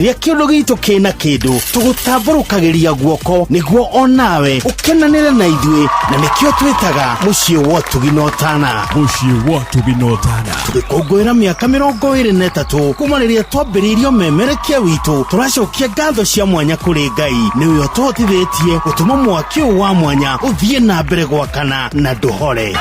Rĩrĩa kĩũndũ gitũ kĩna kĩndũ tũgũtambũrũkagĩria guoko nĩguo onawe ũkenanĩre na ithuĩ, na nĩkĩo twĩtaga mũciĩ wa ũtugi na ũtana. Mũciĩ wa ũtugi na ũtana. Tũgĩkũngũĩra mĩaka 23 kuma rĩrĩa twambĩrĩirio memerekia witũ, tũracokia ngatho cia mwanya kũrĩ Ngai nĩwe ũtũhotithĩtie gũtũma mwaki ũyũ wa mwanya ũthiĩ na mbere gwakana na ndũhore.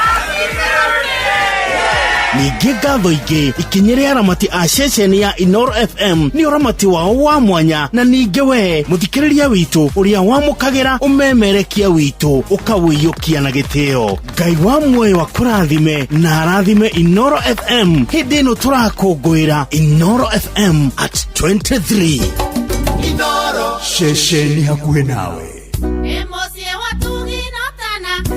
Ningĩ ngatho ingĩ ikinyĩre aramati a ceceni ya Inoro FM nĩ ũramati wao wa mwanya, na ningĩ we mũthikĩrĩria witũ ũrĩa wamũkagĩra ũmemerekia witũ ũkawĩiyũkia na gĩtĩo. Ngai wa muoyo akũrathime na arathime Inoro FM hĩndĩ ĩno tũrakũngũĩra Inoro FM at 23. Ceceni hakuhĩ nawe.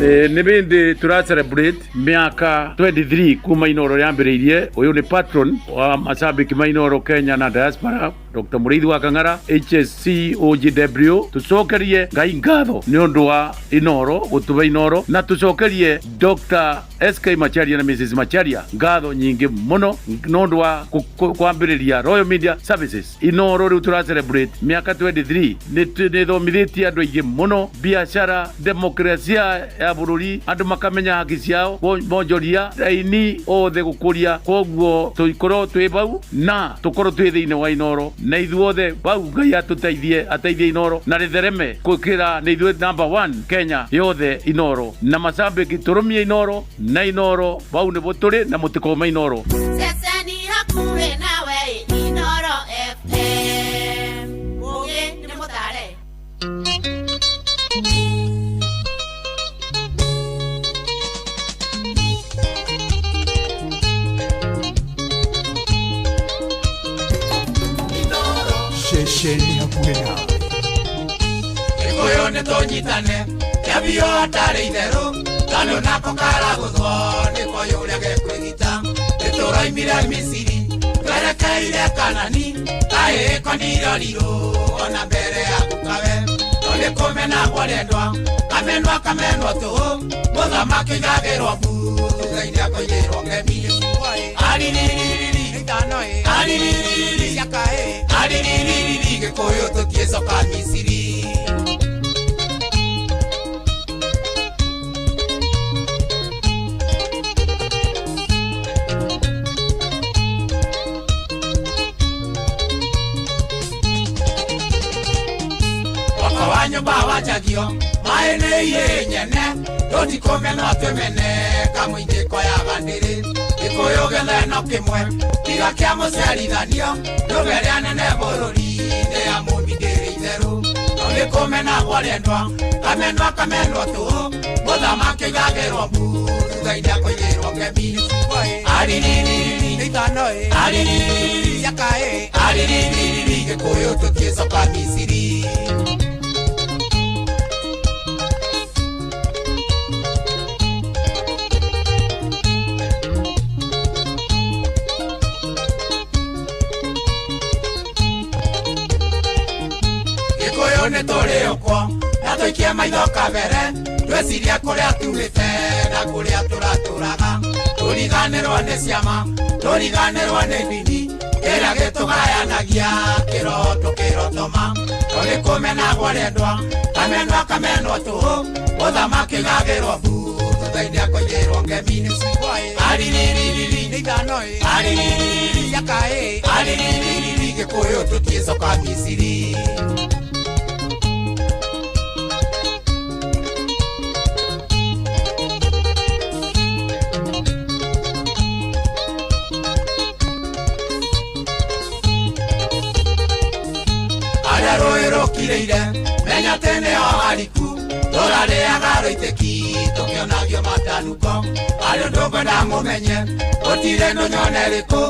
Nĩ bĩndĩ tũra celebrate mĩaka 23 kuma Inoro yambĩrĩirie. Ũyũ nĩ patron wa macambĩki ma Inoro Kenya na diaspora, Dr. Mũrĩithi wa Kang'ara HSC OGW. Tũcokerie Ngai ngatho nĩ ũndũ wa Inoro gũtũhe Inoro, na tũcokerie Dr. SK Macharia na Mrs. Macharia ngatho nyingĩ mũno nĩ ũndũ wa kwambĩrĩria Royal Media Services. Inoro rĩu tũra celebrate mĩaka 23 nĩ thomithĩtie andũ aingĩ mũno biacara, demokrasia ya bũrũri, andũ makamenya haki ciao, bonjoria aini othe gũkũria. Koguo tũikorwo twĩ bau na tũkorwo twĩ thĩinĩ wa Inoro, na ithuothe bau Ngai atũteithie, ateithie Inoro na rĩthereme gũkĩra nĩ ithuĩ number 1 Kenya yothe. Inoro na macambĩki tũrũmie Inoro na Inoro bau nĩbo tũrĩ na mũtikome Inoro. Ceceni hakuhĩ nawe, Inoro FM. Mũgĩ nĩ mũtare. Ceceni hakuhĩ nawe. Gĩkũyũ nĩ tũnyitane kĩambio hatarĩ itherũ, tondũ nako karagũthwo nĩ koyũ ũrĩa gekwĩgita. Nĩ tũroimire Misiri twerekeire Kanani, kaĩko nĩirorirũ ona mbere ya gukawe. No nĩ kũmena kwarendwa kamenwa kamenwa tũhũ, mũthamaki oigagĩrwo mbu thutha-inĩ akoigĩrwo ngemi. Ariririri ariririri ariririri, Gĩkũyũ tũtiĩcoka Misiri. Mwaka wa nyũmba wanjagio maĩ nĩ ihĩ nyene, tũtikũmena twĩmene kamũingĩ koyaga ndĩrĩ. Gĩkũyũ gĩtheno kĩmwe tiga kĩa mũciarithanio, ndũme ĩrĩa nene bũrũri nĩ ya mũmbi ndĩrĩ itherũ. No nĩ kũmena kwarendwa kamenwa kamenwa tũhũ, mũthamaki oigagĩrwo mbu thutha-inĩ akoigĩrwo ngemi. Ariririri ariririri ariririri, Gĩkũyũ tũtiĩcoka Misiri. Gĩkũyũ nĩ tũrĩ ũkwo na tũikie maitho kabere, twecirie kũrĩa tumĩte na kũrĩa tũratũraga, tũriganĩrwo nĩ ciama, tũriganĩrwo nĩ ndini, kĩrĩa gĩtũgayanagia kĩroho tũkĩrotoma. No nĩ kũmena kwarendwa kamenwa kamenwa tũhũ, mũthamaki oigagĩrwo mbu thutha-inĩ akoigĩrwo ngemi. Ariririri ariririri ariririri, Gĩkũyũ tũtiĩcoka Misiri. Arĩa rũĩ rũkirĩire menya atĩ nĩho hariku, tũrarĩaga rũitĩki tũkĩonagio matanuko. Arĩ ũndũ ngwenda mũmenye, gũtirĩ ndũnyone rĩkũ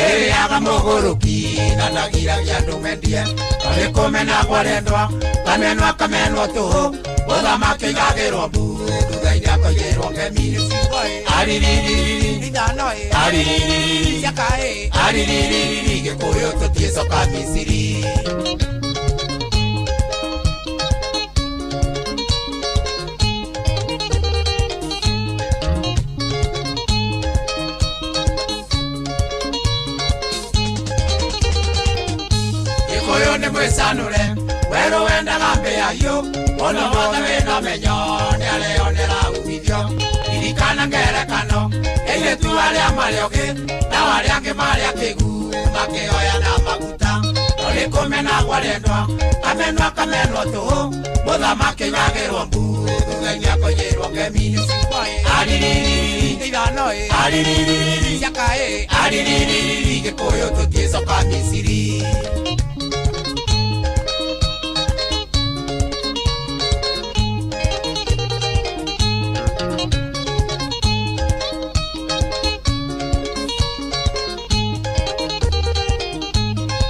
ĩrĩaga mũgũrũki na ndagiragia andũ mendie. No nĩ kũmena kwarendwa kamenwa kamenwa tũhũ, mũthamaki oigagĩrwo mbu thutha-inĩ akoigĩrwo ngemi. Ariririri ariririri ariririri, Gĩkũyũ tũtiĩcoka Misiri. Gĩkũyũ Gĩkũyũ nĩ mwĩcanũre werũ wendaga mbĩa hiũ mũndũ wothe wĩna ũmenyo nĩareyonera umithio ririkana ngerekano airĩtu arĩa marĩ ogĩ nao arĩa angĩ marĩ akĩgu makĩoya na maguta no nĩ kũmenagwo arendwa kamenwa kamenwo tũhũ mũthamaki oigagĩrwo mbu thutha-inĩ akoigĩrwo ngemi aririri aririri aririri Gĩkũyũ tũtiĩcoka Misiri.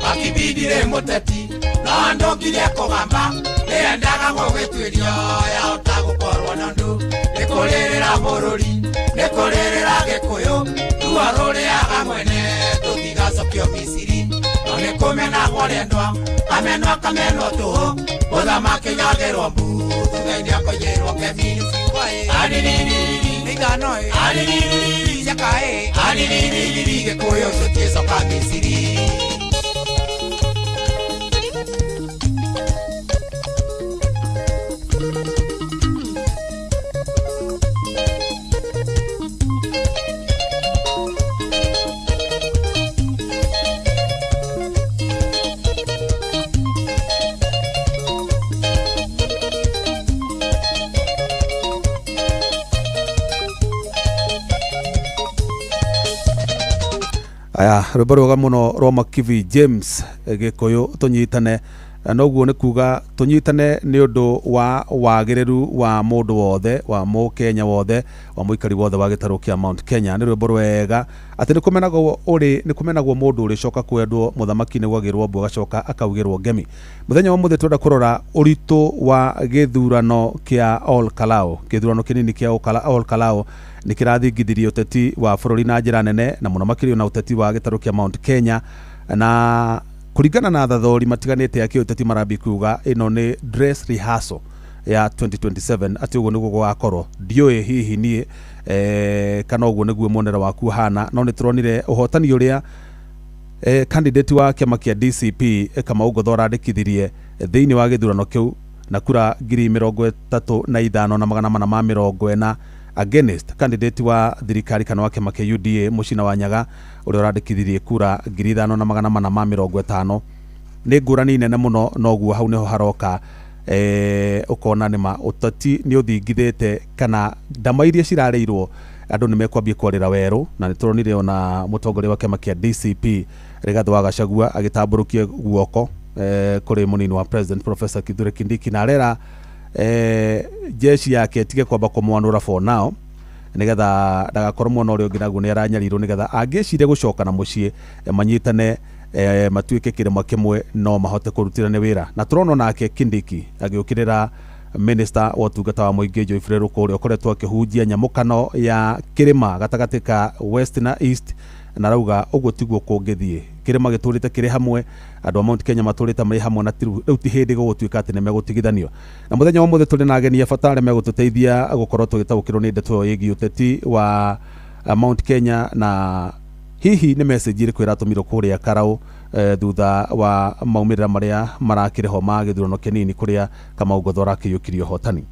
Makibidire mũteti no andũ ngirie kũgamba nĩendaga gũgĩtuĩrio yahota gũkorwo na ndũ nĩ kũrĩrĩra bũrũri nĩ kũrĩrĩra Gĩkũyũ ruo rũrĩaga mwene tũtigacokio Misiri no nĩ kũmenagwo rĩendwa kamenwa kamenwo tũhũ mũthamaki oigagĩrwo mbu thutha-inĩ akoigĩrwo ngemi aririri aririri aririri Gĩkũyũ tũtiĩcoka Misiri. Aya rwĩmbo rwega mũno rwa Makivi James Gĩkũyũ tũnyitane noguo nĩ kuga tũnyitane nĩ ũndũ wa wagĩrĩru wa mũndũ wothe wa mũkenya wothe wa mũikari wothe wa gĩtarũ kĩa Mount Kenya. Nĩ rwĩmbo rwega atĩ nĩ kũmenagwo ũrĩ nĩ kũmenagwo mũndũ ũrĩcoka kwendwo mũthamaki nĩ gwagĩrwo mbu agacoka akaugĩrwo ngemi. Mũthenya wa mũthĩ twenda kũrora ũritũ wa gĩthurano kĩa Ol Kalou. Gĩthurano kĩnini kĩa Ol Kalou nĩ kĩrathingithirie ũteti wa bũrũri na njĩra nene na mũno makĩria na ũteti wa gĩtarũ kĩa Mount Kenya na kũringana na thathori matiganĩte a kĩũteti marambi kuga ĩno nĩ dress rehearsal ya 2027 atĩ ũguo nĩguo gũgakorwo. Ndiũĩ hihi niĩ kana ũguo nĩguo muonere waku hana no nĩ tũronire ũhotani ũrĩa candidate wa kĩama kĩa DCP Kamau Ngotho arandĩkithirie thĩinĩ wa gĩthurano kĩu na kura 35,440 against candidate wa thirikari kana wa kĩama kĩa UDA Mũcina wa Nyaga ũrĩa ũrandĩkithirie kura 5,450. Nĩ ngũrani nene mũno noguo hau nĩho haroka ũkona nĩma ũteti nĩ ũthingithĩte kana ndama iria cirarĩirwo andũ nĩ mekwambia kwarĩra werũ na nĩ tũronire ona mũtongoria wa kĩama kĩa DCP Rigathĩ wa Gachagua agĩtambũrũkia guoko kũrĩ mũnini wa president Professor Kithure Kindiki na arera jeshi yake tige kwamba kũmwanũra for now nĩgetha ndagakorwo mwena ũrĩa ũngĩ naguo nĩ aranyarirwo nĩgetha angĩciria gũcoka na mũciĩ manyitane matuĩke kĩrĩma kĩmwe no mahote kũrutĩra wĩra. Na tũrona nake Kindiki agĩũkĩrĩra minister wa ũtungata wa mũingĩ Geoffrey Ruku ũrĩa ũkoretwo akĩhunjia nyamũkano ya kĩrĩma gatagatĩ ka West na East na arauga ũguo tiguo kũngĩthiĩ. Kĩrĩma gĩtũrĩte kĩrĩ hamwe andũ a Mount Kenya matũrĩte marĩ hamwe na rĩu ti hĩndĩ gũgũtuĩka atĩ nĩ megũtigithanio. Na mũthenya wa ũmũthĩ tũrĩ na ageni a bata arĩa megũtũteithia gũkorwo tũgĩtaũkĩrwo nĩ ndeto ĩyo ĩgiĩ ũteti wa Mount Kenya na hihi nĩ message ĩrĩkũ ĩratũmirwo kũrĩa Karau thutha wa maumĩrĩra marĩa marakĩrĩ ho ma gĩthurano kĩnini kũrĩa Kamau Ngotho arakĩiyũkirie ũhotani.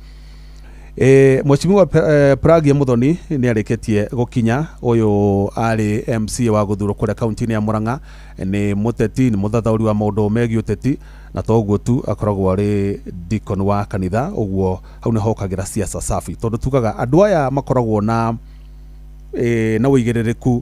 Mheshimiwa Pragya Muthoni nĩ arĩkĩtie gũkinya. Ũyũ arĩ MC wa gũthurwo kũrĩa kaunti-inĩ ya Murang'a, nĩ mũteti, nĩ mũthathaũri wa maũndũ megiĩ ũteti na to ũguo tu akoragwo arĩ deacon wa kanitha, ũguo hau nĩho hokagĩra siasa safi tondũ tugaga andũ aya makoragwo na na ũigĩrĩrĩku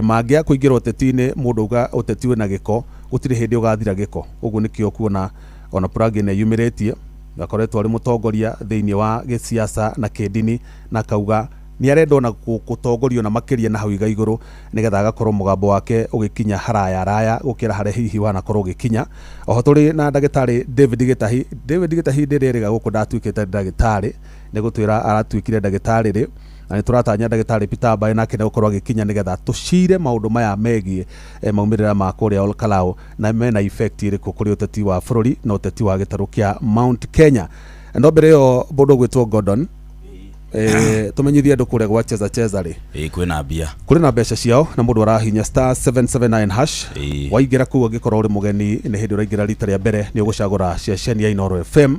mangĩaga kũingĩra ũteti-inĩ mũndũ auga ũteti wĩna gĩko gũtirĩ hĩndĩ ũgathira gĩko. Ũguo nĩkĩo kuona ona Pragya nĩ eyumĩrĩtie akoretwo arĩ mũtongoria thĩinĩ wa gĩsiasa na kĩndini na akauga nĩ arenda ona gũtongorio na makĩria na hau iga igũrũ nĩgetha agakorwo mũgambo wake ũgĩkinya haraya haraya gũkĩra harĩa hihi wanakorwo ũgĩkinya. Oho tũrĩ na ndagĩtarĩ David Gĩtahi. David Gĩtahi ndĩrĩrĩga gũkũ ndatuĩkĩte ndagĩtarĩ nĩ gũtwĩra aratuĩkire ndagĩtarĩ rĩ na nĩ tũratanya ndagĩtarĩ Peter Mbae nake nĩ gũkorwo agĩkinya nĩgetha tũcire maũndũ maya megiĩ maumĩrĩra ma kũrĩa Ol Kalou na mena effect ĩrĩkũ kũrĩ ũteti wa bũrũri na ũteti wa gĩtarũ kĩa Mount Kenya. No mbere ĩyo mũndũ ũgwĩtwo Gordon Tumenyithie andu kuria gwa cheza cheza ri. Kwina mbia. Kuri na mbeca ciao na mundu arahinya star 779 hash. Waingira kuu angikorwo uri mugeni ni hindi uraingira rita ria mbere ni ugucagura ceceni ya Inooro FM.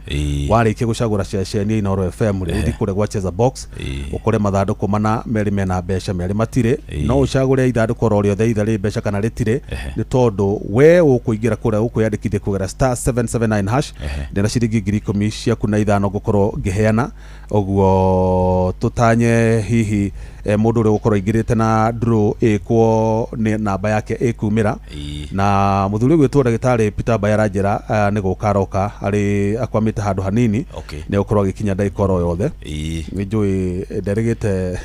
Warikia gucagura ceceni ya Inooro FM ri uthi kuria gwa cheza box ukore mathanduku mana meri mena mbeca meri matire no ucagure ithanduku ro riothe itha ri mbeca kana ritire ni tondu we ukuingira kuria ukwiyandikithia kugera star 779 hash ndina ciringi 10,000 ciaku na ithano ngukorwo ngiheana uguo tutanye hihi mundu uria ugukorwo aingirite na draw ikwo ni namba yake ikumira na muthuri gwitwo ndagitari Peter Mbayaranjira ni guka aroka ari akwamite handu hanini ni ukorwo agikinya ndagika oro yothe ni njui nderigite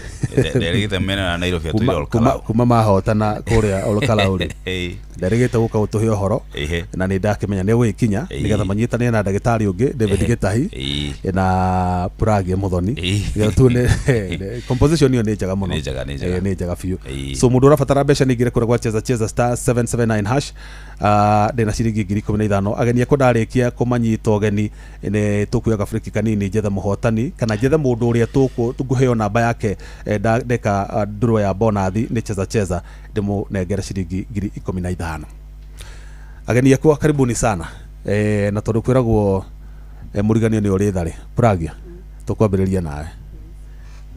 nderigite mena na Nairobi atwire Olkalou kuma mahotana kuria Olkalou ri nderigite guka gutuhe uhoro na ni ndakimenya ni gwikinya nigetha manyitane na ndagitari ungi David Gitahi na Puragie Muthoni nigetha tuone composition iyo ni njega muno ni njega biũ. So mundu urabatara mbeca ni ingire kuria gwa cheza cheza star 779 hash ndina ciringi 15,000 ageni akwa ndarikia kumanyita ugeni ni tukuoya gabiriki kanini njethe muhotani kana njethe mundu uria tukuheo namba yake ndeka draw ya bonathi ni cheza cheza ndimunengere ciringi 15,000. Ageni akwa karibuni sana na tondu kwiragwo muriganio ni uri thare Puragia tukwambiriria nawe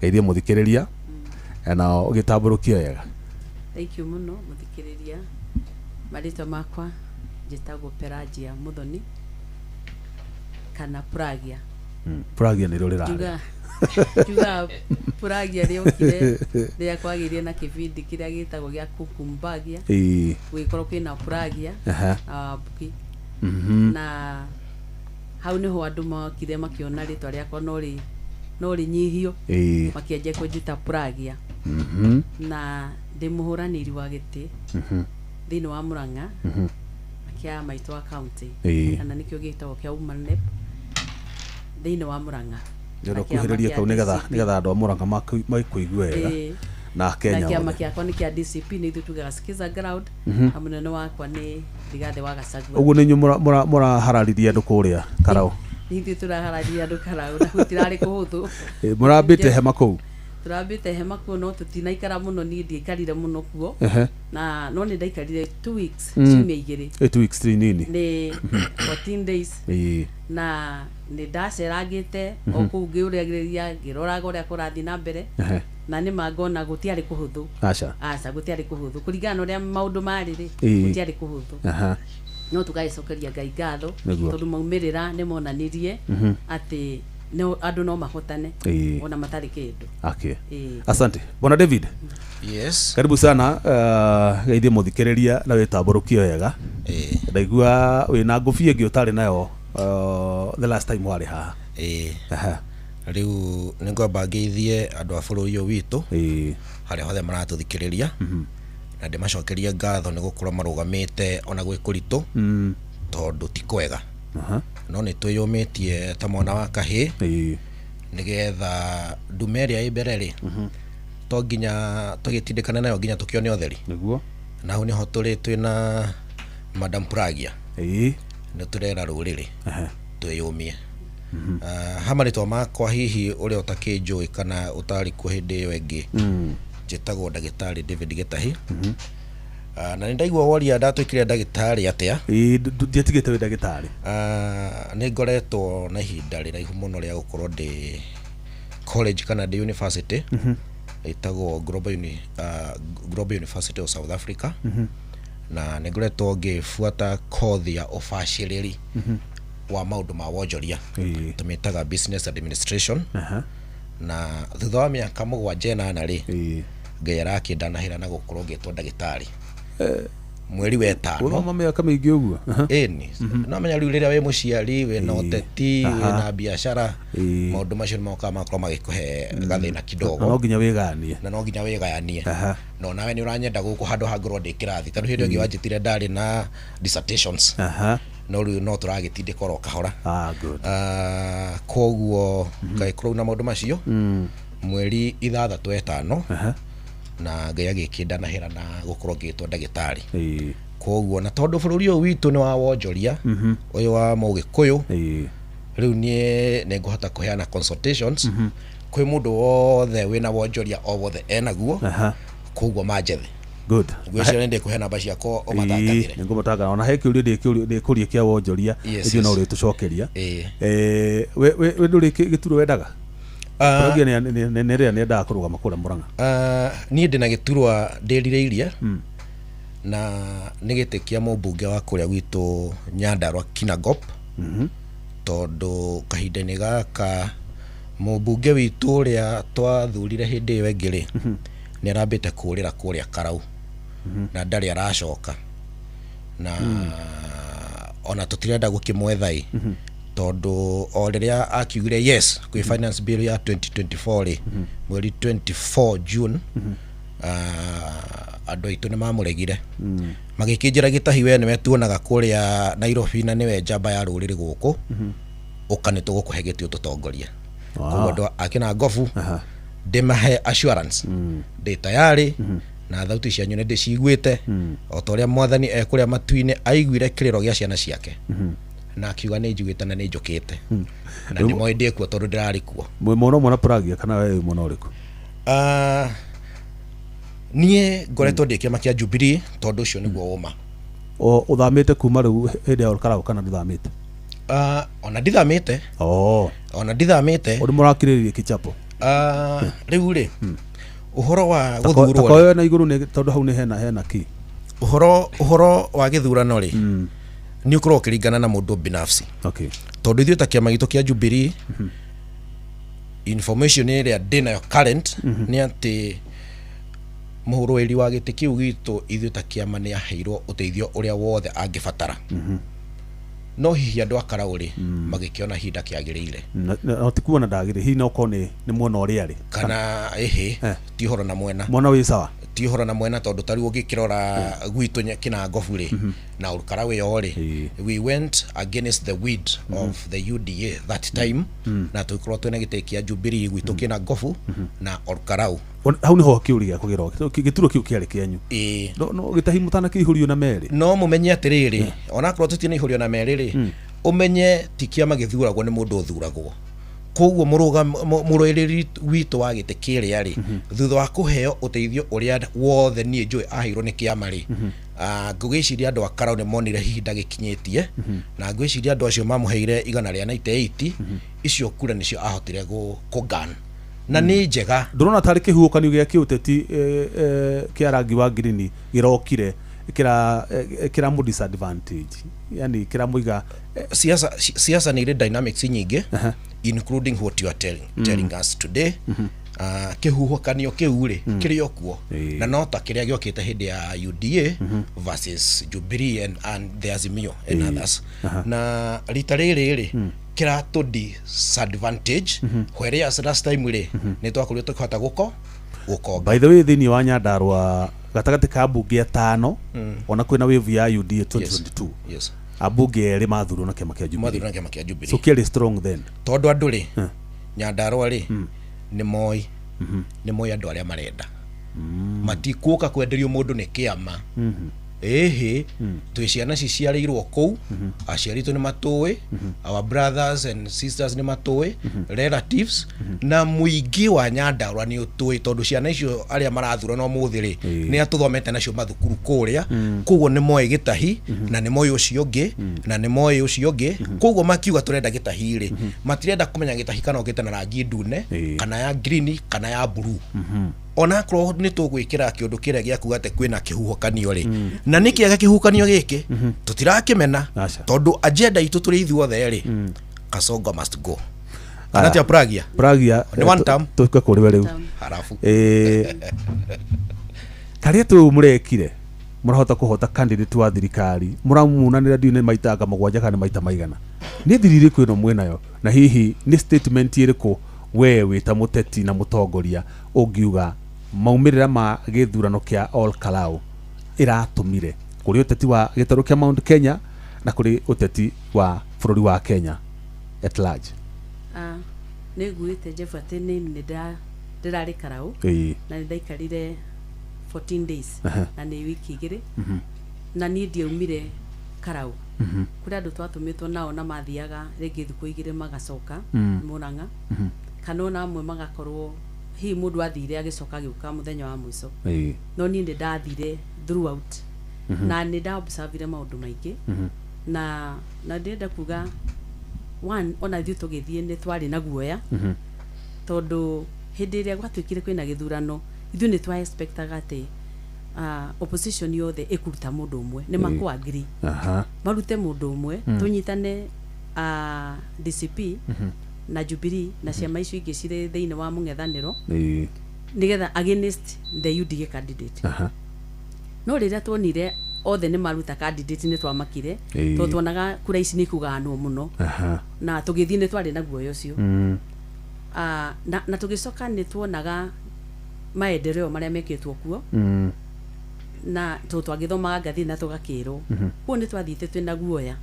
geithie muthikiriria na ugitamburukie wega. Thank you muno muthikiriria. Marĩtwa makwa njĩtagwo Pelagia Muthoni kana Puragia. Puragia nĩ rĩo rĩrarĩ. Njugaga Puragia rĩokire rĩrĩa kwagĩire na kĩbindi kĩrĩa gĩtagwo gĩa Kukumbagia. Gũgĩkorwo kwĩna Puragia na Wambuki. Na hau nĩho andũ mokire makĩona rĩtwa rĩakwa no rĩnyihio makĩanjia kũnjĩta Puragia. Na ndĩ mũhũranĩri wa gĩtĩ thĩinĩ wa Murang'a na kĩa maitũ wa county kana nĩkĩo gĩtagwo kĩa Women Rep thĩinĩ wa Murang'a. Ndĩrenda kuhĩrĩria kau nĩgetha andũ a Murang'a maikũigue wega na Kenya. Na kĩama kĩakwa nĩ kĩa DCP nĩ ithuĩ tugaga Sikiza Ground na mũnene wakwa nĩ Rigathĩ wa Gachagua. Ũguo nĩ inyuĩ mũrahararirie andũ kũrĩa Karau? Nĩ ithuĩ tũrahararirie andũ Karau na gũtirarĩ kũhũthũ. Mũrambĩte hema kũu? Turambite hema kuo no tutinaikara muno ni ndiaikarire muno kuo na no ni ndaikarire 2 weeks ciumia igiri 2 weeks nini ni 14 days na ni ndacerangite o kuu ngiuriagiriria ngiroraga uria kurathi na mbere na ni mangona gutiari kuhuthu aca aca gutiari kuhuthu kuringana na uria maundu mari ri gutiari kuhuthu no tugagicokeria Ngai ngatho tondu maumirira ni monanirie ati no andu no mahotane ona matari kindu. Okay. Asante. Bwana David. Yes. Karibu sana geithie muthikiriria na witamburukie wega. Ndaigua wina ngũbia ĩngĩ ũtarĩ nayo the last time warĩ haha. Riu nĩngwamba ngeithie andũ a bũrũri ũyũ witũ harĩa hothe maratũthikĩrĩria na ndĩmacokerie ngatho nĩ gũkorwo marũgamĩte ona gwĩ kũritũ tondũ ti kwega. No nĩ twĩyũmĩtie ta mwana wa kahĩ nĩgetha ndume ĩrĩa ĩ mbere rĩ to nginya tũgĩtindĩkane nayo nginya tũkĩone ũtheri. Nĩguo. Na hau nĩho tũrĩ twĩna Madam Puragia. Nĩ tũrera rũrĩrĩ twĩyũmie. Ha marĩtwa makwa hihi ũrĩa ũtakĩnjũĩ kana ũtarĩ kuo hĩndĩ ĩyo ĩngĩ njĩtagwo ndagĩtarĩ David Gitahi. Na nĩ ndaigua woria ndatwĩkire ndagĩtarĩ atĩa. Ndiatigĩte wĩ ndagĩtarĩ. Nĩ ngoretwo na ihinda rĩraihu mũno rĩa gũkorwo ndĩ college kana ndĩ university ĩtagwo Global University of South Africa na nĩ ngoretwo ngĩbuata kothi ya ũbacĩrĩri wa maũndũ ma wonjoria tũmĩtaga business administration na thutha wa mĩaka 7 8 rĩ Ngai arakĩndanahĩra na gũkorwo ngĩtwo ndagĩtarĩ mweri wa 5 Ũthoma mĩaka mĩingĩ ũguo. Ĩni no menya rĩu rĩrĩa wĩ mũciari wĩna ũteti wĩna biacara maũndũ macio nĩ mokaga magakorwo magĩkũhe gathĩna kidogo na no nginya wĩgayanie no nawe nĩ ũranyenda gũkũ handũ ha ngorwo ndĩ kĩrathi tondũ hĩndĩ ĩyo ĩngĩ wanjĩtire ndarĩ na dissertations no rĩu no tũragĩtindĩka oro kahora. Koguo ngagĩkorwo na maũndũ macio mweri 6 5 na Ngai agĩkĩndanahĩra na gũkorwo ngĩtwo ndagĩtarĩ. Koguo na tondũ bũrũri ũyũ witũ nĩ wa wonjoria ũyũ wa mũgĩkũyũ rĩu niĩ nĩngũhota kũheana consultations Kwĩ mũndũ wothe wĩna wonjoria o wothe enaguo. Koguo manjethe. Good. Ngwĩciria nĩ ndĩkũhe namba ciakwa ũmatangathĩre. Nĩ ngũmatangara ona he kĩũria ndĩkũria kĩa wonjoria ithuĩ no ũrĩtũcokeria. We ndũrĩ gĩturwa wendaga? Pragia nĩ rĩrĩa nĩendaga kũrũgama kũrĩa Murang'a. Niĩ ndĩna gĩturwa ndĩrirĩirie na nĩ gĩtĩ kĩa mũmbunge wa kũrĩa gwitũ Nyandarua Kinangop. Tondũ kahinda-inĩ gaka mũmbunge witũ ũrĩa twathurire hĩndĩ ĩyo ĩngĩ rĩ, nĩ arambĩte kũrĩra kũrĩa Karau na ndarĩ aracoka na ona tũtirenda gũkĩmwetha ĩ, tondũ o rĩrĩa akiugire yes kwĩ finance bill ya 2024 rĩ, mweri 24 June, andũ aitũ nĩ mamũregire magĩkĩnjĩra Gĩtahi, we nĩwe tuonaga kũrĩa Nairobi na nĩwe njamba ya rũrĩrĩ gũkũ, ũka nĩ tũgũkũhe gĩtĩ ũtũtongorie. Koguo andũ a Kinangobu ndĩmahe assurance ndĩ tayari na thauti cianyu nĩ ndĩciguĩte, o ta ũrĩa mwathani ekũrĩa matu-inĩ aiguire kĩrĩro gĩa ciana ciake na akiuga nĩ njiguĩte na nĩ njũkĩte na nĩ moĩ ndĩ kuo tondũ ndĩrarĩ kuo. Mwĩ mwena ũmwe na Pragia kana we wĩ mwena ũrĩkũ? Niĩ ngoretwo ndĩ kĩama kĩa Jubilee tondũ ũcio nĩguo ũma. Ũthamĩte kuma rĩu hĩndĩ ya Olkalau kana ndũthamĩte? Ona ndithamĩte. Ona ndithamĩte. Ũndũ mũrakirĩrĩria kĩchapo? Rĩu rĩ, ũhoro wa gũthurwo takoyo na igũrũ nĩ tondũ hau nĩ hena kĩ? Ũhoro wa gĩthurano rĩ, nĩ ũkoragwo ũkĩringana na mũndũ binafsi. Tondũ ithuĩ ta kĩama gitũ kĩa Jubilee, information ĩrĩa ndĩnayo current nĩ atĩ mũrũĩri wa gĩtĩ kĩu gitũ ithuĩ ta kĩama nĩ aheirwo ũteithio ũrĩa wothe angĩbatara. No hihi andũ a Karau rĩ, magĩkĩona ihinda kĩagĩrĩire. No ti kuona ndagĩrĩire, hihi no korwo nĩ mwena ũrĩa rĩ. Kana ĩhĩ, ti ũhoro na mwena. Mwena wĩ sawa? Ti ũhoro na mwena tondũ ta rĩu ũngĩkĩrora gwitũ Kinangobu rĩ, na Olkalau ĩyo rĩ, we went against the wind of the UDA that time, na tũgĩkorwo twĩna gĩtĩ kĩa Jubilee gwitũ Kinangobu na Olkalau. Hau nĩho kĩũria gĩakwa kĩroka. Gĩturwa kĩu kĩarĩ kĩanyu. No Gĩtahi mũtanakĩihũrio na merĩ. No mũmenye atĩrĩrĩ, onakorwo tũtinaihurio na merĩ rĩ, ũmenye ti kĩama gĩthuragwo nĩ mũndũ ũthuragwo. Koguo mũrũĩrĩri witũ wa gĩtĩ kĩrĩa rĩ, thutha wa kũheo ũteithio ũrĩa wothe niĩ njũĩ aheirwo nĩ kĩama rĩ, ngwĩciria andũ a Karau nĩ monire ihinda gĩkinyĩtie, na ngwĩciria andũ acio mamũheire 198, icio kura nĩcio ahotire kũgan. Na nĩ njega. Ndũrona tarĩ kĩhuhũkanio gĩa kĩũteti kĩa rangi wa ngirini gĩrokire kĩramũ disadvantage, yani kĩramũiga siasa nĩ irĩ dynamics nyingĩ, including what you are telling us today. Kĩhuhũkanio kĩu rĩ, kĩrĩ o kuo na no ta kĩrĩa gĩokĩte hĩndĩ ya UDA versus Jubilee and the Azimio and others. Na rita rĩrĩ rĩ, kĩratũ disadvantage, whereas last time rĩ, nĩ twakorirwo tũkĩhota gũkonga. By the way, thĩinĩ wa Nyandarua gatagatĩ ka mbunge atano, ona kwĩna wave ya UDA 2022. Yes. Ambunge erĩ mathurwo na kĩama kĩa Jubilee. Mathurwo na kĩama kĩa Jubilee. So kĩarĩ strong then. Tondũ andũ rĩ, Nyandarua rĩ, nĩ moĩ. Nĩ moĩ andũ arĩa marenda. Matikũka kwenderio mũndũ nĩ kĩama. Ĩhĩ, twĩ ciana ciciarĩirwo kũu, aciari aitũ nĩ matũĩ, our brothers and sisters nĩ matũĩ, relatives, na mũingĩ wa Nyandarua nĩ ũtũĩ, tondũ ciana icio arĩa marathurana ũmũthĩ rĩ, nĩ atũthomete nacio mathukuru kũrĩa, koguo nĩ moĩ Gĩtahi, na nĩ moĩ ũcio ũngĩ, na nĩ moĩ ũcio ũngĩ, koguo makiuga tũrenda Gĩtahi rĩ, matirenda kũmenya Gĩtahi kana ũkĩte na rangi ndune, kana ya green, kana ya blue. Onakorwo nĩ tũgwĩkĩra kĩũndũ kĩrĩa gĩa kuga atĩ kwĩna kĩhuhũkanio rĩ, na nĩ kĩega kĩhuhũkanio gĩkĩ, tũtirakĩmena, tondũ agenda itũ tũrĩ ithuothe rĩ, Kasongo must go. Kana tia Pragia? Pragia, Nĩ one term. Tũke kũrĩ we rĩu. Harafu. Karĩa tu mũrekire, mũrahota kũhota candidate wa thirikari, mũramunanĩra ndiũ nĩ maita anga mũgwanja kana nĩ maita maigana. Nĩ thiri ĩrĩkũ ĩno mwĩnayo? Na hihi nĩ statement ĩrĩkũ we wĩ ta mũteti na mũtongoria ũngiuga maumĩrĩra ma gĩthurano kĩa Olkalau ĩratũmire kũrĩ ũteti wa gĩtarũ kĩa Mount Kenya na kũrĩ ũteti wa bũrũri wa Kenya at large? Nĩ nguĩte Jeff atĩ nĩ ndĩrarĩ Karau na nĩ ndaikarire 14 days na nĩ wiki igĩrĩ na niĩ ndiaumire Karau. Kũrĩ andũ twatũmĩtwo nao na mathiaga rĩngĩ thikũ igĩrĩ magacoka Murang'a. Kana ona amwe magakorwo hihi mũndũ athire agĩcoka agĩũka mũthenya wa mũico. No niĩ nĩ ndathire throughout na nĩ ndaobservire maũndũ maingĩ na ndĩrenda kuga one, ona ithuĩ tũgĩthiĩ nĩ twarĩ na guoya, tondũ hĩndĩ ĩrĩa gwatuĩkire kwĩna gĩthurano, ithuĩ nĩ twa expectaga atĩ opposition yothe ĩkũruta mũndũ ũmwe, nĩ makũ agree marute mũndũ ũmwe, tũnyitane, DCP na Jubilee na ciama icio ingĩ cirĩ thĩinĩ wa mũng'ethanĩro, nĩgetha against the UDA candidate. No rĩrĩa tuonire othe nĩ maruta candidate, nĩ twamakire, tondũ tuonaga kura ici nĩ ikugaanwo mũno. Na tũgĩthiĩ nĩ twarĩ na guoya ũcio. Na tũgĩcoka nĩ tuonaga maendeleo marĩa mekĩtwo kuo, na tondũ twagĩthomaga ngathĩti na tũgakĩrwo. Koguo nĩ twathiĩte twĩna guoya.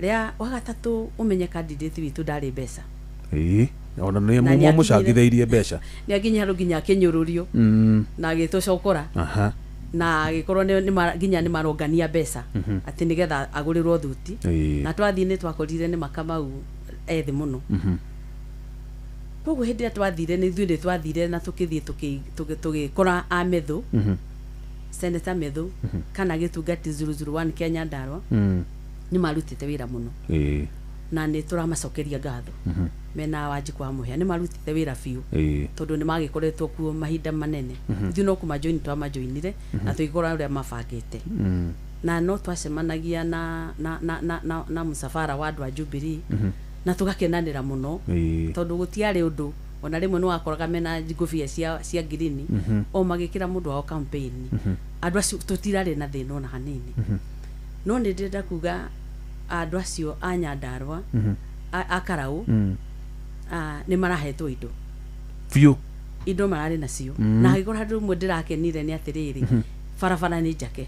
Rĩa wagatatũ, ũmenye candidate witũ ndarĩ mbeca. Ona nĩ Na nĩ mũcangithĩirie mbeca. Nĩ akinya handũ nginya akĩnyũrũrio na agĩtũcokora na agĩkorwo nginya nĩ marongania mbeca atĩ nĩgetha agũrĩrwo thuti. Na twathiĩ nĩ twakorire nĩ makamau ethĩ mũno. Koguo hĩndĩ ĩrĩa twathire, nĩ ithuĩ nĩ twathire na tũkĩthiĩ tũgĩkora a Methu, Senator Methu kana gĩtungati 001 kĩa Nyandarua, nĩ marutĩte wĩra mũno na nĩ tũramacokeria ngatho. Mena Wanjikũ wa Mũhĩa nĩ marutĩte wĩra biũ, tondũ nĩ magĩkoretwo kuo mahinda manene. Ithuĩ no kũmajoini twamajoinire na tũgĩkora ũrĩa mabangĩte, na no twacemanagia na mũcabara wa andũ a Jubilee na tũgakenanĩra mũno, tondũ gũtiarĩ ũndũ. Ona rĩmwe nĩ wakoraga mena ngũbia cia ngirini o magĩkĩra mũndũ wao campaign. Andũ acio tũtirarĩ na thĩna ona hanini. No nĩ ndĩrenda kuga andũ acio a Nyandarua, a Karau, nĩ marahetwo indo biũ. Indo mararĩ nacio. Na hagĩkorwo handũ rĩmwe ndĩrakenire nĩ atĩrĩrĩ, barabara nĩ njake,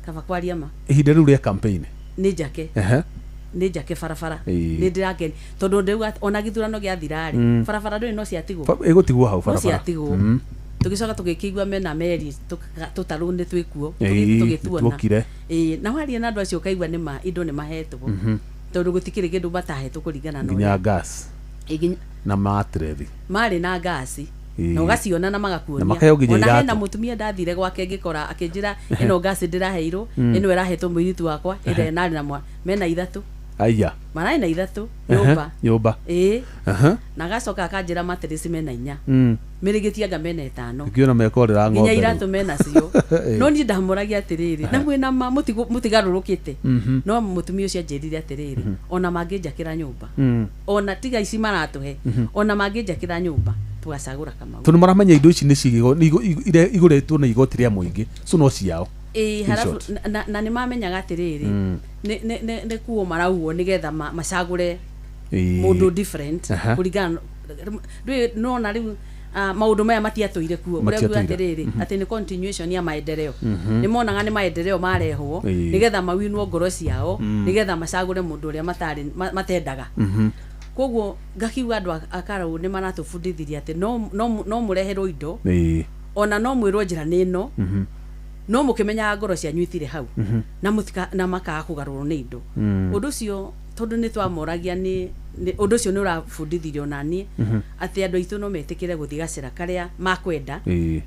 kaba kwaria ma. Ihinda rĩu rĩa campaign? Nĩ njake. Nĩ njake barabara. Nĩ ndĩrakeni tondũ ndĩuga ona gĩthurano gĩathira-rĩ, barabara ndũĩ no ciatigwo. Ĩgũtigwo hau no barabara. Ciatigwo. Tũgĩcoka tũgĩkĩigua mena meri, tũtarũ nĩ twĩkuo. Tũgĩtuona. Tuokire. Ĩĩ, na waria na andũ acio ũkaigua nĩ ma indo nĩ mahetwo, tondũ gũtikĩrĩ kĩndũ matahetwo kũringana na nginya ũrĩa. Gas Ĩ, na matrethi. Marĩ na ngasi na ũgaciona na magakuonia. Na makaheo nginya Ona hena iratũ. mũtumia ndathire gwake ngĩkora akĩnjĩra, ĩno ngasi ndĩraheirwo, ĩno ĩrahetwo mũirĩtu wakwa, ĩrĩa narĩ na mwa mena ithatũ. Aya. Mararĩ na ithatũ nyũmba. Nyũmba. Ĩĩ. Na agacoka akanjĩra matirisi mena 4, mĩrĩgĩti anga mena 5. Ngĩona mekorera Nginya ng'ombe rĩu. iratũ menacio. No niĩ ndamũragia atĩrĩrĩ, na mwĩna ma mũtigarũrũkĩte? No mũtumia ũcio anjĩrire atĩrĩrĩ, ona mangĩnjakĩra nyũmba, ona tiga ici maratũhe, ona mangĩnjakĩra nyũmba, tũgacagũra Kamau. Tondũ maramenya indo ici nĩ igũrĩtwo na igoti rĩa mũingĩ, so no ciao. Ĩĩ. In Harabu short. na nĩ mamenyaga atĩrĩrĩ, nĩ kuo marauo nĩgetha macagũre mũndũ different kũringana ndũĩ nona rĩu, maũndũ maya matiatũire kuo ũrĩa kuga Matiatũire. atĩrĩrĩ, atĩ nĩ continuation ya maendeleo. Nĩ monaga nĩ maendeleo marehwo nĩgetha mawinwo ngoro ciao, nĩgetha macagũre mũndũ ũrĩa matarĩ matendaga. Koguo ngakiuga andũ a Karau nĩ maratũbundithirie atĩ no mũreherwo indo, ona no mwĩrwo njĩra nĩ ĩno, no mũkĩmenyaga ngoro cianyu itirĩ hau na mũtika na makaga kũgarũrwo nĩ indo. Ũndũ ũcio, tondũ nĩ twamoragia, nĩ ũndũ ũcio nĩ ũrabundithirio na niĩ atĩ andũ aitũ no metĩkĩre gũthiĩ gacĩra karĩa makwenda,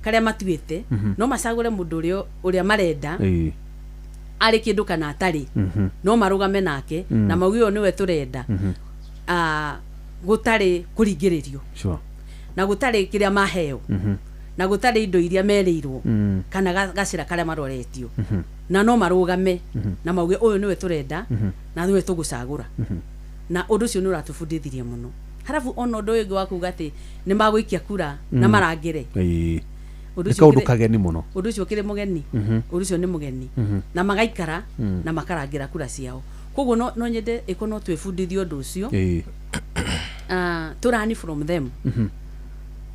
karĩa matuĩte, no macagũre mũndũ ũrĩa marenda, arĩ kĩndũ kana atarĩ, no marũgame nake na mauge ũyũ nĩwe tũrenda, gũtarĩ kũringĩrĩrio na gũtarĩ kĩrĩa maheo na gũtarĩ indo iria merĩirwo kana gacĩra karĩa maroretio, na no marũgame na mauge ũyũ nĩwe tũrenda na nĩwe tũgũcagũra. Na ũndũ ũcio nĩ ũratũbundithirie mũno. Harabu ona ũndũ ũyũ ũngĩ wa kuga atĩ nĩ magũikia kura na marangĩre, ũndũ nĩ ũcio kaũndũ kageni mũno. Ũndũ ũcio ũkĩrĩ mũgeni, ũndũ ũcio nĩ mũgeni, na magaikara na makarangĩra kura ciao. Koguo no nyende ĩko no twĩbundithie ũndũ ũcio, to learn from them,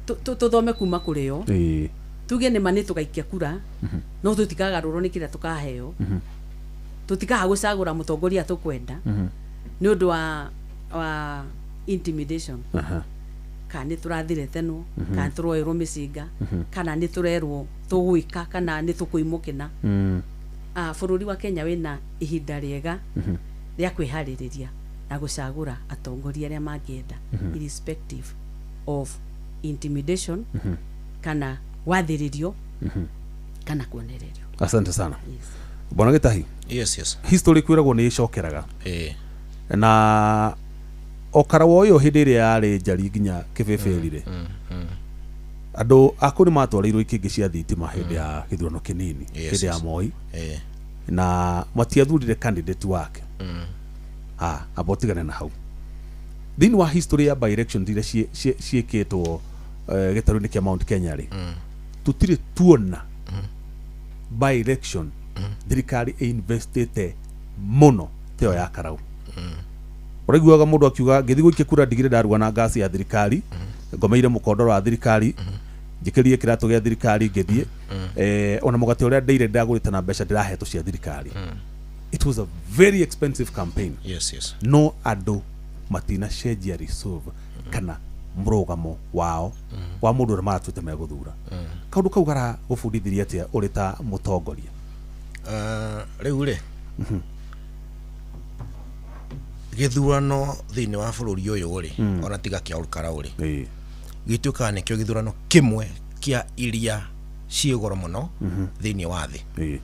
tũthome kuma kũrĩ o, tuge nĩ ma nĩ tũgaikia kura, no tũtikagarũrwo nĩ kĩrĩa tũkaheo, tũtikaga gũcagũra mũtongoria tũkwenda nĩ ũndũ wa intimidation, kana nĩ tũrathiretenwo, kana nĩ tũroerwo mĩcinga, kana nĩ tũrerwo tũgwĩka, kana nĩ tũkũimwo kĩna. Bũrũri wa Kenya wĩna ihinda rĩega rĩa kwĩharĩrĩria na gũcagũra atongoria arĩa mangĩenda irrespective. of intimidation kana wathĩrĩrio kana kuonererio. Asante sana. Yes. Bwana Gĩtahi. Yes, yes. History kwĩragwo nĩ ĩcokeraga. Na na okarawo ũyũ hĩndĩ ĩrĩa yarĩ njari nginya kĩbĩbĩrire, andũ a kũu nĩ matwarĩirwo ikĩngĩ cia thitima hĩndĩ ya gĩthurano kĩnini, hĩndĩ ya Moi, na matiathurire candidate wake. Amba ũtigane na hau. Thĩinĩ wa history ya by election iria ciĩkĩtwo gĩtarũ-inĩ kĩa Mount Kenya rĩ, tũtirĩ tuona by election thirikari ĩinvestĩte mũno teyo ya Karau. Ũraiguaga mũndũ akiuga, ngĩthiĩ gũikia kura ndigire ndaruga na ngasi ya thirikari, ngomeire mũkondoro wa thirikari, njĩkĩrire kĩratũ gĩa thirikari, ngĩthiĩ ona mũgate ũrĩa ndeire ndagũrĩte na mbeca ndĩrahetwo cia thirikari. It was a very expensive campaign. Yes. No andũ matinacenjia resolve kana mũrũgamo wao wa mũndũ ũrĩa maratuĩte megũthura. Kaũndũ kau garagũbundithirie atĩa ũrĩ ta mũtongoria? Rĩu rĩ, gĩthurano thĩinĩ wa bũrũri ũyũ rĩ, ona tiga kĩa Olkarau rĩ, gĩtuĩkaga nĩkĩo gĩthurano kĩmwe kĩa iria ciĩ goro mũno thĩinĩ wa thĩ,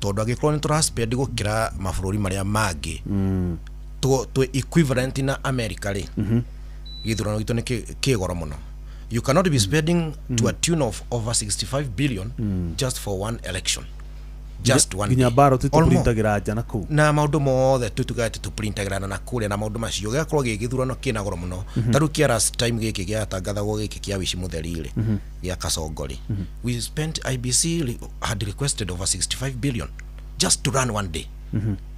tondũ angĩkorwo nĩ tũraspend gũkĩra mabũrũri marĩa mangĩ, twĩ equivalent na America rĩ, gĩthurano gitũ nĩ kĩ goro mũno. You cannot be spending to a tune of over 65 billion just for one election, just one nginya day. ballot Or more. tũprintagĩra nja na kũu. Na maũndũ mothe tũtugaga atĩ tũprintagĩra na kũrĩa na maũndũ macio, gĩgakorwo gĩ gĩthurano kĩna goro mũno. Ta rĩu kĩa last time gĩkĩ gĩatangathagwo, gĩkĩ kĩa Wici Mũtheri rĩ, gĩa Kasongo rĩ, we spent, IBC had requested over 65 billion just to run one day,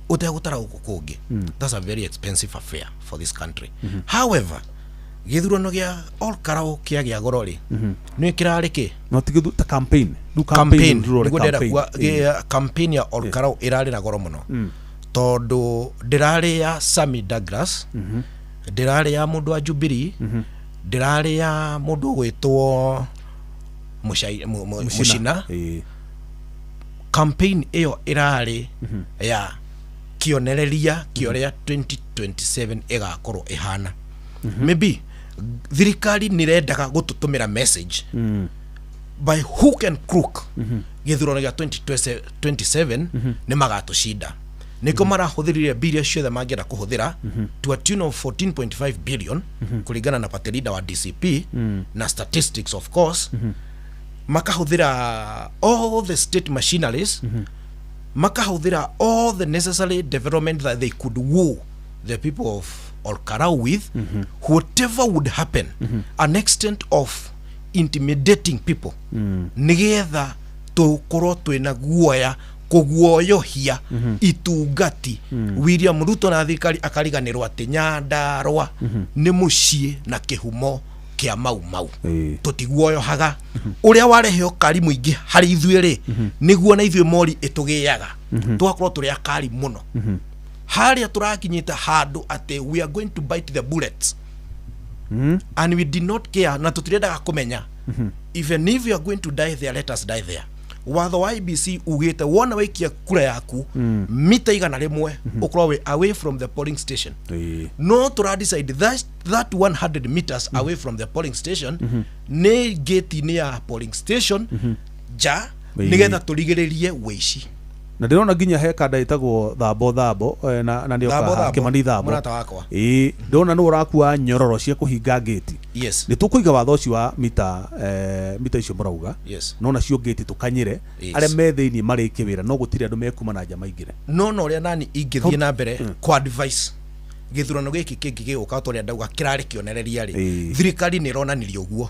ũtegũtara gũkũ kũngĩ. That's a very expensive affair for this country. However, gĩthurano gĩa Olkarau kĩagĩa goro rĩ, nĩ kĩrarĩ kĩ No ti ta campaign rĩu. Campaign rũrore nĩguo ndĩrenda campaign. kuga. Campaign ya Olkarau ĩrarĩ na goro mũno tondũ ndĩrarĩ ya Sammy Douglas, ndĩrarĩ ya mũndũ wa Jubilee, ndĩrarĩ ya mũndũ ũgwĩtwo Mũcina. Campaign ĩyo ĩrarĩ ya kĩonereria kĩa ũrĩa 2027 ĩgakorwo ĩhana. Maybe thirikari nĩ ĩrendaga gũtũtũmĩra message by hook and crook, gĩthurano gĩa 2027 nĩ magatũcinda. Nĩkĩo marahũthĩrire mbia ciothe mangĩenda kũhũthĩra to a tune of 14.5 billion, kũringana na party leader wa DCP na statistics, of course. Makahũthĩra all the state machineries, makahũthĩra all the necessary development that they could woo the people of Olkarau with. Whatever would happen, an extent of intimidating people, nĩgetha tũkorwo twĩna guoya kũguoyohia itungati William Ruto na thirikari akariganĩrwo atĩ Nyandarua nĩ mũciĩ na kĩhumo kĩa Mau Mau. Tũtiguoyohaga ũrĩa warehe ũkari mũingĩ harĩ ithuĩ rĩ, nĩguo na ithuĩ mori ĩtũgĩaga, tũgakorwo tũrĩ akari mũno. Harĩa tũrakinyĩte handũ atĩ we are going to bite the bullets and we did not care, na tũtirendaga kũmenya. Even if we are going to die there, let us die there. Watho wa IBC ugĩte wona waikia kura yaku, mita 100 ũkorwo wĩ away from the polling station. No tũra decide that 100 meters away from the polling station nĩ gate-inĩ ya polling station nja, nĩgetha tũrigĩrĩrie wĩici. Na ndĩrona nginya he kanda ĩtagwo Thambo Thambo, na nĩo Thambo kaha, Thambo, Kĩmani Thambo. Mũrata wakwa. Ĩĩ, ndĩrona nĩ ũrakua nyororo cia kũhinga ngĩti. Nĩ tũkũiga watho ũcio wa mita icio mũrauga, no nacio ngĩti tũkanyĩre arĩa me thĩinĩ marĩkie wĩra, no gũtirĩ andũ mekuma na nja maingĩre. No ũrĩa nani ingĩthiĩ na mbere kwa advice, gĩthurano gĩkĩ kĩngĩ gĩgũka, ta ũrĩa ndauga kĩrarĩ kĩonereria rĩ, thirikari nĩ ĩronanirie ũguo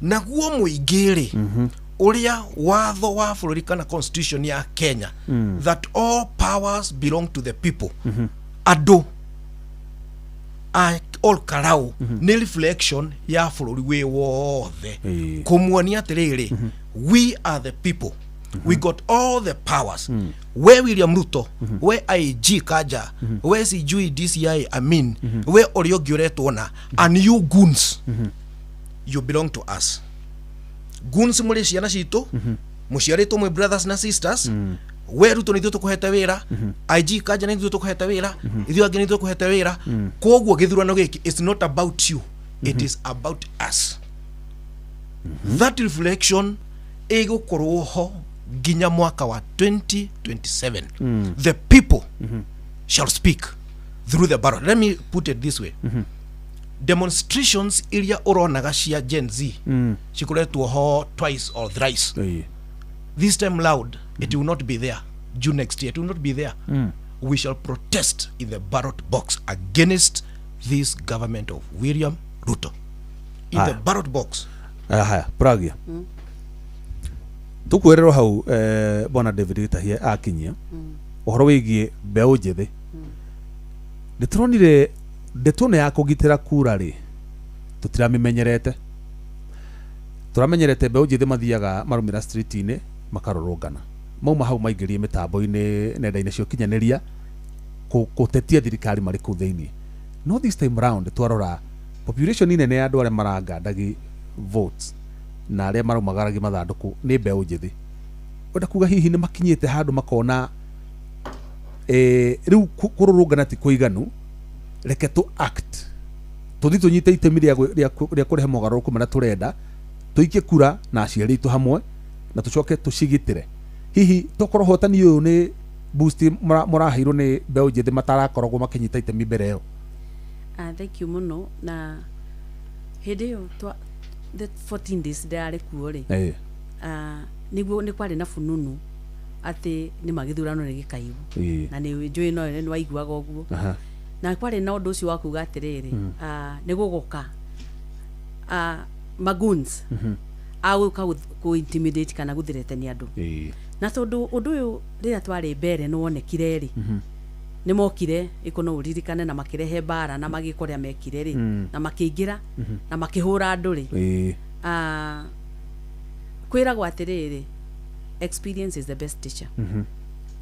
naguo mũingĩ rĩ, ũrĩa watho wa bũrũri kana constitution ya Kenya, that all powers belong to the people. Andũ a Olkarau nĩ reflection ya bũrũri wĩ wothe, kũmuonia atĩrĩrĩ, we are the people, we got all the powers. We William Ruto, we IG Kanja, we sijui DCI Amin, we ũrĩa ũngĩ ũretwo na, and you goons, you belong to us. Goons, mũrĩ ciana citũ, mũciarĩtwo mwĩ brothers na sisters. We Ruto, nĩ ithuĩ tũkũhete wĩra. IG Kanja, nĩ ithuĩ tũkũhete wĩra. Ithuĩ angĩ nĩ ithuĩ tũkũhete wĩra. Koguo gĩthurano gĩkĩ, it's not about you, It is about us. That reflection ĩgũkorwo ho nginya mwaka wa 2027. The people shall speak through the ballot. Let me put it this way. Demonstrations iria ũronaga cia Gen Z cikoretwo ho twice or thrice. This time loud, it will not be there. June next year, it will not be there. We shall protest in the ballot box against this government of William Ruto. In the ballot box. Haya Pragia, tukwĩrĩrwo hau, bwana David Gĩtahie akinyia ũhoro wĩgiĩ mbeũ njĩthĩ. Nĩ tũronire ndeto ĩno ya kũgitĩra kura rĩ, tũtiramĩmenyerete. Tũramenyerete mbeũ njĩthĩ mathiaga marumĩra street-inĩ makarũrũngana, mauma hau maingĩrie mĩtambo-inĩ, nenda-inĩ cia ũkinyanĩria, kũtetia thirikari marĩ kũu thĩinĩ. No this time round twarora population nene ya andũ arĩa marangandagi votes na arĩa maraumagaragia mathandũkũ nĩ mbeũ njĩthĩ. Wenda kuga hihi nĩ makinyĩte handũ makona rĩu kũrũrũngana ti kũiganu, reke tũ act, tũthiĩ tũnyite itemi rĩa kũrehe mogarũrũku marĩa tũrenda, tũikie kura na aciari aitũ hamwe na tũcoke tũcigitĩre. Hihi tokorwo hotani ũyũ nĩ boost mũraheirwo nĩ mbeũ njĩthĩ matarakoragwo makĩnyita itemi mbere ĩyo? Thank you mũno. Na hĩndĩ ĩyo the 14 days ndĩrarĩ kuo rĩ, nĩguo nĩ kwarĩ na fununu atĩ nĩ magĩthurano nĩ gĩkaiywo. Na nĩ njũĩ no nĩ waiguaga ũguo. Na kwarĩ na ũndũ ũcio wa kuga atĩrĩrĩ, nĩ gũgoka magoons agũka kũ intimidate kana gũthreaten andũ. Na tondũ ũndũ ũyũ rĩrĩa twarĩ mbere nĩ wonekire rĩ, nĩ mokire ĩko no ũririkane na makĩrehe mbara na magĩka ũrĩa mekire rĩ, na makĩingĩra na makĩhũra andũ rĩ. Kwĩragwo atĩrĩrĩ, experience is the best teacher.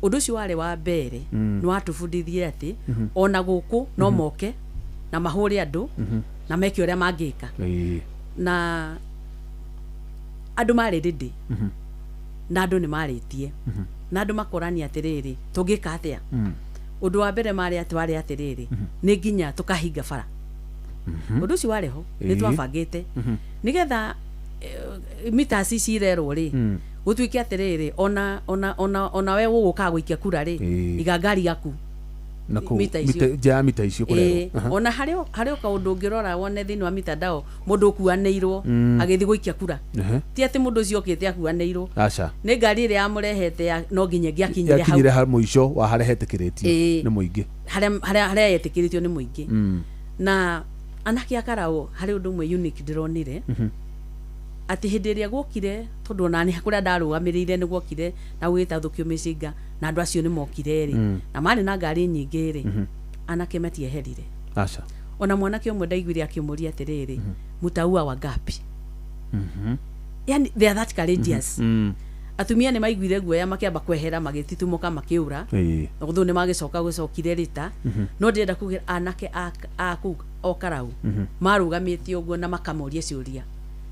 Ũndũ ũcio warĩ wa mbere nĩ watũbundithirie atĩ ona gũkũ no moke na mahũre andũ na meke ũrĩa mangĩka. Na andũ marĩ ready, na andũ nĩ marĩtie, na andũ makorania atĩrĩrĩ, tũngĩka atĩa? Ũndũ wa mbere marĩ atĩ warĩ atĩrĩrĩ, nĩ nginya tũkahinga bara. Ũndũ ũcio warĩ ho nĩ twabangĩte nĩgetha meters ici irerwo rĩ, gũtuĩke atĩrĩrĩ, ona we ũgũkaga gũikia kura rĩ, iga ngari yaku na kũu mita icio. Nja ya mita icio kũrerwo. Ona harĩ o kaũndũ ũngĩrora wone thĩinĩ wa mitandao, mũndũ ũkuanĩirwo agĩthiĩ gũikia kura. Ti atĩ mũndũ ũcio okĩte akuanĩirwo, aca, nĩ ngari ĩrĩa yamũrehete no nginya ĩngĩakinyire hau. Yakinyire ha mũico wa harĩa hetĩkĩrĩtio nĩ mũingĩ. Harĩa yetĩkĩrĩtio nĩ mũingĩ. Na anake a Karau, harĩ ũndũ ũmwe unique ndĩronire, atĩ hĩndĩ ĩrĩa guokire, tondũ ona nĩ kũrĩa ndarũgamĩrĩire nĩ guokire na gũgĩtathũkio mĩcinga na andũ acio nĩ mokire rĩ, na marĩ na ngari nyingĩ rĩ, anake matieherire. Aca. Ona mwanake ũmwe ndaiguire akĩmũria atĩrĩrĩ, "Mtaua wangapi?" Yani they are that courageous. Atumia nĩ maiguire guoya, makĩamba kwehera, magĩtitumũka, makĩũra. Although nĩ magĩcoka gũcokire rĩta, no ndĩrenda kuga anake a kũu o Karau marũgamĩte ũguo na makamoria ciũria,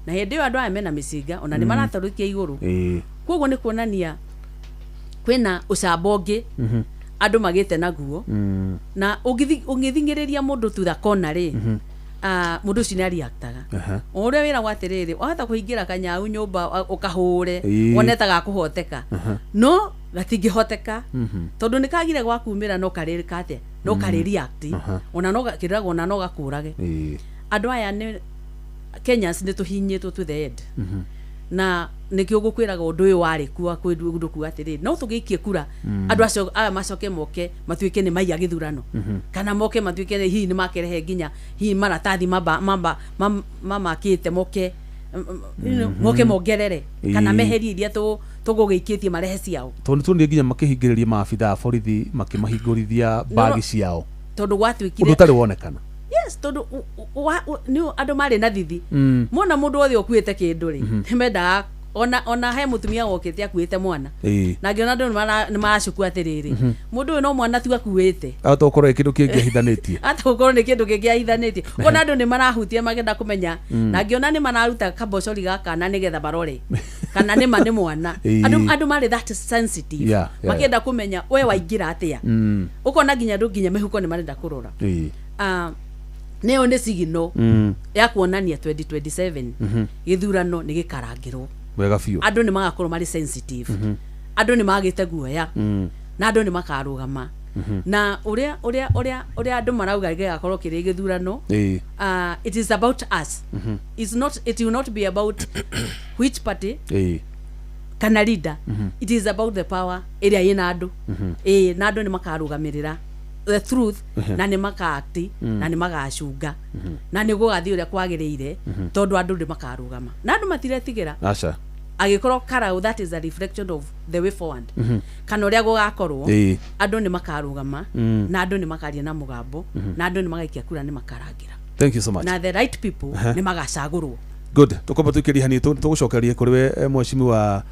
na hĩndĩ ĩyo andũ aya mena mĩcinga ona nĩ maratarũkia igũrũ. Koguo nĩ kuonania kwĩna ũcamba ũngĩ andũ magĩte naguo, na ũngĩthing'ĩrĩria mũndũ to the corner rĩ, mũndũ ũcio nĩ ariaktaga. O ũrĩa wĩragwo atĩrĩrĩ, wahota kũhingĩra kanyau nyũmba ũkahũre, wone ta gakũhoteka, no gatingĩhoteka tondũ nĩ kagire gwa kumĩra, no karĩ atĩa, no karĩ react, ona no kĩragwo ona no gakũrage. Andũ aya nĩ Kenyans, nĩ tũhinyĩtwo to the end, na nĩkĩo ngũkwĩraga ũndũ ũyũ warĩ kuo ũndũ kuga atĩrĩrĩ, no tũgĩikie kura, andũ acio aya macoke moke matuĩke nĩ maiya gĩthurano, kana moke matuĩke nĩ hihi nĩ makerehe nginya hihi maratathi mamba mamakĩte moke moke mongerere kana meherie iria tũgũgĩikĩtie marehe ciao. Tondũ nĩ tuonire nginya makĩhingĩrĩria maabitha a borithi, makĩmahingũrithia bagi ciao. Tondũ ũndũ gwatuĩkire ũtarĩ wonekana. Yes, tondũ nĩ andũ marĩ na thithi. Mona mũndũ wothe ũkuĩte kĩndũ rĩ, nĩ mendaga ona he mũtumia wokĩte akuĩte mwana, na ngĩona andũ nĩ maracuku atĩrĩrĩ, mũndũ ũyũ no mwana tu akuĩte. Ahota gũkorwo ĩ kĩndũ kĩngĩ ahithanĩtie. Ata gũkorwo nĩ kĩndũ kĩngĩ ahithanĩtie. Ona andũ nĩ marahutia makĩenda kũmenya, na ngĩona nĩ mararuta kabocori gaka na nĩgetha marore kana nĩ ma nĩ mwana. Andũ marĩ that sensitive, makĩenda kũmenya we waingĩra atĩa. Ũkona nginya andũ nginya mĩhuko nĩ marenda kũrora. Nĩyo nĩ signal ya kuonania 2027 gĩthurano nĩ gĩkarangĩrwo. Wega biũ. Andũ nĩ magakorwo marĩ sensitive, andũ nĩ magĩte guoya na andũ nĩ makarũgama na ũrĩa ũrĩa ũrĩa ũrĩa andũ marauga gĩgakorwo kĩrĩ gĩthurano. It is about us. It's not, it will not be about which party kana leader. It is about the power ĩrĩa ĩna andũ. Ĩĩ, na andũ nĩ makarũgamĩrĩra the truth na nĩ makaakti na nĩ magacunga na nĩ gũgathiĩ ũrĩa kwagĩrĩire, tondũ andũ nĩ makarũgama na andũ matiretigĩra. Aca. Agĩkorwo karau, that is a reflection of the way forward kana ũrĩa gũgakorwo. Andũ nĩ makarũgama na andũ nĩ makaria na mũgambo na andũ nĩ magaikia kura, nĩ makarangĩra. Thank you so much. Na the right people nĩ magacagũrwo. Good. Tukwamba tuikĩrie hanini, tũgũcokerie kũrĩ we, mheshimiwa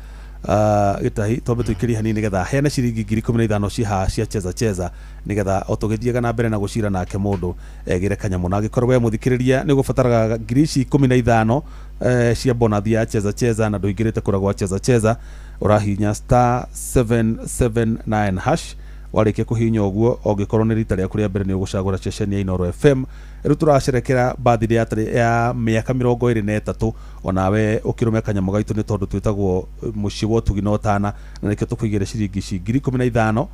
Gĩtahi. Twambe tũikĩrie hanini nĩgetha heane ciringi 15,000 ciĩ haha cia Cheza Cheza, nĩgetha o tũgĩthiaga na mbere na gũcira nake mũndũ egĩre kanyamũ. Na angĩkorwo we mũthikĩrĩria nĩ ũgũbataraga ngiri ici 15 cia bonathi ya Cheza Cheza na ndũingĩrĩte kũrĩa gwa Cheza Cheza, ũrahihinya *779#. Warĩkia kũhihinya ũguo, ũngĩkorwo nĩ rita rĩaku rĩa mbere, nĩ ũgũcagũra ceceni ya Inooro FM. Rĩu tũracerekera birthday ya mĩaka 23. Onawe ũkĩrũme kanyamũ gaitũ, nĩ tondũ twĩtagwo mũciĩ wa ũtugi na ũtana, na nĩkĩo tũkũigĩra ciringi ici 15,000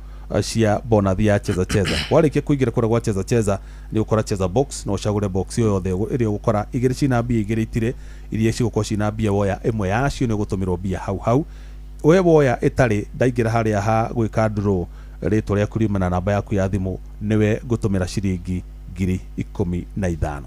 cia bonathi ya Cheza Cheza. Warĩkia kũingĩra kũrĩa gwa Cheza Cheza, nĩ ũgũkora Cheza Box, na ũcagũre box ĩyo yothe ĩrĩa ũgũkora. Igĩrĩ cina mbia, igĩrĩ itirĩ. Iria cigũkorwo cina mbia, woya ĩmwe yacio nĩ ũgũtũmĩrwo mbia hau hau. We woya ĩtarĩ, ndaingĩra harĩa ha gwĩka draw, rĩtwa rĩaku riuma na namba yaku ya thimũ, nĩwe ngũtũmĩra ciringi 15,000.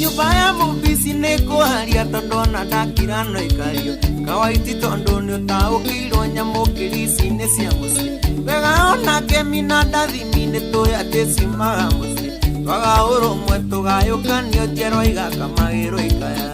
Nyũmba ya mũbici nĩ kũharia, tondũ ona ndakira no ikario kawaiti, tondũ nĩ ũtaũkĩirwo nyamũkĩri ici-inĩ cia mũciĩ wega. Ona kemi na ndathimi nĩ tũĩ atĩ ciumaga mũciĩ, twaga ũrũmwe tũgayũkanio, njerwa igakamagĩrwo ikaya.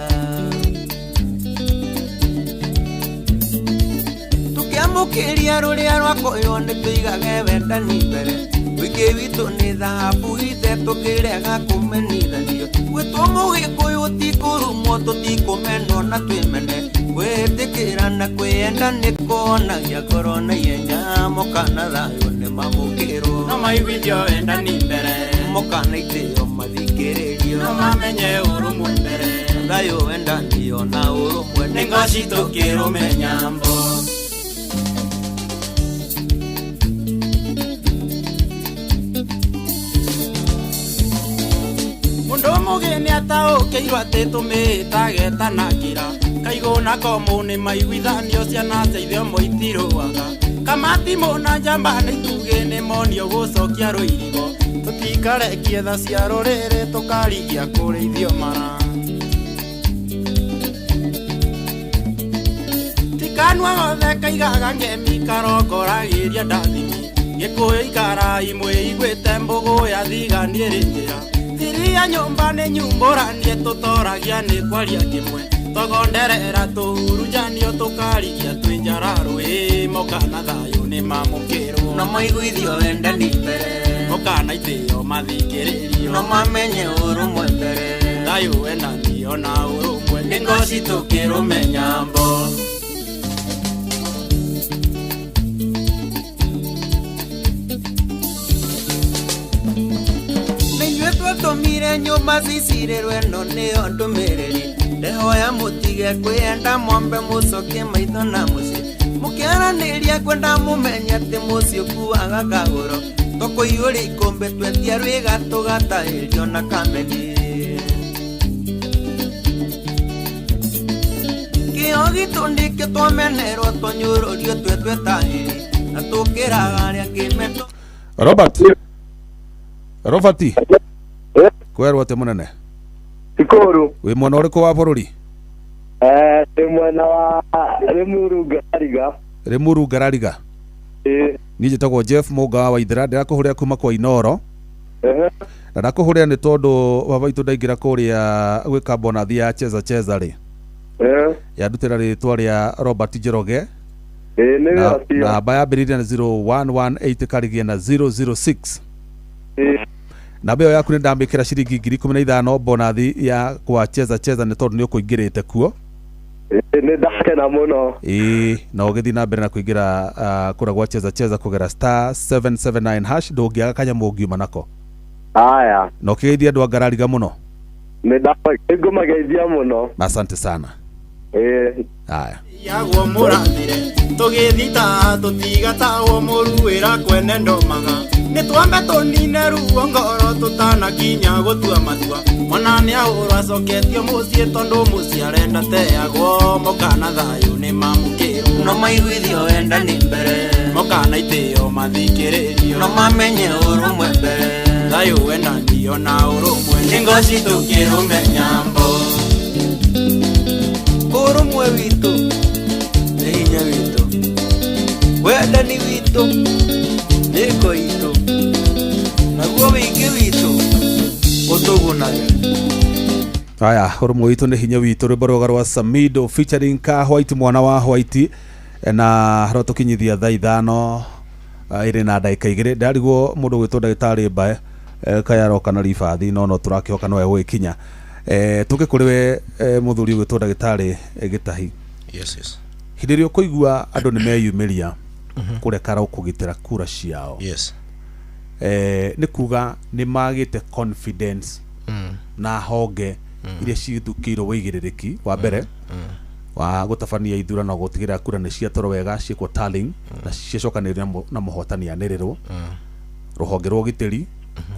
Tũkĩamũkĩria rũrĩa rwakoywo nĩ tũigage wendani mbere, ũingĩ witũ nĩ thahabu ithe, tũkĩrega kũmenithanio. Gwĩtwo mũgĩkũyũ ti kũrumwo, tũtikũmenwo na twĩmene. Kwĩĩtĩkĩra na kwĩyenda nĩ kuonagia ngoro na ihenya, moka na thayũ nĩ mamũkĩrwo. No maiguithio wendani mbere, moka na itĩo mathikĩrĩrio. No mamenye ũrũmwe mbere, thayũ, wendanio na ũrũmwe nĩ ngoci tũkĩrũme nyambo. Mũndũ mũgĩ nĩ ataũkĩirwo atĩ tũmĩĩtagetanakĩra kaigũ na komũ nĩ maiguithanio, ciana cia ithe ũmwe itirũaga. Kamatimũ na njamba nĩ itugĩ, nĩ monio gũcokia rũirigo. Tũtikarekie tha cia rũrĩrĩ, tũkarigia kũrĩithio mara. Tikanua gothe kaigaga ngemi, karongoragĩria ndathimi. Gĩkũyũ ikara imwe iguĩte, mbũgũ ya thigani ĩrĩ njĩra. Thiri ya nyũmba nĩ nyumbũranie, tũtoragia nĩ kwaria kĩmwe. Twagonderera tũhurunjanio, tũkarigia twĩ njara rũĩ. Moka na thayũ nĩ mamũkĩrwo. No maiguithio wendani mbere, moka na itĩo mathikĩrĩrio. No mamenye ũrũmwe mbere, thayũ, wendanio na ũrũmwe nĩ ngoci tũkĩrũme nyambo. Nĩ inyuĩ twatũmire nyũmba cicirĩrwo, ĩno nĩyo ndũmĩrĩri. Ndehoya mũtige kwĩyenda, mwambe mũcokie maitho na mũciĩ. Mũkĩaranĩria kwenda mũmenye atĩ mũciĩ ũkuaga kagũro, tũkũiyũria ikũmbĩ twetia rwĩga tũgatahĩrio na kameni. Kĩo gitũ nĩkĩo twamenerwo, twanyũrũrio twĩ twetahĩri na tũkĩraga arĩa angĩ metũ. Robert, Robert, kwerwo atĩ mũnene? Ikuru. Wĩ mwena ũrĩkũ wa bũrũri? Ndĩ mwena wa Limuru Ngariga. Limuru Ngarariga. Ĩĩ. Niĩ njĩtagwo Jeff Mũnga wa Waithera, ndĩrakũhũrĩra kuma kwa Inooro. Na ndakũhũrĩra nĩ tondũ baba witũ ndaingĩra kũrĩa gwĩka bonathi ya Cheza Cheza rĩ, yandutĩra rĩtwa rĩa Robert Njoroge. Ĩĩ, nĩ na wĩra namba yambĩrĩirie na 0118 karigia na 006. Ĩĩ. Namba ĩyo yaku nĩ ndamĩkĩra ciringi 15,000 bonathi ya kwa cheza cheza nĩ tondũ nĩ ũkũingĩrĩte kuo. Ĩĩ, nĩ ndakena mũno. Ĩĩ, na ũgĩthiĩ na mbere na kũingĩra kũrĩa gwa cheza cheza kũgera star 779 hash, ndũngĩaga kanyamũ ũngiuma nako. Haya. Na ũkĩgeithia andũ a Ngarariga mũno. Nĩ ngũmageithia mũno. Asante sana. Ĩĩ. Haya. Yagwo mũrathire tũgĩthita tũtigatagwo mũruĩra kwene ndomaga nĩ twambe tũnine ruo ngoro tũtanakinya gũtua matua mwana nĩ ahũrwo acoketio mũciĩ tondũ mũciĩ arenda teagwo mokana thayũ nĩ mamũkĩrwo no maiguithio wendani mbere mokana itĩo mathikĩrĩrio no mamenye ũrũmwe mbere thayũ wendanio na ũrũmwe nĩ ngoci tũkĩrũme nyambo. Ũrũmwe witũ nĩ hinya witũ, wendani witũ nĩ ngo itũ, naguo wĩingĩ witũ ũtũgunage. Haya, ũrũmwe witũ nĩ hinya witũ, rwĩmbo rwega rwa Samido featuring Ka White, mwana wa White, na rwatũkinyithia thaa 5 ĩrĩ na ndagĩka 2. Ndarigwo mũndũ ũgwĩtwo ndagĩtarĩ Mbae kaya aroka na ribathi, no no tũrakĩhoka no egũgĩkinya. Tũke kũrĩ we mũthuri ũgwĩtwo ndagĩtarĩ Gĩtahi. Yes, yes. Hĩndĩ ĩrĩa ũkũigua andũ nĩ meyumĩria kũreka kũgitĩra kura ciao, yes, nĩ kuga nĩ magĩte confidence na honge iria cithukĩirwo wĩigĩrĩrĩki wa mbere wa gũtabania ithurano gũtigĩrĩra kura nĩ ciatwarwo wega, ciĩkwo tallying na ciacokanĩrĩrio na mũhotani anĩrĩrwo, rũhonge rwa ũgitĩri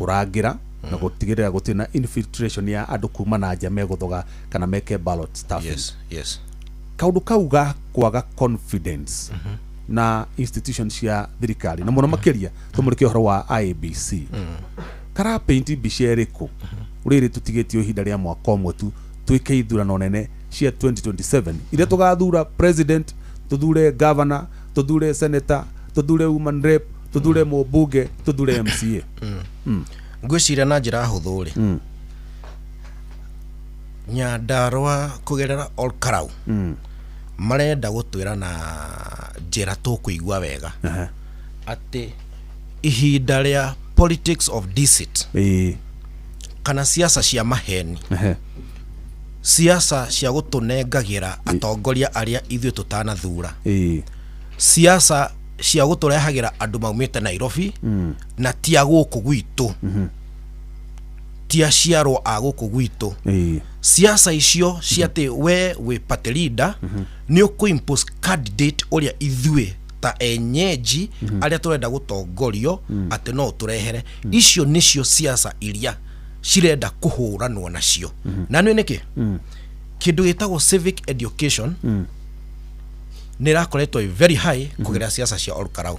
kũrangĩra na gũtigĩrĩra gũtirĩ na infiltration ya andũ kuma na nja megũthoga kana meke ballot stuffing. Yes, yes. Kaũndũ kau ga kwaga confidence na institution cia thirikari na mũno makĩria tũmũrĩke ũhoro wa IEBC kara paint mbica ĩrĩkũ rĩrĩ tũtigĩtio ihinda rĩa mwaka ũmwe tu twĩke ithurano nene cia 2027 iria tũgathura president, tũthure governor, tũthure senator, tũthure woman rep, tũthure mũmbunge, tũthure MCA. Ngwĩciria na njĩra hũthũ rĩ, Nyandarua kũgerera Ol Kalou marenda gũtwĩra na njĩra tũkũigua wega atĩ ihinda rĩa politics of deceit kana siasa cia maheni, siasa cia gũtũnengagĩra atongoria arĩa ithuĩ tũtanathura, siasa cia gũtũrehagĩra andũ maumĩte Nairobi na ti a gũkũ gwitũ, ti aciarwo a gũkũ gwitũ, siasa icio cia atĩ we wĩ party leader nĩ ũkũ impose candidate ũrĩa ithuĩ ta enyeji arĩa tũrenda gũtongorio atĩ no ũtũrehere. Icio nĩcio siasa iria cirenda kũhũranwo nacio. Na nĩ nĩkĩ kĩndũ gĩtagwo civic education nĩ ĩrakoretwo ĩ very high kũgerera siasa cia Ol Kalou.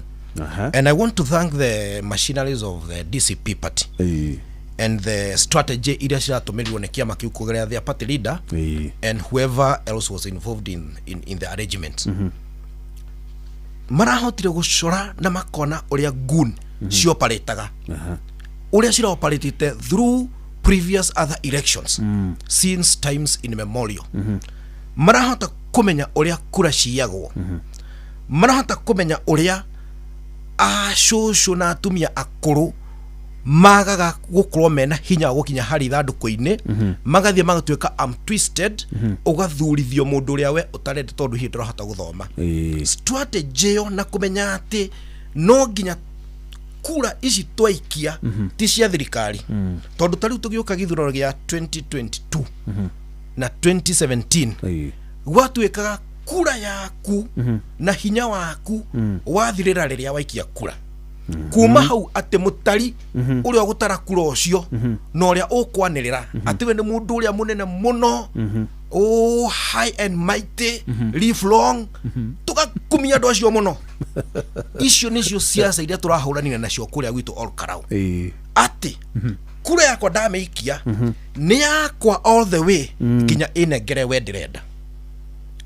And I want to thank the machineries of the DCP party and the strategy iria ciratũmĩrirwo nĩ kĩama kĩu kũgerera their party leader and whoever else was involved in the arrangement. Marahotire gũcora na makona ũrĩa goon cioparĩtaga, ũrĩa ciraoparĩtĩte through previous other elections since times immemorial. Marahota kũmenya ũrĩa kura ciyagwo, marahota kũmenya ũrĩa acũcũ na atumia akũrũ magaga gũkorwo mena hinya wa gũkinya harĩ ithandũkũ-inĩ, magathiĩ magatuĩka am twisted, ũgathurithio mũndũ ũrĩa we ũtarenda tondũ hihi ndũrahota gũthoma. Strategy ĩyo na kũmenya atĩ no nginya kura ici twaikia ti cia thirikari, tondũ ta rĩu tũgĩũka gĩthurano gĩa 2022 na 2017 gwatuĩkaga kura yaku na hinya waku wathirĩra rĩrĩa waikia kura. Kuma hau atĩ mũtari ũrĩa ũgũtara kura ũcio na ũrĩa ũkwanĩrĩra atĩ we nĩ mũndũ ũrĩa mũnene mũno, oh high and mighty, live long, tũgakumia andũ acio mũno. Icio nĩcio siasa iria tũrahũranire nacio kũrĩa gwitũ Ol Kalou, atĩ kura yakwa ndamĩikia nĩ yakwa all the way nginya ĩnengere we ndĩrenda.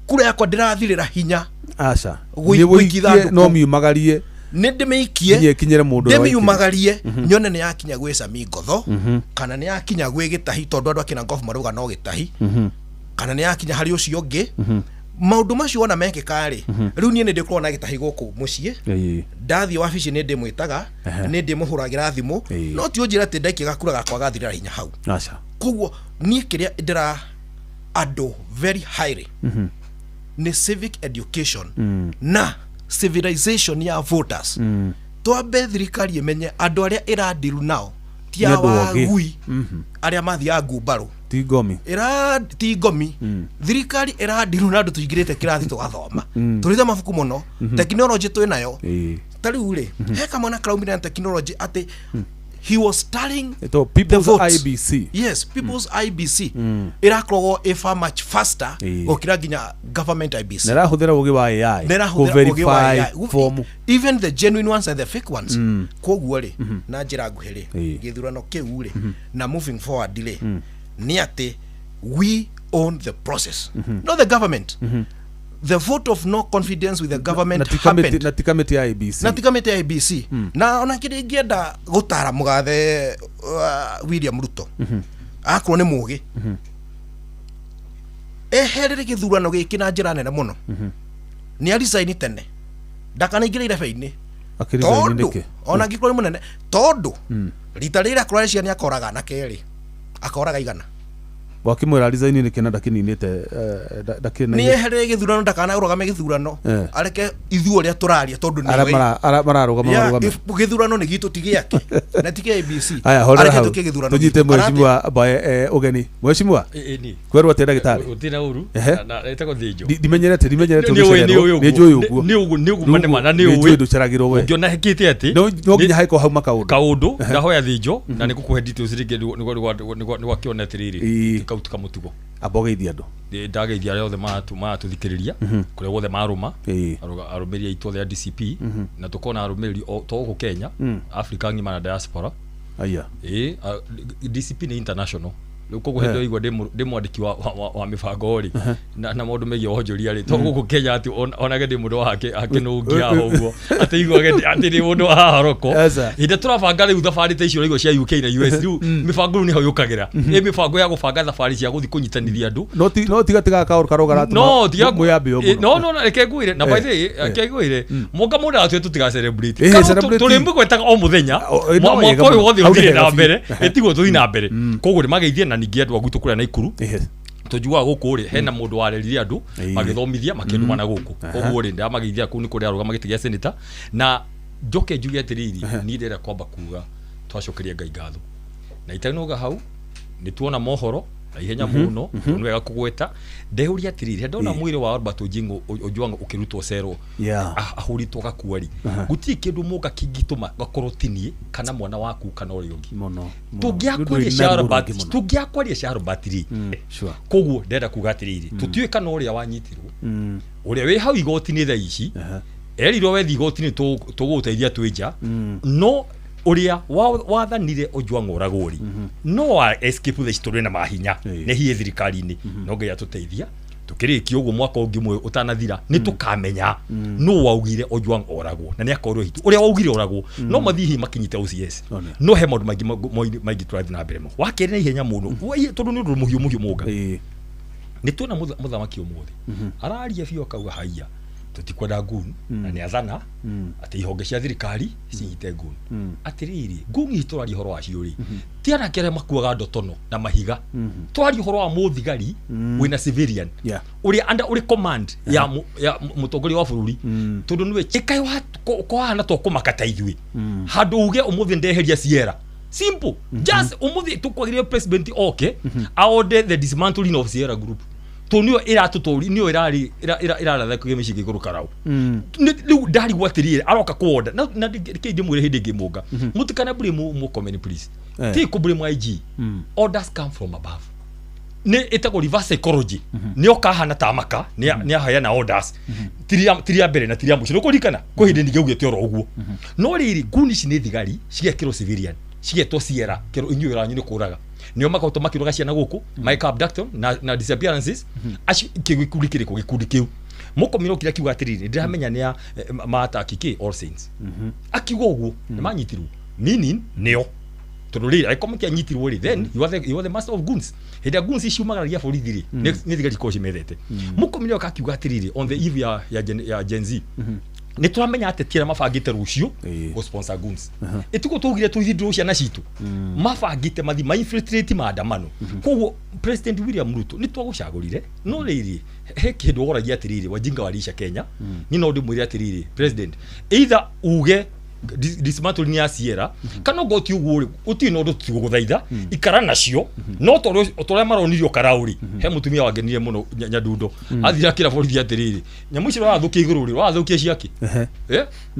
Kura yakwa ndĩrathirĩra hinya. Aca, nĩ wũikie no miumagarie, nĩ ndĩmĩikie nginya ĩkinyĩre mũndũ ũrĩa ndĩmiumagarie nyone nĩ yakinya gwĩ Sami Ngotho kana nĩ yakinya gwĩ Gĩtahi, tondũ andũ akina Ngobu marauga no Gĩtahi, kana nĩ yakinya harĩ ũcio ũngĩ. Maũndũ macio wona mekĩka rĩ, rĩu niĩ nĩ ndĩkorwo na gĩtahi gũkũ mũciĩ, ndathiĩ wabici nĩ ndĩmwĩtaga, nĩ ndĩmũhũragĩra thimũ, no ti ũnjĩre atĩ ndaikia gakura gakwa gathirĩra hinya hau. Aca. Koguo niĩ kĩrĩa ndĩra andũ very highly nĩ civic education na civilization ya voters. Twambe thirikari ĩmenye andũ arĩa ĩrandiru nao ti Nĩ andũ ogĩ. awagui arĩa mathiaga ngumbarũ, Ti ngomi. Ĩra ti ngomi. Thirikari ĩrandiru na andũ tũingĩrĩte kĩrathi tũgathoma, tũrĩte mabuku mũno, tekinoronjĩ twĩ nayo. Ta rĩu rĩ, he kamwana karaumire na tekinoronjĩ atĩ he was starting Ĩtagwo People's the votes. IBC. Yes, People's IBC ĩrakoragwo ĩ far much faster gũkĩra nginya government IBC. Na ĩrahũthĩra ũgĩ wa AI Na ĩrahũthĩra ũũgĩ wa kũ-verify AI. form. Even the genuine ones and the fake ones. Koguo rĩ, na njĩra nguhĩ rĩ, gĩthurano kĩu rĩ, na moving forward rĩ, nĩ atĩ we own the process, not the government. The vote of no confidence with the government Na ti happened na ti kamĩtĩ ya IBC. Na ti kamĩtĩ ya IBC. Na ona kĩrĩa ingĩenda gũtara mũgathe William Ruto, akorwo nĩ mũgĩ, eherere gĩthurano gĩkĩ na njĩra nene mũno, nĩ aricaini tene, ndakanaingĩre irebe-inĩ. Akĩresign Tondũ nĩkĩ? ona angĩkorwo nĩ mũnene, tondũ rita rĩrĩa akorwo areciria nĩ akoraga anake rĩ, akoraga igana. Wakĩmwĩra resign nĩkĩ na ndakĩninĩte ndakĩrĩ na Nĩ eherere gĩthurano, ndakanarũgame gĩthurano. Areke ithuĩ ũrĩa tũraria, tondũ Arĩa nĩwe mararũgama Yeah, marũgame. Gĩthurano nĩ gitũ, ti gĩake na ti kĩa ABC. Aya, horera Areke hau tũkie gĩthurano tũnyite gitũ. mheshimiwa Mbae ũgeni. Mheshimiwa, Ĩ, kwerwo atĩa ndagĩtarĩ? Gũtirĩ na ũru. Na ĩtagwo thĩnjo. Ndimenyerete Nĩ ũĩ, nĩ ũĩ nĩ njũĩ ũguo. Nĩ ũguo, nĩ ũguo, nĩ ma, na nĩ Nĩ ũĩ. njũĩ ndũceragĩrwo we. Ũngĩona hĩkĩte atĩ No nginya haĩkorwo hauma kaũndũ. Kaũndũ ndahoya thĩnjo na nĩ ngũkũhe details rĩngĩ nĩguo akĩone atĩrĩrĩ kau ti kamũtugo. Amba ũgeithie andũ. Ndageithia arĩa othe maratũthikĩrĩria kũrĩa guothe marũma, arũmĩrĩri aitũ othe a DCP, na tũkona arũmĩrĩri to gũkũ Kenya, Africa ng'ima na diaspora. Aya. Ĩ, DCP nĩ international rĩu, koguo hĩndĩ ĩyo igua ndĩ mwandĩki wa mĩbango rĩ, na maũndũ megiĩ wonjoria rĩ, to gũkũ Kenya atĩ onage ndĩ mũndũ wa akĩnũngia haha ũguo, atĩ iguage atĩ ndĩ mũndũ wa haha roko. Aca. Hĩndĩ ĩrĩa tũrabanga rĩu thabarĩ ta icio ũraigua cia UK na US, rĩu mĩbango rĩu nĩho yũkagĩra, ĩ mĩbango ya gũbanga thabarĩ cia gũthiĩ kũnyitanithia andũ. No tiga tiga kaũndũ karĩa karatũma No tiga mwĩambe ũguo. No no no, reke ngwĩre na by the way, reke ngwĩre mwaka mũndũ atwe tũtiga celebrate. Eh, Karũ celebrate. tũrĩmũgwetaga o mũthenya. Eh, no Mwaka wega ũyũ mũno. wothe Hau nĩ ũthire hega na biũ. mbere, ĩtiguo tũthiĩ na mbere. Koguo nĩmageithie na ningĩ andũ a gwitũ kũrĩa Naikuru tũnjugaga gũkũ rĩ, hena mũndũ warerire andũ magĩthomithia makĩndũma na gũkũ. Koguo rĩ, ndamageithia kũu nĩ kũrĩa arũgama gĩtĩ gĩa senator. Na njoke njuge atĩrĩrĩ, niĩ ndĩrenda kwamba kuga twacokeria Ngai ngatho na itanoga hau nĩ tuona mohoro na ihenya mũno. Nĩ wega kũgweta ndeuria atĩrĩrĩ, ndona mwĩrĩ wa Albert Ojingo Ojwang ũkĩrutwo cero, ahũrĩtwo gakua rĩ, gũtirĩ kĩndũ mũnga kĩngĩtũma gakorwo ti niĩ kana mwana waku kana ũrĩa ũngĩ. Mũno. Tũngĩakwaria cia Albert, tũngĩakwaria cia Albert rĩ. Koguo ndĩrenda kuga atĩrĩrĩ, tũtiũĩ kana ũrĩa wanyitirwo, ũrĩa wĩ hau igoti-inĩ thaa ici, erirwo wethi igoti-inĩ tũgũgũteithia twĩ nja, no ũrĩa wathanire Ojwang oragwo rĩ, no a escape thaa ici tũrĩ na mahinya nĩ hiĩ thirikari-inĩ. No Ngai atũteithia tũkĩrĩkia ũguo, mwaka ũngĩ ũmwe ũtanathira nĩ tũkamenya nũ waugire Ojwang oragwo, na nĩ akorwo hitu ũrĩa waugire oragwo. No mathiĩ hihi makinyite OCS, no he maũndũ maingĩ maingĩ tũrathiĩ na mbere mo. Wa kerĩ, na ihenya mũno, tondũ nĩ ũndũ mũhiũ mũhiũ mũnga, nĩ tuona mũthamaki ũmũthĩ araria biũ akauga haiya, tũtikwenda ngun, na nĩ athana atĩ ihonge cia thirikari cinyite ngun. Atĩrĩrĩ, ngun ici tũraria ũhoro wacio rĩ, ti anake arĩa makuaga ndotono na mahiga, tũraria ũhoro wa mũthigari wĩna civilian ũrĩa under ũrĩ command ya mũtongoria wa bũrũri, tondũ nĩwe ĩkaĩ kwahana to kũmaka ta ithuĩ handũ uge ũmũthĩ ndeheria Sierra, simple, just ũmũthĩ tũkwagĩrĩire president oke aorde the dismantling of Sierra Group, tondũ nĩyo ĩratũtũri, nĩyo ĩrarĩ ĩraratha mĩcinga igũrũ karau. Rĩu ndarigwo atĩrĩrĩ, aroka kũonda na kĩ ndĩmwĩre hĩndĩ ĩngĩ mũnga, mũtikana blame Murkomen, please. Ti kũ blame IG. Orders come from above, nĩ ĩtagwo reverse psychology. Nĩ okahana ta maka nĩ aheana orders, ti rĩa mbere na ti rĩa mũico. Nĩ ũkũririkana kwĩ hĩndĩ ningĩ augĩte oro ũguo. No rĩrĩ, nguni ici nĩ thigari cigekerwo civilian, cigetwo Sierra, kerwo inyuĩ wĩra wanyu nĩ kũraga, nĩo makoretwo makĩũraga ciana gũkũ, magĩka abduction na disappearances. Acio kĩu gĩkundi kĩrĩkũ? Gĩkundi kĩu Mũkomire okire akiuga atĩrĩrĩ, ndĩramenya nĩ a maataki kĩ All Saints, akiuga ũguo nĩ manyitirwo, meaning nĩo. Tondũ rĩrĩ, angĩkorwo matianyitirwo rĩ, then you are the master of goons. Hĩndĩ ĩrĩa goons ciumagaragia borithi rĩ, nĩ thigari cikoragwo cimethete. Mũkũmini oka akiuga atĩrĩrĩ, on the eve ya Gen Z, nĩ tũramenya ateti arĩa mabangĩte rũciũ gũ sponsor goons. Ĩtuko twaugire tũithindũrwo ciana citũ, mabangĩte mathi ma infiltrate maandamano. Koguo President William Ruto, nĩ twagũcagũrire, no rĩrĩ, he kĩndũ woragia atĩrĩrĩ, wajinga walisha Kenya. Niĩ no ndĩmwĩre atĩrĩrĩ, president, either uge dismantling ya Sierra, kana ũngorwo ti ũguo rĩ, gũtirĩ na ũndũ, tũtigũgũthaitha, ikara nacio. No tondũ o ta ũrĩa maronirio karau rĩ, he mũtumia wangenire mũno, Nyadundo, athire akĩra borithi atĩrĩrĩ, nyamũ icio ũrathũkia igũrũ rĩ, ũrathũkia ciake.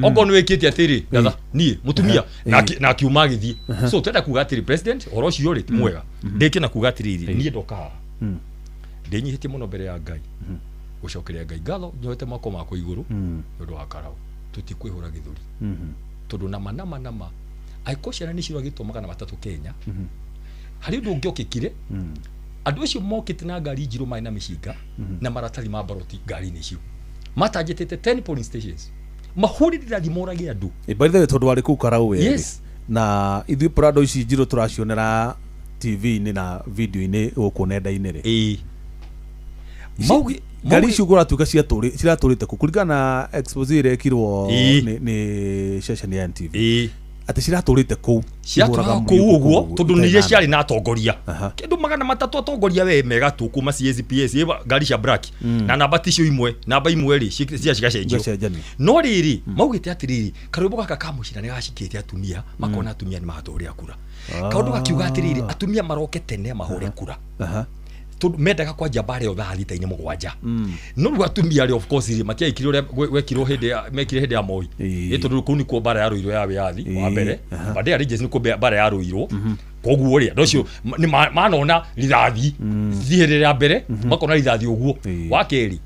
Okorwo nĩ wĩkĩte atĩrĩ, gatha niĩ mũtumia, na akiuma agĩthiĩ. So twenda kuga atĩrĩ, president, ũhoro ũcio rĩ ti mwega. Ndĩke na kuga atĩrĩrĩ, niĩ ndoka haha ndĩnyihĩtie mũno mbere ya Ngai, gũcokeria Ngai ngatho, nyoete moko makwa igũrũ nĩ ũndũ wa karau. Tũtikwĩhũra gĩthũri, tondũ nama nama nama angĩkorwo ciana nĩ ciũragĩtwo 300 Kenya, harĩ ũndũ ũngĩokĩkire. Andũ acio mokĩte na ngari njirũ, marĩ na mĩcinga na maratathi ma baroti ngari-inĩ icio, matanjĩtĩte 10 polling stations, mahũrĩre rithathi, morage andũ. By the way, tondũ warĩ kũu karau we, Yes. na ithuĩ prado ici njirũ tũracionera TV-inĩ na video-inĩ gũkũ nenda-inĩ rĩ, ngari icio kũratuĩka ciratũrĩte kũ kũringana na expose ĩrĩa ĩkirwo nĩ ceceni ya NTV, atĩ ciratũrĩte kũu? Ciratũraga ihũraga kũu mũriũko ũguo, kũu tondũ nĩ iria itarĩ na ciarĩ na atongoria kĩndũ 300, atongoria we megatũ kuma CACPS, ngari cia black, na namba ticio imwe, namba imwe rĩ cia cigacenjio. Igacenjanio. No rĩrĩ, maugĩte atĩrĩrĩ, karwĩmbo gaka ka mũcina nĩ gacikĩte atumia, makona atumia nĩ magatũrĩra kura. Kaũndũ gakiuga atĩrĩrĩ, atumia maroke tene mahũre kura, tondũ mendaga kwanjia mbara ĩyo thaa thita-inĩ mũgwanja. No rĩu atumia arĩa of course rĩ, matiaikire ũrĩa gwekirwo hĩndĩ ya mekire hĩndĩ ya Moi. Tondũ kũu nĩkuo mbara yarũirwo ya wĩyathi wa mbere. Baada ya Ridges nĩkuo mbara yarũirwo. Koguo rĩ, andũ acio nĩ manona rithathi ti hĩndĩ ya mbere, makona rithathi ũguo. Wa kerĩ,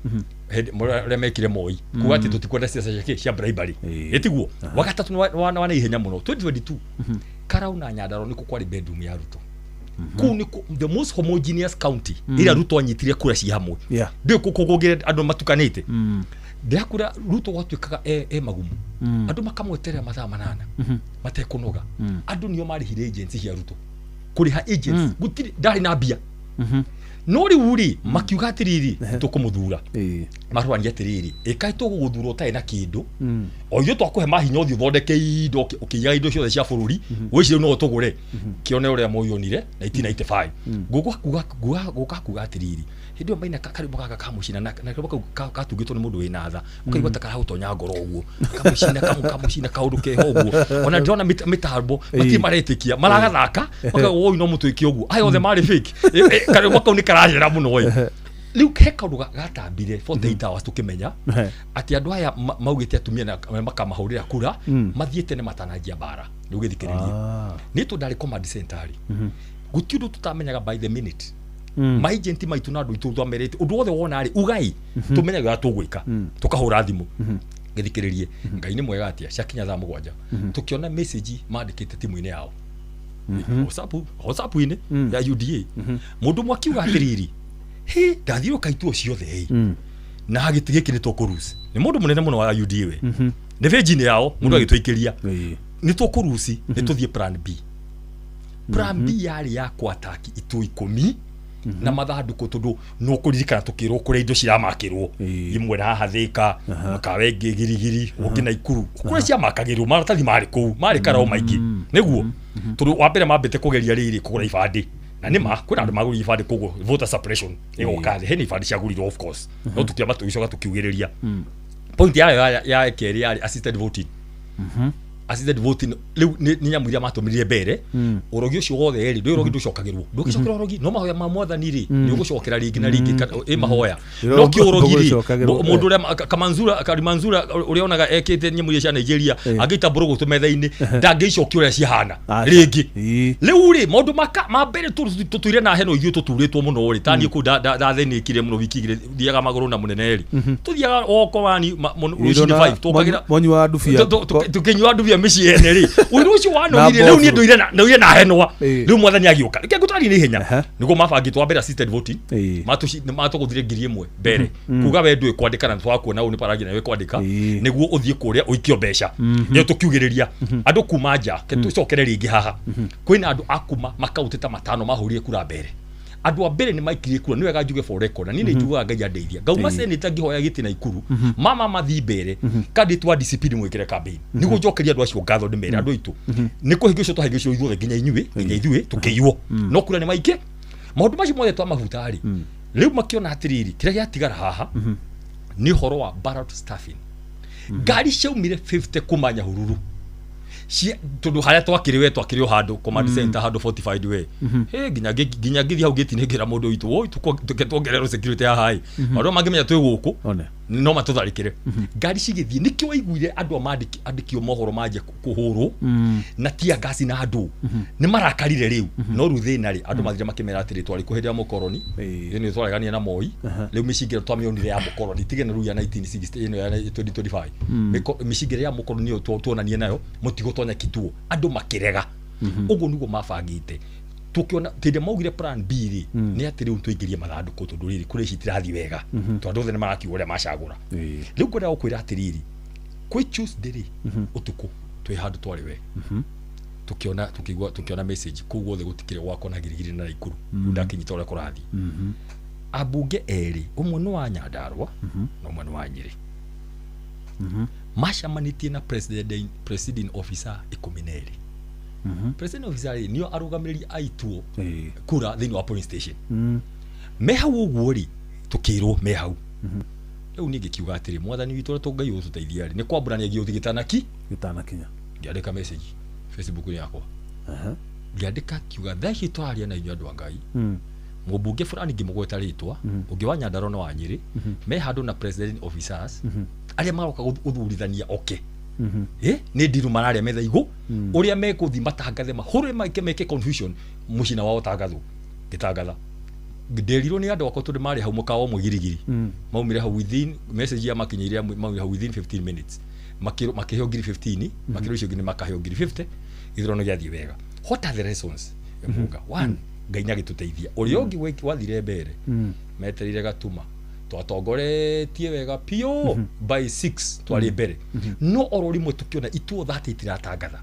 hĩndĩ ũrĩa mekire Moi kuga atĩ tũtikwenda ciaca cia cia bribery, ĩtiguo. Wa gatatũ nĩ wa na ihenya mũno, 2022, Karau na Nyandarua nĩkuo kwarĩ bedroom ya Ruto. Kũu nĩkuo the most homogeneous county ĩrĩa Ruto anyitire kura ci hamwe. Ndĩũ kũkũ kũngĩ andũ matukanĩte. Ndĩrakura Ruto gwatuĩkaga e magumu, andũ makamweterera mathaa 8 matekũnoga. Andũ nĩo marĩhire agency cia Ruto, kũrĩha agents, gũtirĩ ndarĩ na mbia. No rĩu rĩ, makiuga atĩrĩrĩ, tũkũmũthura. Marũania atĩrĩrĩ, ĩkaĩ tũgũgũthura ũtarĩ na kĩndũ, o ithuĩ twakũhe mahinya ũthiĩ ũthondeke indo, ũkĩigaga indo ciothe cia bũrũri, wĩcirie no ũtũgũre. Kĩone ũrĩa Moi onire 1995. Ngũka kuga atĩrĩrĩ, hĩndĩ ĩyo maina karĩmbo gaka ka mũcina, na karĩmbo kau katungĩtwo nĩ mũndũ wĩna tha, ũkaigua ta karagũtonya ngoro ũguo, kamũcina kamũcina, kaũndũ keho ũguo. Ona ndĩrona mĩtambo matirĩ maretĩkia, maragathaka makauga, woi, no mũtwĩke ũguo, aya othe marĩ fake. Karĩmbo kau nĩ karacera mũno ĩ. Rĩu he kaũndũ gatambire 48 hours tũkĩmenya atĩ andũ aya maugĩte atumia na makamahũrĩra kura mathiĩ tene matananjia mbara. Rĩu gĩthikĩrĩrie, nĩ tondũ ndarĩ command center rĩ, gũtirĩ ũndũ tũtamenyaga by the minute. Maagent maitũ na andũ aitũ twamerĩte ũndũ wothe wona rĩ, ugai, tũmenyage ũrĩa tũgwĩka, tũkahũra thimũ. Gĩthikĩrĩrie, Ngai nĩ mwega atĩa, ciakinya thaa 7 tũkĩona message mandĩkĩte timu-inĩ yao WhatsApp-inĩ ya UDA, mũndũ ũmwe akiuga atĩrĩrĩ, hĩ, ndathiũrũka ituo ciothe ĩ, na gĩtĩ gĩkĩ nĩ tũkũruci. Nĩ mũndũ mũnene mũno wa UDA we, nĩ benji-inĩ yao, mũndũ agĩtũikĩria nĩ tũkũruci, nĩ tũthiĩ plan B. Plan B yarĩ ya kwataki ituo 10 na mathandũkũ, tondũ no kũririkana tũkĩrwo kũrĩa indo ciramakĩrwo, imwe na haha Thĩka, makawa ĩngĩ Girigiri, ũngĩ Naikuru, kũrĩa ciamakagĩrwo maratathi marĩ kũu, marĩ karao maingĩ. Nĩguo tondũ wa mbere mambĩte kũgeria rĩrĩ kũgũra ibandĩ, na nĩ ma kwĩna andũ magũrire ibandĩ, koguo voter suppression ĩgoka thĩ. Hena ibandĩ ciagũrirwo of course, no tũkĩamba tũgĩcoka tũkiugĩrĩria. Point yayo ya kerĩ yarĩ assisted voting. Assisted voting rĩu nĩ nyamũ iria matũmĩrire mbere. Ũrogi ũcio wothe rĩ, ndũĩ ũrogi ndũcokagĩrwo, ndũgĩcokera ũrogi, no mahoya ma mwathani rĩ, nĩ ũgũcokera rĩngĩ na rĩngĩ, ĩ mahoya no kĩ ũrogi rĩ, Ndũgũcokagĩrwo. Mũndũ ũrĩa Kamanzura, Karimanzura ũrĩa onaga ekĩte nyamũ iria cia Nigeria, angĩita mbũrũgũtũ metha-inĩ, ndangĩicokia ũrĩa cihana Aca. rĩngĩ. Rĩu rĩ, maũndũ maka ma mbere tũtũire na heno ithuĩ tũturĩtwo mũno rĩ, ta niĩ kũu ndathĩnĩkire mũno wiki 2, thiaga magũrũ na mũnene rĩ, tũthiaga oko wani rũcinĩ 5 tũkagĩra Mwanyua ndubia. Tũkĩnyua ndubia. mĩciĩ ene rĩ ũira ũcio wanogire Na rĩu niĩ mbobu. ndũire na ndũire na henwa Ĩĩ. rĩu mwathani agĩũka reke ngũtarĩrie na ihenya Aha. nĩguo mabangĩtwo wa mbere assisted voting Ĩĩ. Matũgũthire 1000 mbere kuga we ndũĩ kwandĩka na twakuona ũũ nĩ parangi na wĩ kwandĩka Ĩĩ. nĩguo ũthiĩ kũrĩa ũikio mbeca ĩyo tũkiugĩrĩria andũ kuma nja ke tũcokere rĩngĩ haha kwĩna andũ a kuma makaũntĩ ta matano mahũrire kura mbere andũ a mbere nĩ maikirie kura nĩ wega njuge for record na niĩ nĩ njugaga ngai andeithia ngauma seneta ngĩhoya gĩtĩ na ikuru mama mathi mbere candidate wa DCP nĩ mwĩkĩre campaign nĩguo njokerie andũ acio ngatho ndĩmere andũ aitũ nĩ kũhĩngĩcwo twahĩngĩcwo ithuothe nginya inyuĩ nginya ithuĩ tũkĩiywo no kura nĩ maike maũndũ macio mothe twamahuta rĩ rĩu makĩona atĩrĩrĩ kĩrĩa gĩatigara haha nĩ ũhoro wa ballot stuffing ngari ciaumire 50 kuma nyahururu tondũ harĩa twakĩrĩ we twakĩrĩ o handũ command center handũ fortified we Hĩ, nginya nginya ngĩthiĩ hau gĩti ngĩra mũndũ witũ woi tuke tuongererwo security haha ĩ andũ mangĩmenya twĩ gũkũ One. no matũtharĩkĩre ngari cigĩthiĩ nĩkĩo waiguire andũ a andĩkio mohoro manjia kũhũrwo na tia ngasi na andũ nĩ marakarire rĩu no rĩu thĩna rĩ andũ mathire makĩmera atĩrĩ twarĩ kũ hĩndĩ ya mũkoroni ĩyo nĩ twaregania na Moi rĩu mĩcingĩro twamĩonire ya mũkoroni tige na rĩu ya 1960 ĩno ya 2025 mĩcingĩro ya mũkoroni ĩyo tuonanie nayo mũtigũtonya kituo andũ makĩrega ũguo nĩguo mabangĩte tukiona tinde maugire plan B rĩ nĩ atĩ rĩu tũingĩrie mathandũkũ tondũ rĩrĩ kũrĩ ici itirathiĩ wega tondũ andũ othe nĩ marakiuga ũrĩa macagũra rĩu ngwenda gũkwĩra atĩrĩrĩ kwĩ Tuesday rĩ ũtukũ twĩ handũ twarĩ we tukiona tukigua tukiona message kũu guothe gũtikĩrĩ gwakwa na girigiri na Naikuru rĩu ndakinyita ũrĩa kũrathiĩ ambunge erĩ ũmwe nĩ wa Nyandarua na ũmwe nĩ wa Nyĩrĩ macemanĩtie na presiding officer 12 presiding officer rĩ nĩo arũgamĩrĩri a ituo kura thĩinĩ wa polling station me hau ũguo rĩ tũkĩrwo me hau rĩu niĩ ngĩkiuga atĩrĩ mwathani witũ ũrĩa Ngai ũtũteithia rĩ nĩ kwambũrania gĩũthi gĩtanaki Gĩtanakinya. ngĩandĩka message Facebook-inĩ yakwa ngĩandĩka kiuga thaa ici tũraria na inyuĩ andũ a Ngai mũmbunge fulani ngĩmũgweta rĩtwa ũngĩ wa Nyandarua na wa Nyĩrĩ me handũ na president officers arĩa maroka gũthurithania oke nĩ ndiru mararĩa metha igũ ũrĩa mekũthi matangathe mahũre maike meke confusion mũcina wao ũtangathwo ngĩtangatha nderirwo nĩ andũ akwa tondũ marĩ hau mũkawa ũmwe girigiri maumire hau within message ya makinyĩire maumire hau within 15 minutes makĩheo ngiri 15 makĩrwo icio ingĩ nĩ makaheo ngiri 50 gĩthurano gĩathiĩ wega what are the lessons Munga one Ngai nĩ agĩtũteithia ũrĩa ũngĩ wathire mbere metereire gatuma twatongoretie wega piũ by 6 twarĩ mbere no oro rĩmwe tũkĩona ituo 30 itiratangatha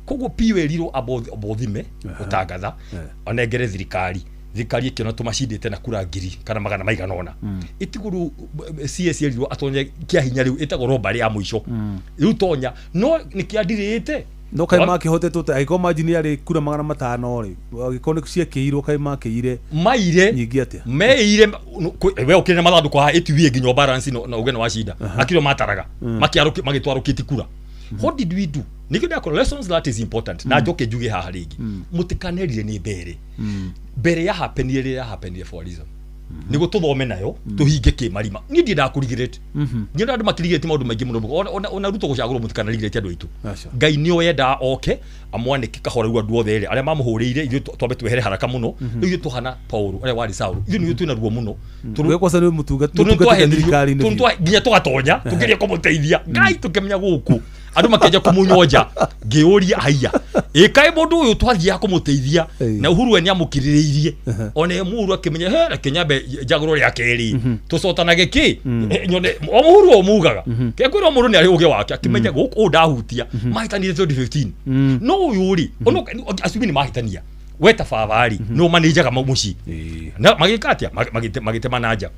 koguo piũ erirwo abothime gũtangatha anengere thirikari thirikari ĩkĩona tũmacindĩte na kura ngiri kana magana maigana ũna ĩtigwo rĩu CS erirwo atonye kĩa hinya rĩu ĩtagwo robbery ya mũico rĩu tonya no nĩkĩandirĩte no kaĩ makĩhotetwo atĩa angĩkorwo margin yarĩ kura 500 rĩ angĩkorwo nĩ ciekĩirwo kaĩ makĩire maire nyingĩ atĩa meire we ũkĩrĩ na mathandũkũ haha ĩtiwie nginya balance na uge nĩ wacinda akĩrĩ mataraga magĩtwarũkĩti kura what did we do nĩkĩo ndakora lessons that is important na njoke njuge haha rĩngĩ mũtikanerire nĩ mbere mbere ya happenire rĩrĩa ya happenire for a reason nĩguo tũthome nayo tũhinge kĩmarima niĩ ndiendaga kũrigirĩte niĩ andũ makirigĩte maũndũ maingĩ mũno ona Ruto gũcagũrwo mũtikanarigirĩte andũ aitũ Ngai nĩo yendaga oke amwanĩke kahora rĩu andũ othe rĩ arĩa mamũhũrĩire ithuĩ twambe twehere haraka mũno rĩu ithuĩ tũhana Paũlũ ũrĩa warĩ Saũlũ ithuĩ nĩithuĩ twĩna ruo mũno We kwanza nĩ mũtungatĩte thirikari-inĩ biũ. nginya tũgatonya tũkĩgeria kũmũteithia Ngai tũkĩmenya gũkũ andũ makĩanjia kũmũnyonja ngĩũria haiya ĩkaĩ mũndũ ũyũ twathiaga kũmũteithia na Uhuru we nĩamũkirĩrĩirie ona Uhuru akĩmenya he reke nyambe njagũrwo rĩa kerĩ tũcotanage kĩ nyone o Uhuru o mugaga kekwĩra mũndũ nĩ arĩ ũgĩ wake akĩmenya gũkũ ũũ ndahutia mahĩtanire 2015 no ũyũ rĩ ona acumi nĩ mahĩtania we ta baba rĩ nĩ ũmanĩnjaga mũciĩ na magĩka atĩa magĩtema na nja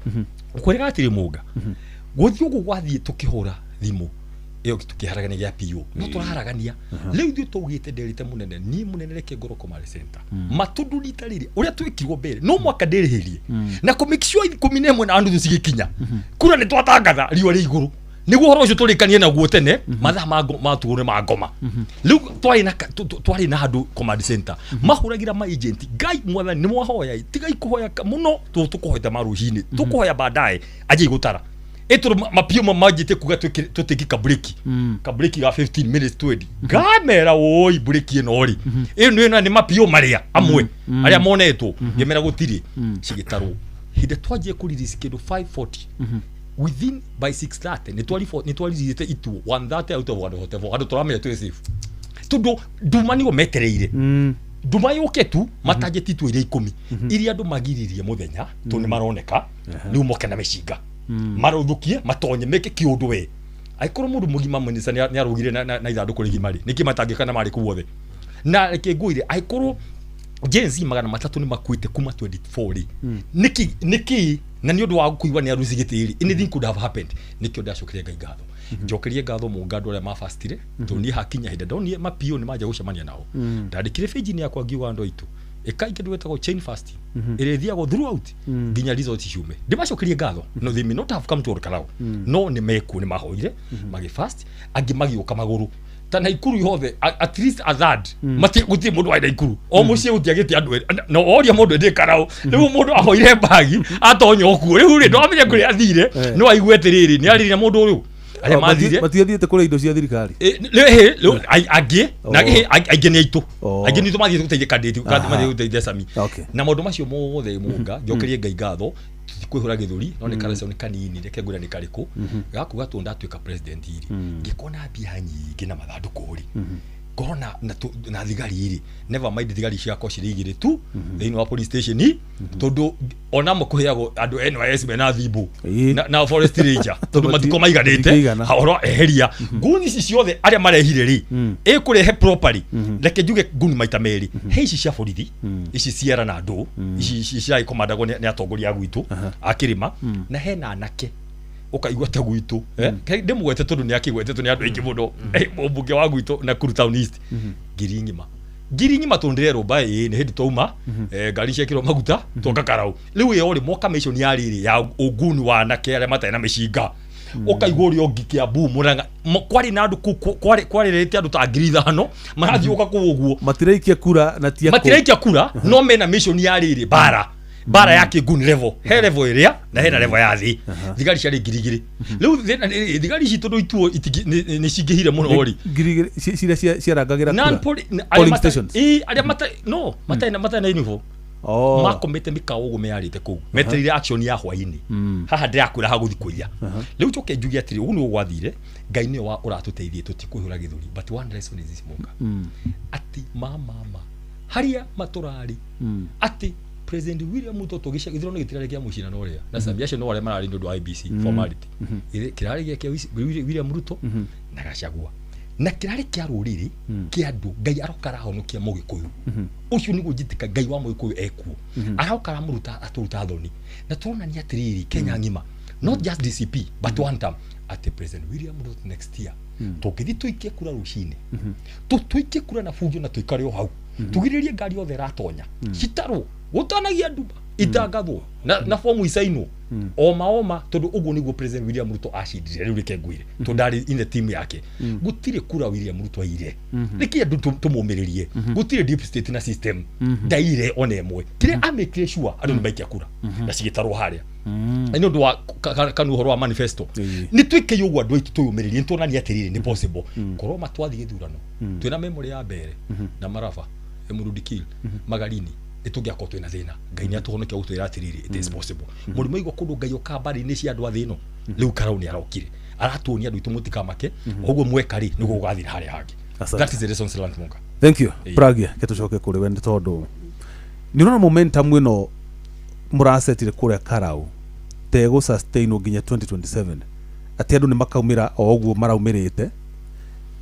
ũkwĩraga atĩrĩ mũnga gũthiĩ ũguo gwathiĩ tũkĩhũra thimũ ĩyo tũkĩharagania gĩa PO no tũraharagania rĩu ithuĩ twaugĩte nderĩte mũnene niĩ mũnene reke ngorwo command center matũndũ rita rĩrĩ ũrĩa twĩkirwo mbere no mwaka ndĩrĩhĩrie na kũ make sure 11 na nuthu cigĩkinya kura nĩ twatangatha riũa rĩ igũrũ nĩguo ũhoro ũcio tũrĩkanie naguo tene mathaa ma tuo nĩ ma ngoma rĩu twarĩ na handũ command center mahũragĩra ma agent Ngai mwathani nĩ mwahoya tigai kũhoya mũno tũkũhoete ma rũcinĩ tũkũhoya baadaye anjie gũtara ĩtũrũ mapio manjĩtie kuga tũtĩki kabreki kabreki ga 15 minutes 20 ngamera woi breki ĩno rĩ ĩno ĩno nĩ mapio marĩa amwe arĩa monetwo ngĩmera gũtirĩ cigĩtarwo hĩndĩ twanjie kũrelease kĩndũ 540 Within by 6:30 nĩ twaririte ituo 130 out of 144 andũ tũramenya twĩ safe tondũ nduma nĩo metereire. Nduma yũke tu matajeti tu iria 10 iria andũ magiririe mũthenya tondũ nĩ maroneka rĩu moke na mĩcinga marũthũkie matonye meke kĩũndũ we aikorwo mũndũ mũgima mũnisa nĩ arũgire na ithandũkũ rĩgima rĩ nĩkĩ matangĩka na marĩ kũu othe na reke ngwĩre aikorwo Gen Z 300 nĩ makuĩte kuma 24 rĩ nĩkĩ na nĩ ũndũ wa kũigua nĩ aruci gĩtĩ rĩ anything could have happened. Nĩkĩo ndacokeria Ngai ngatho njokerie ngatho mũnga andũ arĩa mabastire tondũ niĩ hakinya hĩndĩ ndonire mapio nĩ manjia gũcemania nao ndandĩkire page-inĩ yakwa ngiuga andũ aitũ ĩkai kĩndũ gĩtagwo chain fasting ĩrĩa ĩthiagwo throughout nginya results ciume. Ndĩmacokerie ngatho no they may not have come to Olkalou no nĩ mekuo nĩ mahoire magĩfast angĩ magĩũka magũrũ ta Naikuru yothe at least a third gũtirĩ mũndũ wa Naikuru o mũciĩ gũtiagĩte andũ no oria mũndũ ndĩ Karau rĩu mũndũ ahoire mbagi atonya okuo rĩu rĩ ndwamenya kũrĩa athire no aigue atĩrĩrĩ nĩ arĩrĩ na mũndũ ũyũ arĩa mathire matiathiĩte kũrĩa indo cia thirikari angĩ na aingĩ nĩ aitũ angĩ nĩ itũ mathiĩte gũteithia candidate mathiĩte gũteithia Sami na maũndũ macio mothe mũnga njokerie Ngai ngatho kwihura githuri no nĩ karacao nĩ kanini reke ngwĩra nĩ karĩkũ gakuga tondũ ndatuĩka president rĩ ngĩkona mbia nyingĩ na mathandũkũ rĩ ngorwo na thigari rĩ never mind thigari ciakwa cirĩ igĩrĩ tu thĩinĩ wa police station tondũ ona mũkũheagwo andũ NYS mena thimũ na forest ranger tondũ matukũ maiganĩte horo eheria nguni ici ciothe arĩa marehire rĩ ĩkũrehe properly reke njuge nguni maita merĩ he ici cia borithi ici ciera na andũ ici ciragĩkomandagwo nĩ atongoria a gwitũ a kĩrĩma na hena anake ukaigua ta gwitũ ndĩmũgwete tondũ nĩ akĩgwetetwo nĩ andũ aingĩ mũno mũmbunge wa gwitũ Nakuru Town East ngiri ng'ima tondũ ndĩrerwo mbaĩ nĩ hĩndĩ twauma ngari ciekĩrwo maguta twoka Karau rĩu ĩyo rĩ moka mission ya rĩrĩ ya ũnguni wa anake arĩa matarĩ na mĩcinga ũkaigua ũrĩa ũngĩ Kiambu Murang'a kwarĩ na andũ kwarĩrĩte andũ ta 5,000 marathiũka kũu ũguo matiraikia kura na tia matiraikia kura no mena mission ya rĩrĩ bara ya kĩnguni level he level ĩrĩa na hena level ya thĩ thigari ciarĩ 2,000 rĩu thigari ici tondũ ituo nĩ cingĩhire mũno rĩ 2,000 ciria ciarangagĩra kura polling stations arĩa no matarĩ na uniform makomete mĩkawa ũguo meyarĩte kũu metereire action ya hwainĩ haha ndĩrakwĩra hagũthiĩ kũiya rĩu njoke njuge atĩrĩ ũguo nĩguo gwathire Ngai nĩwe ũratũteithie tũtikwĩhũra gĩthũri but one lesson is this mũnga atĩ mama harĩa matũrarĩ atĩ President William Ruto tũgĩcia gĩthurano gĩtirarĩ kĩa mũcinano ũrĩa na Sami acio no arĩa mararĩ nĩ ũndũ wa IEBC formality kĩrarĩ gĩa William Ruto na Gachagua na kĩrarĩ kĩa rũrĩrĩ kĩa andũ Ngai aroka arahonokia mũgĩkũyũ ũcio nĩguo njĩtĩka Ngai wa mũgĩkũyũ ekuo aroka aramũruta atũruta thoni na tũronania atĩrĩrĩ Kenya ng'ima not just DCP but one term atĩ President William Ruto next year tũngĩthiĩ tũikie kura rũcinĩ tũikie kura na bunjo na tũikare o hau tũgirĩrĩrie ngari yothe ĩratonya citarwo gũtanagia nduma itangathwo na fomu isainwo oma tondũ ũguo nĩguo President William Ruto acindire rĩu reke ngwĩre tondũ ndarĩ in the team yake gũtirĩ kura William Ruto aire reke andũ tũmũmĩrĩrie gũtirĩ deep state na system ndaire ona ĩmwe kĩrĩa amĩkire sure andũ nĩ maikia kura na cigĩtarwo harĩa nĩ ũndũ wa kanu ũhoro wa manifesto nĩ twĩke ũguo andũ aitũ twĩyũmĩrĩrie nĩ tuonanie atĩrĩrĩ nĩ possible korwo matwathiĩ gĩthurano twĩna memory ya mbere na Maraba Emurudikil Magarini nĩtũngĩakorwo twĩna thĩna Ngai nĩ atũhonokia gũtwĩra atĩrĩrĩ it is possible mũrimũ aigua kũndũ Ngai okaga mbarĩ-inĩ cia andũ a thĩ ĩno rĩu Karau nĩ arokire aratuonia andũ aitũ mũtikamake ũguo mweka rĩ nĩguo gũgathira harĩa hangĩ. That is the lesson learned Munga. Thank you Pragia ke tũcoke kũrĩ we nĩ tondũ nĩ ũrona momentum ĩno mũracetire kũrĩa Karau tegũ sustain nginya 2027 atĩ andũ nĩ makaumĩra o ũguo maraumĩrĩte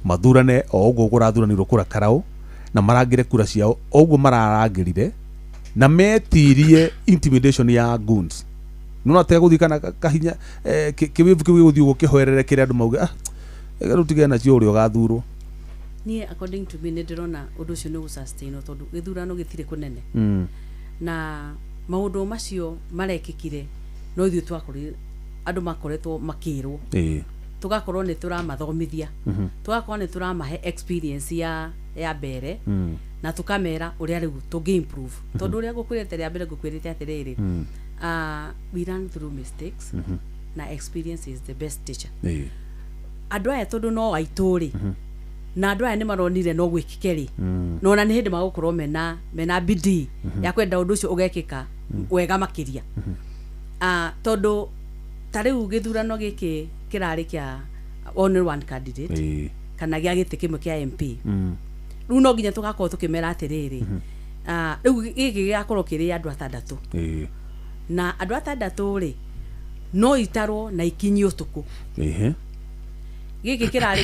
mathurane o ũguo kũrathuranirwo kũrĩa Karau na marangĩre kura ciao o ũguo mararangĩrire na metirie intimidation ya goons no ate guthi kana kahinya kiwivu kiu guthi uguo kihoerere kire andu mauge ah rĩu tigana nacio ũrĩa ũgathurwo. Niĩ according to me nĩ ndĩrona ũndũ ũcio nĩ ũgũsustain tondũ gĩthurano gĩtirĩ kũnene na maũndũ macio marekĩkire no ithuĩ twakorire andũ makoretwo makĩrwo tũgakorwo nĩ tũramathomithia tũgakorwo nĩ tũramahe experience ya mbere na tukamera uria riu tungi improve tondu uria ngukwirite ria mbere ngukwirite atiriri we learn through mistakes na experience is the best teacher. Andu aya tondu no aitu ri na andu aya ni maronire no gwikike ri no ona ni hindi magukorwo mena bidii ya kwenda undu ucio ugekika wega makiria. Tondu Ta rĩu gĩthurano gĩkĩ kĩrarĩ kĩa only one candidate kana gĩa gĩtĩ kĩmwe kĩa MP. Rĩu no nginya tũgakorwo tũkĩmera atĩrĩrĩ, rĩu gĩkĩ gĩgakorwo kĩrĩ andũ atandatũ. Na andũ atandatũ rĩ no itarwo na ikinyio ũtukũ. Gĩkĩ kĩrarĩ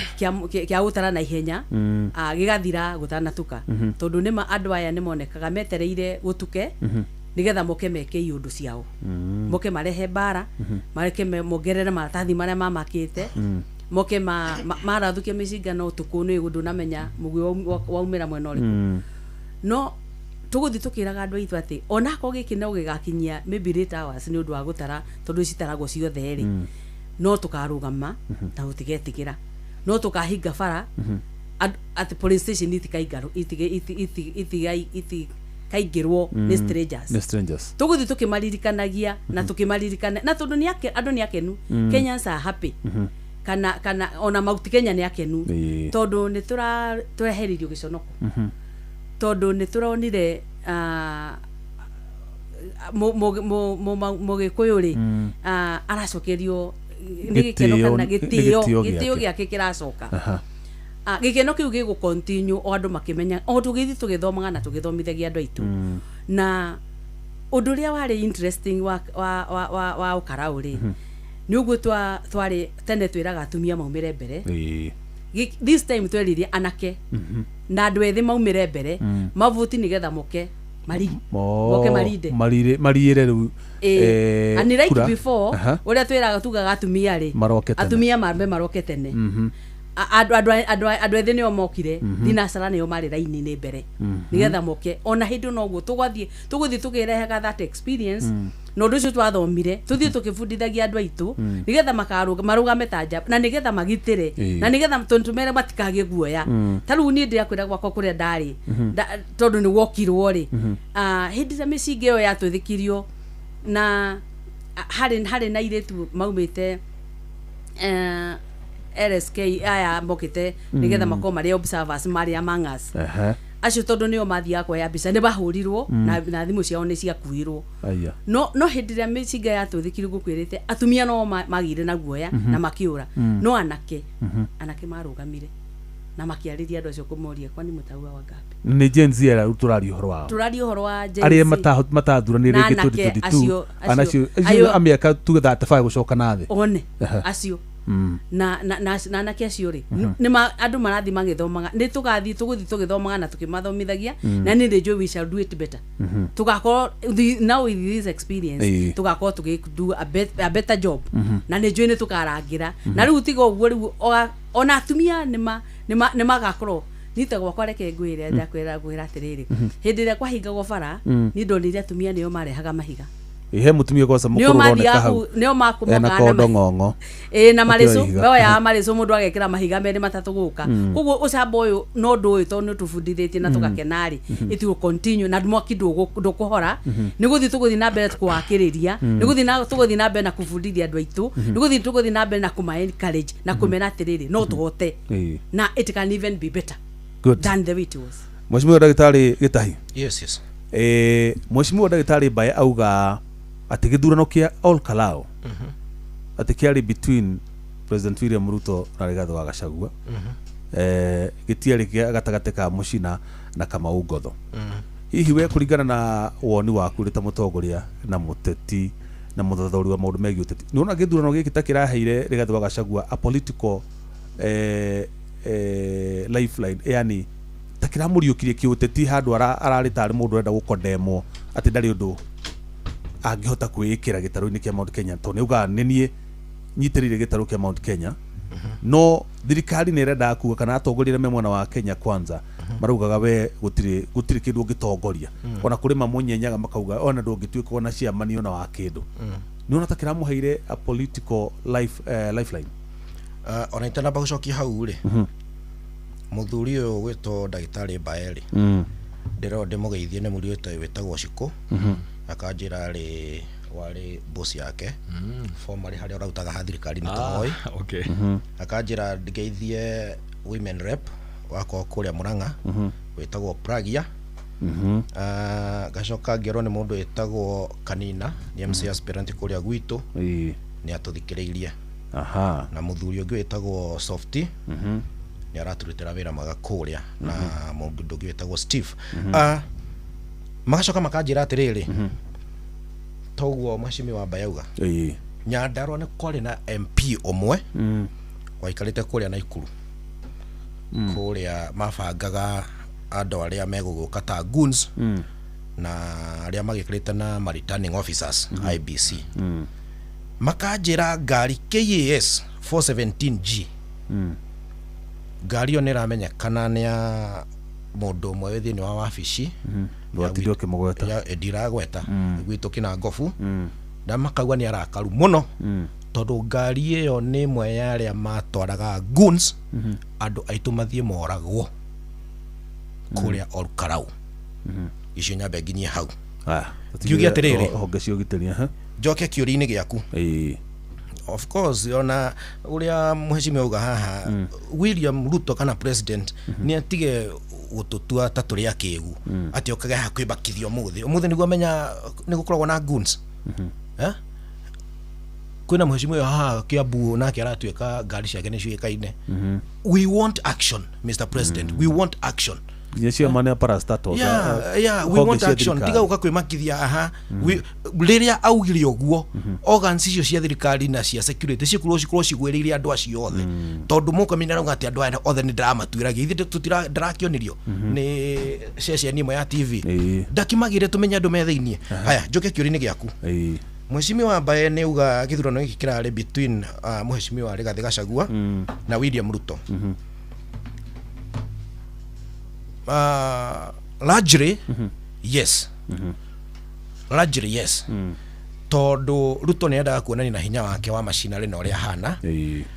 kĩa gũtara na ihenya, gĩgathira gũtanatuka. Tondũ nĩma andũ aya nĩmonekaga metereire gũtuke nigetha moke meke iũndũ ciao. Moke marehe mbara, mareke mongerere maratathi marĩa mamakĩte, moke marathukie mĩcinga no ũtukũ nĩ ũndũ namenya mũgui waumĩra mwena ũrĩkũ. No tũgũthiĩ tũkĩraga andũ aitũ atĩ onakorwo gĩkĩ no gĩgakinyia maybe late hours nĩ ũndũ wa gũtara tondũ citaragwo ciothe rĩ, no tũkarũgama na tũtigetigĩra, no tũkahinga bara at police station itikaingĩrwo nĩ strangers. Nĩ strangers. Tũgũthiĩ tũkĩmaririkanagia na tũkĩmaririkana na tondũ andũ nĩ akenu. Kenyans are happy. Kana ona Mount Kenya nĩ akenu tondũ nĩ tũreheririo gĩconoko. Tondũ nĩ tũronire mũgĩkũyũ rĩ aracokerio nĩ gĩkeno kana gĩtĩo gĩake kĩracoka. Gĩkeno kĩu gĩgũ continue o andũ makĩmenya o tũgĩthiĩ tũgĩthomaga na tũgĩthomithagia andũ aitũ. Na ũndũ ũrĩa warĩ interesting wa ũkarau rĩ nĩ ũguo twarĩ tene twĩraga atumia maumĩre mbere. This time tweririe anake na andũ ethĩ maumĩre mbere mavuti nĩgetha moke moke marinde mariire rĩu. And like before ũrĩa twĩraga tugaga atumia rĩ atumia mambe maroke tene. Andũ ethĩ nĩo mokire thinacara nĩo marĩ raini-inĩ mbere nĩgetha moke ona hĩndĩ noguo tũgũthiĩ tũkĩrehaga that experience na ũndũ ũcio twathomire tũthiĩ tũkĩbundithagia andũ aitũ nĩgetha marũgame ta njamba na nĩgetha magitĩre na nĩgetha tũmere matikagĩe guoya. Ta rĩu niĩ ndĩrakwĩra gwakwa kũrĩa ndarĩ tondũ nĩ wokirwo rĩ hĩndĩ ĩrĩa mĩcinga ĩyo yatũthĩkirio na harĩ na airĩtu maumĩte LSK aya mokite nigetha makorwo marĩ observers marĩ among us. Acio tondũ nĩo mathiaga kuoya mbica nĩ bahũrirwo na thimũ ciao nĩ ciakuirwo. No hĩndĩ ĩrĩa mĩcinga yatũthĩkirio ngũkwĩrĩte atumia no magĩire na guoya na makĩũra, no anake marũgamire na makĩarĩria andũ acio kũmoria kwani mũtaua wangapi. Nĩ Gen Z ĩrĩa tũraria ũhoro wao, tũraria ũhoro wa Gen Z arĩa matathuranire rĩngĩ 2022 anacio a mĩaka tuge 35 gũcoka na thĩ one acio na anake acio rĩ nĩ andũ marathiĩ magĩthomaga nĩ tũgathiĩ tũgũthiĩ tũgĩthomaga na tũkĩmathomithagia na nĩ njũĩ we shall do it better. Tũgakorwo now with this experience tũgakorwo tũgĩ do a better job na nĩ njũĩ nĩ tũkarangĩra. Na rĩu tiga ũguo rĩu ona atumia nĩ magakorwo nita gwakwa reke ngwĩre ndakwĩra ngwĩra atĩrĩrĩ hĩndĩ ĩrĩa kwahingagwo bara niĩ ndonire atumia nĩo marehaga mahiga. Ihe mutumia kwaca mukuru uroneka hau nĩo makũmokaga na kondo ng'ong'o na marĩcũ oya marĩcũ mũndũ agekĩra mahiga merĩ matatũ gũka. Koguo ũcamba ũyũ no ũndũ ũyũ tondũ nĩ tũbundithĩtie na tũgakena rĩ it will continue na mwaki ndũkũhora. Nĩ gũthiĩ tũgũthiĩ na mbere kũwakĩrĩria, nĩ gũthiĩ tũgũthiĩ na mbere na kũbundithia andũ aitũ, nĩ gũthiĩ tũgũthiĩ na mbere na kũma encourage na kũmera atĩrĩrĩ no tũhote na it can even be better than the way it was. Mheshimiwa Ndagĩtarĩ Gĩtahi. Yes, yes. Mheshimiwa Ndagĩtarĩ Mbae auga atĩ gĩthurano kĩa Ol Kalou atĩ kĩarĩ between President William Ruto na Rigathĩ wa Gachagua, gĩtiarĩ kĩa gatagatĩ ka Mũcina na Kamau Ngotho. Hihi we kũringana na woni waku ũrĩ ta mũtongoria na mũteti na mũthothori wa maũndũ megiĩ ũteti, nĩ wona gĩthurano gĩkĩ ta kĩraheire Rigathĩ wa Gachagua a political lifeline, yani ta kĩramũriũkirie kĩũteti handũ ararĩ tarĩ mũndũ ũrenda gũkondemwo atĩ ndarĩ ũndũ angĩhota kwĩĩkĩra gĩtarũ-inĩ kĩa Mount Kenya, tondũ nĩaugaga nĩ niĩ nyitĩrĩire gĩtarũ kĩa Mount Kenya, no thirikari nĩ ĩrendaga kuga kana atongoria arĩa me mwena wa Kenya Kwanza maraugaga we gũtirĩ kĩndũ ũngĩtongoria, ona kũrĩ mamũnyenyaga makauga ona ndũngĩtuĩka ona ciamani ona wa kĩndũ. Nĩ wona ta kĩramũheire a political lifeline? Ona itanamba gũcokia hau rĩ, mũthuri ũyũ gwĩtwo Ndagĩtarĩ Mbae rĩ, ndĩrona ndĩmũgeithie nĩ mũriũ wĩtagwo Shiko, akanjĩra rĩ warĩ boss yake formerly harĩa ũrautaga ha thirikari nĩ Tũhoi. Akanjĩra ngeithie women rep wakwa kũrĩa Murang'a wĩtagwo Pragia. Ngacoka ngĩrwo nĩ mũndũ wĩtagwo Kanina nĩ MC aspirant kũrĩa gwitũ. Nĩ atũthikĩrĩirie. Aha. Na mũthuri ũngĩ wĩtagwo Softy nĩ aratũrutĩra wĩra mwega kũrĩa, na mũndũ ũngĩ wĩtagwo Steve. Magacoka makanjĩra atĩrĩrĩ, toguo mheshimiwa Bayauga, Nyandarua nĩ kwarĩ na MP ũmwe waikarĩte kũrĩa Naikuru, kũrĩa mabangaga andũ arĩa megũgũka ta goons, na arĩa magĩkĩrĩte na ma returning officers IBC. Makanjĩra ngari KAS 417G, ngari ĩyo nĩ ĩramenyekana nĩ ya mũndũ ũmwe wĩ thĩinĩ wa wabici. Ndũgatinde ũkĩmũgweta. Ndiragweta, gwitũ Kĩnangobu, na makauga nĩ arakaru mũno tondũ ngari ĩyo nĩ ĩmwe ya arĩa matwaraga goons, andũ aitũ mathiĩ moragwo kũrĩa Olkalau. Icio nyambe nginyie hau. Ngiuge atĩrĩrĩ, honge cia ũgitĩri, aha. Njoke kĩũria-inĩ gĩaku. Of course, ona ũrĩa mheshimiwa auga haha, William Ruto kana president nĩ atige gũtũtua ta tũrĩ akĩgu, atĩ okage haha kwĩbakithia ũmũthĩ ũmũthĩ nĩguo amenya nĩ gũkoragwo na goons. Eh? Kwĩna mheshimiwa ũyũ haha Kiambu, nake aratuĩka ngari ciake nĩ ciũĩkaine. We want action, Mr President, we want action. Nginya ciama nĩ parastatals. Yeah, we want action. Tiga gũka kwĩmakithia aha. Rĩrĩa augire ũguo, organs icio cia thirikari na cia security cikorwo cigwĩrĩire andũ acio othe, tondũ mũkamenya arauga atĩ andũ aya othe nĩ ndĩramatuĩragia, ithuĩ ndĩrakĩonirio nĩ ceceni ĩmwe ya TV, ndakimagĩre tũmenye andũ me thĩiniĩ. Haya, njoke kĩũria-inĩ gĩaku. Mheshimiwa Mbae nĩ uga gĩthurano gĩkĩ kĩrarĩ between Mheshimiwa Rigathĩ Gachagua na William Ruto. Largely yes, largely yes, tondũ Ruto nĩ endaga kuonania na hinya wake wa macinarĩ na ũrĩa ahana,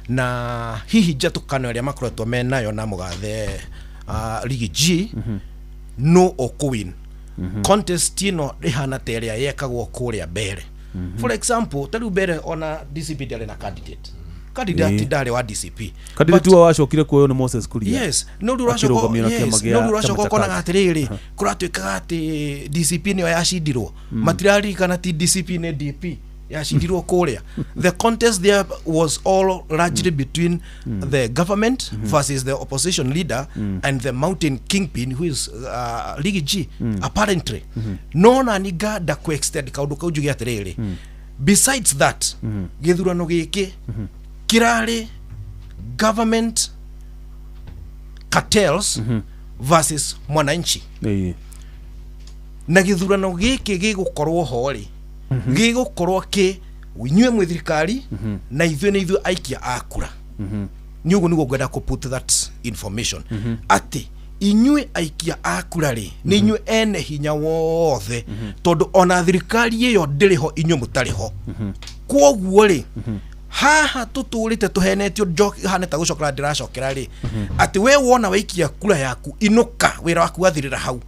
na hihi njatũkano ĩrĩa makoretwo menayo na mũgathe Riggy G, no ũkũwin contest ĩno ĩhana ta ĩrĩa yekagwo kũrĩa mbere. For example, ta rĩu mbere ona DCP ndĩarĩ na candidate, ndarĩ wa DCP. Candidate wa wacokire kuoywo nĩ Moses Kuria. Yes, no rĩu ũracoka, Akĩrũgamio na kĩama yes, gĩa no rĩu ũracoka chama cha ũkonaga Kazi. atĩrĩrĩ, kũratuĩkaga atĩ DCP nĩyo yacindirwo. Matiraririkana ti DCP, nĩ DP yacindirwo kũrĩa. The contest there was all largely between the government versus the opposition leader and the mountain kingpin, who is Riggy G, apparently. No nani nganda ku extend kaũndũ kau njuge atĩrĩrĩ, besides that, gĩthurano gĩkĩ kĩrarĩ government cartels versus mwananchi. Na gĩthurano gĩkĩ gĩgũkorwo ho rĩ, gĩgũkorwo kĩ inyuĩ mwĩ thirikari na ithuĩ nĩ ithuĩ aikia a kura. Nĩ ũguo nĩguo ngwenda kũ put that information, atĩ inyuĩ aikia a kura rĩ, nĩ inyuĩ ene hinya wothe, tondũ ona thirikari ĩyo ndĩrĩ ho inyuĩ mũtarĩ ho. Kwoguo rĩ, haha tũtũrĩte tũhenetio, hana ta gũcokera ndĩracokera rĩ, atĩ we wona waikia kura yaku, inũka, wĩra waku wathirĩra hau.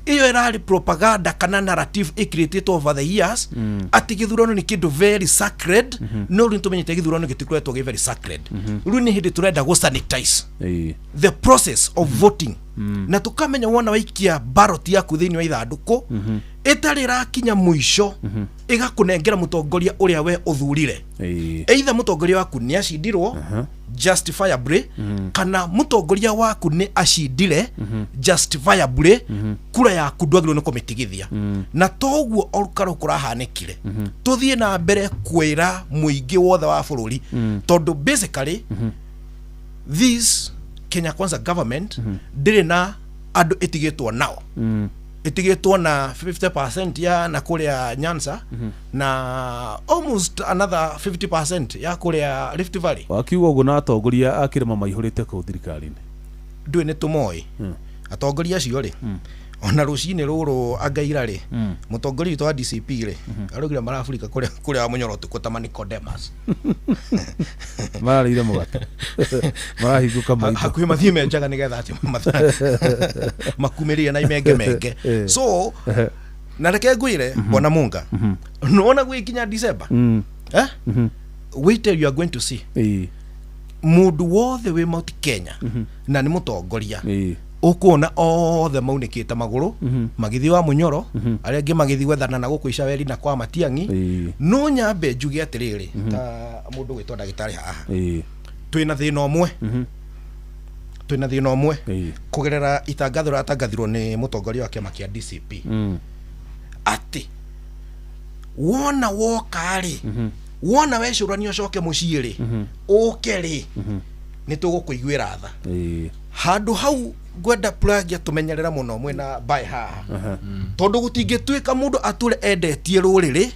Ĩyo ĩrarĩ propaganda kana narrative ĩcreated over the years, atĩ gĩthurano nĩ kĩndũ very sacred. No rĩu nĩtũmenyete gĩthurano gĩtikoretwo gĩ very sacred. Rĩu nĩ hĩndĩ tũrenda gũ sanitize the process of voting, na tũkamenya wona waikia ballot yaku thĩinĩ wa ithandũkũ, ĩtarĩ ĩrakinya mũico, ĩgakũnengera mũtongoria ũrĩa we ũthurire. Either mũtongoria waku nĩ acindirwo justifiably, kana mũtongoria waku nĩ acindire justifiably, kura yaku ndwagĩrĩirwo nĩ kũmĩtigithia. Na toguo Olkalau kũrahanĩkire. Tũthiĩ na mbere kwĩra mũingĩ wothe wa bũrũri, tondũ basically this Kenya Kwanza government ndĩrĩ na andũ ĩtigĩtwo nao, ĩtigĩtwo na 50% ya na kũrĩa Nyanza, na almost another 50% ya kũrĩa Rift Valley. Wakiuga ũguo na atongoria a kĩrĩma maihũrĩte kũu thirikari-inĩ. Ndũĩ nĩ tũmoĩ atongoria acio rĩ, ona rũcinĩ rũrũ angaira rĩ, mũtongoria witũ wa DCP rĩ, araugire maraburika kũrĩa wa mũnyoro ũtukũ ta Nicodemus. Mararĩire mũgate, marahingũka maitho. Hakuhĩ mathiĩ menjaga nĩgetha atĩ makumĩrĩre na imenge menge. So na reke ngwĩre, bwana Munga, nona gwĩkinya December, eh? Wait till you are going to see. Mũndũ wothe wĩ Mount Kenya na nĩ mũtongoria, Ũkuona othe maunĩkĩte magũrũ magĩthiĩ wa Mũnyoro, arĩa angĩ magĩthiĩ gwethana na gũkũ Icaweri na kwa Matiang'i. No nyambe njuge atĩrĩrĩ, ta mũndũ gwĩtwo ndagĩtarĩ haha, twĩna thĩna ũmwe, twĩna thĩna ũmwe kũgerera itangatho rĩratangathirwo nĩ mũtongoria wa kĩama kĩa DCP, atĩ wona woka rĩ, wona wecũrania ũcoke mũciĩ rĩ, ũke rĩ, nĩ tũgũkũiguĩra tha. Handũ hau ngwenda Pulagia tũmenyerera mũno mwĩna mbaĩ haha, tondũ gũtingĩtuĩka mũndũ atũre endetie rũrĩrĩ,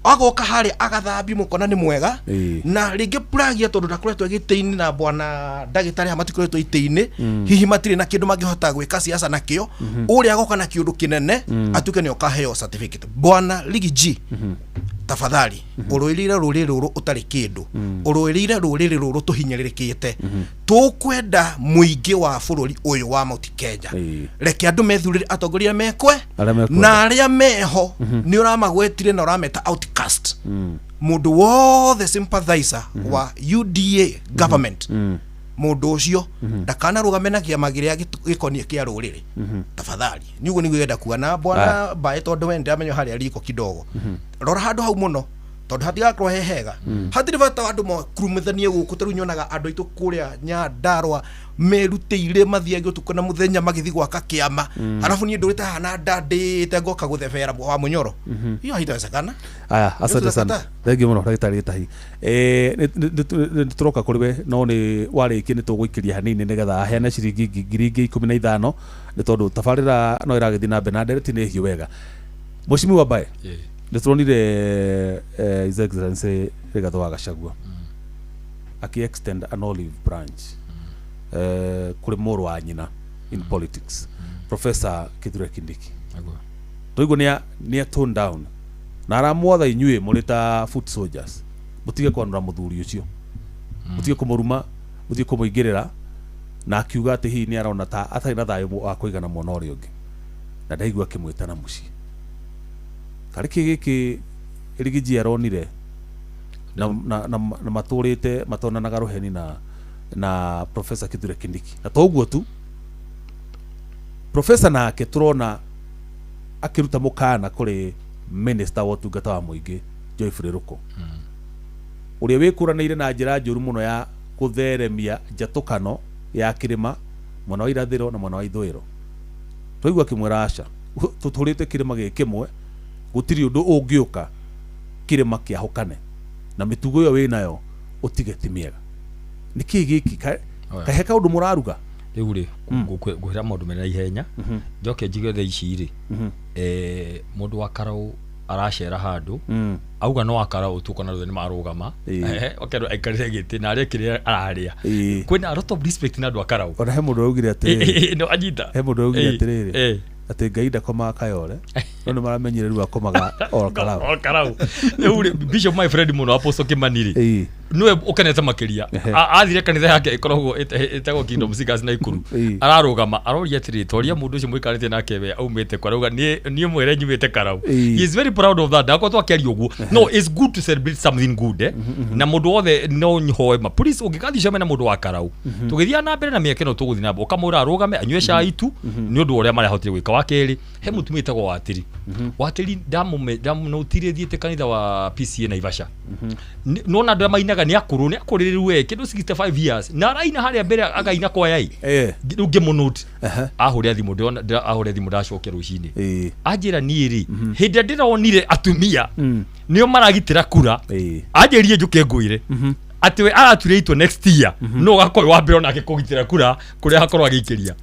agoka harĩa agathambio mũkona nĩ mwega. Na rĩngĩ Pulagia, tondũ ndakoretwo gĩtĩ-inĩ na bwana ndagĩtarĩ haha matikoretwo itĩ-inĩ, hihi matirĩ na kĩndũ mangĩhota gwĩka siasa nakĩo, ũrĩa agoka na kĩũndũ kĩnene atuĩke nĩ ũkaheo certificate. Bwana Ligi G, tafadhali, ũrũĩrĩire rũrĩrĩ rũrũ ũtarĩ kĩndũ, ũrũĩrĩire rũrĩrĩ rũrũ tũhinyĩrĩrĩkĩte. Tũkwenda mũingĩ wa bũrũri ũyũ wa Mount Kenya, reke andũ methurĩre atongoria mekwe Arĩa mekwenda. Na arĩa meho nĩ ũramagwetire na ũrameta outcast. Mũndũ wothe sympathizer wa UDA government, mũndũ ũcio ndakanarũgame na kĩama kĩrĩa gĩkoniĩ kĩa rũrĩrĩ, tafadhali. Nĩguo nĩguo ngenda kuga na bwana mbaĩ, tondũ we ndĩramenya harĩa riko kidogo. Rora handũ hau mũno, tondũ hatigakorwo he hega. Hatirĩ bata wa andũ makurumithanie gũkũ. Ta rĩu nyonaga andũ aitũ kũrĩa Nyandarũa merutĩire, mathiage ũtukũ na mũthenya magĩthiĩ gwaka kĩama, arabu niĩ ndũrĩte haha na ndandĩte ngoka gũthebera wa Mũnyoro. Hiyo haitawezekana. Aya, asante sana. Nĩtũrakataa. Thengiũ mũno, ndagĩtarĩ Gĩtahi. Nĩ tũroka kũrĩ we, no nĩ warĩkia nĩ tũgũikĩria hanini nĩgetha aheane ciringi 15,000, nĩ tondũ tabarĩra no ĩragĩthiĩ na mbere na ndereti nĩ hiũ wega. Mheshimiwa Mbae, nĩ turonire His Excellency Rigathĩ wa Gachagua akĩ extend an olive branch kũrĩ mũrũ wa nyina in politics, Professor Kithure Kindiki. Twaigua nĩ tone down na aramwatha inyuĩ mũrĩ ta foot soldiers mũtige kwanũra mũthuri ũcio, mũtige kũmũruma, mũtige kũmũingĩrĩra, na akiuga atĩ hihi nĩ arona ta atarĩ na thayũ wa kũigana mwena ũrĩa ũngĩ, na ndaigua akĩmwĩta na mũciĩ. Karĩ kĩ gĩkĩ Rigiji aronire na matũrĩte matonanaga rũheni na Professor Kithure Kindiki? Na to ũguo tu, Professor nake tũrona akĩruta mũkana kũrĩ minister wa ũtungata wa mũingĩ Joyfrey Ruku, ũrĩa wĩkũranĩire na njĩra njũru mũno ya gũtheremia njatũkano ya kĩrĩma mwena wa irathĩro na mwena wa ithũĩro. Twaigua akĩmwĩra aca, tũtũrĩte kĩrĩma gĩ kĩmwe, gũtirĩ ũndũ ũngĩũka kĩrĩma kĩahũkane, na mĩtugo ĩyo wĩnayo ũtige, ti mĩega. Nĩ kĩ gĩkĩ? Kahe kaũndũ mũraruga? Rĩu rĩ, ngwĩra maũndũ mena ihenya, njoke njigue thaa ici rĩ, mũndũ wa Karau aracera handũ, auga no akara ũtukũ na rũthe nĩ marũgama. Okerwo aikarĩre gĩtĩ na arĩe kĩrĩa ararĩa. Kwĩna a lot of respect na andũ a Karau. Ona he mũndũ augire atĩrĩrĩ, No anyita. He mũndũ augire atĩrĩrĩ, atĩ Ngai ndakomaga Kayore, no nĩ maramenyire rĩu akomaga o Karau. O Karau. Rĩu rĩ, bishop, my friend mũno, Apostle Kimani rĩ, nĩwe ũkenete makĩria. Athire kanitha yake ĩkoragwo ĩtagwo Kingdom Seekers Naikuru, ararũgama aroria atĩrĩ, toria mũndũ ũcio mũikarĩte nake we aumĩte kũ, arauga niĩ mwere nyumĩte Karau. He is very proud of that. Ndakorwo twakĩaria ũguo, no it's good to celebrate something good, eh? Na mũndũ wothe no nyoe ma please ũngĩgathiĩ cemania na mũndũ wa Karau, tũgĩthiĩ na mbere na mĩaka ĩno tũgũthiĩ na mbere, ũkamwĩra arũgame anyue cai tu nĩ ũndũ wa ũrĩa marahotire gwĩka. Wa kerĩ, he mũtumia wĩtagwo Watĩri. Watĩri ndamũnotire thiĩte kanitha wa PCA Naivasha. Nona andũ arĩa mainaga nĩ akũrũ, nĩ akũrĩrĩru we kĩndũ 65 years, na araina harĩa mbere akaina kwaya-ĩ. Rĩu ngĩmũnote ahũre thimũ, ahũre thimũ, ndacokia rũcinĩ, anjĩra niĩ rĩ, hĩndĩ ĩrĩa ndĩronire atumia nĩo maragitĩra kura, anjĩrire njũke ngwĩre atĩ we aratuire itua next year no ũgakorwo wa mbere onake kũgitĩra kura kũrĩa akorwo agĩikĩria.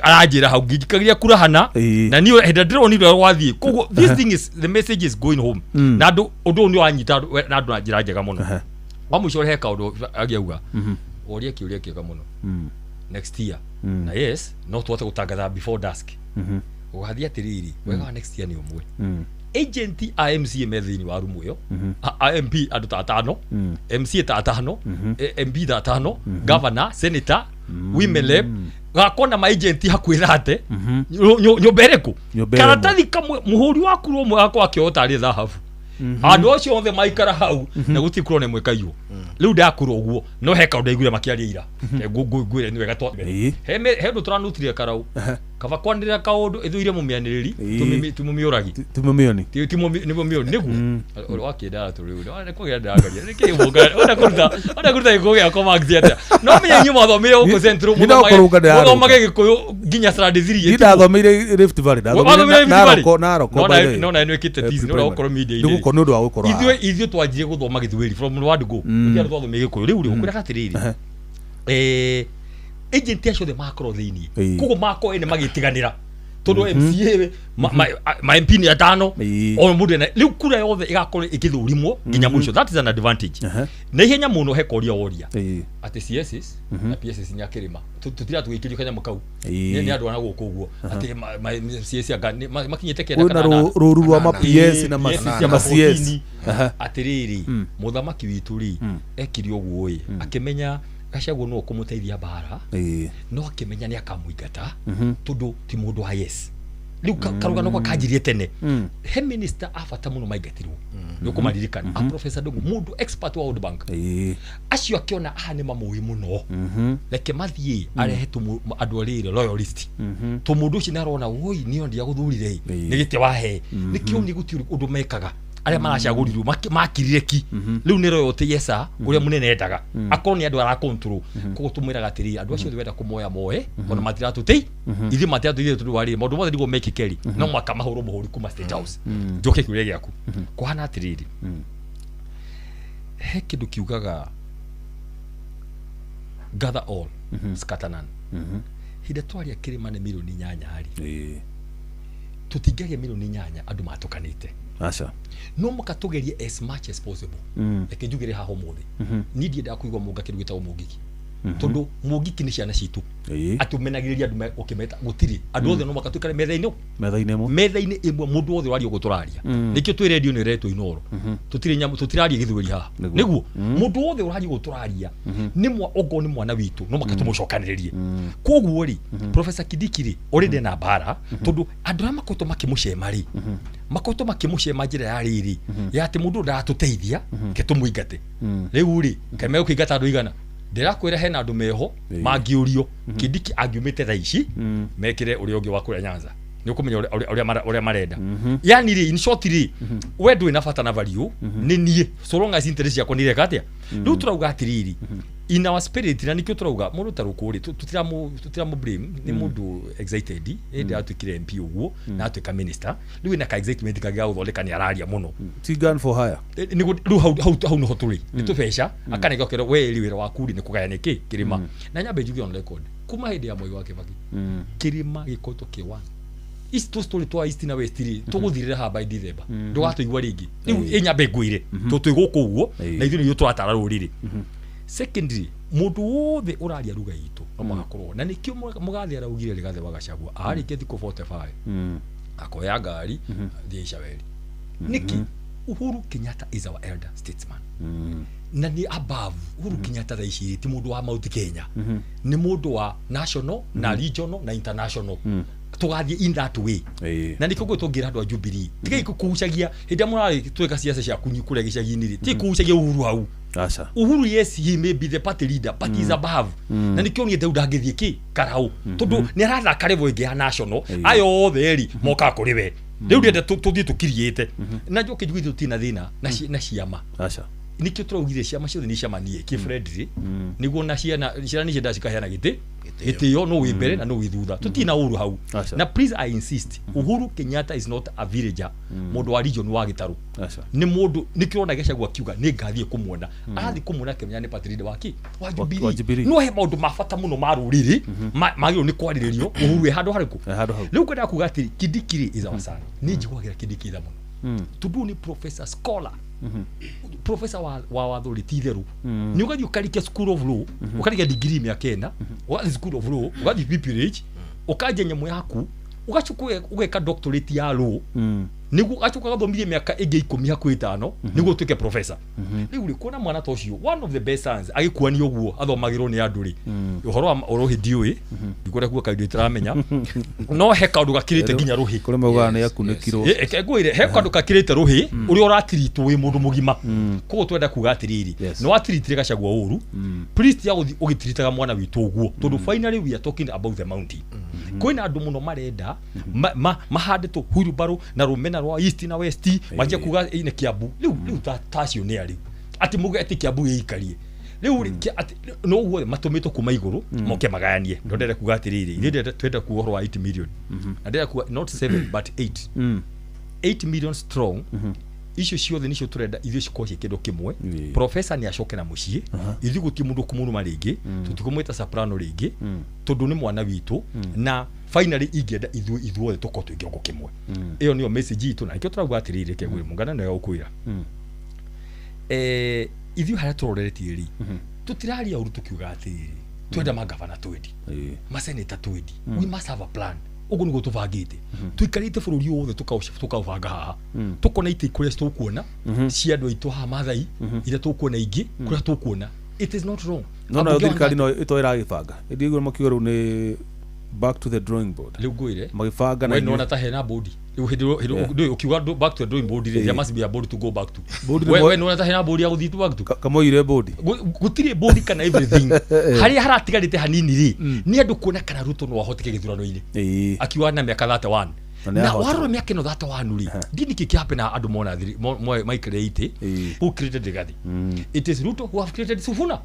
Aranjĩra hau ngĩnjikagia kura hana na niĩ hĩndĩ ĩrĩa ndĩronire ũrĩa gwathiĩ. Koguo this thing is, the message is going home, na andũ ũndũ ũyũ nĩ wanyita na andũ na njĩra njega mũno. Wa mũico, he kaũndũ agĩauga, ũrie kĩũria kĩega mũno. Next year, na yes, no tũhote gũtangatha before dusk, gũgathiĩ atĩrĩrĩ, wega wa next year nĩ ũmwe, agent a MCA me thĩinĩ wa rumu ĩyo, a MP andũ ta atano, MCA ta atano, MP ta atano, governor, senator, women rep, gakona ma agent hakuhĩ thate nyũmba ĩrĩkũ? Nyũmba ĩmwe. Karatathi kamwe, mũhũri wa kura ũmwe agakorwo akĩoyo tarĩ thahabu. Andũ acio othe maikara hau na gũtirĩ kura ona ĩmwe ĩkaiywo. Rĩu ndakũra ũguo no he kaũndũ ndaiguire makĩaria ira. Ngwĩre nĩ wega he ũndũ tũranutire karau. Kaba kwanĩrĩra kaũndũ ĩthũire mũmĩanĩrĩri timũmĩũragi. Timũmĩoni. Timũmĩoni nĩguo. Ũrĩa wakĩndara tũ rĩu. Nĩ kũgĩa ndĩragaria. Nĩkĩ mũnga ona kũruta gĩkũyũ gĩakwa marks atĩa. No menya inyuĩ mwathomire gũkũ Central mũthomage gĩkũyũ nginya standard 3. Niĩ ndathomeire Rift Valley, ndathomeire Narok. No na nĩwĩkĩte tizi nĩ ũrĩa gũkorwo media-inĩ. Nĩ ũndũ wa gũkorwo. Ithuĩ twanjirie gũthoma gĩthweri from word go. Gũtirĩ twathomire gĩkũyũ. Rĩu rĩ ũkwĩraga atĩrĩrĩ. Agent acio othe makorwo thĩinĩ. Koguo makorwo ene magĩtiganĩra. Tondũ MCA ma MP nĩ atano o mũndũ ena rĩu kura yothe ĩgakorwo ĩgĩthũrimwo nginya mũico. That is an advantage. Na ihenya mũno he koria woria atĩ CSs na PSs nĩ akĩrĩma tũtira tũgĩikĩrio kanyamũ kau nĩ andũ ana gũkũ ũguo atĩ CS anga makinyĩte kenda kana kwĩna rũru rwa ma PS na ma CS. Atĩrĩrĩ mũthamaki witũ rĩ ekire ũguo ĩ akĩmenya Gachagua no kũmũteithia mbara no akĩmenya nĩ akamũingata tondũ ti mũndũ wa yes. Rĩu karũgano kwa kanjirie tene he minister abata mũno maingatirwo nĩ ũkũmaririkana a Professor Ndung'u mũndũ expert wa World Bank acio akĩona aha nĩ mamũĩ mũno reke mathiĩ arehe andũ arĩrĩ loyalist to mũndũ ũcio nĩ arona woi nĩo ndiagũthurire nĩ gĩtĩ wahe nĩkĩo nĩ gũtirĩ ũndũ mekaga arĩa maracagũrirwo makirire ki rĩu nĩ royalty yesa ũrĩa mũnene endaga akorwo nĩ andũ ara control koguo tũmwĩraga atĩrĩrĩ andũ acio othe wenda kũmoya moe ona matiratũtei ithuĩ matiratũteithia tondũ wa rĩrĩ maũndũ mothe nĩguo mekĩke rĩ no mwaka mahũrwo mũhũri kuma State House. Njoke kĩũria gĩaku kũhana atĩrĩrĩ he kĩndũ kiugaga gather all scatter none. Hĩndĩ twaria kĩrĩma nĩ milioni 8 rĩ tũtingĩaria milioni 8 andũ matũkanĩte. Aca. No mũka tũgerie as much as possible. Reke njugĩre haha ũmũthĩ. Niĩ ndiendaga kũigua mũnga kĩndũ gĩtagwo mũngiki. Tondũ mũngiki nĩ ciana citũ. Atĩ ũmenagĩrĩria andũ ũkĩmeta gũtirĩ. Andũ othe no mũhaka tũikare metha-inĩ. Metha-inĩ ĩmwe mũndũ wothe ũraria ũguo tũraria. Nĩkĩo twĩ radio nĩ ĩretwo Inooro. Tũtirĩ nyamũ tũtiraria gĩthweri haha. Nĩguo mũndũ wothe ũraria ũguo tũraria nĩ okorwo nĩ mwana witũ no mũhaka tũmũcokanĩrĩrie. Koguo rĩ Professor Kindiki rĩ already ena mbara tondũ andũ arĩa makoretwo makĩmũcema rĩ makoretwo makĩmũcema njĩra ya rĩrĩ ya atĩ mũndũ ndaratũteithia ke tũmũingate. Rĩu rĩ kaĩ megũkĩingata andũ igana ndĩrakwĩra hena andũ meho mangĩũrio Kindiki angiumĩte thaa ici mekĩre ũrĩa ũngĩ wa kũrĩa Nyanza nĩ ũkũmenya ũrĩa marenda. Yani rĩ in short rĩ we ndũrĩ na bata na value nĩ niĩ so long as interest yakwa nĩ ireka atĩa. Rĩu tũrauga atĩrĩrĩ in our spirit na nĩkĩo tũrauga mũndũ ta Rũkũ rĩ tũtiramũ blame nĩ mũndũ excited ĩndĩ atuĩkire MP ũguo na atuĩka minister rĩu ena ka excitement kangĩ ga gũthondeka nĩ araria mũno. Ti gun for hire. Nĩguo rĩu hau nĩho tũrĩ nĩ tũbeca akanenga kĩro we rĩ wĩra waku rĩ nĩ kũgaya nĩkĩ kĩrĩma. Na nyambe njuge on record kuma hĩndĩ ya Mwai wa Kibaki kĩrĩma gĩkoretwo kĩ one. Ici tũ story twa East na West rĩ tũgũthirĩra haha by December ndũgatũigua rĩngĩ. Rĩu ĩnyambe ngwĩre tondũ twĩ gũkũ ũguo na ithuĩ nĩithuĩ tũratara rũrĩrĩ. Secondly mũndũ wothe ũraria lugha itũ no mũhaka na nĩkĩo Mũgathe araugire Rigathĩ wa Gachagua arĩkia thikũ 45 akoya ngari thiĩ Icaweri. Nĩkĩ? Uhuru Kenyatta is our elder statesman. Na nĩ above Uhuru Kenyatta thaa ici ti mũndũ wa Mount Kenya nĩ mũndũ wa national na regional na international. Tũgathiĩ in that way. Na nĩkĩo ngwĩtwo ngĩra andũ a Jubilee tigai kũgucagia hĩndĩ ĩrĩa mũrarĩ twĩka ciaca cia kunyu kũrĩa gĩcagi-inĩ rĩ tigai kũgucagia Uhuru hau. Aca. Uhuru yes he may be the party leader but he's above. Na nĩkĩo niĩ ndau ndangĩthiĩ kĩ karau tondũ nĩ arathaka level ĩngĩ ya national aya othe rĩ mokaga kũrĩ we. Rĩu ndĩrenda tũthiĩ tũkiriĩte na njoke njuge ithuĩ tũtirĩ na thĩna na ciama. Aca. Nĩkĩo tũraugire ciama ciothe nĩ ciamanie kĩ friendly nĩguo na ciana nĩ ciendaga cikaheana gĩtĩ gĩtĩo no wĩ mbere na no wĩ thutha tũtirĩ na ũru hau. Na please I insist Uhuru Kenyatta is not a villager mũndũ wa region wa Gĩtarũ nĩ mũndũ nĩkĩo ona Gachagua akiuga nĩ ngathiĩ kũmuona arathiĩ kũmuona akĩmenya nĩ party leader wa Jubilee no he maũndũ ma bata mũno ma rũrĩrĩ magĩrĩirwo nĩ kwarĩrĩrio Uhuru e handũ harĩkũ. Rĩu ngwendaga kuga atĩrĩ Kindiki rĩ is our son. Niĩ njiguagĩra Kindiki tha mũno tondũ nĩ professor scholar professor wa watho rĩ ti itherũ nĩ ũgathiĩ ũkarĩkia school of law ũkarĩkia degree mĩaka 4 ũgathiĩ school of law ũgathiĩ PPH ũkanjia nyamũ yaku ũgacoka ũgeka doctorate ya law Niguo acoka gathomithie miaka ĩngĩ 10 hakuhĩ 5 niguo ũtuĩke professor. Rĩu rĩ kuona mwana ta ũcio one of the best sons agĩkuanio ũguo athomagĩrwo nĩ andũ rĩ ũhoro wa ũrũhĩ ndiũĩ ndikwenda kuga kaũndũ itaramenya no he kaũndũ gakĩrĩte nginya rũhĩ kũrĩ maugaga nĩ akunĩkirwo ngwĩre he kaũndũ gakĩrĩte rũhĩ ũrĩa ũratiritwo wĩ mũndũ mũgima. Koguo twenda kuga atĩrĩrĩ nĩ watiritire Gachagua ũru please tiga gũthiĩ ũgĩtiritaga mwana witũ ũguo tondũ finally we are talking about the mountain. Kwĩna andũ mũno marenda mahandĩtwo wheelbarrow na rũmena rwa east na west manjia kuga nĩ Kiambu rĩu tacio nĩ arĩu atĩ muge atĩ Kiambu gĩikarie rĩu atĩ no ũguo matũmĩtwo kuma igũrũ moke magayanie. Ndo ndĩrenda kuga atĩrĩrĩ ithuĩ twenda kuga ũhoro wa 8 million na ndĩrenda kuga not 7 but 8 8 million strong. Icio ciothe nicio turenda ithuĩ cikorwo ciĩ kĩndũ kĩmwe. Professor nĩ acoke na mũciĩ ithuĩ gũtirĩ mũndũ kũmũruma rĩngĩ tũtikũmwĩta soprano rĩngĩ tondũ nĩ mwana witũ na finally ingĩenda ithuĩ ithuothe tũkorwo twĩ kĩongo kĩmwe. Ĩyo nĩyo message itũ na nĩkĩo tũrauga atĩrĩrĩ reke ngwĩre mũngana nĩwe ũkwĩra ithuĩ harĩa tũroreretie rĩ tũtiraria ũru tũkiuga atĩrĩrĩ twenda magavana twendi maseneta twendi we must have a plan. Ũguo nĩguo tũbangĩte tũikarĩte bũrũri wothe tũkaũbanga haha tũkona itĩ kũrĩa tũkuona cia andũ aitũ haha Maathai iria tũkuona ingĩ kũrĩa tũkuona. It is not wrong. No nayo thirikari no ĩto ĩragĩbanga ĩndĩ makiuga rĩu nĩ back to the drawing board rĩu ngwĩre magĩbanga na we nona ta hena board rĩu hĩndĩ ũkiuga back to the drawing board there must be a board to go back to. We nona ta hena board ya gũthiĩ back to kamoire board gũtirĩ board kana everything harĩa haratigarĩte hanini rĩ nĩ andũ kuona kana Ruto no ahoteke gĩthurano-inĩ akiuga na mĩaka 31 na warora mĩaka ĩno 31 rĩ ndi nĩkĩ kĩhappen na andũ mona maikarĩte who created Rigathi. It is Ruto who have created Sifuna.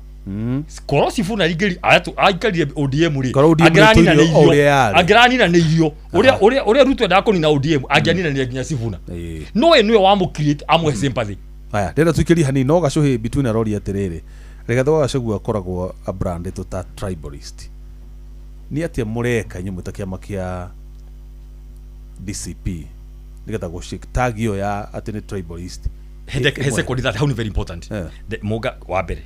Korwo Sifuna ingĩri aikarire ODM rĩ angĩranina nĩ irio ũrĩa Ruto endaga kũnina ODM angĩaninanĩria nginya Sifuna no we nĩwe wamũ-create amũhe sympathy. Aya ndĩrenda tũikĩrie hanini no Gacuhĩ between aroria atĩrĩrĩ Rigathi wa Gachagua akoragwo abrandĩtwo ta tribalist. Nĩ atĩa mũreka inyuĩ mwĩ ta kĩama kĩa DCP nĩgetha gũ tag ĩyo ya atĩ nĩ tribalist? He second that how very important mũga wa mbere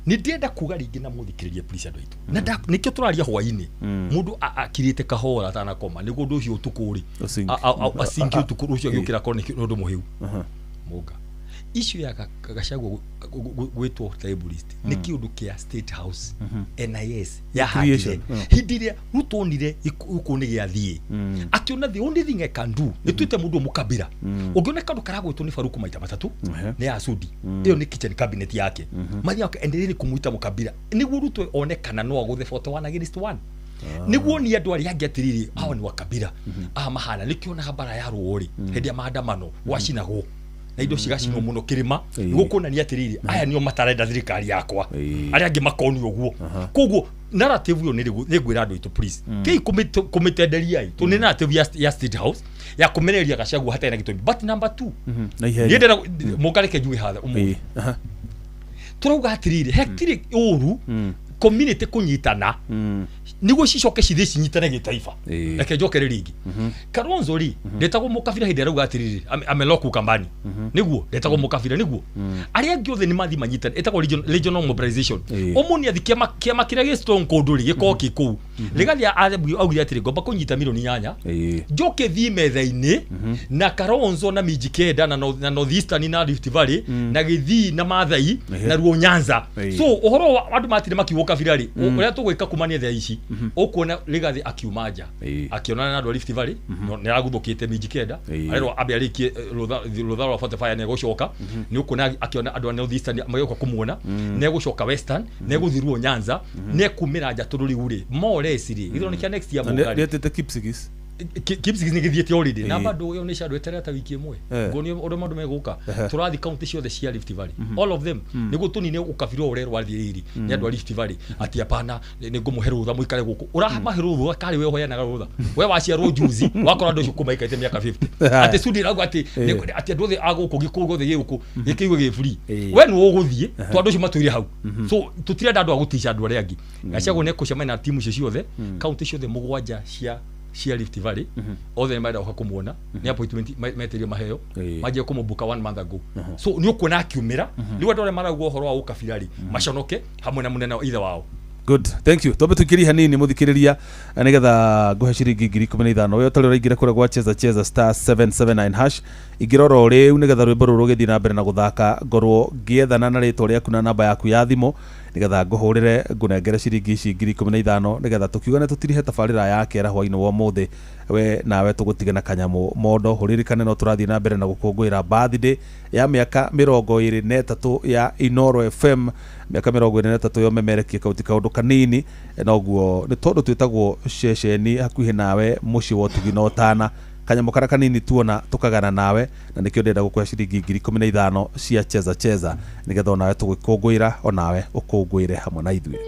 nĩ ndĩrenda kuga rĩngĩ na mũthikĩrĩrie please andũ aitũ na nĩkĩo tũraria hwainĩ mũndũ akirĩte kahora atanakoma nĩguo ũndũ ũcio ũtukũ rĩ acinki ũtukũ ũcio agĩũkĩra akorwo nĩ ũndũ mũhĩu. Mũga issue ya Gachagua gwĩtwo tribalist nĩ kĩũndũ kĩa State House NIS yahandire hĩndĩ ĩrĩa Ruto onire gĩkũ nĩ gĩathiĩ akĩona the only thing I can do nĩ twĩte mũndũ mũkabira ũngĩona kaũndũ karagwĩtwo nĩ Faruku maita matatũ nĩ ya Sudi ĩyo nĩ kitchen cabinet yake mathiaga endelee kũmwĩta mũkabira nĩguo Ruto one kana no agũthe 41 against 1 nĩguo ni andũ arĩa angĩ atĩrĩrĩ awa nĩ wakabira aya mahana nĩkĩonaga mbara ya rũũ rĩ hĩndĩ ya maandamano gwacinagwo na indo cigacinwo mũno kĩrĩma nĩguo kuonania atĩrĩrĩ aya nĩo matarenda thirikari yakwa arĩa angĩ makonio ũguo. Koguo narrative ĩyo nĩ ngwĩra andũ aitũ please kĩi kũmĩtenderia ĩ tondũ nĩ narrative ya State House ya kũmenereria Gachagua hatarĩ na gĩtũmi. But number 2 niĩ ndĩrenda mũngareke njuge hatha ũmũthĩ tũrauga atĩrĩrĩ hatirĩ ũru community kũnyitana nĩguo cicoke cithiĩ cinyitane gĩtaifa. Reke njokere rĩngĩ Kalonzo rĩ ndetagwo mũkabira hĩndĩ arauga atĩrĩrĩ ameloku kambani nĩguo ndetagwo mũkabira nĩguo arĩa angĩ othe nĩ mathiĩ manyitane ĩtagwo regional mobilization ũmũnĩ athi kĩama kĩrĩa gĩ strong kũndũ rĩ gĩkorwo kĩ kũu Rigathi augire atĩrĩ ngomba kũnyita milioni 8 njoke thiĩ metha-inĩ na Kalonzo na Minji Kenda na North Eastern na Rift Valley na Gĩthii na Maathai na Luo Nyanza. So ũhoro wa andũ matire makiuga kabira rĩ ũrĩa tũgwĩka kumania thaa ici ũkuona Rigathi akiuma nja akĩonana na andũ a Rift Valley nĩ araguthũkĩte Minji Kenda arerwo ambe arĩkie rũtha rwa 45 nĩ egũcoka nĩ ũkuona akĩona andũ a North Eastern magĩũka kũmuona nĩ egũcoka Western nĩ egũthiĩ Luo Nyanza nĩ ekumĩra nja tondũ rĩu rĩ more or less rĩ gĩthurano kĩa next year mũka nĩ Kipsigis Kipsigis nĩ gĩthiĩte already na bado ĩyo nĩ shadow eterera ta wiki ĩmwe nguonio ũrĩa maũndũ megũka tũrathiĩ county ciothe cia Rift Valley all of them nĩguo tũnine ũkabira ũrĩa rwathiĩ rĩrĩ nĩ andũ a Rift Valley atĩ hapana nĩ ngũmũhe rũtha mũikare gũkũ ũramahe rũtha karĩ we ũheanaga rũtha we waciarwo juzi wakora andũ acio kũmaikarĩte mĩaka 50 atĩ Sudi rauga atĩ atĩ andũ othe a gũkũ gĩkũũ gĩothe gĩgũkũ gĩkĩigue gĩ free we nĩwe ũgũthiĩ to andũ acio matũire hau so tũtirenda andũ a gũtica andũ arĩa angĩ Gachagua nĩ ekũcemania na timu icio ciothe county ciothe 7 cia Rift Valley othe nĩ marenda gũka kũmuona nĩ appointment metĩrio maheo manjie kũmũbuka 1 month ago so nĩ ũkuona akiumĩra rĩu andũ arĩa marauga ũhoro wa ũkabira rĩ maconoke hamwe na mũnene ithe wao. Good, thank you. Twambe tuingĩrie hanini mũthikĩrĩria nĩgetha ngũhe ciringi 15,000. We ũtarĩ ũraingĩra kũrĩa gwa cheza cheza star 779 hash, ingĩra oro rĩu nĩgetha rwĩmbo rũrũ rũgĩthiĩ na mbere na gũthaka, ngorwo ngĩethana na rĩtwa rĩaku na namba yaku ya thimũ nĩgetha ngũhũrĩre ngũnengere ciringi ici 15,000 nĩgetha tũkiugane tũtirihe tabarĩra ya kera hwainĩ wa ũmũthĩ. We nawe tũgũtige na kanyamũ mondo. Ũririkane no tũrathiĩ na mbere na gũkũngũĩra birthday ya mĩaka 23 ya Inooro FM, mĩaka 23 yomemerekie kauti kaũndũ kanini, noguo nĩ tondũ twĩtagwo ceceni hakuhĩ nawe mũciĩ wa ũtugi na ũtana. Kanyamũ karĩa kanini tuona tũkagana nawe, na nĩkĩo ndĩrenda gũkũhe ciringi 15,000 cia cheza cheza nĩgetha onawe tũgĩkũngũĩra onawe ũkũngũĩre hamwe na ithuĩ.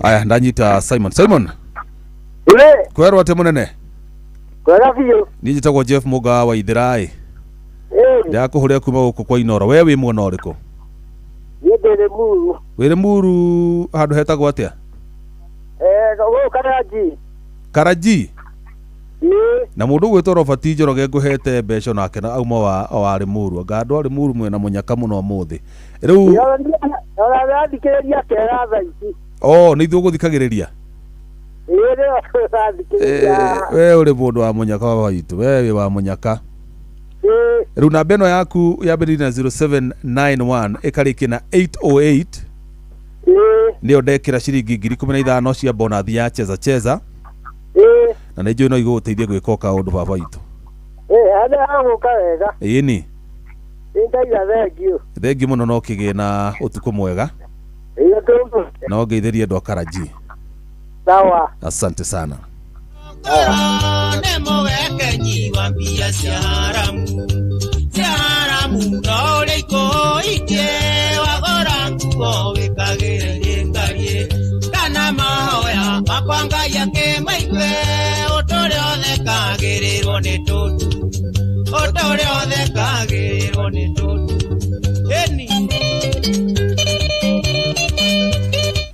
Aya, ndanyita Simon. Simon. Ule. Kwerwo ate munene? Kwega biũ. Niĩ njĩtagwo Jeff Mũgaa wa Ithĩraĩ. Ndakũhũrĩra kuma gũkũ kwa Inooro. We wĩ mwena ũrĩkũ? Niĩ ndĩ Limuru. Wĩ Limuru handũ hetagwo atĩa? Gũkũ Karaji. Karaji? Ĩĩ. Na mũndũ ũgwĩtwo Robert Njoroge ngũhete mbeca nake na auma wa Limuru. Anga andũ a Limuru mwĩna mũnyaka mũno ũmũthĩ. Rĩu Ũrathikĩrĩria kera thaa ici. Oh, nĩ ithuĩ ũgũthikagĩrĩria? Ĩĩ, nĩũrathikĩrĩria. We ũrĩ mũndũ wa mũnyaka wa witũ, we wĩ wa mũnyaka. Rĩu namba ĩno yaku yambĩrĩirie na 0791 ĩkarĩkia na 808. Nĩyo ndekĩra ciringi 15,000 cia bonathi ya cheza cheza. Na nĩ njũĩ no igũgũteithia gwĩka o kaũndũ baba witũ. Agũka wega. Ĩni. Nĩ thengiũ. Thengiũ mũno na ũkĩgĩe na ũtukũ mwega. Na ngeithĩrie andũ a Karaji. Sawa. Asante sana.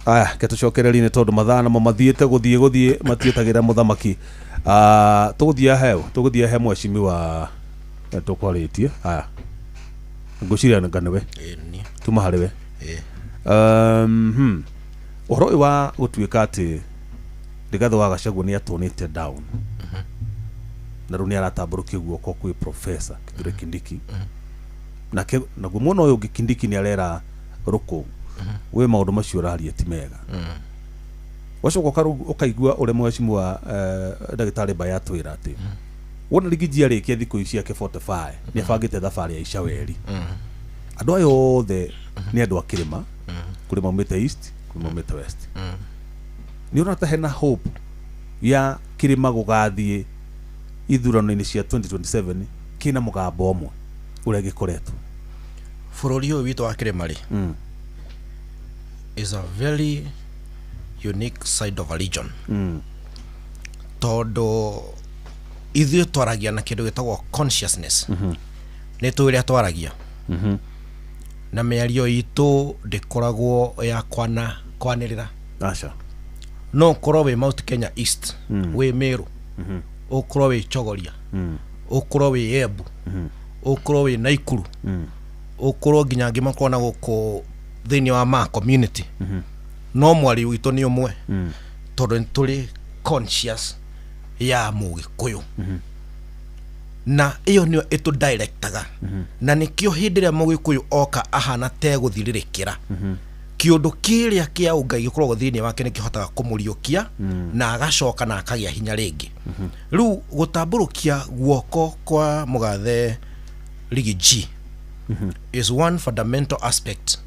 Aya, ke tũcokererie nĩ tondũ mathaa namo mathiĩte gũthiĩ matiĩtagĩra mũthamaki. Tũgũthiĩ heo, tũgũthiĩ he mheshimiwa tũkwarĩtie. Aya, ngwĩciria anga nĩwe tuma harĩ we. Ũhoro ũyũ wa gũtuĩka atĩ Rigathĩ wa Gachagua nĩ atũnĩte down na rĩu nĩ aratambũrũkia guoko kwĩ Professor Kithure Kindiki, nake naguo mwena ũyũ ũngĩ Kindiki nĩ arera Rũkũ we maũndũ macio ũraria ti mega. Wacoka ũkaigua ũrĩa mheshimiwa ndagĩtarĩ Mbae atwĩra atĩ wona Rigiji arĩkia thikũ ici ciake 45 nĩ abangĩte thabarĩ ya Icaweri. Andũ aya othe nĩ andũ a kĩrĩma, kũrĩ maumĩte east, kũrĩ maumĩte west. Nĩ ũrona ta hena hope ya kĩrĩma gũgathiĩ ithurano-inĩ cia 2027 kĩna mũgambo ũmwe ũrĩa gĩkoretwo? Bũrũri ũyũ witũ wa kĩrĩma rĩ, is a very unique side of a region, tondũ ithuĩ twaragia na kĩndũ gĩtagwo consciousness. Nĩ tũĩ ũrĩa twaragia, na mĩario itũ ndĩkoragwo ya kwana kwanĩrĩra. Aca. No ũkorwo wĩ Mount Kenya East, wĩ Meru, ũkorwo wĩ Chogoria, ũkorwo wĩ Embu, ũkorwo wĩ Naikuru, ũkorwo nginya angĩ makorwo na gũkũ thĩinĩ wa ma community, no mwario witũ nĩ ũmwe, tondũ nĩ tũrĩ conscious ya mũgĩkũyũ, na ĩyo nĩyo ĩtũdirectaga. Na nĩkĩo hĩndĩ ĩrĩa mũgĩkũyũ oka ahana tegũthirĩrĩkĩra, kĩũndũ kĩrĩa kĩa ũngai gĩkoragwo thĩinĩ wake nĩ kĩhotaga kũmũriũkia, na agacoka na akagĩa hinya rĩngĩ. Rĩu gũtambũrũkia guoko kwa mũgathe Riggy G is one fundamental aspect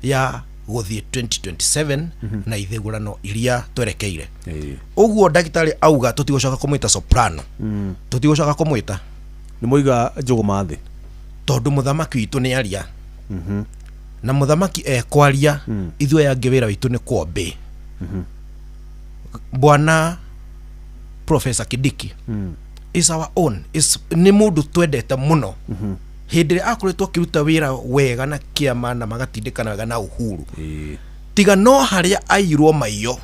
ya gũthiĩ 2027 na ithigurano iria twerekeire. Ũguo ndagĩtarĩ auga tũtigũcoka kũmwĩta soprano, tũtigũcoka kũmwĩta. Nĩ moiga njũgũma thĩ. Tondũ mũthamaki witũ nĩ aria, na mũthamaki ekwaria, ithuĩ aya angĩ wĩra witũ nĩ kwombe. Bwana Professor Kindiki is our own, is nĩ mũndũ twendete mũno. Hĩndĩ ĩrĩa akoretwo akĩruta wĩra wega na kĩama na magatindĩkana wega na Uhuru, tiga no harĩa aiyirwo maiyo,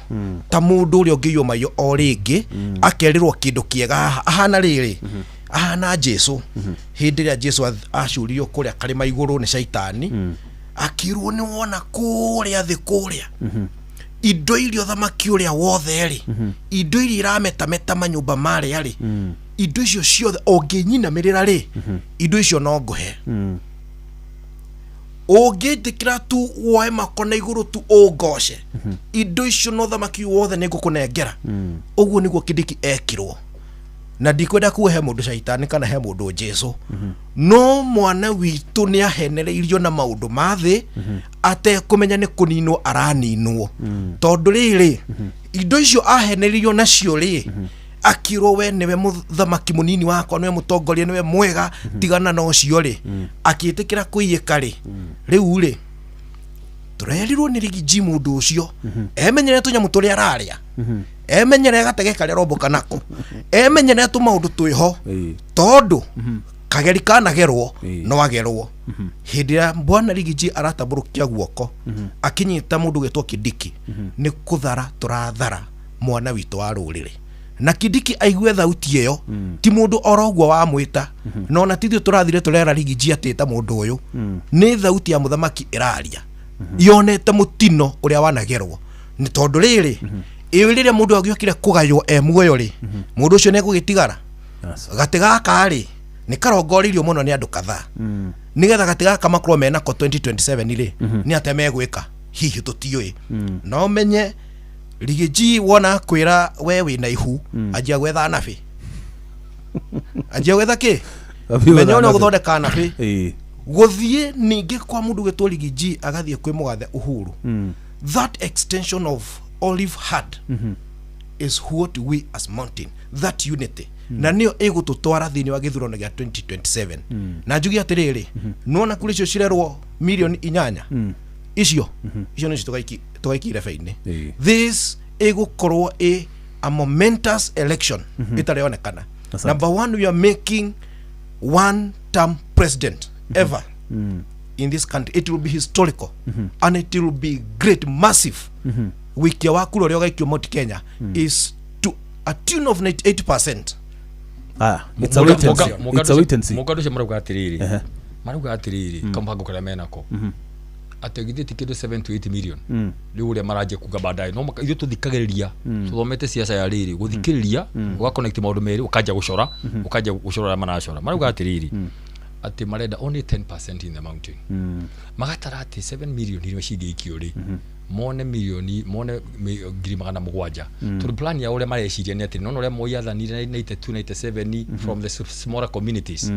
ta mũndũ ũrĩa ũngĩiywo maiyo o rĩngĩ akerĩrwo kĩndũ kĩega haha ahana rĩrĩ, ahana Jesu. Hĩndĩ ĩrĩa Jesu acuririo kũrĩa karĩma igũrũ nĩ caitani, akĩrwo nĩ wona kũrĩa thĩ kũrĩa indo iria ũthamaki ũrĩa wothe rĩ, indo iria irametameta manyũmba marĩa rĩ, indo icio ciothe ũngĩnyinamĩrĩra rĩ, indo icio no ngũhe. Ũngĩtĩkĩra tu woe mako na igũrũ tu ũngoce, indo icio no thamaki wothe nĩ ngũkũnengera. Ũguo nĩguo Kindiki ekirwo. Na ndikwenda kuga he mũndũ caitani kana he mũndũ Jesu, no mwana witũ nĩ ahenereirio na maũndũ ma thĩ atekũmenya nĩ kũninwo araninwo. Tondũ rĩrĩ, indo icio ahenereirio nacio rĩ, akirwo we nĩwe mũthamaki mũnini wakwa, nĩwe mũtongoria, nĩwe mwega, tigana na ũcio rĩ, akĩtĩkĩra kũiyĩka rĩ. Rĩu rĩ, tũrerirwo nĩ Riggy G mũndũ ũcio emenyere tũnyamũ tũrĩa ararĩa, emenyere gatege karĩa aromboka nako, emenyere tũmaũndũ twĩho, tondũ kageri kanagerwo no agerwo. Hĩndĩ ĩrĩa bwana Riggy G aratambũrũkia guoko akinyita mũndũ gwĩtwo Kindiki, nĩ kũthara tũrathara mwana witũ wa rũrĩrĩ. Na Kindiki aigue thauti ĩyo, ti mũndũ oro ũguo wamwĩta, no na tithuĩ tũrathire tũrera Riggy G atĩta mũndũ ũyũ, nĩ thauti ya mũthamaki ĩraria yonete mũtino ũrĩa wanagerwo. Nĩ tondũ rĩrĩ, ĩyo rĩrĩa mũndũ agĩokire kũgaywo e muoyo rĩ, mũndũ ũcio nĩegũgĩtigara. Gatĩ gaka rĩ, nĩ karongoreirio mũno nĩ andũ kadhaa, nĩgetha gatĩ gaka makorwo menako 2027 rĩ, nĩ atĩa megwĩka hihi tũtiũĩ. No menye Riggy G wona kwĩra we wĩna ihu, anjia gwetha nabĩ, anjia gwetha kĩ, menya ũrĩa ũgũthondeka nabĩ. Gũthiĩ ningĩ kwa mũndũ gwĩtwo Riggy G agathiĩ kwĩ mũgathe Uhuru, that extension of olive hand is what we as mountain, that unity, na nĩyo ĩgũtũtwara thĩinĩ wa gĩthurano gĩa 2027. Na njuge atĩrĩrĩ, nĩwona kura icio cirerwo milioni 8, icio icio nĩcio tũgaikia irebe-inĩ. This ĩgũkorwo ĩ a momentous election ĩtarĩ yonekana. Number one, we are making one term president ever in this country. It will be historical and it will be great, massive. Wikia wa kura ũrĩa ũgaikio Mount Kenya is to a tune of 98%. It's a wait and see. It's a wait and see. Mũkandũ ũcio marauga atĩrĩrĩ, marauga atĩrĩrĩ, kamũbango karĩa menako atĩ githĩ ti kĩndũ 7 to 8 million rĩu ũrĩa maranjia kuga baadaye. No ithuĩ tũthikagĩrĩria, tũthomete siasa ya rĩrĩ gũthikĩrĩria, ũga connect maũndũ merĩ, ũkanjia gũcora, ũkanjia gũcora ũrĩa maracora. Marauga atĩrĩrĩ, atĩ marenda only 10% in the mountain, magatara atĩ 7 million iria cingĩikio rĩ. Mone milioni, mone 700,000. Tondũ plan ya ũrĩa mareciria nĩ atĩ nona ũrĩa Moi athanire 92, 97 from the smaller communities,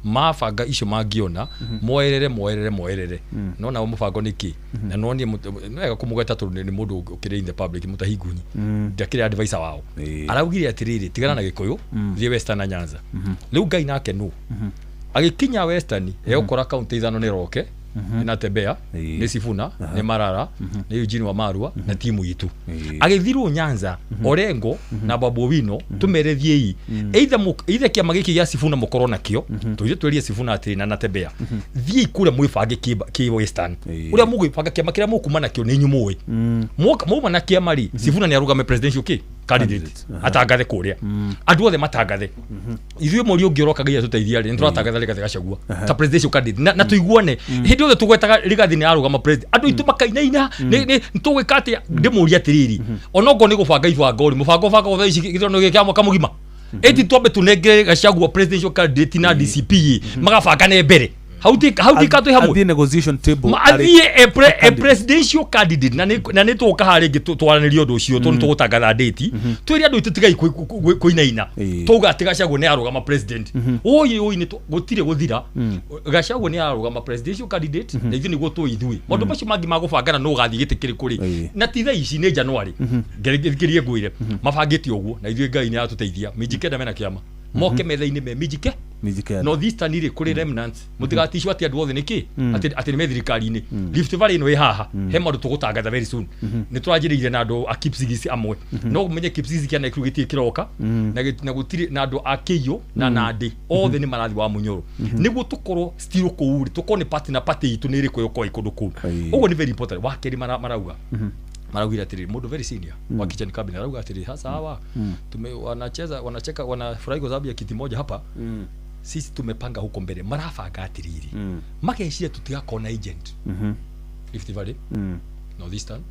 mabanga icio mangĩona moerere, moerere, moerere. Nona mũbango nĩ kĩ na nonie nĩ wega kũmũgweta tondũ nĩ mũndũ ũkĩrĩ in the public, Mutahi Ngunyi, ndakĩrĩ advisor wao. Araugire atĩrĩrĩ, tigana na Gĩkũyũ, thiĩ Western na Nyanza. Rĩu Ngai nake nũ agĩkinya Western egũkora kaunti ithano nĩ Roke, nĩ Natembea, nĩ Sifuna, nĩ Marara, nĩ Eugene Wamarua na timu itũ. Agĩthirwo Nyanza, Orengo na Babu Owino, tũmere thiĩi either either kĩama gĩkĩ gĩa Sifuna mũkorwo nakĩo, tũithe twerie Sifuna atĩrĩ na Natembea, thiĩi kũrĩa mwĩbange kĩ Western, ũrĩa mũgwĩbanga kĩama kĩrĩa mũkuma nakĩo nĩ inyuĩ mũĩ. Mwauma na kĩama rĩ, Sifuna nĩ arũgame presidential kĩ candidate, atangathe kũrĩa, andũ othe matangathe. Ithuĩ mweri ũngĩ ũroka Ngai atũteithia rĩ, nĩtũratangatha Rigathĩ Gachagua ta presidential candidate na tũiguane. Hĩndĩ yothe tũgwetaga Rigathĩ nĩ arũgama president, andũ aitũ makainaina, nĩ tũgwĩka atĩa? Ndĩmũrie atĩrĩrĩ, onokorwo nĩ gũbanga ibango rĩ, mũbango ũbanga thaa ici gĩthurano gĩkĩ kĩa mwaka mũgima, ĩti twambe tũnengere Gachagua presidential candidate na DCP magabangane mbere hau, hau tikatwĩ hamwe. Athiĩ negotiation table. Athiĩ a candidate. Presidential candidate na nĩ tũka harĩa rĩngĩ twaranĩrie ũndũ ũcio tondũ tũgũtangatha date, twĩre andũ aitũ tigai kũinaina. Twauga atĩ Gachagua nĩ arũgama president, ũyĩ ũyĩ nĩ gũtirĩ gũthira. Gachagua nĩ arũgama presidential candidate na ithuĩ nĩguo tũĩ ithuĩ maũndũ macio mangĩ ma gũbangana nũ ũgathiĩ gĩtĩ kĩrĩkũ rĩ, na ti thaa ici, nĩ January. Thikĩrie ngwĩre, mabangĩte ũguo na ithuĩ Ngai nĩ aratũteithia. Minji kenda mena kĩama moke metha-inĩ me minjike. Minji kenda. North Eastern rĩ, kũrĩ remnants, mũtigaticwo atĩ andũ othe nĩkĩ atĩ nĩ me thirikari-inĩ. Rift Valley ĩno ĩ haha he maũndũ tũgũtangatha very soon. Nĩ tũranjĩrĩire na andũ a Kipsigis amwe, no ũmenye Kipsigis kĩa Nakuru gĩtirĩ kĩroka na na gũtirĩ na andũ a Kĩiyũ na Nandĩ othe nĩ marathiĩ wa Munyoro nĩguo tũkorwo still kũu rĩ, tũkorwo nĩ party na party itũ nĩ ĩrĩkũ ĩgũkorwo ĩ kũndũ kũu. Ũguo nĩ very important. Wa kerĩ, marauga maraugire atĩrĩrĩ, mũndũ very senior wa kitchen cabinet arauga atĩrĩrĩ, sasa hawa tume wanacheza, wanacheka, wanafurahi kwa sababu ya kiti moja hapa. Sisi tumepanga huko mbele. Marabanga atĩrĩrĩ, mageciria tutigakorwo na agent Rift Valley, North Eastern,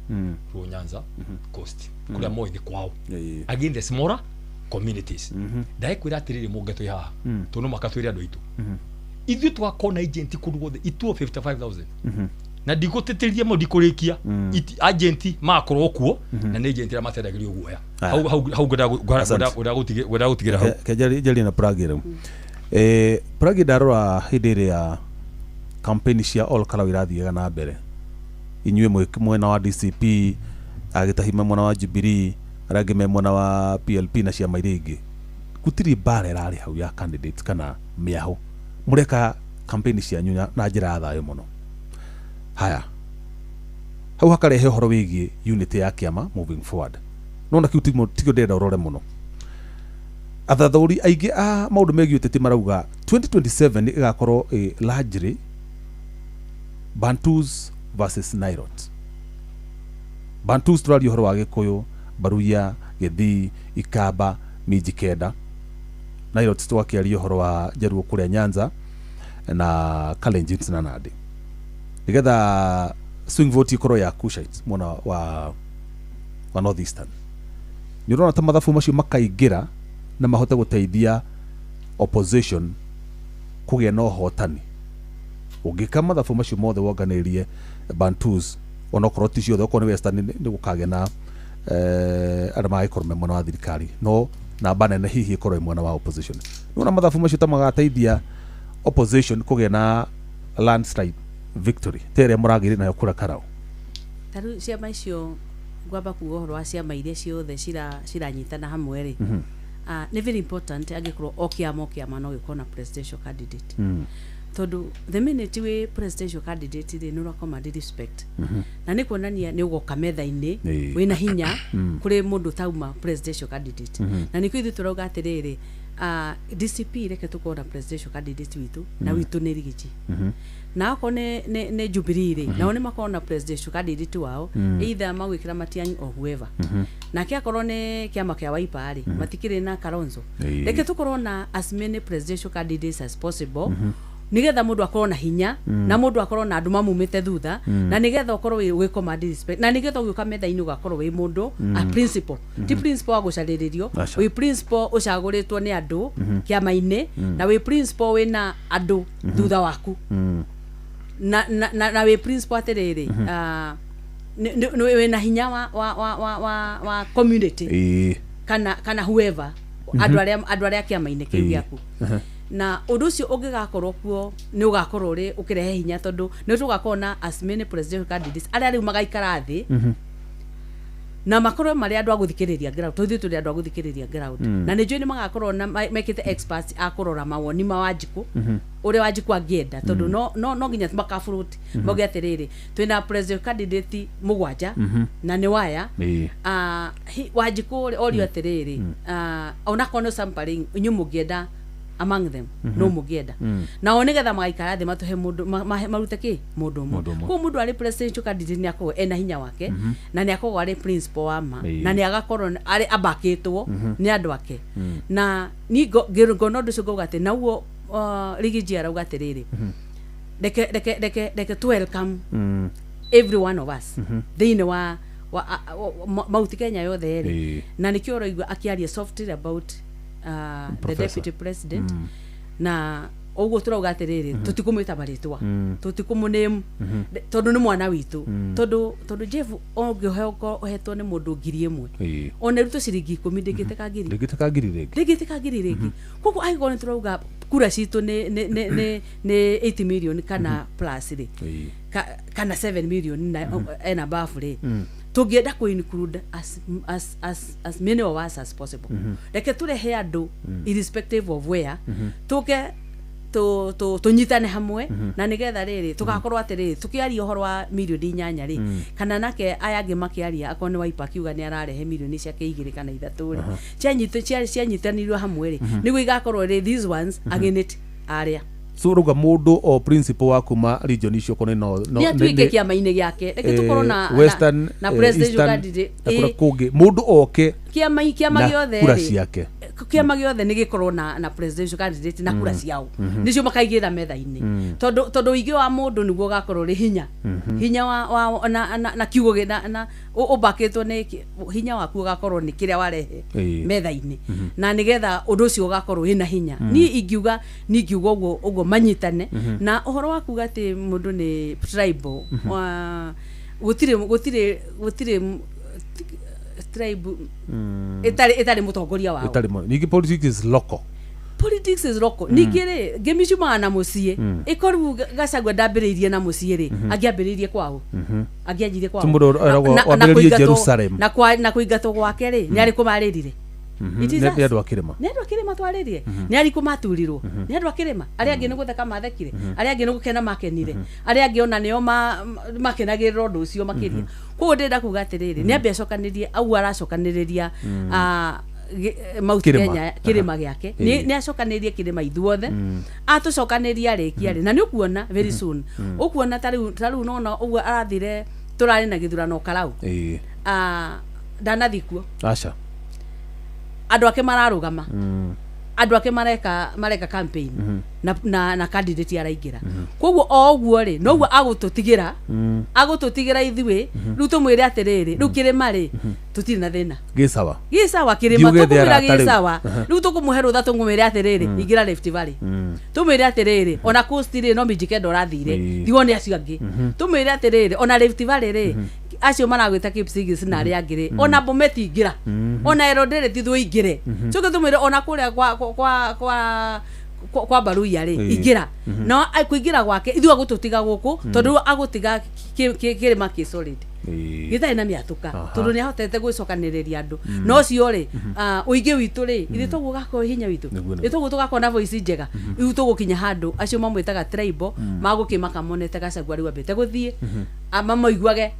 Luo Nyanza, Coast, kũrĩa moĩ nĩ kwao. Again, the smaller communities, ndaĩkwĩra atĩrĩrĩ, mũnge twĩ haha tondũ no mũhaka twĩre andũ aitũ ithuĩ tũgakorwo na agent kũndũ guothe ituo 55000 na ndigũtĩtĩria mũno, ndikũrĩkia. Agent magakorwo kuo na nĩ agent arĩa matendagĩrio guoya. Hau hau hau ngwenda Asante. ngwenda gũtigĩra hau. Ke njarie na Pragi rĩu. Pragi, ndarora hĩndĩ ĩrĩa campaign cia All Kalau irathiaga na mbere, inyuĩ mwĩ mwena wa DCP, agĩtahi me mwena wa Jubilee, arĩa angĩ me mwena wa PLP na ciama iria ingĩ, gũtirĩ mbara ĩrarĩ hau ya candidates kana mĩahũ. Mũreka campaign cianyu na njĩra ya thayũ mũno. Haya, hau hakarehe ũhoro wĩgiĩ unity ya kĩama moving forward. Nona kĩu tikĩo ndĩrenda ũrore mũno. Athathaũri aingĩ a maũndũ megiĩ ũteti marauga 2027 ĩgakorwo ĩ largely Bantus versus Nilotes. Bantus tũraria ũhoro wa Gĩkũyũ, Baruya, Gĩthii, Ikamba, Minji Kenda. Nilotes tũgakĩaria ũhoro wa Jaluo kũrĩa Nyanza na Kalenjins na Nandi, nĩgetha swing vote ikorwo ya Cushites mwena wa North Eastern. Nĩ ũrona ta mathabu macio makaingĩra na mahote gũteithia opposition kũgĩa na ũhotani ũngĩka mathabu macio mothe wonganĩrie Bantus, onokorwo ti ciothe, okorwo nĩ Western nĩ gũkagĩa na arĩa magĩkorwo me mwena wa thirikari, no namba nene hihi ĩkorwo ĩ mwena wa opposition. Nĩwona mathabu macio ta magateithia opposition kũgĩa na landslide victory ta ĩrĩa mũragĩire nayo kũrĩa Karau? Ta rĩu ciama icio, ngwamba kuga ũhoro wa ciama iria ciothe ciranyitana hamwe rĩ, nĩ very important angĩkorwo o kĩama o kĩama no gĩkorwo na presidential candidate, tondũ the minute wĩ presidential candidate rĩ, nĩ ũra command respect na nĩ kuonania nĩ ũgoka metha-inĩ wĩna hinya kũrĩ mũndũ tauma presidential candidate. Na nĩkĩo ithuĩ tũrauga atĩrĩrĩ, DCP reke tũkorwo na presidential candidate witũ na witũ nĩ Rigiji, na okorwo nĩ Jubilee rĩ, nao nĩ makorwo na presidential candidate wao, either magwĩkĩra Matiang'i or whoever. Nake akorwo nĩ kĩama kĩa Wiper rĩ, matikĩrĩ na Kalonzo. Reke tũkorwo na as many presidential candidates as possible, nigetha mũndũ akorwo na hinya na mũndũ akorwo na andũ mamumĩte thutha, na nigetha ũkorwo wĩ command respect, na nigetha ũgĩũka metha-inĩ ũgakorwo wĩ mũndũ a principal, ti principal wa gũcarĩrĩrio. Aca. Wĩ principal ũcagũrĩtwo nĩ andũ kĩama-inĩ, na wĩ principal wĩna andũ thutha waku, na wĩ principal atĩrĩrĩ, Wĩna hinya wa community kana whoever, andũ arĩa kĩama-inĩ kĩu gĩaku. Na ũndũ ũcio ũngĩgakorwo kuo, nĩ ũgakorwo ũrĩ ũkĩrehe hinya, tondũ nĩ tũgakorwo na as many presidential candidates arĩa rĩu magaikara thĩ na makorwo marĩ andũ a gũthikĩrĩria ground, tondũ ithuĩ tũrĩ andũ a gũthikĩrĩria ground. Na nĩ njũĩ nĩ magakorwo na mekĩte experts a kũrora mawoni ma Wanjikũ, ũrĩa Wanjikũ angĩenda, tondũ no nginya makabũrũti mauge atĩrĩrĩ, twĩna presidential candidate mũgwanja na nĩ waya. Ah, Wanjikũ rĩ, orio atĩrĩrĩ, ah, onakorwo nĩ sampling, inyuĩ mũngĩenda among them, no mũngĩenda nao, nĩgetha magaikara thĩ matũhe mũndũ marute kĩ mũndũ ũmwe. Mũndũ ũmwe. Koguo mũndũ arĩ presidential candidate nĩ akoragwo ena hinya wake na nĩ akoragwo arĩ principal wa ma na nĩ agakorwo arĩ ambakĩtwo nĩ andũ ake. Na niĩ ngona ũndũ ũcio, ngauga atĩ nauo Rigiji arauga atĩrĩrĩ, reke tu welcome every one of us thĩinĩ wa Mount Kenya yothe rĩ. Na nĩkĩo ũraigua akĩaria softly about the Professor. deputy president. Na ũguo tũrauga atĩrĩrĩ, tũtikũmwĩta marĩtwa, tũtikũmũname, tondũ nĩ mwana witũ. Tondũ Jeff, ũngĩheo ũhetwo nĩ mũndũ 1,000, ona ĩrutwo ciringi 10, ndĩngĩtĩka ngiri. Ndĩngĩtĩka ngiri rĩngĩ. Ndĩngĩtĩka ngiri rĩngĩ. Koguo angĩkorwo nĩ tũrauga kura citũ nĩ 80 million kana plus rĩ, kana 7 million na and above rĩ, tũngĩenda kũ include as many of us as possible. Reke tũrehe andũ irrespective of where, tũke tũnyitane hamwe, na nĩgetha rĩrĩ tũgakorwo atĩrĩrĩ, tũkĩaria ũhoro wa mirioni 8 rĩ, kana nake aya angĩ makĩaria, akorwo nĩ Wiper akiuga nĩ ararehe mirioni ciake 2 kana 3 rĩ, cianyitanĩirwo hamwe rĩ, nĩguo igakorwo rĩ these ones against arĩa. So rauga mũndũ o principal wa kuma region icio korwo nĩ no Nĩ atuĩke kĩama-inĩ gĩake. Reke tũkorwo Western, na presidential Eastern, candidate na kũrĩa kũngĩ, mũndũ oke kĩama na gĩothe kura rĩ, ciake. Kĩama gĩothe nĩ gĩkorwo na presidential candidate na kura ciao nĩcio makaigĩra metha-inĩ, tondũ ũingĩ wa mũndũ nĩguo ũgakorwo ũrĩ hinya, hinya wa na kiugo na ũmbakĩtwo nĩ hinya waku ũgakorwo nĩ kĩrĩa warehe metha-inĩ, na nĩgetha ũndũ ũcio ũgakorwo wĩna hinya. Niĩ ingiuga ũguo manyitane. Na ũhoro wa kuga atĩ mũndũ nĩ tribal, gũtirĩ tribe ĩtarĩ mũtongoria wao. Ĩtarĩ mũno. Ningĩ politics is local. Politics is local. Ningĩ rĩ, ngĩmi ciumaga na mũciĩ. Ĩkorwo Gachagua ndambĩrĩirie na mũciĩ rĩ, angĩambĩrĩirie kwao, angĩanjirie kwao. Ti mũndũ eragwo Na wambĩrĩrie Jerusalem. Na kũingatwo gwake rĩ, nĩ arĩkũ marĩrire? It is Nĩ us. nĩ andũ a kĩrĩma. Nĩ andũ a kĩrĩma twarĩrie. Nĩ arĩkũ maturirwo? Nĩ andũ a kĩrĩma. Arĩa angĩ nĩ gũtheka mathekire, arĩa angĩ nĩ gũkena makenire, arĩa angĩ ona nĩo makenagĩrĩra ũndũ ũcio makĩria. Koguo ndĩrenda kuga atĩrĩrĩ, nĩ ambe acokanĩrie au aracokanĩrĩria, ah, Mount Kĩrĩma. Kenya, kĩrĩma gĩake. Nĩ acokanĩrie kĩrĩma ithuothe, atũcokanĩria arĩkia rĩ, na nĩ ũkuona very soon, ũkuona ta rĩu nona ũguo arathire, tũrarĩ na gĩthurano Karau. Ah, ndanathiĩ kuo. Aca. Andũ ake mararũgama, andũ ake mareka campaign na candidate araingĩra. Koguo o ũguo rĩ, noguo agũtũtigĩra ithuĩ rĩu tũmwĩre atĩrĩrĩ, rĩu kĩrĩma rĩ, tũtirĩ na thĩna. Gĩ sawa. Gĩ sawa kĩrĩma. Thiĩ ũgethe Tũkũmwĩra arata rĩu. Gĩ sawa. Rĩu tũkũmũhe rũtha, tũmwĩre atĩrĩrĩ, ingĩra Rift Valley. Tũmwĩre atĩrĩrĩ, ona Coast rĩ, no Mijikenda ũrathire, tigwo nĩ acio angĩ. Tũmwĩre atĩrĩrĩ, ona Rift Valley rĩ, acio maragwĩta Kipsigis na arĩa angĩ rĩ, ona Bomet ingĩra, ona Eldoret ithuĩ ingĩre. Coke tũmwĩre ona kũrĩa kwa Baruya rĩ, ingĩra. No kũingĩra gwake ithuĩ agũtũtiga gũkũ, tondũ rĩu agũtiga kĩrĩma kĩ solid, gĩtarĩ na mĩatũka, tondũ nĩ ahotete gwĩcokanĩrĩria andũ. No ũcio rĩ, ah, ũingĩ witũ rĩ, ithuĩ toguo ũgakorwo hinya witũ. Nĩguo. Ithuĩ toguo tũgakorwo na voice njega. Rĩu tũgũkinya handũ acio mamwĩtaga tribal magũkĩmaka monete Gachagua rĩu ambĩte gũthiĩ. Ah, mamũiguage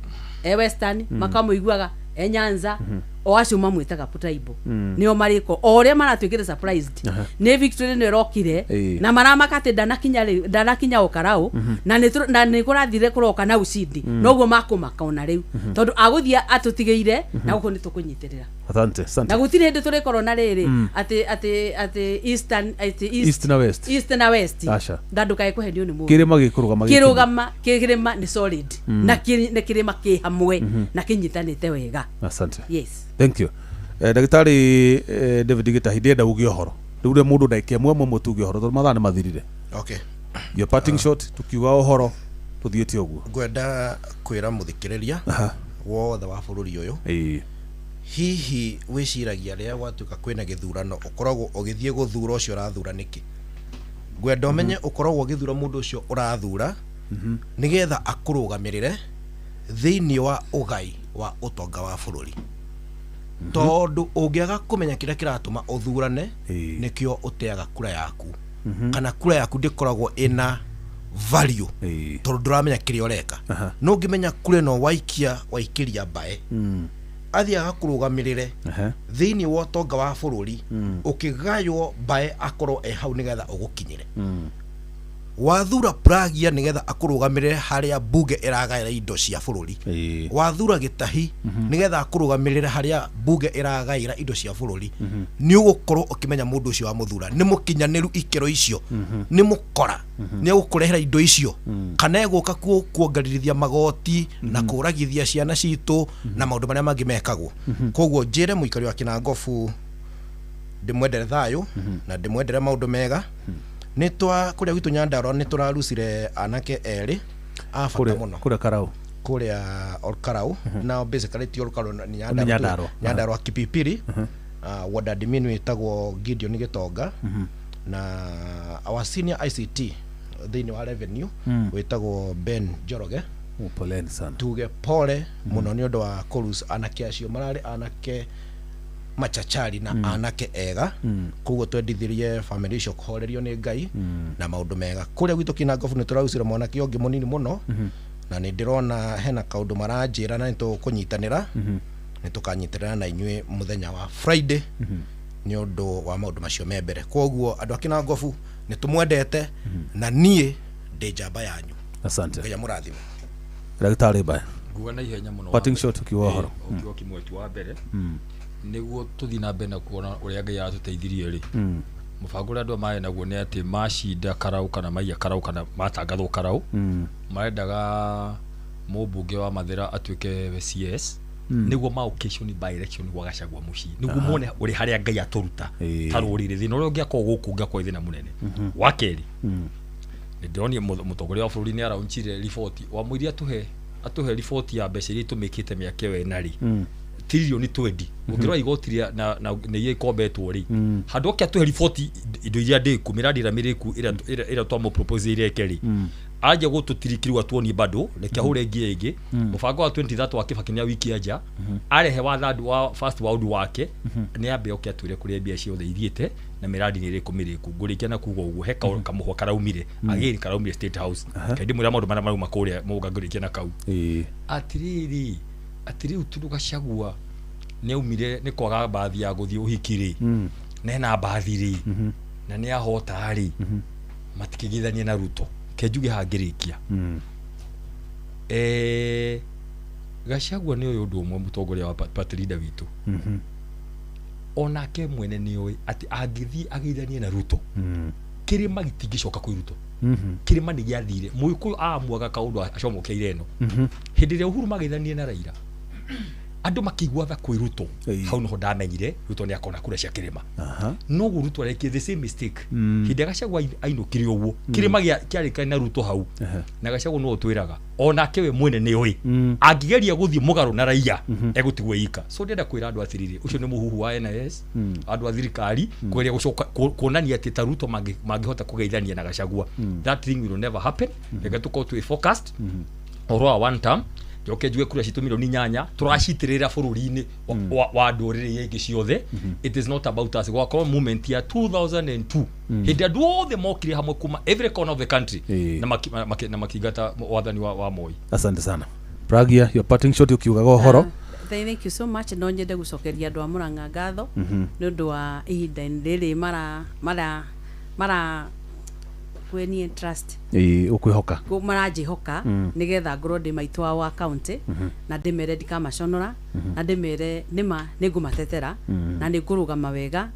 e Western, makamũiguaga e Nyanza, o acio mamwĩtaga tribal nĩo marĩko o ũrĩa maratuĩkire surprised nĩ victory ĩno ĩrokire. Na maramaka atĩ ndanakinya rĩ, ndanakinya o Karau, na nĩ kũrathire kũroka na ushindi. Noguo makũmaka ona rĩu, tondũ agũthiĩ atũtigĩire na gũkũ nĩ tũkũnyitĩrĩra. Asante, asante. Na gũtirĩ hĩndĩ tũrĩkorwo na rĩrĩ atĩ eastern, atĩ East na West. East na West. Aca. Na ndũkae kũhenio nĩ mũndũ. Kĩrĩma gĩkũrũgama gĩkĩmwe. Kĩrũgama kĩrĩma nĩ solid na kĩrĩma kĩ hamwe na kĩnyitanĩte wega. Asante. Yes. Thank you. Ndagĩtarĩ David Gĩtahi, ndĩrenda uge ũhoro rĩu rĩa mũndũ ndagĩka ĩmwe ĩmwe tuge ũhoro, tondũ mathaa nĩ mathirire. Okay. Your parting shot, tukiuga ũhoro tũthiĩte ũguo. Ngwenda kwĩra mũthikĩrĩria Wothe wa bũrũri ũyũ. Hihi wĩciragia rĩrĩa gwatuĩka kwĩna gĩthurano ũkoragwo ũgĩthiĩ gũthura ũcio ũrathura nĩkĩ? Ngwenda ũmenye ũkoragwo ũgĩthura mũndũ ũcio ũrathura nĩgetha akũrũgamĩrĩre thĩinĩ wa ũgai wa ũtonga wa bũrũri, tondũ ũngĩaga kũmenya kĩrĩa kĩratũma ũthurane, nĩkĩo ũteaga kura yaku, kana kura yaku ndĩkoragwo ĩna value, tondũ ndũramenya kĩrĩa ũreka. No ũngĩmenya kura ĩno waikia, waikĩria mbae, athiĩ agakũrũgamĩrĩre thĩinĩ wa ũtonga wa bũrũri ũkĩgaywo, mbae akorwo e hau nĩgetha ũgũkinyĩre. Wathura Pragia nĩgetha akũrũgamĩrĩre harĩa bunge ĩragaĩra indo cia bũrũri. Wathura Gĩtahi nĩgetha akũrũgamĩrĩre harĩa bunge ĩragaĩra indo cia bũrũri. Nĩ ũgũkorwo ũkĩmenya mũndũ ũcio wamũthura nĩ mũkinyanĩru ikĩro icio, nĩ mũkora, nĩ egũkũrehera indo icio, kana egũka kuongererithia magoti na kũragithia ciana citũ na maũndũ marĩa mangĩ mekagwo. Koguo njĩre mũikari wa Kinangobu ndĩmwendere thayũ na ndĩmwendere maũndũ mega. Nĩ twa kũrĩa gwitũ Nyandarua nĩ tũrarucire anake erĩ a bata mũno. Kũrĩa Karau? Kũrĩa Olkarau. Now basically ti Olkarau, nĩ Nĩ Nyandarua. Nyandarua. Nyandarua Kipipiri. Ward admin wĩtagwo Gideon Gĩtonga na our senior ICT thĩinĩ wa revenue wĩtagwo Ben Njoroge. Oh, poleni sana. Tuge pole mũno nĩ ũndũ wa kũruca anake acio. Mararĩ anake machachari na anake ega. Koguo twendithirie family icio kũhorerio nĩ Ngai na maũndũ mega. Kũrĩa gwitũ Kinangobu nĩ tũrarucire mwanake ũngĩ mũnini mũno, na nĩ ndĩrona hena kaũndũ maranjĩra, na nĩ tũkũnyitanĩra, nĩ tũkanyitanĩra na inyuĩ mũthenya wa Friday nĩ ũndũ wa maũndũ macio me mbere. Koguo andũ a Kinangobu, nĩ tũmwendete, na niĩ ndĩ njamba yanyu. Asante. Ngai amũrathime. Ndagĩtarĩ Mbae. Nguga na ihenya mũno. Parting shot ukiuga ũhoro. Ũkiuga kĩmwe tu wa mbere, nĩguo tũthiĩ na mbere na kuona ũrĩa Ngai aratũteithirie rĩ, mũbango ũrĩa andũ aya marĩ naguo nĩ atĩ macinda karau kana maiya karau kana matangathwo karau, marendaga mũmbunge wa Mathĩra atuĩke CS, nĩguo ma occasion by election gwa Gachagua mũciĩ, nĩguo mone ũrĩ harĩa Ngai atũruta ta rũrĩrĩ. Thĩna ũrĩa ũngĩakorwo gũkũ ũngĩakorwo thĩna mũnene. Wa kerĩ, nĩ ndĩronire mũtongoria wa bũrũri nĩ araunchire riboti wamwĩrie atũhe riboti ya mbeca iria itũmĩkĩte mĩaka ĩyo ĩna rĩ, tiririoni 20. Ũngĩrora igoti rĩa na nĩ iria ikombetwo rĩ, handũ oke atũhe riboti indo iria ndĩku, mĩradi ĩrĩa mĩrĩku ĩrĩa twamũ ĩreke rĩ, anjia gũtũtiriki rĩu atuonie bado reke ahũre ngia ĩngĩ. Mũbango wa 2030 wa Kibaki nĩ wiki anja arehe wa third wa first world wake, nĩ ambe oke atwĩre kũrĩa mbia ciothe ithiĩte na mĩradi nĩ ĩrĩkũ mĩrĩku. Ngũrĩkia na kuga ũguo, he kamũhwa karaumire again, karaumire State House. Kaindĩ mwĩra maũndũ marĩa marauma kũrĩa mũga. Ngũrĩkia na kau atirĩrĩ, atĩ rĩu tondũ Gachagua nĩ aumire nĩ kwaga mbathi ya gũthiĩ ũhiki rĩ, na ena mbathi rĩ, na nĩ ahota rĩ, matikĩgithanie na Ruto. Ke njuge hangĩrĩkia, Gachagua nĩ ũyũ ũndũ ũmwe, mũtongoria wa party leader witũ, onake mwene nĩ oĩ atĩ angĩthiĩ ageithanie na Ruto, kĩrĩma gĩtingĩcoka kwĩ Ruto. Kĩrĩma nĩ gĩathire. Mũgĩkũyũ amuaga kaũndũ acomokeire ĩno. Hĩndĩ ĩrĩa Uhuru mageithanie na Raila, andũ makĩigua tha kwĩ Ruto. Hau niho ndamenyire Ruto nĩ akona kura cia kĩrĩma. Noguo Ruto arekire the same mistake. Hĩndĩ ĩrĩa Gachagua ainũkire ũguo, kĩrĩma kĩarĩkane na Ruto hau. Na Gachagua no ũtwĩraga onake we mwene nĩ oĩ angĩgeria gũthiĩ mũgarũ na raia, egũtigwo ika. So ndĩrenda kwĩra andũ atĩrĩrĩ, ũcio nĩ mũhuhu wa NIS, andũ a thirikari kũgeria gũcoka kuonania atĩ ta Ruto mangĩhota kũgeithania na Gachagua. That thing will never happen. Reke tũkorwo twĩ focused ũhoro wa one term. Njoke njuge kura citũ milioni 8 tũracitĩrĩra bũrũri-inĩ wa ndũrĩrĩ iria ingĩ ciothe. It is not about us. Gwakorwo moment ya 2002, hĩndĩ andũ othe mokire hamwe kuma every corner of the country na makĩingata wathani wa Moi. Asante sana. Pragia, your parting shot ukiugaga ũhoro. Thank you so much. No nyende gucokeria andũ a Murang'a ngatho nĩ ũndũ wa ihinda rĩrĩ mara kwenie trust. Ĩĩ, ũkwĩhoka. Maranjĩhoka nĩgetha ngorwo ndĩ maitũ wao wa county, na ndĩmere ndikamaconora, na ndĩmere nĩma nĩngũmatetera na nĩngũrũgama wega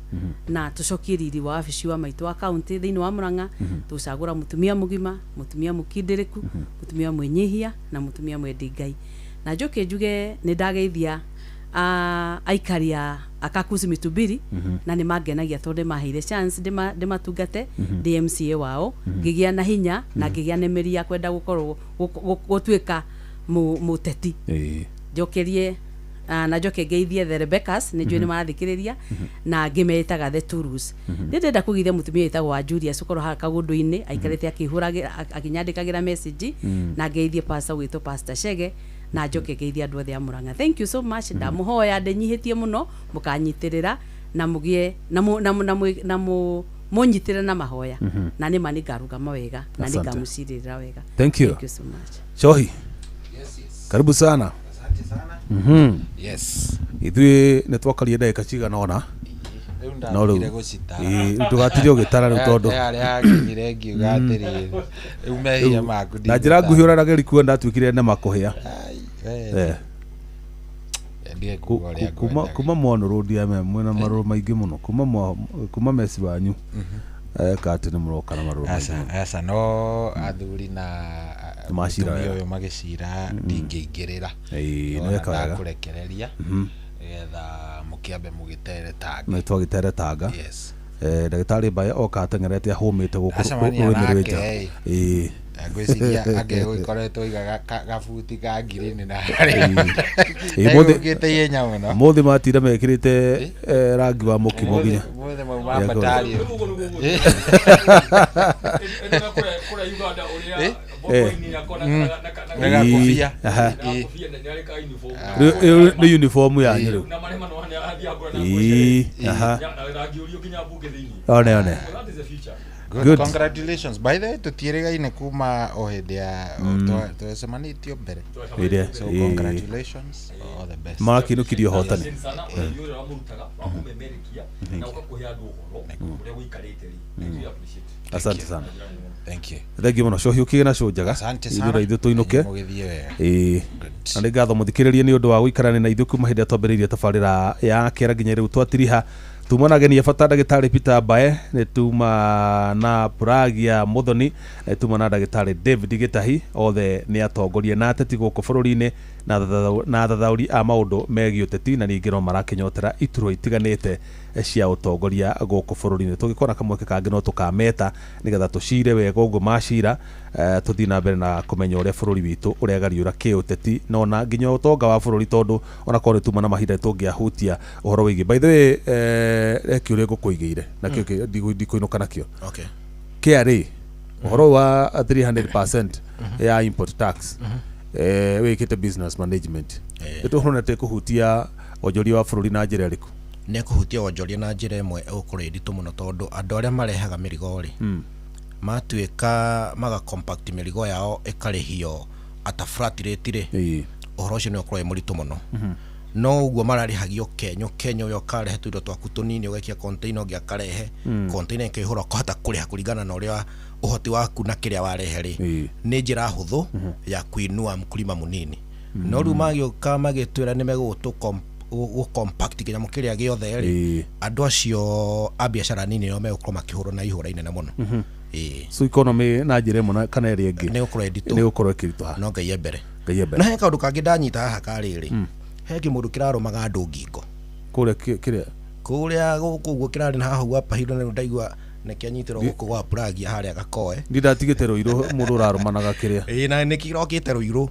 na tũcokie riri wa wabici wa maitũ wa county thĩinĩ wa Murang'a. Tũcagũra mũtumia mũgima, mũtumia mũkindĩrĩku, mũtumia mwĩnyihia na mũtumia mwendi Ngai. Na njoke njuge nĩ ndageithia aikari a Kakuzi Mitubiri, na nĩ mangenagia tondũ nĩ maheire chance ndĩmatungate ndĩ MCA wao, ngĩgĩa na hinya na ngĩgĩa na mĩri ya kwenda gũkorwo gũtuĩka mũteti. Njokerie na njoke ngeithie the Rebecca's nĩ njũĩ nĩ marathikĩrĩria na ngĩmetaga the Turus. Nĩ ndĩrenda kũgeithia mũtumia wĩtagwo wa Julius ũkorwo haha kagũndũ-inĩ aikarĩte akĩhũragĩra akĩnyandĩkagĩra message na ngeithie pastor witũ Pastor Chege na njoke ngeithie andũ othe a Murang'a. Thank you so much. Ndamũhoya ndĩnyihĩtie mũno mũkanyitĩrĩra na mũgĩe na mũnyitĩrĩre na mahoya na nĩ ma nĩngarũgama wega na nĩngamũcirĩrĩra wega. Thank you. Thank you so much. Shohi. Yes. Karibu sana. Asante sana. Yes. Ithuĩ nĩ twakarie ndagĩka cigana ũna. No rĩu ndũgatirie ũgĩtara rĩu tondũ harĩa hakinyire ngiuga atĩrĩrĩ rĩu mehia maku na njĩra nguhĩ ũraragĩri kuo ndatuĩkire nema kũhĩa. Kuma mwanũrũ DMM mwĩna marũrũ maingĩ mũno kuma meci wanyu eka atĩ nĩ mũroka na marũrũ maingĩ. Aca no athuri na mũtumia ũyũ magĩcira ndingĩingĩrĩra ndakũrekereria nĩgetha mũkĩambe mũgĩteretanga. Nĩ twagĩteretanga. Yes. Ndagĩtarĩ Mbae oka ateng'erete ahũmĩte gũkũ rũrĩmĩ rwĩ nja. Ngwĩciria angĩgũkoretwo iga gabuti ka ngirini na harĩa egũkĩte ihenya mũno. Mũthĩ matinda mekĩrĩte rangi wa mũkimo nginya mũthĩ mauma batari nĩ uniform yanyu rĩu. One one. Good. Congratulations. By the way, tutiĩrĩgaine kuma o hĩndĩ ya twecemanĩtio mbere. So congratulations, all the best. Marakĩinũkirie ũhotani. Asante sana. Thank you. Thank you mũno. Cohi ũkĩgĩ na cũ njega. Ithuĩ na ithuĩ tũinũke. Na nĩ ngatho mũthikĩrĩrie nĩ ũndũ wa gũikarania na ithuĩ kuma hĩndĩ ĩrĩa twambĩrĩirie tabarĩra ya kĩara nginya rĩu twatiriha. Tuma na ageni a bata ndagĩtarĩ Peter Mbae, nĩ tuma na Puragia Muthoni, nĩ tuma na ndagĩtarĩ David Gĩtahi, othe nĩ atongoria na ateti gũkũ bũrũri-inĩ na athathaũri a maũndũ megiĩ ũteti na ningĩ no marakĩnyotera iturwa itiganĩte cia ũtongoria gũkũ bũrũri-inĩ. Tũngĩkona kamweke kangĩ no tũkameta nĩgetha tũcire wega ũguo macira, tũthiĩ na mbere na kũmenya ũrĩa bũrũri witũ ũregariũra kĩũteti no na nginya ũtonga wa bũrũri tondũ onakorwo nĩ tuma na mahinda tũngĩahutia ũhoro wĩgiĩ. By the way, kĩũria ngũkũigĩire nakĩo ndikũinũka nakĩo. Okay. KRA ũhoro wa 300% ya import tax wĩkĩte business management nĩtũhorona tĩkũhutia wonjoria wa bũrũri na njĩra ĩrĩkũ? Nĩ kũhutia wonjoria na njĩra ĩmwe ĩgũkorwo ĩ nditũ mũno tondũ andũ arĩa marehaga mĩrigo rĩ matuĩka maga compact mĩrigo yao ĩkarĩhio at a flat rate rĩ ũhoro ũcio nĩ ũkorwo wĩ mũritũ mũno. No ũguo mararĩhagio kenyo kenyo ũrĩa ũkarehe tũindo twaku tũnini ũgaikia container ũngĩ akarehe container ĩkaihũra ũkahota kũrĩha kũringana na ũrĩa ũhoti waku na kĩrĩa warehe rĩ nĩ njĩra hũthũ ya kuinua mkulima mũnini. No rĩu magĩũka magĩtwĩra nĩ megũgũtũ compact kĩnyamũ kĩrĩa gĩothe rĩ andũ acio a biacara nini nĩo megũkorwo makĩhũrwo na ihũra inene mũno. So economy na njĩra ĩmwe kana ĩrĩa ĩngĩ nĩ gũkorwo ĩ nditũ, nĩ gũkorwo ĩkĩritũha. No Ngai e mbere. Ngai e mbere. Na he kaũndũ kangĩ ndanyita haha karĩrĩ he kĩmũndũ kĩrarũmaga andũ ngingo kũrĩa kĩrĩa kũrĩa gũkũ ũguo kĩrarĩ na haha ũguo Upper Hill na rĩu ndaigua nĩkĩanyitĩrwo gũkũ gwa Puragia harĩa Gakoe. Ndindatigĩte Rũirũ mũndũ ũrarũmanaga kĩrĩa. Ĩĩ na nĩkĩrokĩte Rũirũ.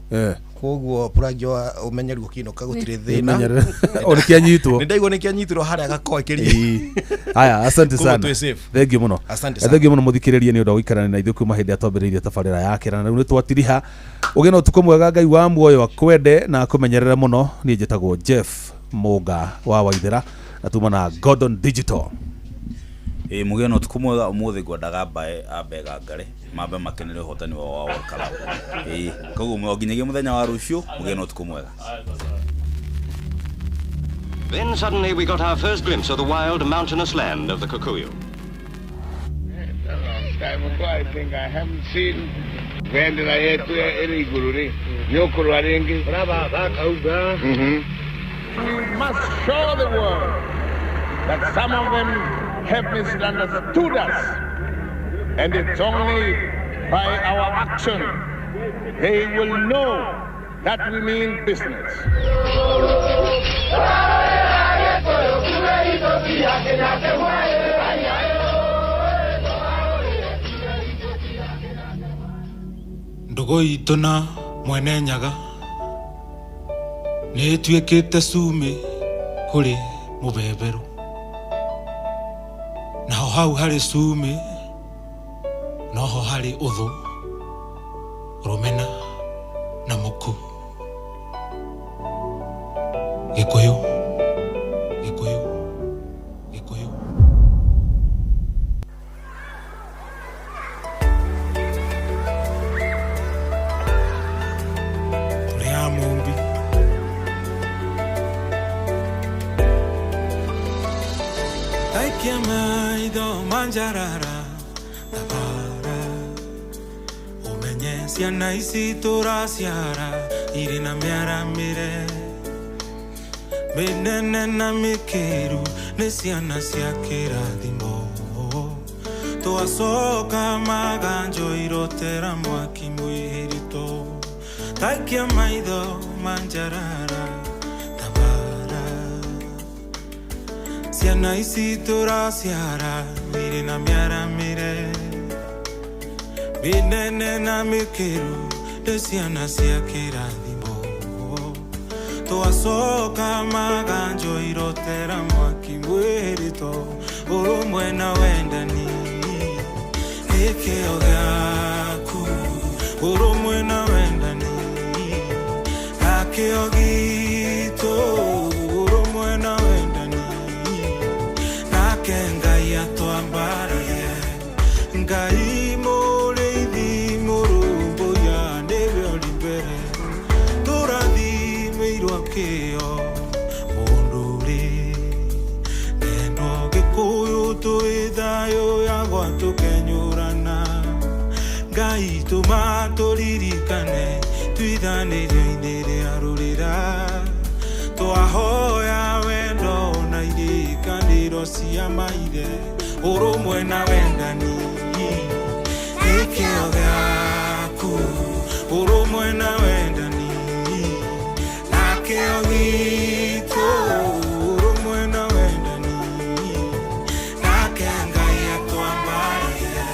Koguo Puragia ũmenyeru ũkĩinũka gũtirĩ thĩna. O nĩkĩanyitwo. Nĩndaigua nĩkĩanyitirwo harĩa Gakoe kĩrĩa. Haya, asante sana. Thank you mũno. Thank you mũno mũthikĩrĩria nĩ ũndũ wa gũikarania na ithuĩ kuma hĩndĩ ĩrĩa twambĩrĩirie tabarĩra ya kĩra na rĩu nĩtwatiriha. Ũgĩe na ũtukũ mwega, Ngai wa muoyo akwende na akũmenyerere mũno. Niĩ njĩtagwo Jeff Mũnga wa Waithera na tuma na Gordon Digital. Mũgĩe na ũtukũ mwega. Ũmũthĩ ngwendaga Mbae ambe gangare mambe makenere ũhotani wao wa Olkalau. Koguo nginyagia mũthenya wa rũciũ mũgĩe na ũtukũ mwega. Then suddenly we got our first glimpse of the wild mountainous land of the Kikuyu. A long time ago, I think I haven't seen bendera yetu ĩrĩ igũrũ rĩ nĩũkũrũa rĩngĩ. We must show the world that some of them have misunderstood us, and it's only by our action they will know that we mean business. Ndũgũ itũ na Mwene Nyaga Nĩ ĩtuĩkĩte cumbĩ kũrĩ mũbeberũ, naho hau harĩ cumbĩ noho harĩ ũthũ, rũmena na mũku. Gĩkũyũ, Gĩkũyũ, Gĩkũyũ. Tũrĩ a Mũmbi. Taikia maitho manjarara tabara, ũmenye ciana ici tũraciara irĩ na mĩaramĩre mĩnene na mĩkĩru, nĩ ciana cia kĩrathimo. Twacoka maganjo irotera mwaki mwĩhĩrito. Taikia maitho manjarara tabara, ciana ici tũraciara irĩ na mĩaramĩre mĩnene na mĩkĩru, nĩ ciana cia kĩrathimo. Twacoka maganjo irotera mwaki mwĩhĩrito, ũrũmwe na wendani nĩ kĩo gĩaku, ũrũmwe na wendani na kĩo gitũ, ũrũmwe na wendani nake Ngai atwambararie. Ngai mũrĩithi mũrũmbũiya nĩwe ũrĩ mbere, tũrathimĩirwo kĩo mũndũ rĩ nendo Gĩkũyũ twĩ thayũ yagwa tũkenyũrana. Ngai tũma tũririkane twithanĩrio-inĩ rĩa rũrĩra, twahoya wendo na irĩkanĩro cia maithe, ũrũmwe na wendani nĩ kĩo gĩaku, ũrũmwe na wendani na kĩo gitũ, ũrũmwe na wendani nake Ngai atwambararie.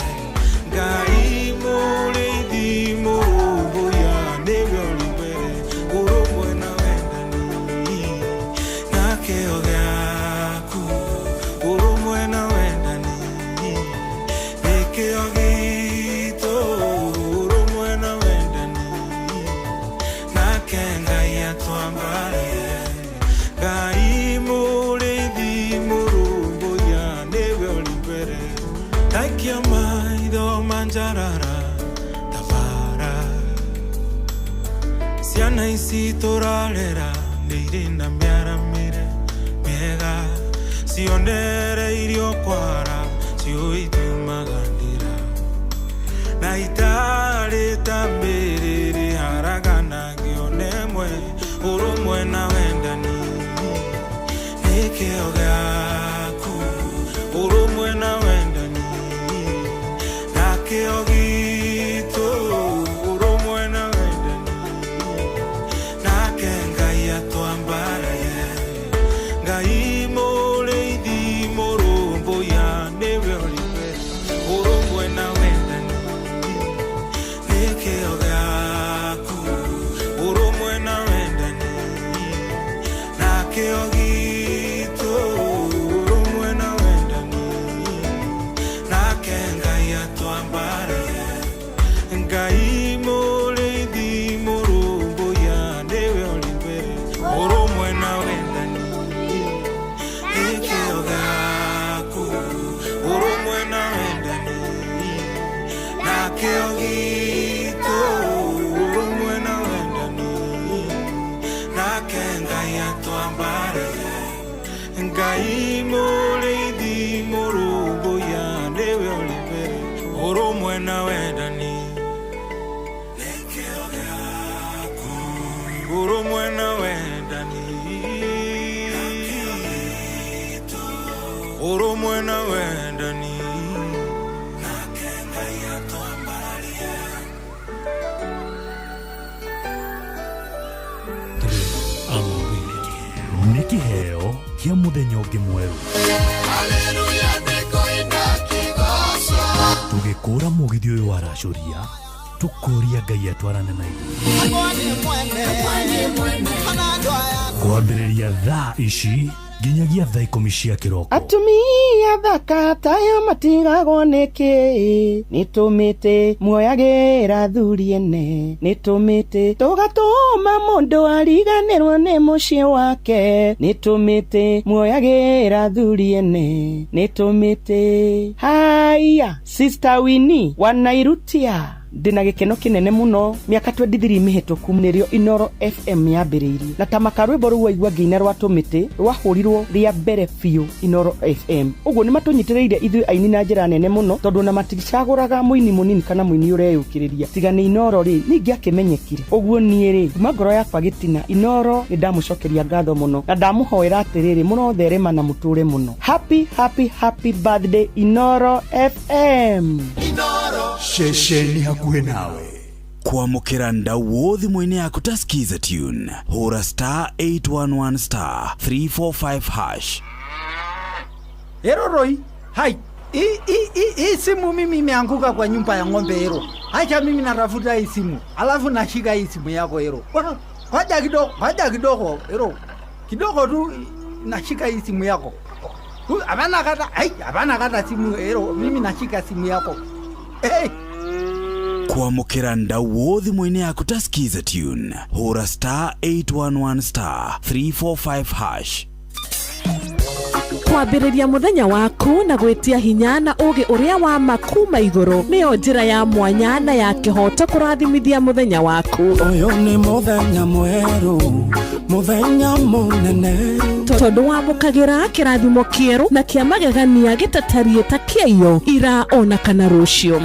Ngai mũrĩithi mũrũmbũiya nĩwe ũrĩ mbere, ũrũmwe na wendani na kĩo gĩaku, ũrũmwe na wendani nĩ kĩo gitũ, ũrũmwe na wendani nake Ngai atwambararie. Ngai mũrĩithi mũrũmbũiya nĩwe ũrĩ mbere, taikia maitho manjarara tabara, ciana ici tũrarera nĩ irĩ na mĩaramĩre mĩega, cionereirio kwara ciũĩ itiumaga ndĩra, na itarĩ ta mĩrĩrĩ haraganagio nemwe, ũrũmwe na wendani nĩ kĩo gĩaku, ũrũmwe na wendani na kĩo gitũ, ũrũmwe na wendani nake Ngai atwambararie. Ngai mũrĩithi mũrũmbũiya nĩwe ũrĩ mbere, ũrũmwe na wendani nĩ kĩo gĩaku, ũrũmwe na wendani na kĩo gitũ, ũrũmwe na wendani nake Ngai atwambararie. Ngai mũrĩithi mũrũmbũiya nĩwe ũrĩ mbere, ũrũmwe na wendani nĩ kĩo gĩaku, ũrũmwe na wendani na kĩo gitũ, ũrũmwe na wendani nake Ngai atwambararie. Ngai mũrĩithi mũrũmbũiya nĩwe ũrĩ mbere, ũrũmwe na wendani nĩ kĩo gĩaku, ũrũmwe na wendani, ũrũmwe na wendani nake Ngai atwambararie. Nĩ kĩheo kĩa mũthenya ũngĩ mwerũ. Tũgĩkũra mũgithi ũyũ waracũria Tũkũria Ngai atwarane na ithuĩ. Kwambĩrĩria thaa ici nginyagia thaa 10 cia kĩroko. Atumia thaka tayo matigagwo nĩkĩ, nĩtũmĩte muoyagĩra thuri ene, nĩtũmĩte tũgatũma mũndũ ariganĩrwo nĩ mũciĩ wake, nĩtũmĩte muoyagĩra thuri ene, nĩtũmĩte. Haya, Sister Winnie wanairutia ndĩna gĩkeno kĩnene mũno. Mĩaka 23 mĩhĩtũku nĩrĩo Inoro FM yambĩrĩirie, na ta maka rwĩmbo rũu waigua ngĩina rwa tũmĩtĩ rwahũrirwo rĩa mbere biũ Inoro FM. Ũguo nĩ matũnyitĩrĩire ithuĩ aini na njĩra nene mũno, tondũ ona maticagũraga mũini mũnini kana mũini ũreyũkĩrĩria. Tiga nĩ Inoro rĩ, ningĩ akĩmenyekire ũguo. Niĩ rĩ, kuma ngoro yakwa gĩtina, Inoro nĩ ndamũcokeria ngatho mũno na ndamũhoera atĩrĩrĩ, mũrotherema na mũtũre mũno. Happy, happy, happy birthday, Inoro FM. Ceceni hakuhĩ nawe. Kwamũkĩra ndauo thimũ-inĩ yaku ta Skiza tune, hũra star 811 star 345 hash. Ero Roy, hai. Hii simu mimi imeanguka kwa nyumba ya ng'ombe ero. Acha mimi natafuta hii simu. Alafu nashika hii simu yako ero. Ngoja kidogo, ngoja kidogo ero. Kidogo tu nashika hii simu yako. Hapana kata, hai, hapana kata simu ero. Mimi nashika simu yako. Hey. Kwamũkĩra ndauo thimũ-inĩ yaku ta Skiza tune, hũra star 811 star 345 hash. Kwambĩrĩria mũthenya waku na gwĩtia hinya na ũgĩ ũrĩa wa ma kuma igũrũ nĩyo njĩra ya mwanya na ya kĩhoto kũrathimithia mũthenya waku. Ũyũ nĩ mũthenya mwerũ, mũthenya mũnene, tondũ wamũkagĩra kĩrathimo kĩerũ na kĩa magegania gĩtatariĩ ta kĩaiyo ira ona kana rũciũ.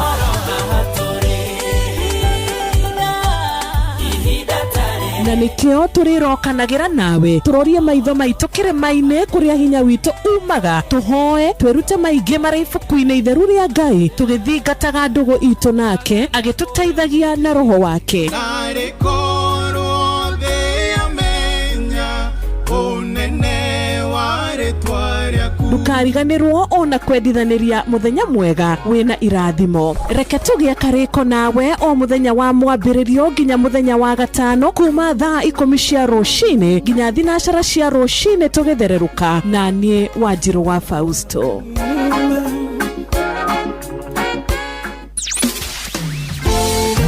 Na nĩkĩo tũrĩrokanagĩra nawe tũrorie maitho maitũ kĩrĩma-inĩ kũrĩa hinya witũ umaga, tũhoe twĩrute maingĩ marĩ ibuku-inĩ itheru rĩa Ngai, tũgĩthingataga ndũgũ itũ nake agĩtũteithagia na roho wake. Narĩ korwo thĩ yamenya ũnene wa rĩtwa rĩaku. Ndũkariganĩrwo ona kwendithanĩria mũthenya mwega wĩna irathimo. Reke tũgĩe karĩko nawe o mũthenya wa mwambĩrĩrio nginya mũthenya wa gatano kuma thaa 10 cia rũcinĩ nginya 9 cia rũcinĩ tũgĩthererũka na niĩ Wanjirũ wa Fausto.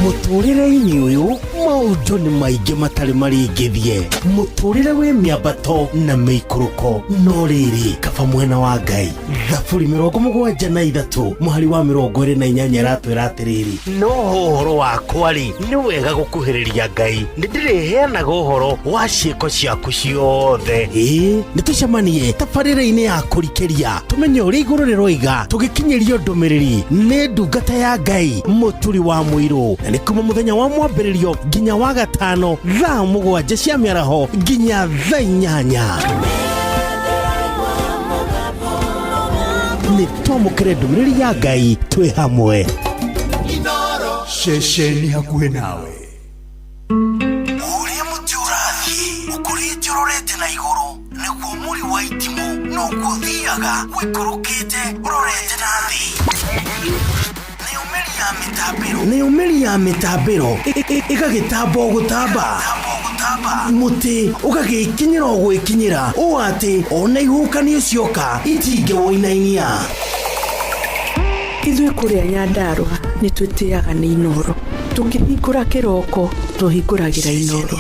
Mũtũrĩre-inĩ ũyũ maũndũ nĩ maingĩ matarĩ marĩngĩthie, mũtũrĩre wĩ mĩambato na mĩikũrũko, no rĩrĩ kaba mwena wa Ngai. Thaburi 73 mũhari wa 28 ĩratwĩra atĩrĩrĩ, no ũhoro wakwa rĩ, nĩ wega gũkuhĩrĩria Ngai, nĩ ndĩrĩheanaga ũhoro wa ciĩko ciaku ciothe. Ĩĩ, nĩ tũcemanie tabarĩra-inĩ ya kũrikĩria tũmenye ũrĩa igũrũ rĩroiga, tũgĩkinyĩrio ndũmĩrĩri nĩ ndungata ya Ngai Mũturi wa Mũirũ, na nĩ kuma mũthenya wa mwambĩrĩrio nginya wa gatano thaa 7 cia mĩaraho nginya thaa 8. Nĩ twamũkĩre ndũmĩrĩri ya Ngai twĩ hamwe. Ceceni hakuhĩ nawe. Ũrĩa mũtĩ ũrathiĩ ũkũrĩte ũrorete na igũrũ nĩguo mũri wa itimũ noguo ũthiaga ũikũrũkĩte ũrorete na thĩ. Nayo mĩri ya mĩtambĩro ĩgagĩtamba o gũtamba, mũtĩ ũgagĩkinyĩra o gwĩkinyĩra ũũ atĩ ona ihuhũkanio cioka itingĩwũinainia. Ithuĩ kũrĩa Nyandarũa nĩ twĩtĩaga nĩ Inoro, tũkĩhingũra kĩroko tũhingũragĩra Inoro.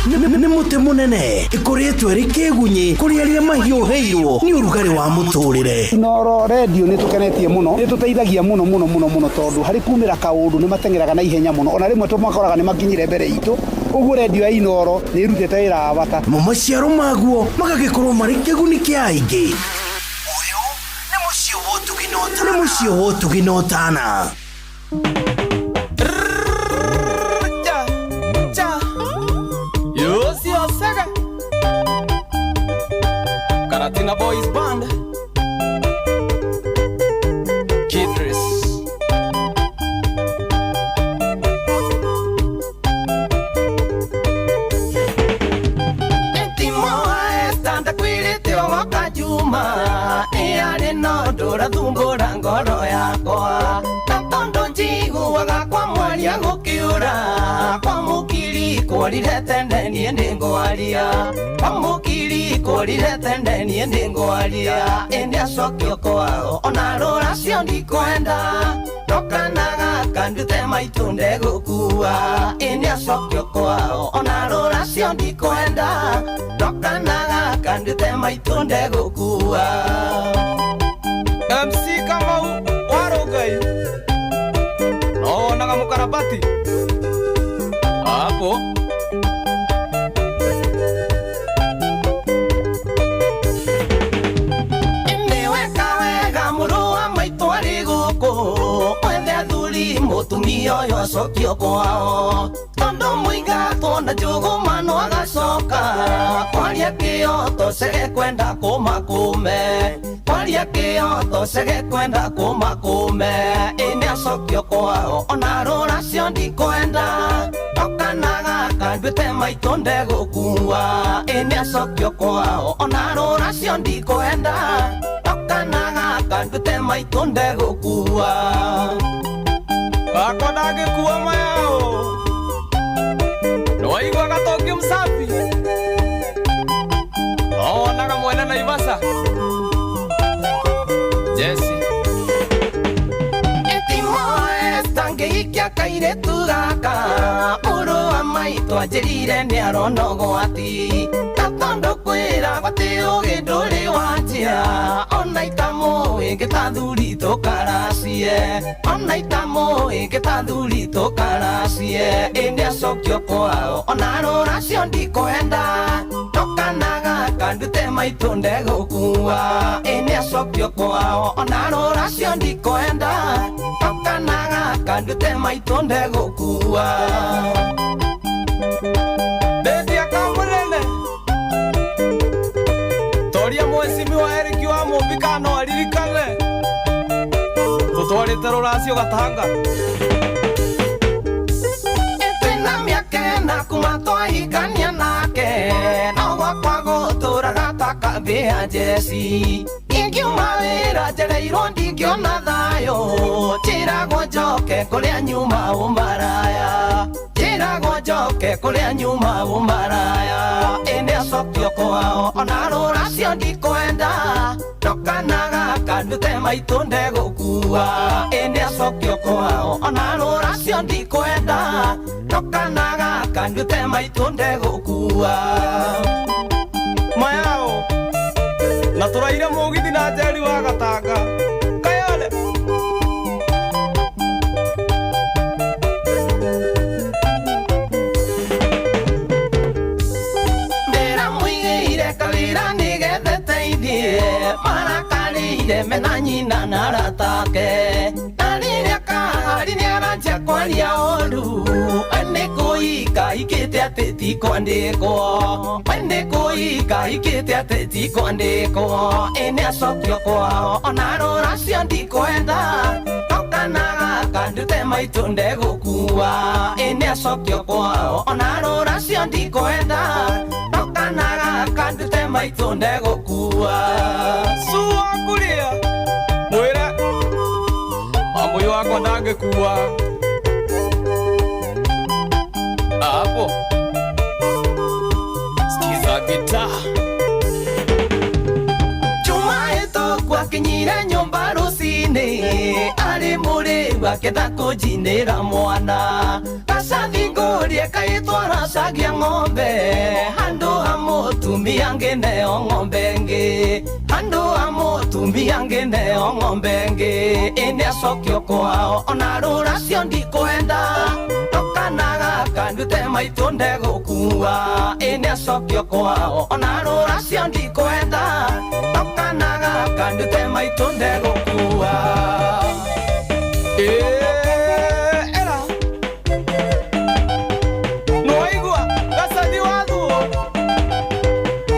Nĩ mũtĩ mũnene ĩkũrĩtwo ĩrĩ kĩgunyĩ kũrĩ arĩa mahiũhĩirwo nĩ ũrugarĩ wa mũtũrĩre. Inoro redio nĩ tũkenetie mũno, nĩ tũteithagia mũno mũno mũno mũno, tondũ harĩ kumĩra kaũndũ nĩ mateng'eraga na ihenya mũno, ona rĩmwe tũmakoraga nĩ makinyire mbere itũ. Ũguo redio ya Inoro nĩ ĩrutĩte wĩra wa bata. Mo maciaro maguo magagĩkorwo marĩ kĩguni kĩa aingĩ. Ũyũ nĩ mũciĩ wa ũtugi na ũtana. Nĩ mũciĩ wa ũtugi na ũtana. Karatina Boys Band Kidris Juma Eare no ndũrathumbũra ngoro yakwa na tondũ njiguaga Ndingwaria gũkĩũra kwa mũkiri kũrire tene niĩ nĩngwaria kwa mũkiri kũrire tene niĩ nĩngwaria ĩndĩ acokio kwao ona rũracio ndikwenda ndokanaga kandute maitũ ndegũkua ĩndĩ acokio kwao ona rũracio ndikwenda ndokanaga kandute maitũ ndegũkua. MC Kamau Warugai nowonaga mukarabati hapo. Nĩweka wega mũrũ wa maitũ arĩ gũkũ wethe athuri mũtumia ũyũ acokio kwao tondũ mũingatwo na njũgũma no agacoka kwaria kĩoto cege kwenda kũmakũme kwaria kĩoto cege kwenda kũmakũme ĩnĩ acokio kwao ona rũracio ndikwenda ndokanaga kanduĩte maitũ ndegũkua ĩnĩ acokio kwao ona rũracio ndikwenda ndokanaga kanduĩte maitũ ndegũkua. Wakwa ndangĩkua mayao nĩwaigua Gatongi Msafi nowonaga mwene Naivasha Jesse Etimoe kairĩtu gaka mũrũ wa maitũ anjĩrire nĩarona ũgwati na tondũ kwĩra gwatĩ ũgĩ ndũrĩ wanjia ona itamũĩ ngĩtathuri tũkaracie ona itamũĩ ngĩtathuri tũkaracie ĩndĩ acokio kwao ona rũracio ndikwenda ndokanaga kandute maitũ ndegũkua ĩndĩ acokio kwao ona rũracio ndikwenda ndokanaga kandute maitũ ndegũkua. Ndendia kamũnene toria mwecimiwa Eric wa Mũmbi kana no aririkane tũtwarĩte rũracio Gatanga. Twĩna mĩaka ĩna kuma twahikania nake no gwakwa gũtũraga ta kambĩ ya njeci ingiuma wĩra njereirwo ndingĩona thayũ njĩragwo njoke kũrĩa nyuma ũmaraya njĩragwo njoke kũrĩa nyuma ũmaraya ĩndĩ acokio kwao ona rũracio ndikwenda ndokanaga kandute maitũ ndegũkua ĩndĩ acokio kwao ona rũracio ndikwenda ndokanaga kandute maitũ ndegũkua. Mayao na tũraire mũgithi na Njeri wa Gatanga Kayole. Ndĩramũigĩire kawĩra nĩgetha teithie marakarĩire mena nyina na aratake na rĩrĩa kahari nĩaranjia kwaria ũru nĩ kũika ikĩte atĩ ti kwandĩkwo nĩ kũika ikĩte atĩ ti kwandĩkwo ĩnĩ acokio kwao ona rũracio ndikwenda ndokanaga kandute maitũ ndegũkua ĩnĩ acokio kwao ona rũracio ndikwenda ndokanaga kandute maitũ ndegũkua. Sua kuria mwĩre mamũyũ wakwa ndangĩkua hapo. Sikiza gitaa Juma ĩtũkũ akinyire nyũmba rũcinĩ arĩ mũrĩu akĩenda kũnjinĩra mwana gacathi ngũrie kaĩtwaracagia ng'ombe handũ ha mũtumia ngĩneo ng'ombe ĩngĩ handũ ha mũtumia ngĩneo ng'ombe ĩngĩ ĩnĩ acokio kwao ona rũracio ndikwenda ndokanaga kandute maitũ ndegũkua ĩnĩ acokio kwao ona rũracio ndikwenda ndokanaga kandute maitũ ndegũkua. Era nĩwaigua Gacathi wa thuo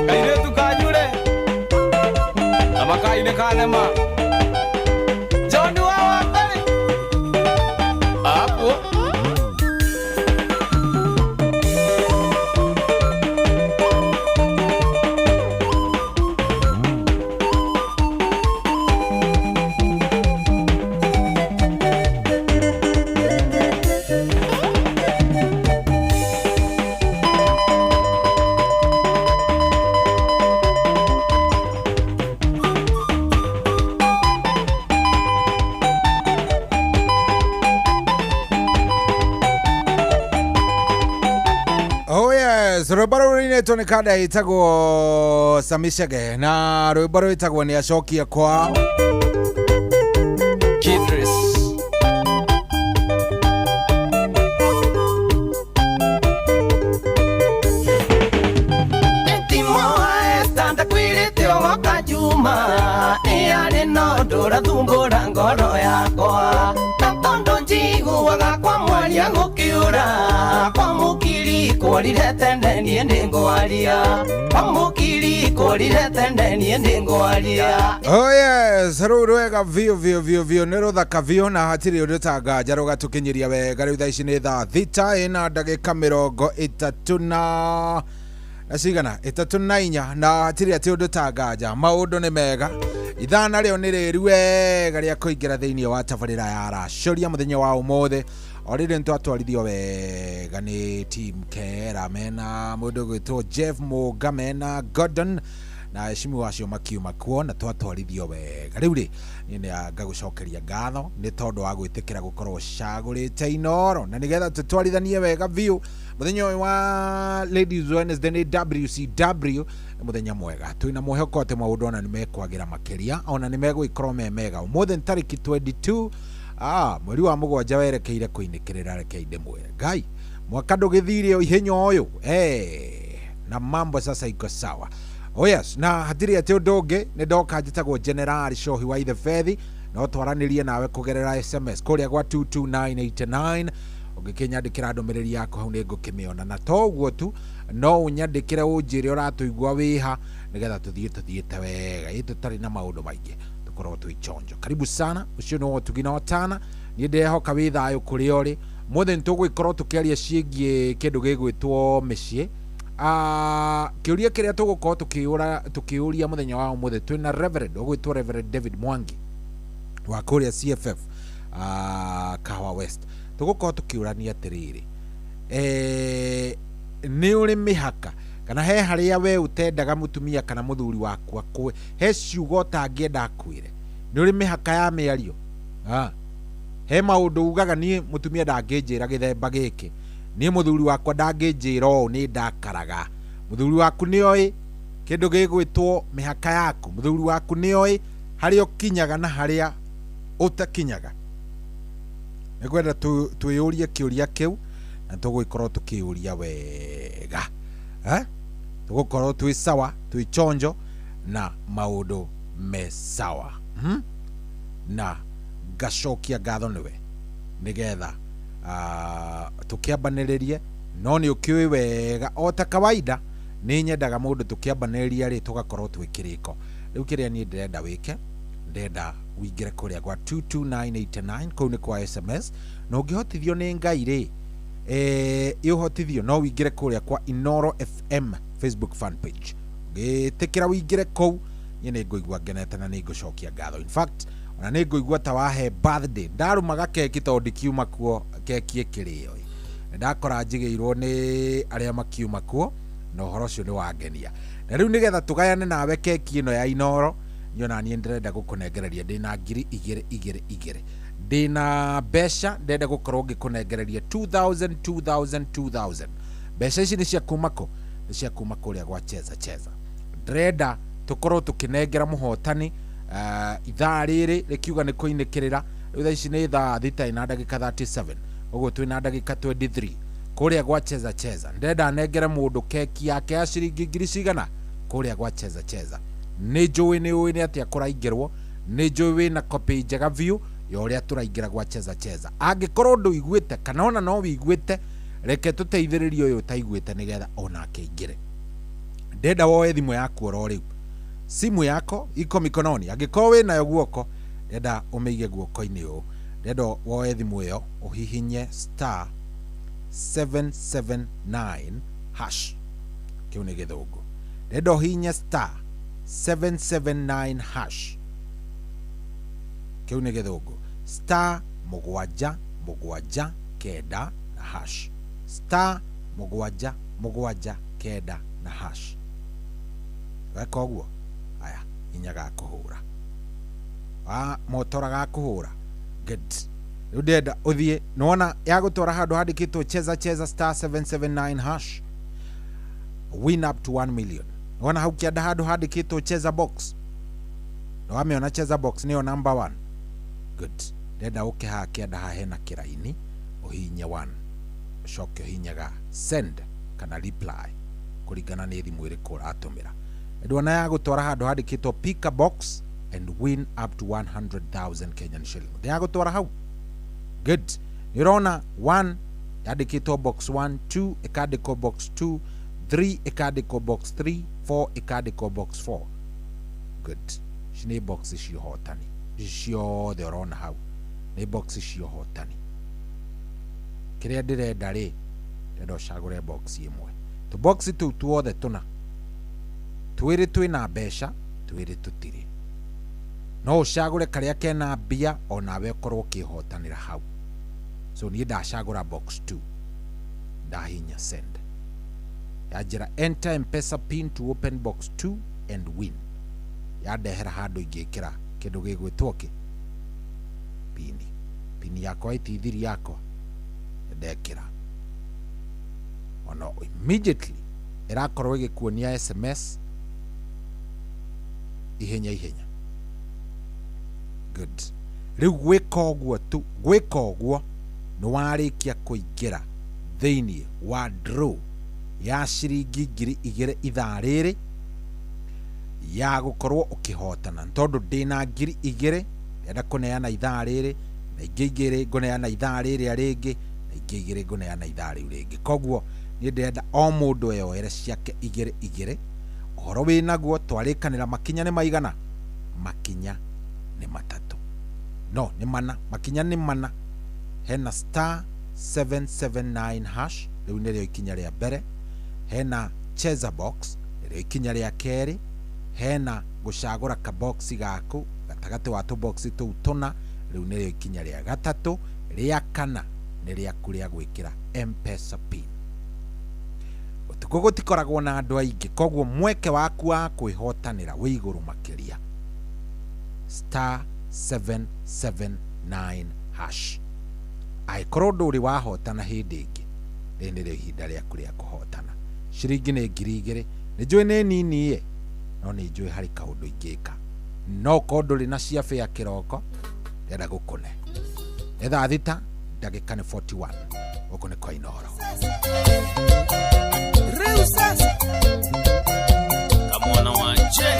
kairĩtu kanyure na makainĩ kanema John wa Wangari hapo. Ĩinĩtwo nĩ kanda ĩtagwo Samishege na rwĩmbo rwĩtagwo nĩ acokie kwao. Kidris. Juma nĩ no ndũrathumbũra ngoro yakwa na tondũ njiguaga kwa mwaria gũkĩũra kwa mũkiri kũrire tene niĩ nĩngwaria kwa mũkiri kũrire tene niĩ nĩngwaria. Oh yes, rũu rwega biũ biũ biũ biũ nĩ rũthaka biũ na hatirĩ ũndũ ta nganja rũgatũkinyĩria wega. Rĩu thaa ici nĩ thaa 6 ĩna ndagĩka 34 na cigana 34 na hatirĩ atĩ ũndũ ta nganja, maũndũ nĩ mega. Ithaa narĩo nĩ rĩru wega rĩa kũingĩra thĩinĩ wa tabarĩra ya racũria mũthenya wa ũmũthĩ. O rĩrĩ nĩtwatwarithio wega nĩ team Kera mena mũndũ ũgwĩtwo Jeff Mũnga mena Gordon na heshimu acio makiuma kuo na twatwarithio wega. Rĩu rĩ niĩ nĩ ngagũcokeria ngatho nĩ tondũ wa gwĩtĩkĩra gũkorwo ũcagũrĩte Inooro na nĩgetha tũtwarithanie wega biũ mũthenya ũyũ wa Ladies Wednesday nĩ WCW nĩ mũthenya mwega. Twĩna mwĩhoko atĩ maũndũ ona nĩ mekwagĩra makĩria ona nĩ megũgĩkorwo me mega. Ũmũthĩ nĩ tarĩki 22 mweri wa 7 werekeire kũinĩkĩrĩra. Rekei ndĩmwĩre Ngai mwaka ndũgĩthire o ihenya ũyũ na mambo sasa iko sawa. Oh yes, na hatirĩ atĩ ũndũ ũngĩ nĩ ndoka njĩtagwo General Shohi wa Ithe Fethi no twaranĩrie nawe kũgerera SMS kũrĩa gwa 22989 ũngĩkĩnyandĩkĩra ndũmĩrĩri yaku hau nĩ ngũkĩmĩona na to ũguo tu no ũnyandĩkĩre ũnjĩre ũratũigua wĩha nĩgetha tũthiĩ tũthiĩte wega ĩ tũtarĩ na maũndũ maingĩ tũkorwo twĩ chonjo. Karibu sana, ũcio nĩ ũtugi na ũtana. Niĩ ndĩrehoka wĩ thayũ kũrĩa ũrĩ. Mũthĩ nĩ tũgũgĩkorwo tũkĩaria ciĩgiĩ kĩndũ gĩgwĩtwo mĩciĩ. Kĩũria kĩrĩa tũgũkorwo tũkĩũria mũthenya wa ũmũthĩ twĩna Reverend ũgwĩtwo Reverend David Mwangi wa kũrĩa CFF Kahawa West. Tũgũkorwo tũkĩũrania atĩrĩrĩ, nĩ ũrĩ mĩhaka kana he harĩa we ũtendaga mũtumia kana mũthuri waku akwe, he ciugo ũtangĩenda akwĩre? Nĩ ũrĩ mĩhaka ya mĩario? He maũndũ ugaga niĩ mũtumia ndangĩnjĩra gĩthemba gĩkĩ, niĩ mũthuri wakwa ndangĩnjĩra ũũ nĩ ndakaraga. Mũthuri waku nĩ oĩ kĩndũ gĩgwĩtwo mĩhaka yaku, mũthuri waku nĩ oĩ harĩa ũkinyaga na harĩa ũtakinyaga. Nĩngwenda twĩyũrie kĩũria kĩu na tũgũgĩkorwo tũkĩũria wega. Tũgũkorwo twĩ sawa, twĩ chonjo na maũndũ me sawa. Na ngacokia ngatho nĩwe nĩgetha tũkĩambanĩrĩrie, no nĩ ũkĩũĩ wega o ta kawaida nĩ nyendaga mũndũ tũkĩambanĩrĩria rĩ tũgakorwo twĩ kĩrĩko. Rĩu kĩrĩa niĩ ndĩrenda wĩke, ndĩrenda ũingĩre kũrĩa gwa 22989 kũu nĩ kwa SMS na ũngĩhotithio nĩ Ngai rĩ ĩũhotithio no ũingĩre kũrĩa kwa Inooro FM Facebook fan page. Ũngĩtĩkĩra ũingĩre kũu niĩ nĩ ngũigua ngenete na nĩ ngũcokia ngatho. In fact ona nĩ ngũigua ta wahe birthday. Ndarumaga keki tondũ ndikiuma kuo keki ĩkĩrĩo. Ndakora njigĩirwo nĩ arĩa makiuma kuo na ũhoro ũcio nĩ wangenia. Na rĩu nĩgetha tũgayane nawe keki ĩno ya Inooro niĩ ona niĩ ndĩrenda gũkũnengereria ndĩna 2 2 2 2 ndĩna mbeca ndĩrenda gũkorwo ngĩkũnengereria 2000 2000 2000. Mbeca ici nĩ cia kuma kũ? Nĩ cia kuma kũrĩa gwa Cheza Cheza. Ndĩrenda tũkorwo tũkĩnengera mũhotani ithaa rĩrĩ rĩkiuga nĩ kũinĩkĩrĩra. Rĩu thaa ici nĩ thaa 6 na ndagĩka 37 ũguo twĩna ndagĩka 23 kũrĩa gwa Cheza Cheza. Ndĩrenda nengere mũndũ keki yake ya ciringi ngiri cigana kũrĩa gwa Cheza Cheza. Nĩ njũĩ nĩ ũĩ nĩ atĩa kũraingĩrwo, nĩ njũĩ wĩna copy njega biũ ya ũrĩa tũraingĩra gwa Cheza Cheza. Angĩkorwo ndũiguĩte kana ona no wĩiguĩte, reke tũteithĩrĩrie ũyũ ũtaiguĩte nĩgetha onake aingĩre. Ndĩrenda woe thimũ yaku oro rĩu, simu yako iko mikononi, angĩkorwo wĩnayo guoko ndĩrenda ũmĩige guoko-inĩ ũũ. Ndĩrenda woe thimũ ĩyo ũhihinye star 779 hash, kĩu nĩ gĩthũngũ. Ndĩrenda ũhihinye star 779 hash, kĩu nĩ gĩthũngũ. Star 7 7 9 na hash, star 7 7 9 na hash. Weka ũguo, aya hinya gakũhũra motora gakũhũra. Good. Rĩu ndĩrenda ũthiĩ nĩwona yagũtwara handũ handĩkĩtwo Cheza Cheza star 779 hash. Win up to 1 million. Nĩwona hau kĩanda handũ handĩkĩtwo cheza box? Nĩwamĩona cheza box nĩyo number 1? Good. Ndĩrenda ũke haha kĩanda haha hena kĩraini, ũhihinye 1, ũcoke ũhihinyaga send kana reply kũringana nĩ thimũ ĩrĩkũ ũratũmĩra. Ndwona ya gũtwara handũ handĩkĩtwo pick a box and win up to 100,000 Kenyan shilling. Nĩ ya gũtwara hau. Good. Nĩ ũrona 1 yandĩkĩtwo box 1, 2 ĩkandĩkwo box 2, 3 ĩkandĩkwo box 3, 4 ĩkandĩkwo box 4. Good. Ici nĩ box cia ũhotani. Ici ciothe ũrona hau nĩ box cia ũhotani. Kĩrĩa ndĩrenda rĩ, ndĩrenda ũcagũre box ĩmwe. Tũ box tũu tuothe tũna, twĩrĩ twĩna mbeca, twĩrĩ tũtirĩ. No ũcagũre karĩa kena mbia onawe ũkorwo ũkĩhotanĩra hau. So niĩ ndacagũra box 2, ndahinya send. Yanjĩra enter M-Pesa pin to open box 2 and win. Yandehera handũ ingĩkĩra kĩndũ gĩgwĩtwo kĩ? Pini. Pini yakwa ĩtithiri yakwa ndekĩra. Ono immediately ĩrakorwo ĩgĩkuonia SMS ihenya ihenya. Good. Rĩu gwĩka ũguo tu, gwĩka ũguo nĩ warĩkia kũingĩra thĩinĩ wa draw ya ciringi 2000 ithaa rĩrĩ ya gũkorwo ũkĩhotana. Tondũ ndĩna 2000 ndĩrenda kũneana ithaa rĩrĩ, na ingĩ igĩrĩ ngũneana ithaa rĩrĩa rĩngĩ, na ingĩ igĩrĩ ngũneana ithaa rĩu rĩngĩ. Koguo niĩ ndĩrenda o mũndũ eyoere ciake igĩrĩ igĩrĩ. Ũhoro wĩnaguo twarĩkanĩra makinya nĩ maigana? Makinya nĩ matatũ. No, nĩ mana. Makinya nĩ mana. Hena star 779 hash, rĩu nĩrĩo ikinya rĩa mbere. Hena cheza box, nĩrĩo ikinya rĩa kerĩ. Hena gũcagũra kaboxi gaku gatagatĩ wa tũboxi tũu tũna, rĩu nĩrĩo ikinya rĩa gatatũ. Rĩa kana nĩ rĩaku rĩa gwĩkĩra M-Pesa pin. Ũtukũ gũtikoragwo na andũ aingĩ, koguo mweke waku wa kwĩhotanĩra wĩ igũrũ makĩria. Star 779 hash. Angĩkorwo ndũrĩ wahotana hĩndĩ ĩngĩ, rĩrĩ nĩrĩo ihinda rĩaku rĩa kũhotana. Ciringi nĩ 2000. Nĩ njũĩ nĩ nini ĩ, no nĩ njũĩ harĩ kaũndũ ingĩka. No korwo ndũrĩ na cia bĩa kĩroko, ndĩrenda gũkũne. Nĩ thaa thita ndagĩka nĩ 41. Gũkũ nĩ kwa Inooro. Rĩu sasa kamwana wanje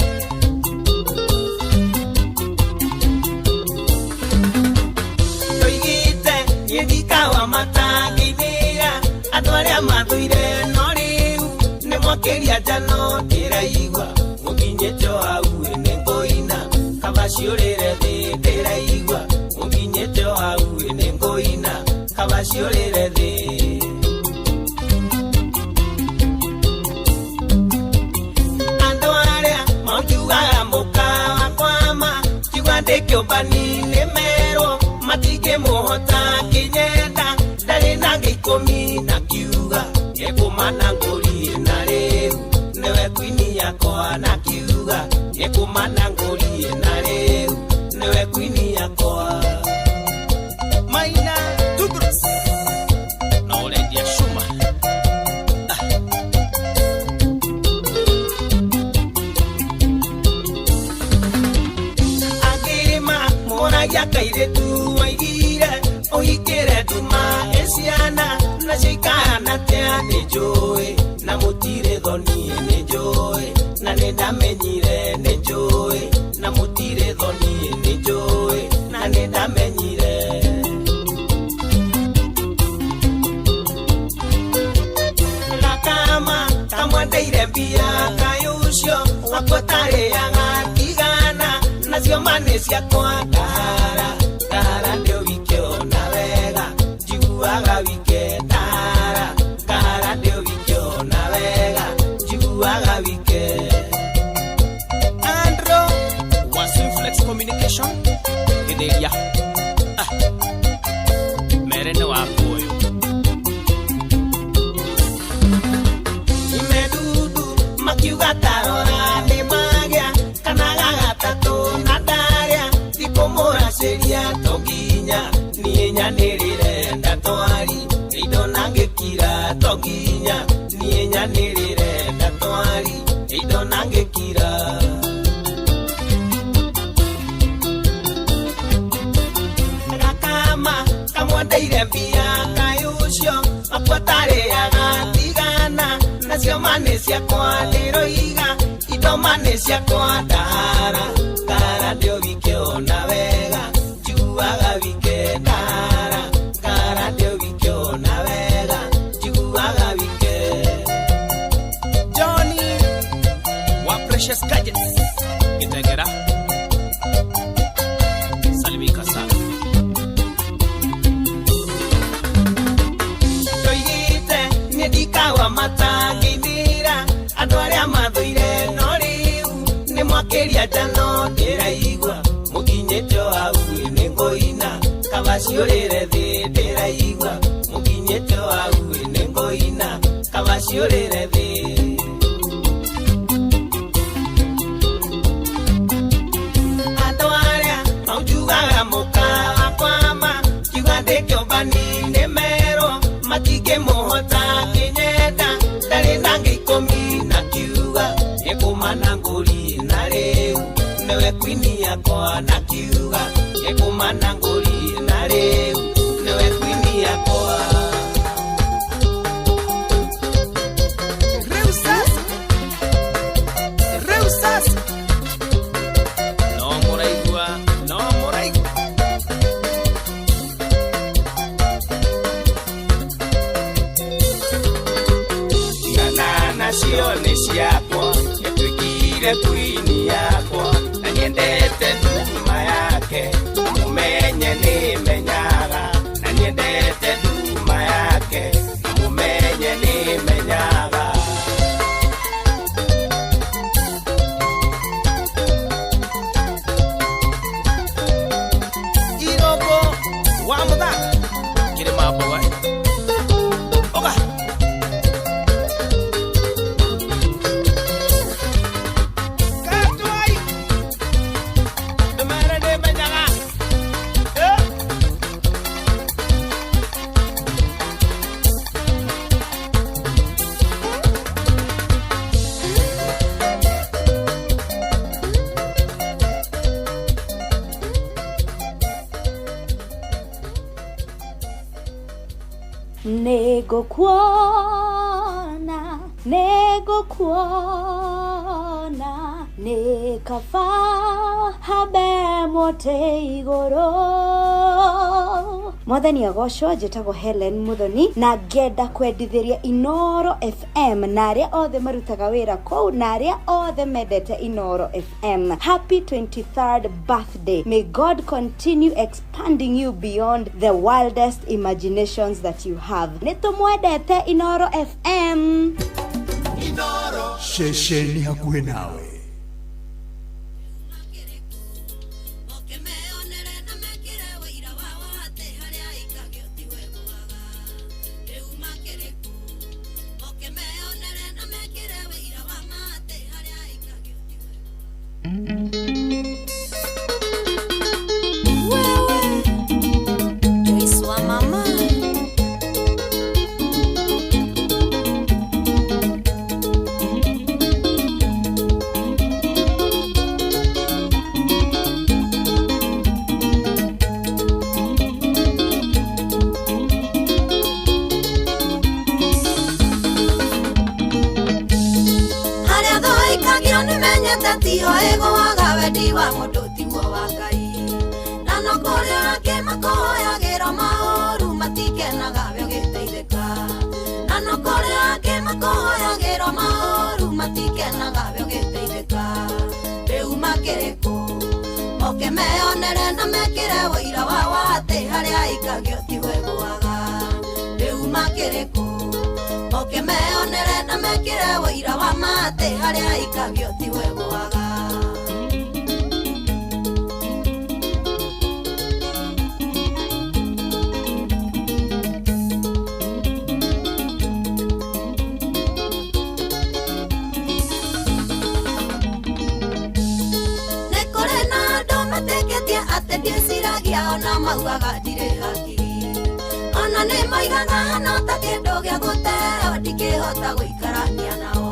toigite niĩ ndikawa matangĩithĩra andũ arĩa mathũire, no rĩu nĩ mwakĩria njano ndĩraigua mũkinyĩte o hau nĩ ngũina kaba ciũrĩre thĩ ndĩraigua mũkinyĩte o hau nĩ ngũina kaba ciũrĩre thĩ. Andũ arĩa makiugaga mũka wakwama kiuga ndĩkĩũmbani nĩ merwo matingĩmũhota kĩnyenda ndarĩ na gĩikũmi na kiuga nĩkũmana ngũrie na rĩu nĩwe kwini yakwa na kiuga nĩkũmana ngũrie na rĩu nĩwe kwini yakwa. Maina Tudros na ũrendia cuma. Agĩma moragia kairĩtu waigire ũhikĩre nduma ĩ ciana nacio ikahana atĩa nĩ njũĩ na mũtirĩ thoni nĩ njũĩ na nĩ ndamenyire nĩ njũĩ na mũtirĩ thoni nĩ njũĩ na nĩ ndamenyire. Gakama kamwendeire mbia kaĩ ũcio wakwa ũtarĩaga tigana nacio ma nĩ ciakwa ndahara ndahara ndĩ wike ona wega njiguaga wike ndahara ndahara ndĩ wike ona wega njiguaga wike. Andro wa Swiflex Communication gĩthĩria mere nĩ waku ũyũ. Imedudu makiuga tarora nĩ magĩa kana gagatatũ na ndarĩa tikũmũracĩria to nginya niĩ nyanĩrĩre ndatwari indo na ngĩkira to nginya niĩ nyanĩrĩre ndatwari. Mũngĩkira gakama kamwendeire mbia kaĩ ũcio makwatarĩaga tigana nacio ma nĩ ciakwa ndĩroiga indo ma nĩ ciakwa ndahara ngara ndio wikĩona wega njuaga wike ndahara ngara ndio wikĩona wega njuaga wike. Johnny wa Precious Gadgets Gitengera salimika sana. Ndoigĩte niĩ ndikawa matangĩinĩra andũ arĩa mathũire no rĩu nĩ mwakĩria njano ndĩraigua mũkinyĩte o hau nĩ ngũina kaba ciũrĩre thĩ ndĩraigua mũkinyĩte o hau nĩ ngũina kaba ciũrĩre thĩ. Andũ arĩa maunjugaga mũka wakwama kiuga ndĩ kĩũmbani nĩ merwo matingĩmũhota kĩnyenda ndarĩ na ngĩikũmi na kiuga nĩkũmana ngũri na rĩu nĩwe kwini yakwa na kiuga nĩkũmana ngũri na rĩu nĩwe kwini yakwa. Rĩu sasa, rĩu sasa no mũraigua, no mũraigua. Tigana nacio nĩ ciakwa nĩtuĩkire kwini yakwa na nyendete nduma yake mũmenye nĩ menyaga na nyendete nduma yake mũmenye nĩ menyaga. Iroko wa mũthaka kĩrĩma mboga oga Katwai ndũmere nĩ menyaga. Nĩngũkuona, nĩngũkuona, nĩ kaba hambe mũtĩ igũrũ. Mwathani agocwo, njĩtagwo Helen Muthoni na ngenda kwendithĩria Inoro FM na arĩa othe marutaga wĩra kũu na arĩa othe mendete Inoro FM. Happy 23rd birthday. May God continue expanding you beyond the wildest imaginations that you have. Nĩ tũmwendete Inoro FM. Ceceni hakuhĩ nawe. Joyce wa mama. Harĩa thũikagio nĩmenyete tiho ĩgũaga wendi wa mũndũ tiguo wa Ngai na no kũrĩ angĩ makũhoyagĩra maũru matikenaga we ũgĩteithĩka na no kũrĩ angĩ makũhoyagĩra maũru matikenaga we ũgĩteithĩka rĩu makĩrĩ kũ moke meyonere na mekĩre ũira wao atĩ harĩa aikagio tiho ĩgũaga rĩu makĩrĩ kũ moke meyonere na mekĩre ũira wa ma atĩ harĩa aikagio tiho ĩgũaga. Nĩ kũrĩ na andũ metĩkĩtie atĩ ndiĩciragia ona maugaga ndirĩ hakiri ona nĩ maigaga hana ta kĩndũ gĩa gũteo ndingĩhota gũikarania nao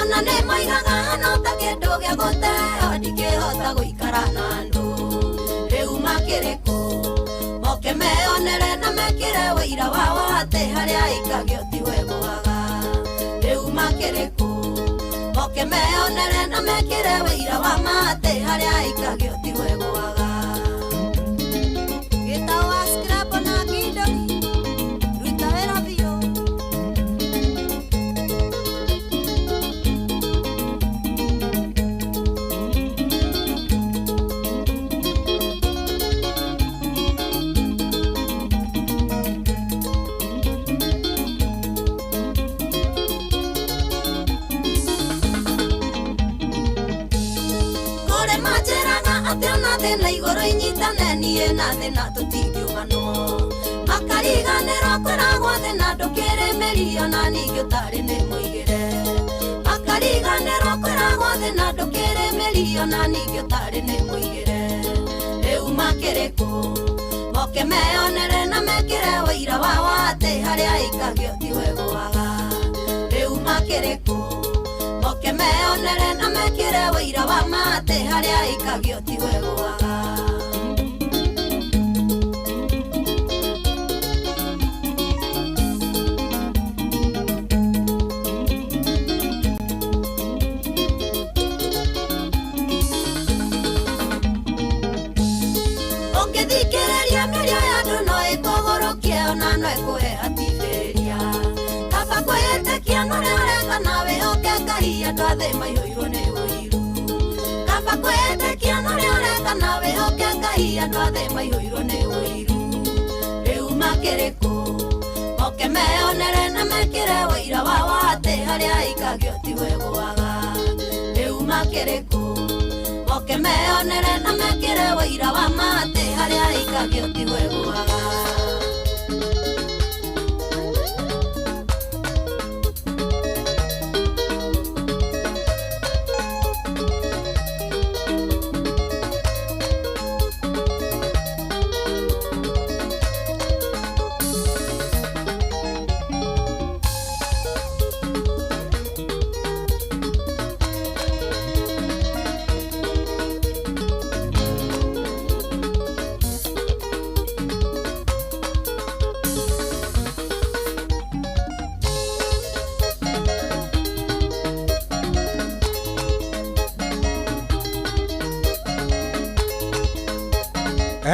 ona Ona nĩ moigaga hana ta kĩndũ gĩa gũteo ndingĩhota gũikara na andũ. Rĩu makĩrĩ kũ moke meonere na mekĩre wĩira wao atĩ harĩa aikagio tiwe gwaga. Rĩu makĩrĩ kũ moke meonere na mekĩre wĩira wa ma atĩ harĩa aikagio tiwe gwaga. Gĩtawa scrap na kidoni ruta wĩra biũ. Kũrĩ manjĩraga atĩ ona thĩ na igũrũ inyitane niĩ na thĩ na tũtingiumanwo. Makariganĩrwo kwĩragwo thĩ na ndũkĩrĩ mĩri ona ningĩ ũtarĩ nĩ mũigĩre. Makariganĩrwo kwĩragwo thĩ na ndũkĩrĩ mĩri ona ningĩ ũtarĩ nĩ mũigĩre. Rĩu makĩrĩ kũ moke meonere na mekĩre wĩira wao atĩ harĩa aikagio tiwe gwaga. Rĩu makĩrĩ kũ moke meonere na mekĩre wĩira wa ma atĩ harĩa aikagio tiwe gwaga. Ũngĩthikĩrĩria mĩario ya andũ no ĩkũgũrũkie ona no ĩkũhe hatithĩria. Kaba kwĩĩtĩkia norĩa ũreka na wĩhoke Ngai andũ a thĩ maiyũirwo nĩ ũiru. Kaba kwĩĩtĩkia norĩa ũreka na wĩhoke Ngai andũ a thĩ maiyũirwo nĩ ũiru. Rĩu makĩrĩ kũ moke meonere na mekĩre wĩira wao atĩ harĩa aikagio tiwe gwaga. Rĩu makĩrĩ kũ moke meonere na mekĩre wĩira wa ma atĩ harĩa aikagio tiwe gwaga.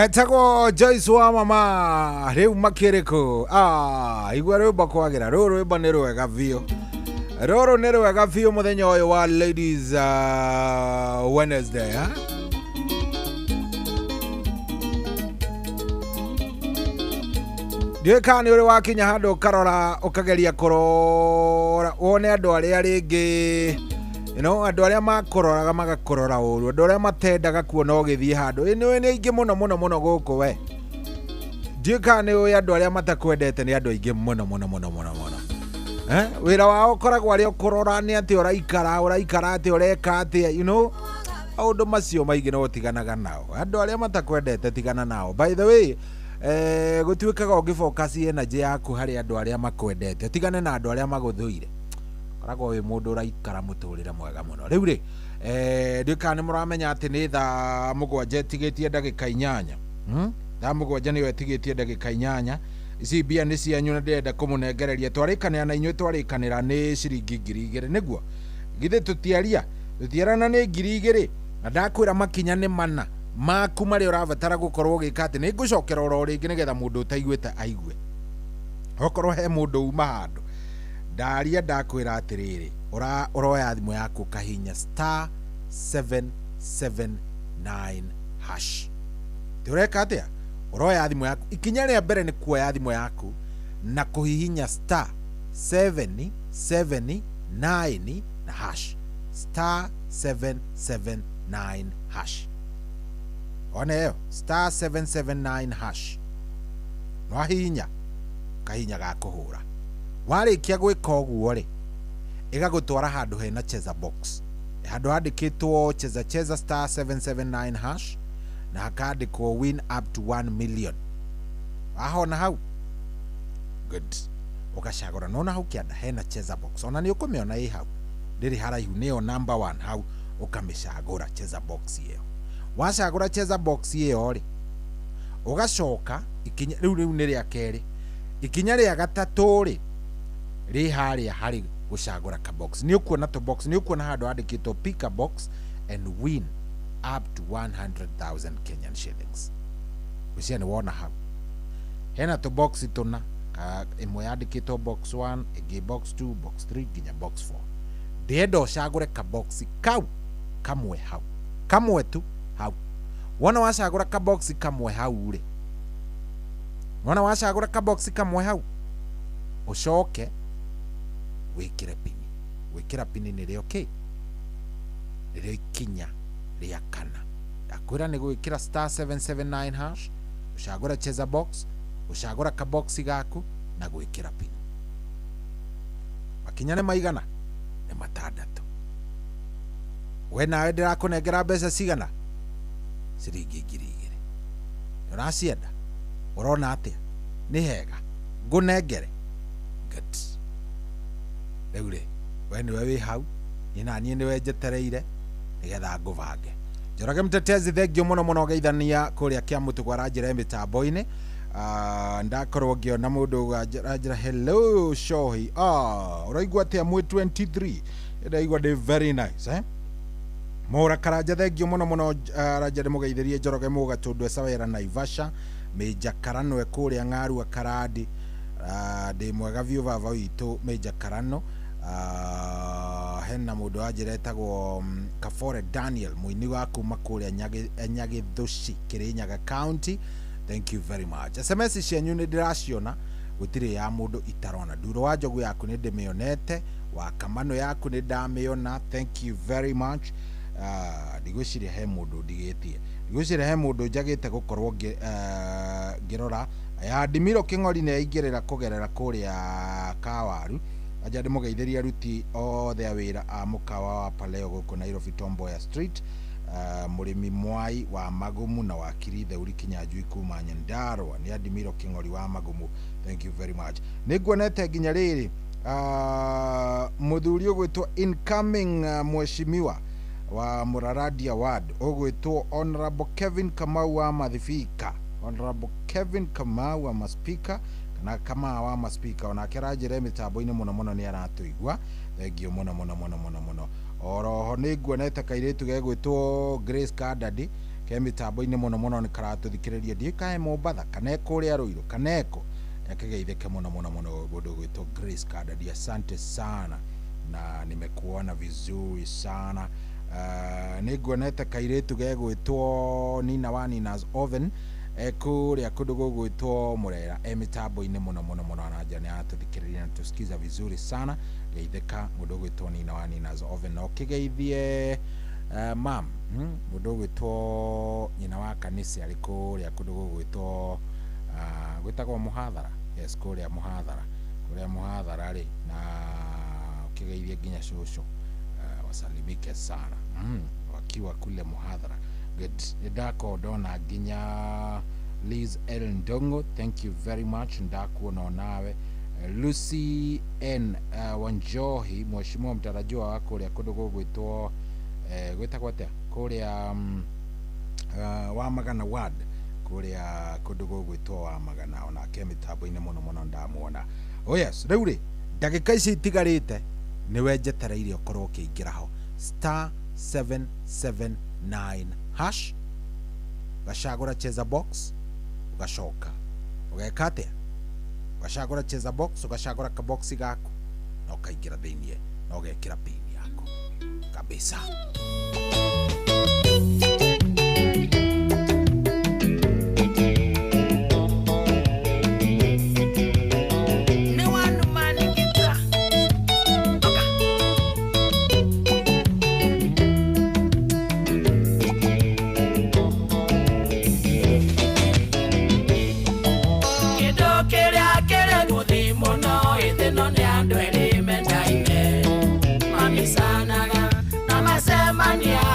Etagwo Joyce wa mama rĩu makĩrĩ kũ? Ah, igua rwĩmbo kwagĩra rũrũ rwĩmbo nĩ rwega biũ. Rũrũ nĩ rwega biũ mũthenya ũyũ wa Ladies Wednesday ha? Ndiũĩ kana nĩ ũrĩ wakinya handũ ũkarora ũkageria kũrora wone andũ arĩa rĩngĩ andũ arĩa makũroraga magakũrora ũru, andũ arĩa matendaga kuona ũgĩthiĩ handũ. Ĩ nĩ aingĩ mũno mũno mũno gũkũ we. Ndiũĩ kana nĩ ũĩ andũ arĩa matakwendete nĩ andũ aingĩ mũno mũno mũno mũno mũno. Wĩra wao ũkoragwo arĩ o kũrora nĩ atĩ ũraikara, ũraikara atĩa, ũreka atĩa, maũndũ macio maingĩ no ũtiganaga nao. Andũ arĩa matakwendete tigana nao. By the way, gũtuĩkaga ũngĩ focus energy yaku harĩ andũ arĩa makwendete, ũtigane na andũ arĩa magũthũire. Koragwo wĩ mũndũ ũraikara mũtũrĩre mwega mũno. Rĩu rĩ, ndiũĩ kana nĩ mũramenya atĩ nĩ thaa 7 ĩtigĩtie ndagĩka 8. Thaa 7 nĩyo ĩtigĩtie ndagĩka 8. Ici mbia nĩ cianyu na ndĩrenda kũmũnengereria. Twarĩkanĩra na inyuĩ twarĩkanĩra nĩ ciringi 2000 nĩguo. Githĩ tũtiaria? Tũtiarana nĩ 2000 na ndakwĩra makinya nĩ mana maku marĩa ũrabatara gũkorwo ũgĩka atĩ nĩ ngũcokera oro rĩngĩ nĩgetha mũndũ ũtaiguĩte aigue. Okorwo he mũndũ uma handũ ndaria ndakwĩra atĩrĩrĩ, ũroya thimũ yaku ũkahihinya star 779 hash. Ti ũreka atĩa? Ũroya thimũ yaku. Ikinya rĩa mbere nĩ kuoya thimũ yaku na kũhihinya star 779 na hash. Star 779 hash. One ĩyo star 779 hash. Nwahihinya kahinya ga kũhũra. Warĩkia gwĩka ũguo rĩ, ĩgagũtwara handũ hena cheza box. Handũ handĩkĩtwo cheza cheza star 779 hash na hakandĩkwo win up to 1 million. Wahona hau? Good. Ũgacagũra. Nona hau kĩanda hena cheza box. Ona nĩ ũkũmĩona ĩ hau. Ndĩrĩ haraihu, nĩyo number 1 hau, ũkamĩcagũra cheza box ĩyo. Wacagũra cheza box ĩyo rĩ, ũgacoka ikinya rĩu nĩ rĩa kerĩ. Ikinya rĩa gatatũ rĩ, rĩ harĩa harĩ gũcagũra ka box. Nĩ ũkuona tũ box, nĩ ũkuona handũ handĩkĩtwo pick a box and win up to 100,000 Kenyan shillings. Gwĩciria nĩ wona hau hena tũ box tũna, ĩmwe yandĩkĩtwo box 1, ĩngĩ box 2, box 3 nginya box 4. Ndĩrenda ũcagũre ka box kau kamwe hau, kamwe tu hau. Wona wacagũra ka box kamwe hau rĩ, wona wacagũra ka box kamwe hau, ũcoke wĩkĩre pini. Gwĩkĩra pini nĩrĩo kĩ? Nĩrĩo ikinya rĩa kana. Ndakwĩra nĩ gwĩkĩra star 779 hash, ũcagũre cheza box, ũcagũra ka box gaku na gwĩkĩra pini. Makinya nĩ maigana? Nĩ matandatũ. We nawe ndĩrakũnengera mbeca cigana? Ciringi 2,000. Ũracienda? Ũrona atĩa? Nĩ hega ngũnengere? Good. Rĩu rĩ, we nĩwe wĩ hau, niĩ na niĩ nĩwe njetereire nĩgetha ngũbange. Njoroge Mtetezi, thengio mũno mũno, geithania kũrĩa Kĩamũtũ aranjĩra mĩtambo-inĩ. Ndakorwo ngĩona mũndũ aranjĩra hello Shohi, ũraigua atĩa mwĩ 23? Ndaigua ndĩ very nice, eh? Mũra Karanja, thengio mũno mũno, aranjĩra ndĩmũgeithĩrie Njoroge Mũgatũndũ Ecawera Naivasha, Mĩnja Karanwe kũrĩa Ng'arua Karandi. Ndĩ mwega biũ baba witũ Mĩnja Karano. Hena mũndũ wanjĩra etagwo Kabore Daniel, mũini wa kuma kũrĩa Nyagĩthũci, Kĩrĩnyaga County. Thank you very much. SMS cianyu nĩ ndĩraciona, gũtirĩ ya mũndũ itarona. Nduro wa Njogu yaku nĩ ndĩmĩonete, wa Kamano yaku nĩ ndamĩona, thank you very much. Ndigwĩciria he mũndũ ndigĩtie, ndigwĩciria he mũndũ njagĩte gũkorwo ngĩrora. Ya Ndimiro Kĩng'ori nĩ aingĩrĩra kũgerera kũrĩa Kawaru. Anja ndĩmũgeithĩrie aruti othe a wĩra a mũkawa wa Paleo gũkũ Nairobi, Tomboya Street. Mũrĩmi Mwai wa Magumu na wakiri Theuri Kinyanjui kuma Nyandarua. Nĩ Andimiro Kĩng'ori wa Magumu, thank you very much. Nĩ nguonete nginya rĩrĩ, mũthuri ũgwĩtwo incoming mheshimiwa wa Muraradia Ward ũgwĩtwo Honorable Kevin Kamau wa Mathibika. Honorable Kevin Kamau wa Maspika kana Kamau wa Maspika, onake aranjĩra mĩtambo-inĩ mũno mũno, nĩ aratũigua, thengio mũno mũno mũno mũno mũno. Oroho nĩ nguonete kairĩtu gegwĩtwo Grace Kandadi ke mĩtambo-inĩ mũno mũno, nĩ karatũthikĩrĩria, ndiũĩ kae Mombatha kana e kũrĩa Rũirũ kana eko, nĩakĩgeithĩke mũno mũno mũno mũndũ ũgwĩtwo Grace Kandadi, asante sana na nimekuona vizuri sana. Nĩ nguonete kairĩtu gegwĩtwo Nina wa Nina's Oven kũrĩa kũndũ gũgwĩtwo Mũrera, e mĩtambo-inĩ mũno mũno mũno, aranja nĩ aratũthikĩrĩria na tusikiza vizuri sana, geithĩka mũndũ ũgwĩtwo Nina wa Nina's Oven. Na ũkĩgeithie mam mũndũ ũgwĩtwo nyina wa kanitha arĩ kũrĩa kũndũ gũgwĩtwo gwĩtagwo Mũhathara, yes, kũrĩa Mũhathara, kũrĩa Mũhathara rĩ, na ũkĩgeithie nginya cũcũ, wasalimike sana wakiwa kule Mũhathara. Good. Ndakorwo ndona nginya Liz L Ndongo, thank you very much, ndakuona onawe. Lucy N Wanjohi, mheshimiwa mtarajiwa wa kũrĩa kũndũ gũgwĩtwo gwĩtagwo atĩa kũrĩa wa Magana Ward, kũrĩa kũndũ gũgwĩtwo wa Magana, onake mĩtambo-inĩ mũno mũno ndamuona. Oh yes, rĩu rĩ, ndagĩka ici itigarĩte nĩwe njetereire ũkorwo ũkĩingĩra ho star 779 hash, ũgacagũra cheza box, ũgacoka ũgeka atĩa? Ũgacagũra cheza box, ũgacagũra kaboxi gaku na ũkaingĩra thĩiniĩ na ũgekĩra pin yaku kabisa. Mamisanaga na masemania.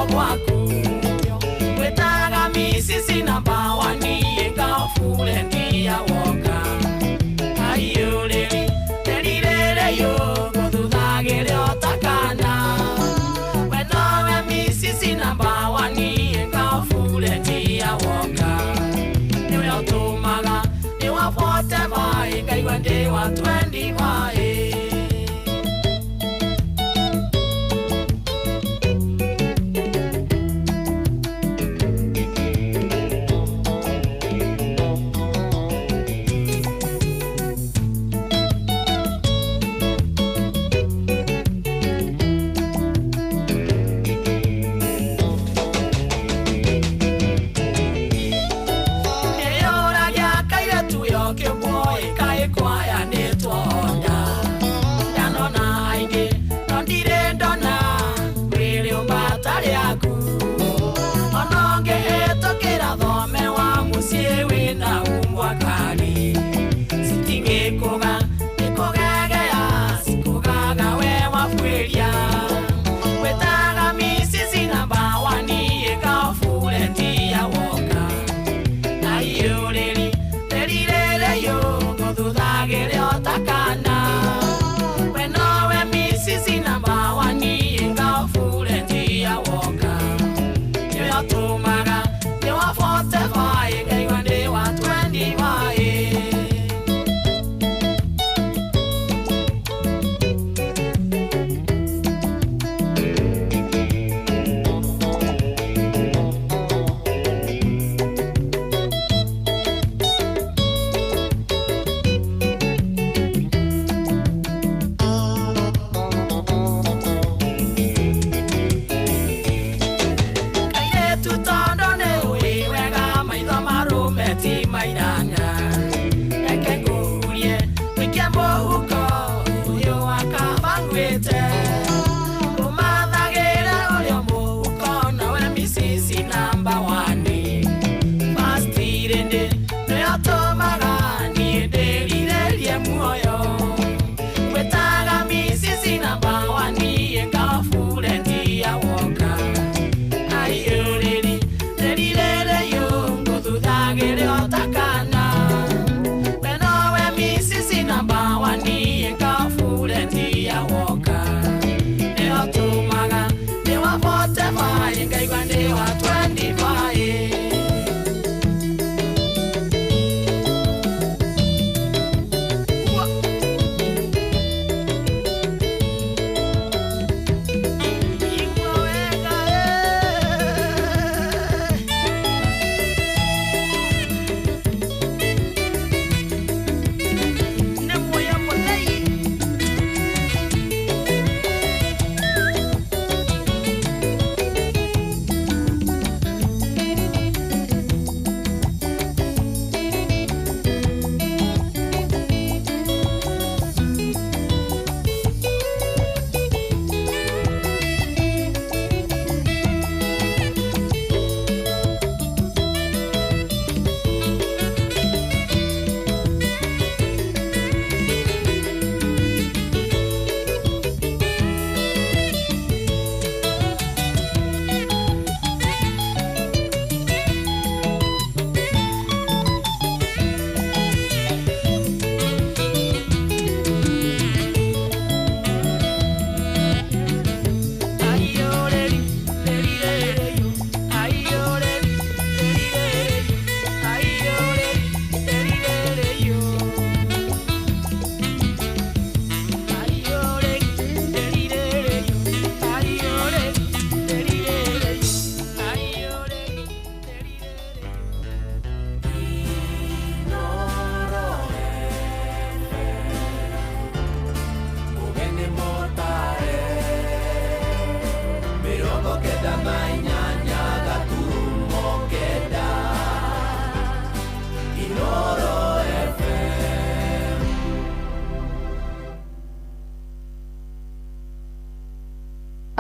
gwaku Wetaga misisi namba wani Ĩkafure ndia woka Ayũrĩri Terirere yo Gũthuthagĩre otakana We nowe misisi namba wani Ĩkafure ndia woka Nĩwe ũtũmaga Nĩwa fote vai Ngaigua ndĩ wa 20 vai. Nĩyũragia kairĩtu yo kĩmboĩ kaĩ kwaya nĩtwonda.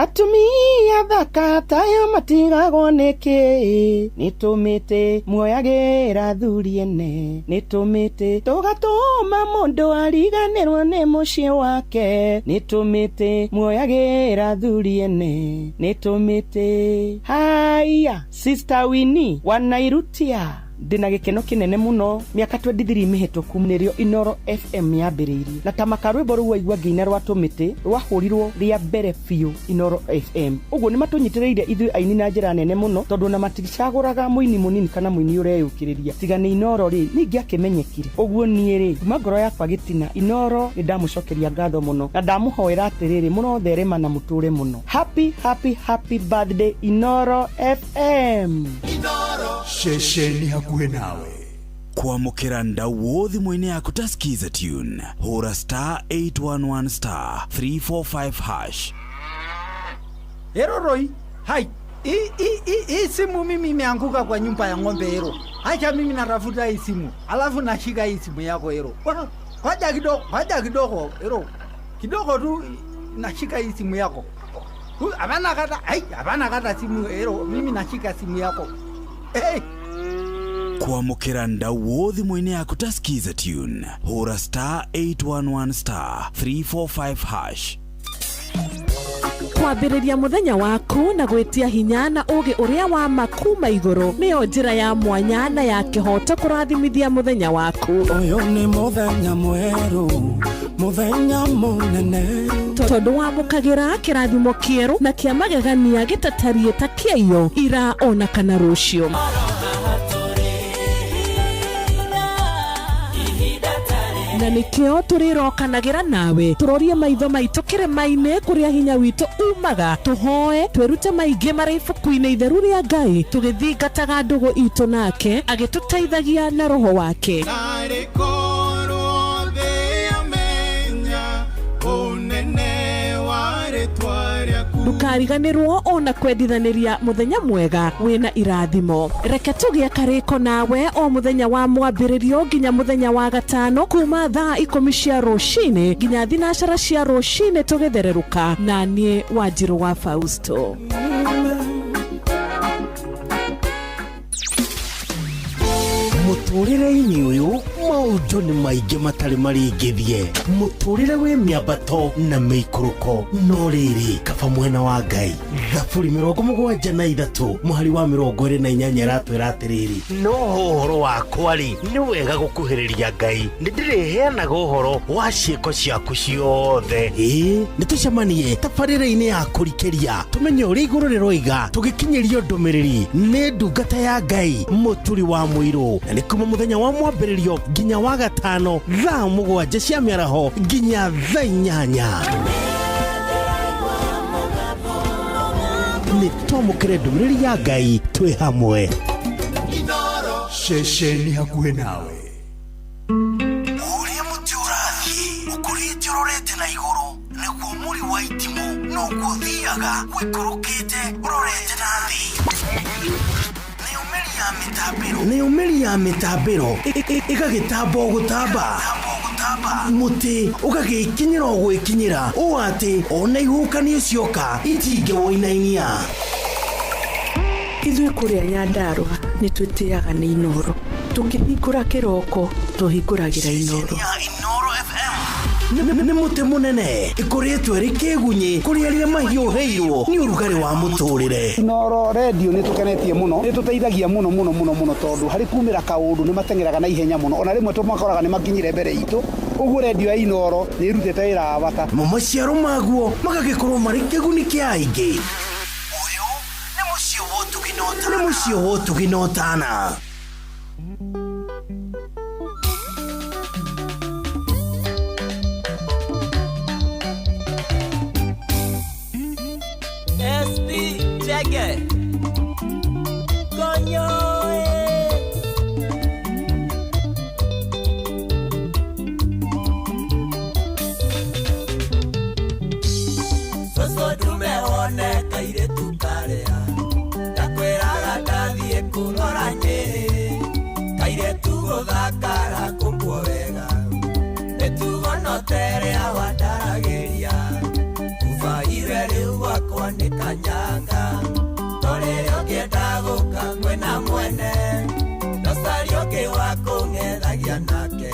Atumia thaka tayo matigagwo nĩkĩ? Nĩ tũmĩtĩ muoyagĩra thuri ene, nĩ tũmĩtĩ tũgatũma mũndũ ariganĩrwo nĩ mũciĩ wake, nĩ tũmĩtĩ muoyagĩra thuri ene, nĩ tũmĩtĩ. Haya, Sister Winnie wanairutia ndĩna gĩkeno kĩnene mũno mĩaka 23 mĩhĩtũku nĩrĩo Inoro FM yambĩrĩirie na ta maka rwĩmbo rũu waigua ngĩina rwa tũmĩtĩ rwahũrirwo rĩa mbere biũ Inoro FM. Ũguo nĩ matũnyitĩrĩire ithuĩ aini na njĩra nene mũno tondũ ona maticagũraga mũini mũnini kana mũini ũreyũkĩrĩria tiga nĩ Inoro rĩ ningĩ akĩmenyekire. Ũguo niĩ rĩ kuma ngoro yakwa gĩtina Inoro nĩ ndamũcokeria ngatho mũno na ndamũhoera atĩrĩrĩ mũrotherema na mũtũre mũno. Happy happy happy birthday Inoro FM. Ceceni hakuhĩ nawe. Kwamũkĩra ndauo thimũ-inĩ yaku ta Skiza Tune, hũra star 811 star 345 hash. Ero Roy, hai. Hii simu mimi imeanguka kwa nyumba ya ng'ombe Ero. Acha mimi natafuta hii simu. Alafu nashika hii simu yako Ero. Ngoja kidogo, ngoja kidogo Ero. Kidogo tu nashika hii simu yako. Hapana kata, hai, hapana kata simu Ero. Mimi nashika simu yako. Hey. Kwamũkĩra ndauo thimũ-inĩ yaku ta Skiza Tune, hũra star 811 star 345 hash. Kwambĩrĩria mũthenya waku na gwĩtia hinya na ũũgĩ ũrĩa wa ma kuma igũrũ nĩyo njĩra ya mwanya na ya kĩhooto kũrathimithia mũthenya waku. Ũyũ nĩ mũthenya mwerũ, mũthenya mũnene, tondũ wamũkagĩra kĩrathimo kĩerũ na kĩa magegania gĩtatariĩ ta kĩaiyo ira ona kana rũciũ. Na nĩkĩo tũrĩrokanagĩra nawe tũrorie maitho maitũ kĩrĩma-inĩ kũrĩa hinya witũ umaga, tũhoe twĩrute maingĩ marĩ ibuku-inĩ itheru rĩa Ngai tũgĩthingataga ndũgũ itũ nake agĩtũteithagia na roho wake. Ndũkariganĩrwo ona kwendithanĩria mũthenya mwega wĩna irathimo. Reke tũgĩe karĩko nawe o mũthenya wa mwambĩrĩrio nginya mũthenya wa gatano kuma thaa 10 cia rũcinĩ nginya 12 cia rũcinĩ tũgĩthererũka na niĩ Wanjirũ wa Fausto. Mũtũrĩre-inĩ ũyũ maũndũ nĩ maingĩ matarĩ maringithie, mũtũrĩre wĩ mĩambato na mĩikũrũko, no rĩrĩ kaba mwena wa Ngai. Thaburi 73 mũhari wa 28 ĩratwĩra atĩrĩrĩ, no ũhoro wakwa rĩ nĩ wega gũkuhĩrĩria Ngai, nĩndĩrĩheanaga ũhoro wa ciĩko ciaku ciothe. Ĩĩ nĩ tũcemanie tabarĩra-inĩ ya kũrikĩria tũmenye ũrĩa igũrũ rĩroiga tũgĩkinyĩrio ndũmĩrĩri nĩ ndungata ya Ngai mũturi wa mũirũ, na nĩ kuma mũthenya wa mwambĩrĩrio nginya wa gatano thaa 7 cia mĩaraho nginya thaa 8. Nĩ twamũkĩre ndũmĩrĩri ya Ngai twĩ hamwe. Ceceni hakuhĩ nawe. Ũrĩa mũtĩ ũrathiĩ ũkũrĩte ũrorete na igũrũ nĩguo mũri wa itimũ noguo ũthiaga ũikũrũkĩte ũrorete na thĩ. Nĩyo mĩri ya mĩtambĩro ĩgagĩtamba o gũtamba, mũtĩ ũgagĩkinyĩra o gwĩkinyĩra ũũ atĩ ona ihuhũkanio cioka itingĩwũinainia. Ithuĩ kũrĩa Nyandarũa nĩ twĩtĩaga nĩ Inoro, tũkĩhingũra kĩroko tũhingũragĩra Inoro. Nĩ mũtĩ mũnene ĩkũrĩtwo ĩrĩ kĩgunyĩ kũrĩ arĩa mahiũhĩirwo nĩ ũrugarĩ wa mũtũrĩre. Inoro redio nĩ tũkenetie mũno, nĩ tũteithagia mũno mũno mũno mũno tondũ harĩ kumĩra kaũndũ nĩ mateng'eraga na ihenya mũno, ona rĩmwe tũmakoraga nĩ makinyire mbere itũ. Ũguo redio ya Inoro nĩ ĩrutĩte wĩra wa bata. Mo maciaro maguo magagĩkorwo marĩ kĩguni kĩa aingĩ. Ũyũ nĩ mũciĩ wa ũtugi na ũtana. SP Chege Konyo Soso tumeone kaire tukarea Takweraga ndathie kũrora Nyĩrĩ Kaire tugũthakara kũmbwo wega Nĩtugonoterea wandaragĩria Kuba iwe rĩu gwakwa nĩ mwene Nocaria ũngĩ wa kũng'ethagia nake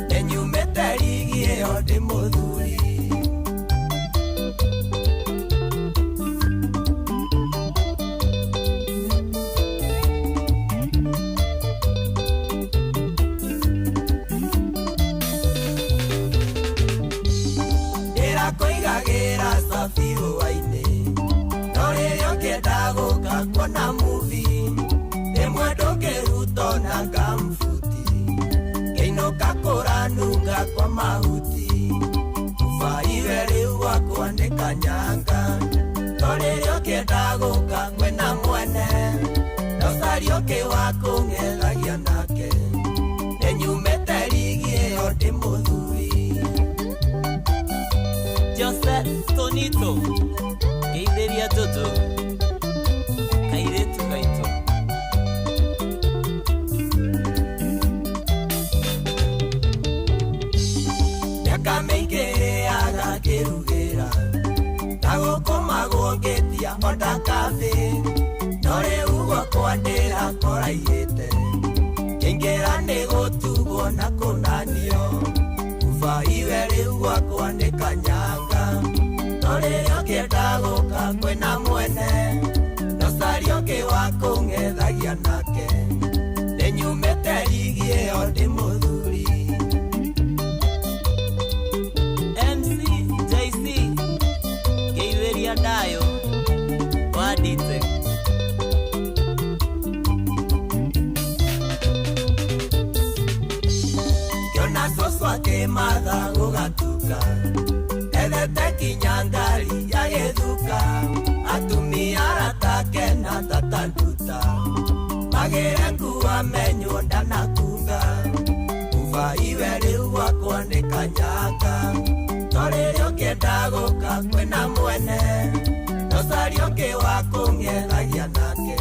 Nĩnyumĩte rigi ĩyo ndĩ mũthuri. Ndĩrakũigagĩra cabi hwaĩ-inĩ no rĩrĩa ũngĩenda gũka kuona movie rĩmwe ndũngĩruta ona ngambuti ngĩinũka kũranunga kwa mahuti baiwe rĩu gwakwa nĩ kanyanga no rĩrĩa ũngĩenda gũka kwĩna mwene nocaria ũngĩ wa kũng'ethagia nake nĩnyumĩte rigi ĩyo ndĩ mũthuri. Jose Tonito ngeithĩria Jojo kairĩtu gaitũ. Mĩaka mĩingĩ rĩaga ngĩrugĩra na gũkũmagwo ngĩtia onda kathĩ no rĩu gwakwa ndĩrakoraihĩte ngĩingĩra nĩ gũtugwo na kũnanio baiwe rĩu gwakwa nĩ kanyanga no rĩrĩa ũngĩenda gũka kwĩna mwene nocaria ũngĩ wa kũng'ethagia nake nĩnyumĩte rigi ĩyo ndĩ mũthuri. MC JC ngeithĩria Ndayo wa Dite. Ngĩona cũcũ akĩmatha gũgatuka ethete kinya ngari ya gĩthuka atumia aratake na tata nduta magĩre nguo amenywo ndanakunga baiwe rĩu gwakwa nĩ kanyanga no rĩrĩa ũngĩenda gũka kwĩna mwene nocaria ũngĩ wa kũng'ethagia nake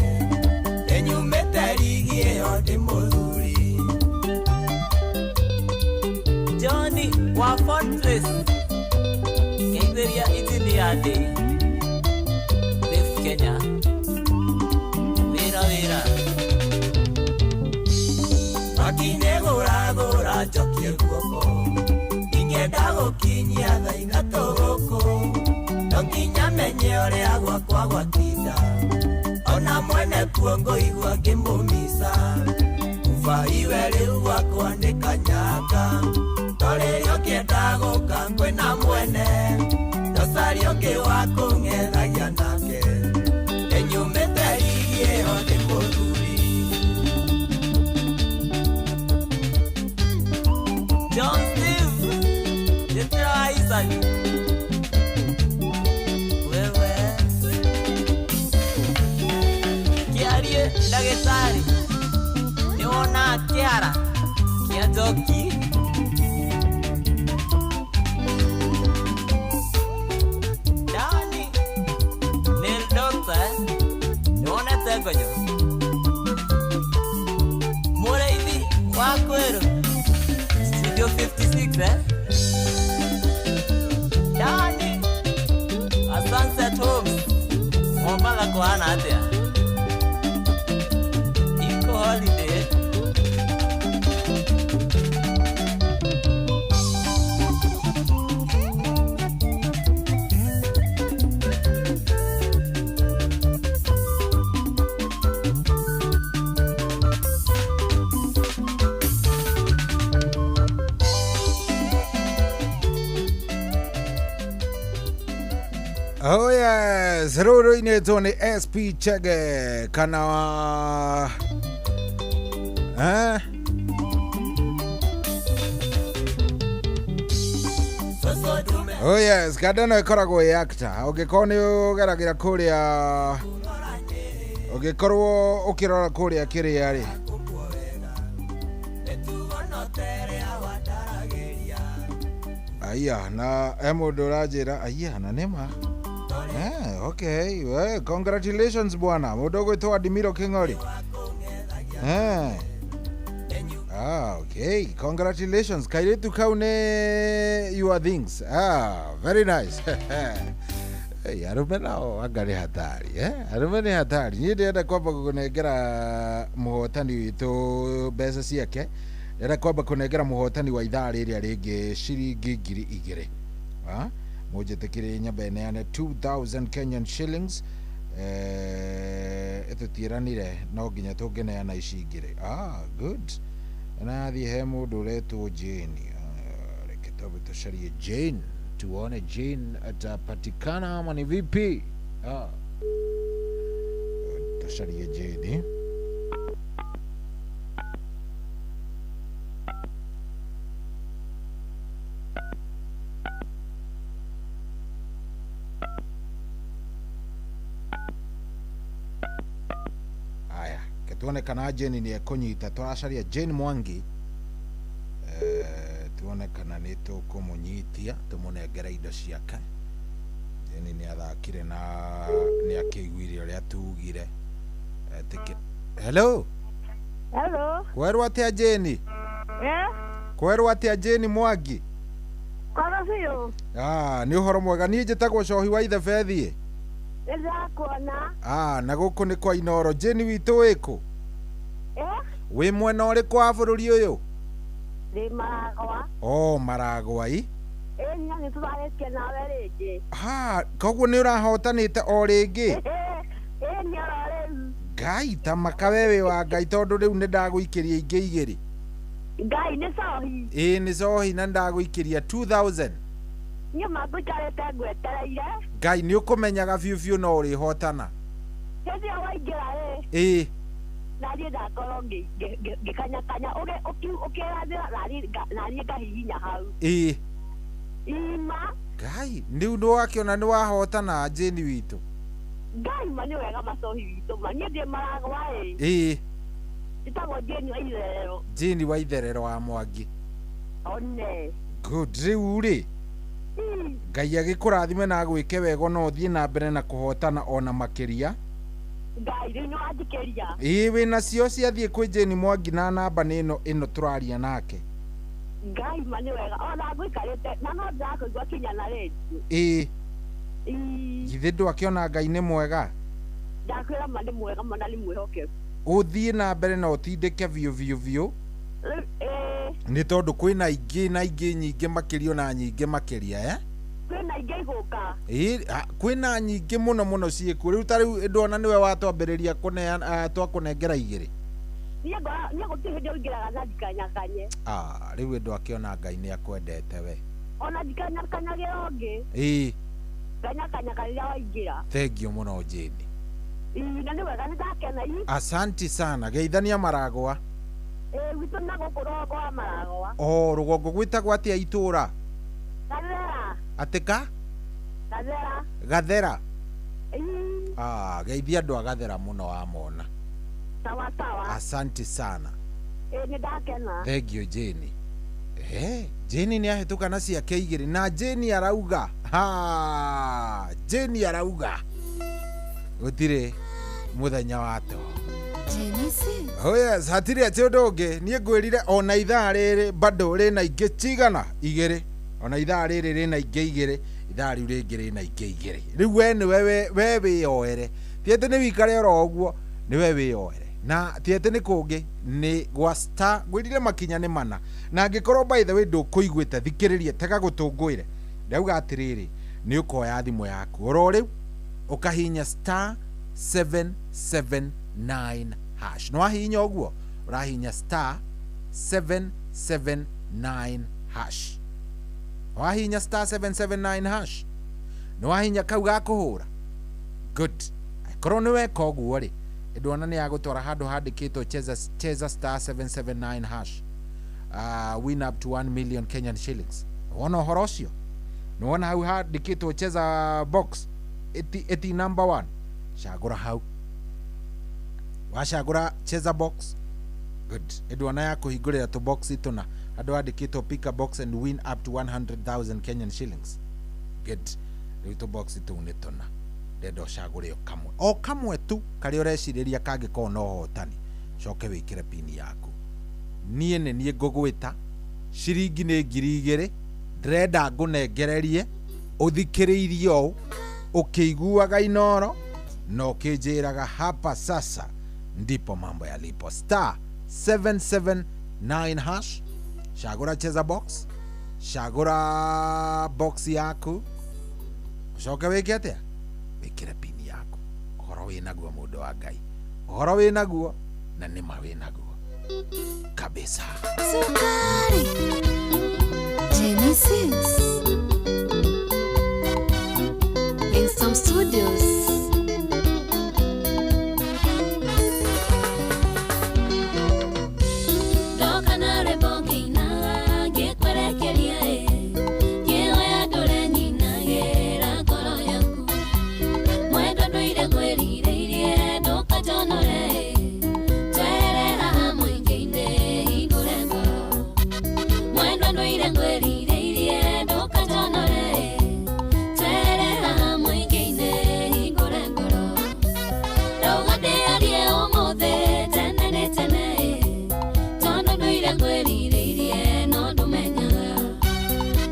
nĩnyumĩte rigi ĩyo ndĩ mũthuri. Johnny wa Fortress ngeithĩria Engineer Day Dave Kenya wĩra wĩra. Makinĩ gũragũra njokie guoko ingĩenda gũkinyia thaa ithatũ gũkũ no nginya menye ũrĩa gwakwa gwatinda ona mwene kuo ngũigua ngĩmũmica baiwe rĩu gwakwa nĩ kanyanga no rĩrĩa ũngĩenda gũka kwĩna mwene nocaria ũngĩ wa kũng'ethagia nake nĩnyumĩte rigi ĩyo ndĩ mũthuri. John Steve njĩtĩra wa Isaac wewe kĩarie ndagĩtarĩ nĩwona kĩhara kĩa njoki. Dani nĩ doctor nĩwonete ngonyo mũrĩithi wa kwĩrũ Studio 56 Dani a Sunset Homes Mombatha kũhana atĩa? Eco holiday. Oh yes, rũrũ rũinĩtwo nĩ SP Chege kana eh? Oh yes, kanda ĩno ĩkoragwo ĩ actor. Ũngĩkorwo nĩ ũgeragĩra kũrĩa, ũngĩkorwo ũkĩrora kũrĩa kĩrĩa rĩ, aya na he mũndũ ũranjĩra aya na nĩma. Okay, well, congratulations bwana. Mũndũ ũgwĩtwo Adimiro King'ori. Okay, congratulations. Kairĩtu kau nĩ your things. Very nice. Hey, arũme nao anga nĩ hatari eh? Arũme nĩ hatari. Niĩ ndĩrenda kwamba kũnengera mũhotani witũ mbeca ciake. Ndĩrenda kwamba kũnengera mũhotani wa ithaa rĩrĩa rĩngĩ ciringi 2000. Ah? Mũnjĩtĩkĩrie nyambe neane 2000 Kenyan shillings. Tũtiĩranire no nginya tũngĩneana ici igĩrĩ. Ah, good. Na thiĩ he mũndũ ũretwo Jane. Ah, reke twambe tũcarie Jane, tuone Jane atapatikana ama ni vipi. Ah. Tucarie Jane. Aya, ke tuone kana Jane nĩ ekũnyita. Tũracaria Jane Mwangi. Tuone kana nĩ tũkũmũnyitia tũmũnengere indo ciake. Jane nĩ athakire na nĩ akĩiguire ũrĩa tugire. Etĩkĩ. Hello. Hello. Kwerwo atĩa Jane? Eh? Kwerwo atĩa Jane Mwangi? Kwara biũ. Ah, nĩ ũhoro mwega. Niĩ njĩtagwo Cohi wa Ithe Bethiĩ. Nĩ ndĩrakuona. Ah, na gũkũ nĩ kwa Inoro. Jane witũ wĩkũ? Eh? Wĩ mwena ũrĩkũ wa bũrũri ũyũ? Ndĩ Maragwa. Oh, Maragwa i. Ĩ nya nĩ tũrarĩtie nawe rĩngĩ. Ha, koguo nĩ ũrahotanĩte o rĩngĩ. Ĩ nĩ oro rĩu. Ngai ta maka we wĩ wa Ngai tondũ rĩu nĩ ndagũikĩria ingĩ igĩrĩ. Ngai nĩ cohi. Ĩĩ nĩ cohi na ndagũikĩria 2000. Niĩ ma ngũikarĩte ngwetereire. Ngai nĩ ũkũmenyaga biũ biũ no ũrĩhotana. Hĩndĩ ĩyo waingĩra ĩ. Ĩĩ. Naniĩ ndakorwo ngĩkanyakanya ũkĩranĩra naniĩ ngahihinya hau. Ĩĩ. Ima. Ngai rĩu nĩ wakĩona nĩ wahotana Jane witũ. Ngai ma nĩ wega macohi witũ ma niĩ ndĩ Maragwa ĩ. Ĩĩ. Njĩtagwo Jane wa Itherero. Jane wa Itherero wa Mwangi. One. Good. Rĩu rĩ Ngai agĩkũrathime na agwĩke wega no ũthiĩ na mbere na kũhotana ona makĩria. Ngai rĩu nĩ wanjikĩria. Ĩĩ wĩnacio ciathiĩ kwĩ Jane Mwangi na namba nĩ ĩno ĩno tũraria nake. Ngai ma nĩ wega ona ngũikarĩte na no ndĩrakũigua kinya na rĩndiũ. Ĩĩ. Ii. Githĩ ndwakĩona Ngai nĩ mwega? Ndakwĩra ma nĩ mwega ma na nĩ mwĩhokeku. Ũthiĩ na mbere na ũtindĩke biũ biũ biũ. Rĩu ĩĩ. Nĩ tondũ kwĩna ingĩ na ingĩ nyingĩ makĩria ona nyingĩ makĩria eh? Kwĩna ingĩ igũka. Ĩĩ, kwĩna nyingĩ mũno mũno ciĩkuo. Rĩu ta rĩu ndona nĩwe watwambĩrĩria kũneana twakũnengera igĩrĩ. Niĩ ngora niĩ gũtirĩ hĩndĩ ũingĩraga na ndikanyakanye. Ah, rĩu ndwakĩona Ngai nĩ akwendete we. Ona ndikanyakanyagĩra ũngĩ. Ĩĩ. Nganyakanyaga rĩrĩa waingĩra. Thengiũ mũno Jane. Ii, na nĩ wega nĩ ndakena ii. Asanti sana. Geithania Maragwa. Ĩĩ gwitũ na gũkũ rũgongo wa Maragwa. Oh, rũgongo gwĩtagwo atĩa itũũra? Gathera. Atĩ ka? Gathera. Gathera. Ii. Ah, geithia andũ a Gathera mũno wamona. Sawa sawa. Asanti sana. Ĩĩ nĩ ndakena. Thengiũ Jane. Eh, Jane nĩ ahĩtũka na ciake igĩrĩ na Jane arauga. Ha, Jane arauga. Gũtirĩ mũthenya wa toro. Oh yes, hatirĩ atĩ ũndũ ũngĩ. Niĩ ngwĩrire ona ithaa rĩrĩ bado rĩna ingĩ cigana igĩrĩ. Ona ithaa rĩrĩ rĩna ingĩ igĩrĩ. Ithaa rĩu rĩngĩ rĩna ingĩ igĩrĩ. Rĩu we nĩwe we wĩyoere. Ti atĩ nĩ wĩikare oro ũguo, nĩwe wĩyoere. Na ti atĩ nĩ kũngĩ, nĩ gwa star, ngwĩrire makinya nĩ mana. Na angĩkorwo by the way ndũkũiguĩte, thikĩrĩria, tega gũtũ ngwĩre. Ndauga atĩrĩrĩ, nĩ ũkoya thimũ yaku oro rĩu, ũkahihinya star 779 hash. Nĩ wahihinya ũguo, ũrahihinya star 779 hash. Wahihinya star 779 hash. Nĩ wahihinya kau ga kũhũra. Good. Angĩkorwo nĩ weka ũguo rĩ, ndwona nĩ yagũtwara handũ handĩkĩtwo cheza, cheza star 779 hash. Win up to 1 million Kenyan shillings. Wona ũhoro ũcio? Nĩ wona hau handĩkĩtwo cheza box ĩti number 1. Cagũra hau. Wacagũra cheza box. Good. Ndwona ya kũhingũrĩra tũ box tũna. Handũ handĩkĩtwo pick a box and win up to 100,000 Kenyan shillings. Good. Rĩu tũ box tũu nĩ tũna. Ndenda ũcagũre o kamwe. O kamwe tu karĩa ũrecirĩria kangĩkorwo na ũhotani. Coke wĩkĩre pin yaku. Niĩ nĩ niĩ ngũgwĩta. Ciringi nĩ 2000. Ndĩrenda ngũnengererie. Ũthikĩrĩirie ũũ. Ũkĩiguaga Inoro na ũkĩnjĩraga hapa sasa ndipo mambo yalipo. Star 779 hash, cagũra cheza box, cagũra box yaku, ũcoke wĩke atĩa? Wĩkĩre pini yaku. Ũhoro wĩ naguo mũndũ wa Ngai, ũhoro wĩ naguo na nĩma wĩ naguo kabisa. Sukari Genesis in some studios. Ndoka na rwĩmbo ngĩinaga ngĩkwerekeria ĩ, ngĩhoya ndũre nyinagĩra ngoro yaku. Mwendwa ndũire ngwĩrirĩirie ndũkanjonore ĩ, twehere haha mũingĩ-inĩ hingũre ngoro. Mwendwa ndũire ngwĩrirĩirie ndũkanjonore ĩ, twehere haha mũingĩ-inĩ hingũre ngoro. Ndauga ndĩarie ũmũthĩ tene nĩ tene ĩ, tondũ ndũire ngwĩrirĩirie no ndũmenyaga.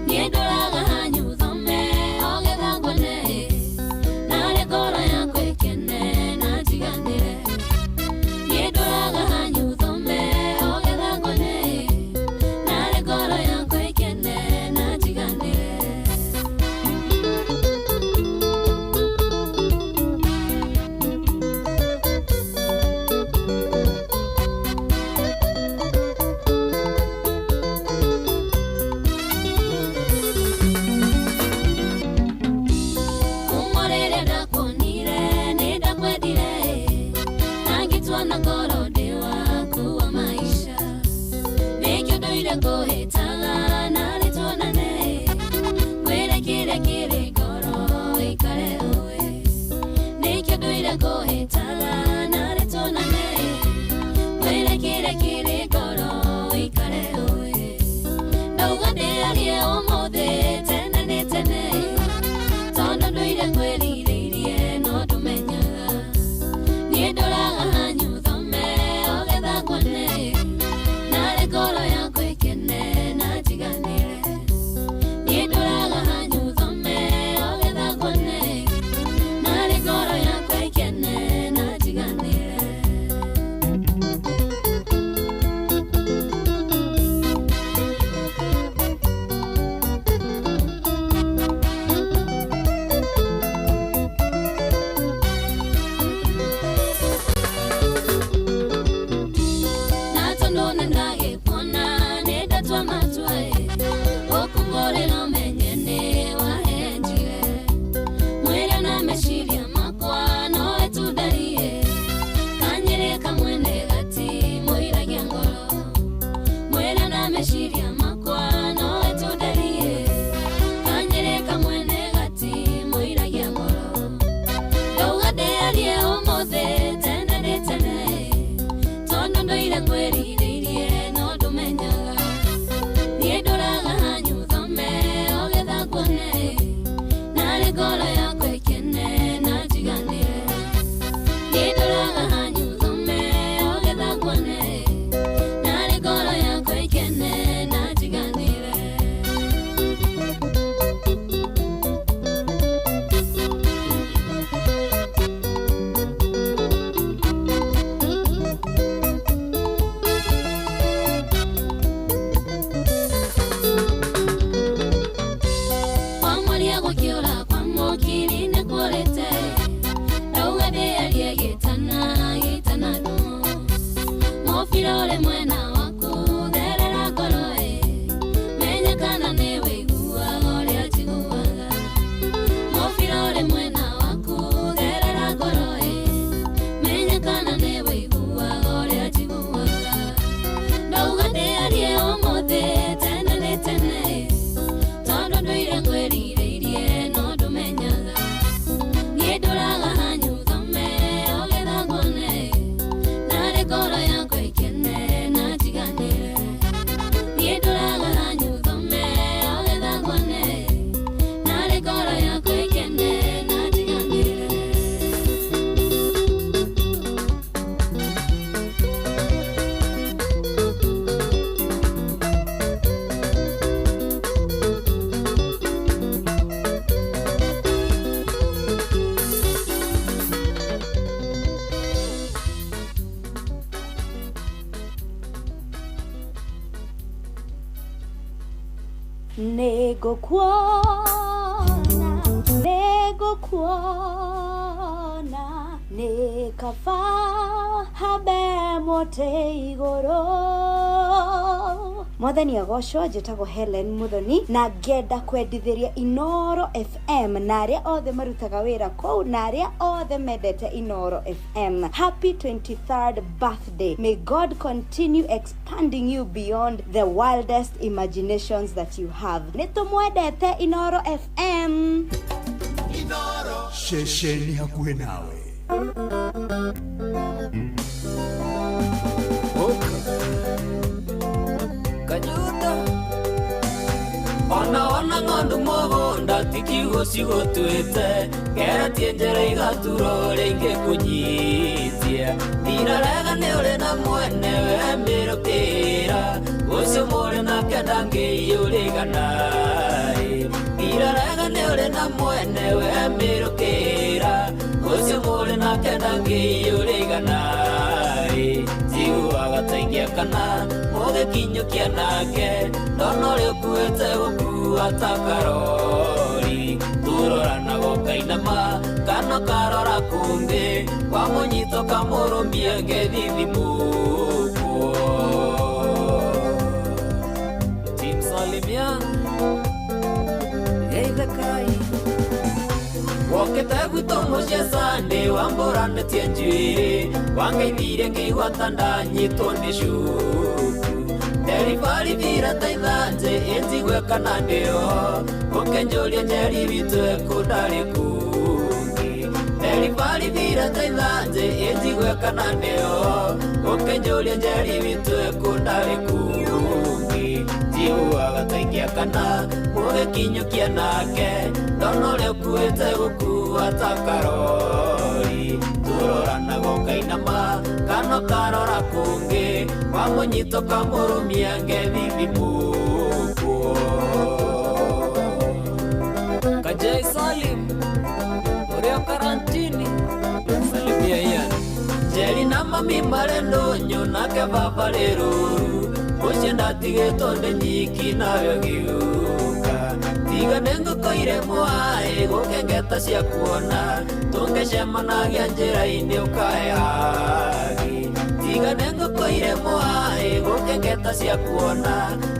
Niĩ ndũraga hanyu thome o getha nguone ĩ, narĩ ngoro yakwa ĩkene na njiganĩre. Niĩ ndũraga hanyu thome o getha nguone ĩ, narĩ ngoro yakwa ĩkene na njiganĩre. Kuma rĩrĩa ndakuonire nĩ ndakwendire ĩ, na ngĩtua na ngoro ndĩ waku wa maisha. Nĩkĩo ndũire ngũhĩtaga narĩ tuonane ĩ, ngwĩre kĩrĩa kĩrĩ ngoro ũikare ũĩ. Nĩkĩo ndũire ngũhĩtaga narĩ tuonane ĩ, ngwĩre kĩrĩa kĩrĩ ngoro ũikare ũĩ. Ndauga ndĩarie ũmũthĩ tene nĩ tene ĩ, tondũ ndũire ngwĩrirĩirie no ndũmenyaga. Niĩ ndũraga hanyu thome o getha nguone ĩ, narĩ ngoro yakwa ĩkene na njiganĩre. Niĩ ndũraga hanyu thome o getha nguone ĩ, narĩ ngoro yakwa ĩkene na njiganĩre. Na tondũ nĩndagĩkuona nĩndatua matua ĩ, gũkũngũrĩra ũmenye nĩ wahenjire. Mwĩrĩ na meciria makwa nowe tu ndarie, kanyĩrĩ kamwe gati mũiragia ngoro. Mwĩrĩ na meciria makwa nowe tu ndarie, kanyĩrĩ kamwe gati mũiragia ngoro. Ndauga ndĩarie ũmũthĩ tene nĩ tene ĩ, tondũ ndũire ngwĩrirĩirie no ndũmenyaga. Niĩ ndũraga hanyu thome o getha nguone ĩ, narĩ ngoro yakwa ĩkene na njiganĩre. Niĩ ndũraga hanyu thome o getha nguone ĩ, narĩ ngoro yakwa ĩkene na Nĩngũkuona, nĩngũkuona, nĩ kaba hambe mũtĩ igũrũ. Mwathani agocwo. Njĩtagwo Helen Muthoni na ngenda kwendithĩria Inoro FM na arĩa othe marutaga wĩra kũu na arĩa othe mendete Inoro FM. Happy 23rd birthday. May God continue expanding you beyond the wildest imaginations that you have. Nĩ tũmwendete Inoro FM. Ceceni hakuhĩ nawe. Kanyuta ona ona ng'ondu mũgũnda ti kiugo cigũtuĩte ngeretie njĩra igaturo rĩngĩ kũnyitia ndirarega nĩ ũrĩ na mwene we mĩrũkĩra ũcio mũrĩ nake ndangĩiyũrĩgana ndirarega nĩ ũrĩ na mwene we mĩrũkĩra ũcio mũrĩ nake ndangĩiyũrĩgana njiguaga ta ingĩakana mũgĩkinyũkia nake ndona ũrĩa ũkuĩte gũkua ta karori turoranaga ũkainama kana ũkarora kũngĩ wamũnyita ũkamũrũmia ngethithimũkwo. Team Salimia geithakai wokĩte gwitũ mũciĩ Sunday wambũranĩtie njuĩrĩ wangeithire ngĩigua ta ndanyitwo nĩ cuku nderibaribira ta ithanjĩ ĩnjigue kana ndĩo ũkĩnjũria njeri witũ ekũndarĩ kũngĩ nderibaribira ta ithanjĩ ĩnjigue kana ndĩo ũkĩnjũria njeri witũ ekũndarĩ kũngĩ njiguaga ta ingĩakana mũgĩkinyũkia nake ndona ũrĩa ũkuĩte gũkua ta karori turoranaga ũkainama kana ũkarora kũngĩ wamũnyita ũkamũrũmia ngethithimũkwo. Kajai Salim ũrĩa karantini salimia Ian Njeri na mami marĩ ndũnyũ nake baba rĩ rũru mũciĩ ndatigĩtwo ndĩ nyiki nawe ũgĩũka tiga nĩ ngũkũ mwaĩ gũkengeta cia kuona tũngĩcemanagia njĩra-inĩ ũkahe hagi tiga nĩ ngũkũ mwaĩ gũkengeta cia kuona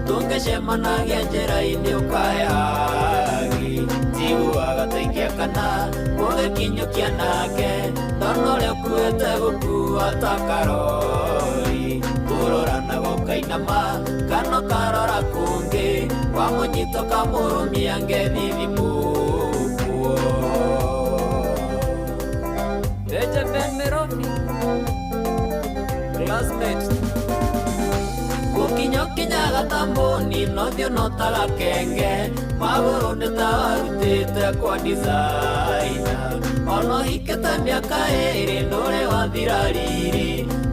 tũngĩcemanagia njĩra-inĩ ũkahe hagi njiguaga ta ingĩakana mũgĩkinyũkia nake ndona ũrĩa ũkuĩte gũkua ta karori turoranaga ũkainama kana ũkarora kũngĩ wamũnyita ũkamũrũmia ngethithimũkwo. Benjamin Mirofi classmate gũkinya ũkinyaga ta mbũni nothiũ no ta gakenge magũrũ nĩ ta warutĩte kwa designer ona ũhikĩte mĩaka ĩĩrĩ ndũrĩ wathira riri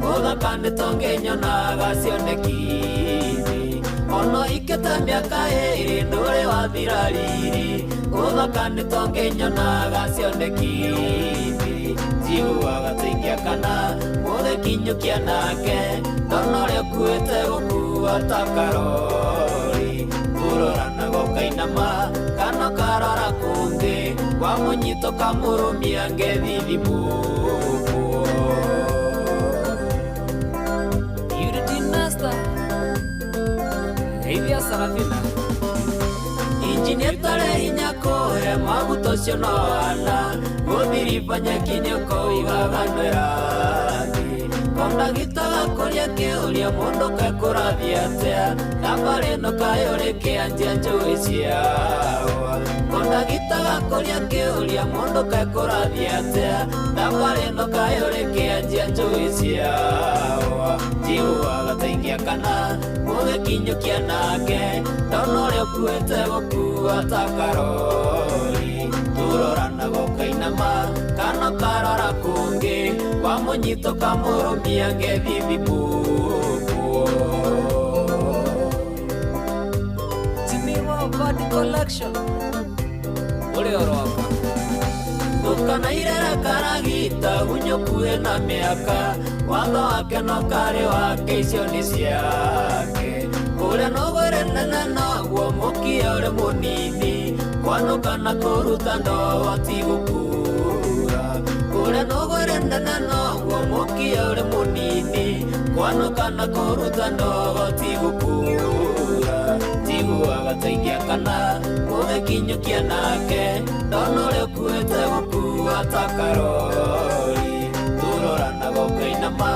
ũthaka nĩ tũngĩnyonaga cioneki-inĩ ona ũhikĩte mĩaka ĩĩrĩ ndũrĩ wathira riri ũthaka nĩ tũngĩnyonaga cioneki-inĩ njiguaga ta ingĩakana mũgĩkinyũkia nake ndona ũrĩa ũkuĩte gũkua ta karori turoranaga ũkainama kana ũkarora kũngĩ wamũnyita ũkamũrũmia ngethithimũkwo. Unity Nasta Geithia Sarafina injini ĩtarĩ hinya kũhe maguta ũcio no ana gũthiriba nyeki-inĩ ũkoigaga nĩrathiĩ kondagita gakũria kĩũria mũndũ kekũrathiĩ atĩa thabarĩ ĩno kaĩ ũrĩ kĩanjia njũĩ ciawa kondagita gakũria kĩũria mũndũ kekũrathiĩ atĩa thabarĩ ĩno kaĩ ũrĩ kĩanjia njũĩ ciawa njiguaga ta ingĩakana mũgĩkinyũkia nake ndona ũrĩa ũkuĩte gũkua ta karori turoranaga ũkainama kana ũkarora kũngĩ wamũnyita ũkamũrũmia ngethithimũkwo. Jimmy wa Bad Collection ũrĩa ũroka ndũkanairere karagita gunyũkuĩ na mĩaka watho wake no karĩ wake icio nĩ ciake kũrĩa nũgũrĩ nene noguo mũkia ũrĩ mũnini kwanũka na kũruta ndogo ti gũkura kũrĩa nũgũ ĩrĩ nene noguo mũkia ũrĩ mũnini kwanũka na kũruta ndogo ti gũkura njiguaga ta ingĩakana mũgĩkinyũkia nake ndona ũrĩa ũkuĩte gũkua ta karori tũroranaga ũkainama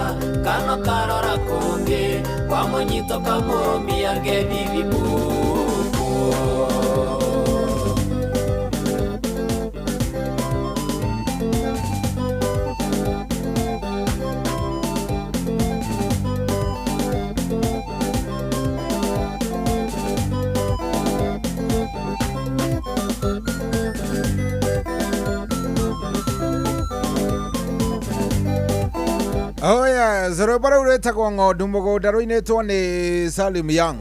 kana ũkarora kũngĩ wamũnyita ũkamũrũmia ngethithimũkwo. Oh yes, rwĩmbo rũu rwĩtagwo ng'ondu mũgũnda rũinĩtwo nĩ Salim Young.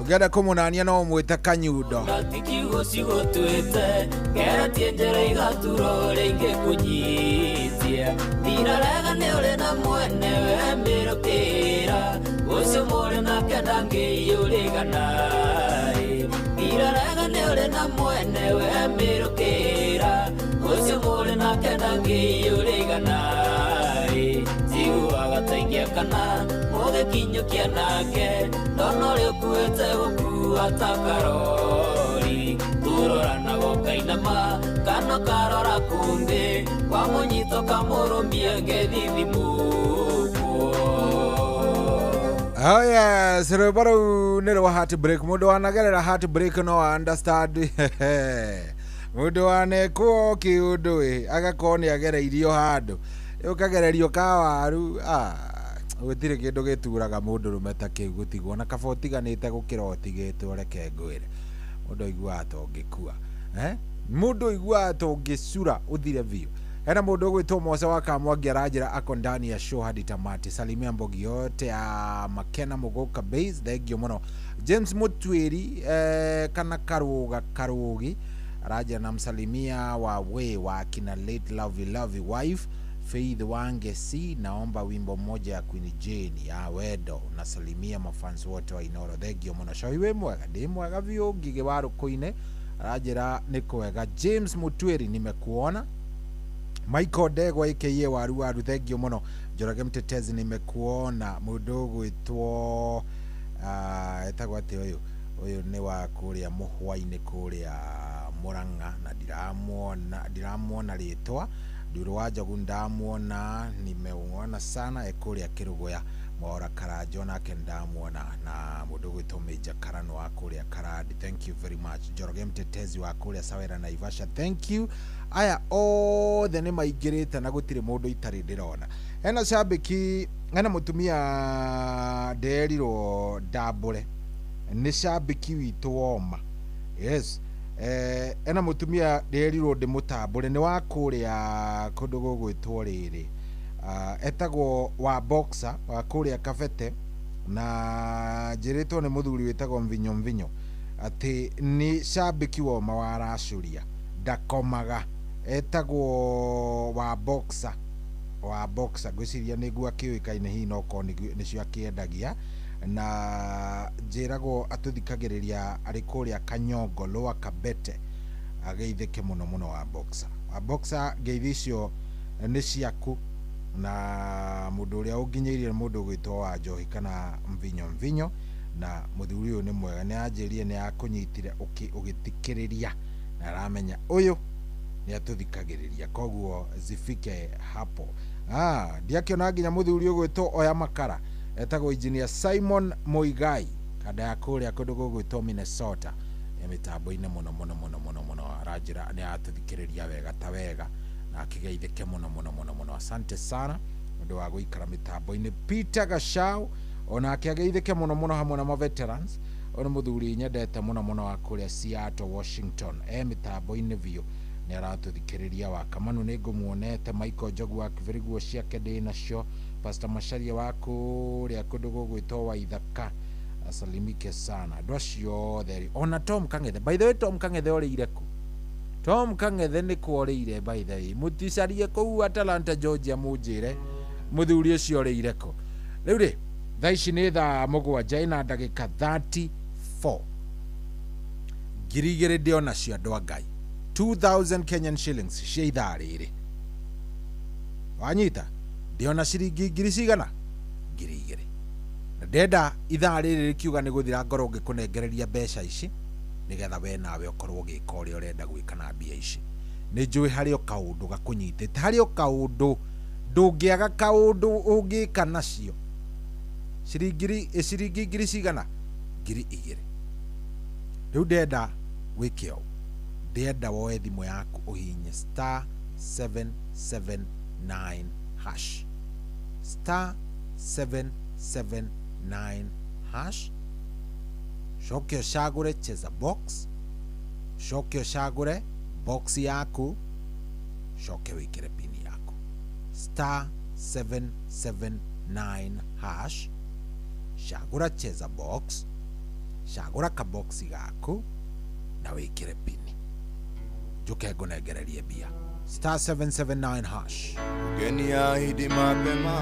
Ũngĩenda kũmũnania no ũmwĩte Kanyundo. Kiugo cigũtuĩte ngeretie njĩra igatura ũrĩa ingĩkũnyitia ndirarega nĩ ũrĩ na mwene we mĩrũkĩra ũcio mũrĩ nake ndangĩiyũrĩgana ndirarega nĩ ũrĩ na mwene we mĩrũkĩra ũcio mũrĩ nake ndangĩiyũrĩgana njiguaga ta ingĩakana mũgĩkinyũkia nake ndona ũrĩa ũkuĩte gũkua ta karori tũroranaga ũkainama kana ũkarora kũngĩ wamũnyita ũkamũrũmia ngethithimũkwo. Oh yes, rwĩmbo rũu nĩ rwa heartbreak. Mũndũ wanagerera heartbreak no understand. Mũndũ wanekwo kĩũndũ ĩ agakorwo nĩ agereirio handũ ũkagererio kawaru gũtirĩ kĩndũ gĩturaga mũndũ rũme ta kĩu gũtigwo na kaba ũtiganĩte gũkĩra ũtigĩtwo reke ngwĩre mũndũ aiguaga ta ũngĩkua mũndũ aiguaga ta ũngĩcura ũthire biũ. Hena mũndũ ũgwĩtwo Mose wa Kamwangi aranjĩra ako ndani ya show hadi tamati. Salimia mbogi yote ya Makena Muguka Base, thengio mũno. James Mutwiri kana Karuga Karugi aranjĩra namsalimia wa we wa kina late lovely lovely wife Faith Wangesi, naomba wimbo mmoja ya Queen Jane ya wendo. Nasalimia mafans wote wa Inoro, thengio mũno. Cohi wĩ mwega? Ndĩ mwega biũ. Ngigĩ wa Rũkũinĩ aranjĩra nĩ kwega. James Mutwiri nimekuona. Michael Ndegwa aka Waru Waru, thengio mũno. Njoroge Mtetezi nimekuona. Mũndũ ũgwĩtwo etagwo atĩa ũyũ? Ũyũ nĩ wa kũrĩa Mũhwa-inĩ kũrĩa Mũrang'a na ndiramuona rĩtwa. Nduru wa Njogu ndamuona, nimeuona sana ekũrĩa Kĩrũgũya. Mwaura Karanjo nake ndamuona na mũndũ ũgwĩtwo Major Karano wa kũrĩa Karandi, thank you very much. Njoroge Mtetezi wa kũrĩa Sawera Naivasha, thank you. Aya othe nĩ maingĩrĩte na gũtirĩ mũndũ itarĩ ndĩrona. Hena cambĩki, hena mũtumia nderirwo ndambũre nĩ cambĩki witũ woma. Yes. Ena mũtumia nderirwo ndĩmũtambũre nĩ wa kũrĩa kũndũ gũgwĩtwo rĩrĩ etagwo wa boxer wa kũrĩa Kabete na njĩrĩtwo nĩ mũthuri wĩtagwo Mvinyo Mvinyo atĩ nĩ cambĩki woma wa Racũria ndakomaga etagwo wa boxer wa boxer ngwĩciria nĩguo akĩũĩkaine hihi no korwo nĩcio akĩendagia na njĩragwo atũthikagĩrĩria arĩ kũrĩa Kanyongo Lower Kabete ageithĩke mũno mũno wa boxer. Wa boxer ngeithi icio nĩ ciaku na mũndũ ũrĩa ũnginyĩirie mũndũ ũgwĩtwo wa Njohi kana Mvinyo Mvinyo na mũthuri ũyũ nĩ mwega nĩ anjĩrire nĩ akũnyitire ũgĩthikĩrĩria na aramenya ũyũ nĩ atũthikagĩrĩria koguo zifike hapo. Ndiakĩona nginya mũthuri ũgwĩtwo Oya Makara etagwo Engineer Simon Muigai kanda ya kũrĩa kũndũ gũgwĩtwo Minnesota e mĩtambo-inĩ mũno mũno mũno mũno mũno aranjĩra nĩ atũthikĩrĩria wega ta wega na akĩgeithĩke mũno mũno mũno mũno. Asante sana ũndũ wa gũikara mĩtambo-inĩ. Peter Gachau onake ageithĩke mũno mũno hamwe na ma veterans. Ũyũ nĩ mũthuri nyendete mũno mũno wa kũrĩa Seattle Washington e mĩtambo-inĩ biũ nĩ aratũthikĩrĩria. Wa Kamanu nĩ ngũmuonete. Michael Njogu wa Kĩbĩrĩ guo ciake ndĩ nacio. Pastor Macharia wa kũrĩa kũndũ gũgwĩtwo Waithaka asalimike sana. Andũ acio othe ona Tom Kang'ethe, by the way Tom Kang'ethe orĩire kũ? Tom Kang'ethe nĩ kũ orĩire by the way? Mũticarie kũu Atlanta Georgia mũnjĩre mũthuri ũcio orĩire kũ. Rĩu rĩ thaa ici nĩ thaa 7 ina ndagĩka 34. 2,000 ndĩ onacio andũ a Ngai. 2000 Kenyan shillings cia ithaa rĩrĩ. Wanyita? Ndĩona ciringi ngiri cigana? 2,000. Na ndenda ithaa rĩrĩ rĩkiuga nĩ gũthira ngorwo ngĩkũnengereria mbeca ici nĩgetha we nawe ũkorwo ũgĩka ũrĩa ũrenda gwĩka na mbia ici. Nĩ njũĩ harĩ o kaũndũ gakũnyitĩte, harĩ o kaũndũ ndũngĩaga kaũndũ ũngĩka nacio. Ciringi ngiri cigana? 2,000. Rĩu ndenda wĩke ũũ, ndĩrenda woe thimũ yaku ũhihinye star 779 hash, star 779 hash, coke ũcagũre cheza box, coke ũcagũre box yaku, coke wĩkĩre pin yaku star 779 hash, cagũra cheza box, cagũra kaboxi gaku na wĩkĩre pin, njuke ngũnengererie mbia star 779 hash. Ungeniahidi mapema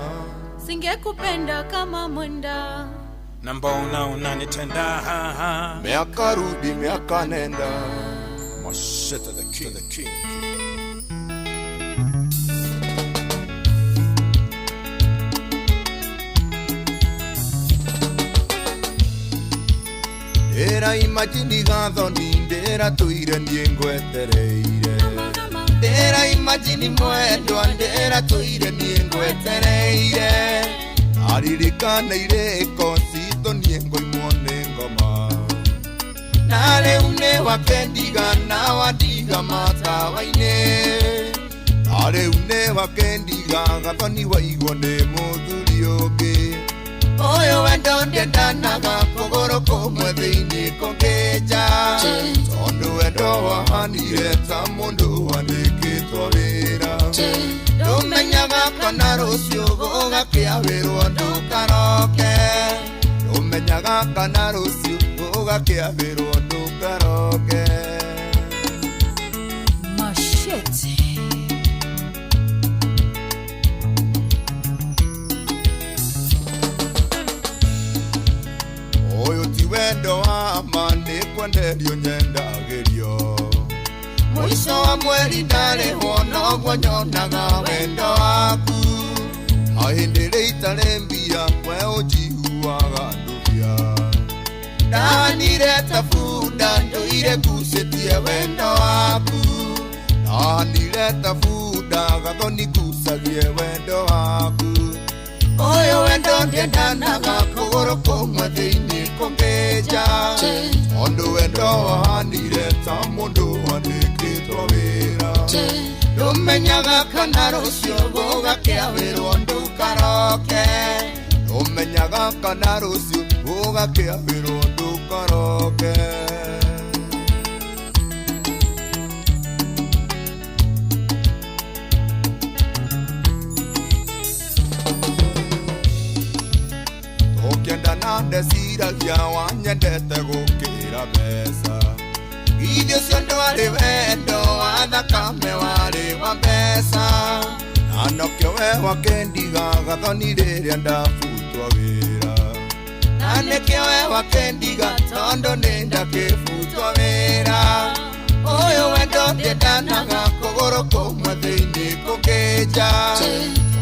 singekupenda kama mwenda, na mbona unanitenda? Miaka rudi miaka nenda. Masheta the king, the king. Ndĩra imagine gathoni ndĩra tũire niĩ ngwetereire. Ndĩra imagine mwendwa ndĩra tũire niĩ ngwetereire. Aririkana irĩko citũ niĩ ngoimwo nĩ ngoma. Na rĩu nĩ wakendiga na wandiga matawa-inĩ. Na rĩu nĩ wakendiga gathoni waigwo nĩ mũthuri ũngĩ. Ũyũ wendo ndendanaga kũgũrũ kũmwe thĩinĩ kũngĩ nja. Tondũ wendo wahanire ta mũndũ wandĩkĩtwo wĩra. Ndũmenyaga kana rũciũ gũgakĩa wĩrwo ndũkaroke. Ndũmenyaga kana rũciũ gũgakĩa wĩrwo ndũkaroke. Machete. Ũyũ ti wendo wa ma nĩ kwenderio nyendagĩrio. Mũico wa mweri ndarĩhwo noguo nyonaga wendo waku. Na hĩndĩ ĩrĩa itarĩ mbia we ũnjiguaga ndũbia. Ndahanire ta bunda ndũire ngucĩtie wendo waku. Ndahanire ta bunda gathoni ngucagie wendo waku. Ũyũ wendo ndendanaga kũgũrũ kũmwe thĩinĩ kũngĩ nja. Tondũ wendo wahanire ta mũndũ wandĩkĩtwo wĩra. Ndũmenyaga kana rũciũ gũgakĩa wĩrwo ndũkaroke. Ndũmenyaga kana rũciũ gũgakĩa wĩrwo ndũkaroke. Ũkĩendana ndeciragia wanyendete gũkĩra mbeca. Githĩ ũcio ndwarĩ wendo wa thakame warĩ wa mbeca. Na nokĩo we wakendiga gathoni rĩrĩa ndabutwo wĩra. Na nĩkĩo we wakendiga tondũ nĩ ndakĩbutwo wĩra. Ũyũ wendo ndendanaga kũgũrũ kũmwe thĩinĩ kũngĩ nja.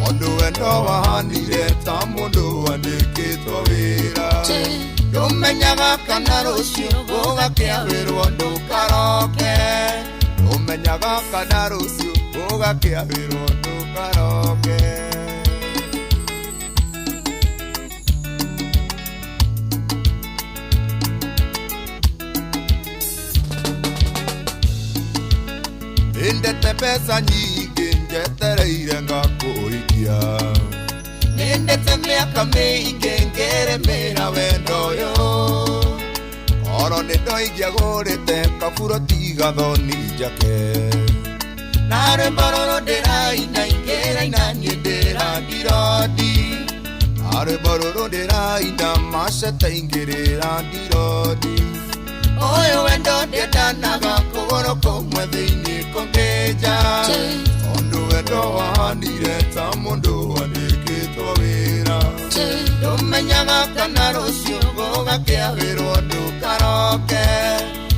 Tondũ wendo wahanire ta mũndũ wandĩkĩtwo wĩra. Ndũmenyaga kana rũciũ gũgakĩa wĩrwo ndũkaroke. Ndũmenyaga kana rũciũ gũgakĩa wĩrwo ndũkaroke. Nĩndete mbeca nyingĩ njetereire ngakũhikia. Nĩndete mĩaka mĩingĩ ngĩrĩmĩra wendo ũyũ. Oro nĩ ndoingĩagũrĩte kaburo tiga thoni njake. Na rwĩmbo rũrũ ndĩraina ingĩraina niĩ ndĩrandirondi. Na rwĩmbo rũrũ ndĩraina macete ingĩrĩra ndirondi. Ũyũ wendo ndendanaga kũgũrũ kũmwe thĩinĩ kũngĩ nja. Tondũ wendo wahanire ta mũndũ wandĩkĩtwo wĩra. Ndũmenyaga kana rũciũ gũgakĩa wĩrwo ndũkaroke.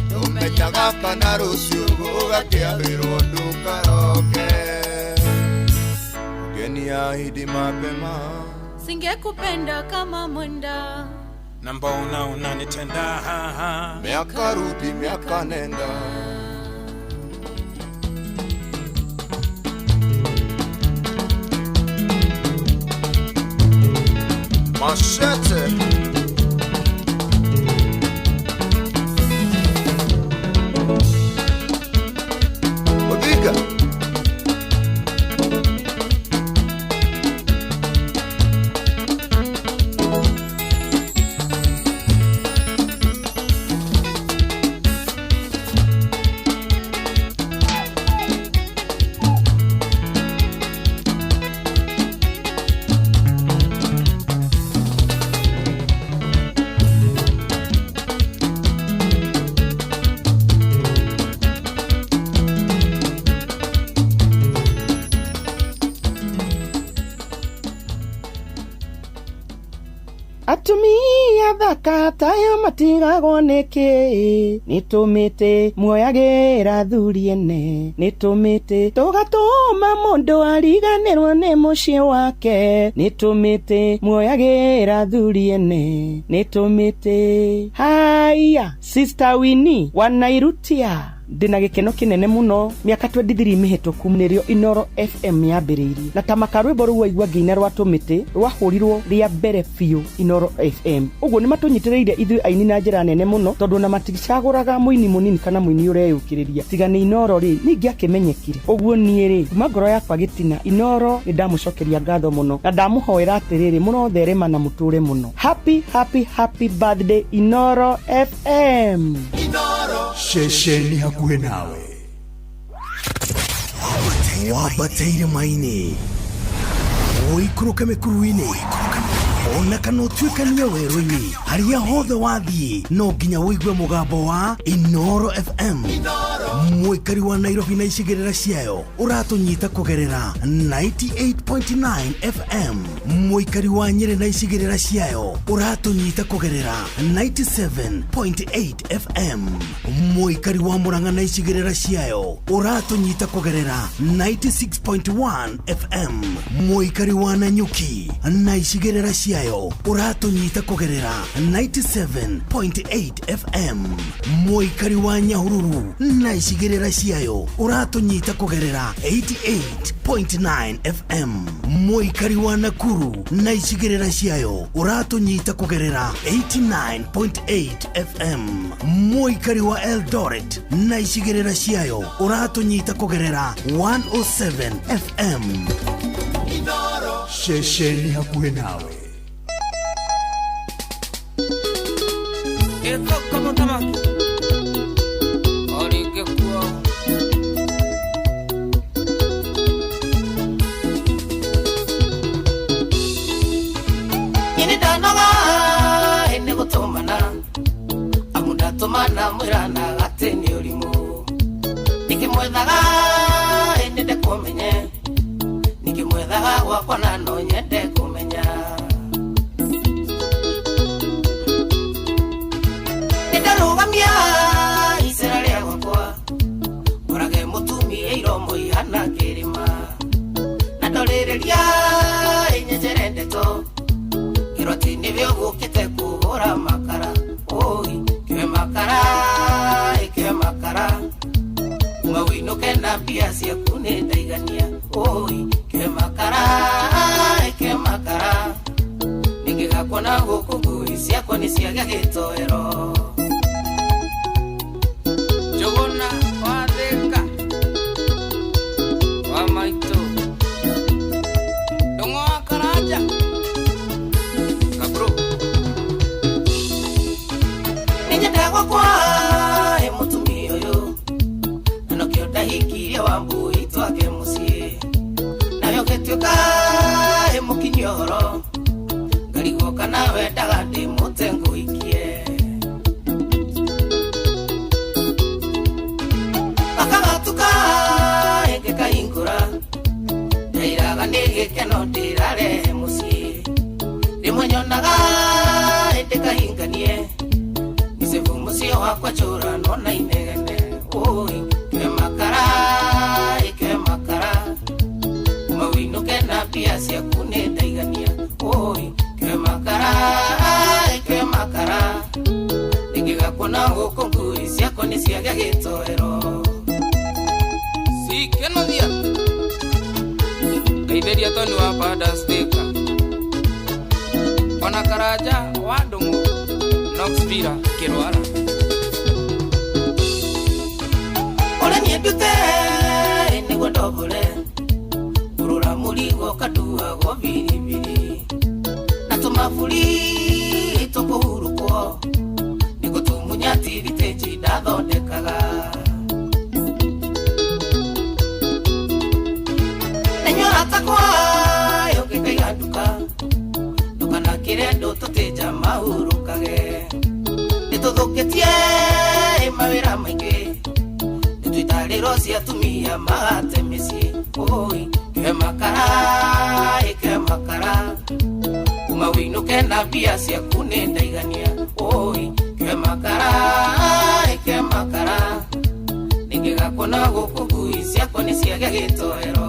Ndũmenyaga Kana rũciũ gũgakĩambĩrwo ndũkaroke. Ungeniahidi mapema. Singekupenda kama mwenda. Na mbona unanitenda? Miaka rudi miaka nenda. Machete. Odiga. Atumia thaka tayo matigagwo nĩkĩ? Nĩtũmĩte muoyagĩra athuri ene, nĩtũmĩte tũgatũma mũndũ ariganĩrwo nĩ mũciĩ wake, nĩtũmĩte muoyagĩra athuri ene, nĩtũmĩte. Haya, Sister Winnie wanairutia ndina gĩkeno kĩnene mũno mĩaka 23 mĩhĩtũku nĩrĩo Inoro FM yambĩrĩirie, na ta makarwĩmbo rũu waigua ngĩina rwa tũmĩtĩ rwahũrirwo rĩa mbere biũ Inoro FM. Ũguo nĩ matũnyitĩrĩire ithuĩ aini na njĩra nene mũno, tondũ ona maticagũraga mũini mũnini kana mũini ũreyũkĩrĩria, tiga nĩ Inoro rĩ ningĩ akĩmenyekire. Ũguo niĩ rĩ kuma ngoro yakwa gĩtina Inoro nĩ ndamũcokeria ngatho mũno na ndamũhoera atĩrĩrĩ mũrotherema na mũtũre mũno. Happy happy happy birthday Inoro FM. Ceceni hakuhĩ nawe. Wambateire maini, ũikũrũke mĩkuru-inĩ, ona kana ũtuĩkanie werũ-inĩ, harĩa hothe wathiĩ no nginya ũigue mũgambo wa Inoro FM. Mũikari wa Nairobi na icigĩrĩra ciayo ũratũnyita kũgerera 98.9 FM. Mũikari wa Nyĩrĩ na icigĩrĩra ciayo ũratũnyita kũgerera 97.8 FM. Mũikari wa Murang'a na icigĩrĩra ciayo ũratũnyita kũgerera 96.1 FM. Mũikari wa Nanyuki na icigĩrĩra ciayo ũratũnyita kũgerera 97.8 FM. Mũikari wa Nyahururu na icigĩrĩra ciayo ũratũnyita kũgerera 88.9 FM. Mũikari wa Nakuru na icigĩrĩra ciayo ũratũnyita kũgerera 89.8 FM. Mũikari wa Eldoret na icigĩrĩra ciayo ũratũnyita kũgerera 107 FM. Ceceni hakuhĩ nawe. Ĩkoka mũthamaki orĩngĩ kuo. Ini ndanoga nĩ gũtũmana, amu ndatũmana mwĩranaga atĩ nĩ ũrimũ. Ndikĩmwethaga nyende kũmenye, ndikĩmwethaga gwakwa na no nyende kũmenya. Nĩndarũgamia icera rĩa gwakwa, ngorage mũtumia iromo ihana kĩrĩma, na ndorĩrĩria ĩnyenjere ndeto ngĩrwo atĩ nĩwe ũgũkĩte kũgũra makara. Oi, kĩwe makara, kĩwe makara, uma wĩinũke na mbia ciaku nĩ ndaigania. Oi, kĩwe makara, kĩwe makara, nĩngĩgakuona gũkũ ngui ciakwa nĩ ciagĩa gĩtoero. Njũgũna wa Thĩka wa maitũ Ndũng'ũ wa Karanja Kabro. Nĩnyendaga gwakwa ĩ mũtumia ũyũ, na nokĩo ndahikirie Wambui twake mũciĩ, nawe ũgĩtuĩka ĩ mũkinyia ũhoro, ngarigwo kana wendaga ndĩmũte ngũhikie. Gakagatuka ĩngĩkahingũra, ndairaga nĩ gĩkeno ndĩrarehe mũciĩ, rĩmwe nyonaga ĩndĩkahinganie, nĩcebu mũciĩ wakwa njũranwo na inegene. Ningĩgakuona gũkũ ngui ciakwa nĩ ciagĩa gĩtoero. Sikenothia Ngeithĩria Tony wa Bada Sticker ona Karanja wa Ndũng'ũ Knoxville Kĩrwara. Ũrĩa niĩ ndute nĩguo ndombore ngũrũra mũrigo kanduagwo biribiri na tũmaburi tũkũhurũkwo nĩgũtumunya tiritĩnji ndathondekaga nenyora takwa yũkĩkaiga nduka ndũkanakĩre andũ tũtĩnja mahurũkage nĩtũthũkĩtie mawĩra maingĩ nĩtwĩtarĩro cia atumia magate mĩciĩ oi ke makara ĩke makara kuma wĩinũke na mbia ciaku nĩ ndaigania oi ke makara ĩke makara ningĩgakuona gũkũ ngui ciakwa nĩ ciagĩa gĩtoero.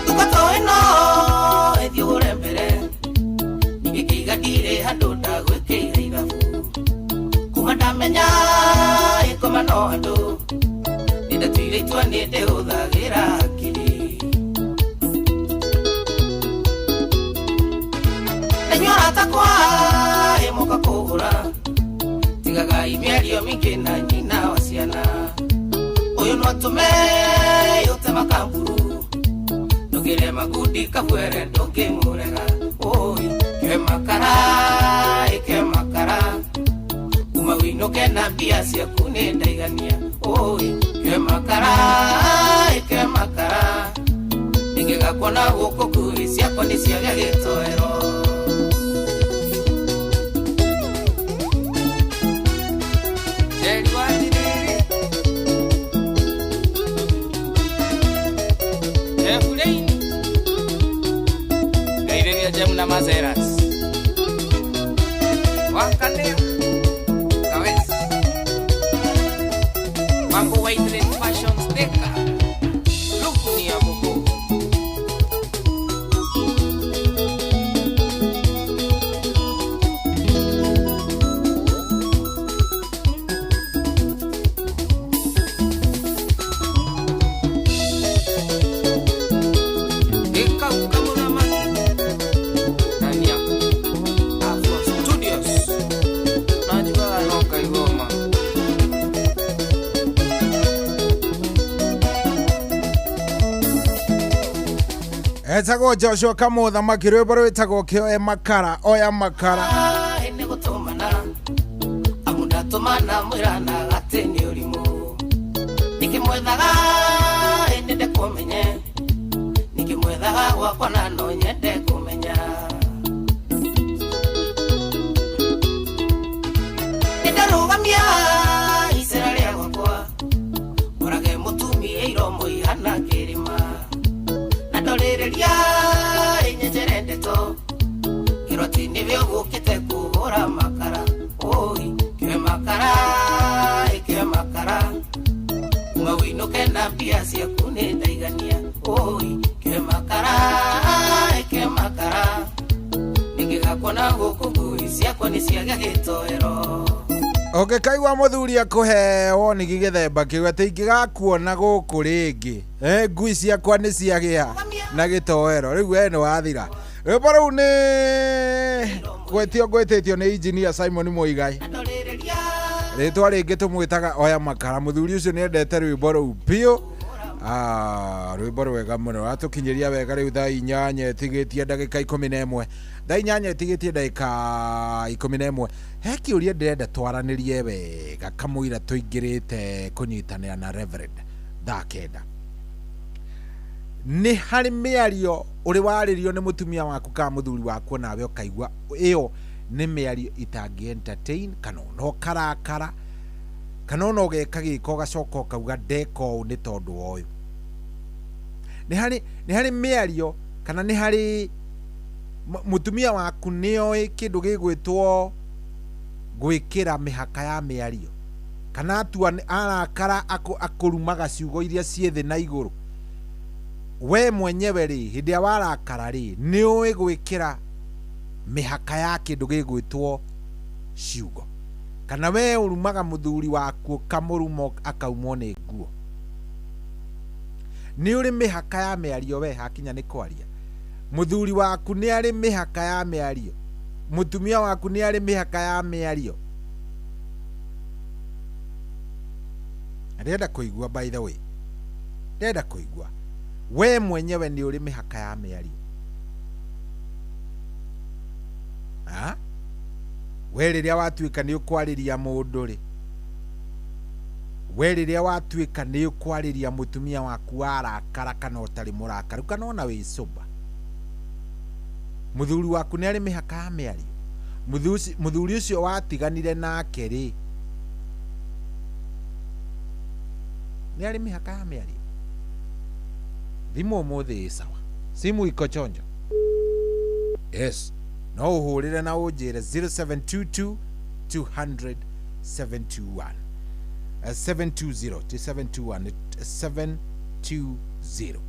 Nduka ĩno ĩthiĩ ũgũre mbere ningĩkĩiga ndirĩ handũ ndagwĩkĩire ithabu kuma ndamenya ĩkoma no andũ nĩndatuire itua nĩ ndĩhũthagĩra hakiri nanyua takwa ĩmoka kũgũra tigagai mĩario mĩingĩ na nyina wa ciana ũyũ no atũme yũte makamburu ndũgĩre magundi kabwere ndũngĩmũrega oi ke makara ĩke makara kuma wĩinũke na mbia ciaku nĩ ndaigania oi ke makara ĩke makara ningĩgakuona gũkũ ngui ciakwa nĩ ciagĩa gĩtoero. Njeri wa Ndiriri Jeff Lane Ngeithĩria Jem na Mazeras Wakanĩa Kawes Mambo White Fashion Sticker Luku ni ya Boko. Ndani ya Afro Studios najua noka igoma. Etagwo Joshua Kamũthamaki rwĩmbo rwĩtagwo kĩoe makara oya makara. Nĩ gũtũmana amu ndatũmana mwĩrana atĩ nĩ ũrimũ nĩkĩmwethaga nyende kũmenye nĩkĩmwethaga gwakwa na no nyende kũmenya nĩndarũgamia icera rĩa gwakwa ngorage mũtumia iromo ihana kĩrĩma na ndorĩrĩria ĩnyenjere ndeto ngĩrwo atĩ nĩwe ũgũkĩte kũhũra makara oi kĩoe makara ĩkĩoe makara kuma wĩinũke na mbia ciaku nĩ ndaigania oi kĩoe makara ĩkĩoe makara ningĩgakuona gũkũ ngui ciakwa nĩ ciagĩa gĩtoero. Ũngĩkaigua mũthuri akũhe wonigi gĩthemba kĩu atĩ ingĩgakuona gũkũ rĩngĩ ngui ciakwa nĩ ciagĩa na gĩtoero rĩu we nĩ wathira. Rwĩmbo rũu nĩ gwĩtio ngwĩtĩtio nĩ engineer Simon Muigai rĩtwa rĩngĩ tũmwĩtaga oya makara. Mũthuri ũcio nĩ endete rwĩmbo rũu biũ. Rwĩmbo rwega mũno ratũkinyĩria wega rĩu thaa 8 ĩtigĩtie ndagĩka 11 thaa 8 ĩtigĩtie ndagĩka 11. He kĩũria ndĩrenda twaranĩrie wega kamũira tũingĩrĩte kũnyitanĩra na Reverend thaa 9. Nĩ harĩ mĩario ũrĩ warĩrio nĩ mũtumia waku kana mũthuri waku nawe ũkaigua ĩyo nĩ mĩario itangĩ entertain kana ona ũkarakara kana ona ũgeka gĩko ũgacoka ũkauga ndeka ũũ nĩ tondũ wa ũyũ. Nĩ harĩ mĩario kana nĩ harĩ mũtumia waku nĩoĩ kĩndũ gĩgwĩtwo gwĩkĩra mĩhaka ya mĩario. Kana atua arakara akũrumaga ciugo iria ciĩ thĩ na igũrũ. We mwenyewe rĩ, hĩndĩ ĩrĩa warakara rĩ, nĩ ũĩ gwĩkĩra mĩhaka ya kĩndũ gĩgwĩtwo ciugo? Kana we ũrumaga mũthuri waku ũkamũruma akaumwo nĩ nguo? Nĩ ũrĩ mĩhaka ya mĩario we hakinya nĩ kwaria? Mũthuri waku nĩ arĩ mĩhaka ya mĩario? Mũtumia waku nĩ arĩ mĩhaka ya mĩario? Ndĩrenda kũigua, by the way, ndĩrenda kũigua we mwenyewe nĩ ũrĩ mĩhaka ya mĩario. Ah? We rĩrĩa watuĩka nĩ ũkwarĩria mũndũ rĩ, we rĩrĩa watuĩka nĩ ũkwarĩria mũtumia waku warakara kana ũtarĩ mũrakaru kana ona wĩ sober, mũthuri waku nĩ arĩ mĩhaka ya mĩario? Mũthuri ũcio watiganire nake rĩ, nĩ arĩ mĩhaka ya mĩario? Thimũ ũmũthĩ ĩ sawa, simu iko chonjo. Yes, no ũhũrĩre na ũnjĩre 0722 200 721. 720 ti 721, 720.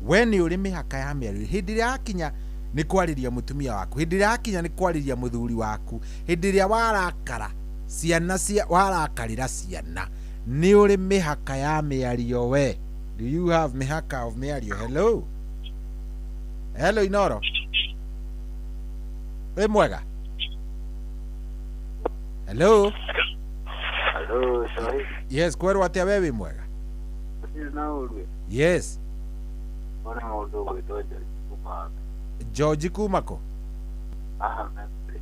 We nĩ ũrĩ mĩhaka ya mĩario hĩndĩ ĩrĩa yakinya nĩ kwarĩria mũtumia waku, hĩndĩ ĩrĩa yakinya nĩ kwarĩria mũthuri waku, hĩndĩ ĩrĩa warakara ciana cia warakarĩra ciana, nĩ ũrĩ mĩhaka ya mĩario we? Do you have mĩhaka of mĩario? Hello, hello, Inoro, wĩ mwega? Hello. Hello, sorry. Yes, kwerwo atĩa? We wĩ mwega? Gũtirĩ na ũru. Yes. Ona mũndũ ũgwĩtwo George kuma George kuma kũ? Haha Membley.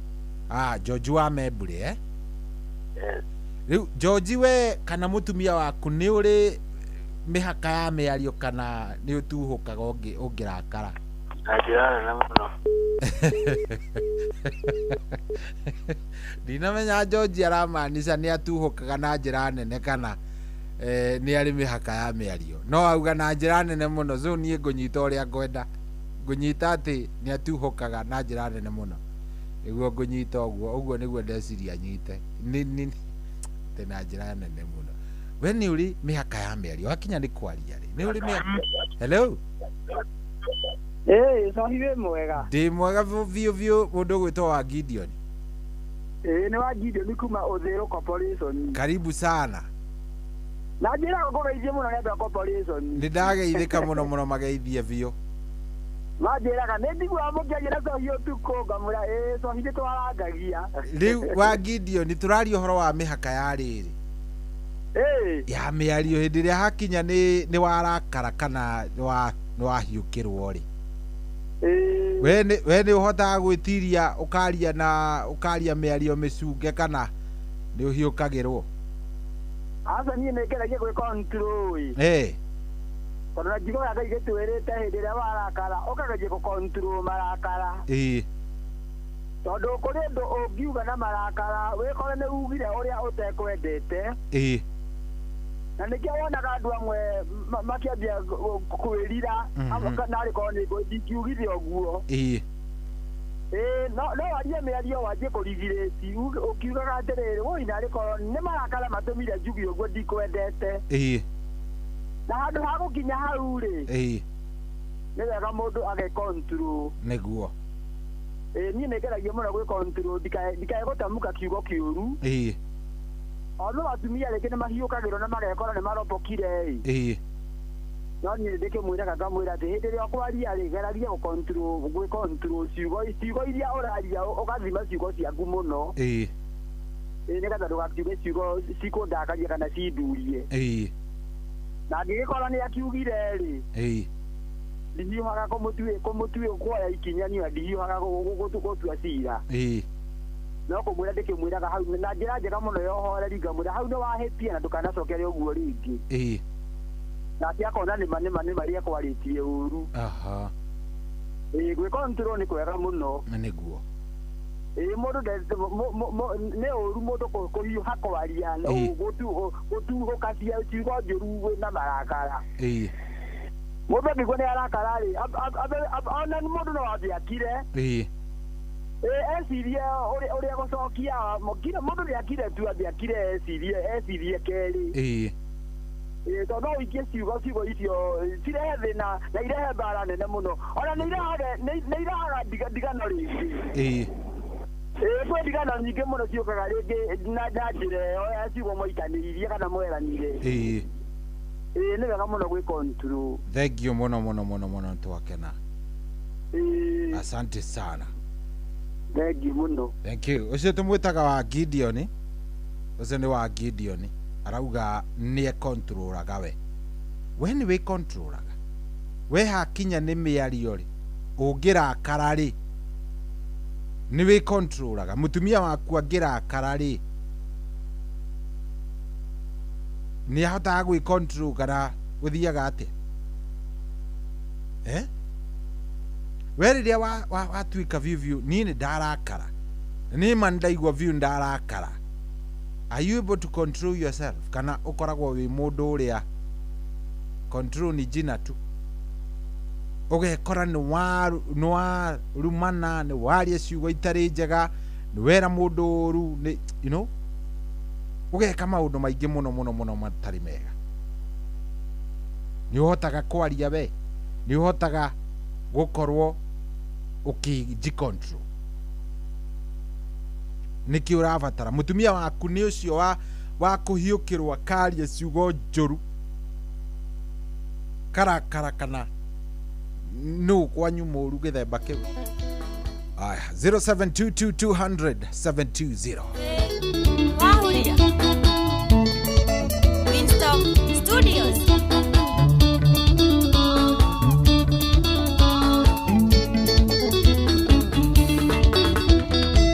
Ah, George wa Membley, eh? Yes. Rĩu George, we kana mũtumia waku nĩ ũrĩ mĩhaka ya mĩario kana nĩ ũtuhũkaga ũngĩrakara? Na njĩra nene mũno. Ndinamenya George aramaanisha nĩ atuhũkaga na njĩra nene kana nĩ arĩ mĩhaka ya mĩario. No auga na njĩra nene mũno, so niĩ ngũnyita ũrĩa ngwenda, ngũnyita atĩ nĩ atuhũkaga na njĩra nene mũno, nĩguo ngũnyita ũguo, ũguo nĩguo ndeciria nyite nĩ atĩ na njĩra nene mũno. We nĩ ũrĩ mĩhaka ya mĩario hakinya nĩ kwaria rĩ, nĩ ũrĩ mĩhaka? Hello. Ĩĩ, Cohi, wĩ mwega? Ndĩ mwega biũ biũ. Mũndũ ũgwĩtwo wa Gideon. Ĩĩ, nĩ wa Gideon kuma Ũthĩrũ Corporation. Karibu sana. Na njĩra ngũgeithie mũno nĩ andũ a corporation. Nĩ ndageithĩka mũno mũno, mageithie biũ. Manjĩraga nĩ njiguaga mũkĩaria na Cohi ũtukũ, ngamwĩra ĩĩ, Cohi nĩ twarangagia. Rĩu wa Gideon, tũraria ũhoro wa mĩhaka ya rĩrĩ ya mĩario hĩndĩ ĩrĩa hakinya nĩ warakara kana nĩ wahiũkĩrwo rĩ, we nĩ ũhotaga gwĩtiria ũkaria na ũkaria mĩario mĩcunge kana nĩ ũhiũkagĩrwo? Aca, niĩ nĩ ngeragia gwĩ control ĩ. Tondũ na njigo ya Ngai gĩtwĩrĩte hĩndĩ ĩrĩa warakara ũkageria gũ control marakara. Tondũ kũrĩ ũndũ ũngiuga na marakara wĩkore nĩ ugire ũrĩa ũtekwendete. Na nĩkĩo wonaga andũ amwe makĩambia kwĩrira narĩ korwo nĩ ndingiugire ũguo. Ĩĩ, no warie mĩario wanjie kũrigirĩti ũkiugaga atĩrĩrĩ, woi, narĩ korwo nĩ marakara matũmire njuge ũguo, ndikwendete. Na handũ ha gũkinya hau rĩ, nĩ wega mũndũ age control. Nĩguo. Ĩĩ, niĩ nĩ ngeragia mũno gwĩ control ndikae gũtamũka kiugo kĩũru. Ono atumia rĩngĩ nĩ mahiũkagĩrwo na magekora nĩ maropokire ĩ. No niĩ ndĩkĩmwĩraga ngamwĩra atĩ hĩndĩ ĩrĩa ũkwaria rĩ, geragia gũ gwĩ control ciugo iria ũraria, ũgathima ciugo ciaku mũno. Ĩĩ, nĩgetha ndũgakiuge ciugo cikũndakaria kana cindurie. Na angĩgĩkorwo nĩ akiugire rĩ, ndihiũhaga kũmũtue kuoya ikinya, niĩ ndihiũhaga gũtua cira. No kũmwĩra ndĩkĩmwĩraga hau na njĩra njega mũno ya ũhoreri, ngamwĩra hau nĩ wahĩtia na ndũkanacokere ũguo rĩngĩ. Nake akona nĩma nĩma nĩma rĩrĩa kwarĩtie ũru. Ĩĩ, gwĩ control nĩ kwega mũno. Nĩguo. Ĩĩ, mũndũ nĩ ũru mũndũ kũhiũha kwaria, gũtuhũka ciugo njũru wĩna marakara. Mũndũ angĩigua nĩ arakara rĩ, ona mũndũ no ambie akire. Ecirie ũrĩa gũcokia nginya mũndũ nĩakire tu atĩ akire ecirie kerĩ. Tondũ no ũikie ciugo icio cirehe thĩna na irehe mbara nene mũno, ona nĩ irehaga ndigano rĩngĩ. Kwĩ ndigano nyingĩ mũno ciũkaga rĩngĩ na njĩra ĩyo ya ciugo mwaikanĩirie kana mweranire. Nĩ wega mũno gwĩ control. Thank you mũno mũno mũno mũno, twakena. Asante sana. Thank you mũno. Thank you. Ũcio tũmwĩtaga wa Gideon, ũcio nĩ wa Gideon, arauga nĩ ekontrolaga we. We nĩ wĩkontrolaga? We hakinya nĩ mĩario rĩ, ũngĩrakara rĩ, nĩ wĩkontrolaga? Mũtumia waku angĩrakara rĩ, nĩ ahotaga gwĩcontrol kana gũthiaga atĩa? We rĩrĩa watuĩka biũ biũ, niĩ nĩ ndarakara, nĩ ma nĩ ndaigua biũ ndarakara, are you able to control yourself, kana ũkoragwo wĩ mũndũ ũrĩa control ni jina tu, ũgekora nĩ warumana, nĩ waria ciugo itarĩ njega, nĩ wera mũndũ ũru, nĩ you know, ũgeka maũndũ maingĩ mũno mũno mũno matarĩ mega. Nĩ ũhotaga kwaria we, nĩ ũhotaga gũkorwo ũkĩji control? Nĩkĩ ũrabatara mũtumia waku nĩ ũcio wa kũhiũkĩrwo akaria ciugo njũru karakara, kana nũ kwanyu mũru gĩthemba kĩu? Aya, 0722 200 720. Wahuria Winston Studios.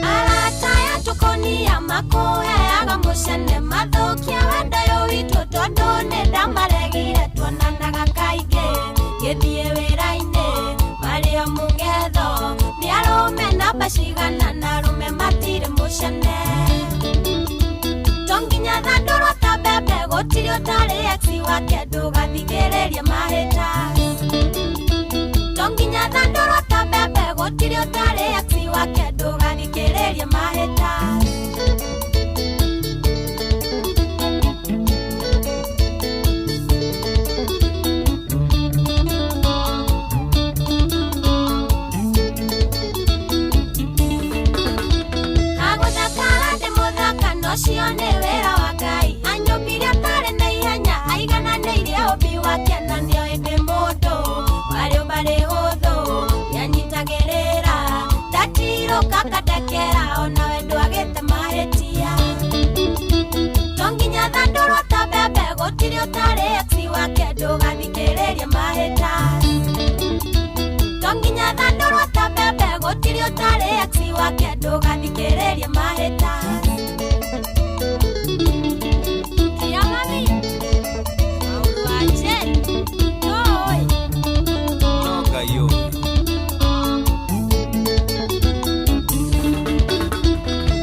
Arata aya tũkonia makũheaga mũcene, mathũkia wendo ũyũ witũ tondũ nĩ ndamaregire. Tuonanaga kaingĩ ngĩthiĩ wĩra-inĩ, marĩ o mũng'etho. Nĩ arũme namba cigana na arũme matirĩ mũcene. To nginya thandũrwo ta mbembe, gũtirĩ ũtarĩ ex wake, ndũgathikĩrĩrie mahĩta. To nginya thandũrwo ta mbembe, gũtirĩ ũtarĩ ex wake, ndũgathikĩrĩrie mahĩta. Agũthakara ndĩ mũthaka, nocio nĩ wĩra wa Ngai. Anyũmbire atarĩ na ihenya, aigananĩirie ũmbi wake, na nĩoĩ ndĩ mũndũ warĩ ũmbarĩ hũthũ. Nĩanyitagĩrĩra ndatirũka kandekera, onawe ndwagĩte mahĩtia. To nginya thandũrwo ta mbembe, gũtirĩ ũtarĩ ex wake, ndũgathikĩrĩrie mahĩta. To nginya thandũrwo ta mbembe, gũtirĩ ũtarĩ ex wake, ndũgathikĩrĩrie mahĩta. Kia mami Maũndũ wa Jane Nũĩ. No Ngai ũĩ.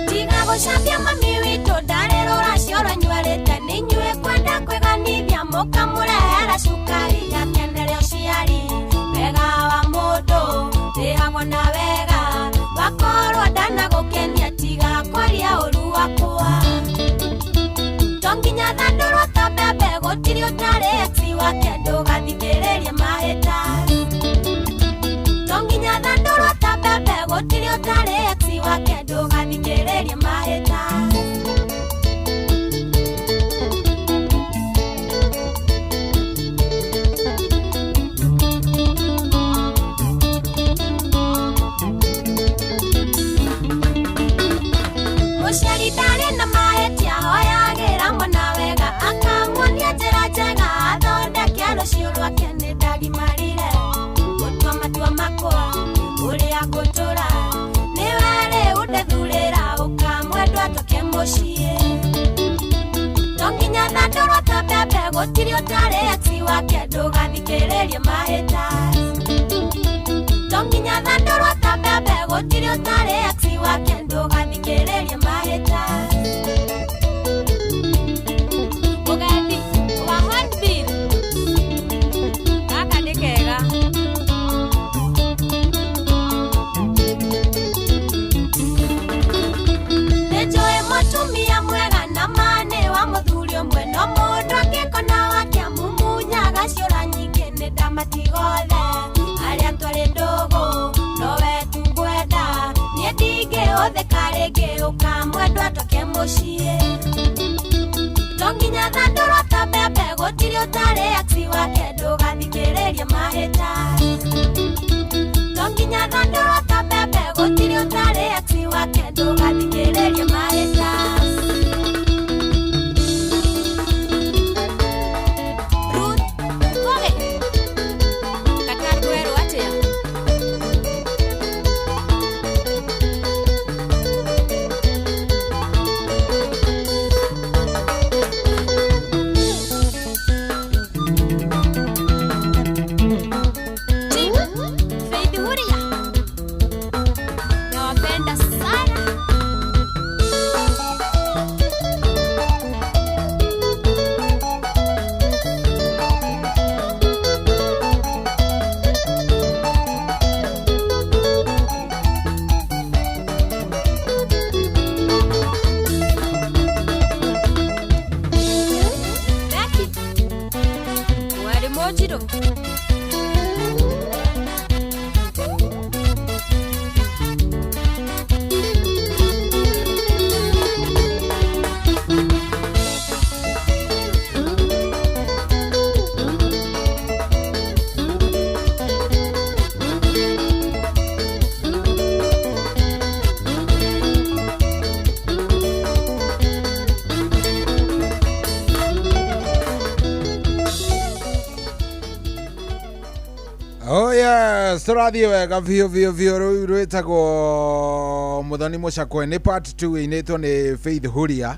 Tiga gũcambia mami witũ, ndarĩ rũracio rũnyuarĩte. Nĩ inyuĩ kwenda kwĩganithia, mũkamũrehera cukari akenere ũciari. Wega wa mũndũ rĩhagwo na wega, wakorwo ndanagũkenia, tiga kwaria ũru wakwa. To nginya thandũrwo ta mbembe, gũtirĩ ũtarĩ ex wake, ndũgathikĩrĩrie mahĩta. To nginya thandũrwo ta mbembe, gũtirĩ ũtarĩ ex wake, ndũgathikĩrĩrie mahĩta. Mũciari ndarĩ na mahĩtia, hoyagĩra mwana wega, akamuonia njĩra njega, athondeke rũciũ rwake. Nĩ ndagimarire gũtua matua makwa ũrĩa ngũtũra, nĩwe rĩu ndethurĩra, ũkamwendwa tũke mũciĩ. To nginya thandũrwo ta mbembe, gũtirĩ ũtarĩ ex wake, ndũgathikĩrĩrie mahĩta. To nginya thandũrwo ta mbembe, gũtirĩ ũtarĩ ex wake, ndũgathikĩrĩrie mahĩta. Mũgendi wa Hornbill. Gaka nĩ kega. matigothe arĩa twarĩ ndũgũ nowe tu ngwenda niĩ ndingĩhũthĩka rĩngĩ ũkamwendwa atoke mũciĩ to nginya thandũrwo ta mbembe gũtirĩ ũtarĩ ex wake ndũgathikĩrĩrie mahĩta to nginya thandũrwo ta mbembe gũtirĩ ũtarĩ ex wake ndũgathikĩrĩrie mahĩta. Ruth Koge Kakarwerwo atĩa? Team Faith Huria, nawapenda sana. Becky warĩ mũnjirũ. Oh yes, tũrathiĩ wega biũ biũ biũ. Rũu rwĩtagwo Mũthoni Mũcakwe, nĩ part 2 ĩinĩtwo nĩ Faith Huria.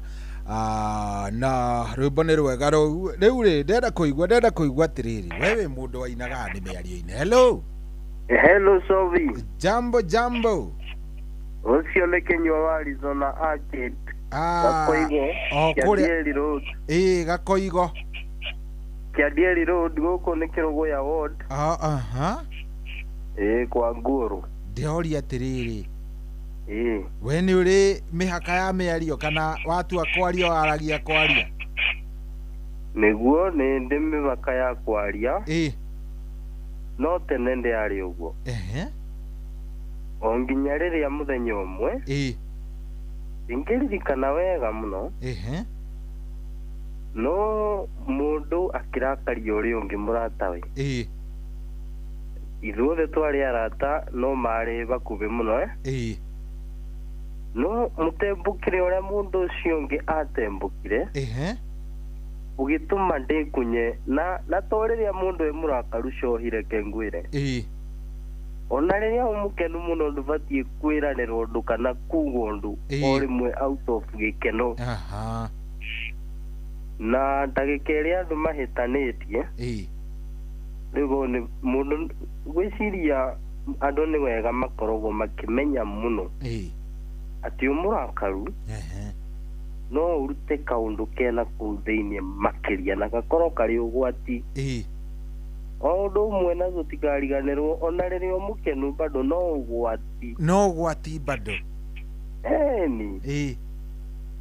Na rwĩmbo nĩ rwega rũu. Rĩu rĩ, ndenda kũigua atĩrĩrĩ, we wĩ mũndũ wainaga nĩ mĩario-inĩ. Hello. Hello Sovi. Jambo jambo. Ũcio nĩ Kĩnyua wa Arizona Arcade. Ah, Gakoigo. o kũrĩa Kĩandieri Road. Ĩĩ, Gakoigo. Kĩandieri Road gũkũ nĩ Kĩrũgũya Ward. Ah, aha. Ĩĩ, kwa Ngũrũ. Ndĩroria atĩrĩrĩ, Ĩĩ. we nĩ ũrĩ mĩhaka ya mĩario kana watua kwaria waragia kwaria? Nĩguo nĩ ndĩ mĩhaka ya kwaria. Ĩĩ. No tene ndĩarĩ ũguo. Ehe. O nginya rĩrĩa mũthenya ũmwe. Ĩĩ. Ingĩririkana wega mũno. Ehe. No mũndũ akĩrakaria ũrĩa ũngĩ mũratawe. Ĩĩ. Ithuothe twarĩ arata no marĩ bakuhĩ mũno, eh? Ĩĩ. No mũtembũkire ũrĩa mũndũ ũcio ũngĩ atembũkire. Ehe. Ũgĩtũma ndĩkunye na to rĩrĩa mũndũ e mũrakaru cohi, reke ngwĩre. Ĩĩ. Ona rĩrĩa wĩ mũkenu mũno ndũbatiĩ kwĩranĩra ũndũ kana kuga ũndũ Ĩĩ. o rĩmwe out of gĩkeno. Aha. Na ndagĩka ĩrĩa andũ mahĩtanĩtie. Ĩĩ. Rĩu hau nĩ mũndũ gwĩciria andũ nĩ wega makoragwo makĩmenya mũno Ĩĩ. atĩ ũmũrakaru Ehe. no ũrute kaũndũ kena kũu thĩinĩ makĩria na gakorwo karĩ ũgwati. Ĩĩ. O ũndũ ũmwe na tũtikariganĩrwo ona rĩrĩa mũkenu bado no ũgwati. No ũgwati bado. Eni. Ĩĩ.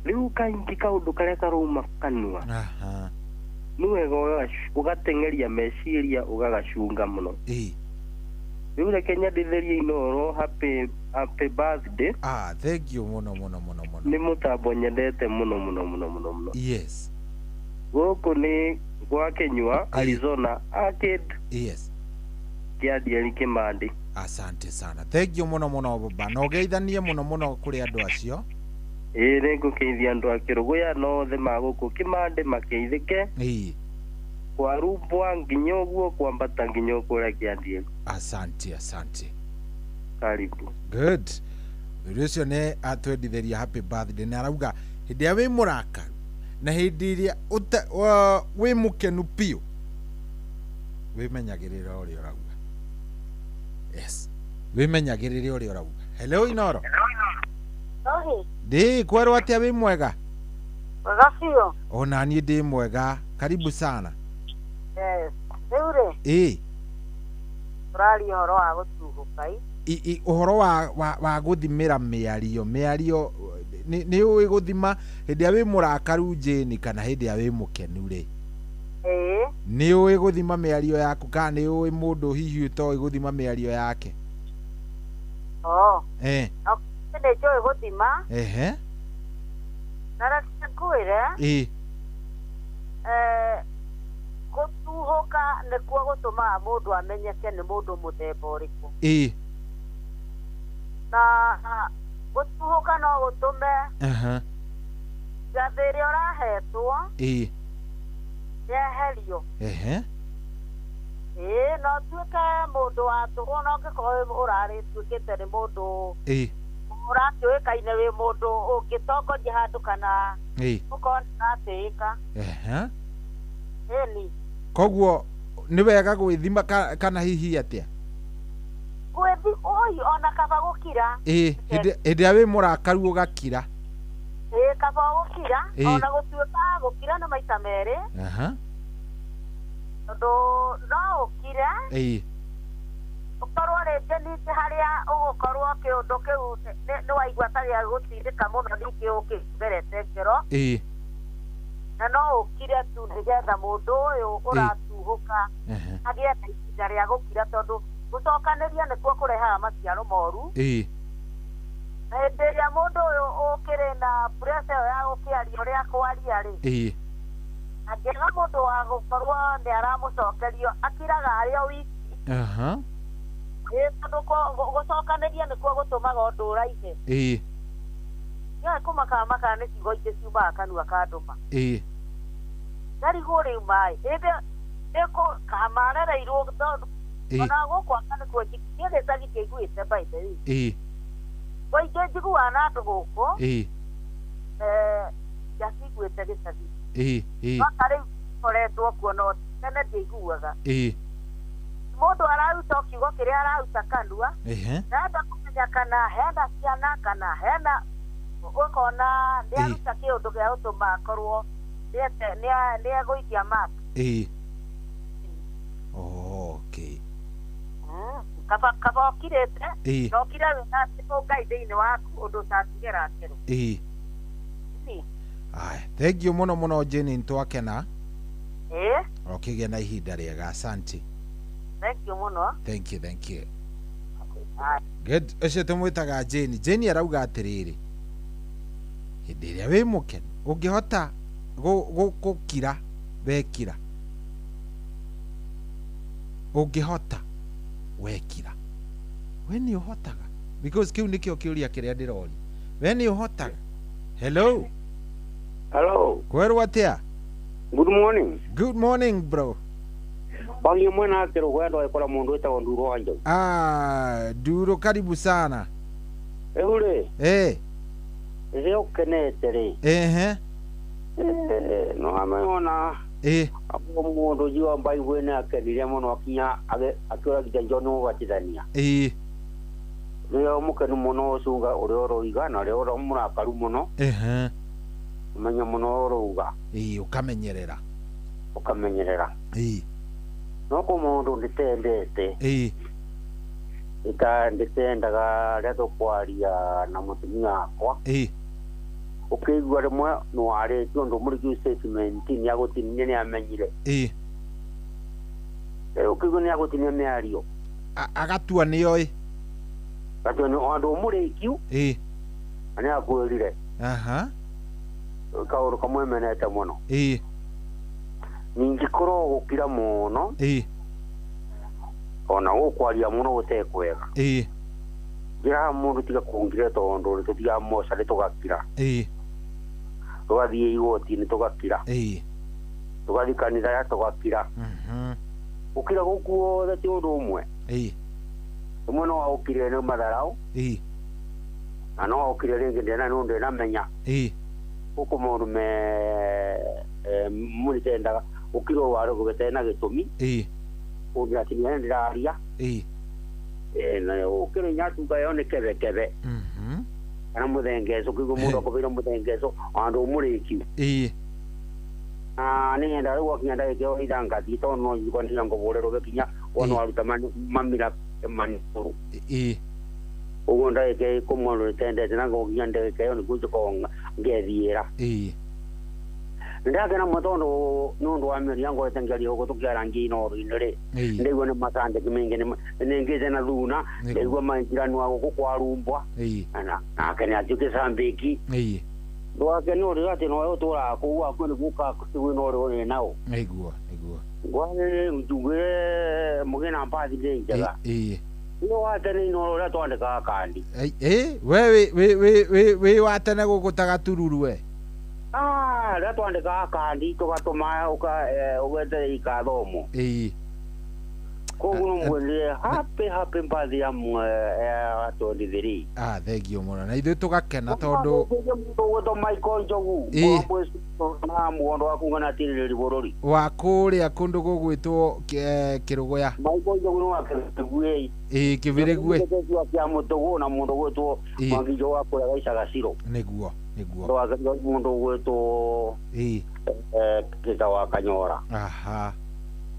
Rĩu kaingĩ kaũndũ karĩa karauma kanua Aha. nĩ wega ũgateng'eria meciria ũgagacunga mũno. Ĩĩ. Rĩu reke nyendithĩrie Inooro happy birthday. Ah, thank you mũno mũno mũno mũno. Nĩ mũtambo nyendete mũno mũno mũno mũno mũno. Yes. Gũkũ nĩ gwa Kĩnyua Arizona Arcade. Yes. Kĩandieri Kĩmandĩ. Asante sana, thank you mũno mũno baba, na ũgeithanie mũno mũno kũrĩ andũ acio. Ĩĩ, nĩ ngũkeithia andũ a Kĩrũgũya na othe ma gũkũ Kĩmandĩ makeithĩke. Ĩĩ. Kwa Rubwa nginya ũguo kwambata nginya kũrĩa Kĩandieri. Asante, asante. Karibu. Good. Thuri ũcio nĩ atwendithĩria happy birthday na arauga hĩndĩ ĩrĩa wĩ mũrakaru na hĩndĩ ĩrĩa wĩ mũkenu biũ wĩmenyagĩrĩre ũrĩa ũrauga. Yes, wĩmenyagĩrĩre ũrĩa ũrauga. Hello Inoro. Ohi, Ndĩ kwerwo atĩa, wĩ mwega? Wega biũ. Ona niĩ ndĩ mwega, karibu sana. Yes. Rĩu rĩ, Ĩĩ. tũraria ũhoro wa gũtuhũka i. Ũhoro wa gũthimĩra mĩario nĩ ũĩ gũthima hĩndĩ ĩrĩa wĩ mũrakaru njĩni kana hĩndĩ ĩrĩa wĩ mũkenu rĩ? Ĩĩ. Nĩ ũĩ gũthima mĩario yaku kana nĩ ũĩ mũndũ hihi ũtoĩ gũthima mĩario yake? Oh. Eh. Nĩ njũĩ gũthima. Ehe. Na reke ngwĩre. Ĩĩ. Gũtuhũka nĩkuo gũtũmaga mũndũ amenyeke nĩ mũndũ mũthemba ũrĩkũ. Ĩĩ. Na gũtuhũka no gũtũme Aha. ngathĩ ĩrĩa ũrahetwo Ĩĩ. yeherio. Ehe. Ĩĩ, no ũtuĩke mũndũ wa tũhũ, no ũngĩkorwo ũrarĩtuĩkĩte nĩ mũndũ Ĩĩ. ũrakĩũĩkaine wĩ mũndũ ũngĩtongoria handũ kana Ĩĩ. ũkorwo nĩ ũratĩĩka. Ehe. Ĩni. Koguo nĩ wega gwĩthima kana hihi atĩa? Gwĩthi oi ona kaba gũkira. Ĩĩ, hĩndĩ ĩrĩa wĩ mũrakaru ũgakira. Ĩĩ, kaba gũkira. Ĩĩ. Ona gũtuĩka gũkira nĩ maita merĩ. Aha. Tondũ no ũkire. Ĩĩ. Ũkorwo rĩngĩ ningĩ harĩa ũgũkorwo kĩũndũ kĩu nĩ waigua ta gĩa gũtindĩka mũno ningĩ ũkĩgerete ngero. Ĩĩ. Na no ũkire tu nĩgetha mũndũ ũyũ ũratuhũka Ehe. agĩe na ihinda rĩa gũkira, tondũ gũcokanĩria nĩkuo kũrehaga maciaro moru. Ĩĩ. Na hĩndĩ ĩrĩa mũndũ ũyũ ũkĩrĩ na pressure ĩyo ya gũkĩaria ũrĩa kwaria rĩ, Ĩĩ. angĩaga mũndũ wa gũkorwo nĩ aramũcokerio akiraga arĩ o wiki. Aha. Ĩĩ, tondũ gũcokanĩria nĩkuo gũtũmaga ũndũ ũraihe. Ĩĩ. Nĩoĩ kũmakaga makaga nĩ ciugo ingĩ ciumaga kanua ka ndũma. Ĩĩ. Ndarigwo rĩu maĩ ĩndĩ kamarereirwo tondũ Ĩĩ. ona gũkũ anga nĩkuo niĩ gĩcagi ndiaiguĩte by the way. Ĩĩ. Kũingĩ njiguaga na andũ gũkũ. Ĩĩ. Ndiaciguĩte gĩcagi. Ĩĩ. Ĩĩ. No ta rĩu ngoretwo kuo no tene ndiaiguaga. Ĩĩ. Mũndũ araruta o kiugo kĩrĩa araruta kanua. Ehe. Nenda kũmenya kana hena ciana kana hena ũkona nĩ aruta kĩũndũ gĩa gũtũma akorwo nĩegũithia mark. Ĩĩ. Okay. Kaba ũkirĩte Ĩĩ. na ũkire wĩna Ngai thĩinĩ waku ũndũ ũtangĩgera ngero. Ĩĩ. Aya, thank you mũno mũno Jane, nĩtwakena. Ĩĩ. Ũkĩgĩa na ihinda rĩega, asante. Thank you mũno. Thank you, thank you. Good. Ũcio tũmwĩtaga Jane. Jane arauga atĩrĩrĩ, hĩndĩ ĩrĩa wĩ mũkenu ũngĩhota gũkira wekira, ũngĩhota wekira, we nĩ ũhotaga, because kĩu nĩkĩo kĩũria kĩrĩa ndĩroria, we nĩ ũhotaga. Hello. Hello. Kwerwo atĩa? Good morning. Good morning bro. Waginya mwena akĩrwo gwendwo ĩkora mũndũ wĩtagwo Nduro wa Njau. Ah, Nduro karibu sana. Rĩu rĩ. Eh. Rĩrĩa ũkenete rĩ. Ehe. No amena. Eh. Mũndũ jiwa Bible nĩ akenire mũno akinya akĩũra John mũbatithania. Eh. Rĩrĩa mũkenu mũno ũcunga ũrĩa ũroiga na ũrĩa ũramũrakaru mũno. Ehe. Ũmenye mũno ũrouga. Ĩĩ, ũkamenyerera. Ũkamenyerera. Ĩĩ. No kũ mũndũ ndĩtendete. Ĩĩ. Ndĩtendaga rĩrĩa tũkwaria na mũtumia wakwa. Ĩĩ. Ũkĩigua rĩmwe nĩwarĩtie ũndũ mũrĩkiu statement nĩagũtinia nĩamenyire. Ĩĩ. Ũkĩigua nĩagũtinia mĩario. Agatua nĩoĩ. Gatua nĩ ũndũ mũrĩkiu. Ĩĩ. Na nĩakwĩrire. Aha. Kaũndũ kamwe menete mũno. Ĩĩ. Ningĩ korwo gũkira mũno. Ĩĩ. Ona gũkwaria mũno gũtarĩ kwega. Ĩĩ. Njĩraga mũndũ tiga kũngire tondũ nĩtũthiaga mocarĩ tũgakira. Ĩĩ. Tũgathiĩ igoti-inĩ tũgakira. Ĩĩ. Tũgathiĩ kanitha tũgakira. Gũkira gũkũ guothe ti ũndũ ũmwe. Ĩĩ. Rĩmwe no waũkire nĩ matharaũ. Ĩĩ. Na no waũkire rĩngĩ ndĩna nĩ ũndũ ndĩnamenya. Ĩĩ. Gũkũ maũndũ me mũrĩtendaga gũkira ũwarĩ gũgĩtarĩ na gĩtũmi. Ĩĩ. Ũngĩratinia ndĩraria. Ĩĩ. Na ũkĩrĩ nyatunga ĩyo nĩ kebekebe. Kana mũthengeco kĩguo mũndũ akũbĩire mũthengeco andũ mũrĩkiu. Ĩĩ. Nĩ nyenda rĩu wakinya ndagĩka ĩyo itha ngathiĩ tondũ no njigua nĩ ngũbũrĩrwo gĩkinya wona waruta mamira manĩkũrũ. Ĩĩ. Ũguo ndagĩka ĩkũmwe ndĩtendete na ngokinya ndagĩka ĩyo nĩguo njĩkorwo ngethiĩra. Ĩĩ. Ndakena mũno tondũ nĩ ũndũ wa mĩario ngorete ngĩaria gũkũ tũkĩarangia Inooro-inĩ rĩ, ndaigua nĩ macandĩki maingĩ nĩ ngĩte na thuna, ndaigua manjirani wa gũkũ kwa Rumbwa nake nĩ atuĩke cambĩki. Ndwake nĩ ũrĩa atĩ nowe ũtũraga kũu waku nĩ gũka wĩna ũrĩa ũrĩ nao. Nĩguo, nĩguo. Ngwani njugire mũgĩe na birthday njega. Nĩ wa tene Inooro ũrĩa twandĩkaga kandi. We wĩ wa tene gũkũ ta gatururu we. Ah, rĩrĩa twandĩkaga kandi tũgatũma ũgeterera ikathomwo. Koguo no mwendire happy happy birthday ya 23. Ah, thank you mũno. Na ithuĩ tũgakena tondũ mũndũ ũgwĩtwo Michael Njogu na mũgondo wa kuga na tirĩrĩri bũrũri wa kũrĩa kũndũ gũgwĩtwo Kĩrũgũya. Michael Njogu nĩ wa Kĩbĩrĩgwe. Kĩbĩrĩgwe. Kĩa Mũtũgũ na mũndũ ũgwĩtwo Mwangi Njogu wa kũrĩa Gaicagaciro. Nĩguo, nĩguo. Mũndũ ũgwĩtwo Kĩta wa Kanyora. Aha.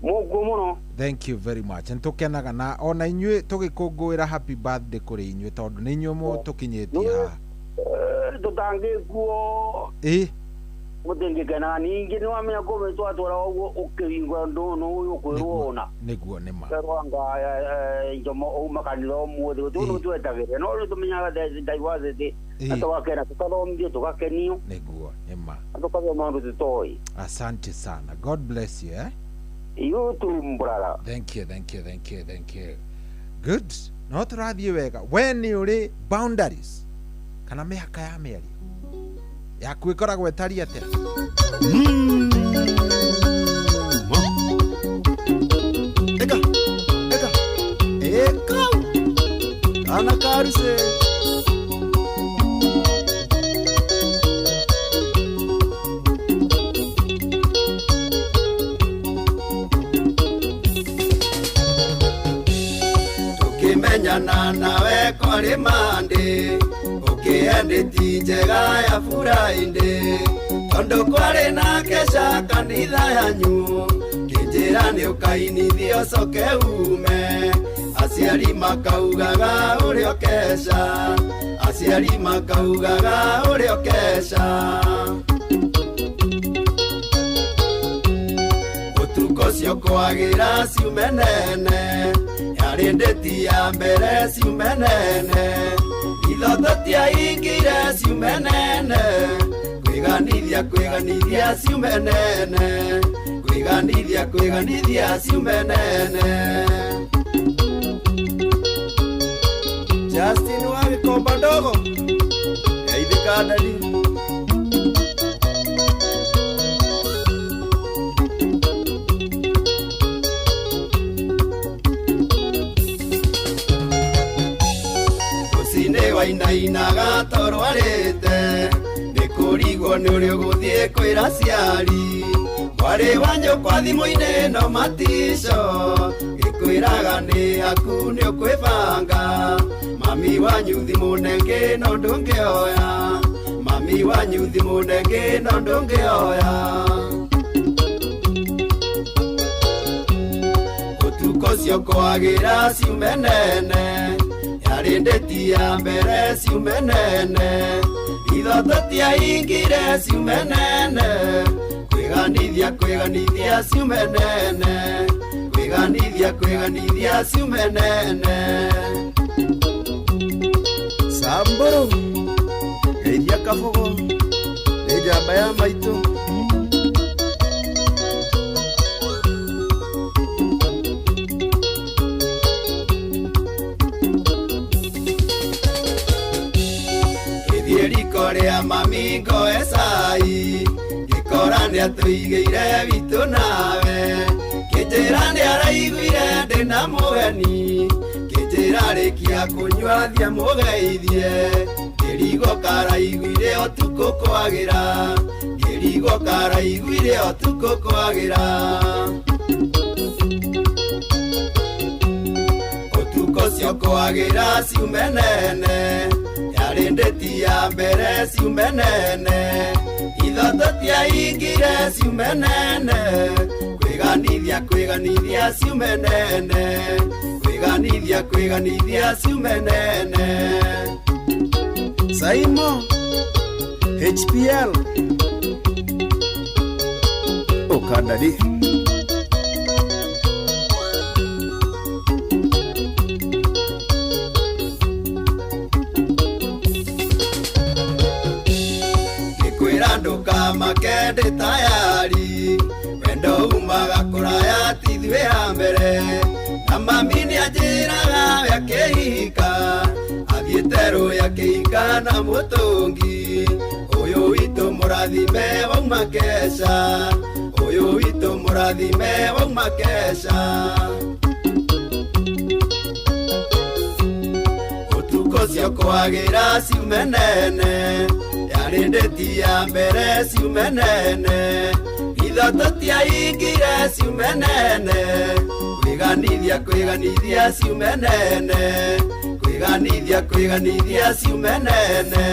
Mũguo mũno. Thank you very much. Nĩtũkenaga na ona inyuĩ tũgĩkũngũĩra happy birthday kũrĩ inyuĩ tondũ nĩ inyuĩ mũtũkinyĩtie haha. Tũtangĩkuo mũtingĩkenaga ningĩ nĩ wamenya kũmbe twatwara ũguo ũkĩhingũra ndũnũ ũyũ ũkwĩrwo ũna. Nĩguo nĩ ma. Kerwo anga njomo uma kanitha ũmũthĩ gũtirĩ ũndũ twetagĩrĩra no rĩu tũmenyaga diversity na tũgakena tũkathomithio tũgakenio. Nĩguo nĩ ma. Na tũkagĩa maũndũ tũtoĩ. Asante sana. God bless you, eh? You too, brother. Thank you, thank you, thank you, thank you. Good. No tũrathiĩ wega. We nĩ ũrĩ boundaries kana mĩhaka ya mĩario yaku ĩkoragwo ĩtariĩ atĩa? Eka, eka, eka. Kana karuse. Tukimenyana nawe kwarĩ Monday, ũkĩendeti njega ya Friday, tondũ kwarĩ na kesha kanitha yanyu, kĩnjĩra nĩ ũkainithio ũcoke ume, aciari makaugaga ũrĩa ũkeca, aciari makaugaga ũrĩa ũkeca. Ũtukũ ũcio kwagĩra ciume nene, yarĩ ndĩti ya mbere ciume nene, ithoto tiaingĩire ciume nene, kwĩganithia kwĩganithia ciume nene, kwĩganithia kwĩganithia ciume nene. Justin wa Gĩkomba ndogo geithĩka ndadi. Wainainaga torwarĩte nĩ kũrigwo nĩ ũrĩa ũgũthiĩ kwĩra aciari, mwarĩ wa nyũkwa thimũ-inĩ no matico, gĩkwĩraga nĩ aku nĩ ũkwĩbanga, mami wanyu thimũ nengĩ no ndũngĩoya, mami wanyu thimũ nengĩ no ndũngĩoya. Ũtukũ ũcio kwagĩra ciume nene, yarĩ ndĩti ya mbere ciume nene, ithoto tiaingĩire ciume nene, kwĩganithia kwĩganithia ciume nene, kwĩganithia kwĩganithia ciume nene. Samburu geithia Kabugo nĩ njamba ya maitũ. Rĩa mami ngoe cai, ngĩkora nĩatũigĩire witũ nawe, kĩnjĩra nĩaraiguire ndĩna mũgeni, kĩnjĩra rĩkia kũnyua thiĩ mũgeithie, ngĩrigwo karaiguire ũtukũ kwagĩra, ngĩrigwo karaiguire ũtukũ kwagĩra. Ũtukũ ũcio kwagĩra ciume nene, yarĩ ndĩti ya mbere ciume nene, ithoto tiaingĩire ciume nene, kwĩganithia kwĩganithia ciume nene, kwĩganithia kwĩganithia ciume nene. Saimo HPL. Ũkandari. Ngĩkwĩra ndũkamake ndĩ tayari, wendo umaga kũraya ti ithuĩ a mbere. Na mami nĩanjĩraga we akĩhika, athiĩte rũĩ akĩhika na mũtũngi. Ũyũ witũ mũrathime wauma keca, ũyũ witũ mũrathime wauma keca. Ũtukũ ũcio kwagĩra ciume nene, yarĩ ndĩti ya mbere ciume nene. Ithatũ tiaingire ciume nene, kwĩganithia kwĩganithia ciume nene, kwĩganithia kwĩganithia ciume nene.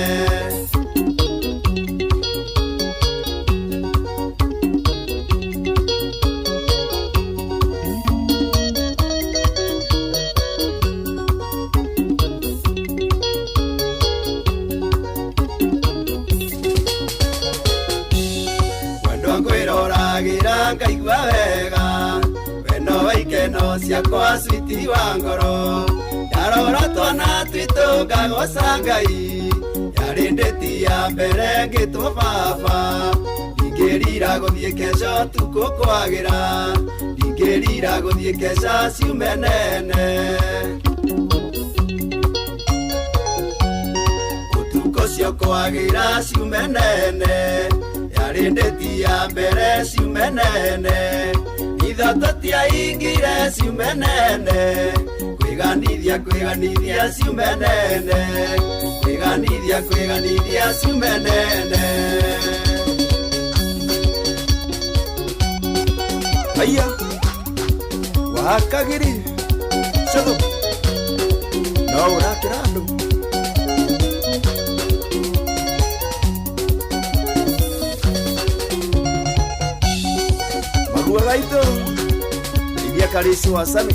Wendo ngwĩroragĩra ngaigua wega, we nowe ikeno ciakwa switi wa ngoro. Ndarora twana twitũ ngagoca Ngai, yarĩ ndĩti ya mbere ngĩtwo baba. Ndingĩrira gũthiĩ keca ũtukũ kwagĩra, ndingĩrira gũthiĩ keca ciume nene. Ũtukũ ũcio kwagĩra ciume nene, yarĩ ndĩti ya mbere ciume nene. Ithatũ tiaingire ciume nene, kwĩganithia kwĩganithia ciume nene, kwĩganithia kwĩganithia ciume nene. Aya wakagiri cũthũ no ũrakĩra andũ. Magua gaitũ iria Karisi wa Sami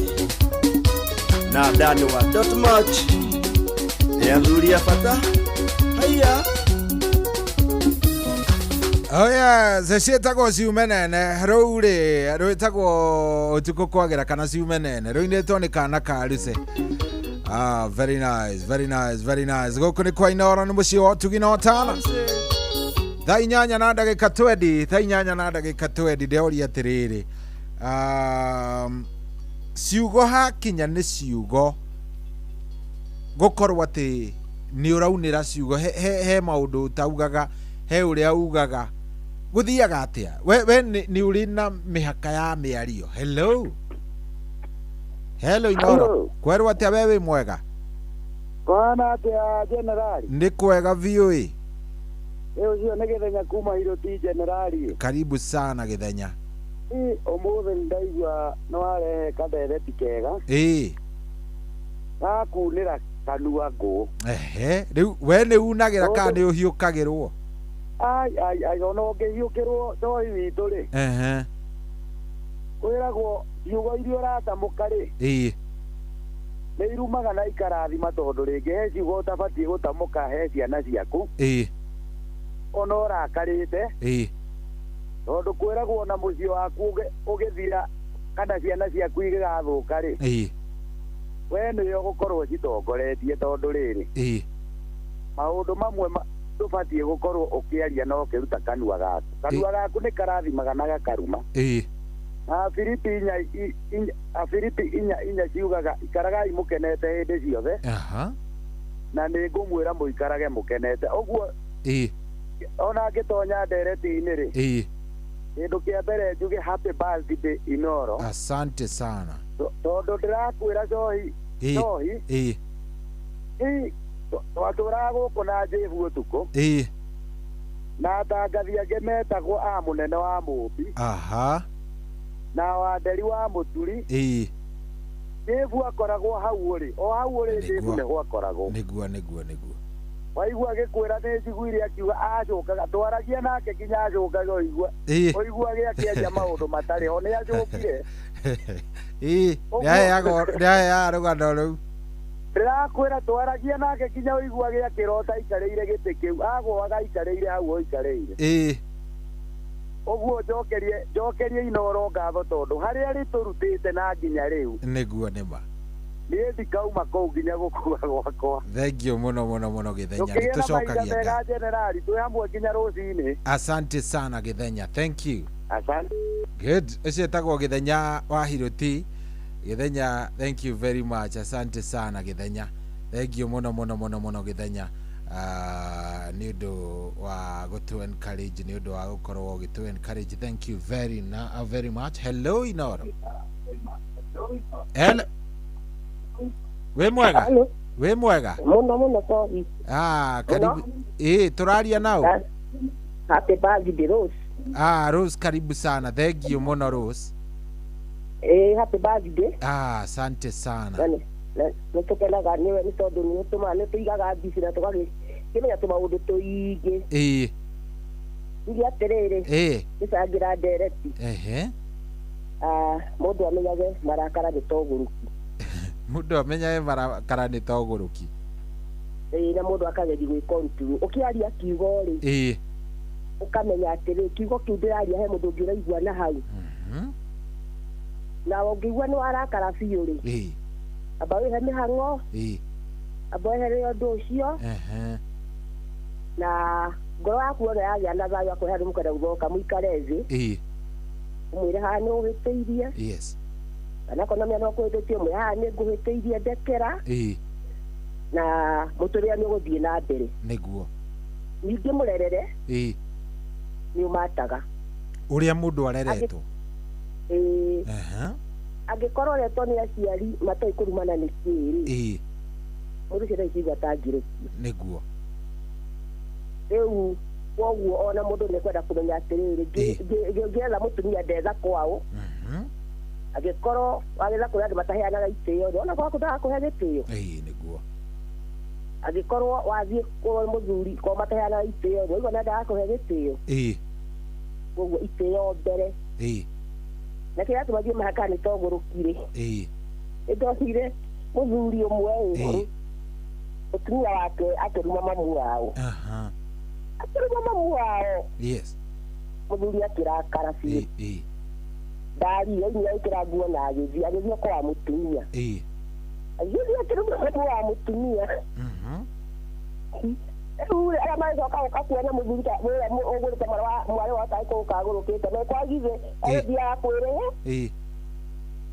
na Dani wa Dot Match nĩ athuri a bata. Haiya. Oh yes, ciĩtagwo ciume nene. Rũu rĩ rwĩtagwo ũtukũ kwagĩra kana ciume nene, rũinĩtwo nĩ kana ka Ruse. Ah, very nice, very nice, very nice. Gũkũ nĩ kwa Inooro, nĩ mũciĩ wa ũtugi na ũtana. Thaa 8 na ndagĩka 20, thaa 8 na ndagĩka 20. Ndĩroria atĩrĩrĩ, ciugo hakinya nĩ ciugo, gũkorwo atĩ nĩ ũraunĩra ciugo, he maũndũ ũtaugaga, he ũrĩa ugaga, gũthiaga atĩa? We nĩ ũrĩ na mĩhaka ya mĩario? Hello, hello Inooro. Hello. Kwerwo atĩa? We wĩ mwega? Kwana atĩa generali? Nĩ kwega biũ ĩ. Ĩ ũcio nĩ Gĩthenya kuma Hiroti generali. Karibu sana Gĩthenya. Ĩ ũmũthĩ nĩ ndaigua nĩ warehe kandereti kega gakunĩra kanua ngũ. Ehe, rĩu we nĩ unagĩra kana nĩ ũhiũkagĩrwo? Ai ai ai, ona ũngĩhiũkĩrwo njohi witũ rĩ, kwĩragwo ciugo iria ũratamũka rĩ, nĩ irumaga na ikarathima, tondũ rĩngĩ he ciugo ũtabatiĩ gũtamũka he ciana ciaku ona ũrakarĩte, tondũ kwĩragwo ona mũciĩ waku ũgĩthira kana ciana ciaku igĩgathũka rĩ, we nĩwe ũgũkorwo citongoretie, tondũ rĩrĩ, maũndũ mamwe ndũbatiĩ gũkorwo ũkĩaria na ũkĩruta kanua gaku. Kanua gaku nĩ karathimaga na gakaruma. Na Filipi 4 Afilipi 4:4 ciugaga ikaragai mũkenete hĩndĩ ciothe, na nĩ ngũmwĩra mũikarage mũkenete ũguo. Ona ngĩtonya ndereti-inĩ rĩ, kĩndũ kĩa mbere njuge happy birthday Inooro. Asante sana. Tondũ ndĩrakwĩra cohi, cohi, ĩ twatũraga gũkũ na Njĩbu ũtukũ na atangathi angĩ metagwo a mũnene wa Mũmbi na Wanderi wa Mũturi. Njĩbu akoragwo hau ũrĩ, o hau ũrĩ Njĩbu nĩho akoragwo. Nĩguo nĩguo nĩguo. Waigua agĩkwĩra nĩ njiguire akiuga acũkaga, twaragia nake nginya acũkaga, ũigua ũiguage akĩaria maũndũ matarĩ ho, nĩ acũkire. Nĩaheaga rũgano rũu. Ndĩrakwĩra twaragia nake nginya ũiguage akĩrota aikarĩire gĩtĩ kĩu, agũaga aikarĩire hau ũikarĩire. Ũguo njokerie Inooro ngatho tondũ harĩa rĩtũrutĩte na nginya rĩu. Nĩguo nĩma. Niĩ ndikauma kũu nginya gũkua gwakwa. Thank you mũno mũno mũno Gĩthenya. Tũkĩgĩe na mahinda Nĩtũcokagia mega ngatho. generali, twĩ hamwe nginya rũcinĩ. Asante sana Gĩthenya. Thank you. Asante. Good. Ũcio etagwo Gĩthenya wa Hiroti. Gĩthenya, thank you very much. Asante sana Gĩthenya. Thank you mũno mũno mũno mũno Gĩthenya. Nĩ ũndũ wa gũtũ encourage, nĩ ũndũ wa gũkorwo ũgĩtũ encourage. Thank you very very much. Hello Inooro. Hello. Wĩ mwega? Hello. Wĩ mwega? Mũno mũno sorry. Ah, karibu. Eh, tũraria nao. Happy birthday Rose. Ah, Rose karibu sana. Thank you mũno Rose. Eh, happy birthday. Ah, asante sana. Na nĩ tũkenaga nĩwe nĩ tondũ nĩ ũtũmaga nĩ tũigaga mbici na tũgakĩmenya tũmaũndũ tũingĩ. Ĩĩ. Njuge atĩrĩrĩ, Ĩĩ. gĩcangĩra ndereti. Ehe. Ah, mũndũ amenyage marakara nĩ ta ũgũrũki. Mũndũ amenyage marakara nĩ ta ũgũrũki. Ĩĩ, na mũndũ akageria gwĩ control. Ũkĩaria kiugo rĩ, Ĩĩ. ũkamenya atĩrĩ, kiugo kĩu ndĩraria he mũndũ ũngĩ ũraigua na hau. Na ũngĩigua nĩ warakara biũ rĩ, Ĩĩ. amba wĩhe mĩhang'o, Ĩĩ. amba wehere ũndũ ũcio, Ehe. na ngoro yaku yothe yagĩa na thayũ akwĩra handũ mũkwenda gũthoka mũikare thĩ, Ĩĩ. ũmwĩre haha nĩ ũhĩtĩirie, Yes. kana korwo nĩ ũkũhĩtĩtie ũmwĩre haha nĩ ngũhĩtĩirie ndekera, Ĩĩ. na mũtũrĩre nĩ ũgũthiĩ na mbere. Nĩguo. Ningĩ mũrerere Ĩĩ. nĩ ũmataga. Ũrĩa mũndũ areretwo. Ĩĩ. Ehe. Angĩkorwo ũretwo nĩ aciari matoĩ kũrumana nĩ kĩĩ rĩ, Ĩĩ. mũndũ ũcio ndarĩ atangĩrĩkia. Nĩguo. Rĩu koguo ona mũndũ nĩ kwenda kũmenya atĩrĩrĩ, ngĩetha mũtumia ndetha kwao, angĩkorwo wagĩtha kũrĩ andũ mataheanaga itĩo rĩ, ona gwaku ndagakũhe gĩtĩo. Ĩĩ, nĩguo. Angĩkorwo wathiĩ kwa mũthuri kwa mataheanaga itĩo rĩ, waigua nĩ ndagakũhe gĩtĩo. Ĩĩ. Koguo itĩo mbere. Ĩĩ. Na kĩrĩa gĩatũma thiĩ mahakama nĩ togũrũki rĩ, Ĩĩ. nĩndonire mũthuri ũmwe ĩ, mũtumia wake akĩruma mamu wao. Aha. Akĩruma mamu wao. Yes. Mũthuri akĩrakara biũ. Ĩĩ. Ndaria oimire agĩkĩra nguo na agĩthiĩ kwa mũtumia. Ĩĩ. Agĩthiĩ akĩruma mamu wa mũtumia. Rĩu rĩ, arĩa magĩcoka gũka kuona mũthuri ta ũrĩa ũgũrĩte mwarĩ wa tarĩ kũgũka agũrũkĩte, mekwagithĩ agĩthiaga kwĩrĩhe. Ĩĩ.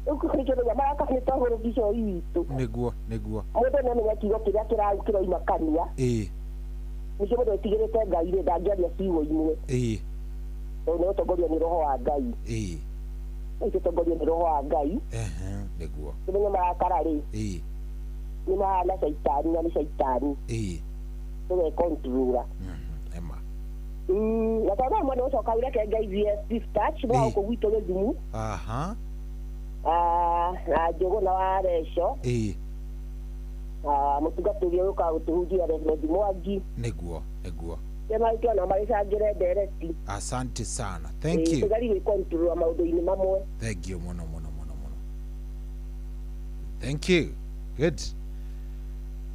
Rĩu kĩndũ kĩa marakara nĩ togũrũki coi witũ. Nĩguo, nĩguo. Mũndũ nĩ amenya kiugo kĩrĩa kĩroima kanua. Ĩĩ. Ningĩ mũndũ etigĩrĩte Ngai rĩ, ndangĩaria ciugo imwe. Ĩĩ. Tondũ nĩ gũtongorio nĩ roho wa Ngai. Ĩĩ. Nĩ tũtongorio nĩ roho wa Ngai. Ehe, nĩguo. Tũmenye marakara rĩ, Ĩĩ. nĩ mahana caitani na nĩ caitani. Ĩĩ. Tũgekontrora. Ema. Na tondũ mwena ũcoka ũreke ngeithie dispatch wa gũkũ gwitũ Gĩthumu. Aha. Na Njũgũna wa Reco. Ĩĩ. Mũtungatĩri ũyũ ũkaga gũtũhunjia Reverend Mwangi. Nĩguo, nĩguo. Arĩa magĩkĩona magĩcangĩre ndereti. Asante sana. Thank you. Tũgerie gwĩkontrora maũndũ-inĩ mamwe. Thank you mũno mũno mũno mũno. Thank you. Good.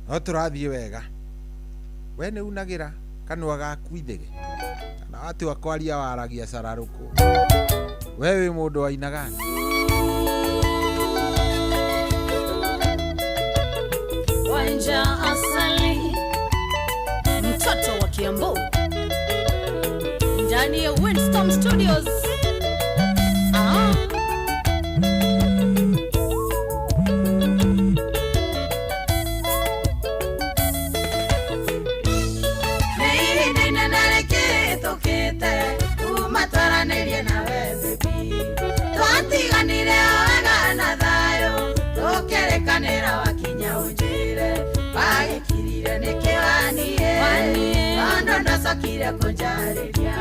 No tũrathiĩ wega. We nĩ unagĩra kanua gaku ithĩgĩ. Kana watua kwaria waragia cararũkũ. We wĩ mũndũ wa aina gani? Wanja Asali, mtoto wa Kiambu, ndani ya Windstorm Studios. Ah. Nĩ ihinda inene rĩkĩhĩtũkĩte kuma twaranĩrie nawe baby, twatiganire o wega na thayũ, tũkĩrĩkanĩra wakinya ũnjĩre wagĩkirire nĩkĩ waniĩ, tondũ ndwacokire kũnjarĩria,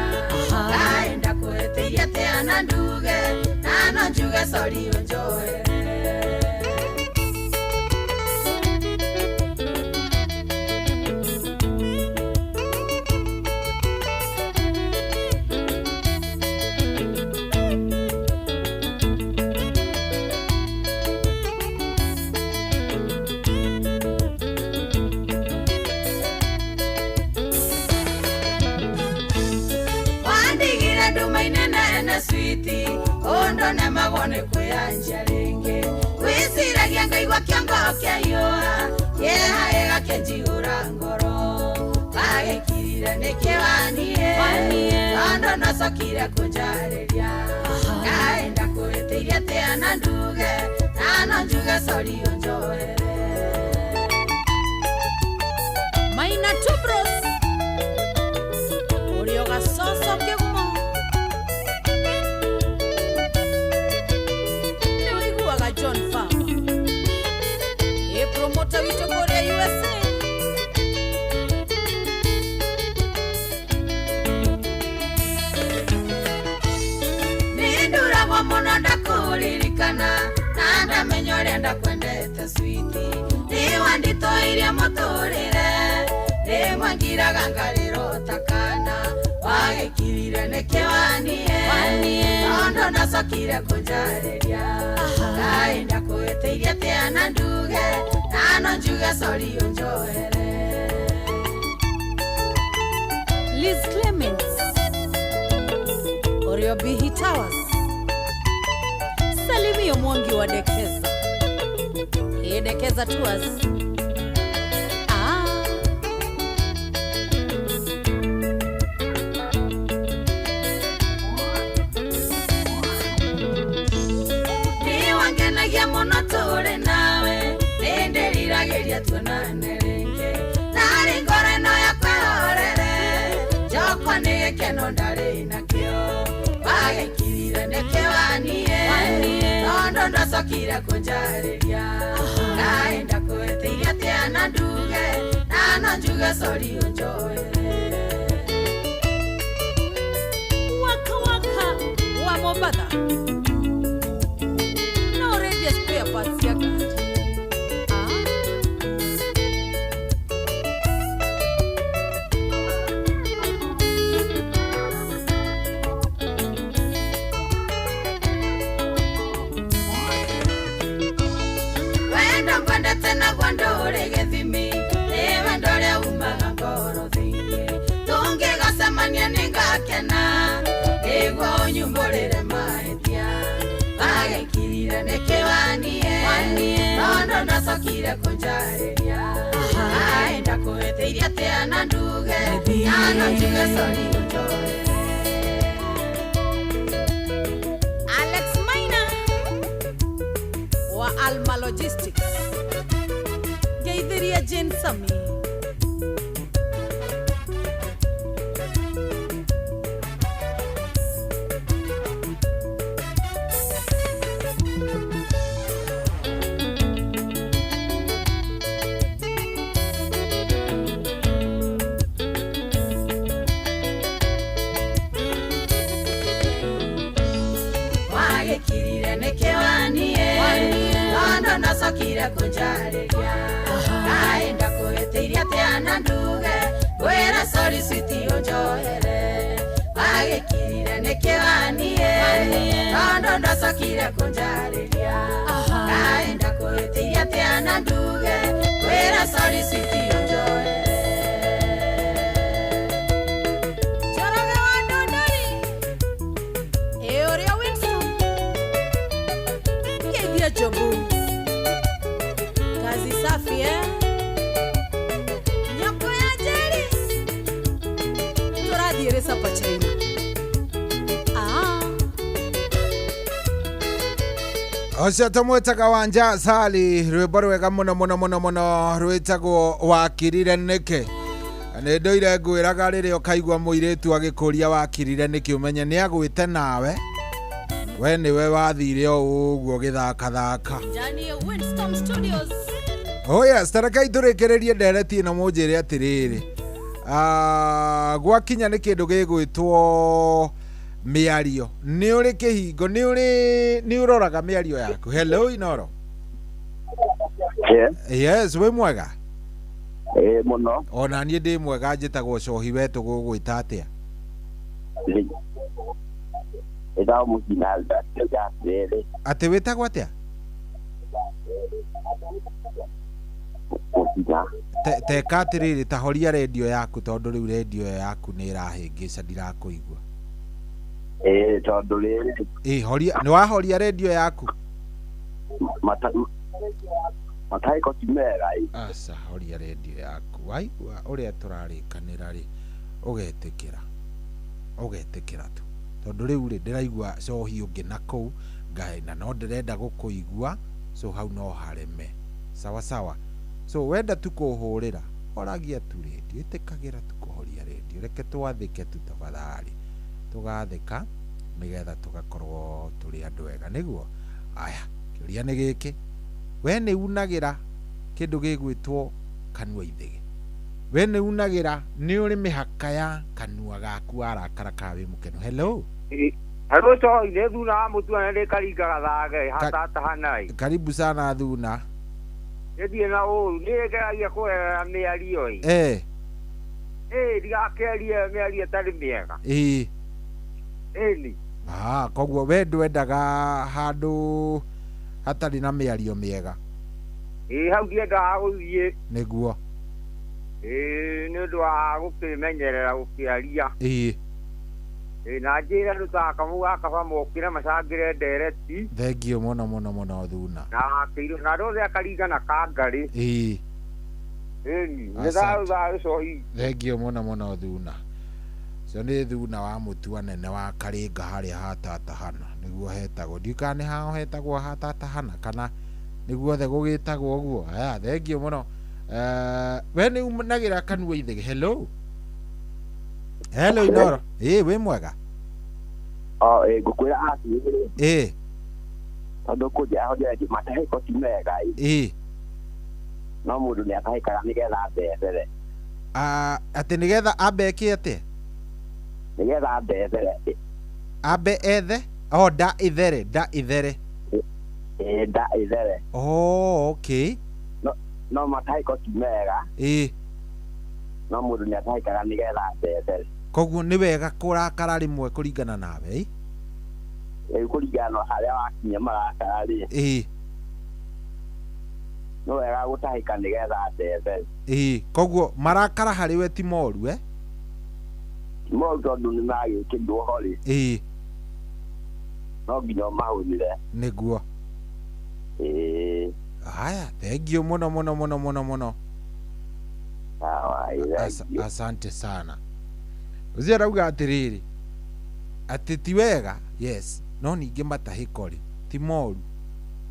kaĩ ndakũhĩtĩirie atĩa na nduge na no njuge sorry ũnjohere. Wandigire nduma-inĩ switi ũndũ nemagwo nĩ kwĩanjia rĩngĩ gwĩciragia ngaigua kĩongo kĩahiũha kĩeha gĩgakĩnjihũra ngoro wagĩkirire nĩkĩ waniĩ tondũ ndwacokire kũnjarĩria kaĩ ndakũhĩtĩirie atĩa na nduge na no njuge sori ũnjohere Maina Tubros ũrĩ ũgacoco kĩgumo nĩ ũiguaga John Farmer ĩ promoter witũ kũrĩa USA nĩnduragwo mũno ndakũririkana na ndamenya ũrĩa ndakwendete switi nĩwanditũirie mũtũrĩre rĩmwe ngiraga ngarĩrwo ta kana wagĩkirire nĩkĩ waniĩ tondũ ndwacokire kũnjarĩria kaĩ ndakũhĩtĩirie atĩa na nduge na no njuge sori ũnjohere Liz Clements Oriobihi Towers Salimio Mwangi wa Dekeza Hii Dekeza Tours Nĩwangenagia mũno tũrĩ nawe nĩndĩriragĩria tuonane rĩngĩ narĩ ngoro ĩno yakwa ĩhorere njokwo nĩ gĩkeno ndarĩ nakĩo wagĩkirire nĩkĩ waniĩ tondũ ndwacokire kũnjarĩria kaĩ ndakũhĩtĩirie atĩa na nduge na no njuge sori ũnjohere Waka waka wa Mombatha no radio spare parts ya ngari wendo ngwendete naguo ndũrĩ gĩthimi nĩ wendo ũrĩa umaga ngoro thĩinĩ tũngĩgacemania nĩngakena nĩguo ũnyumbũrĩre mahĩtia wagĩkirire nĩkĩ waniĩ tondũ ndwacokire kũnjarĩria kaĩ ndakũhĩtĩirie atĩa na nduge na no njuge sori ũnjohere Alex Maina wa Alma Logistics ngeithiria Jane Sami wagĩkirire nĩkĩ waniĩ tondũ ndwacokire kũnjarĩria kaĩ ndakũhĩtĩirie atĩa na nduge ngwĩra sori switi ũnjohere wagĩkirire nĩkĩ waniĩ tondũ ndwacokire kũnjarĩria kaĩ ndakũhĩtĩirie atĩa na nduge ngwĩra sori switi ũnjohere Njoroge wa Ndondori ĩ ũrĩa Winston ngeithia Jobu kazi safi nyoko ya Njeri tũrathiĩ rĩcapa China Ũcio tũmwĩtaga Wanja Sali rwĩmbo rwega mũno mũno mũno mũno rwĩtagwo wakirire nĩkĩ nĩ ndũire ngwĩraga rĩrĩa ũkaigua mũirĩtu agĩkũria wakirire nĩkĩ ũmenye nĩ agwĩte nawe we nĩwe wathire o ũguo gĩthakathaka Ndani ya Winston Studios Oh yes, tareka itũrĩkĩrĩrie ndereti ĩno mũnjĩre atĩrĩrĩ gwakinya nĩ kĩndũ gĩgwĩtwo mĩario nĩ ũrĩ kĩhingo nĩ ũroraga mĩario yaku hello Inoro Yes. Yes, wĩ mwega Ĩ mũno ona niĩ ndĩ mwega njĩtagwo Cohi we tũgũgwĩta atĩa Ĩtagwo Mũcina atĩrĩrĩ atĩ wĩtagwo atĩa Mũcina teka atĩrĩrĩ ta horia rendio yaku tondũ rĩu rendio ĩyo yaku nĩ ĩrahĩngĩca ndirakũigua Ĩĩ tondũ rĩrĩ Ĩ horia nĩ wahoria redio yaku. Matahĩko ti mega ĩ. Aca horia redio yaku. Waigua ũrĩa tũrarĩkanĩra rĩ ũgetĩkĩra. Ũgetĩkĩra tu. Tondũ rĩu rĩ ndĩraigua cohi ũngĩ na kũu ngai na no ndĩrenda gũkũigua so hau no hareme. Sawa sawa. So wenda tu kũhũrĩra horagia tu redio ĩtĩkagĩra tu kũhoria redio reke twathĩke tu tafadhali tũgathĩka nĩgetha tũgakorwo tũrĩ andũ ega nĩguo. Aya kĩũria nĩ gĩkĩ, we nĩ unagĩra kĩndũ gĩgwĩtwo kanua ithĩgĩ? We nĩ unagĩra nĩ ũrĩ mĩhaka ya kanua gaku warakara kana wĩ mũkenu? Hello. Hello cohi nĩ thuna wa mũtua nĩ karinga gathage hatatahanai. Karibu sana thuna. Nĩthiĩ na ũru nĩ ngeragia kũgerera mĩario ĩ. Eh. Ĩ ndigakĩarie mĩario ĩtarĩ mĩega. Ĩ. Ĩni. Ah, koguo we ndwendaga handũ hatarĩ na mĩario mĩega. Ĩ hau ndiendaga gũthiĩ. Nĩguo. Ĩ nĩ ũndũ wa gũkĩmenyerera gũkĩaria. Ĩ. Ĩ na njĩre andũ ta Kamau wa Kaba mokĩre macangĩre ndereti. Thengiũ mũno mũno mũno thuna. Na akĩirwo na andũ othe akaringa na kangarĩ. Ĩ. Ĩni nĩ thayũ thayũ cohi. Thengiũ mũno mũno thuna. Ũcio nĩ thuna wa mũtua nene wa Karinga harĩa hatatahana nĩguo hetagwo. Ndiũĩ kana nĩ hao hetagwo hatatahana kana nĩguo othe gũgĩtagwo ũguo. Aya thengiũ mũno. We nĩ unagĩra kanua ithĩgĩ? Hello. Hello Inoro. Ĩ wĩ mwega? O ĩ ngũkwĩra atĩrĩrĩ. Ĩ. Tondũ kũnjĩra horia redio matahĩko ti mega ĩ. Ĩ. No mũndũ nĩ atahĩkaga nĩgetha ambethere. Atĩ nĩgetha ambe eke atĩa? Nĩgetha ambethere. Ambe ethe? Oh, nda ĩthere, nda ĩthere. Ĩ nda ĩthere. Oh, okay. No matahĩko ti mega. Ĩ. No mũndũ nĩ atahĩkaga nĩgetha ambethere. Koguo nĩ wega kũrakara rĩmwe kũringana nawe ĩ? Rĩu kũringana na harĩa wakinya marakara rĩ. Ĩ. Nĩ wega gũtahĩka nĩgetha ambethere. Ĩ koguo marakara harĩ we ti moru eh? Ti moru tondũ nĩ magĩkĩrirwo ho rĩ. Ĩ. No nginya ũmahũthĩre. Nĩguo. Ĩ. Haya, thengiũ mũno mũno mũno mũno mũno. Sawa, asante sana. Ũcio arauga atĩrĩrĩ atĩ ti wega, yes, no ningĩ matahĩko rĩ ti moru,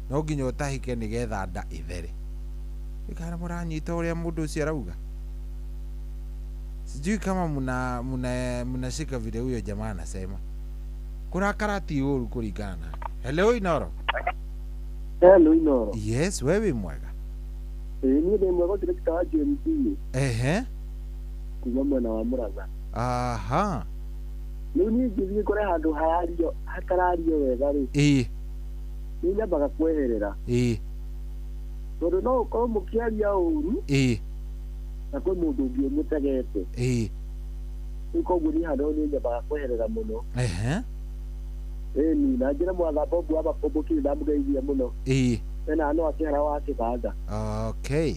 no nginya ũtahĩke nĩgetha nda ĩthere. Kana mũranyita ũrĩa mũndũ ũcio arauga? Sijui kama mnashika vile huyo jamaa anasema. Kũrakara ti ũru kũringana nake. Hello Inoro. Hello Inoro. Yes, we wĩ mwega? Ĩ niĩ ndĩ mwega director wa GMT. Ehe. Kuma mwena wa Mũrang'a. Aha. Rĩu niĩ ingĩthiĩ kũrĩ handũ harario hatarario wega rĩ. Ĩ. Nĩ nyambaga kweherera. Ĩ. Tondũ no ũkorwo mũkĩaria ũru. Ĩ. Na kwĩ mũndũ ũngĩ ũmũtegete. Ĩ. Rĩu koguo niĩ handũ hau nĩ nyambaga kweherera mũno. Ehe. Ĩni na njĩra mwatha Bobu wa Makomboki nĩ ndamũgeithia mũno. Ĩ. Ena no akĩhara wa kĩbanda. Okay.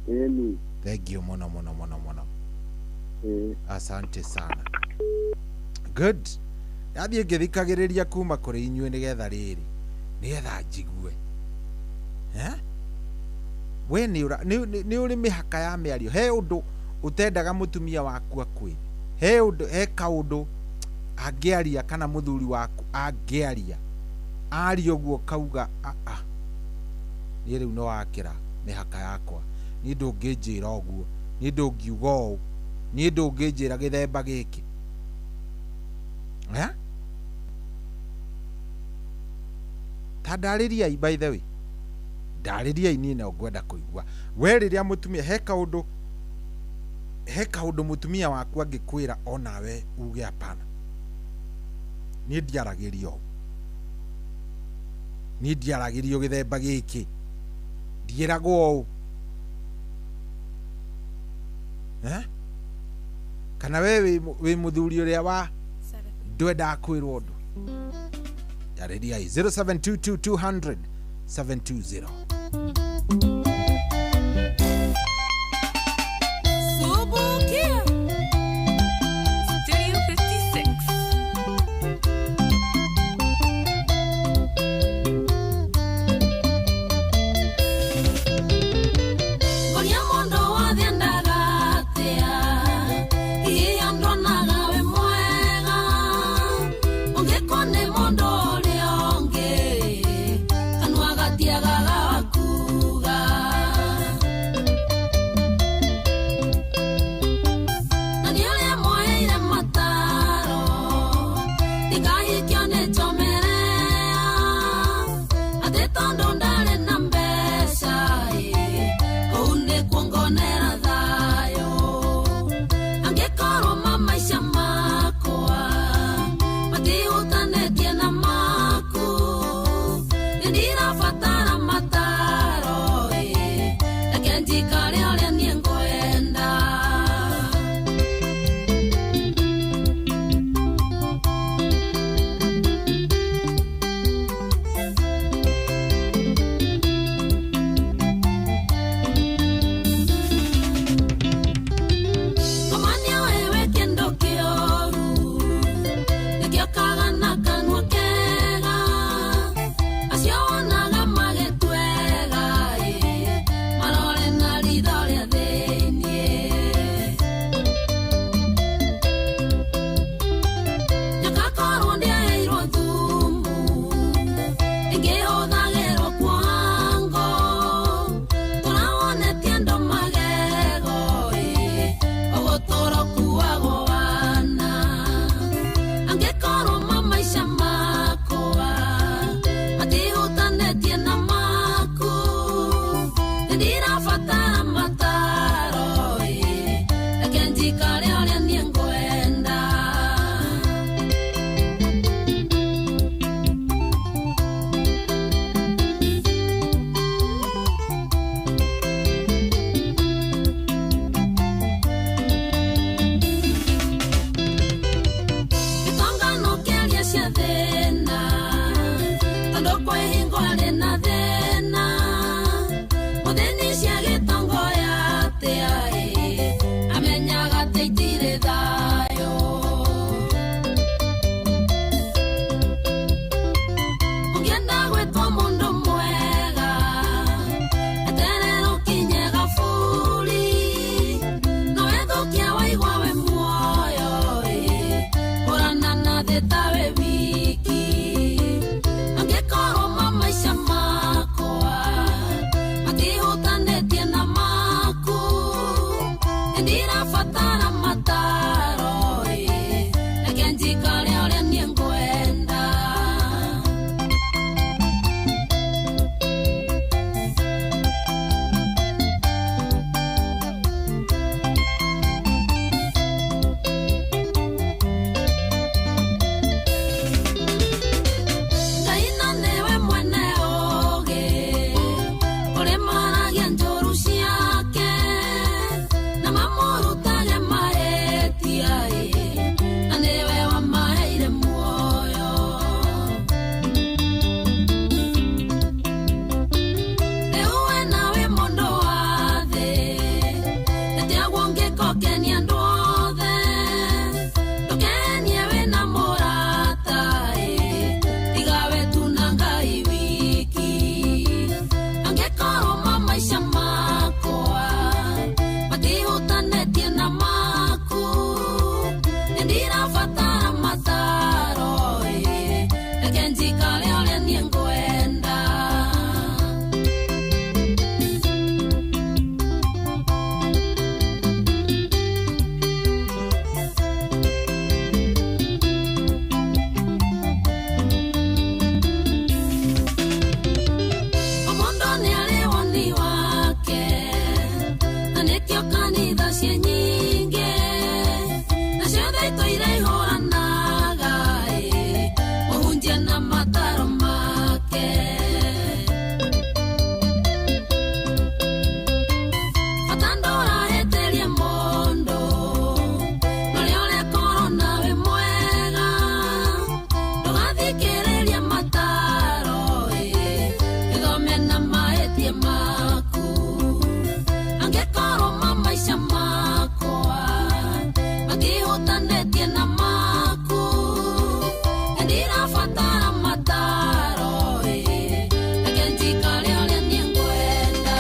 Ĩni. Thank you mũno mũno mũno mũno. Ĩ. Asante sana. Good. Ndathiĩ ngĩthikagĩrĩria kuma kũrĩ inyuĩ nĩgetha rĩrĩ nĩgetha njigue. Eh? We nĩ ũrĩ mĩhaka ya mĩario. He ũndũ ũtendaga mũtumia waku akwĩre. He ũndũ, he kaũndũ angĩaria kana mũthuri waku angĩaria aria ũguo kauga a a niĩ rĩu no wakĩra mĩhaka yakwa, niĩ ndũngĩnjĩra ũguo, niĩ ndũngiuga ũũ, niĩ ndũngĩnjĩra gĩthemba gĩkĩ. Eh? Ta ndarĩriai by the way. Ndarĩriai niĩ no ngwenda kũigua. We rĩrĩa mũtumia he kaũndũ mũtumia waku angĩkwĩra onawe uge hapana. Niĩ ndiaragĩrio ũũ. Niĩ ndiaragĩrio gĩthemba gĩkĩ. Ndiĩragwo ũũ. Eh? Kana we wĩ mũthuri ũrĩa wa ndwendaga kwĩrwo ũndũ. Yarĩriai 0722 200 720. Subukia Studio 56. Atĩ tondũ ndarĩ na mbeca ĩ, kũu nĩkuo ngonera thayũ. Angĩkorwo mamaica makwa matihutanĩtie na maku, nĩ ndirabatara mataro ĩ, reke njikare ũrĩa niĩ ngwenda. Komania wewe kĩndũ kĩoru nĩkĩo kaga na kanua kega, acio wonaga magĩtwega ĩ, marore na ritho rĩa thĩiniĩ. Nyoka korwo ndĩaheirwo thumu ĩngĩhũthagĩrwo kuoha ngo, tũrawonetie andũ magego ĩ, ũgũtũra ũkuagwo wana. Angĩkorwo mamaica makwa matihutanĩtie na maku, nĩ ndirabatara mataro ĩ, reke njikare ũrĩa niĩ ngwenda. Gĩtongano kĩaria cia thĩna, tondũ kwĩ hingo arĩ na thĩna. Mũthĩni cia gĩtongo atĩa ĩ, amenyaga atĩ itirĩ thayũ. Ũngĩenda gwĩtwo mũndũ mwega, eterera ũkinye gaburi. No wethũkia waigua wĩ muoyo ĩ, kũrana na thĩ ta wĩ wiki. Angĩkorwo mamaica makwa matihutanĩtie na maku, nĩ ndirabatara mataro ĩ, reke njikare ũrĩa niĩ ngwenda. Ngai no nĩwe mwene ũũgĩ, ũrĩ maragia njũru ciake, na mamũrutage mahĩtia ĩ, na nĩwe wamaheire muoyo. Rĩu we nawe mũndũ wa thĩ, nĩtĩaguo ũngĩkokenia andũ othe, ndũkenie wĩna mũrata ĩ, tiga we tu na Ngai wiki. Angĩkorwo mamaica makwa matihutanĩtie na maku, nĩ ndirabatara mataro ĩ, reke njikare ũrĩa niĩ ngwenda. O mũndũ nĩarĩ woni wake, na nĩkĩo kanitha ciĩ nyingĩ, na ciothe itũire ihũranaga ĩ, mũhunjia na mataro make. Bata ndũrahĩtĩrie mũndũ, norĩa ũrekorwo nawe mwega, ndũgathikĩrĩrie mataro ĩ, gĩthome na mahĩtia maku. Angĩkorwo mamaica makwa matihutanĩtie na maku, nĩ ndirabatara mataro ĩ, reke njikare ũrĩa niĩ ngwenda.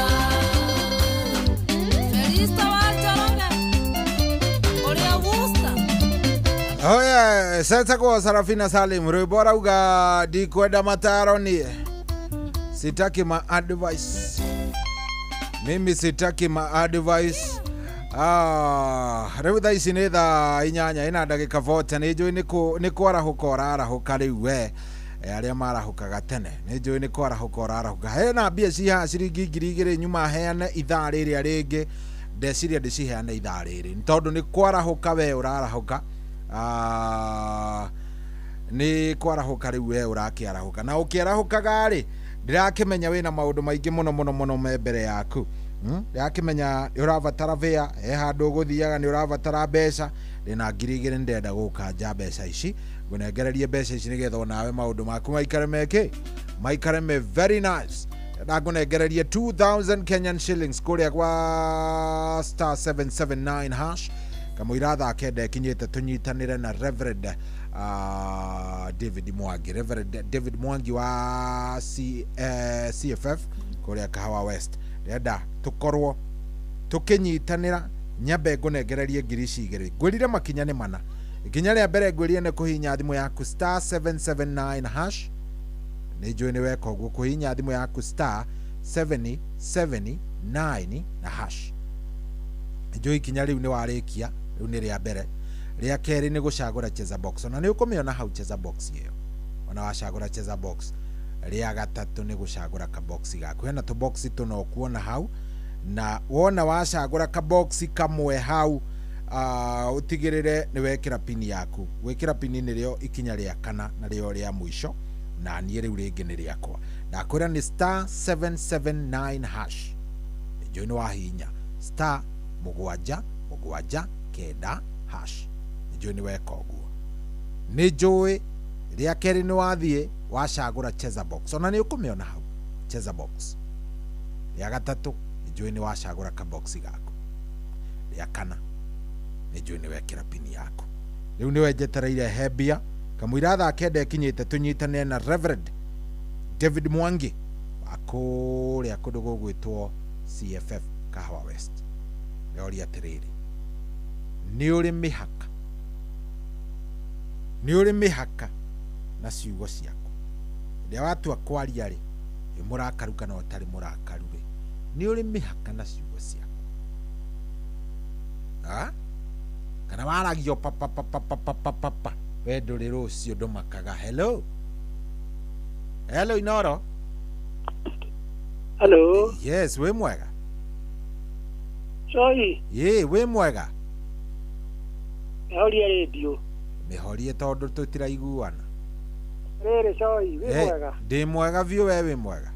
Felista wa Njoroge ũrĩa Worcester. Oye, setagwo Sarafina Salim rwĩmbo arauga ndikwenda mataro niĩ, sitaki ma advice, mimi sitaki ma advice. Ah, rĩu thaa ici nĩ thaa 8 ina ndagĩka 40. Nĩ njũĩ nĩ kwarahũka ũrarahũka rĩu we. Arĩa marahũkaga tene nĩ njũĩ nĩ kwarahũka ũrarahũka. Hena mbia ci haha ciringi 2000 nyuma heane ithaa rĩrĩa rĩngĩ, ndeciria ndĩciheane ithaa rĩrĩ nĩ tondũ nĩ kwarahũka we ũrarahũka. Nĩ kwarahũka rĩu we ũrakĩarahũka, na ũkĩarahũkaga rĩ ndĩrakĩmenya wĩna maũndũ maingĩ mũno mũno mũno me mbere yaku. Ndĩrakĩmenya nĩ ũrabatara bĩa, he handũ ũgũthiaga nĩ ũrabatara mbeca. Ndĩna 2000 ndĩrenda gũkanja mbeca ici, ngũnengererie mbeca ici nĩgetha onawe maũndũ maku maikare mekĩ, maikare me very nice. Ndakũnengererie 2000 Kenyan shillings kũrĩa gwa star 779 hash kamũira thaa 9 ĩkinyĩte, tũnyitanĩre na Reverend David Mwangi, Reverend David Mwangi wa CFF kũrĩa Kahawa West. Ndĩrenda tũkorwo tũkĩnyitanĩra, nyambe ngũnengererie ngiri ici igĩrĩ. Ngwĩrire makinya nĩ mana. Ikinya rĩa mbere ngwĩrire nĩ kũhihinya thimũ yaku star 779 hash. Nĩ njũĩ nĩ weka ũguo, kũhihinya thimũ yaku star 779 na hash. Njũĩ ikinya rĩu nĩ warĩkia, rĩu nĩ rĩa mbere. Rĩa kerĩ nĩ gũcagũra cheza box, ona nĩ ũkũmĩona hau cheza box ĩyo. Ona wacagũra cheza box. Rĩa gatatũ nĩ gũcagũra kaboxi gaku. Hena tũboxi tũna ũkuona hau, na wona wacagũra kaboxi kamwe hau, ũtigĩrĩre nĩ wekĩra pini yaku. Gwĩkĩra pini nĩrĩo ikinya rĩa kana na rĩo rĩa mũico, na niĩ rĩu rĩngĩ nĩ rĩakwa. Ndakwĩra nĩ star 779 hash. Njũĩ nĩ wahihinya star 779 hash. Njũĩ nĩ weka ũguo. Nĩ njũĩ rĩa kerĩ nĩ wathiĩ wacagũra cheza box, ona nĩ ũkũmĩona hau cheza box. Rĩa gatatũ nĩ njũĩ nĩ wacagũra kaboxi gaku. Rĩa kana nĩ njũĩ nĩ wekĩra pini yaku. Rĩu nĩwe njetereire he mbia kamũira thaa 9 ĩkinyĩte, tũnyitane na Reverend David Mwangi wa kũrĩa kũndũ gũgwĩtwo CFF Kahawa West. Ndĩroria atĩrĩrĩ, nĩ ũrĩ mĩhaka, nĩ ũrĩ mĩhaka na ciugo ciaku. Rĩrĩa watua kwaria rĩ, wĩ mũrakaru kana ũtarĩ mũrakaru rĩ, nĩ ũrĩ mĩhaka na ciugo ciaku. Kana waragio pa pa pa pa pa pa pa pa pa, we ndũrĩ rũciũ ndũmakaga. Hello, hello Inoro. Hello. Yes, wĩ mwega? Sorry. Ĩ, wĩ mwega? Mĩhorie rĩndiũ. Mĩhorie tondũ tũtiraiguana. Rĩrĩ Coi, wĩ mwega? Ndĩ mwega biũ, we wĩ mwega?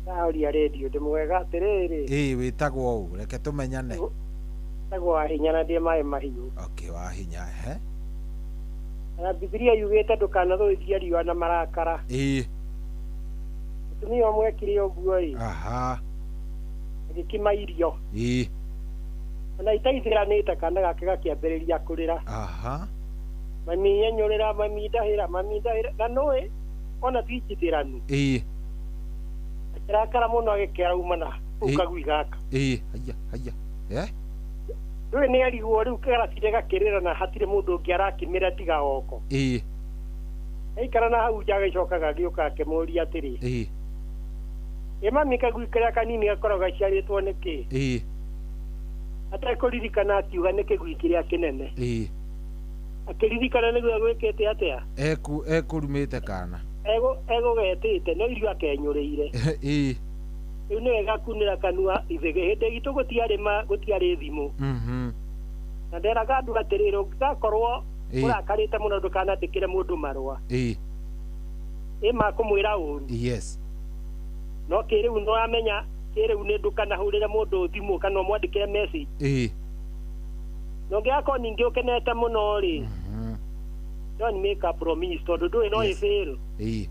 Ndahoria rĩndiũ, ndĩ mwega. Atĩrĩrĩ. Ĩ, wĩtagwo ũ? Reke tũmenyane. Wĩtagwo Wahinya na ndĩ maĩ mahiũ. Okay, Wahinya, ehe. Na Bibilia yugĩte ndũkanathũithie riũa na marakara. Ĩ. Mũtumia ũmwe ekire ũguo ĩ. Aha. Agĩkima irio. Ĩ. Ona itaithĩranĩte kana gake gakĩambĩrĩria kũrĩra. Aha. Mami nyenyũrĩra, mami ndahĩra, mami ndahĩra. Na nũĩ ona ti njithĩranu. Ĩ. Akĩrakara mũno agĩkĩraumana kũu kagui gaka. Ĩ, haiya, haiya. Eh? Rĩu nĩ arigwo rĩu karacire gakĩrĩra na hatirĩ mũndũ ũngĩ arakĩmĩra tiga oko. Ĩ. Aikara na hau nja agĩcokaga agĩũka akĩmũria atĩrĩ. Ĩ. Ĩ mami kagui karĩa kanini gakoragwo gaciarĩtwo nĩkĩ? Ĩ. Atekũririkana akiuga nĩ kĩgui kĩrĩa kĩnene. Ĩ. Akĩririkana nĩguo egwĩkĩte atĩa? Ekũrumĩte kana? Egũgetĩte no irio akenyũrĩire. Ĩ. Rĩu nĩ wega kunĩra kanua ithege. Hĩndĩ itũ gũtiarĩ thimũ. Na nderaga andũ atĩrĩrĩ, ũngĩgakorwo ũrakarĩte mũno ndũkanandĩkĩre mũndũ marũa. Ĩ. Ĩ makũmwĩra ũru. Yes. No kĩrĩu nĩ wamenya kĩrĩu nĩ ndũkanahũrĩre mũndũ thimũ kana ũmwandĩkĩre message. Ĩ. Na ũngĩgakorwo ningĩ ũkenete mũno rĩ, don't make a promise tondũ ndũĩ no ĩ fail. Ĩ.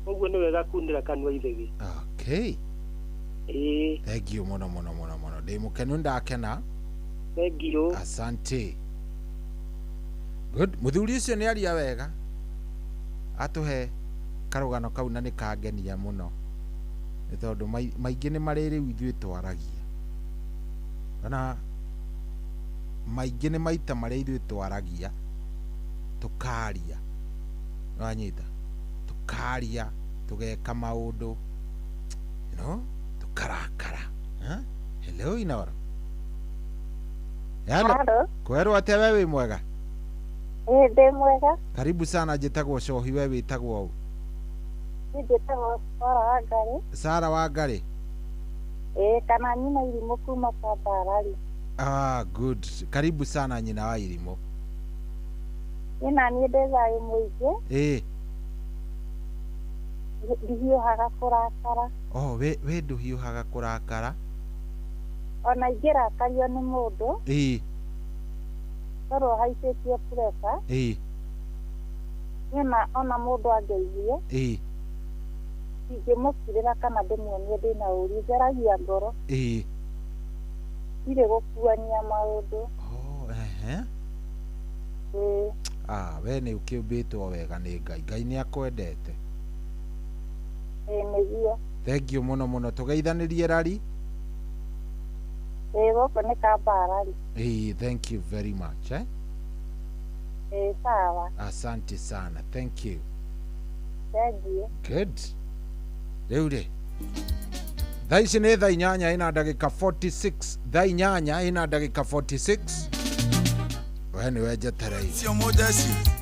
Ũguo nĩ wega kunĩra kanua ithege. Okay. Ĩ. Thank you mũno mũno mũno mũno. Ndĩ mũkenu, ndakena. Thank you. Asante. Good. Mũthuri ũcio nĩ aria wega. Atũhe karũgano kau na nĩ kangenia mũno. Nĩ tondũ maingĩ nĩ marĩ rĩu ithuĩ twaragia. Ona maingĩ nĩ maita marĩa ithuĩ twaragia tũkaria. Nĩwanyita? Tũkaria, tũgeka maũndũ, you know, tũkarakara. Hello Inoro. Hello. Hello. Kwerwo atĩa we wĩ mwega? Ĩĩ ndĩ mwega. Karibu sana, njĩtagwo Cohi, we wĩtagwo ũ? Niĩ njĩtagwo Sara Wangari. Sara Wangari. Ĩĩ kana nyina irimũ kuma Kambarari. Ah, good. Karibu sana nyina wa irimũ. Niĩ na niĩ ndĩ thayũ mũingĩ. Ĩĩ. Ndihiũhaga kũrakara. Oh, we ndũhiũhaga kũrakara? Ona ingĩrakario nĩ mũndũ. Ĩĩ. Korwo haicĩtie pressure. Ĩĩ. Niĩ na ona mũndũ angeithie. Ĩĩ. Ingĩmũkirĩra kana ndĩmuonie ndĩna ũru, njaragia ngoro. Ĩĩ. Ndirĩ gũkuania maũndũ. Oh, ehe. Ĩĩ. Ah, we nĩ ũkĩũmbĩtwo wega nĩ Ngai. Ngai nĩ akwendete. Ĩĩ nĩguo. Thank you mũno mũno. Tũgeithanĩrie rari. Ĩĩ gũkũ nĩ Kambarari. Ĩĩ, thank you very much, eh? Ĩĩ sawa. Asante sana. Thank you. Thank you. Good. Rĩu rĩ, thaa ici nĩ thaa inyanya ina ndagĩka 46, thaa inyanya ina ndagĩka 46. We nĩwe njetereire.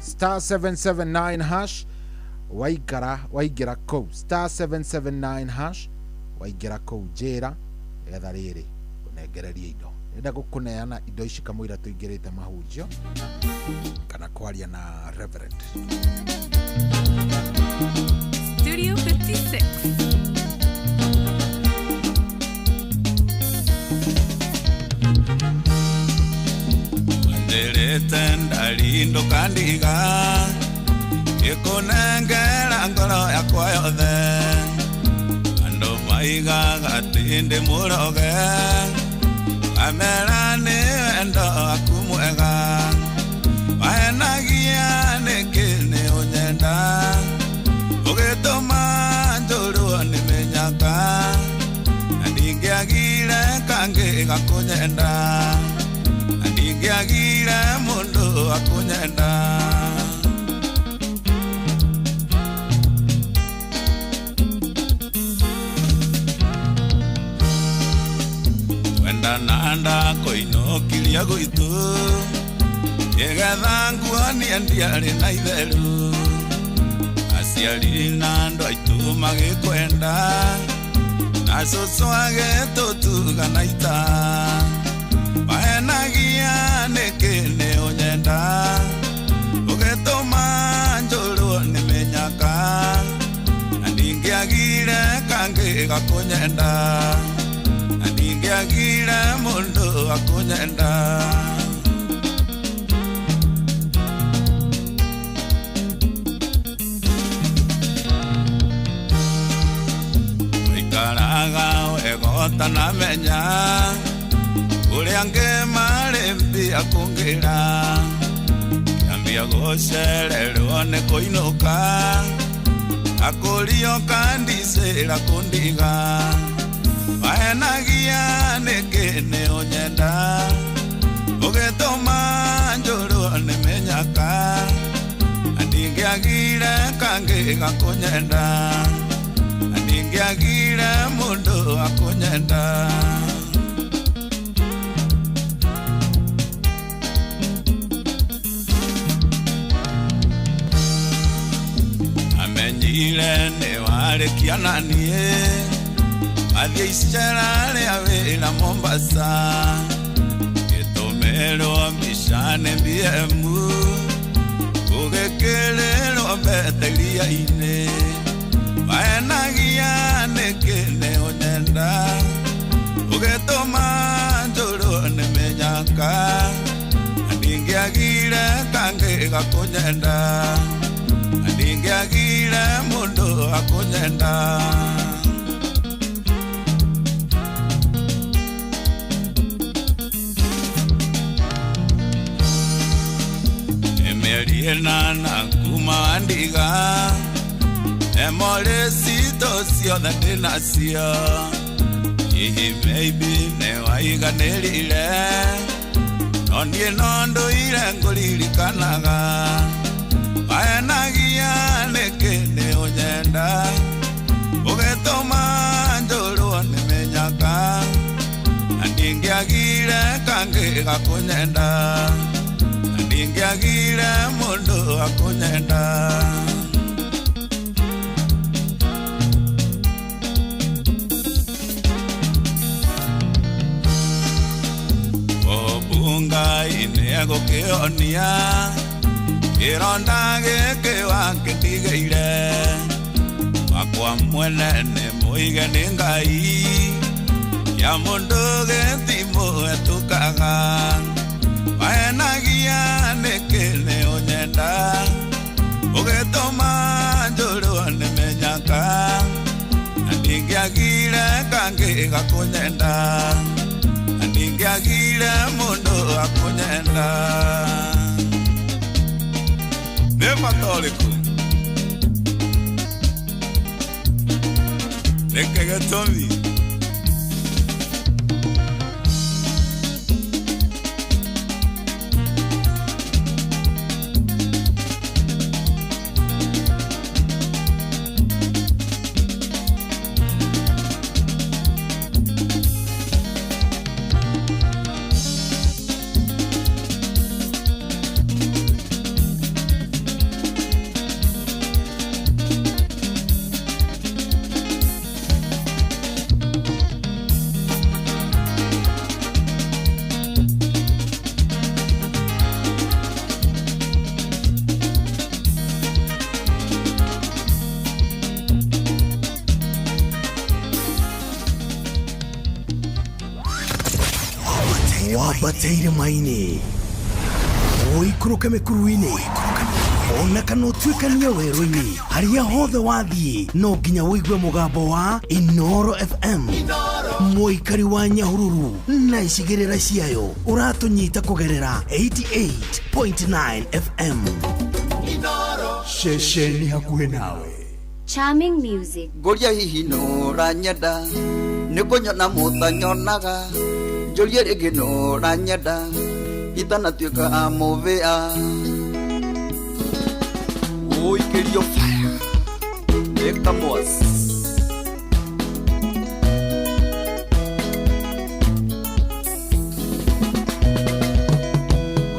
Star 779 hash waikara waingĩra kũu, star 779 hash waingĩra kũu njĩra nĩgetha rĩrĩ ũnengererie indo. Ndĩrenda gũkũneana indo ici kamũira tũingĩrĩte mahunjio kana kwaria na Reverend. Studio 56. Wanjĩrĩte ndari ndũkandiga, ngĩkũnengera ngoro yakwa yothe. Andũ maigaga atĩ ndĩ mũroge, ngamera nĩ wendo waku mwega. Wahenagia nĩkĩ nĩ ũnyenda, ũgĩtũma njũrwo nĩ mĩnyaka, na ndingĩagire kangĩ gakũnyenda, na ndingĩagire mũndũ akũnyenda. Wendana ndakoinũkiria gwitũ, ngĩgetha nguonie ndiarĩ na itheru. Aciari na andũ aitũ magĩkwenda, na cũcũ agĩtũtuga na ita. Wahenagia nĩkĩ nĩ ũnyenda, ũgĩtũma njũrwo nĩ mĩnyaka, na ndingĩagire kangĩ gakũnyenda, na ndingĩagire mũndũ akũnyenda. Waikaraga wega ũtanamenya ũrĩa angĩ marĩ mbia kũngĩra, kĩambia gũcererwo nĩ kũinũka, akũrio kandicĩra kũndiga. Wahenagia nĩkĩ nĩ ũnyenda, ũgĩtũma njũrwo nĩ mĩnyaka, na ndingĩagire kangĩ gakũnyenda, na ndingĩagire mũndũ akũnyenda. Amenyire nĩ warĩkia na niĩ, athiĩ icera rĩa wĩra Mombasa, ngĩtũmĩrwo mbica nĩ BM, ũgĩkĩrĩrwo mbete iria-inĩ. Wahenagia nĩkĩ nĩ ũnyenda, ũgĩtũma njũrwo nĩ mĩnyaka, na ndingĩagire kangĩ gakũnyenda, na ndingĩagire mũndũ akũnyenda. Mĩeri ĩnana kuma wandiga, emorĩ citũ ciothe ndĩnacio. Hihi maybe nĩ waiganĩrire, no niĩ no ndũire ngũririkanaga. Wahenagia nĩkĩ nĩ ũnyenda, ũgĩtũma njũrwo nĩ mĩnyaka, na ndingĩagire kangĩ gakũnyenda, na Ndingĩagire mũndũ akũnyenda. Obungai nĩegũkĩonia kĩronda gĩkĩ wakĩndigĩire. Wakwa mwene nĩ mũige nĩ Ngai, ya mũndũ gĩtimũhetũkaga. Wahenagia nĩkĩ nĩ ũnyenda, ũgĩtũma njũrwo nĩ mĩnyaka. Na ndingĩagire kangĩ gakũnyenda, na ndingĩagire mũndũ akũnyenda. Nĩ bata ũrĩkũ? Nĩkĩ gĩtũmi? Wambateire maini, ũikũrũke mĩkuru-inĩ, ona kana ũtuĩkanie werũ-inĩ, harĩa hothe wathiĩ no nginya ũigue mũgambo wa Inooro FM. Mũikari wa Nyahururu na icigĩrĩra ciayo ũratũnyita kũgerera 88.9 FM. Ceceni hakuhĩ nawe. Charming music. Ngũria hihi nũranyenda, nĩ kũnyona mũtanyonaga. Njũrie rĩngĩ nũranyenda, itanatuĩka mũbĩa. Ũikĩrio fire, nĩ kamwas.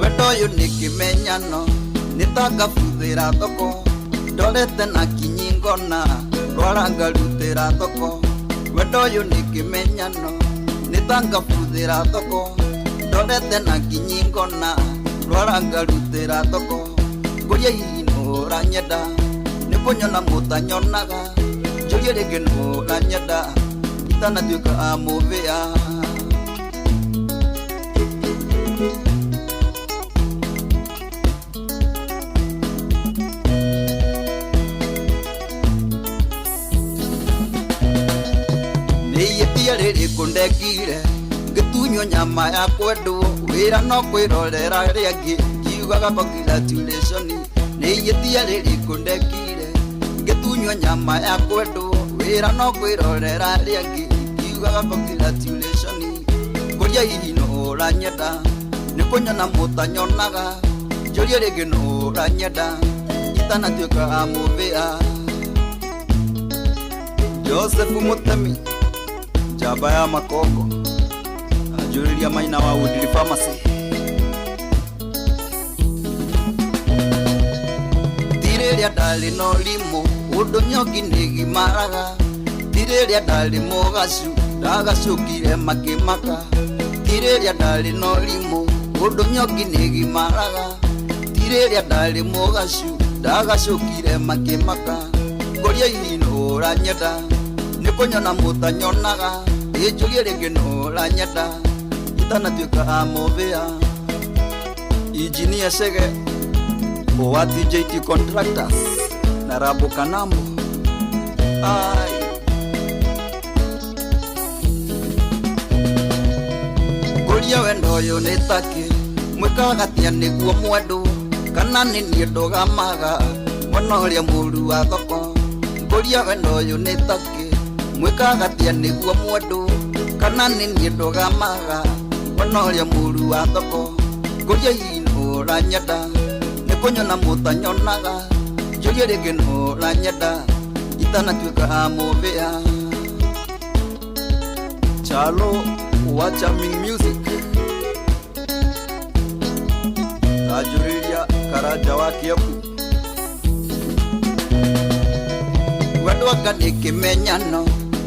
Wendo ũyũ nĩ kĩmenyano, nĩ ta ngabuthĩra thoko. Ndorete na kinyi ngona, rwara ngarutĩra thoko. Wendo ũyũ nĩ kĩmenyano, nĩ ta ngabuthĩra thoko. Ndorete na kinyi ngona, rwara ngarutĩra thoko. Ngũria hihi nũranyenda, nĩ kũnyona mũtanyonaga. Njũrie rĩngĩ nũranyenda, itanatuĩka mũbĩa. Nĩ rĩrĩkũ ndekire, ngĩtunywo nyama ya kwendwo. Wĩra no kwĩrorera rĩangĩ, ngiugaga congratulation. Nĩ ihĩtia rĩrĩkũ ndekire, ngĩtunywo nyama ya kwendwo. Wĩra no kwĩrorera rĩangĩ, ngiugaga congratulation. Ngũria hihi nũranyenda, nĩ kũnyona mũtanyonaga. Njũrie rĩngĩ nũranyenda, itanatuĩka mũbĩa. Joseph Mutemi, njamba ya makongo, anjũrĩria maina wa Woodley Pharmacy. Ti rĩrĩa ndarĩ na ũrimũ, ũndũ nyongi nĩgimaraga. Ti rĩrĩa ndarĩ mũgacu, ndagacũkire makĩmaka. Ti rĩrĩa ndarĩ na ũrimũ, ũndũ nyongi nĩgimaraga. Ti rĩrĩa ndarĩ mũgacu, ndagacũkire makĩmaka. Ngũria hihi nũranyenda, nĩ kũnyona mũtanyonaga. Ĩnjũrie rĩngĩ nũranyenda, itanatuĩka mũbĩa. Injinia Chege wa TJT Contractors na Rabo Kanambo. Ai. Ngũria wendo ũyũ nĩ takĩ, mwĩkaga atĩa nĩguo mwendwo? Kana nĩ niĩ ndũgamaga, mwana ũrĩa mũũru wa thoko. Ngũria wendo ũyũ nĩ takĩ, mwĩkaga atĩa nĩguo mwendwo? Kana nĩ niĩ ndũgamaga, mwana ũrĩa mũũru wa thoko. Ngũria hihi nũranyenda, nĩ kũnyona mũtanyonaga. Njũrie rĩngĩ nũranyenda, itanatuĩka mũbĩa. Chalo wa Charming Music. Anjũrĩria Karanja wa Kĩambu. Wendwanga nĩ kĩmenyano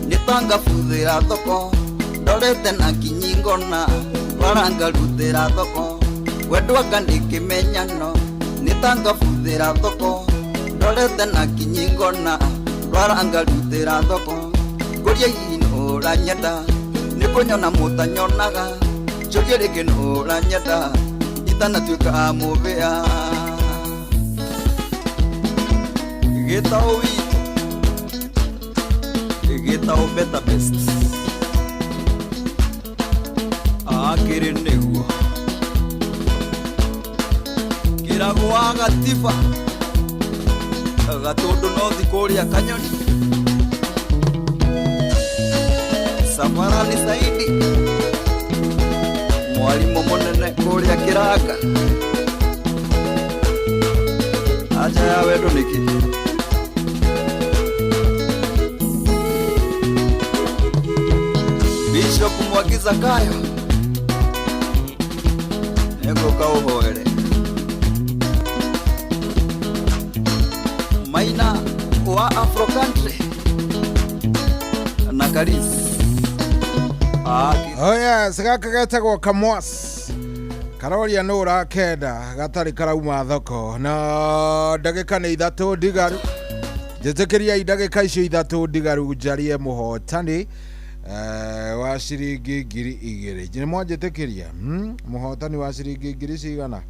nĩ tangabuthĩra thoko ndorete na kinyi ngona warangarutĩra thoko. Wendwanga nĩ kĩmenyano nĩ tangabuthĩra thoko ndorete na kinyi ngona warangarutĩra thoko. Ngũria hihi nũ ũranyenda nĩ kũnyona mũtanyonaga njũrie rĩngĩ nũ ũranyenda itanatuĩka mũbĩa. Gĩtaũ witũ gĩtaũ better best akĩrĩ nĩguo kĩragwo wa gatiba gatũndũ nothi kũrĩa kanyoni Safarani Saidi mwarimũ mũnene kũrĩa kĩranga aja ya wendo nĩkĩ. Bishop Mwangi Zakayo nĩngũka ũhoere. Maina wa Afro Country na Karis. Oh yes, gaka getagwo Kamwas karoria nũ ũrakenda gatarĩ karauma thoko na ndagĩka nĩ 3 ndigaru. Njĩtĩkĩriai ndagĩka icio 3 ndigaru njarie mũhotani wa ciringi 2,000. Nĩ mwanjĩtĩkĩria mũhotani wa ciringi 2,000 cigana?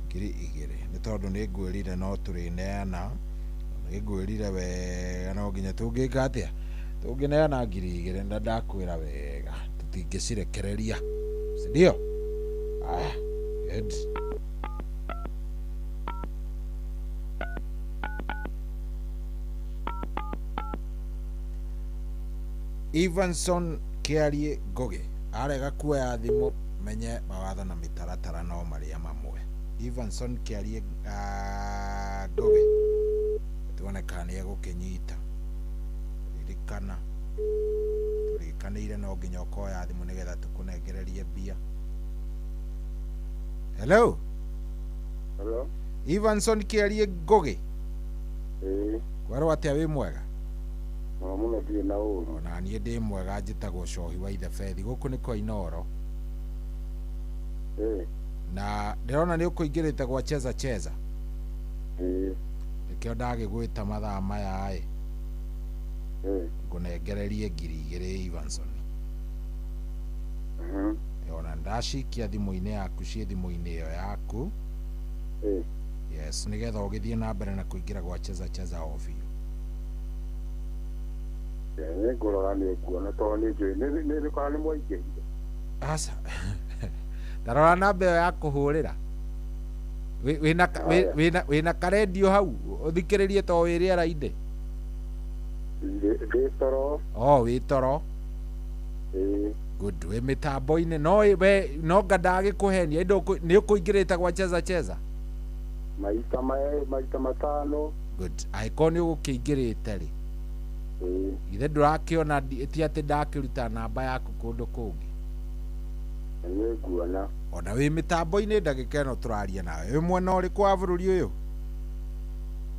2,000 nĩ tondũ nĩ ngwĩrire no tũrĩneana, nĩ ngwĩrire wega no nginya tũngĩka atĩa tũngĩneana 2,000 na ndakwĩra wega tũtingĩcirekereria, si ndio? Aya, good. Evanson Kĩarie Ngũgĩ arega kuoya thimũ menye mawatho na mĩtaratara no marĩa mamwe. Evanson Kĩarie Ngũgĩ tuone kana nĩ egũkĩnyita. Ririkana tũrĩkanĩire no nginya ũkoya thimũ nĩgetha tũkũnengererie mbia. Hello. Hello. Evanson Kĩarie Ngũgĩ. Kwerwo atĩa wĩ mwega? Mũno mũno ndirĩ na ũru. Ona niĩ ndĩ mwega, njĩtagwo Cohi wa Ithebethi gũkũ nĩ kwa Inooro. Na ndĩrona nĩ ũkũingĩrĩte gwa Cheza Cheza. Nĩkĩo ndagĩgwĩta mathaa maya ĩ. Ngũnengererie 2,000 Evanson. Ona ndacikia thimũ-inĩ yaku ciĩ thimũ-inĩ ĩyo yaku. Yes, nĩgetha ũgĩthiĩ na mbere na kũingĩra gwa Cheza Cheza o biũ. Nĩngũrora nĩ nguona tondũ nĩ njũĩ nĩ kana nĩ mwaingĩrire. Aca. Tarora namba ĩyo ya kũhũrĩra. Wĩna karendio hau ũthikĩrĩrie to wĩ rĩera-inĩ. Ndĩ toro. Oh, wĩ toro. Good. Wĩ mĩtambo-inĩ no we no nga ndagĩkũhenia nĩ ũkũingĩrĩte gwa Cheza Cheza. Maita 5. Good. Angĩkorwo nĩ ũgũkĩingĩrĩte rĩ. Ithe ndũrakĩona ti atĩ ndakĩruta namba yaku kũndũ kũngĩ. Nĩnguona. Ona wĩ mĩtambo-inĩ ndagĩka ĩno tũraria nawe. Wĩ mwena ũrĩkũ wa bũrũri ũyũ?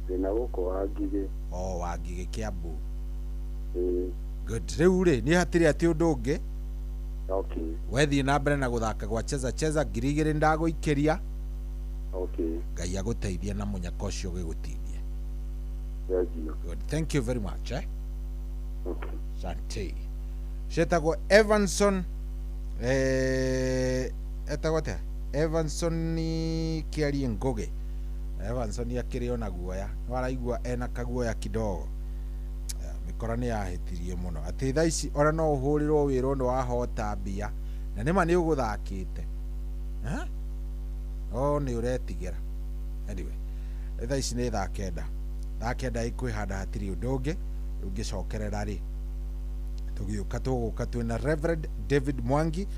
Ndĩna gũkũ wa Ngigĩ. Oh, wa Ngigĩ Kĩambu. Good. Rĩu rĩ niĩ hatirĩ atĩ ũndũ ũngĩ. Okay. Wethiĩ na mbere na gũthaka gwa Cheza Cheza 2,000 ndagũikĩria. Okay. Ngai agũteithie na mũnyaka ũcio ũgĩgũtindie. Thank you. Good. Thank you very much. Okay. Sante. Ciĩtagwo Evanson etagwo atĩa? Evanson Kĩarie Ngũgĩ. Evanson akĩrĩ ona guoya no araigua ena kaguoya kidogo. Mĩkora nĩ yahĩtirie mũno atĩ thaa ici ona no ũhũrĩrwo wĩrwo nĩ wahota mbia na nĩma nĩ ũgũthakĩte no nĩ ũretigĩra. Anyway, thaa ici nĩ thaa 9. Thaa 9 ĩkwĩhanda hatirĩ ũndũ ũngĩ ũngĩcokerera rĩ tũgĩũka tũgũka twĩna Reverend David Mwangi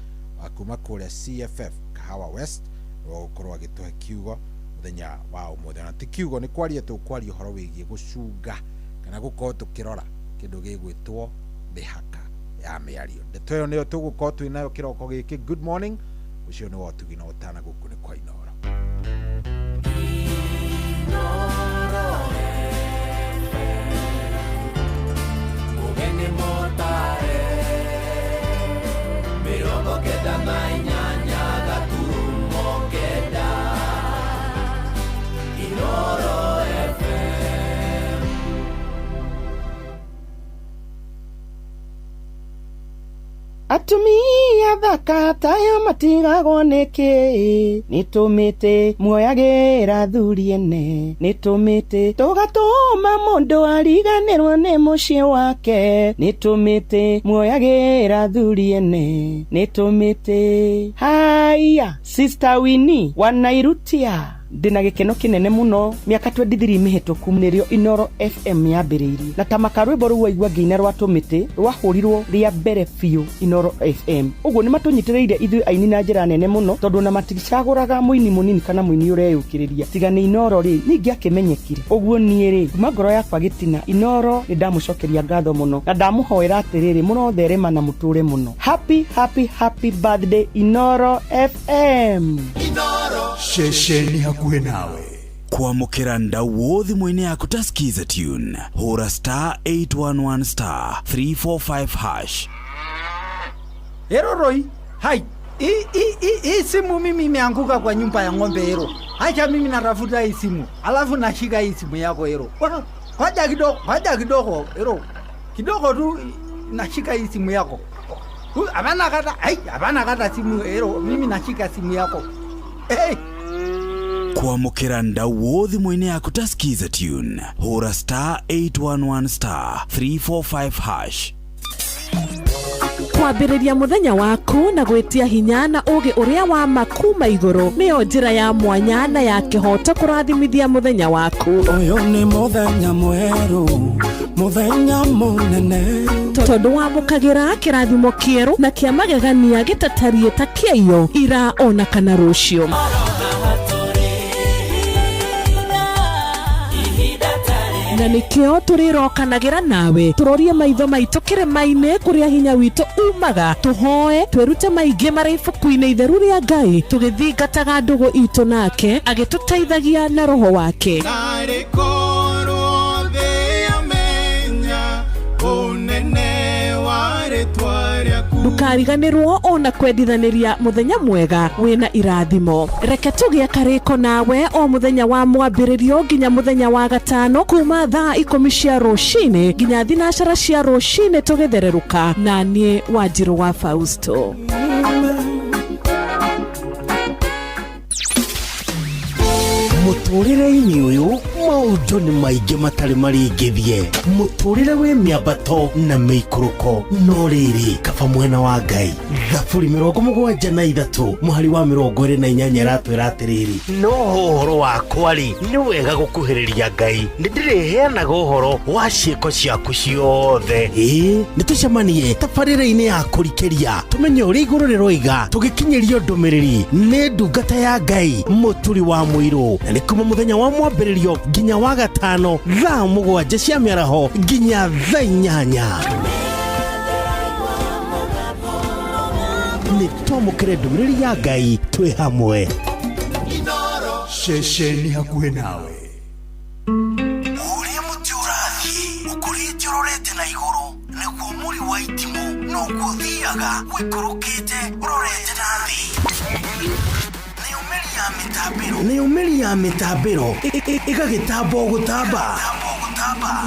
wa kuma kũrĩa CFF Kahawa West nĩwe ũgũkorwo agĩtũhe kiugo mũthenya wa ũmũthĩ. Na ti kiugo nĩ kwaria tũkwaria ũhoro wĩgiĩ gũcunga kana gũkorwo tũkĩrora kĩndũ gĩgwĩtwo mĩhaka ya mĩario. Ndeto ĩyo nĩyo tũgũkorwo twĩnayo kĩroko gĩkĩ. Good morning. Ũcio nĩ wa ũtugi na ũtana gũkũ nĩ kwa Inooro. Inoro FM Mugeni motare 98 gaturumo kenda Inoro FM. Atumia thaka tayo matigagwo nĩkĩ nĩtũmĩte muoyagĩra thuri ene nĩtũmĩte tũgatũma mũndũ ariganĩrwo nĩ mũciĩ wake nĩtũmĩte muoyagĩra thuri ene nĩtũmĩte. Haya, Sister Winnie wanairutia ndina gĩkeno kĩnene mũno mĩaka 23 mĩhĩtũku nĩrĩo Inoro FM yambĩrĩirie na ta makarwĩmbo rũu waigua ngĩina rwa tũmĩtĩ rwahũrirwo rĩa mbere biũ Inoro FM. Ũguo nĩ matũnyitĩrĩire ithuĩ aini na njĩra nene mũno tondũ na maticagũraga mũini mũnini kana mũini ũreyũkĩrĩria tiga nĩ Inoro rĩ ningĩ akĩmenyekire. Ũguo niĩ rĩ kuma ngoro yakwa gĩtina Inoro nĩ ndamũcokeria ngatho mũno na ndamũhoera atĩrĩrĩ mũrotherema na mũtũre mũno. Happy happy happy birthday Inoro FM. Ceceni hakuhĩ nawe. Kwamũkĩra ndauo thimũ-inĩ yaku ta Skiza Tune, hũra star 811 star 345 hash. Ero Roy, hai. Hii simu mimi imeanguka kwa nyumba ya ng'ombe Ero. Acha mimi natafuta hii simu. Alafu nashika hii simu yako Ero. Ngoja kidogo, ngoja kidogo Ero. Kidogo tu nashika hii simu yako. Hapana kata, hai, hapana kata simu Ero. Mimi nashika simu yako. Hey. Kwamũkĩra ndauo thimũ-inĩ yaku ta Skiza Tune, hũra star 811 star 345 hash. Kwambĩrĩria mũthenya waku na gwĩtia hinya na ũũgĩ ũrĩa wa ma kuma igũrũ nĩyo njĩra ya mwanya na ya kĩhooto kũrathimithia mũthenya waku. Ũyũ nĩ mũthenya mwerũ, mũthenya mũnene, tondũ wamũkagĩra kĩrathimo kĩerũ na kĩa magegania gĩtatariĩ ta kĩaiyo ira ona kana rũciũ. Na nĩkĩo tũrĩrokanagĩra nawe tũrorie maitho maitũ kĩrĩma-inĩ kũrĩa hinya witũ umaga tũhoe twĩrute maingĩ marĩ ibuku-inĩ itheru rĩa Ngai tũgĩthingataga ndũgũ itũ nake agĩtũteithagia na roho wake. Narĩ korwo thĩ yamenya ũnene wa rĩtwa rĩaku. Ndũkariganĩrwo ona kwendithanĩria mũthenya mwega wĩna irathimo. Reke tũgĩe karĩko nawe o mũthenya wa mwambĩrĩrio nginya mũthenya wa gatano kuma thaa 10 cia rũcinĩ nginya 9 cia rũcinĩ tũgĩthererũka na niĩ Wanjirũ wa Fausto. Mũtũrĩre-inĩ ũyũ maũndũ nĩ maingĩ matarĩ marĩngĩthie mũtũrĩre wĩ mĩambato na mĩikũrũko no rĩrĩ kaba mwena wa Ngai. Thaburi 73 mũhari wa 28 ĩratwĩra atĩrĩrĩ, no ũhoro wakwa rĩ nĩ wega gũkuhĩrĩria Ngai, nĩ ndĩrĩheanaga ũhoro wa ciĩko ciaku ciothe. Ĩĩ nĩ tũcemanie tabarĩra-inĩ ya kũrikĩria tũmenye ũrĩa igũrũ rĩroiga tũgĩkinyĩrio ndũmĩrĩri nĩ ndungata ya Ngai mũturi wa mũirũ, na nĩ kuma mũthenya wa mwambĩrĩrio nginya wa gatano thaa 7 cia mĩaraho nginya thaa 8. Nĩ twamũkĩre ndũmĩrĩri ya Ngai twĩ hamwe. Ceceni hakuhĩ nawe. Ũrĩa mũtĩ ũrathiĩ ũkũrĩte ũrorete na igũrũ nĩguo mũri wa itimũ noguo ũthiaga ũikũrũkĩte ũrorete na thĩ. Nĩyo mĩri ya mĩtambĩro ĩgagĩtamba o gũtamba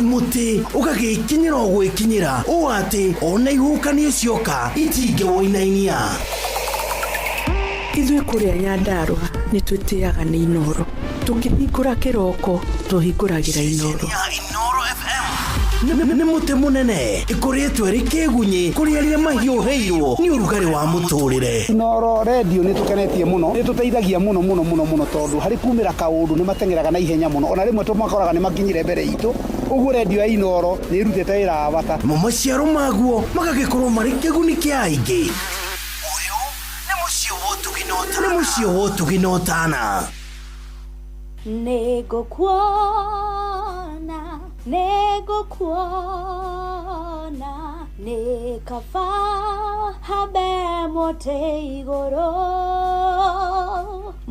mũtĩ ũgagĩkinyĩra o gwĩkinyĩra ũũ atĩ ona ihuhũkanio cioka itingĩwũinainia. Ithuĩ kũrĩa Nyandarũa nĩ twĩtĩaga nĩ Inoro tũkĩhingũra kĩroko tũhingũragĩra Inoro. Nĩ mũtĩ mũnene ĩkũrĩtwo ĩrĩ kĩgunyĩ kũrĩ arĩa mahiũhĩirwo nĩ ũrugarĩ wa mũtũrĩre. Inoro redio nĩ tũkenetie mũno, nĩ tũteithagia mũno mũno mũno mũno tondũ harĩ kumĩra kaũndũ nĩ mateng'eraga na ihenya mũno ona rĩmwe tũmakoraga nĩ makinyire mbere itũ. Ũguo redio ya Inoro nĩ ĩrutĩte wĩra wa bata. Mo maciaro maguo magagĩkorwo marĩ kĩguni kĩa aingĩ. Ũyũ nĩ mũciĩ wa ũtugi na ũtana. Nĩ mũciĩ wa ũtugi na ũtana. Nĩngũkuona, nĩngũkuona, nĩ kaba hambe mũtĩ igũrũ.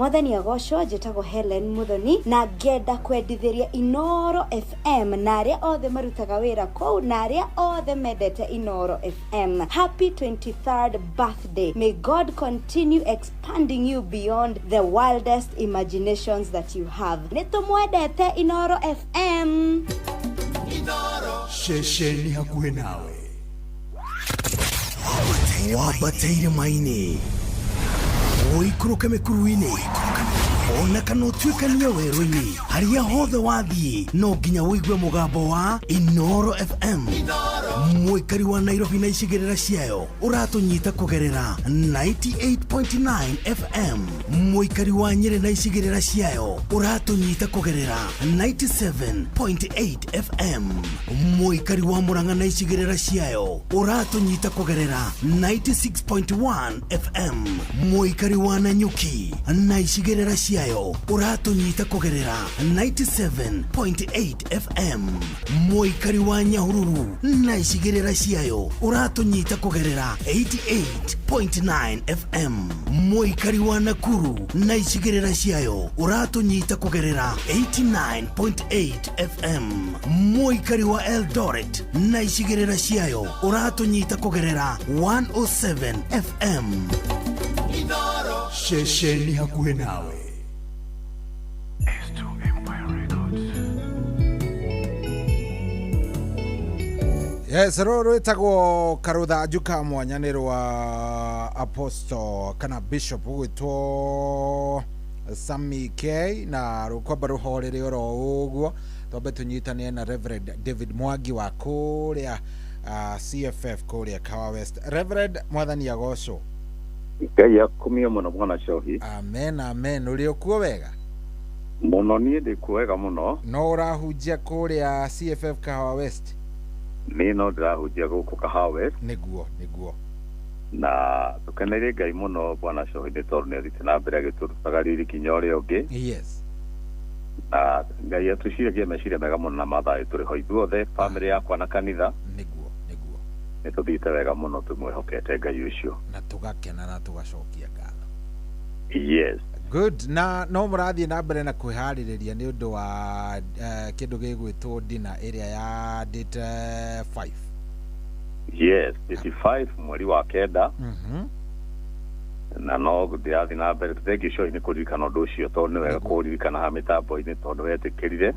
Mwathani agocwo. Njĩtagwo Helen Muthoni na ngenda kwendithĩria Inoro FM na arĩa othe marutaga wĩra kũu na arĩa othe mendete Inoro FM. Happy 23rd birthday. May God continue expanding you beyond the wildest imaginations that you have. Nĩ tũmwendete Inoro FM. Ceceni hakuhĩ nawe. Wambate irĩma-inĩ, ũikũrũke mĩkuru-inĩ, ona kana ũtuĩkanie werũ-inĩ, harĩa hothe wathiĩ no nginya ũigue mũgambo wa Inoro FM. Mũikari wa Nairobi na icigĩrĩra ciayo ũratũnyita kũgerera 98.9 FM. Mũikari wa Nyĩrĩ na icigĩrĩra ciayo ũratũnyita kũgerera 97.8 FM. Mũikari wa Murang'a na icigĩrĩra ciayo ũratũnyita kũgerera 96.1 FM. Mũikari wa Nanyuki na icigĩrĩra ciayo ũratũnyita kũgerera 97.8 FM. Mũikari wa Nyahururu na icigĩrĩra ciayo ũratũnyita kũgerera 88.9 FM. Mũikari wa Nakuru na icigĩrĩra ciayo ũratũnyita kũgerera 89.8 FM. Mũikari wa Eldoret na icigĩrĩra ciayo ũratũnyita kũgerera 107 FM. Ceceni hakuhĩ nawe. Yes, rũrũ rwĩtagwo karũthanju ka mwanya, nĩ rwa apostle kana bishop ũgwĩtwo Sami K, na rũkwamba rũhorere oro ũguo twambe tũnyitanĩre na Reverend David Mwangi wa kũrĩa CFF kũrĩa Kawa West. Reverend, Mwathani agocwo. Ngai akumio mũno, mwana Cohi. Amen, amen. Ũrĩ okuo wega? Mũno, niĩ ndĩ kuo wega mũno. No ũrahunjia kũrĩa CFF Kahawa West? Niĩ no ndĩrahunjia gũkũ Kahawa West. Nĩguo, nĩguo. Na tũkeneire Ngai mũno, bwana Cohi, nĩ tondũ nĩ athiĩte na mbere agĩtũrutaga riri kinya ũrĩa ũngĩ. Na Ngai atũciragia meciria mega mũno na mathayũ, tũrĩ ho ithuothe, bamĩrĩ yakwa na kanitha. Nĩguo, nĩguo. Nĩ tũthiĩte wega mũno tũmwĩhokete Ngai ũcio. Na tũgakena na tũgacokia ngatho. Yes. Good. Na no mũrathiĩ na mbere na kwĩharĩrĩria nĩ ũndũ wa kĩndũ gĩgwĩtwo dinner ĩrĩa ya date 5? Yes, 25 mweri wa 9. Na no ndĩrathiĩ na mbere, thengiũ Cohi nĩ kũririkana ũndũ ũcio, tondũ nĩ wega kũririkana ha mĩtambo-inĩ, tondũ wetĩkĩrire.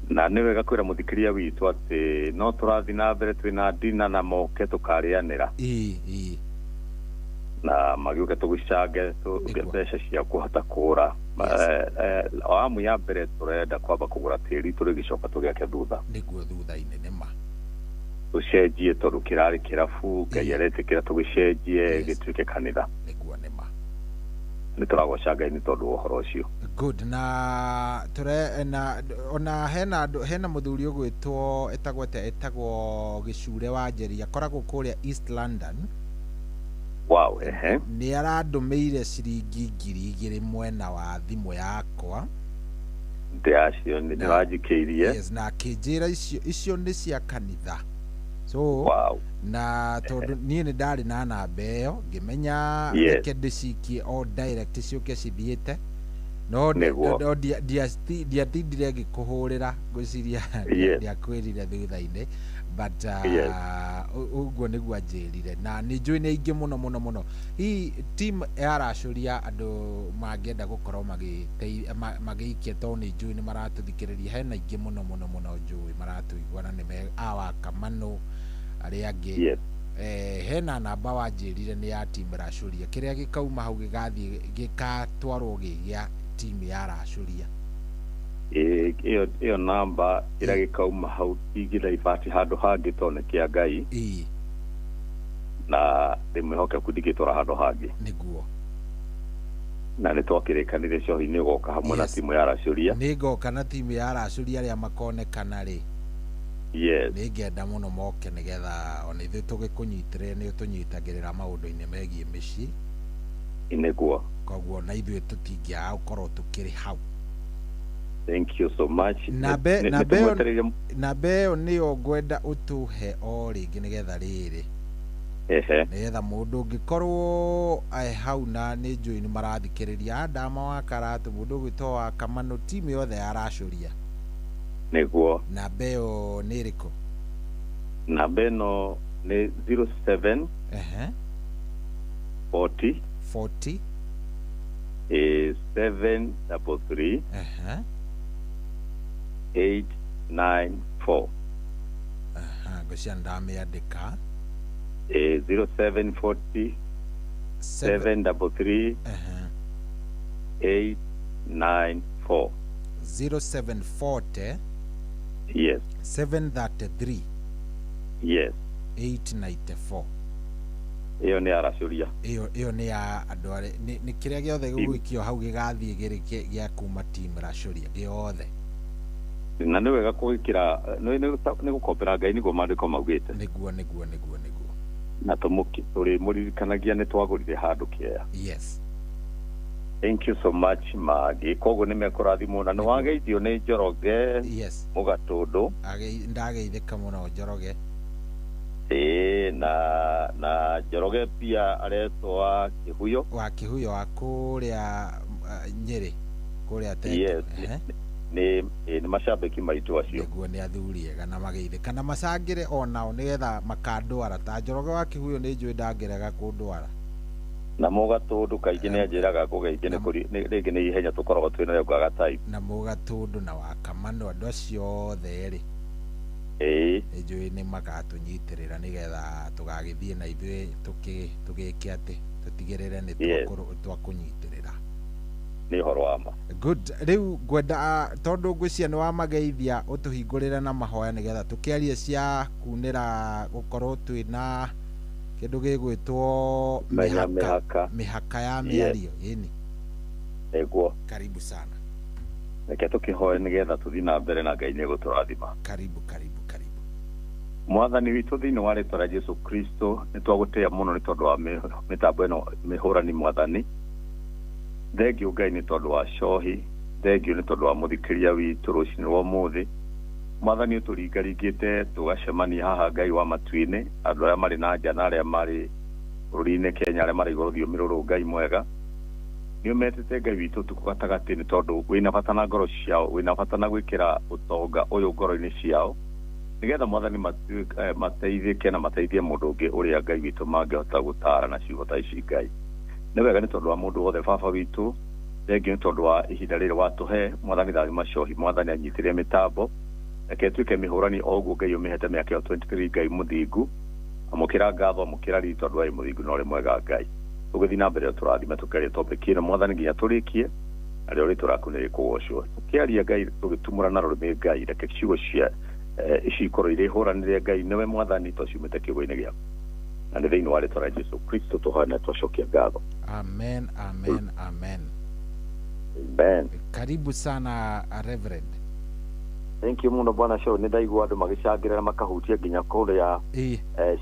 Na nĩ wega kwĩra mũthikĩria witũ atĩ no tũrathiĩ na mbere twĩna dinner na moke tũkarĩanĩra. Ĩĩ ĩĩ Na magĩũke tũgĩcange tũge mbeca cia kũhota kũgũra. Awamu ya mbere tũrenda kwamba kũgũra tĩri, tũrĩgĩcoka tũgĩake thutha. Nĩguo, thutha-inĩ nĩma. Tũcenjie, tondũ kĩrarĩ kĩrabu, Ngai aretĩkĩra tũgĩcenjie gĩtuĩke kanitha. Nĩguo, nĩma. Nĩ tũragoca Ngai nĩ tondũ wa ũhoro ũcio. Good. Na tũre na ona hena andũ, hena mũthuri ũgwĩtwo, etagwo atĩa, etagwo Gĩcure wa Njeri, akoragwo kũrĩa East London. Wow, ehe. Nĩ arandũmĩire ciringi 2000 mwena wa thimũ yakwa. Ndĩracio nĩ ndĩranjikĩirie. Yes, na akĩnjĩra icio nĩ cia kanitha. So wow. Na tondũ niĩ nĩ ndarĩ na namba ĩyo, ngĩmenya reke ndĩcikie o direct ciũke cithiĩte, no Nĩguo. no ndiatindire ngĩkũhũrĩra, ngwĩciria ndiakwĩrire thutha-inĩ, but ũguo nĩguo anjĩrire, na nĩ njũĩ nĩ aingĩ mũno mũno mũno. Hihi team yaracũria andũ mangĩenda gũkorwo magĩikia, tondũ nĩ njũĩ nĩ maratũthikĩrĩria, hena aingĩ mũno mũno mũno njũĩ maratũigua na nĩ awa Kamanũ arĩa angĩ. Hena namba wanjĩrire nĩ ya team racũria, kĩrĩa gĩkauma hau gĩgathiĩ gĩkatwarwo gĩ gĩa team ya racũria. Ĩyo namba ĩrĩa gĩkauma hau ingĩdaibati handũ hangĩ tondũ nĩ kĩa Ngai. Na ndĩmwĩhokeku ndingĩtwara handũ hangĩ. Nĩguo. Na nĩ twakĩrĩkanire Cohi nĩ ũgoka hamwe na timu ya racũria. Nĩ ngoka na timu ya racũria arĩa makonekana rĩ. Yes. Nĩ ngenda mũno moke nĩgetha ona ithuĩ tũgĩkũnyitĩrĩre, nĩ ũtũnyitagĩrĩra maũndũ-inĩ megiĩ mĩciĩ. Nĩguo. Koguo na ithuĩ tũtingĩaga gũkorwo tũkĩrĩ hau. Thank you so much. Namba Nĩ namba ĩyo tũmwetereire. Namba ĩyo nĩyo ngwenda ũtũhe o rĩngĩ nĩgetha rĩrĩ. Ehe. Nĩgetha mũndũ ũngĩkorwo hau na nĩ njũĩ nĩ marathikĩrĩria Adama wa Karatũ, mũndũ ũgwĩtwo wa Kamano, timu yothe yaracũria. Nĩguo. Namba ĩyo nĩ ĩrĩkũ? Namba ĩno nĩ 07 40 40 733 894. Aha, ngwĩciria ndamĩandĩka. 0740 733 894. 0740 Yes. 733 Yes. 894. Ĩyo nĩ aracũria. Ĩyo nĩ ya andũ arĩa nĩ kĩrĩa gĩothe gĩgũikio hau gĩgathiĩ gĩrĩ gĩa kuma team racũria gĩothe. Na nĩ wega kũgĩkĩra nĩ gũkombera Ngai nĩguo maandĩko maugĩte. Nĩguo nĩguo nĩguo nĩguo. Na tũrĩmũririkanagia nĩ twagũrire handũ kĩea. Yes. Thank you so much Magi. Koguo nĩ mekũrathimwo na nĩ wageithio nĩ Njoroge. Yes. Mũgatũndũ. Ndageithĩka mũno Njoroge. Ĩĩ, na Njoroge pia aretwo wa Kĩhuyo. Wa Kĩhuyo wa kũrĩa Nyĩrĩ. Kũrĩa Teto. Yes. Nĩ macambĩki maitũ acio. Nĩguo nĩ athuri ega na mageithĩka na macangĩre onao nĩgetha makandwara. Ta Njoroge wa Kĩhuyo nĩ njũĩ ndangĩrega kũndwara. Na mũgatũndũ kaingĩ nĩ anjĩraga ngũgeithie rĩngĩ nĩ ihenya tũkoragwo twĩ nayo ngaga time. Na mũgatũndũ na wa Kamano andũ acio othe rĩ. Ĩĩ. Nĩ njũĩ nĩ magatũnyitĩrĩra nĩgetha tũgagĩthiĩ na ithuĩ tũgĩke atĩ tũtigĩrĩre nĩ twakũnyitĩrĩra. Nĩ ũhoro wa ma. Good. Rĩu ngwenda tondũ ngwĩciria nĩ wamageithia ũtũhingũrĩre na mahoya nĩgetha tũkĩarie cia kunĩra gũkorwo twĩna kĩndũ gĩgwĩtwo mĩhaka ya mĩario. Ĩni. Nĩguo. Karibu sana. Reke tũkĩhoe nĩgetha tũthiĩ na mbere na Ngai nĩegũtũrathima. Karibu karibu karibu. Mwathani witũ thĩinĩ wa rĩtwa rĩa Jesu Kristo nĩ twagũtĩĩa mũno nĩ tondũ wa mĩtambo ĩno mĩhũrani mwathani. Thengiũ Ngai nĩ tondũ wa cohi, thengiũ nĩ tondũ wa mũthikĩria witũ rũcinĩ rwa ũmũthĩ. Mwathani ũtũringaringĩte tũgacemania haha Ngai wa matu-inĩ, andũ arĩa marĩ na nja na arĩa marĩ bũrũri-inĩ Kenya, arĩa maraigua rũthiomi rũrũ Ngai mwega. Nĩ ũmetĩte Ngai witũ ũtukũ gatagatĩ nĩ tondũ wĩna bata na ngoro ciao, wĩna bata na gwĩkĩra ũtonga ũyũ ngoro-inĩ ciao, nĩgetha mwathani mateithĩke na mateithie mũndũ ũngĩ ũrĩa Ngai witũ mangĩhota gũtaara na ciugo ta ici Ngai. Nĩ wega nĩ tondũ wa mũndũ wothe baba witũ, thengiũ nĩ tondũ wa ihinda rĩrĩ watũhe, mwathani thayũ macohi, mwathani anyitĩrĩre mĩtambo, reke ĩtuĩke mĩhũrani o ũguo Ngai ũmĩhete mĩaka ĩyo 23 Ngai mũthingu, amũkĩra ngatho, amũkĩra riri tondũ warĩ mũthingu na ũrĩ mwega Ngai. Tũgĩthiĩ na mbere tũrathime tũkĩaria topic ĩno mwathani nginya tũrĩkie, na rĩo rĩtwa rĩaku nĩ rĩkũgocwo. Tũkĩaria Ngai tũgĩtumũra na rũrĩmĩ Ngai, reke ciugo cia ici ikorwo irĩ hũranĩre Ngai nĩwe mwathani twaciumĩte kiugo-inĩ gĩaku. Na nĩ thĩinĩ wa rĩtwa rĩa Jesu Kristo tũhoe twacokia ngatho. Amen, amen, amen. Amen. Karibu sana Reverend. Thank you muno bwana Show, nĩ ndaigua andũ magĩcangĩra na makahutia nginya kũrĩa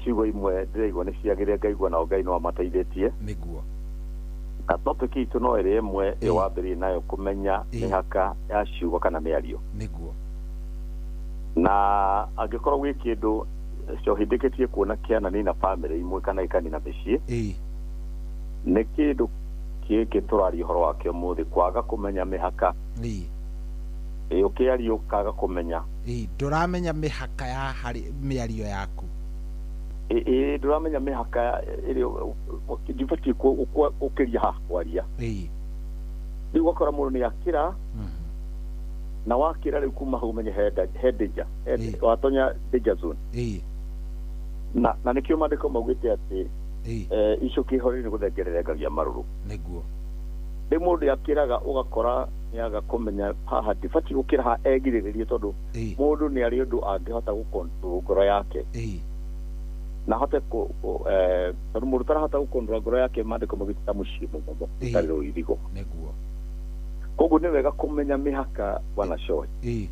ciugo imwe ndĩraigua nĩ ciagĩrĩire ngaigua nao Ngai no amateithĩtie. Nĩguo. Na topic itũ no ĩrĩ ĩmwe ĩyo wambĩrĩirie nayo kũmenya mĩhaka ya ciugo kana mĩario. Nĩguo. Na angĩkorwo gwĩ kĩndũ cohindĩkĩtie kuona kĩananina bamĩrĩ imwe kana ikanina mĩciĩ, nĩ kĩndũ gĩkĩ tũraria ũhoro wakĩo ũmũthĩ, kwaga kũmenya mĩhaka. Ũkĩaria ũkaga kũmenya. Ndũramenya mĩhaka ya harĩ mĩario yaku. Ndũramenya mĩhaka ĩrĩa ndibatiĩ gũkĩria haha kwaria. Rĩu ũgakora mũndũ nĩ akĩra, na wakĩra rĩu kuma hau ũmenye he danger, watonya danger zone. Na nĩkĩo maandĩko maugĩte atĩ icũkĩ ihoreri nĩ gũthengerera ngagia marũrũ. Nĩguo. Rĩu mũndũ akĩraga ũgakora nĩaga kũmenya haha ndibatiĩ gũkĩra haha egirĩrĩrie tondũ mũndũ nĩ arĩ ũndũ angĩhota gũcontrol ngoro yake. Na ahote tondũ mũndũ ũtarahota gũcontrol ngoro yake maandĩko maugĩte ta mũciĩ mũmomo ũtarĩ rũirigo. Nĩguo. Koguo nĩ wega kũmenya mĩhaka bwana Shohi.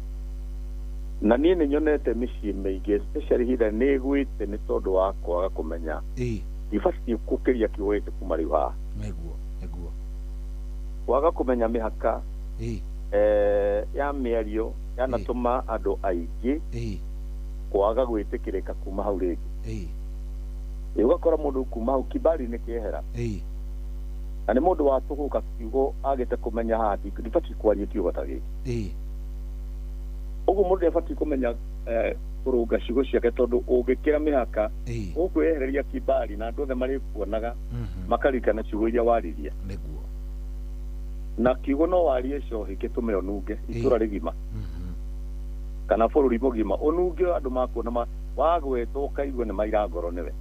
Na niĩ nĩ nyonete mĩciĩ mĩingĩ especially ihinda nĩ ĩgwĩte nĩ tondũ wa kwaga kũmenya ndibatiĩ gũkĩria kiugo gĩkĩ kuma rĩu haha. Nĩguo nĩguo. Kwaga kũmenya mĩhaka ya mĩario yanatũma andũ aingĩ kwaga gwĩtĩkĩrĩka kuma hau rĩngĩ. Ĩ, ũgakora mũndũ kuma hau kibali nĩ kĩehera. Na nĩ mũndũ watũgũka kiugo agĩte kũmenya haha ndibatiĩ kwaria kiugo ta gĩkĩ. Ũguo mũndũ nĩabatiĩ kũmenya kũrũnga ciugo ciake tondũ ũngĩkĩra mĩhaka ũkwĩyehereria kibali na andũ othe marĩkuonaga makaririkana ciugo iria waririe. Nĩguo. Na kiugo no warie cohi gĩtũme ũnunge itũra rĩgima kana bũrũri mũgima ũnunge andũ makuona wagwetwo ũkaigua nĩ maira ngoro nĩwe.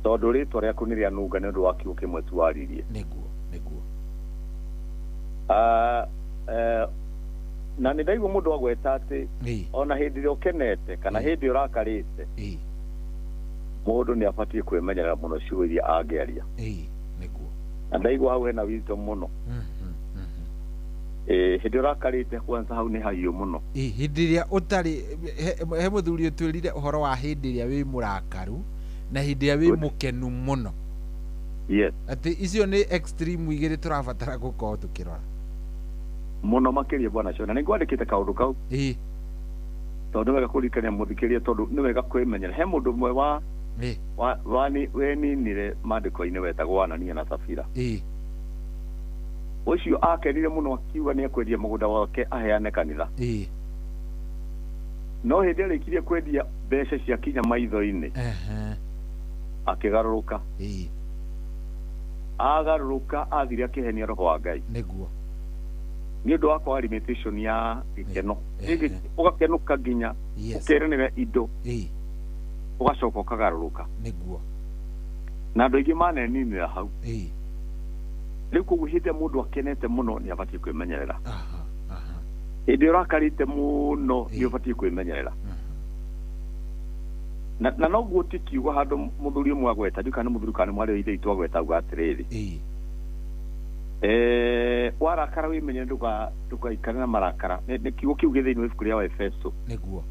Tondũ rĩtwa rĩaku nĩ rĩanunga nĩ ũndũ wa kiugo kĩmwe tu waririe. Nĩguo, nĩguo. Na nĩ ndaigua mũndũ agweta atĩ ona hĩndĩ ĩrĩa ũkenete kana hĩndĩ ũrakarĩte mũndũ nĩ abatiĩ kwĩmenyerera mũno ciugo iria angĩaria. Nĩguo. Na ndaigua hau hena wisdom mũno. Hĩndĩ ũrakarĩte kwanza hau nĩ hahiũ mũno. Hĩndĩ ĩrĩa ũtarĩ he mũthuri ũtwĩrire ũhoro wa hĩndĩ ĩrĩa wĩ mũrakaru na hĩndĩ ĩrĩa wĩ mũkenu mũno. Yes. Atĩ icio nĩ extreme igĩrĩ tũrabatara gũkorwo tũkĩrora. Mũno makĩria bwana Shona nĩ ngwandĩkĩte kaũndũ kau. Tondũ nĩ wega kũririkania mũthikĩrĩria tondũ nĩ wega kwĩmenyera. He mũndũ ũmwe wa weninire maandĩko-inĩ wetagwo Anania na Safira. Ũcio akenire mũno akiuga nĩ ekwendia mũgũnda wake aheane kanitha. No hĩndĩ arĩkirie kwendia mbeca ciakinya maitho-inĩ akĩgarũrũka. Agarũrũka athire akĩhenia roho wa Ngai. Nĩguo. Nĩ ũndũ wa kwaga limitation ya gĩkeno. Ũgakenũka nginya ũkeranĩra indo ũgacoka ũkagarũrũka. Nĩguo. Na andũ aingĩ maneninĩra hau. Rĩu koguo hĩndĩ ĩrĩa mũndũ akenete mũno nĩ abatiĩ kwĩmenyerera. Hĩndĩ ũrakarĩte mũno nĩ ũbatiĩ kwĩmenyerera. Na noguo ti kiugo handũ mũthuri ũmwe agweta ndiũĩ kana nĩ mũthuri kana nĩ mwarĩ wa ithe witũ agweta auga atĩrĩrĩ. Warakara wĩmenyere ndũgaikare na marakara. Nĩ kiugo kĩu gĩ thĩinĩ wa ibuku rĩa Waefeso. Nĩguo.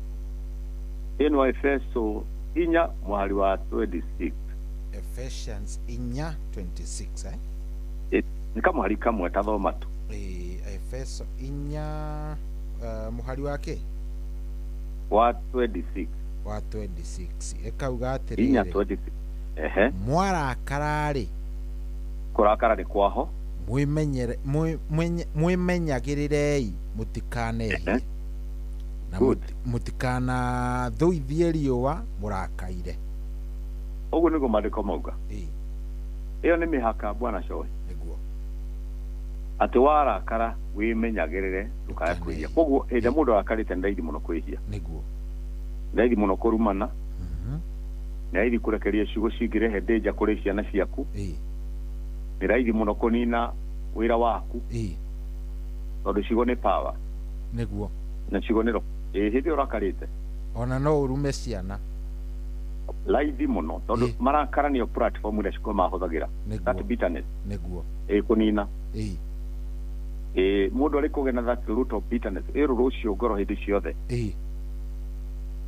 Thĩinĩ wa Efeso 4 mũhari wa 26. Ephesians 4:26 Nĩ kamũhari kamwe tathoma tu. Efeso 4 mũhari wa kĩ? Wa 26. Wa 26. Ĩkauga atĩrĩrĩ. 4:26. Ehe. Mwarakara-rĩ. Kũrakara nĩ kwaho. Mwĩmenyagĩrĩrei mũtikanehie na mũtikanathũithie riũa mũrakaire. Ũguo nĩguo maandĩko mauga. Ĩyo nĩ mĩhaka bwana Cohi. Nĩguo. Atĩ warakara wĩmenyagĩrĩre ndũkae kwĩhia. Koguo hĩndĩ mũndũ arakarĩte nĩ raithi mũno kwĩhia. Nĩguo. Nĩ raithi mũno kũrumana. Nĩ raithi kũrekeria ciugo cingĩrehe danger kũrĩ ciana ciaku. Nĩ raithi mũno kũnina wĩra waku. Tondũ ciugo nĩ power. Nĩguo. Na ciugo nĩ roho. Hĩndĩ ĩyo ũrakarĩte. Ona no ũrume ciana. Raithi mũno tondũ marakara nĩyo platform ĩrĩa ciugo mahũthagĩra. That bitterness. Nĩguo. Kũnina. Mũndũ arĩ kũgĩa na that root of bitterness ĩrũ rũcio ngoro hĩndĩ ciothe.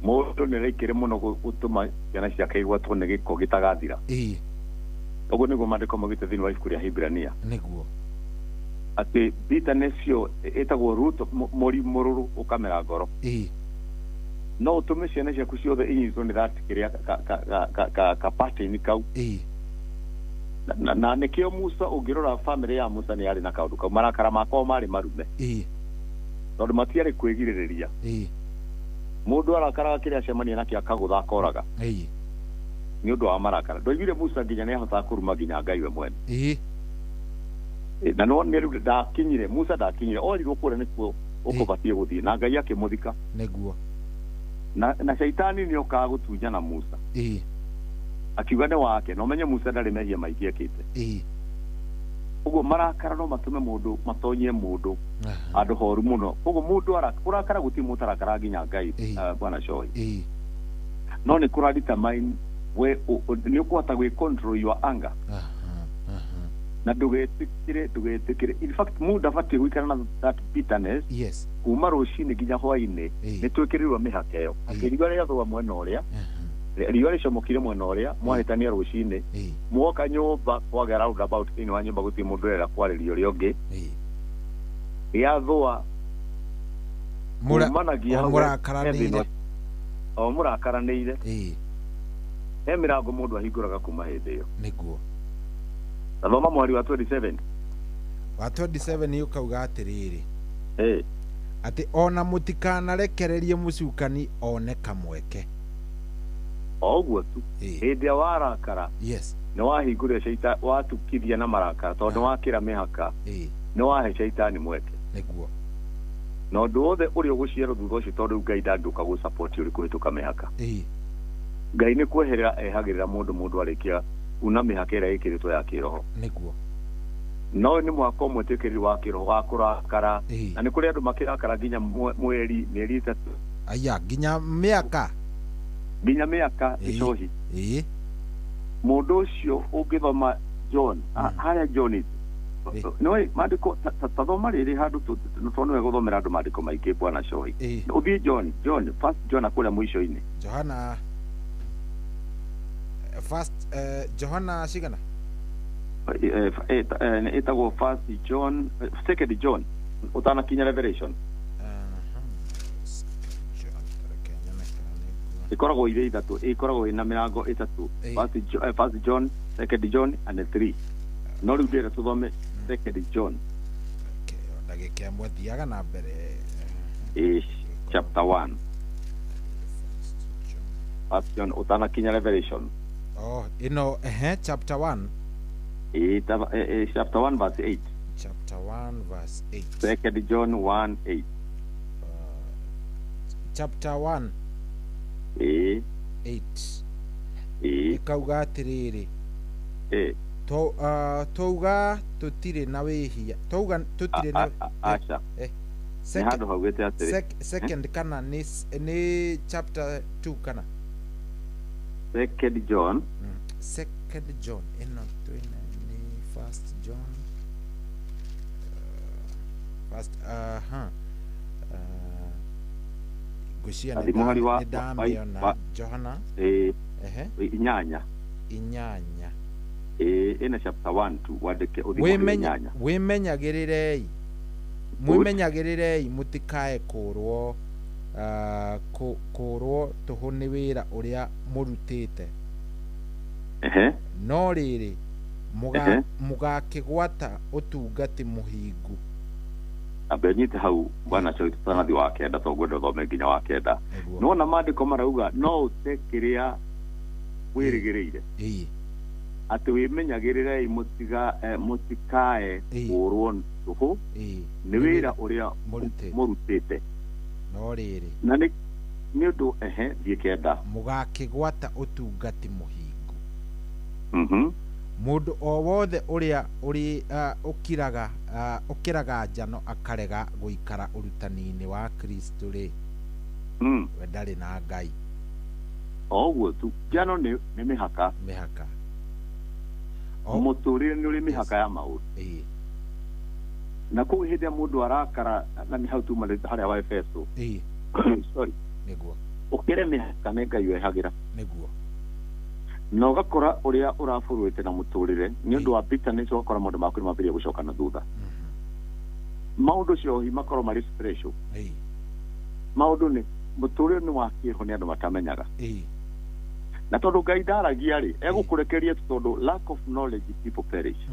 Mũndũ nĩ araikĩre mũno gũtũma ciana ciake igwatwo nĩ gĩko gĩtagathira. Ũguo nĩguo maandĩko maugĩte thĩinĩ wa ibuku rĩa Hibrania. Nĩguo. Atĩ bitterness ĩyo ĩtagwo root mũri mũrũrũ ũkamera ngoro. No ũtũme ciana ciaku ciothe inyitwo nĩ that kĩrĩa ka pattern kau. Na nĩkĩo Musa ũngĩrora family ya Musa nĩ yarĩ na kaũndũ kau marakara makwa marĩ marume. Tondũ matiarĩ kwĩgirĩrĩria. Mũndũ arakaraga kĩrĩa acemania nakĩo akagũtha akoraga. Nĩ ũndũ wa marakara. Ndoigire Musa nginya nĩ ahotaga kũruma nginya Ngai we mwene. Na no nĩ rĩu ndakinyire Musa ndakinyire orirwo kũrĩa nĩkuo ũkũbatiĩ gũthiĩ na Ngai akĩmũthika. Nĩguo. Na shaitani nĩ okaga gũtunyana Musa. Akiuga nĩ wake na ũmenye Musa ndarĩ mehia maingĩ ekĩte. Ũguo marakara no matũme mũndũ matonyie mũndũ handũ horu mũno. Ũguo mũndũ kũrakara gũtirĩ mũndũ ũtarakara nginya Ngai bwana Cohi. No nĩ kũra determine we nĩ ũkũhota gwĩ control your anger. Na ndũgetĩkĩre in fact mũndũ abatiĩ gũikara na that bitterness. Yes. Kuma rũcinĩ nginya hwainĩ nĩ twĩkĩrĩrwo mĩhaka ĩyo. Atĩ riũa rĩathũa mwena ũrĩa riũa rĩcomokire mwena ũrĩa mwahĩtania rũcinĩ mwoka nyũmba kwagĩa roundabout thĩinĩ wa nyũmba gũtirĩ mũndũ ũrera kwarĩria ũrĩa ũngĩ. Rĩathũa kumanagia hau mũrakaranĩire. O mũrakaranĩire. He mĩrango mũndũ ahingũraga kuma hĩndĩ ĩyo. Nĩguo. Na thoma mweri wa 27. Wa 27 ũkauga atĩrĩrĩ, Eh. atĩ ona mũtikanarekererie mũcukani one kamweke. O ũguo tu, hĩndĩ ĩrĩa warakara, yes, nĩ wahingũrĩra caita, watukithia na marakara, tondũ nĩ wakĩra mĩhaka, nĩ wahe caitani mweke. Nĩguo. Na ũndũ wothe ũrĩa ũgũciarwo thutha ũcio, tondũ rĩu Ngai ndangĩũka gũsupport ũrĩ kũhĩtũka mĩhaka. Ngai nĩ kweherera ehagĩrĩra mũndũ, mũndũ arĩkia una mĩhaka ĩrĩa ĩkĩrĩtwo ya kĩroho. Nĩguo. No nĩ mwaka ũmwe twĩkĩrĩri wa kĩroho wa kũrakara, na nĩ kũrĩ andũ makĩrakara nginya mweri, mĩeri 3. Aya, nginya mĩaka. Nginya mĩaka ĩcohi. Mũndũ ũcio ũngĩthoma John, harĩa John nĩ maandĩko, ta thoma rĩrĩ handũ, tondũ nĩwe gũthomera andũ maandĩko maingĩ, bwana Cohi. Ũthiĩ John, first John kũrĩa mũico-inĩ. Johana first, Johana cigana? Ĩtagwo first John, second John, ũtanakinya Revelation. Ĩkoragwo irĩ ithatũ, ĩkoragwo ĩna mĩrango ĩtatũ, first John, second John and 3. No rĩu ndĩrenda tũthome second John. Ndagĩka ĩmwe, thiaga na mbere. Chapter 1, first John, ũtanakinya Revelation. Oh, ĩno, ehe, chapter 1. Chapter 1 verse 8. Chapter 1 verse 8. Second John 1 8. Chapter 1 8. Ĩkauga atĩrĩrĩ, twauga tũtirĩ na wĩhia, twauga tũtirĩ na Aca. Nĩ handũ haugĩte atĩrĩ. Second kana nĩ chapter 2 kana? Second John. Second John, ĩno twĩna nĩ first John, first, aha, ngwĩciria Athiĩ mũhari wa nĩ ndamĩona. Johana ehe 8. 8. Ĩna chapter 1 tu, wandĩke ũthiĩ mũhari 8. Wĩmenyagĩrĩrei, mwĩmenyagĩrĩrei mũtikae kũrwo kũrwo tũhũ nĩ wĩra ũrĩa mũrutĩte. No rĩrĩ, mũgakĩgwata ũtungati mũhingu. Ambe nyite hau bwana Cohi, tũtanathi wa 9, tondũ ngwenda ũthome nginya wa 9. Nĩwona maandĩko marauga no ũte kĩrĩa wĩrĩgĩrĩire, atĩ wĩmenyagĩrĩrei mũtikae kũrwo tũhũ nĩ wĩra ũrĩa mũrutĩte. No rĩrĩ, na nĩ ũndũ, ehe, thiĩ 9. Mũgakĩgwata ũtungati mũhingu. Mũndũ o wothe ũrĩa ũkĩraga njano akarega gũikara ũrutani-inĩ wa Kristo rĩ, we ndarĩ na Ngai. O ũguo tu, njano nĩ mĩhaka. Mĩhaka. Mũtũrĩre nĩ ũrĩ mĩhaka ya maũndũ. Na kũu hĩndĩ ĩrĩa mũndũ arakara, na nĩ hau tuma harĩa wa Efeso. Sorry. Nĩguo. Ũkĩre mĩhaka nĩ Ngai wehagĩra. Nĩguo. Na ũgakora ũrĩa ũrabũrũrĩte na mũtũrĩre nĩ ũndũ wa bitterness, ũgakora maũndũ maku nĩ mambĩrĩria gũcoka na thutha. Maũndũ cohi makorwo marĩ special. Maũndũ nĩ mũtũrĩre nĩ wa kĩroho, nĩ andũ matamenyaga. Na tondũ Ngai ndaragia rĩ, egũkũrekeria tondũ lack of knowledge people perish.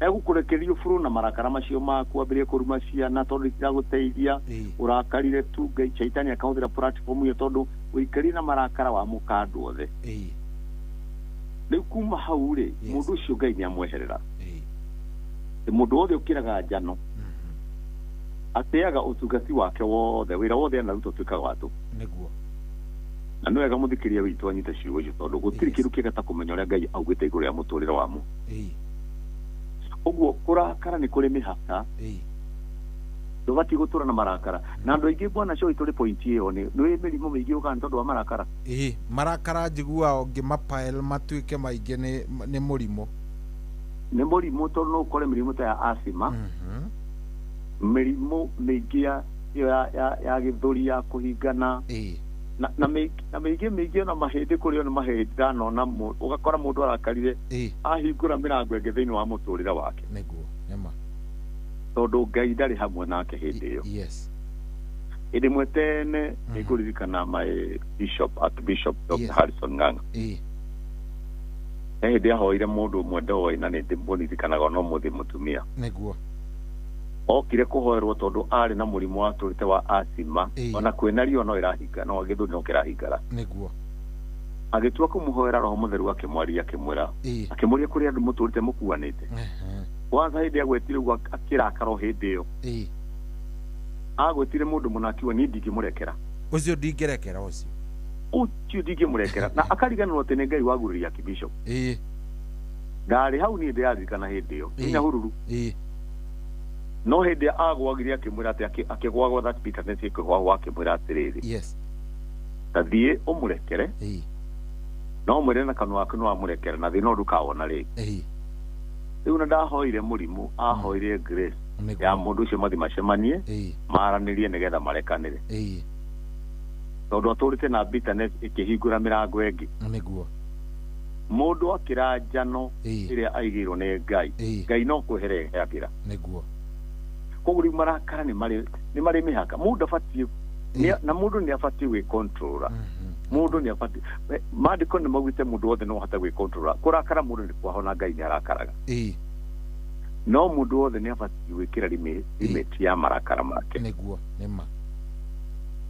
Egũkũrekeria ũbũrũ na marakara macio maku, wambĩrĩrie kũruma ciana tondũ itiragũteithia, ũrakarire tu, Ngai caitani akahũthĩra platform ĩyo tondũ ũikarire na marakara wa mũka andũ othe. Rĩu kuma hau rĩ, mũndũ ũcio Ngai nĩ amweherera. Mũndũ wothe ũkĩraga njano ateaga ũtungati wake wothe, wĩra wothe anaruta ũtuĩkaga wa tũhũ. Nĩguo. Na nĩ wega mũthikĩria witũ anyite ciugo icio, tondũ gũtirĩ kĩndũ kĩega ta kũmenya ũrĩa Ngai augĩte igũrũ rĩa mũtũrĩre wa mũndũ. Ũguo kũrakara nĩ kũrĩ mĩhaka. Ndũbatiĩ gũtũra na marakara. Na andũ aingĩ bwana Cohi, tũrĩ point ĩyo nĩ mĩrimũ mĩingĩ yũkaga nĩ tondũ wa marakara. Marakara njiguaga ũngĩmapael matuĩke maingĩ nĩ mũrimũ. Nĩ mũrimũ, tondũ no ũkore mĩrimũ ta ya asthma, mĩrimũ mĩingĩ ya gĩthũri ya kũhingana, na mĩingĩ mĩingĩ, ona mahĩndĩ, kũrĩ ona mahĩndĩ ndanona ũgakora mũndũ arakarire ahingũra mĩrango ĩngĩ thĩinĩ wa mũtũrĩre wake. Nĩguo, nĩma. Tondũ Ngai ndarĩ hamwe nake hĩndĩ ĩyo. Yes. Hĩndĩ ĩmwe tene nĩngũririkana my bishop, Archbishop Dr. Yes. Harrison Ng'ang'a. He hĩndĩ ahoire mũndũ ũmwe ndoĩ na nĩ ndĩmũririkanaga ona ũmũthĩ, mũtumia. Nĩguo. Okire kũhoerwo tondũ arĩ na mũrimũ watũrĩte wa asima. Ona kwĩna riũa no ĩrahinga, no gĩthũri no kĩrahingara. Nĩguo. Agĩtua kũmũhoera, Roho Mũtheru akĩmwaria, akĩmwĩra, akĩmũria kũrĩ andũ mũtũrĩte mũkuanĩte. Kwanza hĩndĩ agwetire ũguo akĩrakara o hĩndĩ ĩyo. Agwetire mũndũ mũna akiuga, "Niĩ ndingĩmũrekera." Ũcio ndingĩrekera ũcio. Ũcio ndingĩmũrekera, na akariganĩrwo atĩ nĩ Ngai wagurĩria Archbishop. Ndarĩ hau niĩ ndĩraririkana hĩndĩ ĩyo nginya hururu. No hĩndĩ ĩrĩa agwagire akĩmwĩra atĩ akĩgwagwa that bitterness ĩkĩgwagwa, akĩmwĩra atĩrĩrĩ, "Ta thiĩ ũmũrekere, no mwĩre na kanua gaku nĩ wamũrekera na thĩna ũyũ ndũkawona rĩngĩ." Rĩu na ndahoire mũrimũ, ahoire grace ya mũndũ ũcio mathi macemanie, maranĩrie nĩgetha marekanĩre, tondũ atũrĩte na bitterness ĩkĩhingũra mĩrango ĩngĩ. Mũndũ akĩra njano ĩrĩa aigĩirwo nĩ Ngai, Ngai no kweherehagĩra. Koguo rĩu marakara nĩ marĩ mĩhaka. Mũndũ abatiĩ na mũndũ nĩ abatiĩ gwĩkontrora. Mũndũ nĩ abatiĩ, maandĩko nĩ maugĩte mũndũ wothe no ahote gwĩkontrora. Kũrakara mũndũ nĩ kwahona, Ngai nĩ arakaraga, no mũndũ wothe nĩ abatiĩ gwĩkĩra limit ya marakara make. Nĩguo, nĩma.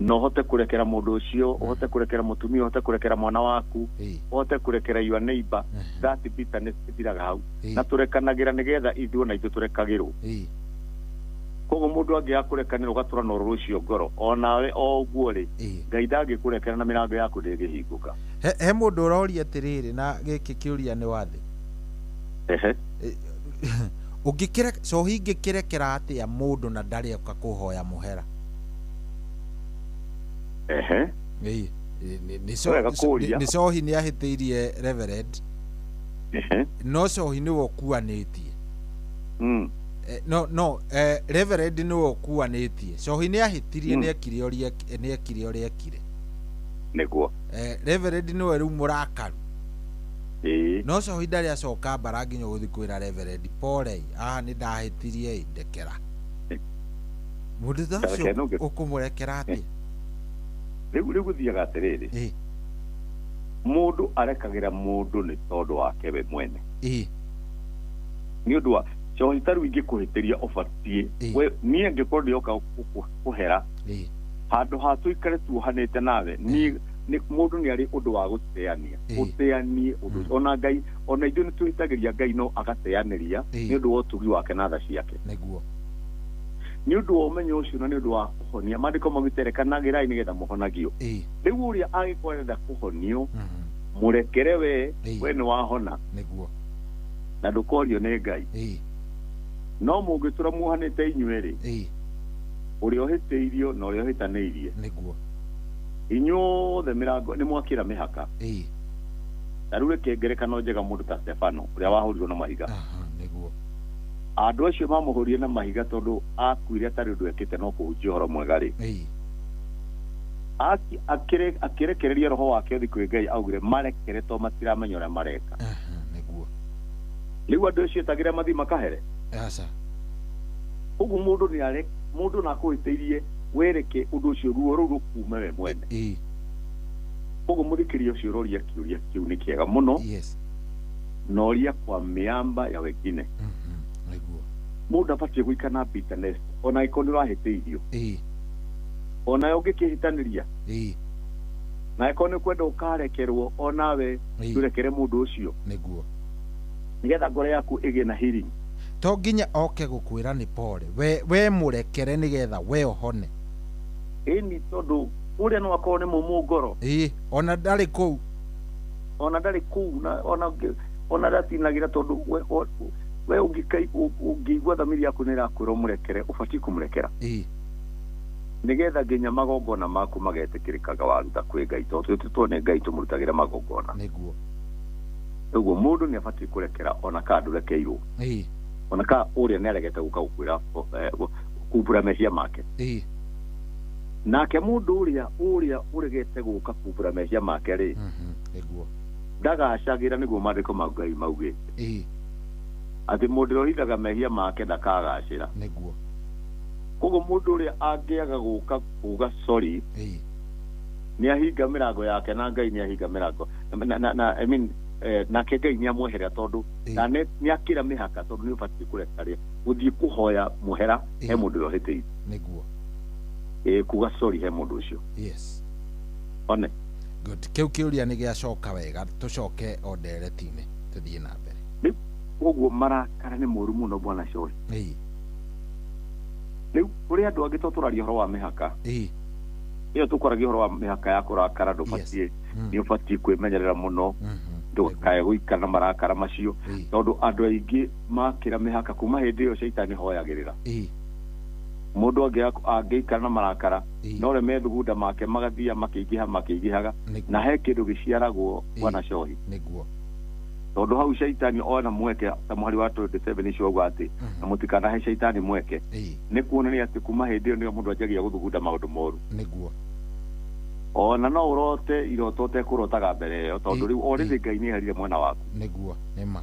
Na ũhote kũrekera mũndũ ũcio, ũhote kũrekera mũtumia, ũhote kũrekera mwana waku, ũhote kũrekera your neighbor. That bitterness ĩthiraga hau. Na tũrekanagĩra nĩgetha ithuĩ ona ithuĩ tũrekagĩrwo. Koguo mũndũ angĩaga kũrekanĩra, ũgatũra na ũrũrũ ũcio ngoro onawe o ũguo rĩ, Ngai ndangĩkũrekera na mĩrango yaku ndĩngĩhingũka. He mũndũ ũroria atĩrĩrĩ, na gĩkĩ kĩũria nĩ wathĩ. Ehe. Ũngĩkĩre cohi, ingĩkĩrekera atĩa mũndũ na ndarĩ oka kũhoya mũhera? Ehe. Ĩĩ, nĩ Wega kũũria. Nĩ cohi nĩ ahĩtĩirie reverend, no cohi nĩwe ũkuanĩtie. No reverend nĩwe ũkuanĩtie. Cohi nĩ ahĩtirie, nĩ ekire ũrĩa ekire. Reverend nĩwe rĩu mũrakaru. No cohi ndarĩ acoka mbara nginya ũgũthiĩ kwĩra reverend, "Pole, haha nĩ ndahĩtirie, ĩ ndekera." Mũndũ ta ũcio Reke ũkũmũrekera atĩa? Rĩu gũthiaga atĩrĩrĩ, mũndũ arekagĩra mũndũ nĩ tondũ wake we mwene. Nĩ ũndũ wa cohi, ta rĩu ingĩkũhĩtĩria, ũbatiĩ we niĩ angĩkorwo ndĩoka kũhera handũ ha tũikare tuohanĩte nawe, niĩ mũndũ nĩ arĩ ũndũ wa gũteania, ũteanie ũndũ ũcio. Ona Ngai, ona ithuĩ nĩ twĩhĩtagĩria Ngai, no agateanĩria nĩ ũndũ wa ũtugi wake na tha ciake. Nĩ ũndũ wa ũmenyo ũcio na nĩ ũndũ wa kũhonia, maandĩko maugĩte, "Rekanagĩrai nĩgetha mũhonagio." Rĩu ũrĩa angĩkorwo arenda kũhonio, mũrekere we. We nĩ wahona na ndũkorio nĩ Ngai. No mũngĩtũra muohanĩte inyuĩ rĩ, ũrĩa ũhĩtĩirio na ũrĩa ũhĩtanĩirie, inyuothe mĩrango nĩ mwakĩra mĩhaka. Ta rĩu reke ngerekano njega, mũndũ ta Stefano ũrĩa wahũrirwo na mahiga. Andũ acio mamũhũrire na mahiga tondũ akuire atarĩ ũndũ ekĩte no kũhunjia ũhoro mwega rĩ, akĩrekereria roho wake ũthi kwĩ Ngai, augire, "Marekere to matiramenya ũrĩa mareka." Rĩu andũ acio etagĩra mathiĩ makahere? Aca. Koguo mũndũ nĩ are mũndũ na akũhĩtĩirie, wereke ũndũ ũcio, ruo rũu rũkume we mwene. Koguo mũthikĩria ũcio ũroria kĩũria kĩu nĩ kĩega mũno. Na ũria kwa mĩamba ya wengine, mũndũ abatiĩ gũikara na bitterness ona angĩkorwo nĩ ũrahĩtĩirio, onawe ũngĩkĩhĩtanĩria, na angĩkorwo nĩ ũkwenda ũkarekerwo, onawe ndũrekere mũndũ ũcio, nĩgetha ngoro yaku ĩgĩe na healing. To nginya oke gũkwĩra nĩ pole, we mũrekere nĩgetha we ũhone. Ĩni, tondũ ũrĩa no akorwo nĩ mũmũ ngoro. Ona ndarĩ kũu. Ona ndarĩ kũu na ona ndatinagĩra, tondũ we ũngĩigua thamiri yaku nĩ ĩrakwĩra ũmũrekere, ũbatiĩ kũmũrekera, nĩgetha nginya magongona maku magetĩkĩrĩkaga waruta kwĩ Ngai, tondũ twĩtĩtwo nĩ Ngai tũmũrutagĩre magongona. Ũguo mũndũ nĩ abatiĩ kũrekera ona kana ndũrekeirwo, ona kana ũrĩa nĩ aregete gũka gũkwĩra kumbũra mehia make. Nake mũndũ ũrĩa ũregete gũka kumbũra mehia make rĩ, ndagacagĩra. Nĩguo maandĩko ma Ngai maugĩte atĩ mũndũ ũrĩa ũhithaga mehia make ndakagacĩra. Koguo mũndũ ũrĩa angĩaga gũka kuga sorry, nĩ ahinga mĩrango yake na Ngai nĩ ahinga mĩrango na I mean, nake Ngai nĩ amweherera tondũ na nĩ akĩra mĩhaka, tondũ nĩ ũbatiĩ kũreka gũthiĩ kũhoya mũhera he mũndũ ũrĩa ũhĩtĩirie. Nĩguo. Kuga sorry he mũndũ ũcio. Yes. One. Good. Kĩu kĩũria nĩ gĩacoka wega, tũcoke o ndereti-inĩ tũthiĩ na mbere. Koguo marakara nĩ moru mũno bwana Cohi. Rĩu kũrĩ andũ angĩ to tũraria ũhoro wa mĩhaka. Ĩyo tũkwaragia ũhoro wa mĩhaka ya kũrakara, ndũbatiĩ, nĩ ũbatiĩ kwĩmenyerera mũno, ndũkae gũikara na marakara macio, tondũ andũ aingĩ makĩra mĩhaka kuma hĩndĩ ĩyo caitani hoyagĩrĩra. Mũndũ angĩikara na marakara no rĩ methugunda make magathia makĩingĩhaga, na he kĩndũ gĩciaragwo bwana Cohi. Nĩguo. Tondũ hau caitani ona mweke ta mũhari wa 27 icio auga atĩ na mũtikanahe caitani mweke, nĩ kuonania atĩ kuma hĩndĩ ĩyo nĩyo mũndũ anjagia gũthugunda maũndũ moru. Nĩguo. Ona no ũrote iroto ũtekũrotaga mbere ĩyo, tondũ rĩu already Ngai nĩ eherire mwena waku. Nĩguo, nĩma.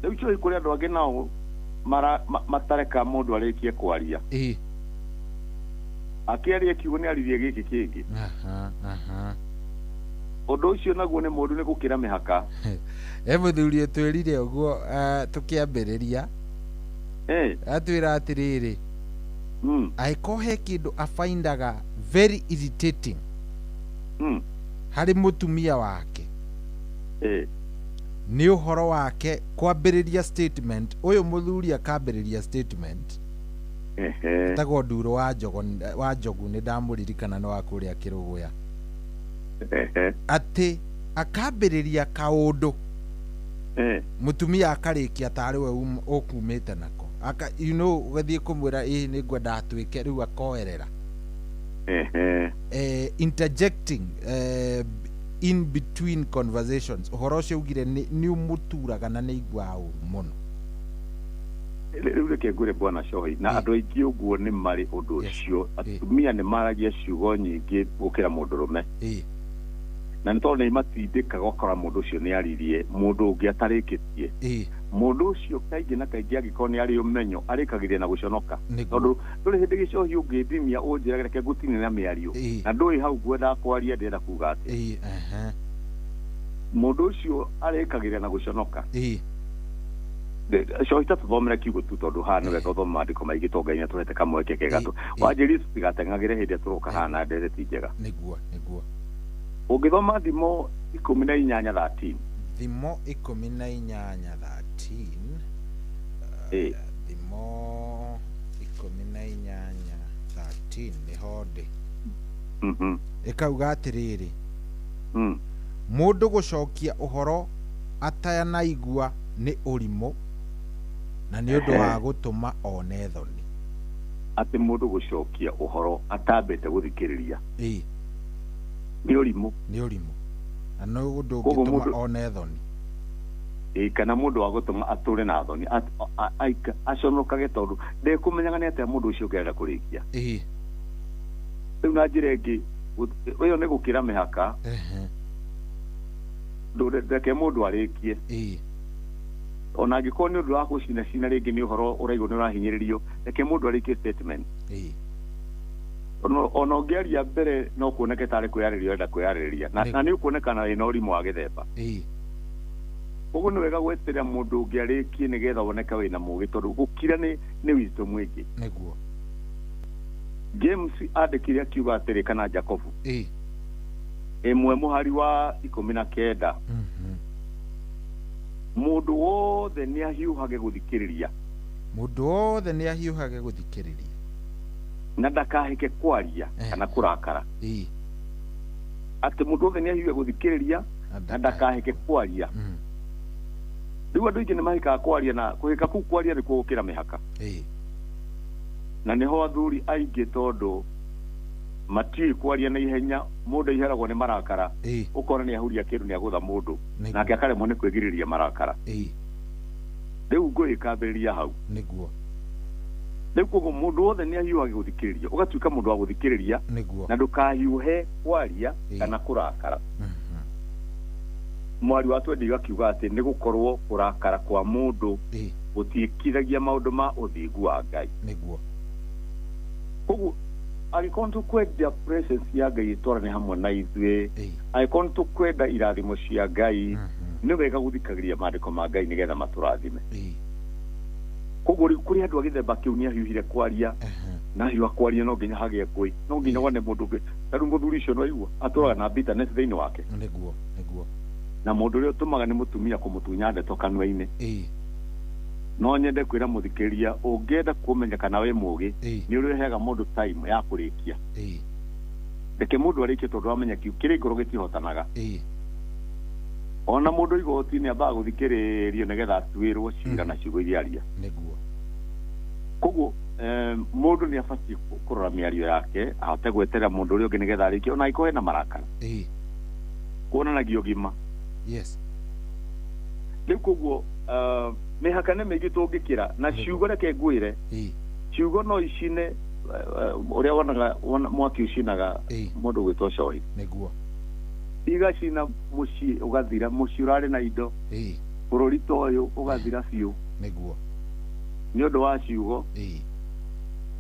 Rĩu Cohi kũrĩ andũ angĩ nao matareka mũndũ arĩkie kwaria. Akĩaria kiugo nĩ aririe gĩkĩ kĩngĩ. Ũndũ ũcio naguo nĩ mũndũ nĩ gũkĩra mĩhaka. Mũthuri twĩrire ũguo tũkĩambĩrĩria. Atwĩra atĩrĩrĩ, angĩkorwo he kĩndũ abaindaga very irritating harĩ mũtumia wake, nĩ ũhoro wake kwambĩrĩria statement. Ũyũ mũthuri akambĩrĩria statement etagwo Nduro wa Njogu, nĩ ndamũririkana nĩ wa kũrĩa Kĩrũgũya. Atĩ akambĩrĩria kaũndũ, mũtumia akarĩkia tarĩ we ũkumĩte nako, you know, ũgathiĩ kũmwĩra ĩĩ nĩ ngwenda atuĩke, rĩu akoerera. Interjecting in between conversations, ũhoro ũcio ugire nĩ ũmũturaga na nĩ aiguaga ũru mũno. Rĩu reke ngwĩre bwana Cohi, na andũ aingĩ ũguo nĩ marĩ ũndũ ũcio. Atumia nĩ maragia ciugo nyingĩ gũkĩra mũndũrũme. Na nĩ tondũ nĩ matindĩkaga ũkora mũndũ ũcio nĩ aririe mũndũ ũngĩ atarĩkĩtie. Mũndũ ũcio kaingĩ na kaingĩ angĩkorwo nĩ arĩ ũmenyo arĩkagĩria na gũconoka, tondũ ndũrĩ hĩndĩ gĩcohi ũngĩthimia ũnjĩrage reke ngũtinie na mĩario, na ndũĩ hau ngwendaga kwaria ndĩrenda kuga atĩa. Mũndũ ũcio arĩkagĩria na gũconoka. Cohi ta tũthomere kiugo tu, tondũ haha nĩ wega ũthome maandĩko maingĩ, tondũ Ngai nĩatũhete kamweke kega tu. Wanjĩrire tũtigateng'agĩre hĩndĩ ĩrĩa tũroka haha na ndereti njega. Nĩguo, nĩguo. Ũngĩthoma Thimo 18:13. Thimo 18:13. Thimo 18:13 nĩho ndĩ. Ĩkauga atĩrĩrĩ, mũndũ gũcokia ũhoro atanaigua nĩ ũrimũ, na nĩ ũndũ wa gũtũma one thoni. Atĩ mũndũ gũcokia ũhoro atambĩte gũthikĩrĩria nĩ ũrimũ. Nĩ ũrimũ, na nĩ ũndũ ũngĩtũma one thoni. Kana mũndũ wa gũtũma atũre na thoni, aconokage, tondũ ndekũmenyaga nĩ atĩa mũndũ ũcio ũngĩenda kũrĩkia. Rĩu na njĩra ĩngĩ, ĩyo nĩ gũkĩra mĩhaka. Reke mũndũ arĩkie. Ona angĩkorwo nĩ ũndũ wa gũcinacina rĩngĩ nĩ ũhoro ũraigua nĩ ũrahinyĩrĩrio, reke mũndũ arĩkie statement. Ona ũngĩaria mbere no kuoneke tarĩ kwĩyarĩria ũrenda kwĩyarĩrĩria, na nĩ ũkuonekana wĩna ũrimũ wa gĩthemba. Koguo nĩ wega gweterera mũndũ ũngĩ arĩkie nĩgetha woneke wĩna mũgĩ, tondũ gũkira nĩ wisdom mũingĩ. Nĩguo. James andĩkire akiuga atĩrĩ, kana Jacobu ĩmwe mũhari wa 19, mũndũ wothe nĩ ahiũhage gũthikĩrĩria. Mũndũ wothe nĩ ahiũhage gũthikĩrĩria, na ndakahĩke kwaria kana kũrakara. Atĩ mũndũ wothe nĩ ahiũhage gũthikĩrĩria na ndakahĩke kwaria. Rĩu andũ aingĩ nĩ mahĩkaga kwaria, na kũhĩka kũu kwaria nĩkuo gũkĩra mĩhaka. Na nĩho athuri aingĩ, tondũ matiũĩ kwaria na ihenya, mũndũ aiheragwo nĩ marakara, ũkona nĩ ahuria kĩndũ nĩ agũtha mũndũ, nake akaremwo nĩ kwĩgirĩrĩria marakara. Rĩu ngũĩ ĩkambĩrĩria hau. Nĩguo. Rĩu koguo mũndũ wothe nĩ ahiũhage gũthikĩrĩria, ũgatuĩka mũndũ wa gũthikĩrĩria, na ndũkahiũhe kwaria kana kũrakara. Mwari wa 20 akiuga atĩ nĩ gũkorwo kũrakara kwa mũndũ Gũtiĩkithagia maũndũ ma ũthingu wa Ngai. Nĩguo. Koguo angĩkorwo tũkwenda presence ya Ngai ĩtwarane hamwe na ithuĩ, angĩkorwo tũkwenda irathimo cia Ngai, nĩ wega gũthikagĩrĩria maandĩko ma Ngai nĩgetha matũrathime. Koguo rĩu kũrĩ andũ a gĩthemba kĩu nĩ ahiũhire kwaria, na ahiũha kwaria no nginya hagĩe ngũĩ, no nginya wone mũndũ ũngĩ. Ta rĩu mũthuri ũcio nĩwaigua atũraga na bitterness thĩinĩ wake. Nĩguo, nĩguo. Na mũndũ ũrĩa ũtũmaga nĩ mũtumia kũmũtunya ndeto kanua-inĩ. No nyende kwĩra mũthikĩrĩria, ũngĩenda kũmenya kana wĩ mũgĩ, nĩ ũrĩa ũheaga mũndũ time ya kũrĩkia. Reke mũndũ arĩkie tondũ wamenya kĩrĩ ngoro gĩtihotanaga. Ona mũndũ igoti-inĩ ambaga gũthikĩrĩrio nĩgetha atuĩrwo cira na ciugo iria aria. Nĩguo. Koguo mũndũ nĩ abatiĩ kũrora mĩario yake, ahote gweterera mũndũ ũrĩa ũngĩ nĩgetha arĩkie, ona angĩkorwo ena marakara. Kuonanagia ũgima. Yes. Rĩu koguo mĩhaka nĩ mĩingĩ tũngĩkĩra na ciugo, reke ngwĩre, ciugo no icine ũrĩa wonaga mwaki ũcinaga mũndũ ũgwĩtwo cohi. Nĩguo. Igacina mũciĩ ũgathira, mũciĩ ũrarĩ na indo, bũrũri ta ũyũ ũgathira biũ. Nĩguo. Nĩ ũndũ wa ciugo.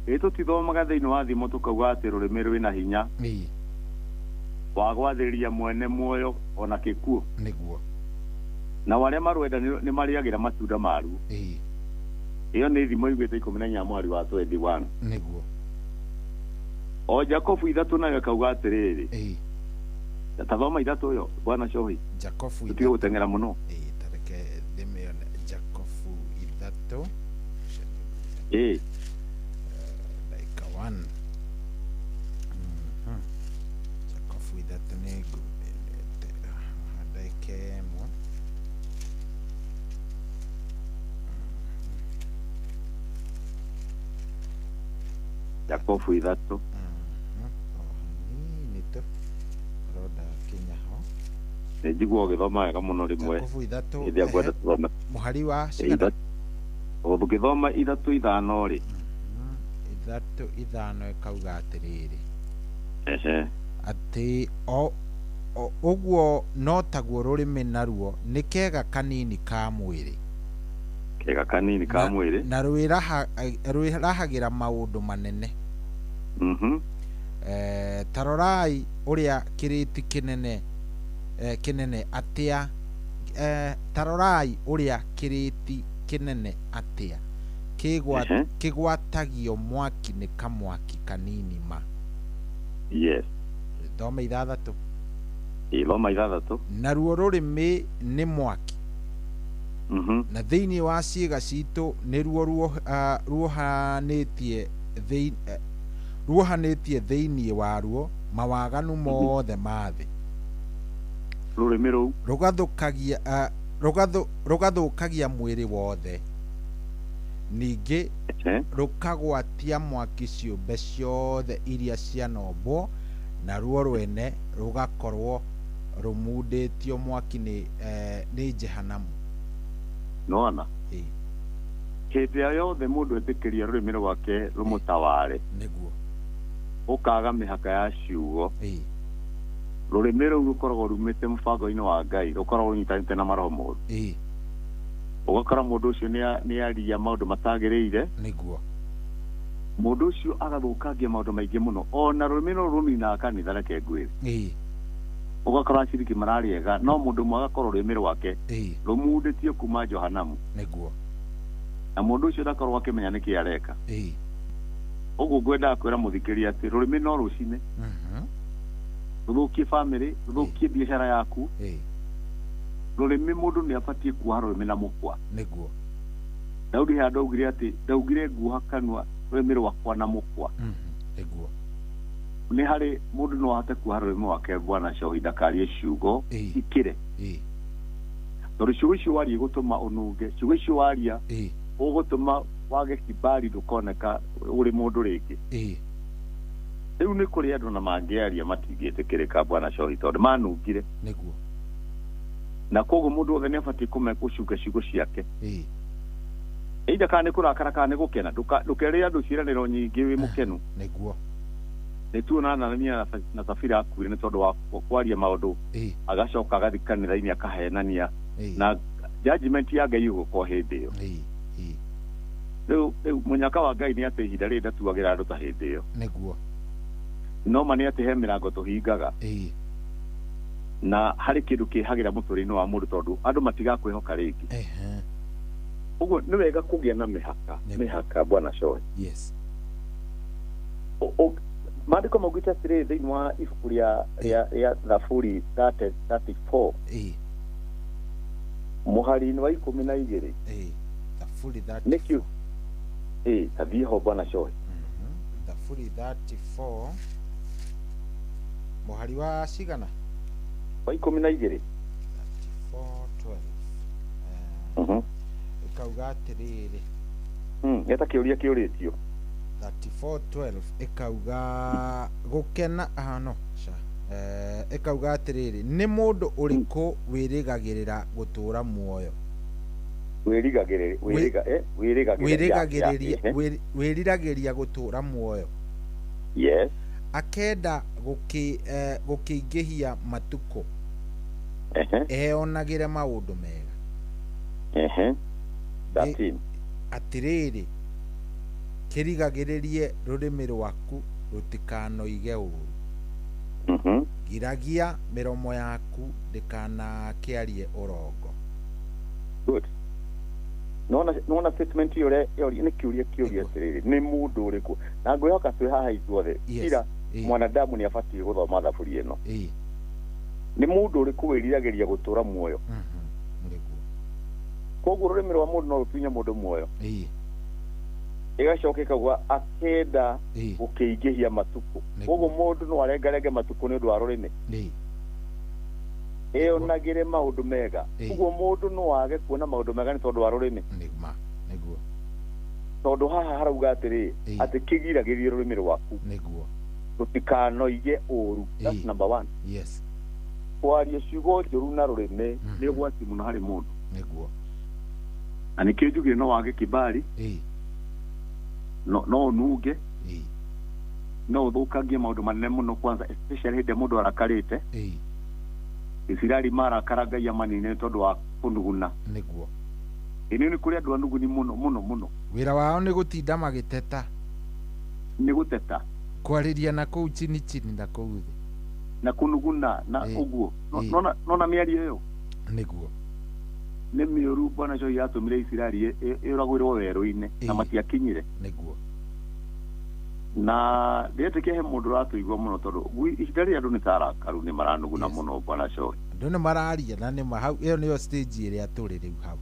Ĩ tũtithomaga thĩinĩ wa thimo tũkauga atĩ rũrĩmĩ rwĩna hinya wa gwathĩrĩria mwene muoyo ona gĩkuũ. Nĩguo. Nao arĩa marwenda nĩ marĩagĩra matunda maruo. Ĩyo nĩ thimo ĩugĩte 14 mweri wa 21. Nĩguo. O Jakobu 3 nayo ĩkauga atĩrĩrĩ. Ta thoma 3 ĩyo bwana Shohi. Jakobu 3. Tũtige gũteng'era mũno. Tareke ndĩmĩone Jakobu 3. Ndagĩka 1. Jakobu 3 nĩ ndagĩka 1. Jakobu 3. Hanini tu ronda kinya ho. Nĩ njigua ũgĩthoma wega mũno rĩmwe. Jakobu 3. Hĩndĩ ĩrĩa ngwenda tũthome. Mũhari wa cigana? Ũgĩthoma 3 5 rĩ. 3 5 ĩkauga atĩrĩrĩ. Atĩ ũguo no taguo rũrĩmĩ naruo nĩ kega kanini ka mwĩrĩ. Kega kanini ka mwĩrĩ. Na rwĩrahagĩra maũndũ manene. Ta rorai ũrĩa kĩrĩti kĩnene kĩnene atĩa, ta rorai ũrĩa kĩrĩti kĩnene atĩa kĩgwatagio mwaki nĩ kamwaki kanini ma. Yes. Thoma 6. Thoma 6. Naruo rũrĩmĩ nĩ mwaki. Na thĩinĩ wa ciĩga citũ nĩruo ruohanĩtie thĩinĩ waruo mawaganu mothe ma thĩ. Rũrĩmĩ rũu rũgathũkagia mwĩrĩ wothe, ningĩ rũkagwatia mwaki ciũmbe ciothe iria cianombwo, naruo rwene rũgakorwo rũmundĩtio mwaki nĩ Jehanamu. Nĩwona? Hĩndĩ ĩrĩa yothe mũndũ etĩkĩria rũrĩmĩ rwake rũmũtaware, nĩguo, ũkaga mĩhaka ya ciugo, rũrĩmĩ rũu rũkoragwo rumĩte mũbango-inĩ wa Ngai, rũkoragwo rũnyitanĩte na maroho moru. Ũgakora mũndũ ũcio nĩ aria maũndũ matagĩrĩire. Nĩguo. Mũndũ ũcio agathũkangia maũndũ maingĩ mũno, ona rũrĩmĩ no rũninaga kanitha, reke ngwĩre. Ũgakora aciriki mararĩega, no mũndũ ũmwe agakorwo rũrĩmĩ rwake rũmundĩtie kuma Johanamu. Nĩguo. Na mũndũ ũcio ndakorwo akĩmenya nĩkĩ areka. Ũguo ngwendaga kwĩra mũthikĩrĩria atĩ rũrĩmĩ no rũcine, rũthũkie famĩlĩ, rũthũkie biacara yaku. Rũrĩmĩ mũndũ nĩ abatiĩ kuoha rũrĩmĩ na mũkwa. Nĩguo. Daudi handũ augire atĩ ndaugire nguoha kanua rũrĩmĩ rwakwa na mũkwa. Nĩguo. Nĩ harĩ mũndũ no ahote kuoha rũrĩmĩ rwake bwana Shohi ndakarie ciugo ikĩre. Tondũ ciugo icio waria igũtũma ũnunge, ciugo icio waria ũgũtũma wage kibali ndũkoneka ũrĩ mũndũ rĩngĩ. Rĩu nĩ kũrĩ andũ na mangĩaria matingĩtĩkĩrĩka bwana Shohi tondũ manungire. Nĩguo. Na koguo mũndũ wothe nĩ abatiĩ gũcunga ciugo ciake. Either kana nĩ kũrakara kana nĩ gũkena, ndũkerĩre andũ ciĩranĩro nyingĩ wĩ mũkenu. Nĩguo. Nĩ tuona Anania na Safira akuire nĩ tondũ wa kwaria maũndũ, agacoka agathiĩ kanitha-inĩ akahenania, na judgment ya Ngai ĩgũka hĩndĩ ĩyo. Rĩu mũnyaka wa Ngai nĩ atĩ ihinda rĩrĩ ndatuagĩra andũ ta hĩndĩ ĩyo. Nĩguo. No ma nĩ atĩ he mĩrango tũhingaga. Na harĩ kĩndũ kĩhagĩra mũtũrĩre-inĩ wa mũndũ tondũ andũ matigakwĩhoka rĩngĩ. Ũguo nĩ wega kũgĩa na mĩhaka. Mĩhaka bwana Shoe. Yes. Maandĩko maugĩte atĩrĩrĩ thĩinĩ wa ibuku rĩa Thaburi 34 mũhari-inĩ wa 12. Thaburi 34. Nĩkĩo tathiĩ ho bwana Shoe. Thaburi 34 mũhari wa cigana? Wa 12. 34:12. Ĩkauga atĩrĩrĩ. Geta kĩũria kĩũrĩtio. 34:12 ĩkauga gũkena no ca ĩkauga atĩrĩrĩ, nĩ mũndũ ũrĩkũ wĩrĩgagĩrĩra gũtũũra muoyo? Wĩriragĩria gũtũũra muoyo. Yes. Akenda gũkĩingĩhia matukũ. Eonagĩre maũndũ mega. Atĩrĩrĩ, kĩrigagĩrĩrie rũrĩmĩ rwaku rũtikanoige ũũru. Giragia mĩromo yaku ndĩkanakĩarie ũrongo. Good. Nona statement ĩyo nĩ kĩũria kĩũria atĩrĩrĩ, nĩ mũndũ ũrĩkũ? Na ngwĩhoka twĩ haha ithuothe ira mwanadamu nĩ abatiĩ gũthoma thaburi ĩno. Nĩ mũndũ ũrĩkũ wĩriragĩria gũtũũra muoyo? Koguo rũrĩmĩ rwa mũndũ no rũtunye mũndũ muoyo. Ĩgacoka ĩkauga akenda gũkĩingĩhia matukũ. Koguo mũndũ no arengarenge matukũ nĩ ũndũ wa rũrĩmĩ. Ĩonagĩre maũndũ mega. Koguo mũndũ no age kuona maũndũ mega nĩ tondũ wa rũrĩmĩ. Nĩguo. Tondũ haha harauga atĩrĩ, atĩ kĩgiragĩrie rũrĩmĩ rwaku. Nĩguo. Rũtikanoige ũũru. That's number 1. Yes. Kwaria ciugo njũru na rũrĩmĩ nĩ ũgwati mũno harĩ mũndũ. Nĩguo. Na nĩkĩo njugire no wage kibali. No ũnunge. No ũthũkangie maũndũ manene mũno kwanza especially hĩndĩ mũndũ arakarĩte. Isiraeli marakara Ngai amanine tondũ wa kũnuguna. Nĩguo. Ĩno nĩ kũrĩ andũ anuguni mũno mũno mũno. Wĩra wao nĩ gũtinda magĩteta. Nĩ gũteta. Kwarĩria na kũu chini chini na kũu thĩ. Na kũnuguna na ũguo. Nona mĩario ĩyo. Nĩguo. Nĩ mĩũru bwana Shoe yatũmire Isiraeli ĩũragĩrwo werũ-inĩ na matiakinyire. Nĩguo. Na ndĩretĩkia he mũndũ ũratũigua mũno tondũ ihinda rĩrĩ andũ nĩ ta arakaru nĩ maranuguna mũno bwana Shoe. Andũ nĩ mararia na nĩ hau ĩyo nĩyo stage ĩrĩa tũrĩ rĩu hau.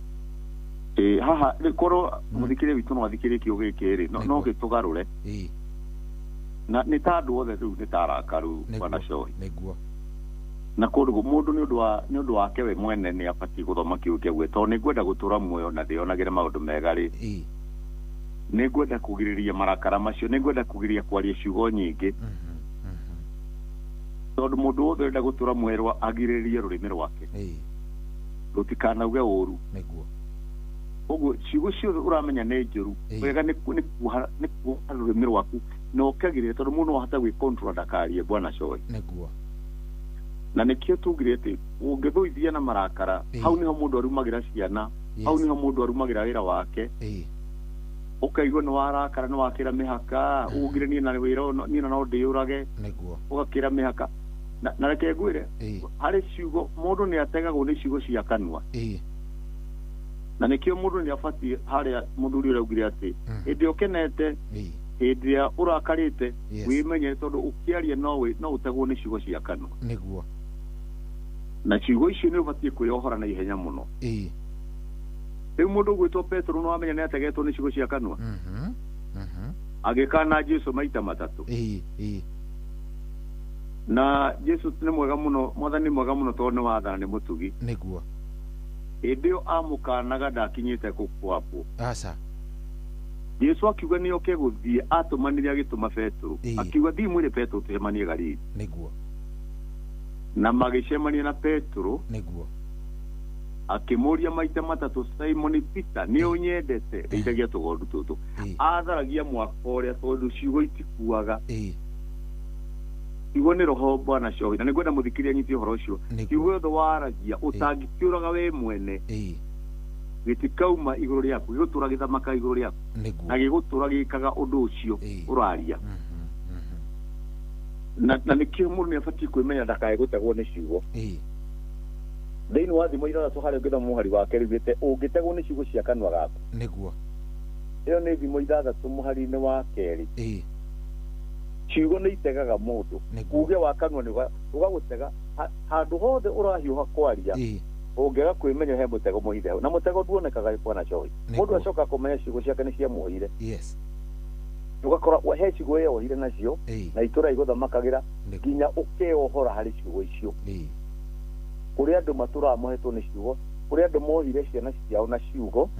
Haha korwo mũthikĩrĩria witũ no athikĩrĩrie kiugo gĩkĩ rĩ, no gĩtũgarũre. Na nĩ ta andũ othe rĩu nĩ ta arakaru bwana Shoe. Nĩguo. Na kũndũ mũndũ nĩ ũndũ wake we mwene nĩ abatiĩ gũthoma kiugo kĩu tondũ nĩ ngwenda gũtũũra muoyo na ndĩonagĩre maũndũ mega rĩ. Nĩ ngwenda kũgirĩrĩria marakara macio, nĩ ngwenda kũgirĩrĩria kwaria ciugo nyingĩ. Tondũ mũndũ wothe ũrenda gũtũũra muoyo agirĩrĩrie rũrĩmĩ rwake. Rũtikanauge ũũru. Nĩguo. Ũguo ciugo ciothe ũramenya nĩ njũru. Wega nĩ kuoha rũrĩmĩ rwaku na ũkagirĩrĩria tondũ mũndũ no ahote gwĩcontrol ndakarie bwana Shoe. Nĩguo. Na nĩkĩo tugire atĩ ũngĩthũithia na marakara, hau nĩho mũndũ arumagĩra ciana, hau nĩho mũndũ arumagĩra wĩra wake. Ũkaigua nĩ warakara nĩ wakĩra mĩhaka, ugire niĩ na wĩra niĩ no ndĩũrage. Nĩguo. Ũgakĩra mĩhaka. Na reke ngwĩre, harĩ ciugo mũndũ nĩ ategagwo nĩ ciugo cia kanua. Na nĩkĩo mũndũ nĩ abatiĩ harĩa mũthuri ũrĩa augire atĩ hĩndĩ ũkenete, hĩndĩ ĩrĩa ũrakarĩte, wĩmenye tondũ ũkĩaria no ũtegwo nĩ ciugo cia kanua. Nĩguo. Na ciugo icio nĩ ũbatiĩ kwĩyohora na ihenya mũno. Rĩu mũndũ ũgwĩtwo Petero no amenya nĩ ategetwo nĩ ciugo cia kanua. Agĩkana Jesu maita matatũ. Na Jesu nĩ mwega mũno, Mwathani nĩ mwega mũno tondũ nĩ wathana nĩ mũtugi. Nĩguo. Hĩndĩ ĩyo amũkanaga ndakinyĩte gũkwambwo. Aca. Jesu akiuga nĩ oke gũthiĩ, atũmanire agĩtũma Petero. Akiuga thiĩ mwĩre Petero tũcemanie Galili. Nĩguo. Na magĩcemania na Petero. Nĩguo. Akĩmũria maita matatũ, Simon Peter, nĩ ũnyendete? Rĩithagia tũgondu tũtũ. Atharagia mwaka ũrĩa tondũ ciugo itikuaga. Ciugo nĩ roho bwana Shoe, na nĩngwenda mũthikĩrĩria anyite ũhoro ũcio. Ciugo yothe waragia ũtangĩkĩũraga we mwene, Gĩtikauma igũrũ rĩaku, gĩgũtũra gĩthamaka igũrũ rĩaku. Na gĩgũtũra gĩkaga ũndũ ũcio ũraria. Na nĩkĩo mũndũ nĩ abatiĩ kwĩmenya ndakae gũtegwo nĩ ciugo. Thĩinĩ wa Thimo 6 harĩa ũngĩthoma mũhari wa kerĩ ugĩte ũngĩtegwo nĩ ciugo cia kanua gaku. Nĩguo. Ĩyo nĩ Thimo 6 mũhari-inĩ wa kerĩ. Ciugo nĩ itegaga mũndũ. Uge wa kanua nĩ ũgagũtega handũ hothe ũrahiũha kwaria. Ũngĩaga kwĩmenya he mũtego mũhithe hau. Na mũtego nduonekaga bwana Cohi. Mũndũ acoka kũmenya ciugo ciake nĩ ciamuohire. Yes. Ũgakora he ciugo yeohire nacio na itũra igũthamakagĩra nginya ũkeohora harĩ ciugo icio. Kũrĩ andũ matũraga mohetwo nĩ ciugo, kũrĩ andũ mohire ciana ciao na ciugo.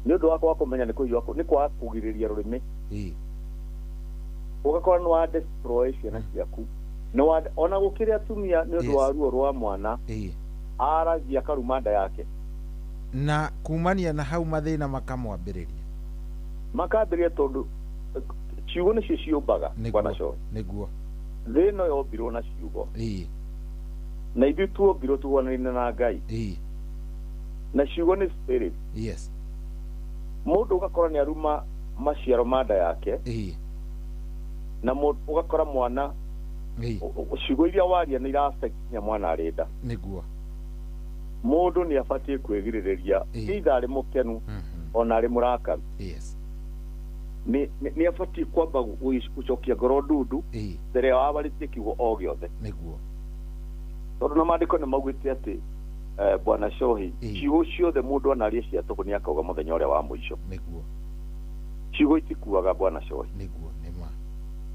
Nĩ ũndũ wa kwaga kũmenya nĩ kũhiũha, nĩ kwaga kũgirĩrĩria rũrĩmĩ. Ũgakora nĩ wa destroy ciana ciaku. Ona gũkĩrĩ atumia nĩ ũndũ wa ruo rwa mwana. Aragia akaruma nda yake. Na kumania na hau mathĩna makamwambĩrĩria. Makambĩrĩria tondũ ciugo nĩcio ciũmbaga bwana Cohi. Nĩguo. Thĩ ĩno yombirwo na ciugo. Na ithuĩ tuombirwo tũhuanaine na Ngai. Na ciugo nĩ spirit. Yes. Mũndũ ũgakora nĩ aruma maciaro ma nda yake. Na ũgakora mwana ciugo iria waria nĩ ira affect nginya mwana arĩ nda. Nĩguo. Mũndũ nĩ abatiĩ kwĩgirĩrĩria either arĩ mũkenu ona arĩ mũrakaru. Yes. Nĩ abatiĩ kwamba gũcokia ngoro ndundu mbere ya wabarĩtie kiugo o gĩothe. Nĩguo. Tondũ na maandĩko nĩ maugĩte atĩ bwana Cohi ciugo ciothe mũndũ anaria cia tũhũ nĩ akauga mũthenya ũrĩa wa mũico. Nĩguo. Ciugo itikuaga bwana Cohi. Nĩguo nĩ ma.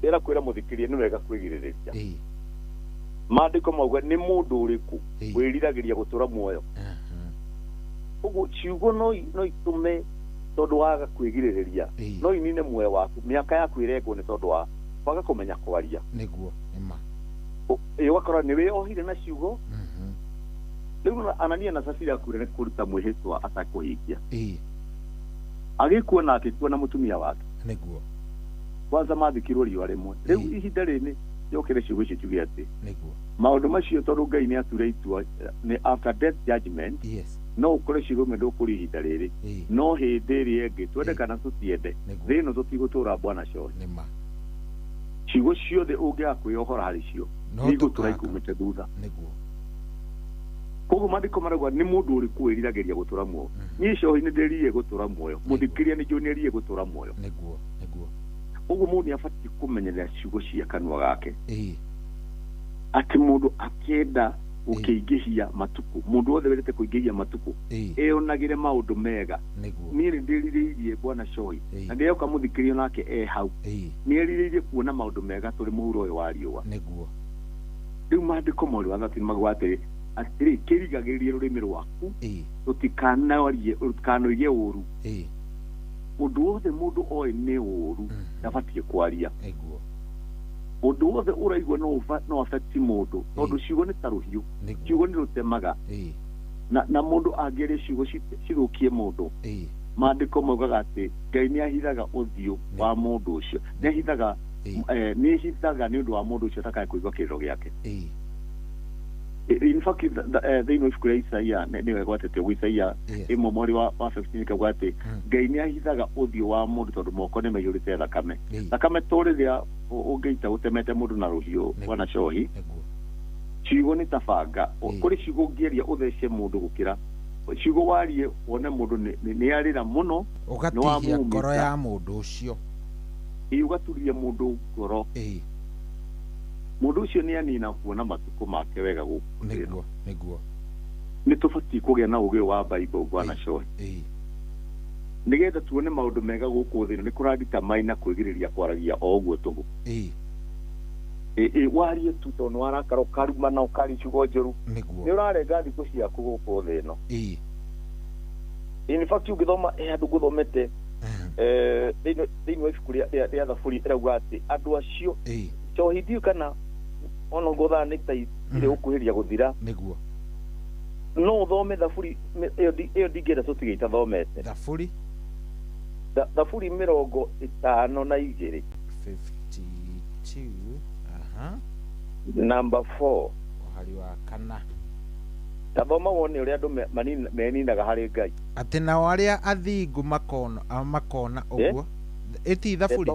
Ndĩra kwĩra mũthikĩria nĩ wega kwĩgirĩrĩria. Maandĩko mauga nĩ mũndũ ũrĩkũ wĩriragĩria gũtũra muoyo. Ũguo ciugo no itũme tondũ waga kwĩgirĩrĩria no inine muoyo waku, mĩaka yaku ĩrengwo nĩ tondũ wa kwaga kũmenya kwaria. Nĩguo nĩ ma. Ũgakora nĩ wĩohire na ciugo. Rĩu Anania na Safira akuire nĩ kũruta mwĩhĩtwa atakũhingia. Agĩkua na akĩkua na mũtumia wake. Nĩguo. Kwanza mathikirwo riũa rĩmwe. Rĩu ihinda rĩrĩ njokere ciugo icio njuge atĩ nĩguo maũndũ macio tondũ Ngai nĩ ature itua nĩ after death judgment. Yes. No ũkore ciugo imwe ndũkũria ihinda rĩrĩ no hĩndĩ ĩrĩa ĩngĩ twende kana tũtiende thĩ ĩno tũtigũtũra bwana Cohi. Nĩ ma. Ciugo ciothe ũngĩaga kwĩohora harĩ cio nĩ igũtũra ikumĩte thutha. Nĩguo. Koguo maandĩko marauga nĩ mũndũ ũrĩkũ wĩriragĩria gũtũra muoyo. Niĩ Cohi nĩ ndĩrirĩrie gũtũra muoyo. Mũthikĩria nĩ njũĩ nĩ erirĩrie gũtũra muoyo. Nĩguo. Nĩguo. Ũguo mũndũ nĩ abatiĩ kũmenyerera ciugo cia kanua gake. Atĩ mũndũ akĩenda gũkĩingĩhia matukũ, mũndũ wothe wendete kũingĩhia matukũ eyonagĩre maũndũ mega. Niĩ nĩ ndĩrirĩirie bwana Cohi na ndĩroka mũthikĩrio nake e hau. Nĩ erirĩirie kuona maũndũ mega tũrĩ mũhuro ũyũ wa riũa. Nĩguo. Rĩu maandĩko mweri wa 13 mauga atĩrĩ atĩrĩ kĩrigagĩrĩrie rũrĩmĩ rwaku rũtikanarie rũtikanoige ũũru. Ũndũ wothe mũndũ oĩ nĩ ũũru ndabatiĩ kwaria. Nĩguo. Ũndũ wothe ũraigua no affect mũndũ tondũ ciugo nĩ ta rũhiũ. Ciugo nĩ rũtemaga. Na mũndũ angĩaria ciugo cithũkie mũndũ. Maandĩko maugaga atĩ Ngai nĩ ahithaga ũthiũ wa mũndũ ũcio. Nĩ ahithaga nĩ ahithaga nĩ ũndũ wa mũndũ ũcio atakae kũigua kĩrĩro gĩake. In fact thĩinĩ wa ibuku rĩa Isaia nĩwe gwatĩte ũguo Isaia ĩmwe mweri wa 15 kauga atĩ Ngai nĩ ahithaga ũthiũ wa mũndũ tondũ moko nĩ maiyũrĩte thakame. Thakame to rĩrĩa ũngĩita ũtemete mũndũ na rũhiũ bwana Cohi. Ciugo nĩ ta banga. Kũrĩ ciugo ũngĩaria ũthece mũndũ gũkĩra ciugo warie wone mũndũ nĩ arĩra mũno ũgatihia ngoro ya mũndũ ũcio. Ũgaturia mũndũ ngoro. Mũndũ ũcio nĩ anina kuona matukũ make wega gũkũ. Nĩguo. Nĩguo. Nĩ tũbatiĩ kũgĩa na ũũgĩ wa Bible bwana Cohi. Nĩgetha tuone maũndũ mega gũkũ thĩ nĩ kũrandita maina kwĩgirĩrĩria kwaragia o ũguo tũhũ. Warie tu tondũ nĩ warakara ũkaruma na ũkaria ciugo njũru. Nĩ ũrarenga thikũ ciaku gũkũ thĩ ĩno. In fact ũngĩthoma he handũ ngũthomete thĩinĩ wa ibuku rĩa Thaburi ĩrauga atĩ andũ acio Cohi ndiũĩ kana ona ngũthaa nĩ ta irĩ gũkuhĩrĩria gũthira. Nĩguo. No ũthome Thaburi ĩyo ndingĩenda tũtige itathomete. Thaburi? Thaburi 52. 52. Number 4. Mũhari wa kana. Ta thoma wone ũrĩa andũ meninaga harĩ Ngai. Atĩ nao arĩa athingu makona ũguo. Ĩti thaburi.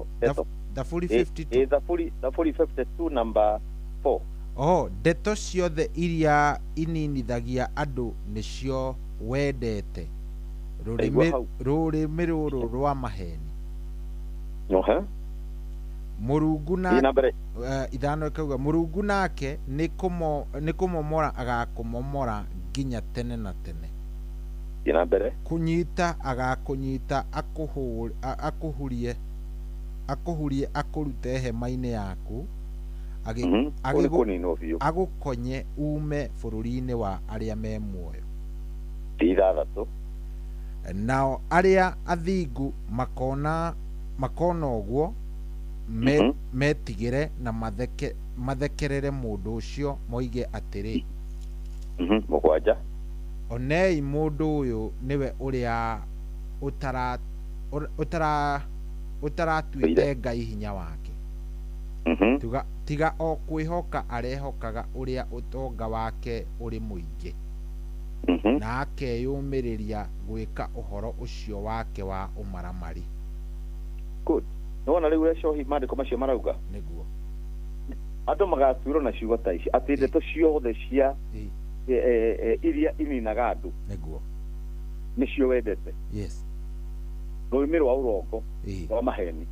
Thaburi 52. Thaburi 52 number 4. Oho, ndeto ciothe iria ininithagia andũ nĩcio wendete. Rũrĩmĩ rũrũ rwa maheni. Mũrungu na ithano ĩkauga Mũrungu nake nĩ kũmomora agakũmomora nginya tene na tene. Kũnyita agakũnyita akũhurie akũrute hema-inĩ yaku agũkonye ume bũrũri-inĩ wa arĩa me muoyo. 6. Nao arĩa athingu makona ũguo metigĩre na mathekerere mũndũ ũcio moige atĩrĩ. 7. Onei mũndũ ũyũ nĩwe ũrĩa ũtaratuĩte Ngai hinya wake. Tiga o kwĩhoka arehokaga ũrĩa ũtonga wake ũrĩ mũingĩ. Na akeyũmĩrĩria gwĩka ũhoro ũcio wake wa ũmaramari. Good. Nĩwona rĩu ũrĩa cohi maandĩko macio marauga? Nĩguo. Andũ magatuĩrwo na ciugo ta ici atĩ ndeto ciothe cia iria ininaga andũ. Nĩguo. Nĩcio wendete. Yes. Rũrĩmĩ rwa ũrongo rwa maheni.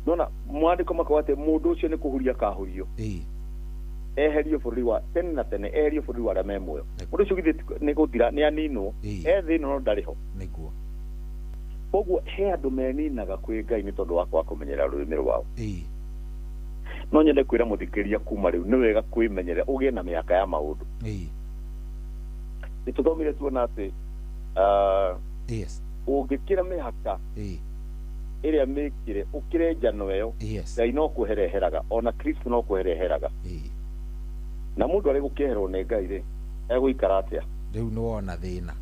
Nona mwandĩko makauga atĩ mũndũ ũcio nĩ kũhuria akahurio. Eherio bũrũri wa tene na tene, eherio bũrũri wa arĩa me muoyo. Mũndũ ũcio githĩ nĩ gũthira nĩ aninwo, e thĩ ĩno no ndarĩ ho. Nĩguo. Koguo he andũ meninaga kwĩ Ngai nĩ tondũ wa kwaga kũmenyerera rũrĩmĩ rwao. No nyende kwĩra mũthikĩrĩria kuma rĩu nĩ wega kwĩmenyerera ũgĩe na mĩhaka ya maũndũ. Nĩ tũthomire tuona atĩ yes, ũngĩkĩra mĩhaka ĩrĩa mĩkĩre ũkĩre njano ĩyo, Ngai no kwehereheraga, ona Kristo no kwehereheraga. Na mũndũ arĩ gũkĩeherwo nĩ Ngai rĩ, egũikara atĩa? Rĩu nĩwona thĩna.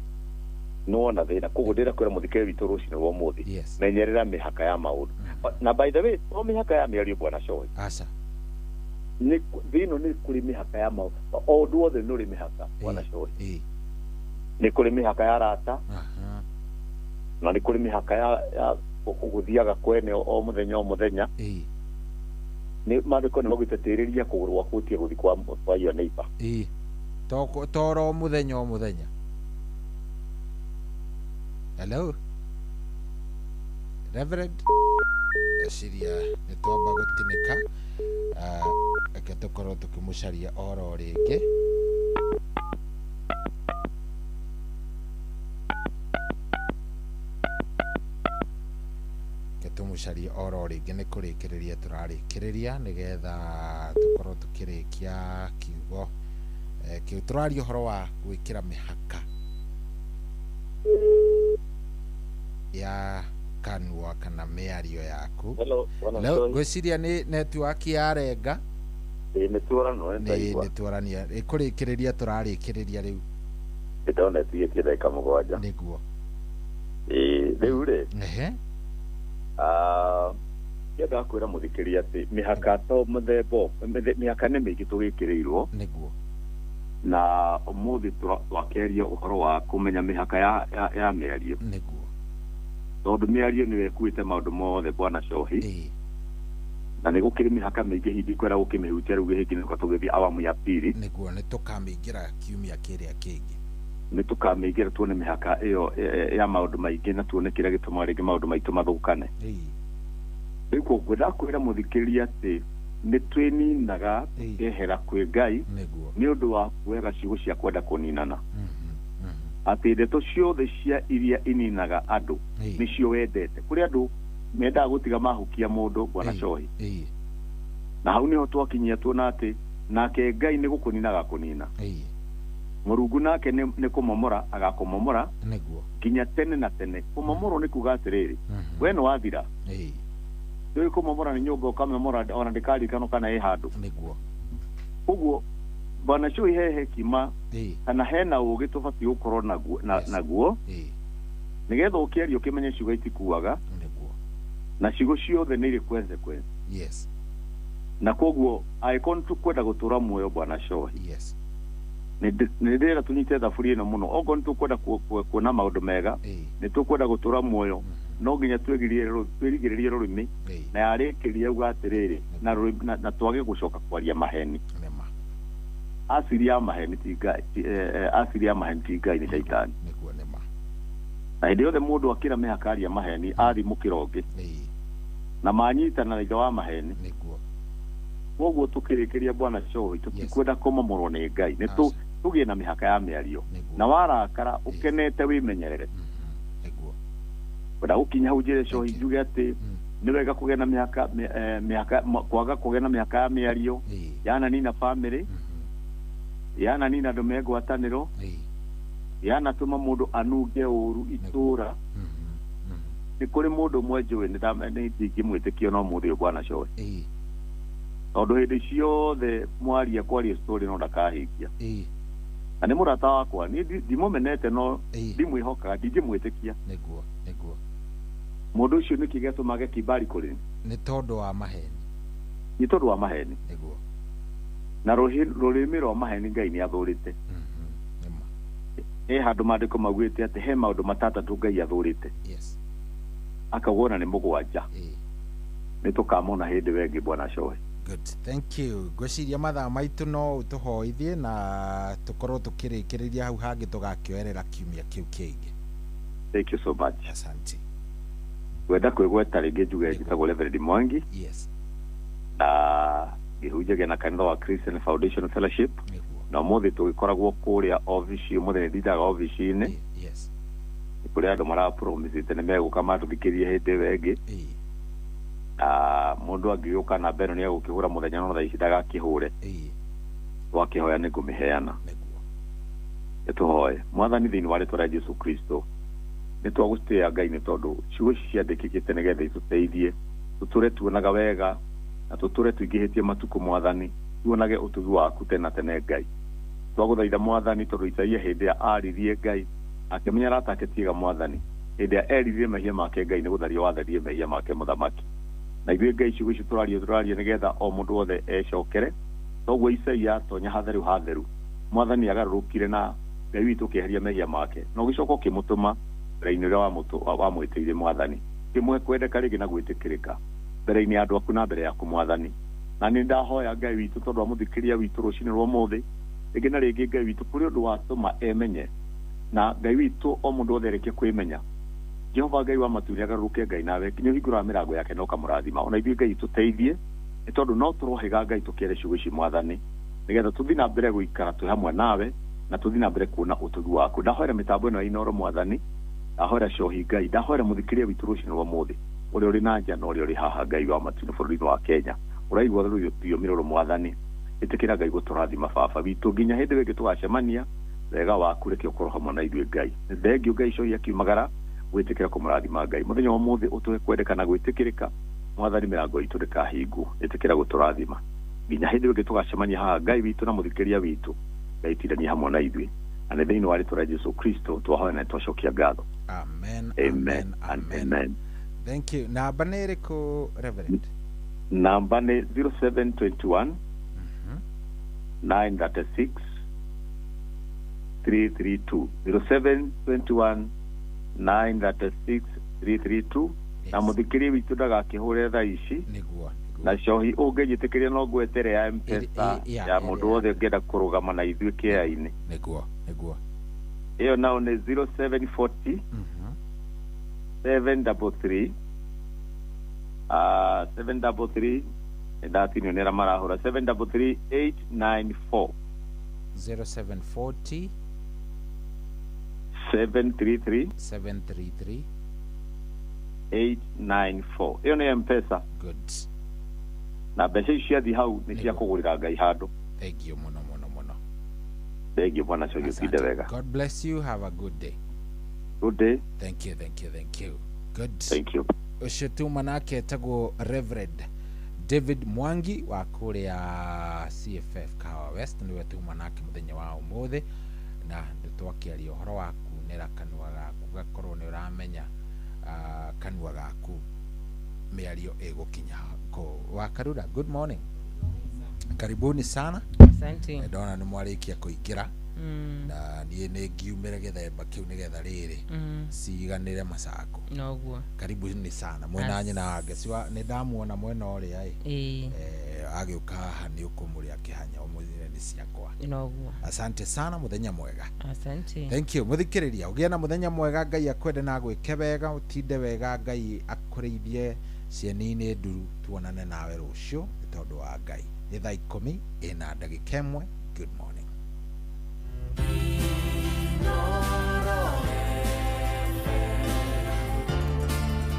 Nĩwona thĩna. Koguo ndĩra kwĩra mũthikĩrĩria witũ rũcinĩ rwa ũmũthĩ, menyerera mĩhaka ya maũndũ. Na by the way, to mĩhaka ya mĩario bwana Cohi. Aca. Nĩ thĩ ĩno nĩ kũrĩ mĩhaka ya maũndũ. O ũndũ wothe nĩ ũrĩ mĩhaka bwana Cohi. Nĩ kũrĩ mĩhaka ya arata. Na nĩ kũrĩ mĩhaka ya gũthiaga kwene o mũthenya o mũthenya. Nĩ maandĩko nĩ maugĩte tĩrĩria kũgũrũ gwaku ũtige gũthiĩ kwa your neighbor. Toro mũthenya o mũthenya. Hello Reverend, eciria nĩ twamba gũtinĩka, reke tũkorwo tũkĩmũcaria oro rĩngĩ. Tũmũcarie oro rĩngĩ nĩ kũrĩkĩrĩria tũrarĩkĩrĩria nĩgetha tũkorwo tũkĩrĩkia kiugo kĩu. Tũraria ũhoro wa gwĩkĩra mĩhaka ya kanua kana mĩario yaku. Ngwĩciria nĩ network yarenga. Nĩ twarania kũrĩkĩrĩria tũrarĩkĩrĩria rĩu. Ndĩrona ĩtigĩtie ndagĩka 7. Nĩguo. Rĩu rĩ, ngĩenda kwĩra mũthikĩrĩria atĩ mĩhaka to mũthemba, mĩhaka nĩ mĩingĩ tũgĩkĩrĩirwo. Nĩguo. Na ũmũthĩ twakeria ũhoro wa kũmenya mĩhaka ya mĩario. Nĩguo. Tondũ mĩario nĩyo ĩkuĩte maũndũ mothe bwana Cohi. Na nĩ gũkĩrĩ mĩhaka mĩingĩ hindi kwĩra gũkĩmĩhutia rĩu hĩngĩ nĩũka tũgĩthiĩ awamu ya pili. Nĩguo, nĩ tũkamĩingĩra kiumia kĩrĩa kĩngĩ. Nĩ tũkamĩingĩra tuone mĩhaka ĩyo ya maũndũ maingĩ na tuone kĩrĩa gĩtũmaga rĩngĩ maũndũ maitũ mathũkane. Rĩu koguo ndakwĩra mũthikĩrĩria atĩ nĩ twĩninaga tũkehera kwĩ Ngai nĩ ũndũ wa kuoyaga ciugo cia kwenda kũninana. Atĩ ndeto ciothe cia iria ininaga andũ nĩcio wendete. Kũrĩ andũ mendaga gũtiga mahukia mũndũ bwana Cohi. Na hau nĩho twakinyia tuona atĩ nake Ngai nĩ gũkũnina agakũnina. Mũrungu nake nĩ kũmomora agakũmomora nginya tene na tene. Kũmomorwo nĩ kuga atĩrĩrĩ, we nĩ wathira. Rĩu kũmomora nĩ nyũmba ũkamĩmomora ona ndĩkaririkanwo kana ĩ handũ. Nĩguo. Koguo bwana Cohi he hekima kana hena ũgĩ tũbatiĩ gũkorwo naguo nĩgetha ũkĩaria ũkĩmenye ciugo itikuaga. Na ciugo ciothe nĩ irĩ consequence. Yes. Na koguo angĩkorwo nĩ tũkwenda gũtũra muoyo bwana Cohi, Yes, Nĩ ndĩrenda tũnyite thaburia ĩno mũno okorwo nĩ tũkwenda kuona maũndũ mega, nĩ tũkwenda gũtũra muoyo, no nginya twĩrigĩrĩrie rũrĩmĩ na yarĩkĩria uga atĩrĩrĩ na twage gũcoka kwaria maheni. Asili ya maheni ti Ngai, asili ya maheni ti Ngai, nĩ shaitani. Na hĩndĩ yothe mũndũ akĩra mĩhaka aria maheni athi mũkĩra ũngĩ na manyitana na ithe wa maheni. Koguo tũkĩrĩkĩria bwana Shohi, tũtikwenda kũmomorwo nĩ Ngai, nĩ tũgĩe na mĩhaka ya mĩario na warakara ũkenete wĩmenyerere. Kwenda gũkinya hau njĩre Shohi njuge atĩ nĩ wega kũgĩa na mĩhaka, mĩhaka kwaga kũgĩa na mĩhaka ya mĩario yananina family, yananina andũ me ngwatanĩro, yanatũma mũndũ anunge ũru itũra. Nĩ kũrĩ mũndũ ũmwe njũĩ nĩ ndingĩmwĩtĩkia no mũthĩ ũyũ bwana Shohi, tondũ hĩndĩ ciothe mwaria kwaria story no ndakahingia. Na nĩ mũrata wakwa, niĩ ndimũmenete no ndimwĩhokaga, ndingĩmwĩtĩkia. Nĩguo. Mũndũ ũcio nĩkĩ gĩatũmage kibali kũrĩ? Nĩ tondũ wa maheni. Nĩ tondũ wa maheni. Nĩguo. Na rũrĩmĩ rwa maheni Ngai nĩ athũrĩte. He handũ maandĩko maugĩte atĩ he maũndũ matandatũ Ngai athũrĩte. Yes. Akauga nĩ mũgwanja. Nĩ tũkamona hĩndĩ wengĩ bwana Shohi. Good, thank you. Ngwĩciria mathaa maitũ no ũtũhoithie na tũkorwo tũkĩrĩkĩrĩria hau hangĩ tũgakĩoerera kiumia kĩu kĩngĩ. Thank you so much. Asante. Wenda kwĩgweta rĩngĩ njuge njĩtagwo Reverend Mwangi. Yes. Na ngĩhunjagia na kanitha wa Christian Foundation Fellowship. Na ũmũthĩ tũgĩkoragwo kũrĩa obici, ũmũthĩ nĩ ndindaga obici-inĩ. Yes. Nĩ kũrĩ andũ marapromisĩte nĩ megũka matũthikĩrie hĩndĩ ĩyo ĩngĩ. Mũndũ angĩgĩũka namba ĩno nĩ egũkĩhũra mũthenya no thaa ici ndagakĩhũre. Twakĩhoya nĩ ngũmĩheana. Nĩ tũhoe. Mwathani thĩinĩ wa rĩtwa rĩa Jesu Kristo, nĩ twagũtĩĩa Ngai nĩ tondũ ciugo ici ciandĩkĩkĩte nĩgetha itũteithie tũtũre tuonaga wega na tũtũre tũingĩhĩtie matukũ Mwathani, tuonage ũtugi waku tene tene Ngai. Twagũthaitha Mwathani tondũ Isaia hĩndĩ ya aririe Ngai akĩmenya arata ake tiega Mwathani, hĩndĩ ya eririe mehia make Ngai nĩ gũtharia watharirie mehia make mũthamaki. Na ithuĩ Ngai ciugo ici tũraria nĩgetha o mũndũ wothe ecokere. Toguo Isaia tonya hatheru hatheru Mwathani agarũrũkire na Ngai witũ ũkĩeheria mehia make na ũgĩcoka ũkĩmũtũma mbere-inĩ ũrĩa wamwĩtĩire Mwathani, kĩmũhe kwendeka rĩngĩ na gwĩtĩkĩrĩka mbere-inĩ ya andũ aku na mbere yaku Mwathani. Na nĩ ndahoya Ngai witũ tondũ wa mũthikĩria witũ rũcinĩ rwa ũmũthĩ rĩngĩ na rĩngĩ Ngai witũ kũrĩ ũndũ watũma emenye na Ngai witũ o mũndũ wothe arĩkie kwĩmenya. Jehova Ngai wa matu nĩagarũrũke Ngai nawe nĩ ũhingũraga mĩrango yake na ũkamũrathima. Ona ithuĩ Ngai tũteithie nĩ tondũ no tũrohĩga Ngai tũkĩare ciugo ici Mwathani nĩgetha tũthiĩ na mbere gũikara twĩ hamwe nawe na tũthiĩ na mbere kuona ũtugi waku. Ndahoera mĩtambo ĩno ya Inooro Mwathani, ndahoera Shohi Ngai, ndahoera mũthikĩria witũ rũcinĩ rwa ũmũthĩ ũrĩa ũrĩ na nja na ũrĩa ũrĩ haha Ngai wa matu bũrũri-inĩ wa Kenya ũraigua rũthiomi rũrũ Mwathani, ĩtĩkĩra Ngai gũtũrathima baba witũ nginya hĩndĩ ĩyo ĩngĩ tũgacemania. Wega waku reke ũkorwo hamwe na ithuĩ Ngai. Thengiũ Ngai Shohi akiumagara gwĩtĩkĩra kũmũrathima Ngai mũthenya wa ũmũthĩ ũtũhe kwendeka na gwĩtĩkĩrĩka Mwathani, mĩrango itũ ndĩkahingwo, ĩtĩkĩra gũtũrathima nginya hĩndĩ ĩyo ĩngĩ tũgacemania haha Ngai witũ na mũthikĩria witũ. Ngai tindania hamwe na ithuĩ na nĩ thĩinĩ wa rĩtwa rĩa Jesu Kristo twahoya na twacokia ngatho. Amen. Amen and amen. Thank you. Namba nĩ ĩrĩkũ Reverend? Namba nĩ 0721 936 332. 0721 936 332. Na mũthikĩria witũ ndagakĩhũre thaa ici. Nĩguo. Na Shohi ũngĩnjĩtĩkĩria no ngwetere ya M-Pesa ya mũndũ wothe ũngĩenda kũrũgama na ithuĩ kĩea-inĩ. Nĩguo. Ĩyo nao nĩ 0740 733 733 ndatinio nĩ arĩa marahũra 733 894. 0740 733 733 894. Ĩyo nĩ M-Pesa. Good. Na mbeca ici ciathiĩ hau nĩ cia kũgũrĩra Ngai handũ. Thank you mũno mũno mũno. Thank you bwana Shohi, ũtinde wega. God bless you, have a good day. Good day. Thank you, thank you, thank you. Good. Thank you. Ũcio tuma nake etagwo Reverend David Mwangi wa kũrĩa CFF Kahawa West, nĩwe tuma nake mũthenya wa ũmũthĩ na twakĩaria ũhoro wa kunĩra kanua gaku gakorwo nĩ ũramenya kanua gaku mĩario ĩgũkinya kũ. Wakarura, good morning. Karibuni sana. Asante. Ndona nĩ mwarĩkia kũingĩra. Na niĩ nĩ ngiumĩre gĩthemba kĩu nĩgetha rĩrĩ ciganĩre macako. Noguo. Karibu ni sana mwena nyina wake siwa nĩ ndamuona mwena ũrĩa ĩ. Ĩĩ. Agĩũka haha nĩ ũkũmũrĩa kĩhanya ũmwĩre nĩ ciakwa. Noguo. Asante sana, mũthenya mwega. Asante. Thank you mũthikĩrĩria, ũgĩe na mũthenya mwega. Ngai akwende na agwĩke wega, ũtinde wega, Ngai akũrĩithie cieni-inĩ nduru. Tuonane nawe rũciũ nĩ tondũ wa Ngai. Nĩ thaa 11:01. Good morning.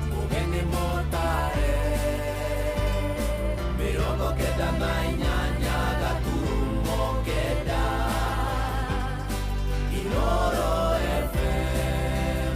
Mũgeni mũtare 98.9 Inoro FM.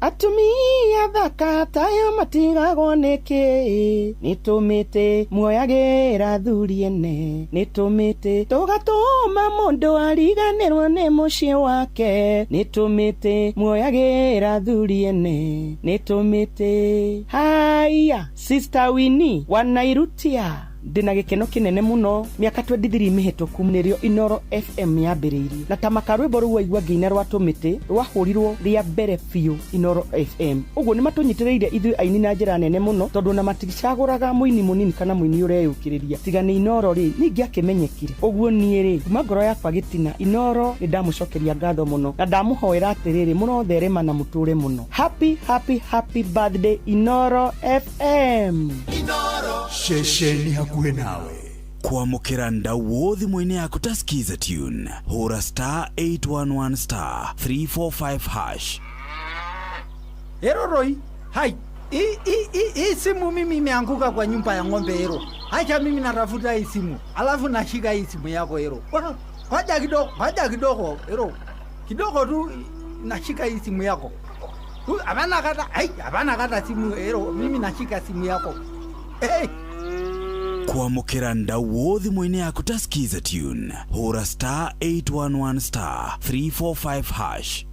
Atumia thaka tayo matigagwo nĩkĩ? Nĩ tũmĩtĩ muoyagĩra thuri ene, nĩ tũmĩtĩ tũgatũma mũndũ ariganĩrwo nĩ mũciĩ wake, nĩ tũmĩtĩ muoyagĩra thuri ene, nĩ tũmĩtĩ. Haya, Sister Winnie wanairutia ndĩna gĩkeno kĩnene mũno. Mĩaka 23 mĩhĩtũku nĩrĩo Inoro FM yambĩrĩirie, na ta maka rwĩmbo rũu waigua ngĩina rwa tũmĩtĩ rwahũrirwo rĩa mbere biũ Inoro FM. Ũguo nĩ matũnyitĩrĩire ithuĩ aini na njĩra nene mũno, tondũ ona maticagũraga mũini mũnini kana mũini ũreyũkĩrĩria. Tiga nĩ Inoro rĩ, ningĩ akĩmenyekire ũguo. Niĩ rĩ, kuma ngoro yakwa gĩtina, Inoro nĩ ndamũcokeria ngatho mũno na ndamũhoera atĩrĩrĩ, mũrotherema na mũtũre mũno. Happy happy happy birthday, Inoro FM. Ceceni hakuhĩ nawe. Kwamũkĩra ndauo thimũ-inĩ yaku ta Skiza Tune, hũra star 811 star 345 hash. Eroroi, hai hii simu mimi imeanguka kwa nyumba ya ng'ombe ero. Acha mimi natafuta hii simu, alafu nashika hii simu yako ero. Ngoja kidogo, ngoja kidogo ero, kidogo tu nashika hii simu yako. Hapana kata, hai, hapana kata simu ero, mimi nashika simu yako. Hey. Kwamũkĩra ndauo thimũ-inĩ yaku ta Skiza Tune, hũra star 811 star 345 hash.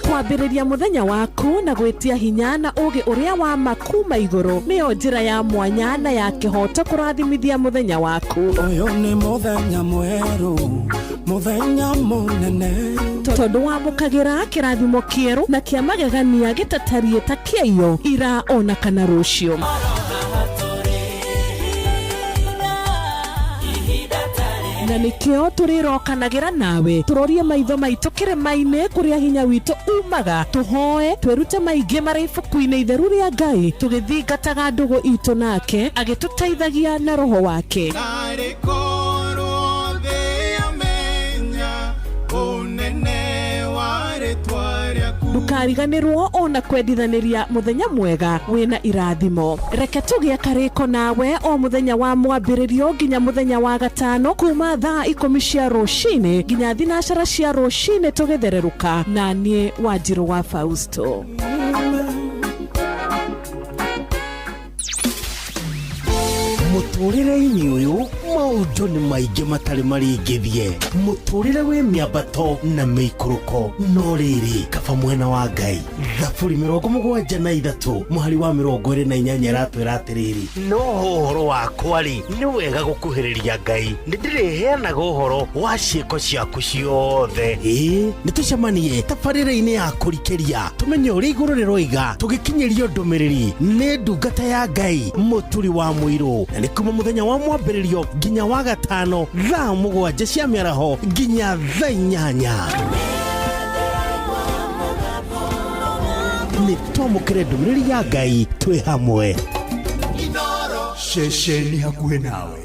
Kwambĩrĩria mũthenya waku na gwĩtia hinya na ũgĩ ũrĩa wa ma kuma igũrũ nĩyo njĩra ya mwanya na ya kĩhoto kũrathimithia mũthenya waku. Ũyũ nĩ mũthenya mwerũ, mũthenya mũnene, tondũ wamũkagĩra kĩrathimo kĩerũ na kĩa magegania gĩtatariĩ ta kĩaiyo ira ona kana rũciũ. Na nĩkĩo tũrĩrokanagĩra nawe tũrorie maitho maitũ kĩrĩma-inĩ kũrĩa hinya witũ umaga, tũhoe twĩrute maingĩ marĩ ibuku-inĩ itheru rĩa Ngai, tũgĩthingataga ndũgũ itũ nake agĩtũteithagia na roho wake. Narĩ korwo thĩ yamenya ũnene wa rĩtwa rĩaku. Ndũkariganĩrwo ona kwendithanĩria mũthenya mwega wĩna irathimo. Reke tũgĩe karĩko nawe o mũthenya wa mwambĩrĩrio nginya mũthenya wa gatano kuma thaa 10 cia rũcinĩ nginya 12 cia rũcinĩ tũgĩthererũka na niĩ Wanjirũ wa Fausto. Mũtũrĩre-inĩ ũyũ maũndũ nĩ maingĩ matarĩ marĩngĩthie, mũtũrĩre wĩ mĩambato na mĩikũrũko, no rĩrĩ kaba mwena wa Ngai. Thaburi 73 mũhari wa 28 ĩratwĩra atĩrĩrĩ, no ũhoro wakwa rĩ, nĩ wega gũkuhĩrĩria Ngai, nĩ ndĩrĩheanaga ũhoro wa ciĩko ciaku ciothe. Ĩĩ, nĩ tũcemanie tabarĩra-inĩ ya kũrikĩria tũmenye ũrĩa igũrũ rĩroiga, tũgĩkinyĩrio ndũmĩrĩri nĩ ndungata ya Ngai Mũturi wa Mũirũ, na nĩ kuma mũthenya wa mwambĩrĩrio nginya wa gatano thaa 7 cia mĩaraho nginya thaa 8. Nĩ twamũkĩre ndũmĩrĩri ya Ngai twĩ hamwe. Ceceni hakuhĩ nawe.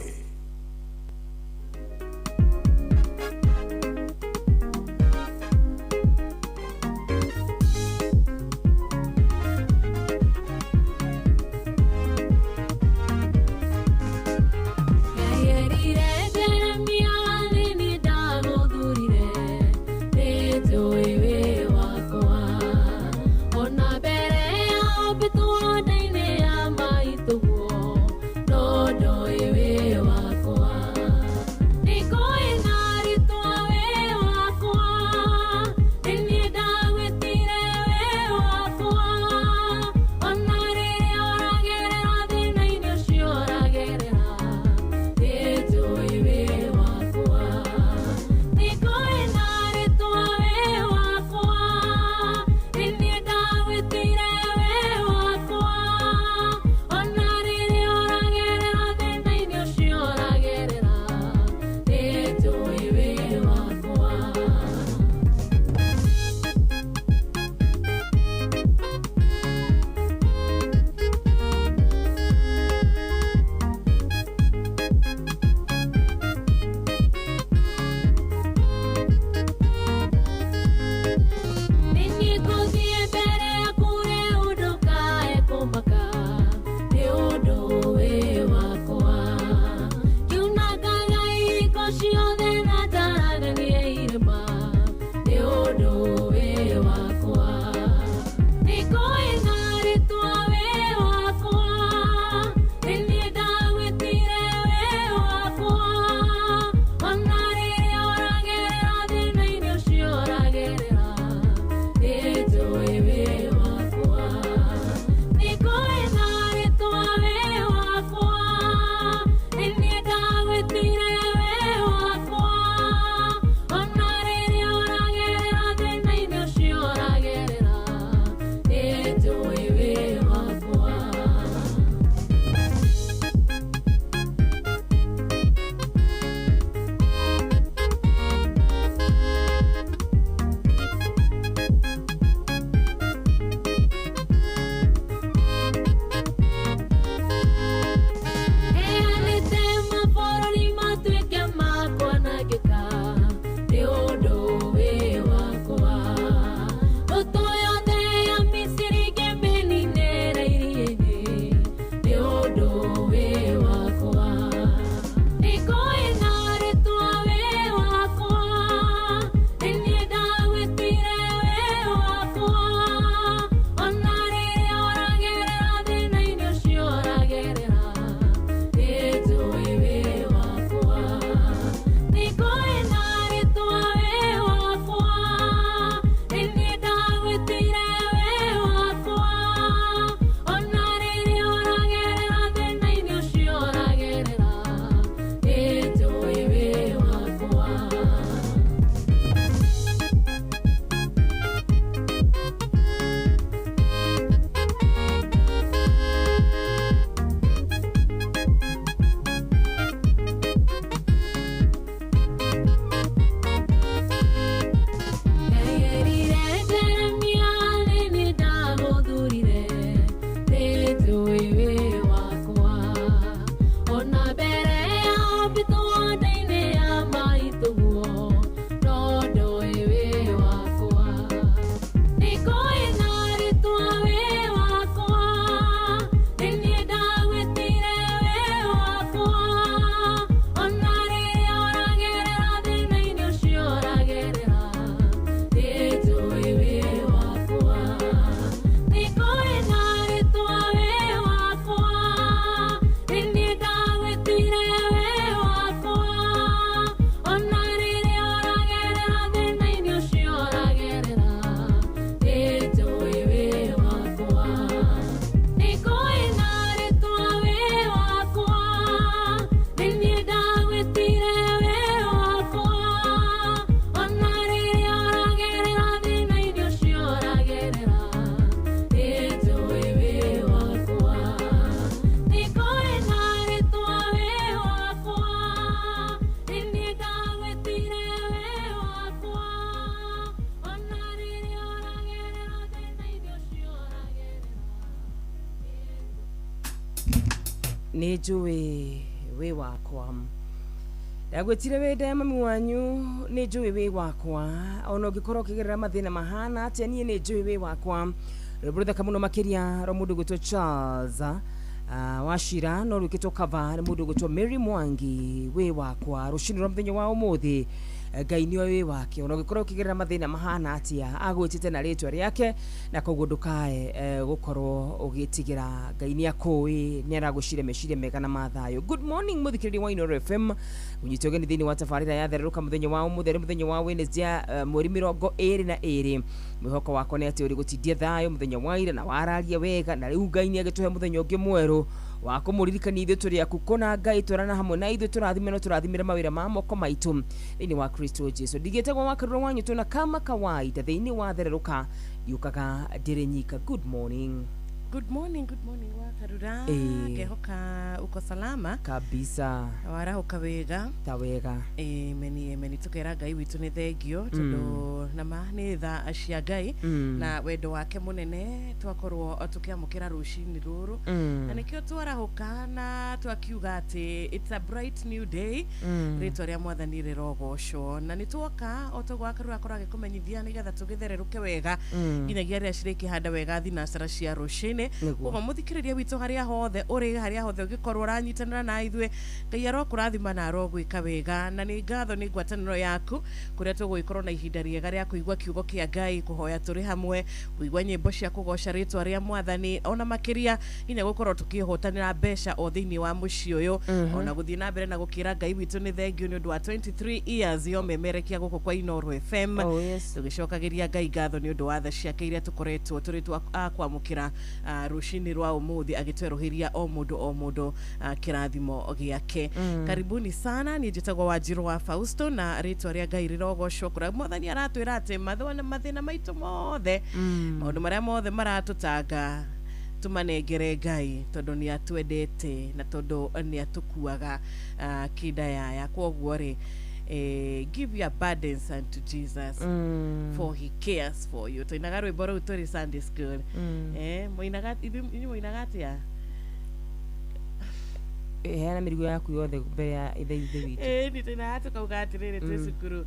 No, no, Wĩ wakwa. Nĩngũĩ na rĩtwa wĩ wakwa, nĩ niĩ ndagwĩtire wĩ wakwa. Ona rĩrĩa ũragerera thĩna-inĩ ũcio ũragerera, nĩnjũĩ wĩ wakwa. Nĩngũĩ na rĩtwa wĩ wakwa, nĩ niĩ ndagwĩtire wĩ wakwa. Ona rĩrĩa ũragerera thĩna-inĩ ũcio ũragerera, nĩnjũĩ wĩ wakwa. Ngai Jeremia nĩ niĩ ndamũthurire, nĩnjũĩ wĩ wakwa. Ona mbere ya ũmbĩtwo nda-inĩ ya maitũguo, no ndoĩ wĩ wakwa. Nĩngũĩ na rĩtwa wĩ wakwa, nĩ niĩ ndagwĩtire wĩ wakwa. Ona rĩrĩa ũragerera thĩna-inĩ ũcio ũragerera, nĩnjũĩ wĩ wakwa. Nĩngũĩ na rĩtwa wĩ wakwa, nĩ niĩ ndagwĩtire wĩ wakwa. Ona rĩrĩa ũragerera thĩna-inĩ ũcio ũragerera, nĩnjũĩ wĩ wakwa. Nĩngũĩ na rĩtwa wĩ wakwa, nĩ niĩ ndagwĩtire wĩ wakwa. Ona rĩrĩa ũragerera thĩna-inĩ ũcio ũragerera, nĩnjũĩ wĩ wakwa. Nĩngũĩ na rĩtwa wĩ wakwa, nĩ niĩ ndagwĩtire wĩ wakwa. Ona rĩrĩa ũragerera thĩna-inĩ ũcio ũragerera. Nĩ njũĩ wĩ wakwa, ndagwĩtire wĩ nda ya mami wanyu, nĩ njũĩ wĩ wakwa. Ona ũngĩkorwo ũkĩgerera mathĩna mahana atĩa, niĩ nĩ njũĩ wĩ wakwa. Rwĩmbo rũthaka mũno makĩria rwa mũndũ ũgwĩtwo Charles Wachira, no rwĩkĩtwo cover nĩ mũndũ ũgwĩtwo Mary Mwangi, wĩ wakwa. Rũcinĩ rwa mũthenya wa ũmũthĩ, Ngai nĩoĩ wĩ wake. Ona ũngĩkorwo ũkĩgerera mathĩna mahana atĩa, agwĩtĩte na rĩtwa rĩake, na koguo ndũkae gũkorwo ũgĩtigĩra. Ngai nĩ akũĩ, nĩ aragũciria meciria mega na ma thayũ. Good morning, mũthikĩrĩria wa Inooro FM, ũnyite ũgeni thĩinĩ wa tabarĩra ya Thererũka mũthenya wa ũmũthĩ, arĩ mũthenya wa Wednesday, mweri 22. Mwĩhoko wakwa nĩ atĩ ũrĩ gũtindia thayũ mũthenya wa ira na wararia wega, na rĩu Ngai nĩ agĩtũhe mũthenya ũngĩ mwerũ wa kũmũririkania ithuĩ tũrĩ aku kũna Ngai twarana hamwe na ithuĩ, tũrathime no tũrathimĩre mawĩra ma moko maitũ thĩinĩ wa Kristo Jesu. Ndigĩtagwo wa Karura wanyu, tũna kama kawaida thĩinĩ wa Thererũka, ndiũkaga ndĩrĩ nyika. Good morning. Good morning, good morning, Wakarura. Ngehoka uko salama. Kabisa. Warahuka wega. Ta wega. Amen, amen. Tukera Ngai witũ nĩ thengio tondũ nama nĩ tha cia Ngai na wendo wake mũnene twakorwo tũkĩamũkĩra rũcinĩ rũrũ. Na nĩkĩo twarahuka na twakiuga atĩ it's a bright new day. Rĩtwa rĩa Mwathani rĩrogocwo, na nĩ twoka o toguo Wakarura akorwo agĩkũmenyithia nĩgetha tũgĩthererũke wega nginyagia rĩrĩa cirĩkĩhanda wega thinacara cia rũcinĩ. Koguo mũthikĩrĩria witũ, harĩa hothe ũrĩ, harĩa hothe ũngĩkorwo ũranyitanĩra na ithuĩ, Ngai arokũrathima na arogwĩka wega, na nĩ ngatho nĩ ngwatanĩro yaku kũrĩa tũgũgĩkorwo na ihinda rĩega rĩa kũigua kiugo kĩa Ngai, kũhoya tũrĩ hamwe, kũigua nyĩmbo cia kũgoca rĩtwa rĩa Mwathani, ona makĩria nginya gũkorwo tũkĩhotanĩra mbeca o thĩinĩ wa mũciĩ ũyũ, ona gũthiĩ na mbere na gũkĩra Ngai witũ nĩ thengio nĩ ũndũ wa 23 years yo memerekia gũkũ kwa Inooro FM. Oh, yes. Tũgĩcokagĩria Ngai ngatho nĩ ũndũ wa tha ciake iria tũkoretwo tũrĩ twa a kwamũkĩra rũcinĩ rwa ũmũthĩ, agĩtwerũhĩria o mũndũ o mũndũ kĩrathimo gĩake. Karibuni sana. Niĩ njĩtagwo Wanjirũ wa Fausto, na rĩtwa rĩa Ngai rĩrogocwo, kũrĩa Mwathani aratwĩra atĩ mathĩna maitũ mothe, maũndũ marĩa mothe maratũtanga, tũmanengere Ngai, tondũ nĩ atwendete na tondũ nĩ atũkuaga kĩndayaya. Kwoguo rĩ, give your burdens unto Jesus, for he cares for you. Tũinaga rwĩmbo rũu tũrĩ Sunday school. Mũinaga inyuĩ mũinaga atĩa? Heana mĩrigo yaku yothe mbere ya ithe witũ. Nĩ tũinaga tũkauga atĩrĩrĩ twĩ cukuru,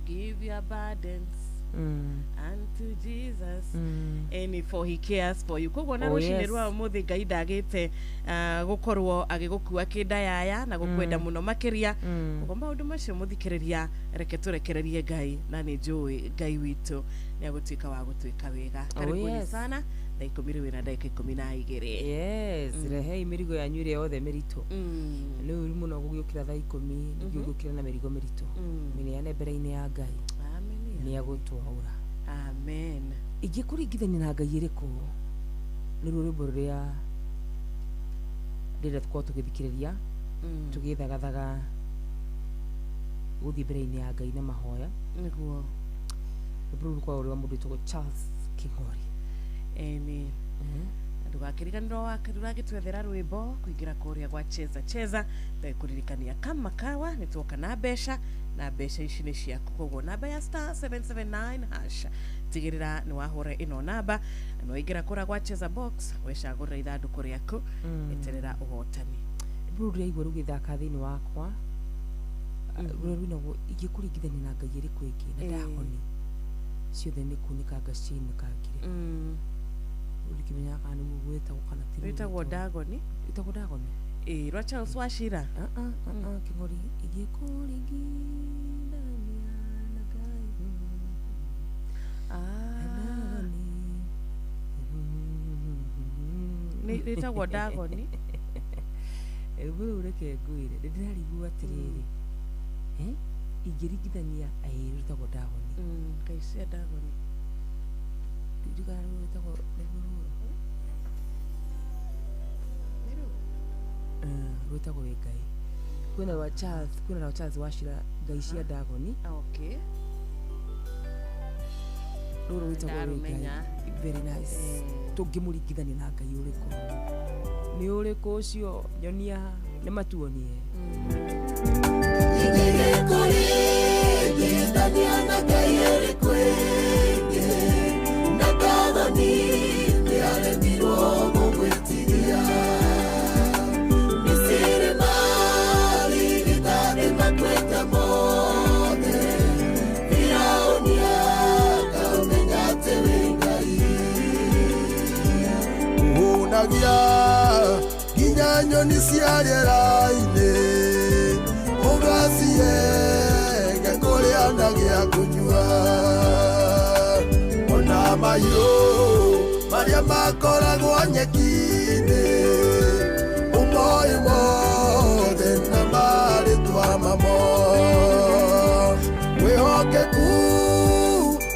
give your burdens Unto Jesus any for he cares for you. Koguo na Oh, rũcinĩ yes. rwa ũmũthĩ Ngai ndagĩte gũkorwo agĩgũkua kĩndayaya na gũkwenda mũno makĩria. Koguo maũndũ macio mũthikĩrĩria, reke tũrekererie Ngai, na nĩ njũĩ Ngai witũ nĩ agũtuĩka wa gũtuĩka wega. Oh, Karibuni yes. sana thaa 10 rĩu na ndagĩka 12. Yes, rehei mĩrigo yanyu ĩrĩa yothe mĩritũ. Nĩ ũru mũno gũgĩũkĩra thaa 10 ningĩ ũgĩũkĩra na mĩrigo mĩritũ. Mĩneane mbere-inĩ ya Ngai. Amen. Nĩ agũtwaũra. Amen. Ingĩkũringithania na Ngai ĩrĩkũ? Nĩ ruo rwĩmbo rũrĩa rĩrĩa tũkorwo tũgĩthikĩrĩria tũgĩthagathaga gũthiĩ mbere-inĩ ya Ngai na mahoya. Nĩguo. Rwĩmbo rũu rũkoragwo rwa mũndũ wĩtagwo Charles King'ori. Ĩni ndũgakĩriganĩrwo ũragĩtwethera rwĩmbo kũingĩra kũrĩa gwa Cheza Cheza, ndagĩkũririkania kama kawa nĩ tuoka na mbeca, na mbeca ici nĩ ciaku. Koguo namba ya star 779 hash, tigĩrĩra nĩ wahũra ĩno namba na nĩ waingĩra kũrĩa gwa Cheza box, wecagũrĩra ithandũkũ rĩaku, eterera ũhotani. Rwĩmbo rũu ndĩraigua rũgĩthaka thĩinĩ wakwa, rũrĩa rũinagwo ingĩkũringithania na Ngai ĩrĩkũ ĩngĩ na Ndagoni ciothe nĩ kunĩkanga ciainĩkangire. Rĩu ndikĩmenyaga kana nĩguo gwĩtagwo kana ti ruo Rwĩtagwo rwĩtagwo. Ndagoni. Rwĩtagwo Ndagoni. Ĩĩ, rwa Charles Wachira. Kĩng'ori, ingĩkũringithania na Ngai. Ndagoni. Nĩ rwĩtagwo Ndagoni. Rwĩmbo rũu reke ngwĩre, nĩ ndĩrarigwo atĩrĩrĩ, ingĩringithania, ĩĩ, rwĩtagwo Ndagoni. Ngai cia Ndagoni. Ndirikana rũu rwĩtagwo nĩguo rũrũ. Rwĩtagwo wĩ Ngai. Kwĩna rwa Charles, kwĩna rwa Charles Wachira, Ngai cia Ndagoni. Okay. Rũrũ rwĩtagwo wĩ Ngai. Ndarũmenya. Very nice. Tũngĩmũringithania na Ngai ũrĩkũ? Nĩ ũrĩkũ ũcio? Nyonia, nĩ matuonie. Ingĩkũringithania na Ngai ĩrĩkũ ĩngĩ, na Ndagoni nĩaremirwo gũgwĩtiria. Misiri marigithathi makuĩte mothe, Firaũni akamenya atĩ wĩ Ngai. Ũhũnagia nginya nyoni cia rĩera-inĩ, ũgacihe kũrĩa na gĩa kũnyua. Ona mahiũ marĩa makoragwo nyeki-inĩ, ũmoĩ mothe na marĩtwa mamo. Wĩhokeku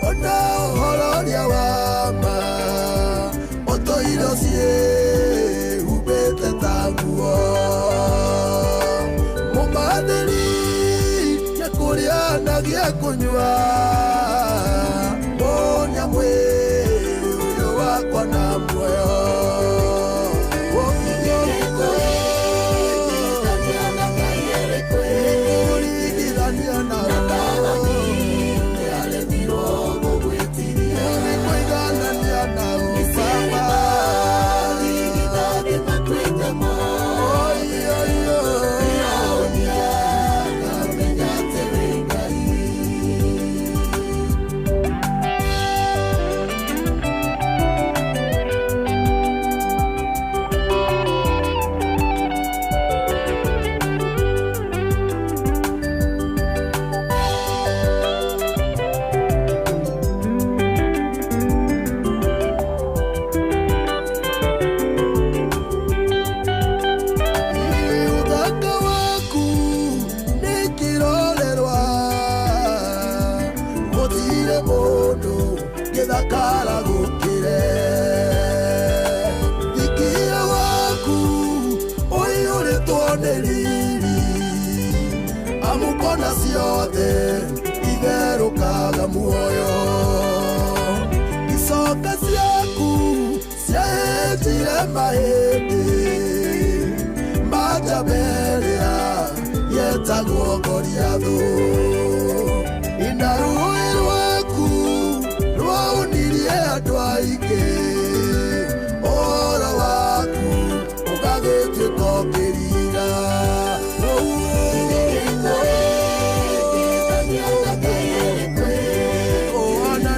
ona ũhoro ũrĩa wa ma, ũtũire ũciĩhumbĩte ta nguo. Mũmathĩri nĩ kũrĩa na gĩa kũnyua, mũnya mwĩrĩ ũyũ wakwa na muoyo. Ingĩkũringithania na Ngai ĩrĩkũ Ingĩkũringithania na Ndagoni nĩaremirwo gũgwĩtiria. Nĩkũiganania na Misiri Baba. marigithathi makuĩte mothe, Firaũni akamenya atĩ wĩ Ngai. Ũthaka waku nĩ kĩrorerwa, gũtirĩ mũndũ gĩthakara gũkĩre. Thikia waku ũiyũrĩtwo nĩ riri, amu kona ciothe itherũkaga muoyo. Icoka ciaku ciahĩtire mahĩndĩ majaberia yetagwo Goliathũ. Ina rũĩ rwaku rwaunirie andũ aingĩ, ũhoro waku ũgagĩtuĩka ũkĩriga. Ingĩkũringithania na Ngai ĩrĩkũ ĩngĩ,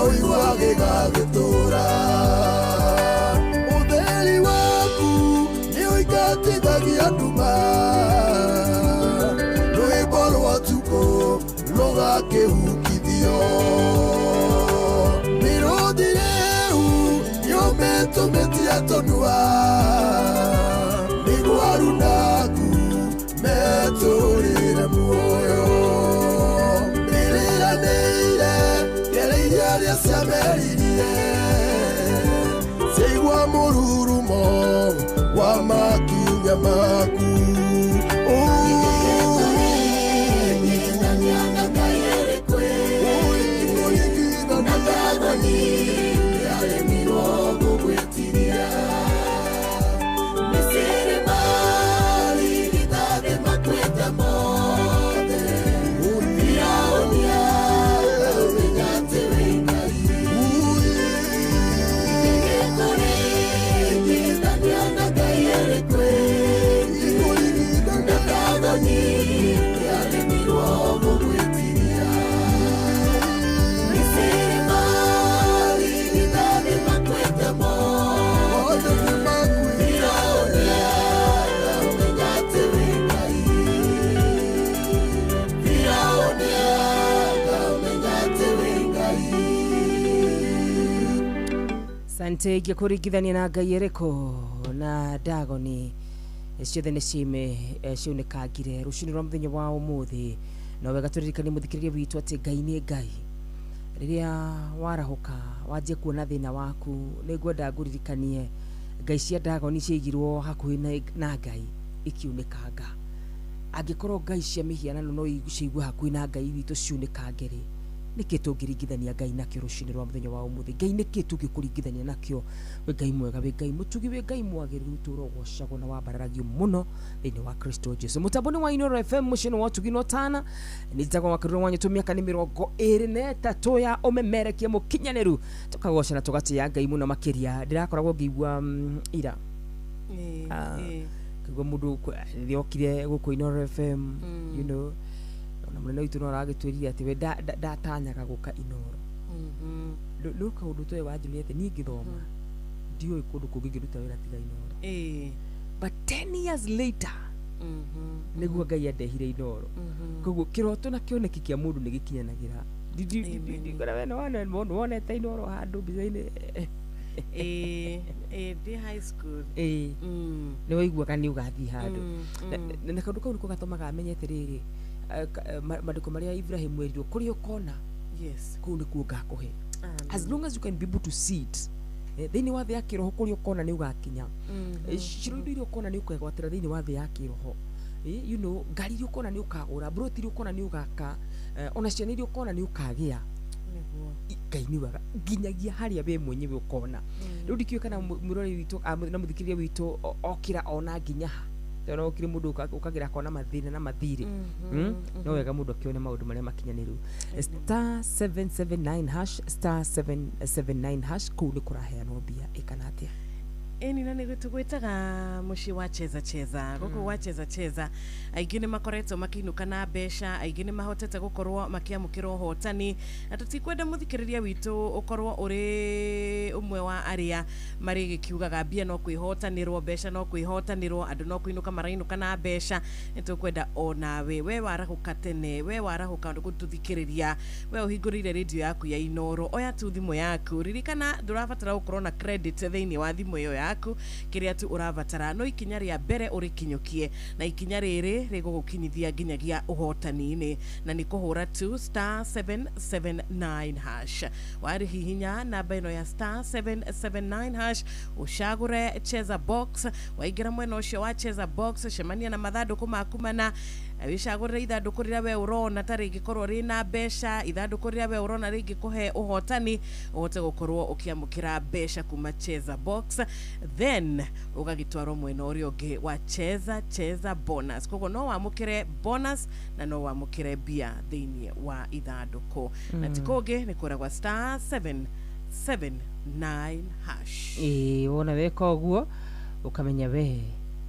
ũigua gĩgagĩtũra. Ũtheri waku nĩ ũingatithagia nduma, rwĩmbo rwa tukũ rũgakĩhukithio. Mĩrũthi rĩu yũmĩtũmĩtie tũnua, nĩguo arunaku metũrĩre muoyo. Nĩrĩranĩire ngereirie arĩa ciameririe, ciaigua mũrurumo wa makinya maku. Sante ngĩkũringithania na Ngai ĩrĩkũ na Dagoni ciothe nĩ ciime ciunĩkangire rũcinĩ rwa mũthenya wa ũmũthĩ. No wega tũririkanie mũthikĩrĩria witũ atĩ Ngai nĩ Ngai. Rĩrĩa warahũka wanjie kuona thĩna waku, nĩ ngwenda ngũririkanie ngai cia Dagoni ciaigirwo hakuhĩ na Ngai ikiunĩkanga. Angĩkorwo ngai cia mĩhianano no ciigwe hakuhĩ na Ngai witũ ciunĩkange rĩ, nĩkĩ tũngĩringithania Ngai nakĩo rũcinĩ rwa mũthenya wa ũmũthĩ? Ngai nĩkĩ tũngĩkũringithania nakĩo? Wĩ Ngai mwega, wĩ Ngai mũtugi, wĩ Ngai mwagĩrĩru, ũtũũra ũgocagwo na wambararagio mũno thĩinĩ wa Kristo Jesu. Mũtambo nĩ wa Inooro FM, mũciĩ nĩ wa ũtugi na ũtana. Nĩ njagwo wa Karura wa Nyũtũ, mĩaka nĩ 23 ya ũmemerekia mũkinyanĩru. Tũkagoca na tũgatĩĩa Ngai mũno makĩria. Ndĩrakoragwo ngĩigua ira kĩigua mũndũ rĩrĩa okire gũkũ Inooro FM, you know, ona mũnene witũ no aragĩtwĩrire atĩ we ndatanyaga gũka Inooro. No kaũndũ toe wanjũria atĩ niĩ ngĩthoma ndiũĩ kũndũ kũngĩ ngĩruta wĩra tiga Inooro. But 10 years later nĩguo Ngai andehire Inooro. Koguo kĩroto na kĩoneki kĩa mũndũ nĩ gĩkinyanagĩra. Ndikora we nĩ wonete Inooro handũ mbica-inĩ. Ndĩ high school. Nĩ waiguaga nĩ ũgathiĩ handũ. Na kaũndũ kau nĩko gatũmaga amenye atĩrĩrĩ, mandĩko marĩa Ibrahim erirwo, kũrĩa ũkona kũu nĩkuo ngakũhe. As long as you can be able to see it, thĩinĩ wa thĩ ya kĩroho kũrĩa ũkona nĩ ũgakinya. Ciro indo iria ũkona nĩ ũkegwatĩra thĩinĩ wa thĩ ya kĩroho. You know, ngari iria ũkona nĩ ũkagũra, mburoti iria ũkona nĩ ũgaka, ona ciana iria ũkona nĩ ũkagĩa. Ngai nĩ wega nginyagia harĩa we mwenyewe ũkona. Rĩu ndikĩũĩ kana mũrori witũ na mũthikĩrĩria witũ okĩra ona nginya ha. Tondũ okire mũndũ ũkagĩra akona mathĩna na mathirĩ. No wega mũndũ akĩone maũndũ marĩa makinyanĩru. *779 hash *779 hash kũu nĩ kũraheanwo mbia ĩkana atĩa. Ĩni na nĩ tũgwĩtaga mũciĩ wa cheza cheza. Gũkũ gwa cheza cheza aingĩ nĩ makoretwo makĩinũka na mbeca, aingĩ nĩ mahotete gũkorwo makĩamũkĩra ũhotani, na tũtikwenda mũthikĩrĩria witũ ũkorwo ũrĩ ũmwe wa arĩa marĩgĩkiugaga mbia no kwĩhotanĩrwo, mbeca no kwĩhotanĩrwo, andũ no kũinũka marainũka na mbeca. Nĩ tũkwenda onawe we warahũka tene, we warahũka gũtũthikĩrĩria, we ũhingũrĩire rĩndiũ yaku ya Inooro, oya tu thimũ yaku. Ririkana ndũrabatara gũkorwo na credit thĩinĩ wa thimũ ĩyo yaku, kĩrĩa tu ũrabatara no ikinya rĩa mbere ũrĩkinyũkie, na ikinya rĩrĩ rĩgũgũkinyithia nginyagia ũhotani-inĩ, na nĩ kũhũra tu *779 hash. Warĩhihinya namba ĩno ya *779 hash, ũcagũre cheza box. Waingĩra mwena ũcio wa cheza box, cemania na mathandũkũ maku mana, wĩcagũrĩre ithandũkũ rĩrĩa we ũrona ta rĩngĩkorwo rĩna mbeca, ithandũkũ rĩrĩa we ũrona rĩngĩkũhe ũhotani, ũhote gũkorwo ũkĩamũkĩra mbeca kuma cheza box, then ũgagĩtwarwo mwena ũrĩa ũngĩ wa cheza cheza bonus. Koguo no wamũkĩre bonus na no wamũkĩre mbia thĩinĩ wa ithandũkũ. Na ti kũngĩ nĩ kũragwa *779 hash. Wona weka ũguo ũkamenya we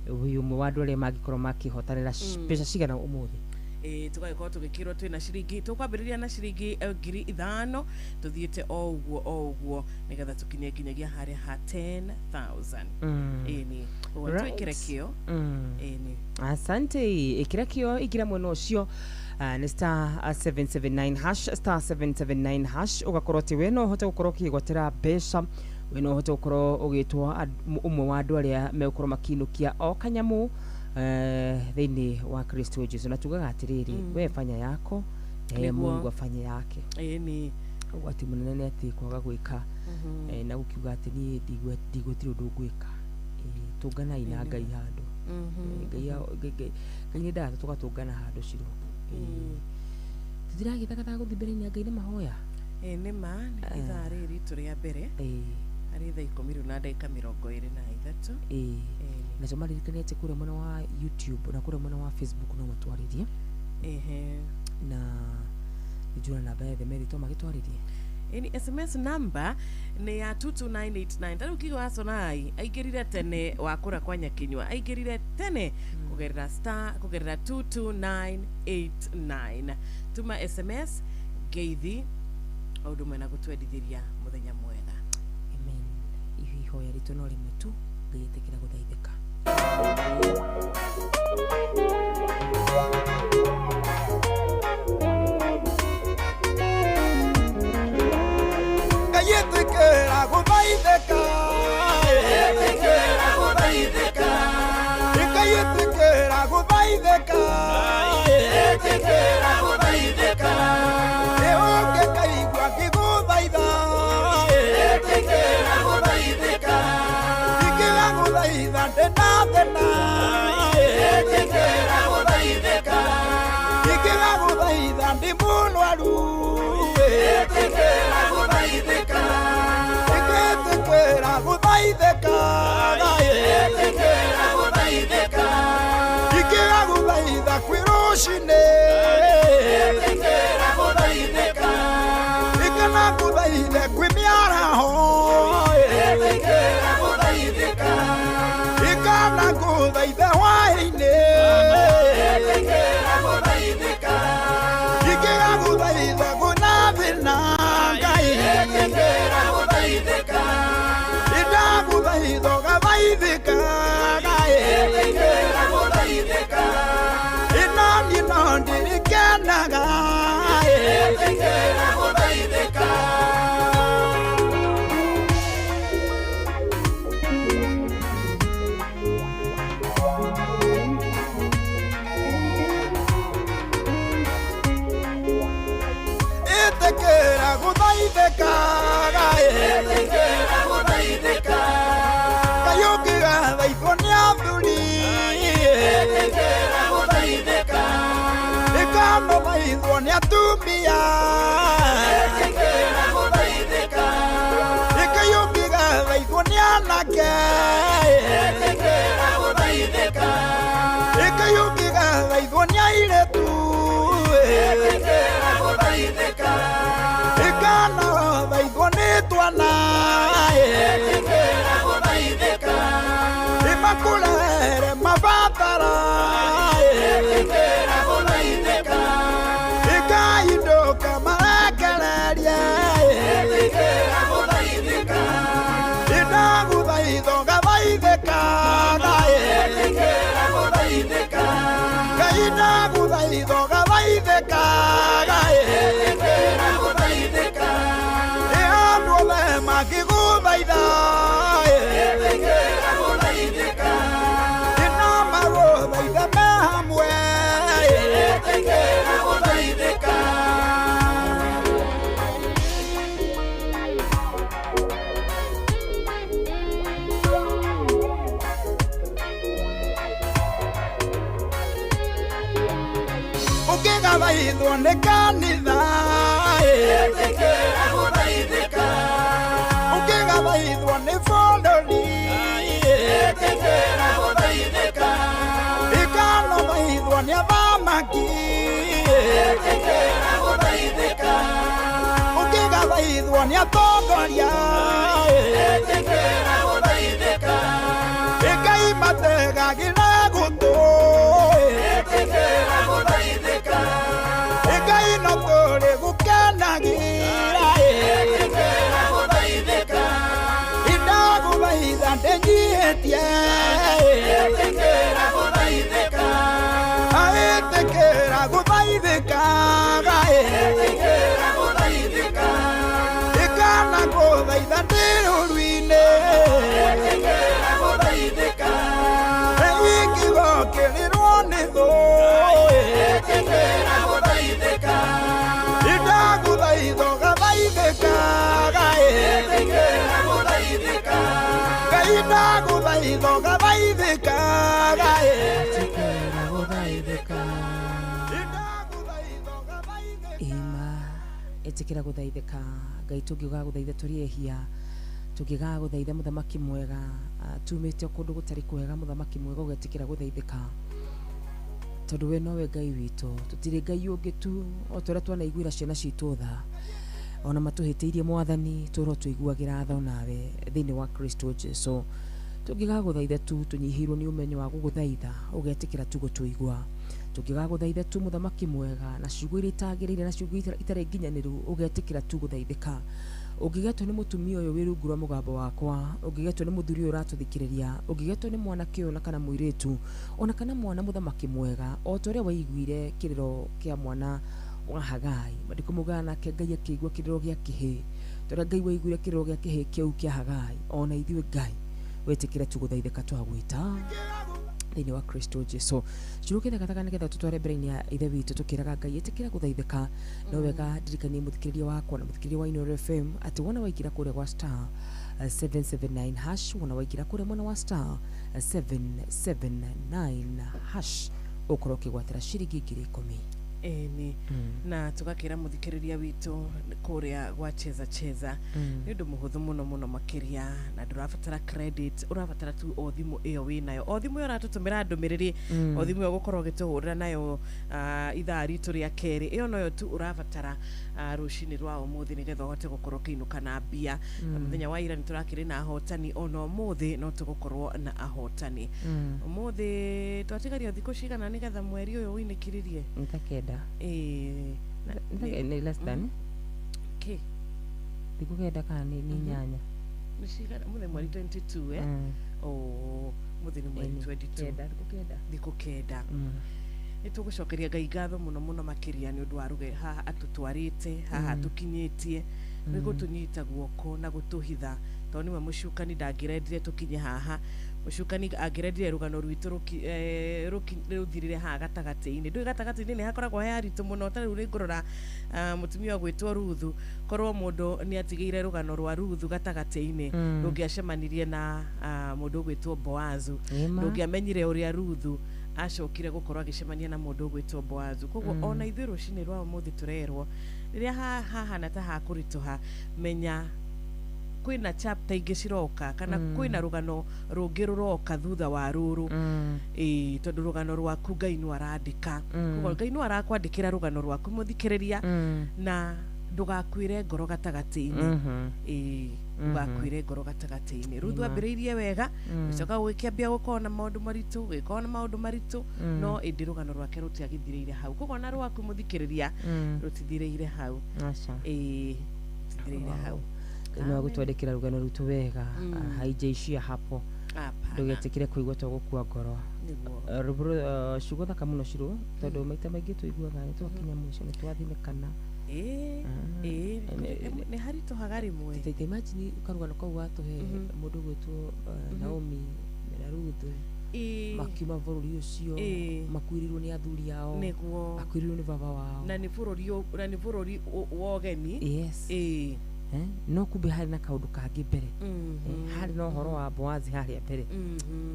wĩ ũmwe wa andũ arĩa mangĩkorwo makĩhotanĩra mbeca cigana ũmũthĩ. Tũgagĩkorwo tũgĩkĩrwo twĩna ciringi, tũkwambĩrĩria na ciringi 5,000, tũthiĩte o ũguo o ũguo nĩgetha tũkinye nginyagia harĩa ha 10,000. Ĩni, ũguo twĩkĩre kĩo. Ĩni. Asante. Ĩkĩra kĩo, ingĩra mwena ũcio. Nĩ star 779 hash, star 779 hash, ũgakorwo atĩ we no ũhote gũkorwo ũkĩgwatĩra mbeca, we no ũhote gũkorwo ũgĩtwo ũmwe wa andũ arĩa megũkorwo makĩinũkia o kanyamũ thĩinĩ wa Kristo Jesu. Na tugaga atĩrĩrĩ, we fanya yako na yeye Nĩguo. Mungu afanye yake. Ĩni. Ũgwati mũnene nĩ atĩ kwaga gwĩka, na gũkiuga atĩ niĩ ndigũtirĩ ũndũ ngwĩka. Tũnganai na Ngai handũ. Ngai nĩ endaga tũgatũngana handũ ciro. Tũtiragĩthagathaga gũthiĩ mbere-inĩ ya Ngai na mahoya. Nĩ ma nĩ ithaa rĩrĩ ritũ rĩa mbere, harĩ thaa 10 rĩu na ndagĩka 23. Nacio maririkane atĩ kũrĩa mwena wa YouTube na kũrĩa mwena wa Facebook no matwarĩrie. Na nĩnjũĩ namba ya themeri to magĩtwarĩrie. Ĩni, SMS number nĩ ya 22989. Ta rĩu kiugo wa Sonai aingĩrire tene, wakũra kwa Nyakinyua aingĩrire tene kũgerera star, kũgerera 22989. Tuma SMS ngeithi o ũndũ ũmwe na gũtwendithĩria mũthenya mwega. Amen. Ihoya ritũ no rĩmwe tu, Ngai ĩtĩkĩra gũthaithĩka. Ngai ĩtĩkĩra gũthaithĩka, ĩtĩkĩra gũthaithĩka, Ngai ĩtĩkĩra gũthaithĩka, ĩtĩkĩra gũthaithĩka, ũngĩkaigua ngĩgũthaitha, ĩtĩkĩra gũthaithĩka, ingĩga gũthaitha ndĩna thĩna, ĩtĩkĩra gũthaithĩka, ingĩga gũthaitha ndĩ mũrwaru, ĩtĩkĩra gũthaithĩka, ĩtĩkĩra gũthaithĩka, ĩtĩkĩra gũthaithĩka, ingĩga gũthaitha kwĩ rũcinĩ, ĩtĩkĩra gũthaithĩka, ikana gũthaithe kwĩ mĩaraho, ĩtĩkĩra gũthaithĩka, ikana gũthaithe hwaĩ-inĩ, ĩtĩkĩra gũthaithĩka, ingĩga gũthaitha kwĩna thĩna, Ngai ĩtĩkĩra gũthaithĩka, indagũthaitha ũgathaithĩka, Ngai ĩtĩkĩra gũthaithĩka, ĩnaniĩ no ndirikenaga, ĩtĩkĩra gũthaithĩka. Ĩtĩkĩra gũthaithĩka, ĩtĩkĩra gũthaithĩka, Ngai ũngĩgathaithwo nĩ athuri, ĩtĩkĩra gũthaithĩka, ĩkanothaithwo nĩ atumia, ĩtĩkĩra gũthaithĩka, Ngai ũngĩgathaithwo nĩ anake, ĩtĩkĩra gũthaithĩka, Ngai ũngĩgathaithwo nĩ airĩtu, ĩtĩkĩra gũthaithĩka, ĩkanothaithwo nĩ twana, ĩtĩkĩra gũthaithĩka, ĩmakũrehere mabatara, ĩtĩkĩra gũthaithĩka, ĩkaindũka marekererie, ĩtĩkĩra gũthaithĩka, ĩndagũthaitha ũgathaithĩka, ĩtĩkĩra gũthaithĩka, Ngai ndagũthaitha ũgathaithĩka, ĩtĩkĩra gũthaithĩka, ĩ andũ othe mangĩgũthaitha, ĩtĩkĩra gũthaithĩka, ĩna magũthaitha me hamwe, ĩtĩkĩra gũthaithĩka. Ũngĩgathaithwo nĩ kanitha, ĩtĩkĩra gũthaithĩka, ũngĩgathaithwo nĩ bũrũri, ĩtĩkĩra gũthaithĩka, ĩkanothaithwo nĩ athamaki, ĩtĩkĩra gũthaithĩka, ũngĩgathaithwo nĩ atongoria, ĩtĩkĩra gũthaithĩka, ĩkaimategagĩra gũtũ, ĩtĩkĩra gũthaithĩka, Gũthaithĩkaga ĩtĩkĩra gũthaithĩka Ikana gũthaitha ndĩ rũru-inĩ ĩtĩkĩra gũthaithĩka Ingĩgokĩrĩrwo nĩ thũ ĩtĩkĩra gũthaithĩka Indagũthaitha ũgathaithĩkaga ĩtĩkĩra gũthaithĩka Ngai ndagũthaitha ũgathaithĩkaga ĩtĩkĩra gũthaithĩka ima ĩtĩkĩra gũthaithĩka Ngai tũngiuga gũthaitha tũrĩ ehia tũngĩgaga gũthaitha mũthamaki mwega tumĩte kũndũ gũtarĩ kwega mũthamaki mwega ũgetĩkĩra gũthaithĩka tondũ we nowe Ngai witũ tũtirĩ Ngai ũngĩ tu o ta ũrĩa twanaiguĩra ciana citũ tha ona matũhĩtĩirie mwathani tũro tũiguagĩra tha onawe thĩinĩ wa Kristo Jesu tũngĩgaga gũthaitha tu tũnyihĩirwo nĩ ũmenyo wa gũgũthaitha ũgetĩkĩra tu gũtũigua tũngĩgaga gũthaitha tu mũthamaki mwega na ciugo iria itagĩrĩire na ciugo itarĩ nginyanĩru ũgetĩkĩra tu gũthaithĩka ũngĩgetwo nĩ mũtumia ũyũ wĩ rungu rwa mũgambo wakwa ũngĩgetwo nĩ mũthuri ũyũ ũratũthikĩrĩria ũngĩgetwo nĩ mwanake ũyũ na kana mũirĩtu ona kana mwana mũthamaki mwega o ta ũrĩa waiguire kĩrĩro kĩa mwana wa Hagai maandĩko maugaga nake Ngai akĩigua kĩrĩro gĩa kĩhĩĩ ta ũrĩa Ngai waiguire kĩrĩro gĩa kĩhĩĩ kĩu kĩa Hagai ona ithuĩ Ngai wĩtĩkĩre tu gũthaithĩka twagwĩta thĩinĩ wa Kristo Jesu cirũkĩte gathaga nĩgetha tũtware mbere-inĩ ya ithe witũ tũkĩraga Ngai ĩtĩkĩra gũthaithĩka no wega ndirikanie mũthikĩrĩria wakwa na mũthikĩrĩria wa Inooro FM atĩ wona waingĩra kũrĩa gwa star 779 hash wona waingĩra kũrĩa mwena wa star 779 hash ũkorwo ũkĩgwatĩra ciringi 10,000 ĩni na tũgakĩra mũthikĩrĩria witũ kũrĩa gwa cheza cheza nĩ ũndũ mũhũthũ mũno mũno makĩria na ndũrabatara credit ũrabatara tu o thimũ ĩyo wĩnayo o thimũ ĩyo ũratũtũmĩra ndũmĩrĩri o thimũ ĩyo ũgũkorwo ũgĩtũhũrĩra nayo ithaa ritũ rĩa kerĩ ĩyo noyo tu ũrabatara rũcinĩ rwa ũmũthĩ nĩgetha ũhote gũkorwo ũkĩinũka na mbia na mũthenya wa ira nĩ tũrakĩrĩ na ahotani ona ũmũthĩ no tũgũkorwo na ahotani ũmũthĩ twatigaria thikũ cigana nĩgetha mweri ũyũ ũinĩkĩrĩrie nĩ ta kenda nĩ less than kĩ thikũ kenda kana nĩ inyanya nĩ cigana mũthĩ mweri 22 eh oh mũthĩ nĩ mweri 22 thikũ kenda thikũ kenda nĩ tũgũcokeria Ngai ngatho mũno mũno makĩria nĩ ũndũ wa ruge haha atũtwarĩte haha atũkinyĩtie nĩ gũtũnyita guoko na gũtũhitha tondũ nĩwe mũcukani ndangĩrendire tũkinye haha mũcukani angĩrendire rũgano rwitũ rũthirire haha gatagatĩ-inĩ ndũĩ gatagatĩ-inĩ nĩ hakoragwo he haritũ mũno ta rĩu nĩ ngũrora mũtumia ũgwĩtwo Ruthu korwo mũndũ nĩ atigĩire rũgano rwa Ruthu gatagatĩ-inĩ ndũngĩacemanirie na mũndũ ũgwĩtwo Boazu ndũngĩamenyire ũrĩa Ruthu acokire gũkorwo agĩcemania na mũndũ ũgwĩtwo Boazu koguo ona ithuĩ rũcinĩ rwa ũmũthĩ tũrerwo rĩrĩa hahana ta hakũritũha menya kwĩna chapter ingĩ ciroka kana kwĩna rũgano rũngĩ rũroka thutha wa rũrũ ĩĩ tondũ rũgano rwaku Ngai no arandĩka koguo Ngai no arakwandĩkĩra rũgano rwaku mũthikĩrĩria na ndũgakuĩre ngoro gatagatĩ-inĩ ĩĩ ndũgakuĩre ngoro gatagatĩ-inĩ Ruthu ambĩrĩirie wega gũcoka gũgĩkĩambia gũkorwo na maũndũ maritũ gũgĩkorwo na maũndũ maritũ no ĩndĩ rũgano rwake rũtiagĩthirĩire hau koguo ona rwaku mũthikĩrĩria rũtithirĩire hau ĩĩ rũtithirĩire hau no gũtwandĩkĩra rũgano rwitũ wega haijaishia hapo ndũgetĩkĩre kũigua to gũkua ngoro ciugo thaka mũno cirũ tondũ maita maingĩ tũiguaga nĩ twakinya mũico nĩ twathinĩkana nĩ haritũhaga rĩmwe ta imagine karũgano kau watũhe mũndũ ũgwĩtwo Naomi na Ruthu makiuma bũrũri ũcio makuĩrĩirwo nĩ athuri ao makuĩrĩirwo nĩ baba wao na nĩ bũrũri wa ũgeni yes no kumbe harĩ na kaũndũ kangĩ mbere harĩ na ũhoro wa Boazi harĩa mbere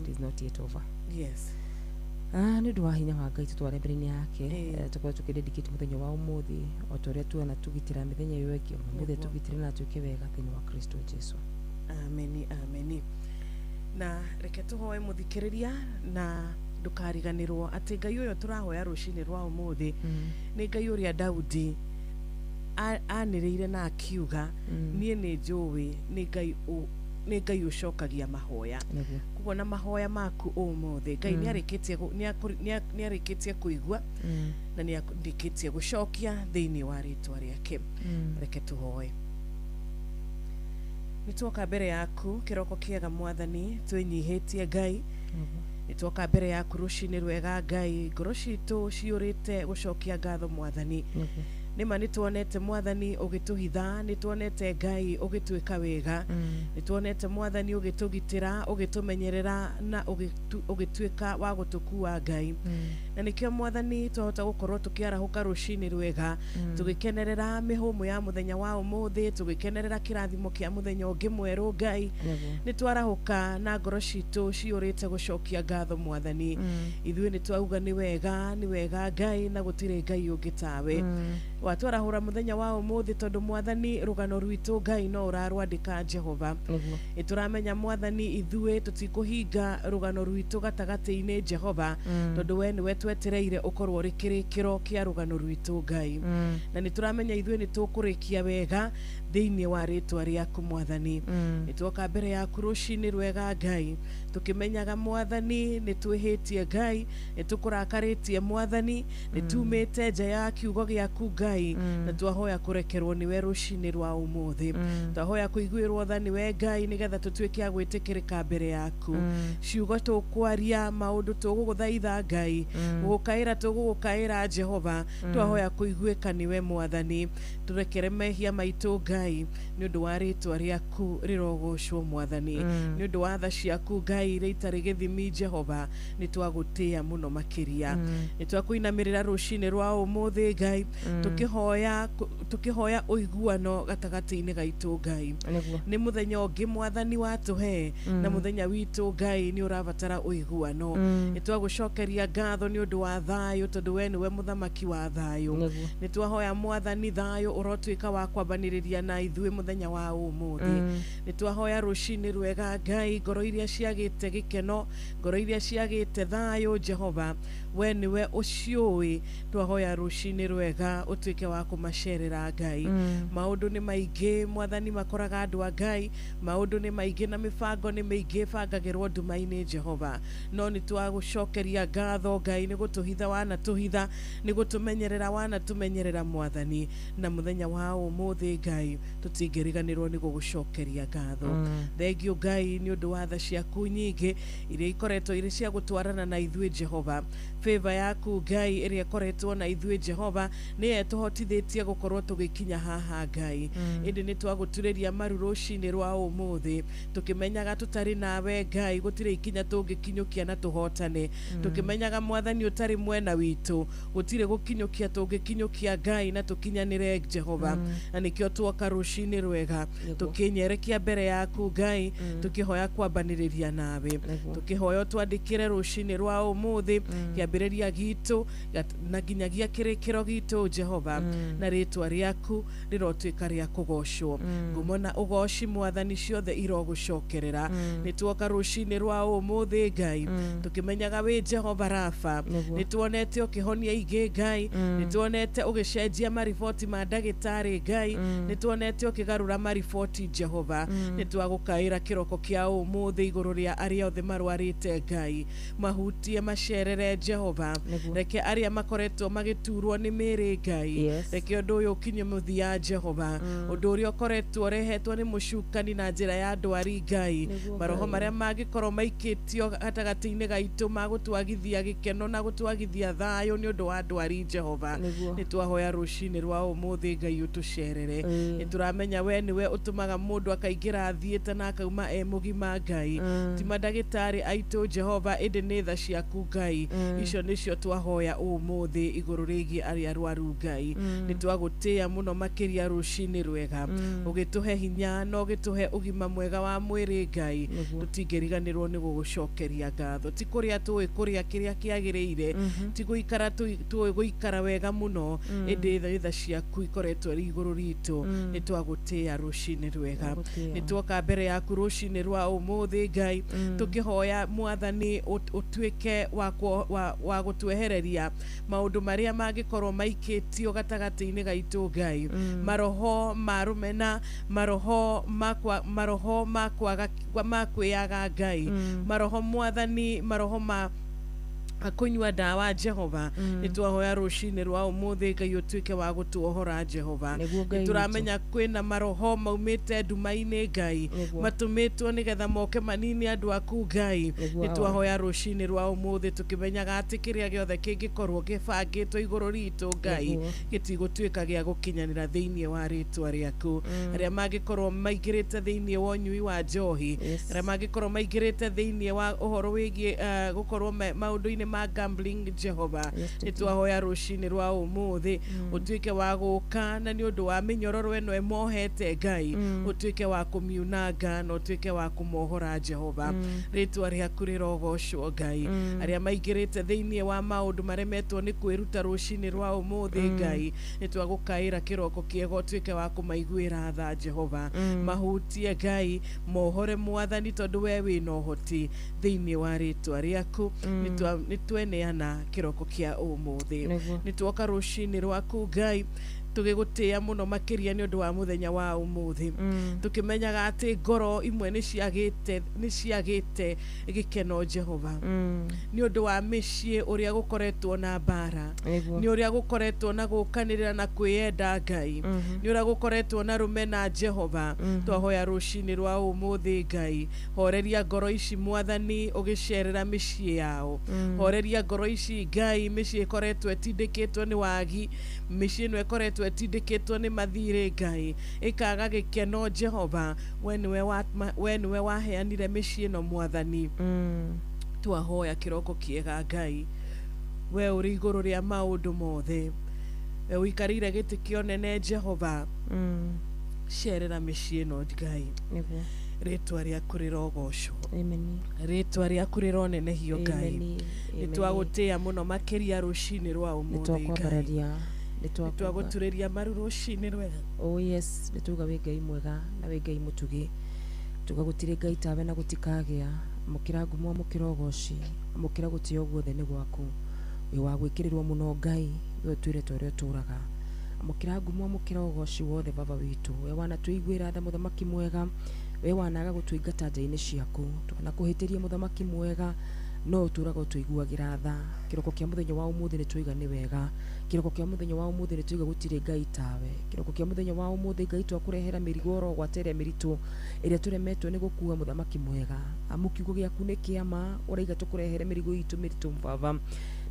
it is not yet over yes nĩ ũndũ wa hinya wa Ngai tũtware mbere-inĩ yake tũkorwo tũkĩdedicate mũthenya wa ũmũthĩ o ta ũrĩa tuona tũgitĩra mĩthenya ĩyo ĩngĩ ũmũthĩ tũgitĩre na twĩke wega thĩinĩ wa Kristo Jesu ameni ameni na reke tũhoe mũthikĩrĩria na ndũkariganĩrwo atĩ Ngai ũyũ tũrahoya rũcinĩ rwa ũmũthĩ nĩ Ngai ũrĩa Daudi anĩrĩire na akiuga niĩ nĩ njũĩ nĩ Ngai ũcokagia mahoya koguo na mahoya maku ũmũthĩ Ngai nĩarĩkĩtie kũigua na nĩarĩkĩtie gũcokia thĩinĩ wa rĩtwa rĩake reke tũhoe nĩ tuoka mbere yaku kĩroko kĩega mwathani twĩnyihĩtie Ngai Nĩ twoka mbere yaku rũcinĩ rwega Ngai, ngoro citũ ciyũrĩte gũcokia ngatho Mwathani. Nĩma nĩ tuonete Mwathani ũgĩtũhitha, nĩ tuonete Ngai ũgĩtwĩka wega, nĩ tuonete Mwathani ũgĩtũgitĩra, ũgĩtũmenyerera na ũgĩtuĩka wa gũtũkua Ngai. Na nĩkĩo Mwathani twahota gũkorwo tũkĩarahũka rũcinĩ rwega, tũgĩkenerera mĩhũmũ ya mũthenya wa ũmũthĩ, tũgĩkenerera kĩrathimo kĩa mũthenya ũngĩ mwerũ Ngai. Nĩ twarahũka na ngoro citũ ciyũrĩte gũcokia ngatho Mwathani. Ithuĩ nĩ twauga nĩ wega, nĩ wega Ngai, na gũtirĩ Ngai ũngĩ tawe. Watwarahũra mũthenya wa ũmũthĩ tondũ Mwathani rũgano rwitũ Ngai no ũrarwandĩka Jehova. Nĩ tũramenya Mwathani ithuĩ tũtikũhinga rũgano rwitũ gatagatĩ-inĩ Jehova, tondũ we nĩwe twetereire ũkorwo ũrĩ kĩrĩkĩro kĩa rũgano rwitũ Ngai. Na nĩ tũramenya ithuĩ nĩ tũkũrĩkia wega thĩinĩ wa rĩtwa rĩaku Mwathani. Nĩ twoka mbere yaku rũcinĩ rwega Ngai, tũkĩmenyaga Mwathani nĩ twĩhĩtie Ngai, nĩ tũkũrakarĩtie Mwathani, nĩ tumĩte nja ya kiugo gĩaku Ngai, na twahoya kũrekerwo nĩwe rũcinĩ rwa ũmũthĩ. Twahoya kũiguĩrwo tha nĩwe Ngai, nĩgetha tũtuĩke a gwĩtĩkĩrĩka mbere yaku. Ciugo tũkwaria, maũndũ tũgũgũthaitha Ngai, gũgũkaĩra tũgũgũkaĩra Jehova, twahoya kũiguĩka nĩwe Mwathani. Tũrekere mehia maitũ Ngai, nĩ ũndũ wa rĩtwa rĩaku rĩrogocwo Mwathani. Nĩ ũndũ wa tha ciaku Ngai iria itarĩ gĩthimi Jehova, nĩ twagũtĩĩa mũno makĩria. Nĩ twakũinamĩrĩra rũcinĩ rwa ũmũthĩ Ngai, tũkĩhoya ũiguano gatagatĩ-inĩ gaitũ Ngai. Nĩ mũthenya ũngĩ Mwathani watũhe, na mũthenya witũ Ngai nĩ ũrabatara ũiguano. Nĩ twagũcokeria ngatho nĩ ũndũ wa thayũ, tondũ we nĩwe mũthamaki wa thayũ. Nĩ twahoya Mwathani thayũ ũrotuĩka wa kwambanĩrĩria na ithuĩ mũthenya wa ũmũthĩ. Nĩ twahoya rũcinĩ rwega Ngai, ngoro iria ciagĩte gĩkeno, ngoro iria ciagĩte thayũ Jehova, we nĩwe ũciũĩ. Twahoya rũcinĩ rwega ũtuĩke wa kũmacerera Ngai. Maũndũ nĩ maingĩ Mwathani makoraga andũ a Ngai, maũndũ nĩ maingĩ na mĩbango nĩ mĩingĩ ĩbangagĩrwo nduma-inĩ Jehova, no nĩ twagũcokeria ngatho Ngai nĩ gũtũhitha wanatũhitha, nĩ gũtũmenyerera wanatũmenyerera Mwathani, na mũthenya wa ũmũthĩ Ngai tũtingĩriganĩrwo nĩ gũgũcokeria ngatho. Thengiũ Ngai nĩ ũndũ wa tha ciaku nyingĩ iria ikoretwo irĩ cia gũtwarana na ithuĩ Jehova. Favor yaku Ngai ĩrĩa ĩkoretwo na ithuĩ Jehova nĩyo ĩtũhotithĩtie gũkorwo tũgĩkinya haha Ngai. Ĩndĩ nĩ twagũturĩria maru rũcinĩ rwa ũmũthĩ, tũkĩmenyaga tũtarĩ nawe Ngai gũtirĩ ikinya tũngĩkinyũkia na tũhotane. Tũkĩmenyaga Mwathani ũtarĩ mwena witũ gũtirĩ gũkinyũkia tũngĩkinyũkia Ngai na tũkinyanĩre Jehova. Na nĩkĩo tuoka rũcinĩ rwega tũkĩnyerekia mbere yaku Ngai, tũkĩhoya kwambanĩrĩria nawe, tũkĩhoya ũtwandĩkĩre rũcinĩ rwa ũmũthĩ kĩambĩrĩria gitũ na nginyagia kĩrĩkĩro gitũ Jehova, na rĩtwa rĩaku rĩrotuĩka rĩa kũgocwo. Ngumo na ũgoci Mwathani ciothe irogũcokerera. Nĩ tuoka rũcinĩ rwa ũmũthĩ Ngai, tũkĩmenyaga wĩ Jehova Rafa. Nĩ tuonete ũkĩhonia ingĩ Ngai, nĩ tuonete ũgĩcenjia mariboti ma ndagĩtarĩ Ngai, nĩ tuonete ũkĩgarũra mariboti Jehova. Nĩ twagũkaĩra kĩroko kĩa ũmũthĩ igũrũ rĩa arĩa othe marwarĩte Ngai, mahutie macerere Jehova. Reke arĩa makoretwo magĩturwo nĩ mĩĩrĩ Ngai, reke ũndũ ũyũ ũkinye mũthia Jehova. Ũndũ ũrĩa ũkoretwo ũrehetwo nĩ mũcukani na njĩra ya ndwari Ngai, maroho marĩa mangĩkorwo maikĩtio gatagatĩ-inĩ gaitũ ma gũtwagithia gĩkeno na gũtwagithia thayũ nĩ ũndũ wa ndwari Jehova, nĩ twahoya rũcinĩ rwa ũmũthĩ Ngai ũtũcerere. Nĩ tũramenya we nĩwe ũtũmaga mũndũ akaingĩra thiĩta na akauma e mũgima Ngai. Ti mandagĩtarĩ aitũ Jehova, ĩndĩ nĩ tha ciaku Ngai. Icio nĩcio twahoya ũmũthĩ igũrũ rĩgiĩ arĩa arwaru Ngai. Nĩ twagũtĩĩa mũno makĩria rũcinĩ rwega, ũgĩtũhe hinya na ũgĩtũhe ũgima mwega wa mwĩrĩ Ngai. Tũtingĩriganĩrwo nĩ gũgũcokeria ngatho. Ti kũrĩa tũĩ kũrĩa kĩrĩa kĩagĩrĩire, ti gũikara tũĩ gũikara wega mũno, ĩndĩ tha ciaku ikoretwo irĩ igũrũ ritũ. Nĩ twagũtĩĩa rũcinĩ rwega. Nĩ tuoka mbere yaku rũcinĩ rwa ũmũthĩ Ngai, tũkĩhoya Mwathani ũtuĩke wa gũtwehereria maũndũ marĩa mangĩkorwo maikĩtio gatagatĩ-inĩ gaitũ Ngai. Maroho ma rũmena, maroho maroho ma kwaga ma kwĩyaga Ngai, maroho Mwathani, maroho ma Kũnyua ndawa Jehova, nĩ twahoya rũcinĩ rwa ũmũthĩ Ngai ũtuĩke wa gũtuohora Jehova. Nĩguo Ngai Nĩ tũramenya kwĩna maroho maumĩte nduma-inĩ Ngai, Nĩguo. matũmĩtwo nĩgetha moke manini andũ aku Ngai. Nĩguo Nĩ Awa. twahoya rũcinĩ rwa ũmũthĩ tũkĩmenyaga atĩ kĩrĩa gĩothe kĩngĩkorwo gĩbangĩtwo igũrũ ritũ Ngai, Nĩguo. gĩtigũtuĩka gĩa gũkinyanĩra thĩinĩ wa rĩtwa rĩaku. Arĩa mangĩkorwo maingĩrĩte thĩinĩ wa ũnyui wa njohi, arĩa mangĩkorwo maingĩrĩte thĩinĩ wa ũhoro wĩgiĩ gũkorwo maũndũ-inĩ ma gambling Jehova, Yes, nĩ twahoya rũcinĩ rwa ũmũthĩ ũtuĩke wa gũka, na nĩ ũndũ wa mĩnyororo ĩno ĩmohete Ngai, ũtuĩke wa kũmiunanga na ũtuĩke wa kũmohora Jehova. Rĩtwa rĩaku rĩrogocwo Ngai. Arĩa maingĩrĩte thĩinĩ wa maũndũ maremetwo nĩ kwĩruta rũcinĩ rwa ũmũthĩ Ngai, nĩ twagũkaĩra kĩroko kĩega ũtuĩke wa kũmaiguĩra tha Jehova. Mahutie Ngai, mohore Mwathani, tondũ we wĩna ũhoti thĩinĩ wa rĩtwa rĩaku. Nĩ tweneana kĩroko kĩa ũmũthĩ. Nĩguo. Nĩ tuoka rũcinĩ rwaku Ngai tũgĩgũtĩĩa mũno makĩria nĩ ũndũ wa mũthenya wa ũmũthĩ, tũkĩmenyaga atĩ ngoro imwe nĩ ciagĩte gĩkeno Jehova, nĩ ũndũ wa mĩciĩ ũrĩa gũkoretwo na mbara, Nĩguo. nĩ ũrĩa gũkoretwo na gũkanĩrĩra na kwĩyenda Ngai, nĩ ũrĩa gũkoretwo na rũmena Jehova. Twahoya rũcinĩ rwa ũmũthĩ Ngai, horeria ngoro ici Mwathani ũgĩcerera mĩciĩ yao. Horeria ngoro ici Ngai, mĩciĩ ĩkoretwo ĩtindĩkĩtwo nĩ wagi, mĩciĩ ĩno ĩkoretwo ĩtindĩkĩtwo nĩ mathirĩ Ngai, ĩkaga gĩkeno Jehova. We nĩwe waheanire mĩciĩ ĩno Mwathani. Twahoya kĩroko kĩega Ngai, we ũrĩ igũrũ rĩa maũndũ mothe, we ũikarĩire gĩtĩ kĩa ũnene Jehova, cerera mĩciĩ ĩno Ngai. Nĩguo. Rĩtwa rĩaku rĩrogocwo. Amen. Rĩtwa rĩaku rĩronenehio Ngai. Amen. Nĩ twagũtĩĩa mũno makĩria rũcinĩ rwa Nĩ ũmũthĩ Ngai. twakwambararia, nĩ Nĩ twagũturĩria maru rũcinĩ rwega. Oh yes, nĩ tuga wĩ Ngai mwega na wĩ Ngai mũtugi, tuga gũtirĩ Ngai tawe na gũtikagĩa. Amũkĩra ngumo, amũkĩra ũgoci, amũkĩra gũtĩo guothe nĩ gwaku, wĩ wa gwĩkĩrĩrwo mũno Ngai, we ũtwĩre ta ũrĩa ũtũraga. Amũkĩra ngumo, amũkĩra ũgoci wothe Baba witũ, we wanatũiguĩra tha mũthamaki mwega, we wanaga gũtũingata nja-inĩ ciaku, twanakũhĩtĩria mũthamaki mwega, no ũtũraga ũtũiguagĩra tha. Kĩroko kĩa mũthenya wa ũmũthĩ nĩ twaiga nĩ wega, kĩroko kĩa mũthenya wa ũmũthĩ nĩ twaiga gũtirĩ Ngai tawe, kĩroko kĩa mũthenya wa ũmũthĩ Ngai twakũrehera mĩrigo oro gwata ĩrĩa mĩritũ ĩrĩa tũremetwo nĩ gũkua mũthamaki mwega, amu kiugo gĩaku nĩ kĩa ma, ũraiga tũkũrehere mĩrigo itũ mĩritũ Baba,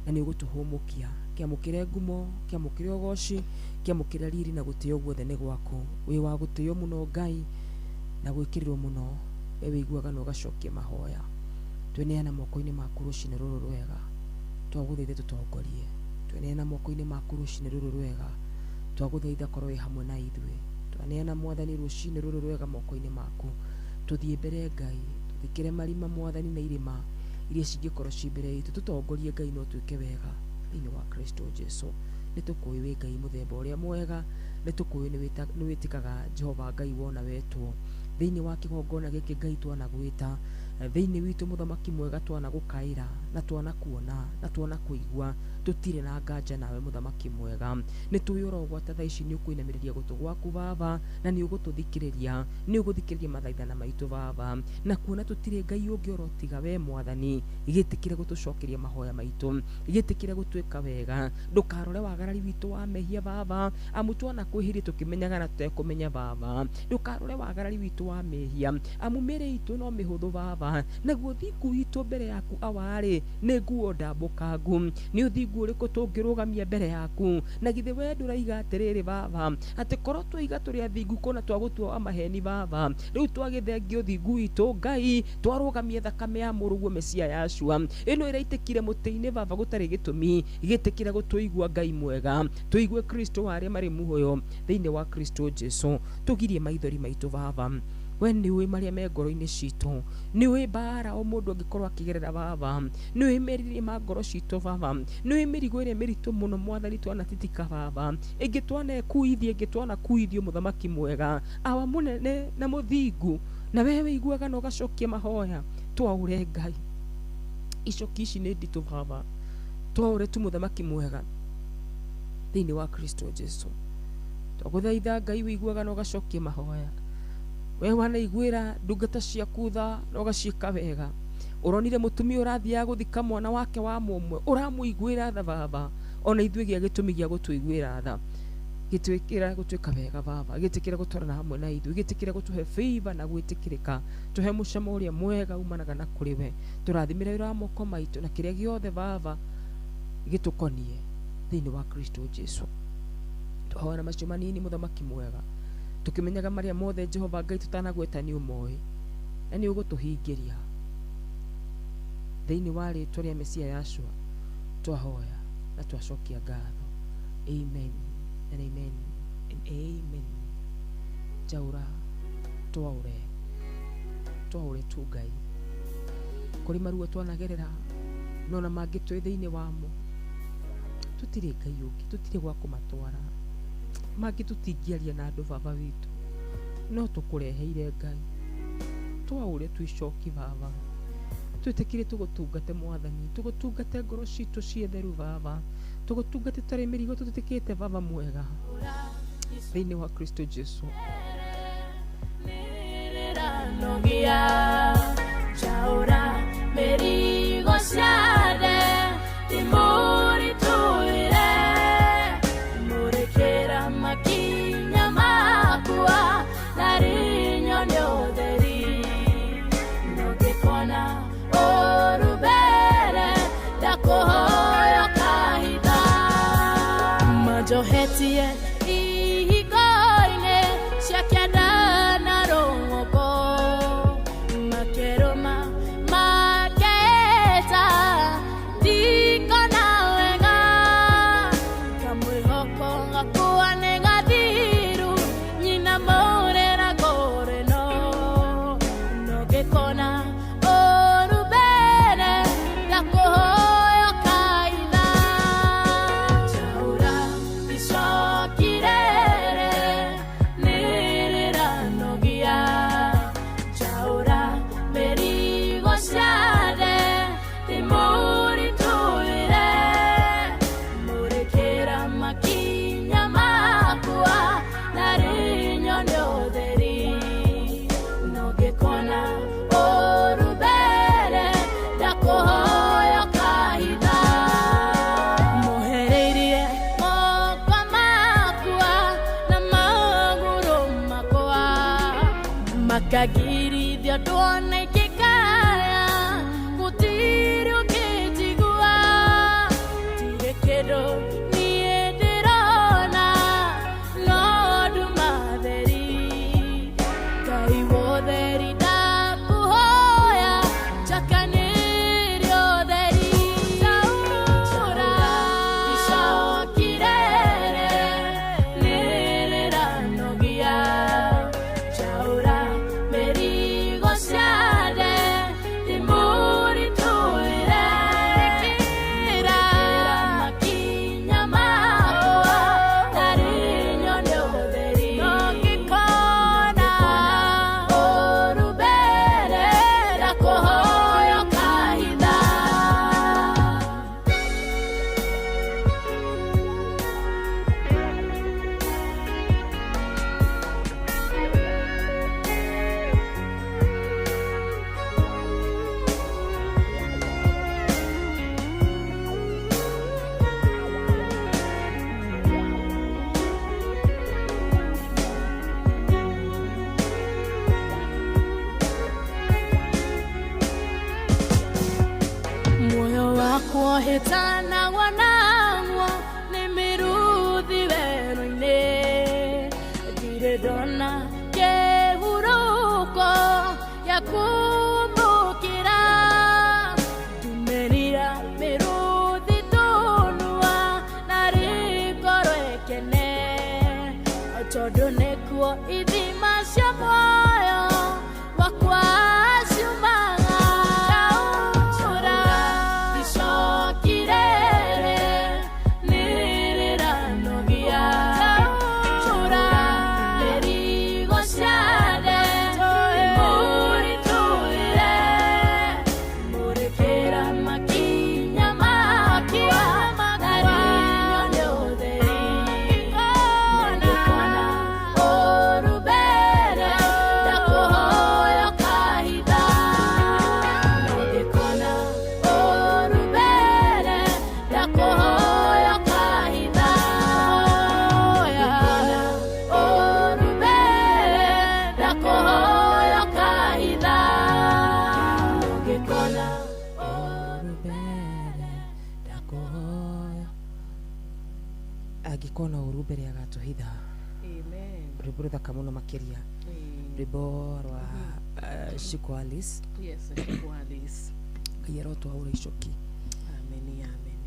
na nĩ ũgũtũhũmũkia. Kĩamũkĩre ngumo, kĩamũkĩre ũgoci, kĩamũkĩre riri na gũtĩo guothe nĩ gwaku, wĩ wa gũtĩo mũno Ngai na gwĩkĩrĩrwo mũno, we wĩiguaga na ũgacokia mahoya. Tweneana moko-inĩ maku rũcinĩ rũrũ rwega, twagũthaitha tũtongorie. Tweneana moko-inĩ maku rũcinĩ rũrũ rwega, twagũthaitha korwo wĩ hamwe na ithuĩ. Twaneana Mwathani rũcinĩ rũrũ rwega moko-inĩ maku, tũthiĩ mbere Ngai, tũthikĩre marima Mwathani na irĩma iria cingĩkorwo ci mbere itũ, tũtongorie Ngai no twĩke wega thĩinĩ wa Kristo Jesu. Nĩ tũkũĩ wĩ Ngai mũthemba ũrĩa mwega, nĩ tũkũĩ nĩ wĩtĩkaga Jehova Ngai wona wetwo thĩinĩ wa kĩgongona gĩkĩ Ngai twanagwĩta thĩinĩ witũ mũthamaki mwega, twanagũkaĩra na twanakuona na twanakũigua, tũtirĩ na nganja nawe mũthamaki mwega. Nĩ tũĩ oro gwata thaa ici nĩ ũkũinamĩrĩria gũtũ gwaku Baba, na nĩ ũgũtũthikĩrĩria, nĩ ũgũthikĩrĩria mathaithana maitũ Baba, na kuona tũtirĩ Ngai ũngĩ oro tiga we Mwathani, gĩtĩkĩre gũtũcokeria mahoya maitũ, gĩtĩkĩre gũtwĩka wega, ndũkarore wagarari witũ wa mehia Baba, amu twanakwĩhĩria tũkĩmenyaga na tũtekũmenya Baba, ndũkarore wagarari witũ wa mehia, amu mĩĩrĩ itũ no mĩhũthũ Baba, naguo thingu witũ mbere yaku awarĩ nĩ nguo ndambũkangu. Nĩ ũthingu ũrĩkũ tũngĩrũgamia mbere yaku? Na githĩ we ndũraiga atĩrĩrĩ Baba, atĩ korwo twaiga tũrĩ athingu kũna twagũtua maheni Baba, rĩu twagĩthengia ũthingu witũ Ngai, twarũgamia thakame ya mũrũguo Mesia Yashua ĩno ĩraitĩkire mũtĩ-inĩ Baba gũtarĩ gĩtũmi, gĩtĩkĩre gũtũigua Ngai mwega, tũigue Kristo wa arĩa marĩ muoyo thĩinĩ wa Kristo Jesu, tũgirie maithori maitũ Baba. We nĩ ũĩ marĩa me ngoro-inĩ citũ, nĩ ũĩ mbara o mũndũ angĩkorwo akĩgerera Baba, nĩ ũĩ merirĩria ma ngoro citũ Baba, nĩ ũĩ mĩrigo ĩrĩa mĩritũ mũno Mwathani twanatitika Baba, ĩngĩ twanekuithia, ĩngĩ twanakuithio mũthamaki mwega, awa mũnene na mũthingu, na we wĩiguaga na ũgacokia mahoya, twaũre Ngai icoki ici nĩ nditũ Baba, twaũre tu mũthamaki mwega thĩinĩ wa Kristo Jesu. Twagũthaitha Ngai wĩiguaga na ũgacokia mahoya, we wanaiguĩra ndungata ciaku tha na ũgaciĩka wega, Ũronire mũtumia ũrathiaga gũthika mwana wake wa mũmwe, ũramũiguĩra tha baba. Ona ithuĩ gĩa gĩtũmi gĩa gũtũiguĩra tha. Gĩtwĩkĩra gũtuĩka wega baba, gĩtĩkĩra gũtwarana hamwe na ithuĩ, gĩtĩkĩra gũtũhe favor na gwĩtĩkĩrĩka, tũhe mũcamo ũrĩa mwega umanaga na kũrĩ we. Tũrathimĩre wĩra wa moko maitũ na kĩrĩa gĩothe baba gĩtũkonie thĩinĩ wa Kristo Jesu. Twahoya na macio manini mũthamaki mwega, tũkĩmenyaga marĩa mothe Jehova Ngai tũtanagweta nĩ ũmoĩ na nĩ ũgũtũhingĩria. Thĩinĩ wa rĩtwa rĩa Mesia Yahshua twahoya na twacokia ngatho. Amen and amen and amen. Njaũra twaũre, twaũre tu Ngai kũrĩ maruo twanagerera no na mangĩ twĩ thĩinĩ wamo. Tũtirĩ Ngai ũngĩ, tũtirĩ gwa kũmatwara. Mangĩ tũtingĩaria na andũ baba witũ, no tũkũreheire Ngai. Twaũre twicoki baba, twĩtĩkire tũgũtungate mwathani, tũgũtungate ngoro citũ ciĩ theru baba, tũgũtungate tũtarĩ mĩrigo tũtĩtĩkĩte baba mwega thĩinĩ wa Kristo Jesu. Njaũra mĩrigo ciothe ndĩmũritũhĩre, mũrĩkĩra makinya makwa na rinyone ũtheri. Nũngĩkona ũru mbere ndakũhoya kahitha. Manjohetie ihingo-inĩ cia kĩanda na rũgongo, makerũma maketa ndikona wega, kamwĩhoko gakwa nĩ gathiru nyina mũrĩra ngũrĩno. Nũngĩkona ũru mbere ndakũhoya kaitha. Njaũra icoki rĩrĩ nĩrĩranogia, njaũra mĩrigo ciothe ndĩmũritũhĩre, mũrĩkĩra makinya makwa na rinyone ũtheri. Nũngĩkona ũru mbere ndakũhoya kahitha. Mũhereirie moko makwa na magũrũ makwa, makagirithia ndwona ingĩkaya, gũtirĩ ũngĩnjigua. Ndirĩ kĩndũ niĩ ndĩrona no nduma theri. Ngai wotheri ndakũhoya njakanĩrie ũtheri. Njaũra icoki rĩrĩ nĩrĩranogia, njaũra mĩrigo ciothe ndĩmũritũhĩre, ĩkĩra makinya makwa na rinyone ũtheri. Nũngĩkona ũru mbere ndakũhoya kahitha. Muoyo wakwa hĩtanagwo nagwo nĩ mĩruthi werũ-inĩ, ndirĩ ndona kĩhurũko gĩa kũmbũkĩra. Ndumĩrira mĩrũthi tũnua na rĩngoro ĩkene, tondũ nĩkuo ithima cia muoyo wakwa ciumaga. Njaũra icoki rĩrĩ nĩrĩranogia, njaũra mĩrigo ciothe ndĩmũritũhĩre, mũrĩkĩra makinya makwa na rinyone ũtheri. Nũngĩkona ũru mbere Ndũgatũhitha. Amen. Rwĩmbo rũthaka mũno makĩria. Rwĩmbo rwa Shiko Alice. Yes, Shiko Alice. Ngai arotwaũra icoki. Amen, amen.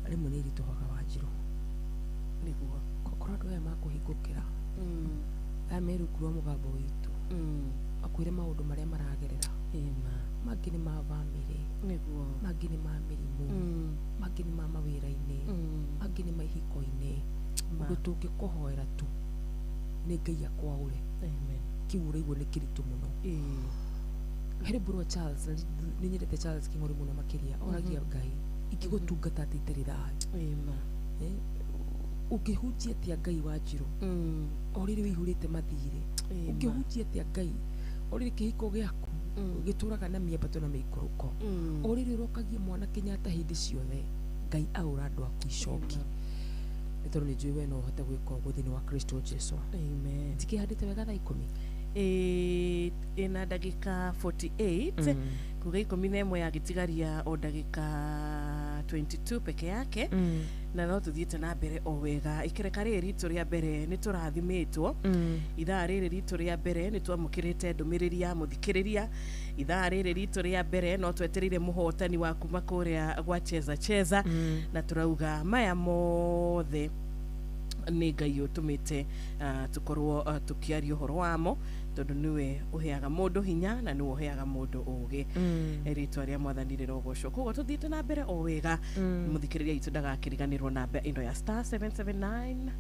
Rĩmwe nĩ iritũhaga Wanjirũ. Nĩguo. Korwo andũ aya makũhingũkĩra, aya me rungu rwa mũgambo witũ, makwĩre maũndũ marĩa maragerera. Mangĩ nĩ ma bamĩrĩ. Nĩguo. Mangĩ nĩ ma mĩrimũ. Mangĩ nĩ ma mawĩra-inĩ. Mangĩ nĩ ma ihiko-inĩ. Ũndũ tũngĩkũhoera tu nĩ Ngai akwaũre. Amen. Kĩu ũraigua nĩ kĩritũ mũno. He rwĩmbo rwa Charles, na nĩ nyendete Charles Kĩng'ori mũno makĩria. Oragia Ngai, ingĩgũtungata atĩa itarĩ thayũ? Ũngĩhunjia atĩa Ngai Wanjirũ o rĩrĩ wĩihũrĩte mathirĩ? Ũngĩhunjia atĩa Ngai o rĩrĩ kĩhiko gĩaku gĩtũraga na mĩambato na mĩikũrũko? O rĩrĩ ũrokagia mwana Kenyatta hĩndĩ ciothe? Ngai aũra andũ aku icoki, nĩ tondũ nĩ njũĩ we no ũhote gwĩka ũguo thĩinĩ wa Kristo Jesu. Amen. Tikĩhandĩte wega thaa 10? Ĩna ndagĩka 48, kuga 11 yagĩtigaria o ndagĩka 22 peke yake, na no tũthiĩte na mbere o wega. Ikereka rĩrĩ ritũ rĩa mbere nĩ tũrathimĩtwo. Ithaa rĩrĩ ritũ rĩa mbere nĩ twamũkĩrĩte ndũmĩrĩri ya mũthikĩrĩria. Ithaa rĩrĩ ritũ rĩa mbere no twetereire mũhotani wa kuma kũrĩa gwa Cheza Cheza, na tũrauga maya mothe nĩ Ngai ũtũmĩte tũkorwo tũkĩaria ũhoro wamo, tondũ nĩwe ũheaga mũndũ hinya na nĩwe ũheaga mũndũ ũgĩ. Rĩtwa rĩa Mwathani rĩrogocwo. Koguo tũthiĩte na mbere o wega. Mũthikĩrĩria witũ ndagakĩriganĩrwo namba ĩno ya star 779.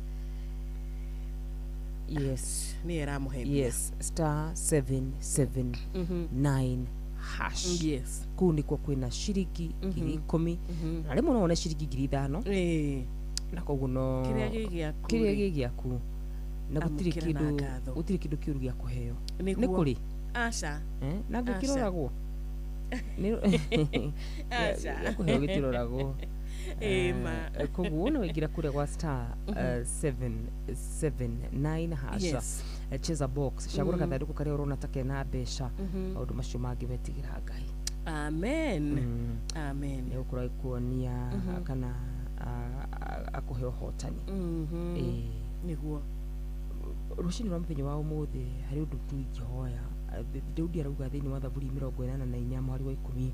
Yes. Nĩ ĩramũhe mbia. Yes, star 779 hash. Yes. Kũu nĩkuo kwĩna ciringi 10,000, na rĩmwe no wone ciringi 5,000, na koguo no Kĩrĩa gĩ gĩaku kĩrĩa rĩ. gĩ gĩaku, na gũtirĩ Amũkĩra na kĩndũ ngatho. gũtirĩ kĩndũ kĩũru gĩa kũheo. Nĩguo. Nĩ kũrĩ? Aca. Na Aca. gĩkĩroragwo? Aca. Gĩa kũheo gĩtiroragwo. Ĩma. Koguo no waingĩra kũrĩa gwa star 779 hash. Yes. Cheza box, cagũra gathandũkũ karĩa ũrona ta kena mbeca. Maũndũ macio mangĩ wetigĩra Ngai. Amen. Amen. Nĩ gũkorwo agĩkuonia kana akũhe ũhotani. Nĩguo. Rũcinĩ rwa mũthenya wa ũmũthĩ harĩ ũndũ tu ingĩhoya. Daudi arauga thĩinĩ wa Thaburi 84 mũhari wa 10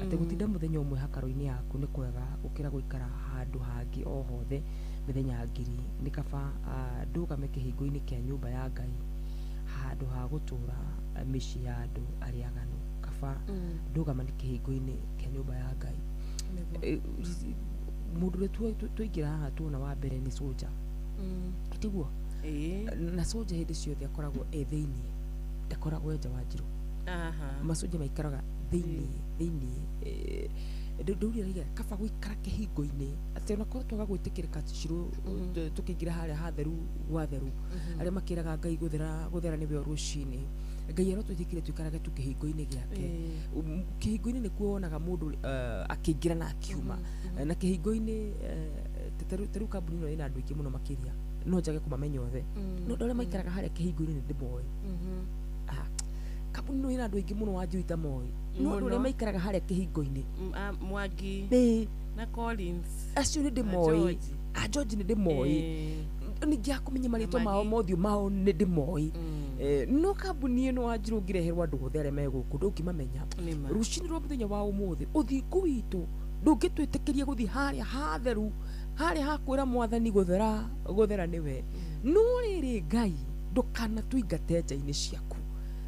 atĩ gũtinda mũthenya ũmwe hakarũ-inĩ yaku nĩ kwega gũkĩra gũikara handũ hangĩ o hothe mĩthenya 1,000. Nĩ kaba ndũgame kĩhingo-inĩ kĩa nyũmba ya Ngai handũ ha gũtũũra mĩciĩ ya andũ arĩa aganu. Kaba ndũgame kĩhingo-inĩ kĩa nyũmba ya Ngai. Mũndũ ũrĩa twaingĩra haha tuona wa mbere nĩ soldier. Tiguo? Na soldier hĩndĩ ciothe akoragwo e thĩiniĩ, ndakoragwo nja wa Njirũ. Masoja maikaraga thĩiniĩ thĩiniĩ. Daudi arauga kaba gũikara kĩhingo-inĩ, atĩ ona korwo twaga gwĩtĩkĩrĩka Cirũ, tũkĩingĩra harĩa hatheru gwa theru, arĩa makĩraga Ngai gũthera gũthera nĩwe o rũcinĩ, Ngai arotwĩtĩkĩrie tũikarage tu kĩhingo-inĩ gĩake. Kĩhingo-inĩ nĩkuo wonaga mũndũ akĩingĩra na akiuma. Na kĩhingo-inĩ, ta rĩu kambuni ĩno ĩna andũ aingĩ mũno makĩria, no njage kũmamenya othe, no andũ arĩa maikaraga harĩa kĩhingo-inĩ nĩ ndĩmoĩ. Kambuni ĩno ĩna andũ aingĩ mũno Wanjirũ itamoĩ, no andũ arĩa maikaraga harĩa kĩhingo-inĩ, Mwangi na Collins, acio nĩ ndĩmoĩ. A George nĩ ndĩmoĩ, ningĩ akũmenya marĩtwa mao, mothiũ mao nĩ ndĩmoĩ. No kambuni ĩno Wanjirũ ũngĩreherwo andũ othe arĩa me gũkũ ndũngĩmamenya. Rũcinĩ rwa mũthenya wa ũmũthĩ ũthingu witũ ndũngĩtwĩtĩkĩria gũthiĩ harĩa hatheru, harĩa hakwĩra Mwathani gũthera gũthera nĩwe. No rĩrĩ Ngai, ndũkanatũingate nja-inĩ ciaku,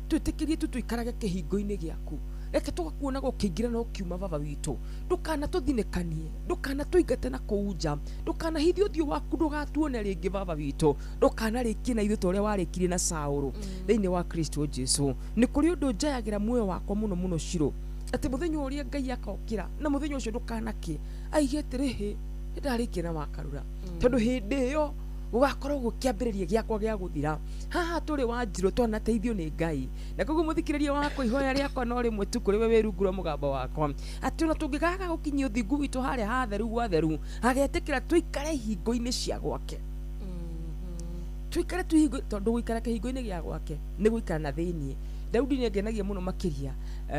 twĩtĩkĩrie tu tũikarage kĩhingo-inĩ gĩaku. Reke tũgakuonaga ũkĩingĩra na ũkiuma baba witũ. Ndũkanatũthinĩkanie, ndũkanatũingate na kũu nja, ndũkanahithe ũthiũ waku ndũgatuone rĩngĩ baba witũ, ndũkanarĩkie na ithuĩ ta ũrĩa warĩkirie na Saũlũ. Thĩinĩ wa Kristo Jesu nĩ kũrĩ ũndũ njayagĩra muoyo wakwa mũno mũno Cirũ, atĩ mũthenya ũrĩa Ngai akokĩra na mũthenya ũcio ndũkanakĩe aige atĩrĩ, nĩ ndarĩkia na wakarura, tondũ hĩndĩ ĩyo gũgakorwo gũkĩambĩrĩria gĩakwa gĩa gũthira. Haha tũrĩ Wanjirũ twanateithio nĩ Ngai, na koguo mũthikĩrĩria wakwa ihoya rĩakwa no rĩmwe tu kũrĩ we wĩ rungu rwa mũgambo wakwa, atĩ ona tũngĩkaga gũkinyia ũthingu witũ harĩa hatheru gwa theru, agetĩkĩra tũikare ihingo-inĩ cia gwake, tũikare tu tondũ gũikara kĩhingo-inĩ gĩa gwake nĩ gũikara na thĩiniĩ. Daudi nĩ angenagia mũno makĩria.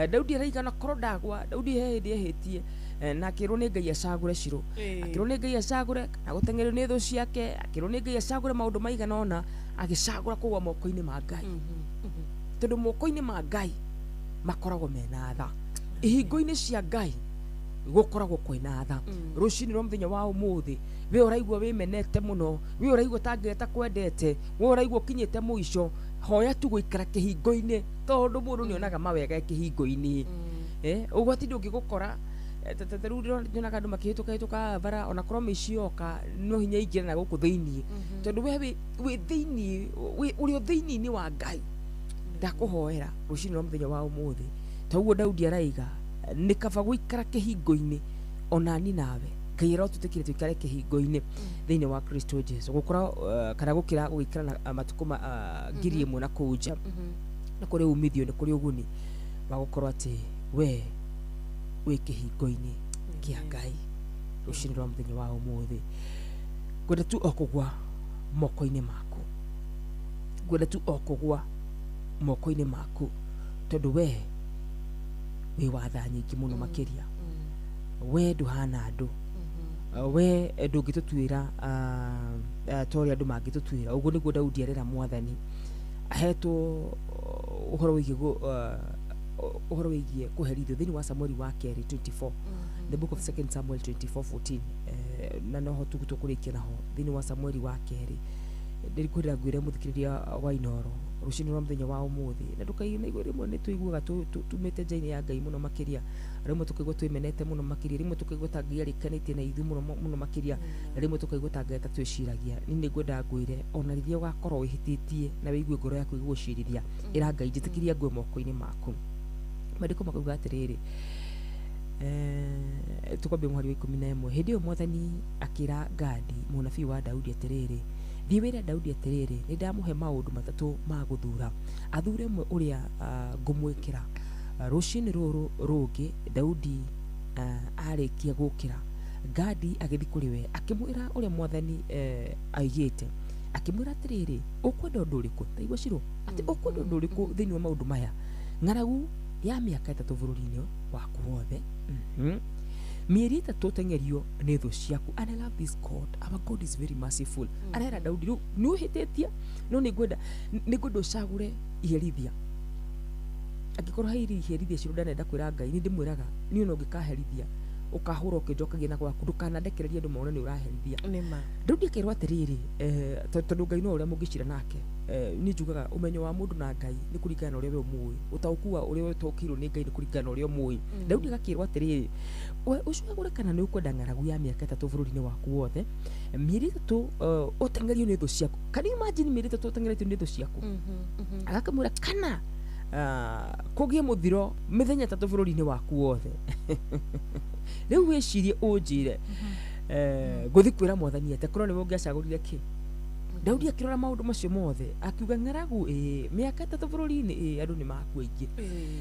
Daudi araigana korwo ndagwa, Daudi he hĩndĩ ehĩtie, Na akĩrwo nĩ Ngai acagũre Cirũ, akĩrwo nĩ Ngai acagũre kana gũteng'erio nĩ thũ ciake, akĩrwo nĩ Ngai acagũre maũndũ maigana ũna, agĩcagũra kũgwa moko-inĩ ma Ngai, tondũ moko-inĩ ma Ngai makoragwo mena tha, ihingo-inĩ cia Ngai gũkoragwo kwĩna tha. Rũcinĩ rwa mũthenya wa ũmũthĩ, we ũraigua wĩmenete mũno, we ũraigua ta Ngai atakwendete, we ũraigua ũkinyĩte mũico, hoya tu gũikara kĩhingo-inĩ, tondũ mũndũ nĩonaga mawega e kĩhingo-inĩ. Ũgwati ndũngĩgũkora. Ta rĩu nyonaga andũ makĩhĩtũka hĩtũka bara, ona korwo mĩici yoka no hinya ingĩre na gũkũ thĩiniĩ, tondũ we wĩ thĩiniĩ, ũrĩ o thĩiniĩ-inĩ wa Ngai. Ndakũhoera rũcinĩ rwa mũthenya wa ũmũthĩ, ta ũguo Daudi araiga, nĩ kaba gũikara kĩhingo-inĩ onani nawe Ngai arotwĩtĩkĩria tũikare kĩhingo-inĩ thĩinĩ wa Kristo Jesu, gũkora kana gũkĩra gũgĩikara na matukũ ma 1000 na kũu nja. Nĩ kũrĩ umithio, nĩ kũrĩ ũguni wa gũkorwo atĩ we wĩ kĩhingo-inĩ kĩa Ngai rũcinĩ rwa mũthenya wa ũmũthĩ. Ngwenda tu o kũgwa moko-inĩ maku, ngwenda tu o kũgwa moko-inĩ maku, tondũ we wĩ wa tha nyingĩ mũno makĩria, we ndũhana andũ, we ndũngĩtũtuĩra ta ũrĩa andũ mangĩtũtuĩra. Ũguo nĩguo Daudi arera Mwathani ahetwo ũhoro wĩgiĩ ũhoro wĩgiĩ kũherithio thĩinĩ wa Samueli wa kerĩ 24, the book of 2 Samuel 24:14, na noho tu tũkũrĩkia naho thĩinĩ wa Samueli wa kerĩ. Ndĩkwĩrĩra ngwĩre mũthikĩrĩria wa Inooro rũcinĩ rwa mũthenya wa ũmũthĩ, na ndũkaigua rĩmwe nĩ tũiguaga tumĩte nja-inĩ ya Ngai mũno makĩria, rĩmwe tũkaigua twĩmenete mũno makĩria, rĩmwe tũkaigua ta Ngai arĩkanĩtie na ithuĩ mũno mũno makĩria, na rĩmwe tũkaigua ta Ngai atatwĩciragia. Niĩ nĩngwenda ngwĩre, ona rĩrĩa ũgakorwo wĩhĩtĩtie na wĩigue ngoro yaku ĩgũgũcirithia, ĩra Ngai njĩtĩkĩria ngwe moko-inĩ maku. Maandĩko makauga atĩrĩrĩ, tũkwambia mũhari wa 11. Hĩndĩ ĩyo Mwathani akĩra Gadi mũnabii wa Daudi atĩrĩrĩ, thiĩ wĩre Daudi atĩrĩrĩ, nĩ ndamũhe maũndũ matatũ ma gũthura, athure ũmwe ũrĩa ngũmwĩkĩra. Rũcinĩ rũrũ rũngĩ Daudi arĩkia gũkĩra, Gadi agĩthiĩ kũrĩ we akĩmwĩra ũrĩa Mwathani aigĩte, akĩmwĩra atĩrĩrĩ, ũkwenda ũndũ ũrĩkũ? Taigua Cirũ, atĩ ũkwenda ũndũ ũrĩkũ thĩinĩ wa maũndũ maya? Ng'aragu ya mĩaka 3 bũrũri-inĩ waku wothe, mĩeri 3 ũteng'erio nĩ thũ ciaku. And I love this God, our God is very merciful. Arera Daudi, rĩu nĩ ũhĩtĩtie, no nĩngwenda ũcagũre iherithia. Angĩkorwo he iherithia Cirũ ndanenda kwĩra Ngai, nĩ ndĩmwĩraga niĩ ona ũngĩkaherithia ũkahũra ũkĩnjokagia na gwaku, ndũkanandekererie andũ mone nĩ ũraherithia. Daudi akĩrwo atĩrĩrĩ, tondũ Ngai no ũrĩa mũngĩcira nake, niĩ njugaga ũmenyo wa mũndũ na Ngai nĩ kũringana na ũrĩa we ũmũĩ, ũtaũku wa ũrĩa ũtaũkĩirwo nĩ Ngai nĩ kũringana na ũrĩa ũmũĩ. Daudi agakĩrwo atĩrĩrĩ, we ũcagũre kana nĩ ũkwenda ng'aragu ya mĩaka 3 bũrũri-inĩ waku wothe, mĩeri 3 ũteng'erio nĩ thũ ciaku. Can you imagine mĩeri 3 ũteng'eretio nĩ thũ ciaku? Agakĩmwĩra kana kũgĩe mũthiro mĩthenya 3 bũrũri-inĩ waku wothe. Rĩu wĩcirie ũnjĩre, ngũthiĩ kwĩra Mwathani atĩa korwo nĩwe ũngĩacagũrire kĩ? Daudi akĩrora maũndũ macio mothe akiuga ng'aragu mĩaka 3 bũrũri-inĩ, andũ nĩ makua aingĩ,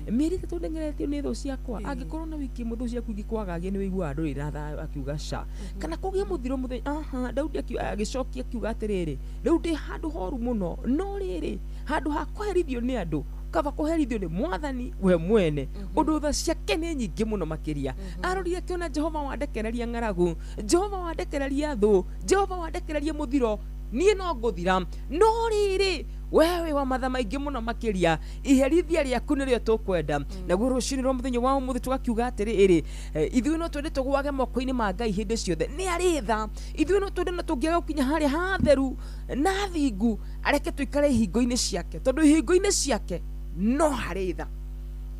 mĩeri 3 ndeng'eretio nĩ thũ ciakwa, angĩkorwo na wiki ĩmwe thũ ciaku ingĩkwagagia nĩ wĩiguaga ndũrĩ na thayũ. Akiuga ca, kana kũgĩe mũthiro mũthenya. Daudi agĩcokia akiuga atĩrĩrĩ, rĩu ndĩ handũ horu mũno, no rĩrĩ handũ ha kũherithio nĩ andũ, kaba kũherithio nĩ Mwathani we mwene, ũndũ tha ciake nĩ nyingĩ mũno makĩria. Arorire akĩona Jehova wandekereria ng'aragu, Jehova wandekereria thũ, Jehova wandekereria mũthiro, niĩ no ngũthira. No rĩrĩ we wĩ wa matha maingĩ mũno makĩria, iherithia rĩaku nĩrĩo tũkwenda. Naguo rũcinĩ rwa mũthenya wa ũmũthĩ tũgakiuga atĩrĩrĩ, ithuĩ no twende tũgwage moko-inĩ ma Ngai hĩndĩ ciothe, nĩ arĩ tha. Ithuĩ no twende na tũngĩaga gũkinya harĩa hatheru na thingu, areke tũikare ihingo-inĩ ciake, tondũ ihingo-inĩ ciake no harĩ tha.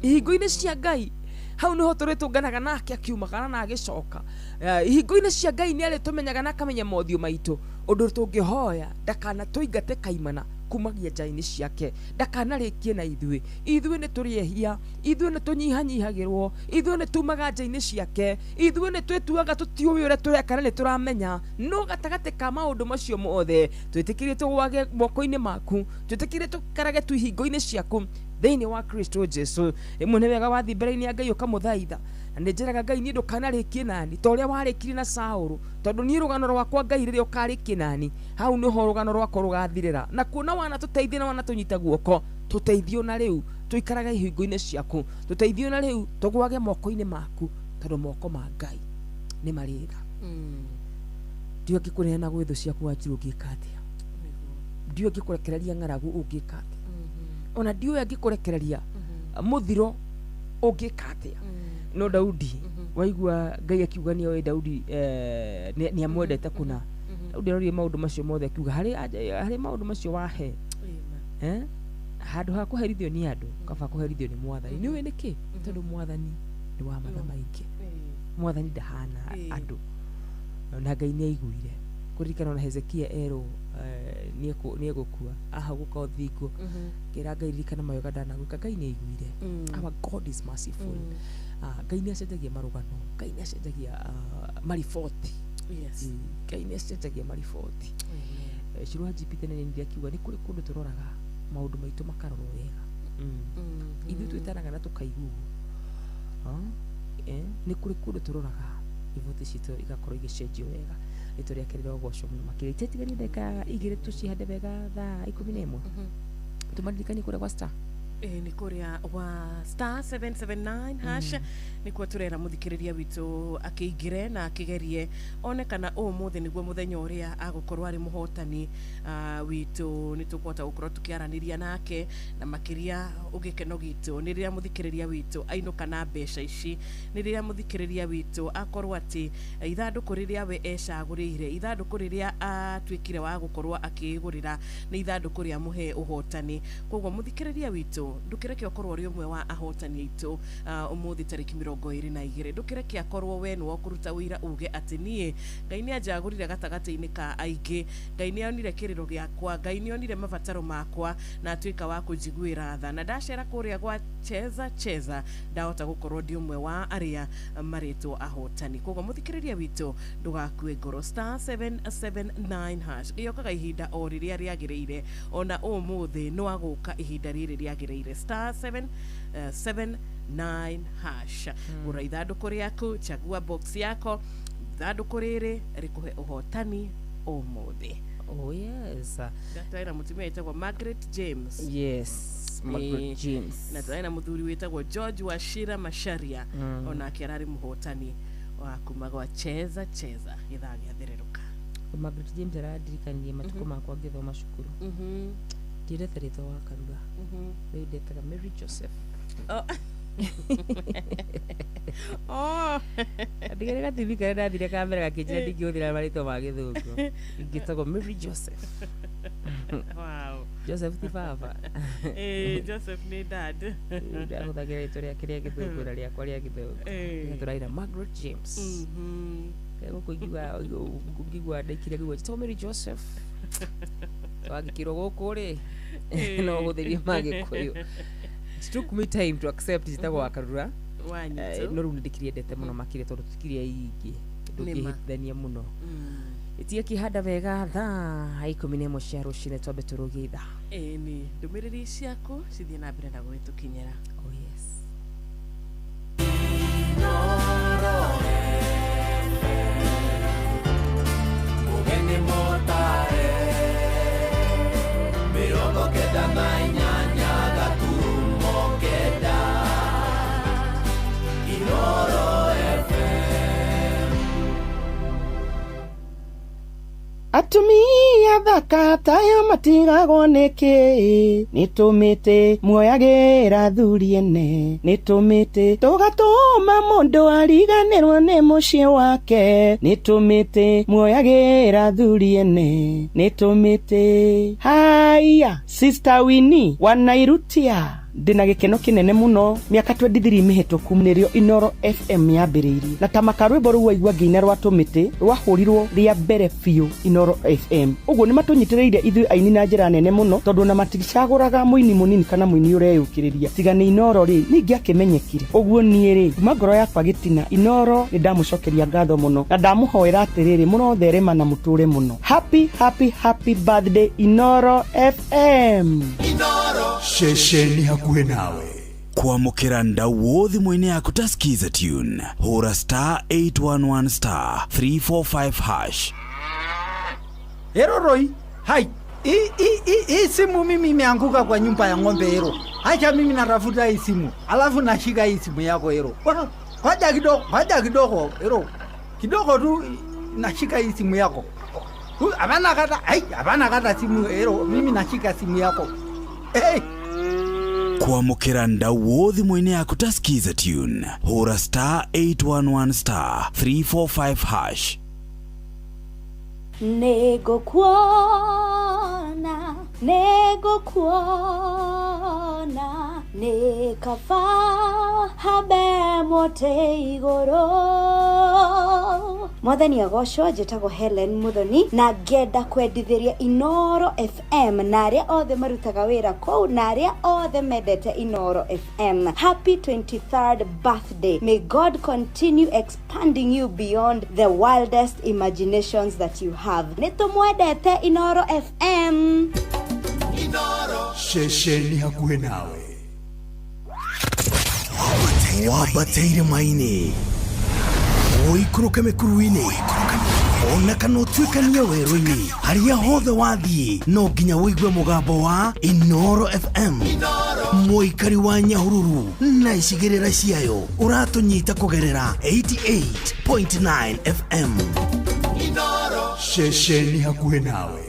Ihingo-inĩ cia Ngai hau niho tũrĩtũnganaga nake akiumagara na agĩcoka. Ihingo-inĩ cia Ngai nĩ arĩtũmenyaga na akamenya mothiũ maitũ, ũndũ tũngĩhoya ndakanatũingate kaimana kumagia nja-inĩ ciake, ndakanarĩkie na ithuĩ. Ithuĩ nĩ tũrĩ ehia, ithuĩ nĩ tũnyihanyihagĩrwo, ithuĩ nĩ tumaga nja-inĩ ciake, ithuĩ nĩ twĩtuaga tũtiũĩ ũrĩa tũreka na nĩ tũramenya. No gatagatĩ ka maũndũ macio mothe, twĩtĩkĩrie tũgwage moko-inĩ maku, twĩtĩkĩrie tũikarage tu ihingo-inĩ ciaku thĩinĩ wa Kristo Jesu. Rĩmwe nĩ wega wathiĩ mbere-inĩ ya Ngai ũkamũthaitha, na nĩ njĩraga Ngai niĩ ndũkanarĩkie nani ta ũrĩa warĩkirie na Saũlũ, tondũ niĩ rũgano rwakwa Ngai rĩrĩa ũkarĩkie nani, hau nĩho rũgano rwakwa rũgathirĩra. Na kuona wanatũteithia na wanatũnyita guoko, tũteithio na rĩu tũikarage ihingo-inĩ ciaku, tũteithio na rĩu tũgwage moko-inĩ maku Tondũ moko ma Ngai nĩ marĩ tha. Ndiũĩ angĩkũneana gwĩ thũ ciaku Wanjiru ũngĩka atĩa. Ndiũĩ angĩkũrekereria ng'aragu ũngĩka atĩa. Ona ndiũĩ angĩkũrekereria mũthiro ũngĩka atĩa. No Daudi waigua Ngai akiuga nĩ oĩ Daudi eh, nĩ nĩ amwendete kũna. Daudi arorire maũndũ macio mothe akiuga harĩ harĩ maũndũ macio wahe eh, handũ ha kũherithio nĩ andũ kaba kũherithio nĩ mwathani. Nĩ ũĩ nĩkĩ? Tondũ mwathani nĩ wa matha maingĩ. Mwathani ndahana andũ. Na Ngai nĩ aiguire. Kũririkana ona Hezekia erwo eh, nĩ egũkua ahagũka ũthingo kĩra Ngai ririkana mawega ndanagwĩka. Ngai nĩ aiguire. Our God is merciful. Ah, Ngai nĩ acenjagia marũgano. Ngai nĩ acenjagia ah, mariboti. Ngai nĩ acenjagia mariboti. Eh, Shirua GP tene nĩ akiuga nĩ kũrĩ kũndũ tũroraga maũndũ maitũ makarorwo wega. Ithuĩ twĩtanaga na tũkaiguo. Ah, eh, nĩ kũrĩ kũndũ tũroraga iboti citũ igakorwo igĩcenjio wega. Rĩtwa rĩake rĩrogocwo mũno makĩria. Itiatigarie ndagĩka igĩrĩ tũcihande wega thaa 11. Tũmaririkanie kũrĩa gwa Star. Ĩĩ nĩ kũrĩa gwa star 779 hash nĩkuo tũrera mũthikĩrĩria witũ akĩingĩre na akĩgerie one kana ũmũthĩ nĩguo mũthenya ũrĩa agũkorwo arĩ mũhotani ah, witũ. Nĩ tũkũhota gũkorwo tũkĩaranĩria nake na makĩria gĩkeno gitũ nĩ rĩrĩa mũthikĩrĩria witũ ainũka na mbeca ici, nĩ rĩrĩa mũthikĩrĩria witũ akorwo atĩ ithandũkũ rĩrĩa we ecagũrĩire, ithandũkũ rĩrĩa atuĩkire wa gũkorwo akĩĩgũrĩra nĩ ithandũkũ rĩa mũhe ũhotani. Koguo mũthikĩrĩria witũ ndũkĩreke ũkorwo ũrĩ ũmwe wa ahotani aitũ ũmũthĩ tarĩki 22. Ndũkĩreke akorwo we nĩwe ũkũruta ũira uge atĩ niĩ Ngai nĩ anjagũrire gatagatĩ-inĩ ka aingĩ, Ngai nĩ onire kĩrĩro gĩakwa, Ngai nĩ onire mabataro makwa na atuĩka wa kũnjiguĩra tha, na ndacera kũrĩa gwa Cheza Cheza ndahota gũkorwo ndĩ ũmwe wa arĩa marĩtwo ahotani. Koguo mũthikĩrĩria witũ ndũgakue ngoro, star 779 hash ĩokaga ihinda o rĩrĩa rĩagĩrĩire, ona ũmũthĩ no agũka ihinda rĩrĩ rĩagĩrĩire, star 779 hash. Gũra ithandũkũ rĩaku, chagua box yako, ithandũkũ rĩrĩ rĩkũhe ũhotani ũmũthĩ. Oh yes. Twarĩ na mũtumia wĩtagwo Margaret James. Yes, Margaret James. Na twarĩ na mũthuri wĩtagwo George Wachira Macharia. Onake ararĩ mũhotani wa kuma gwa Cheza Cheza gĩthaa gĩathererũka. Margaret James arandirikanirie matukũ makwa ngĩthoma cukuru. Ndiendete rĩtwa wa Karura. Rĩu ndetaga Mary Joseph. Oh. Oh. Ndigere gatibi karĩa ndathire ka mbere gakĩnjĩra ndingĩhũthĩra marĩtwa ma gĩthũngũ. Ingĩtagwo Mary Joseph. Wow. Joseph ti baba. Joseph nĩ dad. Ndahũthagĩra rĩtwa rĩake rĩa gĩthũngũ na rĩakwa rĩa gĩthũngũ. Tũraina Margaret James. Gũkũ ingiuga ngigua ndaikire ngigua njĩtagwo Mary Joseph. Wangĩkĩrwo gũkũ rĩ no gũthĩrie magĩkũyũ. It took me time to accept njĩtagwo wa Karura. Wanyitũ. No rĩu nĩ ndĩkĩrĩendete mũno makĩria tondũ tũtikĩrĩ aingĩ. Ndũngĩhĩtithania mũno. Ĩtige kĩhanda wega thaa 11 cia rũcinĩ twambe tũrũgie ithaa. Ĩni ndũmĩrĩri ciaku cithiĩ na mbere na gũgĩtũkinyĩra. Oh yes. Mũgeni mũtare 98 gaturumo 9 Inoro FM. Atumia thaka tayo matigagwo nĩkĩ? Nĩ tũmĩtĩ muoyagĩra athuri ene, nĩ tũmĩtĩ tũgatũma mũndũ ariganĩrwo nĩ mũciĩ wake, nĩ tũmĩtĩ muoyagĩra athuri ene, nĩ tũmĩtĩ. Haya, Sister Winnie wanairutia ndĩna gĩkeno kĩnene mũno mĩaka 23 mĩhĩtũku nĩrĩo Inoro FM yambĩrĩirie na ta maka rwĩmbo rũu waigua ngĩina rwa tũmĩtĩ rwahũrirwo rĩa mbere biũ Inoro FM. Ũguo nĩ matũnyitĩrĩire ithuĩ aini na njĩra nene mũno tondũ ona maticagũraga mũini mũnini kana mũini ũreyũkĩrĩria tiga nĩ Inoro rĩ ningĩ akĩmenyekire. Ũguo niĩ rĩ kuma ngoro yakwa gĩtina Inoro nĩ ndamũcokeria ngatho mũno na ndamũhoera atĩrĩrĩ mũrotherema na mũtũre mũno. Happy happy happy birthday Inoro FM. Ceceni hakuhĩ nawe. Kwamũkĩra ndauo thimũ-inĩ yaku ta Skiza Tune, hũra star 811 star 345 hash. Eroroi, hai. Hii simu mimi imeanguka kwa nyumba ya ng'ombe ero. Acha mimi natafuta hii simu, alafu nashika hii simu yako ero. Ngoja kidogo, ngoja kidogo, ero. Kidogo tu nashika hii simu yako. Hapana kata, ai, hapana kata simu ero, mimi nashika simu yako. Hey. Kwamũkĩra ndauo thimũ-inĩ yaku ta Skiza Tune, hũra star 811 star 345 hash. Nĩngũkuona, nĩngũkuona, nĩ kaba hambe mũtĩ igũrũ. Mwathani agocwo, njĩtagwo Helen Muthoni na ngenda kwendithĩria Inoro FM na arĩa othe marutaga wĩra kũu na arĩa othe mendete Inoro FM. Happy 23rd birthday. May God continue expanding you beyond the wildest imaginations that you have. Nĩ tũmwendete Inoro FM. Ceceni hakuhĩ nawe. Wambateire maini ũikũrũke mĩkuru-inĩ ona kana ũtuĩkanie werũ-inĩ harĩa hothe wathiĩ no nginya ũigue mũgambo wa Inoro FM. Mũikari wa Nyahururu na icigĩrĩra ciayo ũratũnyita kũgerera 88.9 FM. Ceceni hakuhĩ nawe.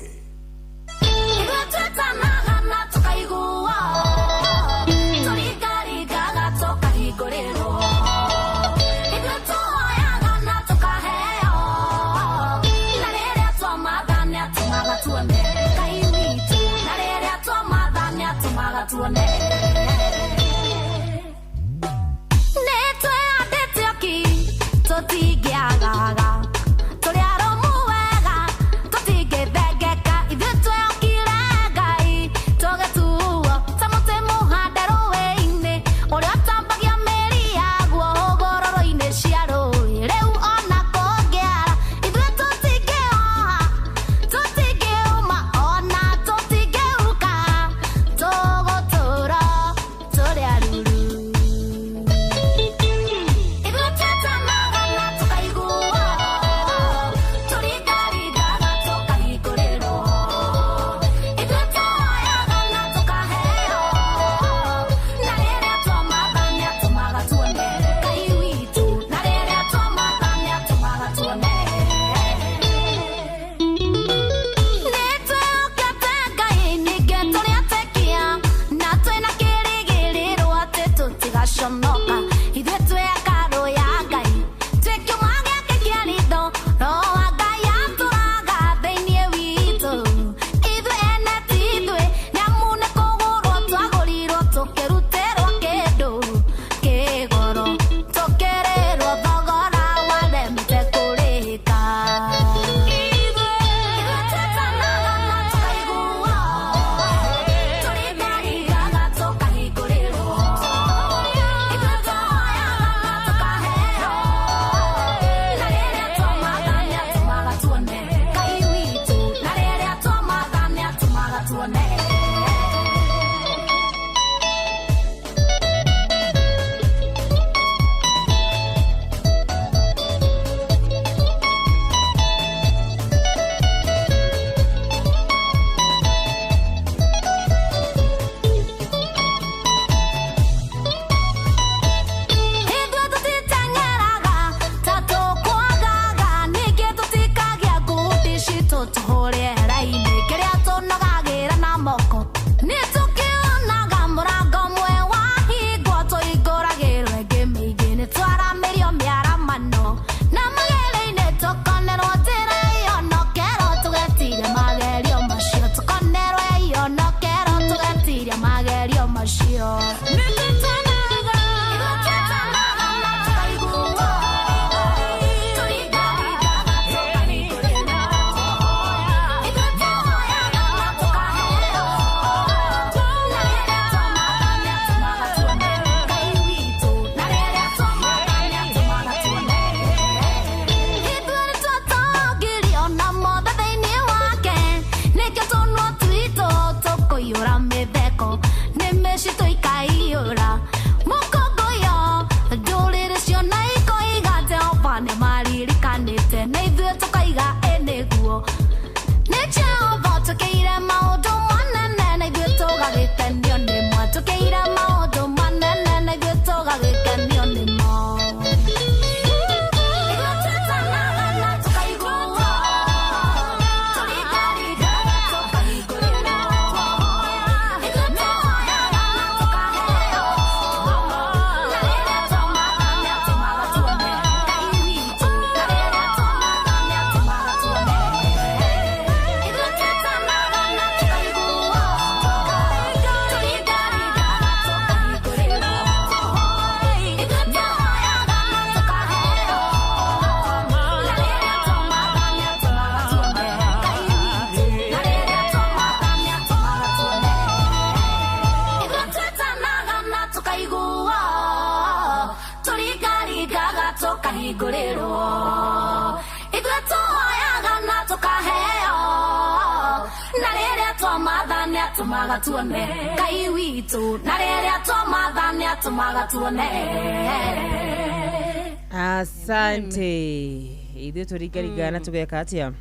Tũhũre raini kĩrĩa tũnogagĩra na moko. nĩ atũmaga tuone Ngai witũ na rĩrĩa twamatha nĩ atũmaga tuone. Asante. Ithuĩ tũringaringaga na tũgeka atĩa?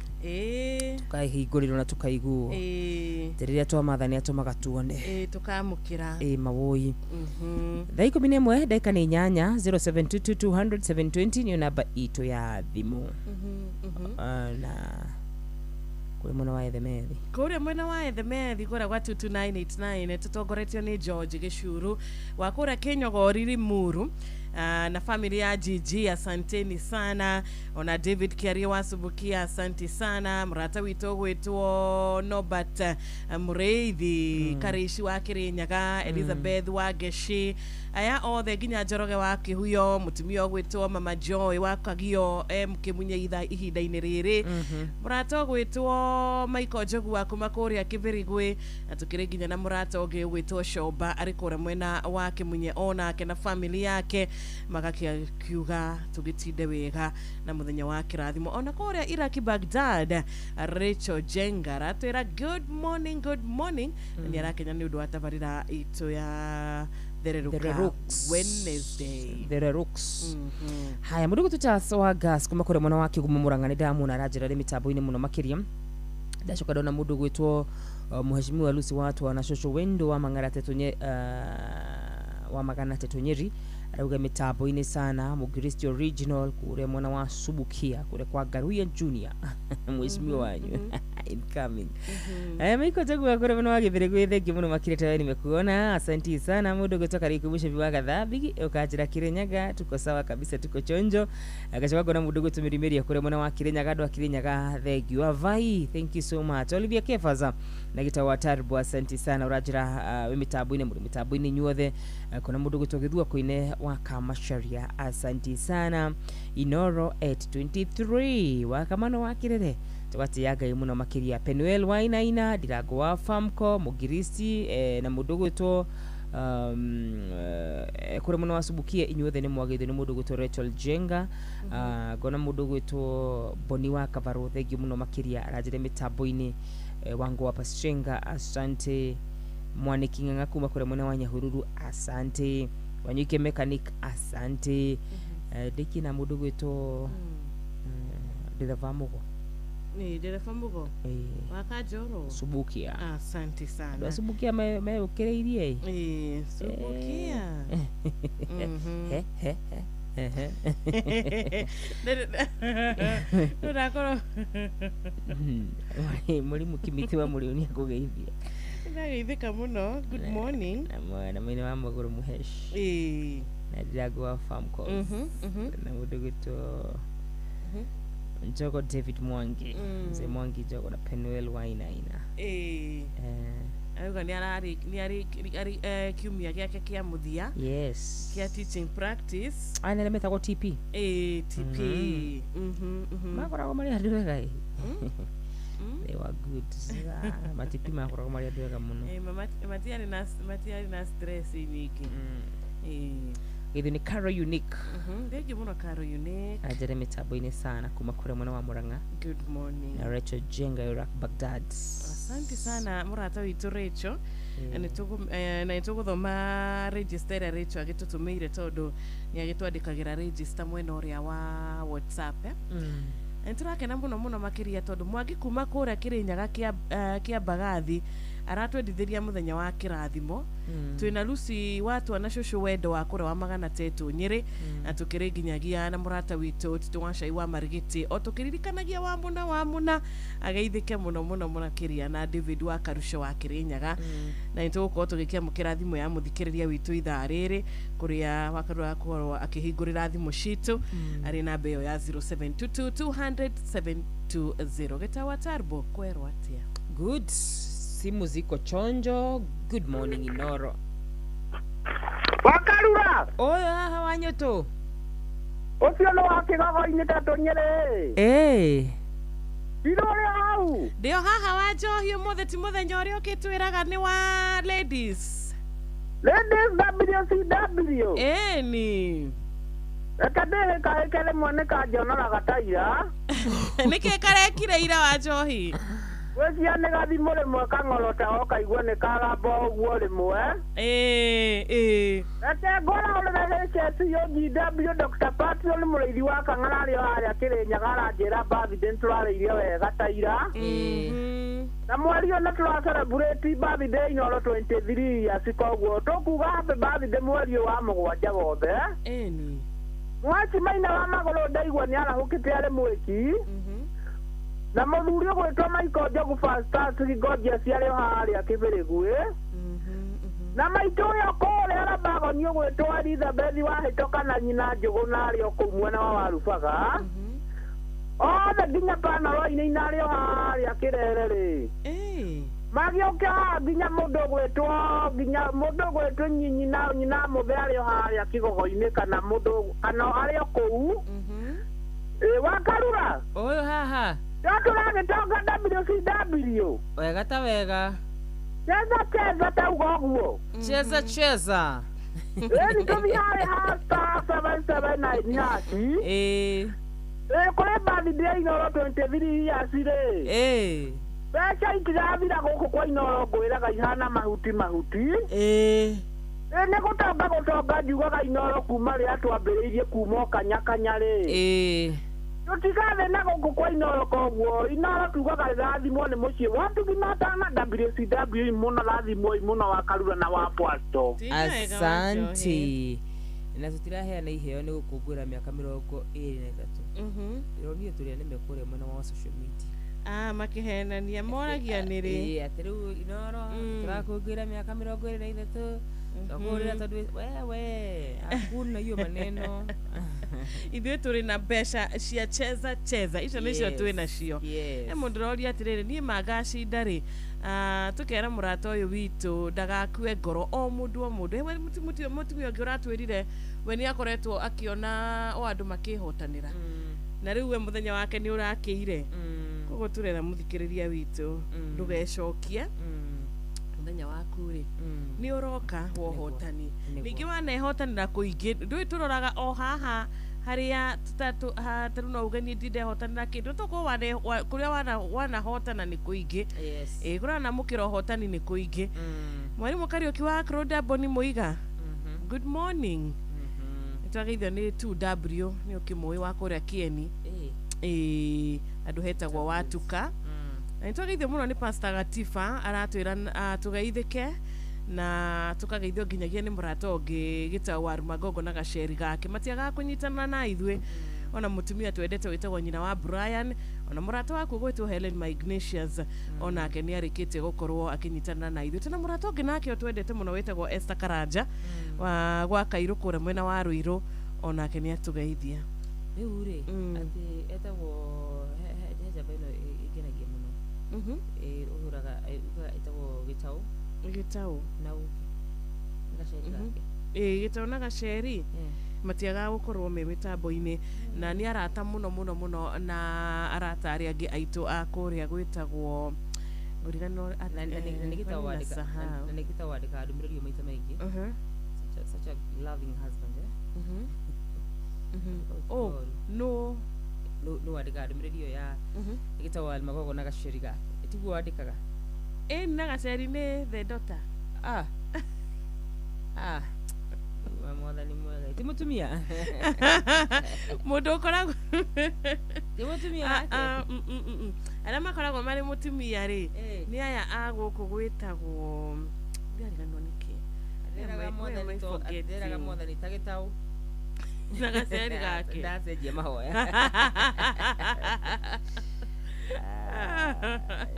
Tukahingũrĩrwo na tukaiguo. Atĩ rĩrĩa twamatha nĩ atũmaga tuone. Tukamũkĩra. Ĩ mawoi. 11:08 0722200720 nĩyo namba itũ ya thimũ. Na kũrĩ mwena wa Ethemethi. Kũrĩa mwena wa Ethemethi kũrĩa gwa 22989 tũtongoretio nĩ George Gĩcuru wa kũrĩa Kĩnyogori Limuru, na familia ya GG, asanteni sana. Ona David Kiarie wa Subukia, asante sana. Mrata witũ gwĩtwo Norbert Mũrĩithi, Karĩci wa Kĩrĩnyaga, Elizabeth wa Ngeci, aya othe nginya Njoroge wa Kĩhuyo, mũtumia ũgwĩtwo Mama Joy wa Kagio Kĩmunye ihinda-inĩ rĩrĩ, mũrata ũgwĩtwo Michael Njogu wa kuma kũrĩa Kĩbĩrigwĩ, na tũkĩrĩ nginya na mũrata ũngĩ ũgwĩtwo Shomba arĩ kũrĩa mwena wa Kĩmunye onake na family yake, magakiuga tũgĩtinde wega na mũthenya wa kĩrathimo. Ona kũrĩa Iraki Baghdad, Rachel Jenga aratwĩra good morning, good morning, na nĩ arakenya nĩ ũndũ wa tabarĩra itũ ya Thererũka Wednesday. Thererũks. Haya, mũndũ gwĩtwo Charles wa Gas kuma kũrĩa mwena wa Kĩgumo Mũrang'a nĩ ndamwona aranjĩra rĩ mĩtambo-inĩ mũno makĩria. Ndacoka ndona mũndũ gwĩtwo Mheshimiwa Lucy Watwa na Shosho Wendo wa Mang'ara Tetonye, wa Magana Teto Nyeri arauga mĩtambo-inĩ sana. Mũgiristi original kũrĩa mwena wa Subukia kũrĩa kwa Garuya Junior mheshimiwa wanyu incoming. Maiko chagua kũrĩa mwena wa Gĩthĩrĩ thengi mũno makĩria tayari nimekuona, asanti sana. Mũndũ gwĩtwo Kariuki Mũcebi wa Gathabigi ũkanjĩra Kirinyaga tuko sawa kabisa, tuko chonjo. Agacoka ngona mũndũ gwĩtwo Mĩrimĩria kũrĩa mwena wa Kirinyaga, andũ a Kirinyaga thengi wa vai, thank you so much. Olivia Kefaza na gita wa Tarbo, asanti sana. Ũranjĩra wĩ mĩtambo-inĩ, mũrĩ mĩtambo-inĩ inyuothe. Kuna mũndũ gwĩtwo Gĩthua Koine wa Kamasharia, asanti sana. Inoro at 23 wa Kamano wa Kirere tũgatĩĩa Ngai mũno makĩria. Penuel Wainaina Ndirango wa Famco Mũgiristi, na mũndũ gwĩtwo kũrĩa mwena wa Subukia inyuothe nĩ mwagĩrĩirwo nĩ mũndũ gwĩtwo Rachel Jenga. Ngona mũndũ gwĩtwo Boni wa Kabarũ, thengiũ mũno makĩria aranjĩra mĩtambo-inĩ. Wangu wa Pashenga, asante. Mwaniki Ng'ang'a kuma kũrĩa mwena wa Nyahururu, asante. Wanyuike Mechanic, asante. Ndĩkĩ na mũndũ gwĩtwo Ndereba Mũgo. Ni Ndereba Mũgo wa Kanjoro Subukia, asante sana. Andũ a Subukia meũkĩrĩirie. Subukia. He Ndũrakorwo mũrimũ Kimiti wa Mũrĩu nĩ akũgeithia. Ndageithĩka mũno. Good morning. Na mwene wa magũrũ Mũhesh na Ndirango wa Farmcos na mũndũ gwĩtwo Njogo David Mwangi, Mzee Mwangi Njogo na Penuel Wainaina. Arauga nĩ arĩ kiumia gĩake kĩa mũthia. Yes. Kĩa teaching practice. Aya nĩ arĩa metagwo TP. TP. Makoragwo marĩ andũ ega. They were good. Matipi makoragwo marĩ andũ ega mũno. Matiarĩ na stress nyingĩ. Gĩthĩ nĩ Caro Unique. Thengiũ mũno Caro Unique. Anjĩre mĩtambo-inĩ sana kuma kũrĩa mwena wa Murang'a. Good morning. Na Rachel Jenga Iraq Baghdad. Asante sana mũrata witũ Rachel. Na nĩtũgũthoma register ĩrĩa Rachel agĩtũtũmĩire tondũ nĩ agĩtwandĩkagĩra register mwena ũrĩa wa WhatsApp. Nĩ tũrakena mũno mũno makĩria tondũ Mwangi kuma kũrĩa Kĩrĩnyaga kĩa Mbagathi aratwendithĩria mũthenya wa kĩrathimo. Twĩna Lucy Watwa na Shosho Wendo wa kũrĩa wa Magana Tetũ Nyĩrĩ, na tũkĩrĩ nginyagia na mũrata witũ Tito wa Cai wa Marigiti, o tũkĩririkanagia wa mũna wa mũna ageithĩke mũno mũno makĩria na David wa Karusho wa Kĩrĩnyaga. Na nĩ tũgũkorwo tũgĩkĩamũkĩra thimũ ya mũthikĩrĩria witũ ithaa rĩrĩ kũrĩa wakarũra akorwo akĩhingũrĩra thimũ citũ arĩ namba ĩyo ya 0722 200 720. Gĩtawa Tarbo kwerwo atĩa? Good. Simu ziko chonjo. Good morning Inoro. Wakarura. Oyo haha wanyoto. Ũcio nĩ wa Kĩgogo-inĩ Tetũ Nyĩrĩ. Irũrĩ hau. Ndĩo haha wa njohi ũmũthĩ ti mũthenya ũrĩa ũkĩtwĩraga nĩ wa ladies. Ladies WCW. Ĩni. Reke ndĩhĩkahĩke rĩmwe nĩ kanjonoraga ta ira. Nĩkĩ karekire ira wa njohi? Gwĩcia nĩ gathimũ rĩmwe kang'orota ũkaigua nĩ kagamba ũguo rĩmwe. Ĩĩ. Reke ngũraũrĩre HSUGW Dr. Patson mũrĩithi wa Kang'ara arĩ o harĩa Kĩrĩnyaga aranjĩra birthday nĩtũrarĩirie wega ta ira. Na mweri ũyũ nĩ celebrate birthday Inooro 23 years koguo tũkuga happy birthday mweri ũyũ wa mũgwanja wothe. Ĩni. Mwaci maina wa magũrũ ndaigua nĩ arahũkĩte arĩ mwĩki. Na mũthuri ũgwĩtwo Michael Njogu Fastas Gorgeous arĩ o harĩa Kĩbĩrĩguĩ. Na maitũ ũyũ kũrĩa Rabagoni ũgwĩtwo Elizabeth wahĩtũka na nyina Njũgũ na arĩ o kũu mwena wa Warubaga. Othe nginya panoro-inĩ na arĩ o harĩa Kĩrere rĩ. Magĩũke haha nginya mũndũ ũgwĩtwo nyina mũthe arĩ o harĩa Kĩgogo-inĩ kana mũndũ kana arĩ o kũu. Wakarura. Ũyũ haha. Tũragĩtonga WCW. Wega ta wega. Cheza cheza tauga ũguo. Cheza cheza. Ĩni tũthiĩ harĩ ha star 779 hash. Ĩĩ. Kũrĩ birthday Inooro 23 years rĩ. Ĩĩ. Mbeca itirathira gũkũ kwa Inooro ngwĩraga ihana mahuti mahuti. Ĩĩ. Nĩ gũtonga gũtonga njugaga Inooro kuma rĩrĩa twambĩrĩirie kuma o kanyakanya rĩ. Ĩĩ. Tũtigathe na gũkũ kwa Inooro koguo Inooro tugaga rĩrathimwo nĩ mũciĩ watugimatana WCW mũno rathimwo mũno wa Karura na wa Pwasto. Asante. Na tũtiraheana iheo nĩ gũkũngũĩra mĩaka 23. Ndĩronire tũrĩa nĩme kũrĩa mwena wa social media. Makĩhenania moragia nĩ rĩ. Ĩĩ atĩ rĩu Inooro tũrakũngũĩra mĩaka 23. Twakũrĩra tondũ wewe hakuna hiyo maneno. Ithuĩ tũrĩ na mbeca cia cheza cheza icio nĩcio twĩ nacio. Mũndũ ũroria atĩrĩrĩ niĩ mangacinda rĩ tũkera mũrata ũyũ witũ ndagakue ngoro o mũndũ o mũndũ. Mũtumia ũngĩ ũratwĩrire we nĩ akoretwo akĩona o andũ makĩhotanĩra na rĩu we mũthenya wake nĩ ũrakĩire. Koguo tũrera mũthikĩrĩria witũ ndũgecokie mũthenya waku rĩ nĩ ũroka wohotani. Ningĩ wanehotanĩra kũingĩ ndũĩ tũroraga o haha harĩa tarĩu no uge niĩ ndindehotanĩra kĩndũ tokorwo kũrĩa wanahotana nĩ kũingĩ. Ĩĩ kũrĩa wanamũkĩra ũhotani nĩ kũingĩ. Mwarimũ Kariũki wa Claudia Boni Mũiga, good morning. Nĩtwageithio nĩ 2W nĩ ũkĩmũĩ wa kũrĩa Kĩeni. Ĩĩ andũ hetagwo Watuka. Na nĩtwageithio mũno nĩ Pastor Gatiba aratwĩra tũgeithĩke na tũkageithio nginyagia nĩ mũrata ũngĩ gĩtagwo Warumagongo na gaceri gake matiagaga kũnyitana na ithuĩ. Ona mũtumia twendete wĩtagwo nyina wa Brian, ona mũrata waku ũgwĩtwo Helen my Ignatius onake nĩ arĩkĩtie gũkorwo akĩnyitana na ithuĩ. Tena mũrata ũngĩ nake twendete mũno wĩtagwo Esther Karanja wa gwa Kairũ kũrĩa mwena wa Ruiru onake nĩ atũgeithia. Rĩu rĩ atĩ etagwo he njamba ĩno ĩngenagia mũno. Ũhũraga ĩtagwo Gĩtaũ. Gĩtaũ na ũngĩ gaceri gake. Ĩĩ Gĩtaũ na gaceri matiagaga gũkorwo me mĩtambo-inĩ na nĩ arata mũno mũno mũno na arata arĩa angĩ aitũ a kũrĩa gwĩtagwo ngũriganĩrwo na nĩ Gĩtaũ wandĩka na nĩ Gĩtaũ wandĩkaga ndũmĩrĩri ĩyo maita maingĩ. Such a loving husband. Oh no no wandĩkaga ndũmĩrĩri ĩyo ya Gĩtaũ wa Magogo na gaceri gake. Tiguo wandĩkaga? Ĩĩ na gaceri nĩ the daughter. Mwathani mwega ti mũtumia mũndũ ũkoragwo ti mũtumia wake. Arĩa makoragwo marĩ mũtumia rĩ nĩ aya a gũkũ gwĩtagwo ndĩrariganĩrwo nĩkĩ. Ndĩraga mwathani ta Gĩtaũ na gaceri gake. Ndacenjia mahoya.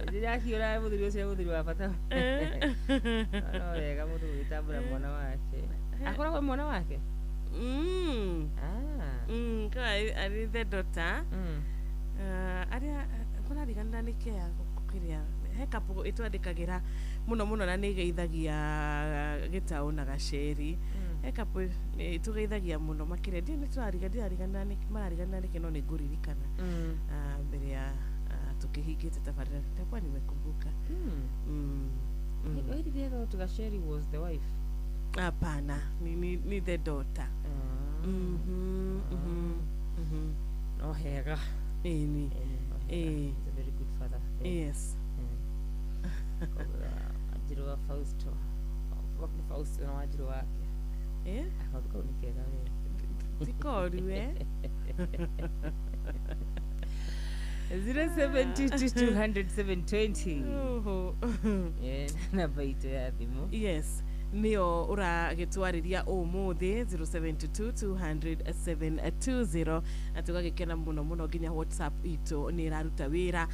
Ndĩrakiũra mũthuri ũcio mũthuri wa bata. No wega mũndũ gũgĩtambũra mwana wake. Akoragwo mwana wake? Arĩ the daughter. Arĩa kũrariganĩra nĩkĩ ya kĩrĩa he couple ĩtwandĩkagĩra mũno mũno na nĩ ĩgeithagia Gĩtaũ na gaceri. He couple ĩtũgeithagia mũno makĩria ndiũĩ nĩ tũrariganĩra nĩkĩ marariganĩra nĩkĩ no nĩ ngũririkana mbere ya tukihingĩte tabarĩra nitakuwa nimekumbuka. Why did they thought Gacheri was the wife? Hapana, ni the daughter. No hega. Ĩni. He's a very good father. Yes. Wanjiru wa Fausto. Nĩ Fausto na Wanjiru wake. Eh? Kaũndũ kau nĩ kega we. Ti koru eh? 0722 200 Oho. Eh, namba itũ ya thimũ. Yes, nĩyo ũragĩtwarĩria ũmũthĩ 072 200 720, na tũgagĩkena mũno mũno nginya WhatsApp itũ nĩ ĩraruta wĩra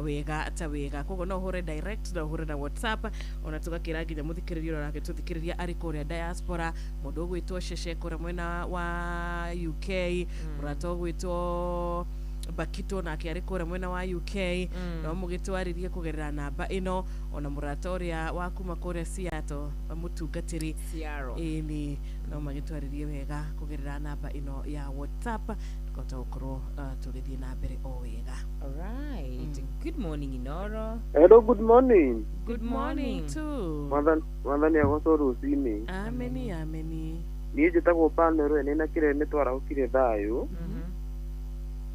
wega ta wega. Koguo no ũhũre direct, no ũhũre na WhatsApp, ona tũgakĩra nginya mũthikĩrĩria ũrĩa ũragĩtũthikĩrĩria arĩ kũrĩa diaspora, mũndũ ũgwĩtwo Cece kũrĩa mwena wa UK, mũrata ũgwĩtwo Bakito nake arĩ kũrĩa mwena wa UK, no mũgĩtwarĩrie kũgerera namba ĩno, ona mũrata ũrĩa wa kuma kũrĩa Seattle, mũtungatĩri. Seattle. Ĩni, no magĩtwarĩrie wega kũgerera namba ĩno ya WhatsApp, tũkahota gũkorwo tũgĩthiĩ na mbere o wega. All right. Good morning, Inoro. Hello, good morning. Good morning. Too. Mwathani agocwo rũcinĩ. Ameni, ameni. Niĩ njĩtagwo Panero nĩ na kĩrĩa nĩ twarahũkire thayũ.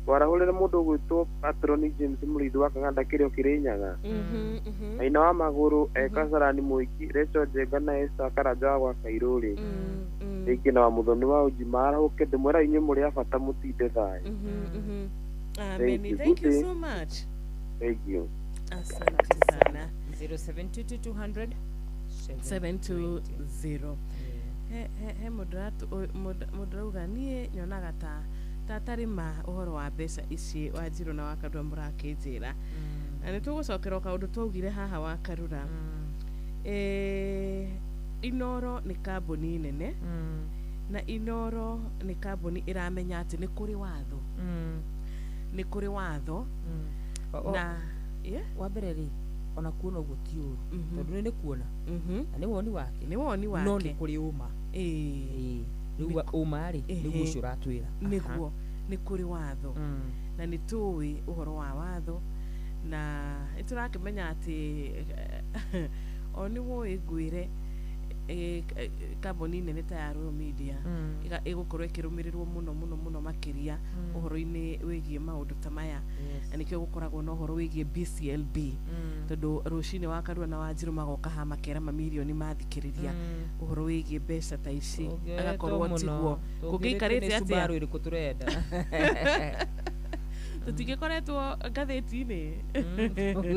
Warahũrĩre mũndũ ũgwĩtwo Patroni James Mũrĩithi wa Kaganda kĩrĩa Kĩrĩnyaga. Maina wa magũrũ Kasarani Mũiki, Rachel Njenga na Esther Karanja wa gwa Kairũrĩ. Rĩngĩ na wa Mũthoni wa Ũnji marahũke, ndĩmwĩra inyuĩ mũrĩ a bata, mũtinde thayũ. Ameni. You. Thank you Good day. so much. Thank you. Asante sana. 0722 200 720. He mũndũ arauga, niĩ nyonaga ta tatarĩ ma ũhoro wa mbeca ici Wanjirũ na Wakarura mũrakĩnjĩra, na nĩ tũgũcokera o kaũndũ twaugire haha Wakarura. Inoro nĩ kambuni nene, na Inoro nĩ kambuni ĩramenya atĩ nĩ kũrĩ watho, nĩ kũrĩ watho na yeah? Wa mbere rĩ, ona kuona ũguo ti ũru, tondũ nĩ kuona na nĩ woni wake. Nĩ woni wake. No nĩ kũrĩ ũma. Ĩĩ. Rĩu ũma rĩ, nĩguo ũcio ũratwĩra. Nĩguo nĩ kũrĩ watho, na nĩ tũĩ ũhoro wa watho, na nĩ tũrakĩmenya atĩ o nĩ woĩ ngwĩre, kambuni nene ta ya Royal Media ĩgũkorwo ĩkĩrũmĩrĩrwo mũno mũno mũno makĩria ũhoro-inĩ wĩgiĩ maũndũ ta maya. Na nĩkĩo gũkoragwo na ũhoro wĩgiĩ BCLB, tondũ rũcinĩ Wakarua na Wanjirũ magoka haha makera mamirioni mathikĩrĩria ũhoro wĩgiĩ mbeca ta ici, agakorwo tiguo kũngĩikarĩte atĩa. Subaru ĩrĩkũ tũrenda? Tũtingĩkoretwo ngathĩti-inĩ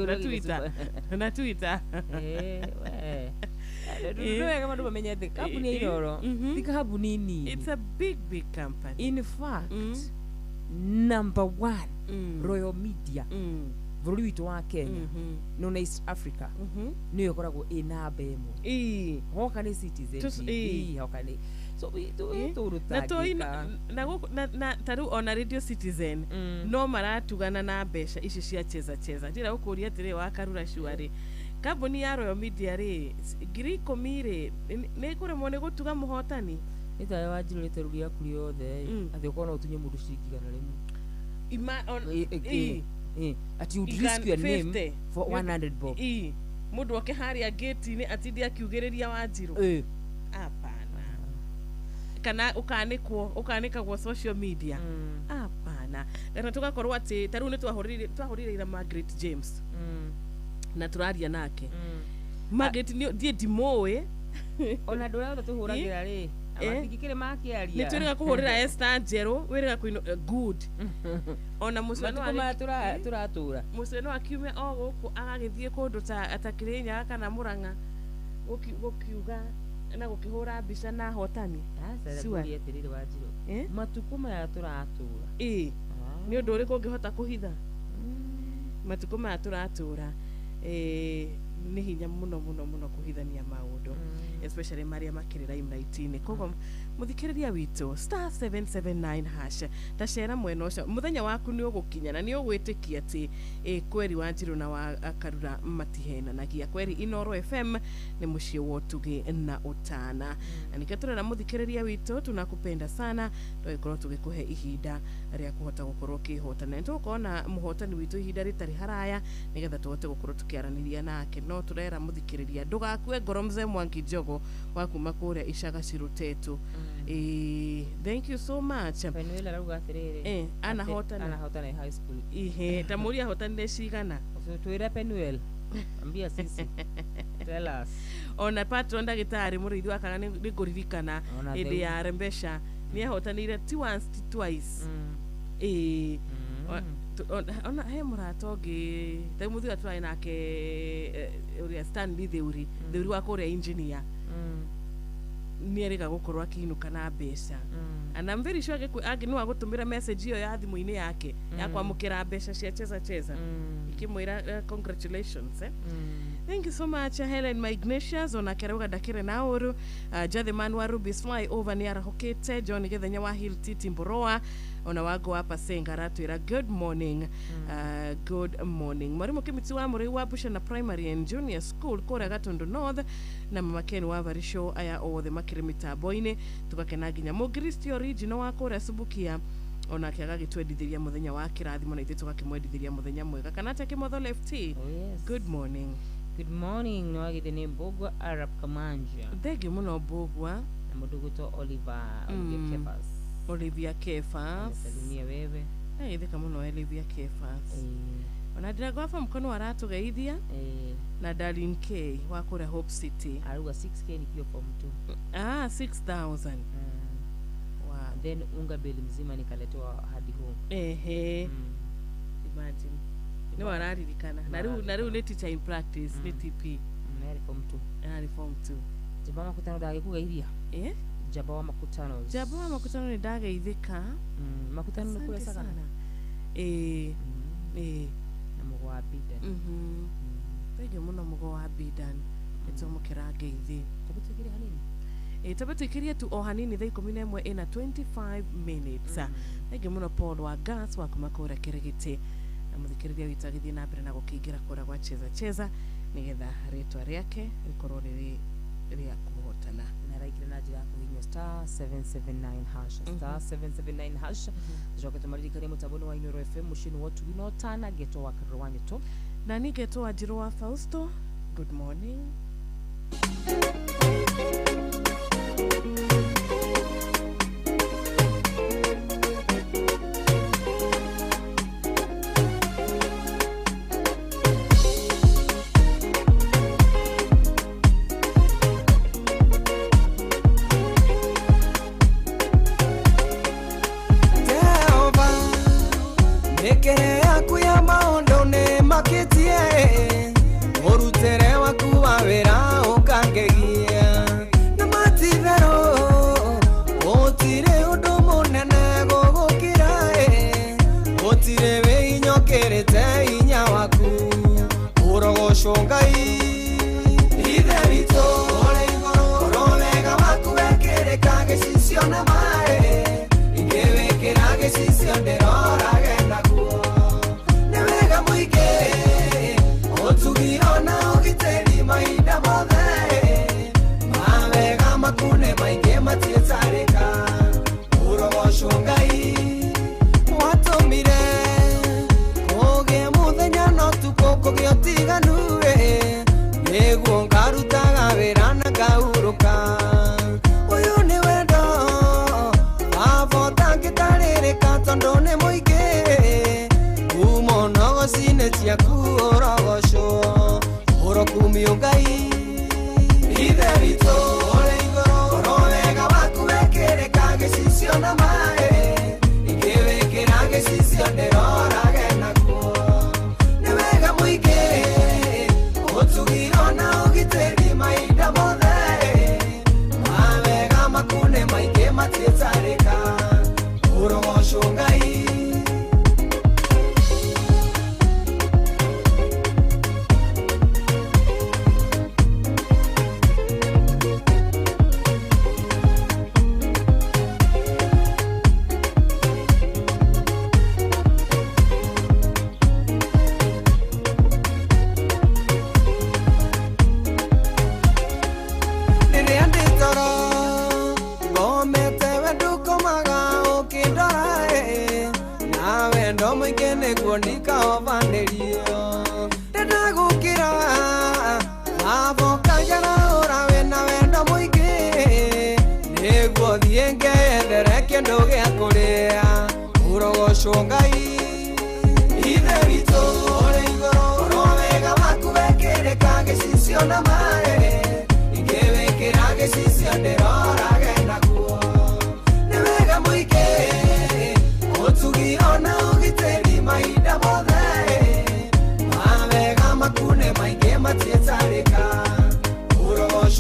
na Twitter, na Twitter. Nĩ wega andũ mamenye atĩ kambuni ya Inoro ti kambuni nini. It's a big, big company. In fact, number one Royal Media bũrũri witũ wa Kenya no na East Africa nĩyo ĩkoragwo ĩ namba ĩmwe. Hoka nĩ Citizen TV, hoka nĩ so Na tũĩ na gũkũ na ta rĩu ona Radio Citizen no maratugana na mbeca ici cia cheza cheza. Ndĩrenda gũkũria atĩrĩ, Wakarura, cuarĩ kambuni ya Royal Media rĩ, 10,000 rĩ, nĩ ĩkũremwo nĩ gũtuga mũhotani? Nĩ tawe Wanjirũ rĩte rĩu rĩaku rĩothe atĩ ũkorwo no ũtunye mũndũ ciringi 100. Ati you'd risk your name 50. for 100 bob. Ĩ, mũndũ oke harĩa ngĩti-inĩ atinde akiugĩrĩria Wanjirũ? Hapana. Kana ũkanĩkwo, ũkanĩkagwo social media? Hapana. Kana tũgakorwo atĩ ta rĩu nĩ twahũrĩire ira Margaret James na tũraria nake Margaret, ndiĩ ndimũĩ. Ona andũ arĩa othe tũhũragĩra rĩ, matingĩkĩrĩ makĩaria. Nĩ twĩrĩga kũhũrĩra Esther Njerũ, wĩrĩga kũino good, ona mũcene. Matukũ maya tũratũra. Mũcene no akiume o gũkũ agagĩthiĩ kũndũ ta Kĩrĩnyaga kana Mũrang'a gũkiuga na gũkĩhũra mbica na hotani. Sure. Aca atĩrĩrĩ Wanjirũ, matukũ maya tũratũra, ĩ nĩ ũndũ ũrĩkũ ũngĩhota kũhitha? Matukũ maya tũratũra, nĩ hinya mũno mũno mũno kũhithania maũndũ, especially marĩa makĩrĩ limelight-inĩ. Koguo mũthikĩrĩria witũ, *779# ta cera mwena ũcio, mũthenya waku nĩ ũgũkinya na nĩ ũgwĩtĩkia atĩ kweri Wanjirũ na wa Karura matihenanagia. Kweri Inoro FM nĩ mũciĩ wa ũtugi na ũtana, na nĩkĩo tũrera mũthikĩrĩria witũ, tunakupenda sana, tũgĩkorwo tũgĩkũhe ihinda rĩa kũhota gũkorwo ũkĩhotana. Nĩ tũgũkorwo na mũhotani witũ ihinda rĩtarĩ haraya, nĩgetha tũhote gũkorwo tũkĩaranĩria nake. No tũrera mũthikĩrĩria ndũgakue ngoro. Mzee Mwangi Njogo wa kuma kũrĩa Icaga Cirutetu, thank you so much. Penuel arauga atĩrĩrĩ, anahotana. Anahotana high school. Ihe, ta mũria ahotanire cigana? Twĩre Penuel. Ambia sisi. Tell us. Ona patron ndagĩtarĩ mũrĩithi wa kana nĩ ngũririkana Ona hĩndĩ theu. Ya rembesha nĩ ahotanĩire ti once ti twice. Ĩĩ. Ona he mũrata ũngĩ ta mũthia tũrarĩ nake ũrĩa Stanley Theuri, Theuri wa kũrĩa engineer, nĩ erĩga gũkorwo akĩinũka na mbeca, and I'm very sure angĩ no agũtũmĩra message ĩyo ya thimũ-inĩ yake ya kwamũkĩra mbeca cia Cheza Cheza ikĩmwĩra congratulations, eh? Thank you so much, Helen my Ignatius onake arauga ndakĩrĩ na ũru. Jathiman wa Rubis Flyover nĩ arahũkĩte. John Gĩthenya wa Hill Titi Mboroa ona wango wa Pasenga aratwĩra good morning. Good morning mwarimũ Kĩmiti wa Mũrĩu wa Bushana Primary and Junior School kũrĩa Gatundu North na Mama Ken wa Varisho, aya othe makĩrĩ mĩtambo-inĩ tũgakena nginya Mũngiristi original wa kũrĩa Subukia onake agagĩtwendithĩria mũthenya wa kĩrathimo na ithuĩ tũgakĩmwendithĩria mũthenya mwega. Kana atĩa Kĩmotho Left? Oh, yes. Good morning. Good morning. Nĩwagĩte nĩ Mbũgua Arab Kamanja. Thengiũ mũno Mbũgua. Na mũndũ gwĩtwo Oliver, Olivia Kefas. Olivia Kefas. Anasalimia wewe. Ageithĩka mũno Olivia Kefas. Ona ndĩragwaba mkono aratũgeithia na Darlene K wa kũrĩa Hope City. Arauga 6K nikiwa form 2. Ah, 6000. Wow. Then unga beli mzima nikaletewa hadi home. Ehe, imagine nĩ wararirikana na rĩu nĩ teacher in practice, nĩ TP. Arĩ form 2. Arĩ form 2. Jaba makutano ndagĩkũgeithia. Eh? Jaba wa makutano. Jaba wa makutano nĩ ndageithĩka. Makutano nĩ kũrĩa Asante Sagana. sana. Ĩĩ ĩĩ. Na mũgo wa Bidan. Thengiũ mũno mũgo wa Bidan, nĩtwamũkĩra ngeithi. Tabu tuĩkĩre hanini. Ĩ, tabe tuikirie tu o hanini thaa 11 ĩna 25 minutes. Thengiũ mũno Paul wa Gas wa kuma kũrĩa Kĩrĩgĩtĩ na mũthikĩrĩria witũ agĩthiĩ na mbere na gũkĩingĩra kũrĩa gwa Cheza Cheza nĩgetha rĩtwa rĩake rĩkorwo rĩrĩ rĩa kũhotana. Na araingĩra na njĩra ya kũhihinya *779#, *779#. Tucoke tũmaririkanie mũtambo-inĩ wa Inooro FM mũciĩ-inĩ wa ũtugi na ũtana ngetwo wa Karũrũ wa Nyũtũ. Na niĩ ngetwo Wanjirũ wa Fausto. Good morning. Jehova, mĩkĩre yaku ya maũndũ nĩ makĩtie, mũrutĩre waku wa wĩra ũkangegia na matitherũ gũtirĩ ũndũ mũnene gũgũkĩra, gũtirĩ wĩinyokĩrĩte hinya waku, ũrogocwo Ngai ithe witũ ũrĩ igũrũ, ũrĩ wega waku wekĩrĩka gĩcicio na maĩ ingĩwĩkĩra gĩcicio ndĩrorage naguo nĩ wega mũingĩ ũtugi ona ũgitĩri mahinda mothe mawega maku nĩ maingĩ matiĩtarĩka, ũrogocwo Ngai watũmire kũgĩe mũthenya na ũtukũ kũgĩe ũtiganu nĩguo ngarutaga wĩra na ngahurũka, ũyũ nĩ wendo baba ũtangĩtarĩrĩka tondũ nĩ mũingĩ kuma onogoci-inĩ ciaku, ũrogocwo ũrokumio Ngai ithe witũ ũrĩ igũrũ, ũrĩ wega waku wekĩrĩka gĩcicio na maĩ ingĩwĩkĩra gĩcicio ndĩrorage naguo nĩ wega mũingĩ ũtugi ona ũgitĩri mahinda mothe mawega maku nĩ maingĩ matiĩtarĩka, ũrogocwo Ngai. Rĩrĩa ndĩ toro ngomete we ndũkomaga ũkĩndora, na wendo mũingĩ nĩguo ndikahobanĩrio ndenda gũkĩra baba ũkanjarahũra wĩna wendo mũingĩ nĩguo thiĩ ngeyethere kĩndũ gĩa kũrĩa, ũrogocwo Ngai ithe witũ ũrĩ igũrũ, ũrĩ wega waku wekĩrĩka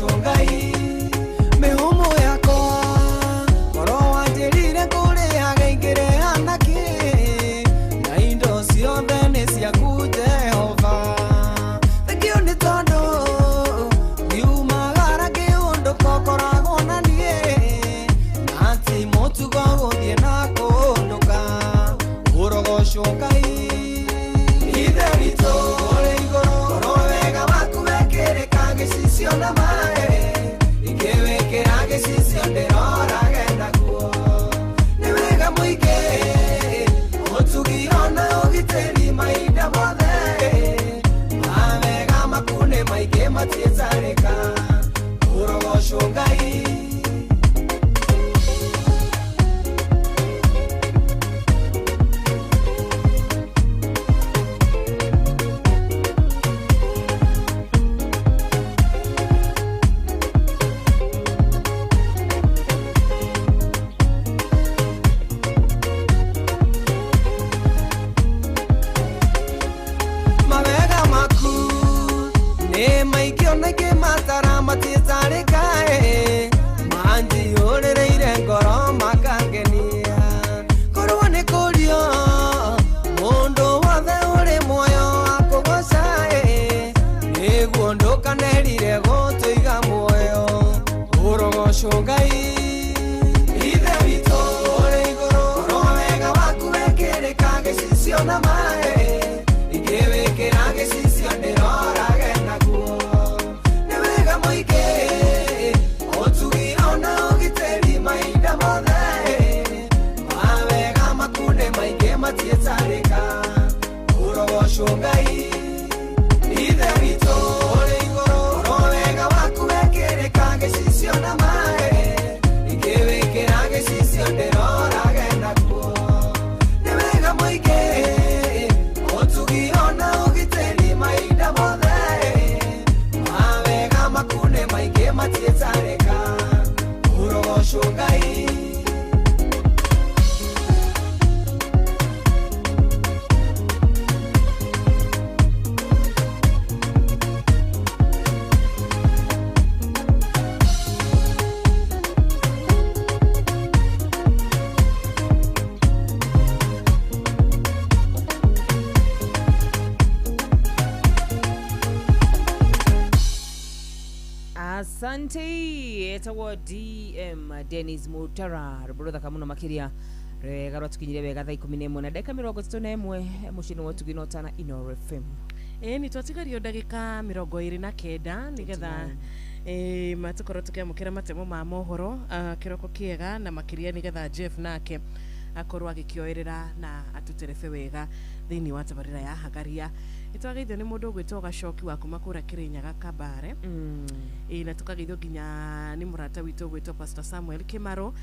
Ũrogocwo Ngai mĩhũmũ yakwa Oro wanjĩrire kũrĩaga ingĩrĩhana kĩ Na indo ciothe nĩ ciaku Jehova Thengio nĩ tondũ ngiumagara ngĩũndũka ũkoragwo na niĩ Na ti mũtugo gũthiĩ na kũndũka Ũrogocwo Ngai Ithe witũ ũrĩ igũrũ Oro wega waku wekĩrĩka gĩcicio na maĩ Ingĩwĩkĩra gĩcicio ndĩrorage naguo Nĩ wega mũingĩ ũtugi ona ũgitĩri mahinda mothe Mawega maku nĩ maingĩ matiĩtarĩka Ũrogocwo Ngai Mawega maku nĩ maingĩ ona ingĩ matara matiĩtarĩka Manjiyũrĩrĩire ngoro makangenia Korwo nĩ kũrio mũndũ wothe ũrĩ muoyo akũgoca Nĩguo ndũkanerire gũtũiga muoyo Ũrogocwo Ngai Ithe witũ ũrĩ igũrũ Oro wega waku wekĩrĩka gĩcicio na maĩ Ingĩwĩkĩra gĩcicio ndĩrorage naguo Nĩ wega mũingĩ ũtugi ona ũgitĩri mahinda mothe Mawega maku nĩ maingĩ matiĩtarĩka Ũrogocwo Ngai Ithe witũ ũrĩ igũrũ Oro wega waku wekĩrĩka gĩcicio na maĩ Ingĩwĩkĩra gĩcicio ndĩrorage naguo Nĩ wega mũingĩ ũtugi ona ũgitĩri mahinda mothe Mawega maku nĩ maingĩ matiĩtarĩka Ũrogocwo Ngai Asante etagwo DM Dennis Mutara rwĩmbo rũthaka mũno makĩria rwega rwatũkinyire wega thaa 11 na ndagĩka 31 mũciĩ-inĩ wa ũtugi na ũtana Inooro FM. Ĩĩ nĩ twatigario ndagĩka 29 nĩgetha matũkorwo tũkĩamũkĩra matemo ma mohoro kĩroko kĩega na makĩria nĩgetha Jeff nake akorwo agĩkĩoerera na atũterebe wega thĩinĩ wa tabarĩra ya Hagaria. Nĩtwageithio nĩ mũndũ ũgwĩtwo Gacoki wa kuma kũrĩa Kĩrĩnyaga Kabare. Ĩĩ na tũkageithio nginya nĩ mũrata witũ ũgwĩtwo Pastor Samuel Kĩmaro.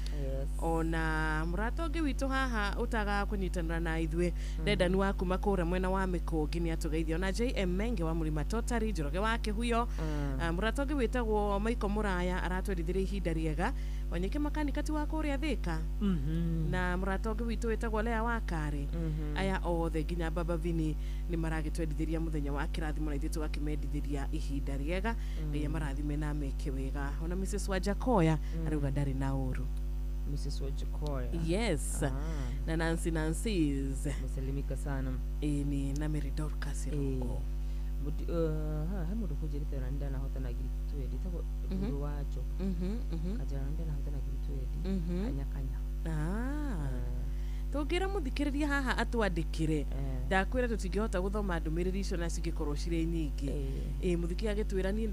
Ona mũrata ũngĩ witũ haha ũtagaga kũnyitanĩra na ithuĩ Dedan wa kuma kũrĩa mwena wa Mĩkũngi nĩ atũgeithia. Ona JM Menge wa Mũrima Totari, Njoroge wa Kĩhuyo. Mũrata ũngĩ wĩtagwo Michael Mũraya aratwendithirie ihinda rĩega. Wanyike makanika ti wa kũrĩa Thĩka. Na mũrata ũngĩ witũ wĩtagwo Lea wa Karĩ. Aya othe nginya Baba Vini nĩ maragĩtwendithĩria mũthenya wa kĩrathimo na ithuĩ tũgakĩmendithĩria ihinda rĩega. Ngai amarathime na ameke wega. Ona Mrs Wajakoya arauga ndarĩ na ũru. Mrs Wajakoya. Yes. Na Nancy Nancy's. Mesalimika sana. Ĩni na Mary Dorcas Irungu. He mũndũ kũnjĩrĩte ona nĩndanahotana ngiri twendi ĩtagwo Ruru wa Njogu. Kanjĩra nĩndanahotana ngiri twendi. Kanya kanya. Tũngĩra mũthikĩrĩria haha atwandĩkĩre ndakwĩra tũtingĩhota gũthoma ndũmĩrĩri icio na cingĩkorwo cirĩ nyingĩ. Ĩĩ mũthikĩrĩria agĩtwĩra niĩ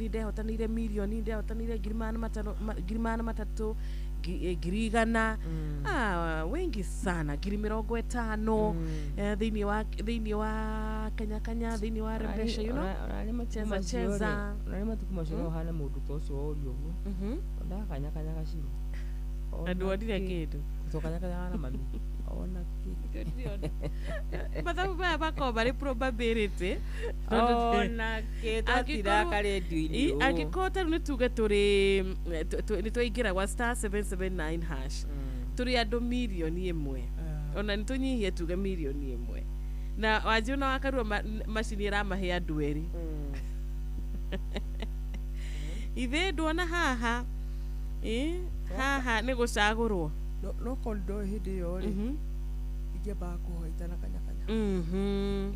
ndehotanĩire mirioni, ndehotanĩire ngiri magana matano, ngiri magana matatũ, ngiri 100. Wengi sana, ngiri 50 thĩinĩ wa Kanya Kanya, thĩinĩ wa Rebesha, you know, cheza cheza. Onarĩ matukũ macio no ũhane mũndũ ta ũcio worio ũguo. Ndakanya kanya gacirũ. Na nduonire kĩndũ. Tũkanya kanyaga na mami. Ona kĩ. Mathabu maya makoragwo marĩ probability. Ona kĩ twatiraka rĩndiũ-inĩ ũũ. Angĩkorwo ta rĩu nĩ tuge tũrĩ nĩ twaingĩra gwa star 779 hash tũrĩ andũ mirioni 1 ona nĩ tũnyihie tuge mirioni 1 na wanjĩ ona wakarua macini ĩramahe andũ erĩ. Ithe nduona haha. Haha nĩ gũcagũrwo. No korwo ndoĩ hĩndĩ ĩyo rĩ, ingĩambaga kũhoya itanakanyakanya.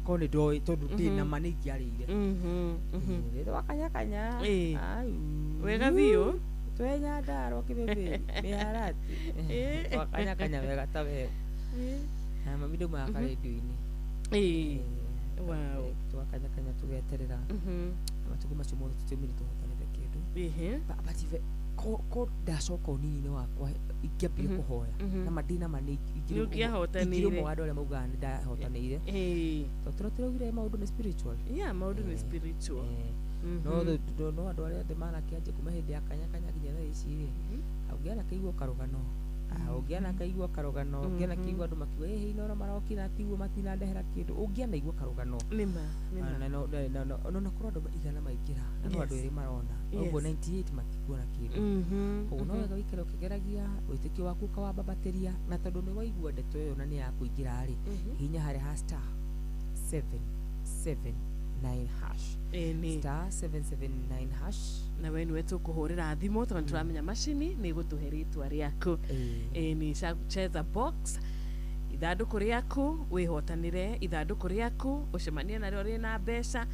Korwo nĩ ndoĩ tondũ ndĩ na ma nĩ ingĩarĩire. Rĩrĩa wakanyakanya. Wega biũ. Twe Nyandarua kĩbĩbĩ mĩharati. Wakanyakanya wega ta wega. Na mami ndaumaga karendio-inĩ. Wow. Twakanyakanya tũgeterera. Matukũ macio mothe tũtiaumire tũhotanĩte kĩndũ. But ko ndacoka ũnini-inĩ wakwa ingĩambire kũhoya na ma ndĩna ma nĩ Nĩũngĩahotanĩire. ingĩrĩ ũmwe wa andũ arĩa maugaga nĩ ndahotanĩire. Tondũ tũraugire maũndũ nĩ spiritual. Yeah, maũndũ nĩ spiritual. No no andũ arĩa othe manakĩanjia kuma hĩndĩ ya kanyakanya nginya thaa ici rĩ, ũngĩanakĩigua karũgano, ũngĩanakaigua karũgano, ũngĩanakĩigua andũ makiuga ĩhĩ Inooro marokire na tiguo matinandehera kĩndũ, ũngĩanaigua karũgano. Nĩma. No korwo andũ 100 maingĩra na no andũ 2 marona, ũguo 98 matikuona kĩndũ. Koguo no wega ũikare ũkĩgeragia wĩtĩkio waku ũkawambatĩria, na tondũ nĩ waigua ndeto ĩyo na nĩ ya kũingĩra rĩ, hihinya harĩa ha star 779 hash. Star 779 hash. Na we nĩwe tũkũhũrĩra thimũ tondũ tũramenya macini nĩ ĩgũtũhe rĩtwa rĩaku. Nĩ cheza box ithandũkũ rĩaku wĩhotanĩre, ithandũkũ rĩaku ũcemanie narĩo rĩna mbeca,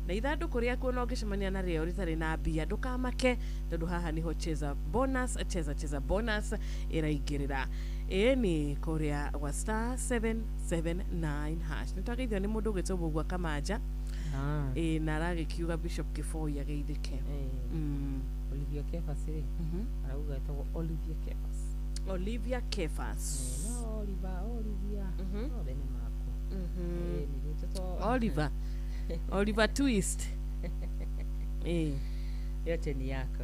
na ithandũkũ rĩaku ona ũngĩcemania narĩo rĩtarĩ na mbia ndũkamake, tondũ haha nĩho cheza bonus, cheza bonus ĩraingĩrĩra. Nĩ kũrĩa gwa star 779 hash. Nĩtwageithio nĩ mũndũ ũgwĩtwo Mũgua Kamanja. Na aragĩkiuga Bishop Kĩboi ageithĩke. Olivia Kefas rĩ, arauga etagwo Olivia Kefas. Olivia Kefas. No Oliver, Olivia. Othe nĩ makwa. Oliver. Oliver Twist. Yote ni yako.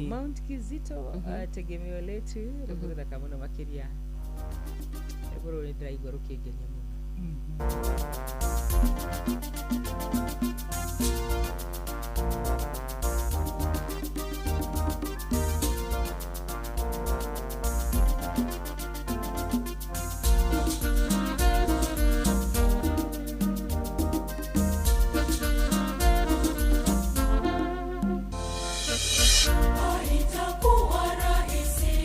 Mount Kizito, tegemeo letu, rũgũthaka mũno makĩria. Rwĩmbo rũrũ nĩndĩraigua rũkĩngenia mũno. Haitakuwa rahisi,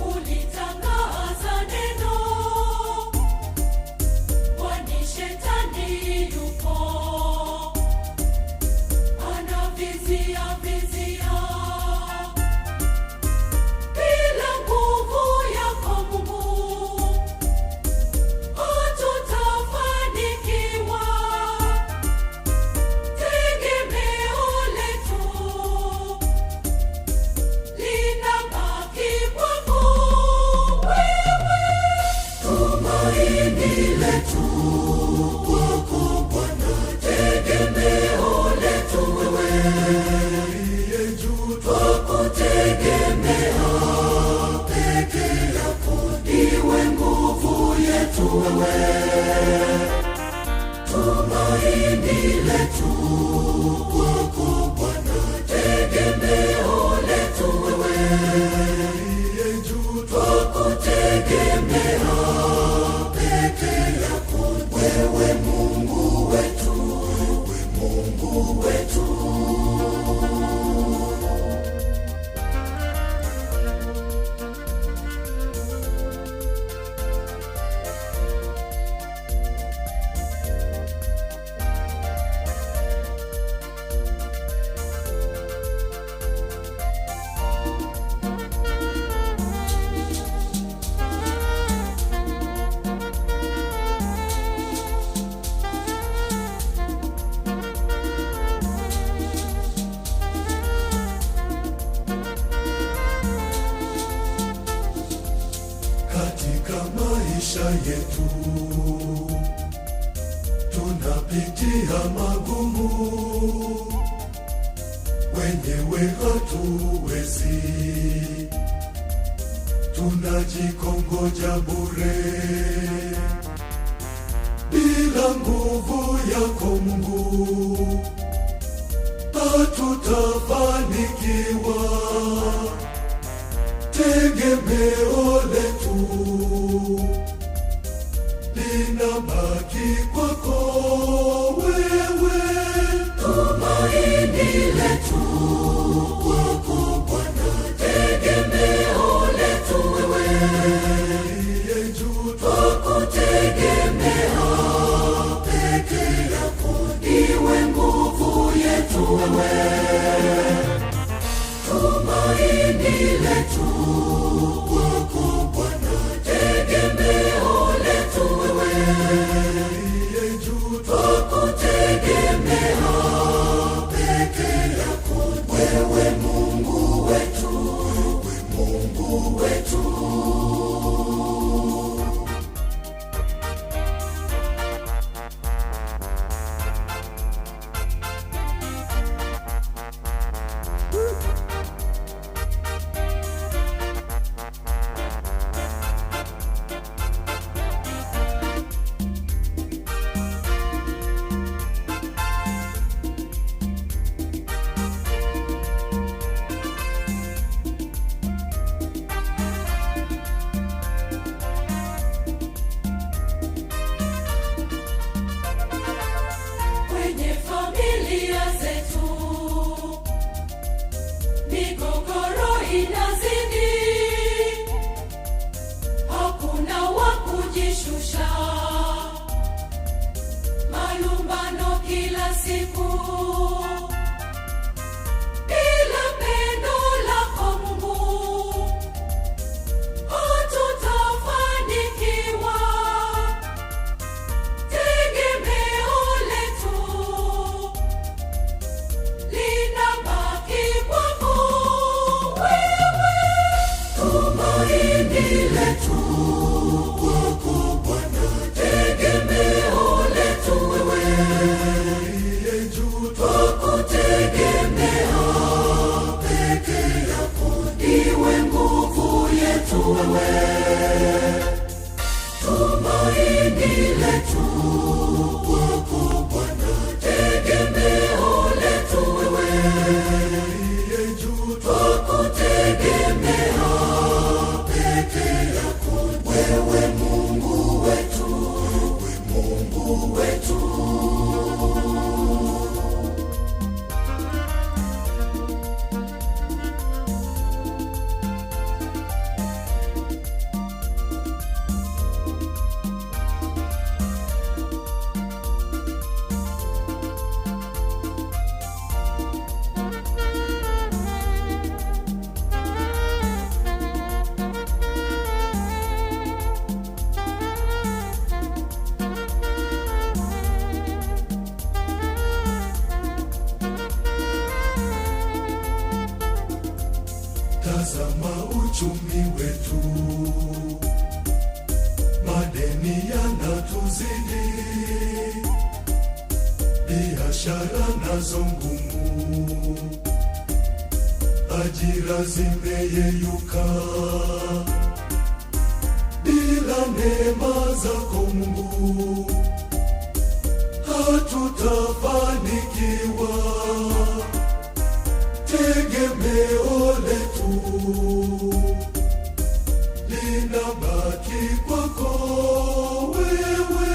ulitangaza neno, kwani shetani yupo, anavizia vizia, bila nguvu yako Mungu, hatutafanikiwa. Tegemeo letu linabaki kwako wewe, tumaini letu kwako Bwana, tegemeo letu wewe, uliye juu twakutegemea, peke yako ndiwe nguvu yetu wewe, tumaini letu kwako Bwana, tegemeo letu wewe, uliye juu twakutegemea, peke yako wewe Mungu wetu, wewe Mungu wetu. Katika maisha yetu tunapitia magumu, wenyewe hatuwezi, tunajikongoja bure, bila nguvu yako Mungu hatutafanikiwa. Tegemeo letu linabaki kwako wewe, tumaini letu kwako Bwana, tegemeo letu wewe uliye juu, twakutegemea peke yako, ndiwe nguvu yetu wewe, tumaini letu kwako Bwana, tegemeo letu wewe uliye juu, twakutegemea peke yako, wewe Mungu wetu, wewe Mungu wetu. Kwenye familia zetu migogoro inazidi, hakuna wa kujishusha, malumbano kila siku. Bila pendo lako Mungu hatutafanikiwa. Tegemeo letu linabaki kwako wewe, tumaini letu kwako Bwana, tegemeo letu wewe uliye juu, twakutegemea peke yako, ndiwe nguvu yetu wewe, tumaini letu kwako Bwana, tegemeo letu wewe uliye juu, twakutegemea peke yako, wewe Mungu wetu, wewe Mungu wetu. Tazama uchumi wetu, madeni yanatuzidi, biashara nazo ngumu, ajira zimeyeyuka. Bila neema zako Mungu hatutafanikiwa. Tegemeo letu linabaki kwako wewe,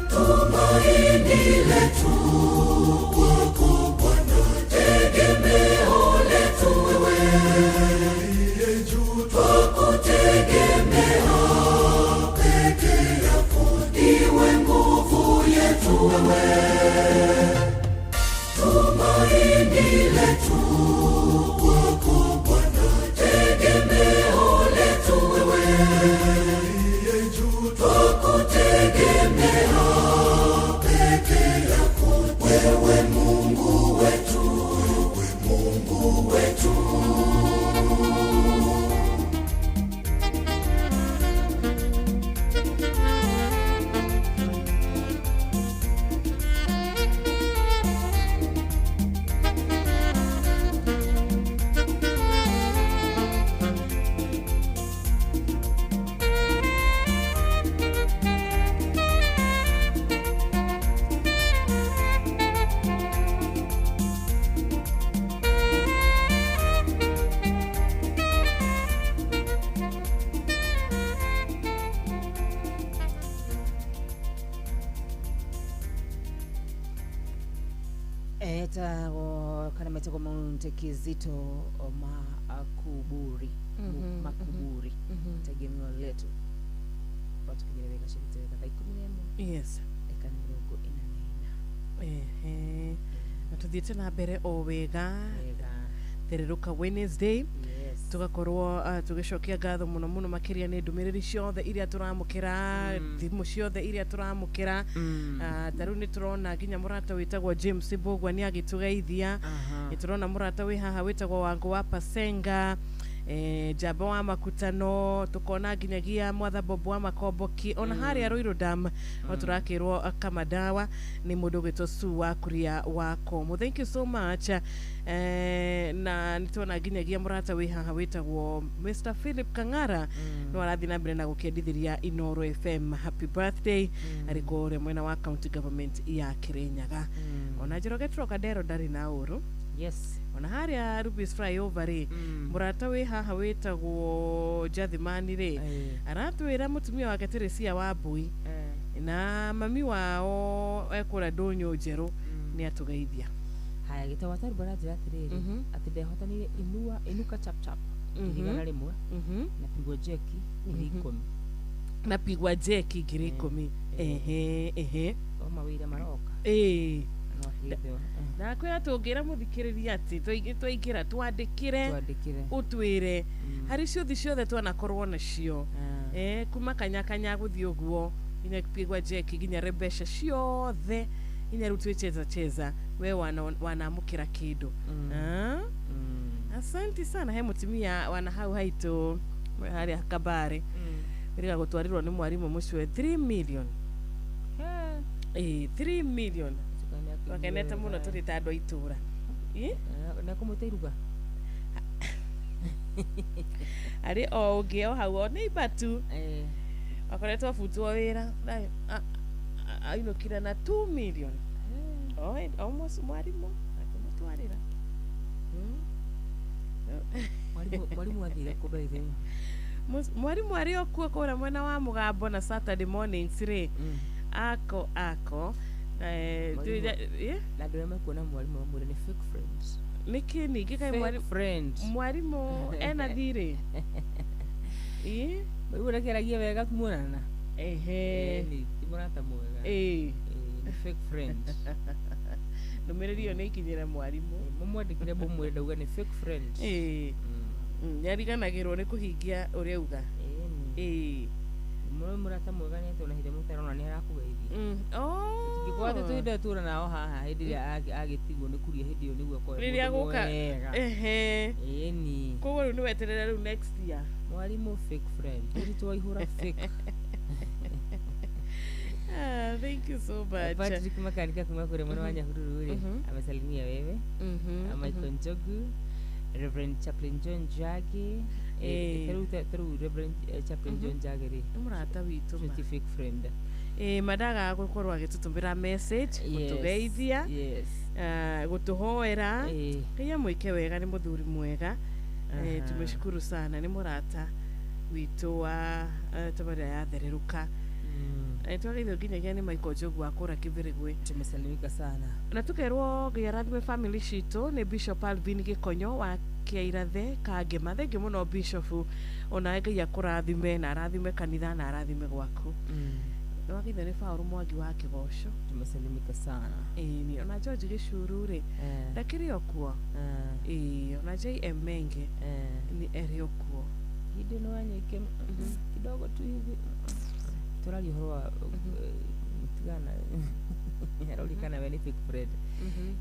tumaini letu kwako Bwana, tegemeo letu wewe uliye juu, twakutegemea peke yako, ndiwe nguvu yetu wewe, tumaini Gĩtagwo Mount Kizito Makuburi. Makuburi. Tegemeo letu. Watukinyire wega cirite wega thaa 11. Yes. Ndagĩka nĩ 44. Ehe. Na tuthiĩte na mbere o wega. Thererũka Wednesday. Yes. Tugakorwo tugicokia ngatho muno muno makiria ni ndumiriri ciothe iria turamukira, thimu ciothe iria turamukira. Ta riu ni turona nginya murata witagwo James Mbugua ni agitugeithia. Ni turona murata wi haha witagwo Wangu wa Pasenga, Njamba wa Makutano, tukona nginyagia Mwatha Bob wa Makomboki, ona haria Ruiru Dam no turakirwo Kamadawa ni mundu gwitwo Sue wa Kuria wa Komu. Thank you so much. Na nitwona nginyagia murata wi haha witagwo Mr Philip Kang'ara, no arathi na mbere na gukendithiria Inoro FM happy birthday, ari kũrĩa mwena wa county government ya Kirinyaga. Ona Njoroge Trocadero ndarĩ na ũru. Yes. Ona haria Rubis Flyover rĩ, mũrata wĩ haha wĩtagwo Jathimani rĩ, aratwĩra mũtumia wake Teresia wa Mbui na mami wao ekũrĩa ndũnyũ njerũ nĩ atũgeithia. Haya, gĩtagwo Atarumba aranjĩra atĩrĩrĩ, atĩ ndehotanire inua inuka chap chap 100,000 na pigwo jeki 10,000. Na pigwa jeki 10,000. Ehe ehe. O mawĩra maroka. Ĩĩ. Ndakwĩra tũngĩra mũthikĩrĩria atĩ twaingĩra twandĩkĩre ũtwĩre harĩ ciũthi ciothe twanakorwo nacio, kuma kanyakanya gũthiĩ ũguo nginya pigwa jeki nginya mbeca ciothe nginya rĩu twĩcheza cheza we wanamũkĩra kĩndũ. Asante sana. He mũtumia wana hau haitũ harĩa Kabare wĩrĩga gũtwarirwo nĩ mwarimũ mũcwe 3 million. 3 million. Twakenete mũno tũrĩ ta andũ a itũra. Na kũmũte iruga arĩ o ũngĩ o hau o neighbor tu akoretwo abutwo wĩra ainũkire na 2 million. Almost mwarimũ akĩmũtwarĩra. Mwarimu athire kũ by the way? Mwarimũ arĩ o kuo kũrĩa mwena wa Mũgambo na Saturday mornings rĩ, ako na andũ arĩa mekuona mwarimũ mamwĩre nĩ fake friends. Nĩkĩ ningĩ kaĩ mwarimũ ena thirĩ? Mwarimũ ndakĩaragia wega muonana. Ehe. Ti mũrata mwega. Nĩ fake friend. Ndũmĩrĩri ĩyo nĩ ikinyĩre mwarimũ. Mũmwandĩkĩre mũmwĩre ndauga nĩ fake friend. Nĩariganagĩrwo nĩ kũhingia ũrĩa auga. Mũrata mwega nĩ atĩ ona hĩndĩ mũtarona nĩ arakũgeithia. Tũngĩkorwo atĩ tũhĩndĩ tũra nao haha hĩndĩ ĩrĩa agĩtigwo nĩ kuria hĩndĩ ĩyo nĩguo akorwo rĩrĩa gũka. Ehe. Ĩni. Koguo rĩu nĩ weterere rĩu next year. Mwarimũ fake friend. Mũrutwo waihũra fake. Thank you so much. Patrick Makanika kuma kule mwana wa Nyahururu rĩ, amesalimia wewe. Michael Njogu, Reverend Chaplain John Njagi, tarĩu Reverend Chaplain John Njagi rĩ, nĩ mũrata witũ ti fake friend. Mandaga gũkorwo agĩtũtũmĩra message gũtũgeithia, gũtũhoera. Ngai amwĩke wega, nĩ mũthuri mwega. Tumeshukuru sana, nĩ mũrata witũ wa tabarĩra ya Thererũka. Twageithio nginyagia nĩ Michael Njogu wa kũrĩa Kĩbĩrĩgwe. Tumesalimika sana. Na tukerwo Ngai arathime family citũ nĩ Bishop Alvin Gĩkonyo wa Kĩairathe Kangema. Thengiũ mũno Bishop, onawe Ngai akũrathime na arathime kanitha na arathime gwaku. Nĩwageithio nĩ Paul Mwangi wa Kĩgoco. Tumesalimika sana. Ĩni, ona George Gĩcuru rĩ, ndakĩrĩ o kuo. Ĩĩ, ona JM Menge nĩ erĩ o kuo. Gideon Wanyike kidogo tu hivi tũraria ũhoro wa tigana arorikana we nĩ fake friend.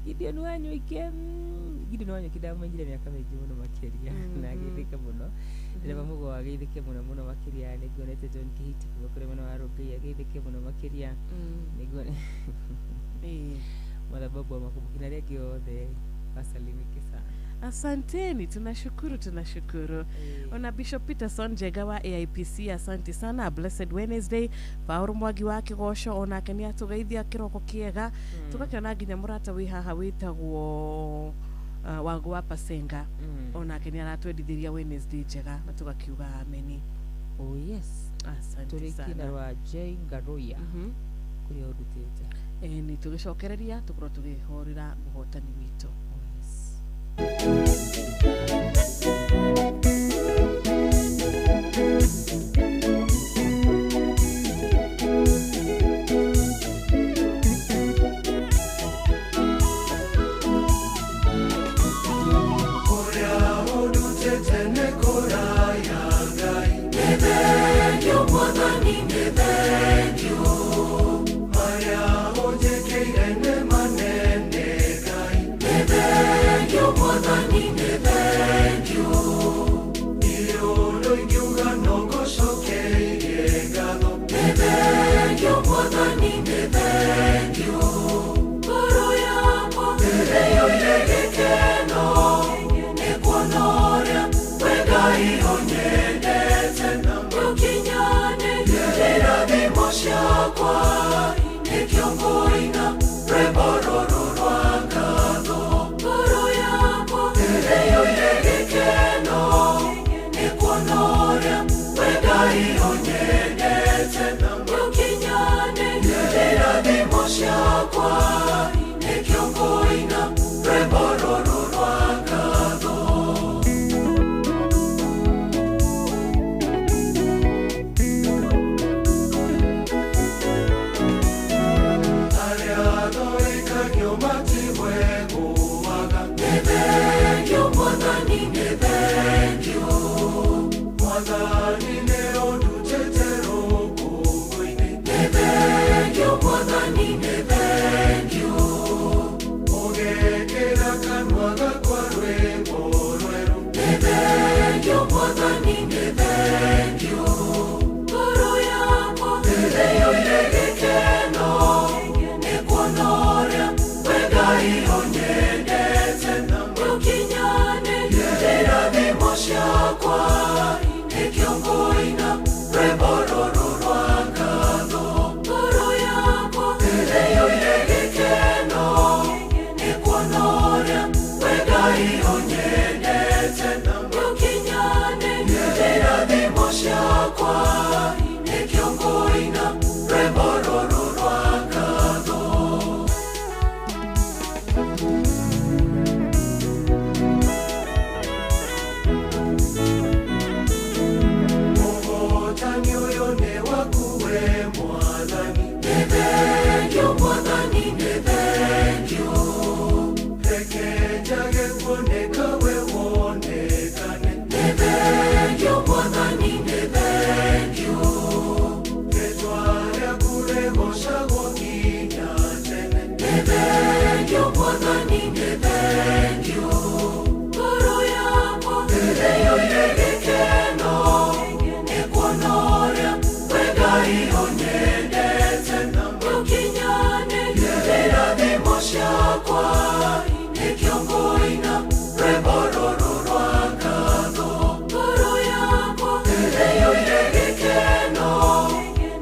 Gideon Wanyuike, Gideon Wanyuike ndamũmenyire mĩaka mĩingĩ mũno makĩria na agĩthĩka mũno. Ndereba Mũgo ageithĩke mũno mũno makĩria. Nĩnguonete John Kĩhiti kuma kũrĩa mwena wa Rongai ageithĩke mũno makĩria. Mwatha Bob wa Makumbuki na arĩa angĩ othe wasalimike sana. Asanteni, tunashukuru, tunashukuru. Ona Bishop Peterson Njega wa AIPC, asante sana. Blessed Wednesday. Paul Mwangi wa Kĩgoco onake nĩ atũgeithia kĩroko kĩega. Tũgakĩona nginya mũrata wĩ haha wĩtagwo Wangu wa Pasenga, onake nĩ aratwendithĩria Wednesday njega na tũgakiuga ameni. Oh yes. Asante Tũrĩkie na sana. rwa Jane Ngaruiya kũrĩa ũndutĩte. Nĩ tũgĩcokereria tũkorwo tũgĩhũrĩra mũhotani witũ. Oh yes. ciakwa nĩkĩo ngũina rwĩmbo rũrũ rwa ngatho. Arĩa thorĩkagio matigwegũaga. Nĩ thengio Mwathani, nĩ thengio. Mwathani nĩ ũndutĩte rũkũngũ-inĩ. Nĩ thengio Mwathani, nĩ thengio. Ũgekĩra kanua gakwa rwĩmbo rwerũ. Nĩ thengio Mwathani, nĩ thengio. Ngoro yakwa ĩiyũire gĩkeno nĩ kuona ũrĩa we Ngai ũnyendete. Nĩũkinyanĩrie irathimo ciakwa nĩkĩo ngũina rwĩmbo rũrũ rwa ngatho. Ngoro yakwa ĩiyũire gĩkeno nĩ kuona ũrĩa we Ngai ũnyendete. Nĩũkinyanĩrie irathimo ciakwa nĩkĩo ngũina rwĩmbo rũrũ rwa ngatho. Ũhotani ũyũ nĩ waku we Mwathani. Nĩ thengio Mwathani, nĩ thengio. Reke njage kuoneka we wonekane. Nĩ thengio Mwathani, nĩ thengio. Rĩtwa rĩaku rĩgoocagwo nginya tene. Nĩ thengio Mwathani, nĩ thengio. Ngoro yakwa ĩiyũire gĩkeno nĩ kuona ũrĩa we Ngai ũnyendete. Nĩũkinyanĩrie irathimo ciakwa nĩkĩo ngũina rwĩmbo rũrũ rwa ngatho. Ngoro yakwa ĩiyũire gĩkeno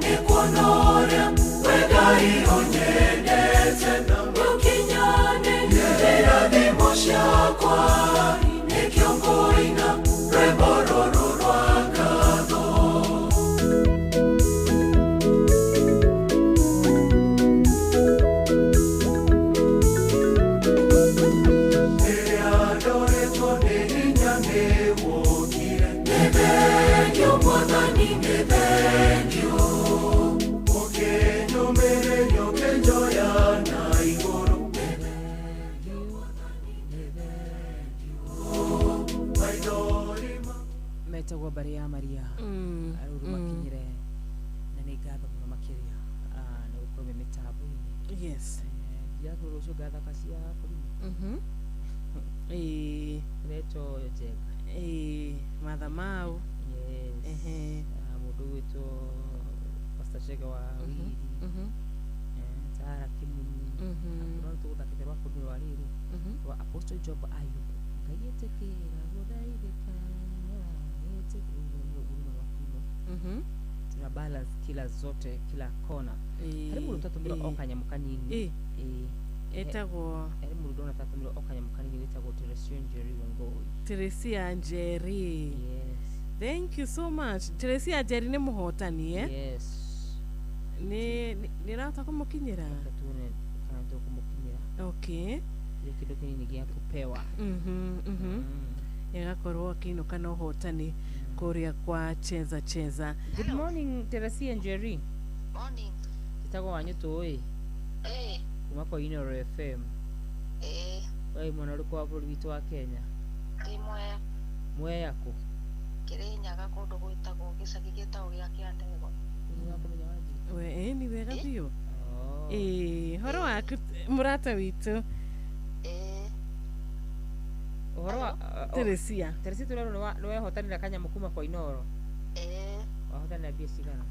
nĩ kuona ũrĩa we Ngai ũnyendete. Nĩũkinyanĩrie irathimo ciakwa nĩkĩo ngũina rwĩmbo rũrũ rwa ngatho. Rĩrĩa ndoretwo nĩ hinya nĩwokire. Nĩ thengio Mwathani, nĩ thengio. Ũkĩnyũmĩrĩria ũkĩnjoya na igũrũ. Nĩ thengio Mwathani, nĩ thengio. Maithori Metagwo mbarĩ ya Maria rũru makinyire na nĩ ngatho mũno makĩria nĩ gũkorwo me mĩtambo-inĩ. Yes. Ndirakũrwo rũciũ ngathaka cia kũrima. Ĩĩ. Retwo Njenga. Ĩĩ, Martha Mau. Yes. Ehe. Mũndũ ũgwĩtwo Pastor Chege wa Wiri. Tara Kimunyi. Akũrwo nĩ tũgũthakĩte rwa kũrimi rwa rĩrĩ rwa Apostle Job Ayub. Ngai ĩtĩkĩra gũthaithĩka, ĩtĩkĩra rũruma rwa kũrima. Tuna balance kila zote kila kona. Harĩ mũndũ ũtatũmĩrwo o kanyamũ kanini. Ĩĩ. Ĩĩ. Etagwo Harĩ mũndũ ndona tatũmĩrwo o kanyamũ kanini wĩtagwo Teresia Njeri Wangũi. Teresia Njeri. Yes. Thank you so much. Teresia Njeri nĩ mũhotani eh? Yes. Nĩ nĩ rahota kũmũkinyĩra? Reke tuone kana nĩtũkũmũkinyĩra. Okay. Kĩrĩ kĩndũ kĩnini gĩa kupewa. Ĩgakorwo akĩinũka na ũhotani kũrĩa kwa Cheza Cheza. Good morning Teresia Njeri. Morning. Njĩtagwo Wanyũtũ ĩ. Eh, Kuma kwa Inooro FM. eh, We mwena ũrĩkũ wa bũrũri witũ wa Kenya? ndĩ Mwea, Mwea kũ? Kĩrĩnyaga kũndũ gwĩtagwo gĩcagi gĩtagwo gĩa Kĩandegwa. Nĩũrakũmenya Wanjikũ? We ĩ nĩ wega biũ. Oh. Ĩĩ, horo waku mũrata witũ. Ũhoro wa Teresia. Teresia tũrerwo nĩ wehotanĩra kanyamũ kuma kwa Inooro. Eh, Wahotanĩra mbia cigana?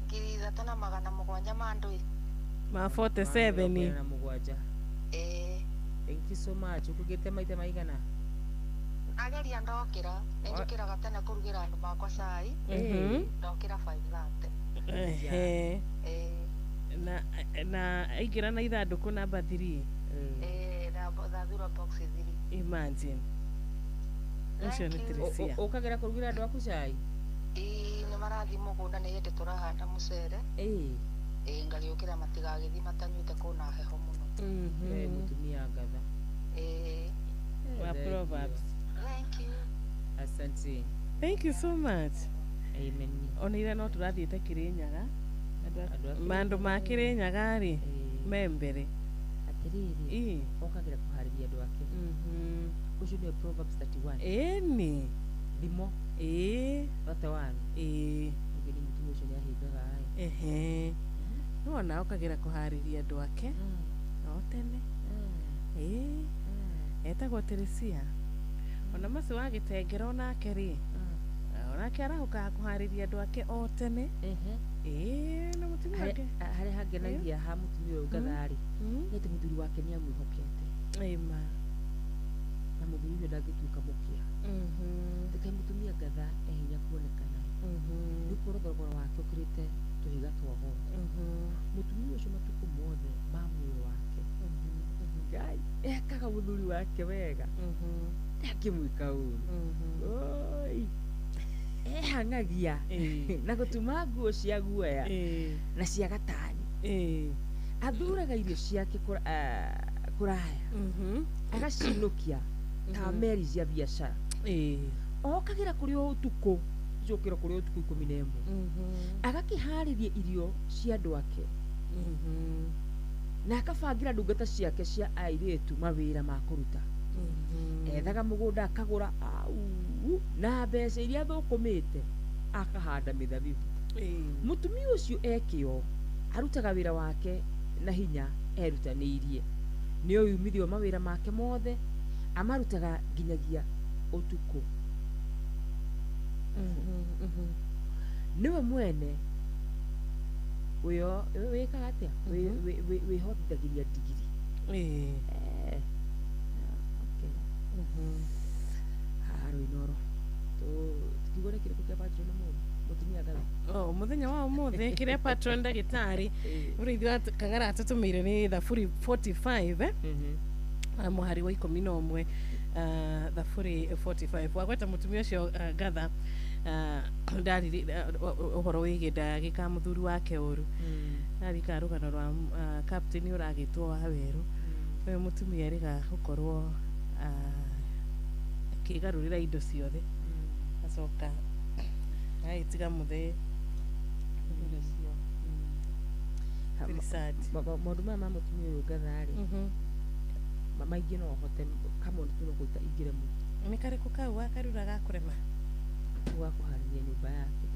3700 ma ndũĩ. Ma 47. Na mũgwanja. Eh, Thank you so much. Ũkũgĩte maita maigana? ageria ndokĩra, nĩ njũkĩraga tene kũrugĩra andũ makwa cai. Ndokĩra 5:30. Ehe. Eh, Na aingĩra na ithandũkũ namba 3. eh, ndathura box 3. Imagine. Ũcio nĩ Teresia. Ũkagĩra kũrugĩra andũ aku cai? Ĩĩ, nĩ marathiĩ mũgũnda nĩ hĩndĩ tũrahanda mũcere. Ĩĩ. Ĩĩ ngagĩũkĩra matigagĩthiĩ matanyuĩte kũna heho mũno. Eh, mũtumia ngatha. Ĩĩ. Wa Thank you. Proverbs. Thank you. Asante. Thank you so much. Amen. Ona ira no tũrathiĩte Kĩrĩnyaga. Andũ a Mandũ ma Kĩrĩnyaga rĩ me mbere. Atĩrĩrĩ, okagĩra kũharĩria andũ ake. Ũcio nĩwe Proverbs 31. Ĩni. Thimo. Ĩĩ. 31. Ĩĩ. Ũngĩ nĩ mũtumia ũcio nĩahingaga ĩ. Ehe. Nĩwona okagĩra kũharĩria andũ ake o tene. Ĩĩ. Etagwo Teresia. Ona macio wa gĩtengera onake rĩ, onake arahũkaga kũharĩria andũ ake o tene. Ĩĩ, na mũtumia wake. Harĩa hangenagia ha mũtumia ũyũ ngatha rĩ, nĩ atĩ mũthuri wake nĩ amwĩhokete. Ĩma. Na mũthuri ũcio ndangĩtuĩka mũkĩa. Kaĩ mũtumia ngatha e hinya kuonekana. Nĩ gũkorwo thogora wake ũkĩrĩte tũhiga twa goro. Mũtumia ũcio matukũ mothe ma muoyo wake, Ngai ekaga mũthuri wake wega, ndangĩmwĩka ũru. Oi, ehang'agia na gũtuma nguo cia guoya na cia gatani. Athuraga irio ciake kũraya, agacinũkia ta meri cia biacara. Okagĩra kũrĩ o ũtukũ, njũkĩra kũrĩ o ũtukũ 11, agakĩharĩria irio cia andũ ake na akabangĩra ndungata ciake cia airĩtu mawĩra ma kũruta. Ethaga mũgũnda akagũra au na mbeca iria athũkũmĩte akahanda mĩthabibũ. Mũtumia ũcio e kĩo, arutaga wĩra wake na hinya erutanĩirie. Nĩoĩ umithio wa mawĩra make mothe, amarutaga nginyagia ũtukũ. Nĩwe mwene wĩkaga atĩa? Wĩhotithagĩria ndigiri. Eh, okay. Haha Rũinoro. Tukiugo nĩ kĩrĩkũ kĩa patron ũmũthĩ? Mũtumia ngatha. Oh, mũthenya wa ũmũthĩ kĩrĩa patron ndagĩtarĩ mũrĩithi wa Kang'ara atũtũmĩire nĩ thaburi 45 mũhari wa 11, thaburi 45 wagweta mũtumia ũcio ngatha, ndariri ũhoro wĩgiĩ ndagĩka mũthuri wake ũru. Ndarika rũgano rwa captain ũragĩtwo wa werũ. Ũyũ mũtumia erĩga gũkorwo akĩgarũrĩra indo ciothe, acoka agĩtiga mũthee. Ũndũ ũcio very sad. Maũndũ maya ma mũtumia ũyũ ngatha rĩ, maingĩ no hote kamwe tu no kũruta ingĩremwo. Nĩ karĩkũ kau wakarura gakũrema? Kau ga kũharĩria nyũmba yake.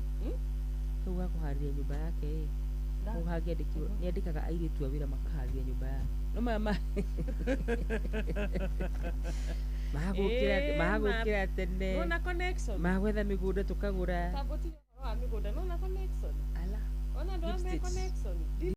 Kau ga kũharĩria nyũmba yake ĩ, kau hangĩandĩkirwo nĩ andĩkaga airĩtu a wĩra makaharĩria nyũmba yake. No maya ma Ĩĩ, magũkĩra tene, Nona connection. magwetha mĩgũnda tũkagũra. Tambũtirie ũhoro wa mĩgũnda, nona connection. Ala. Ona andũ Deep arĩa me state. connection.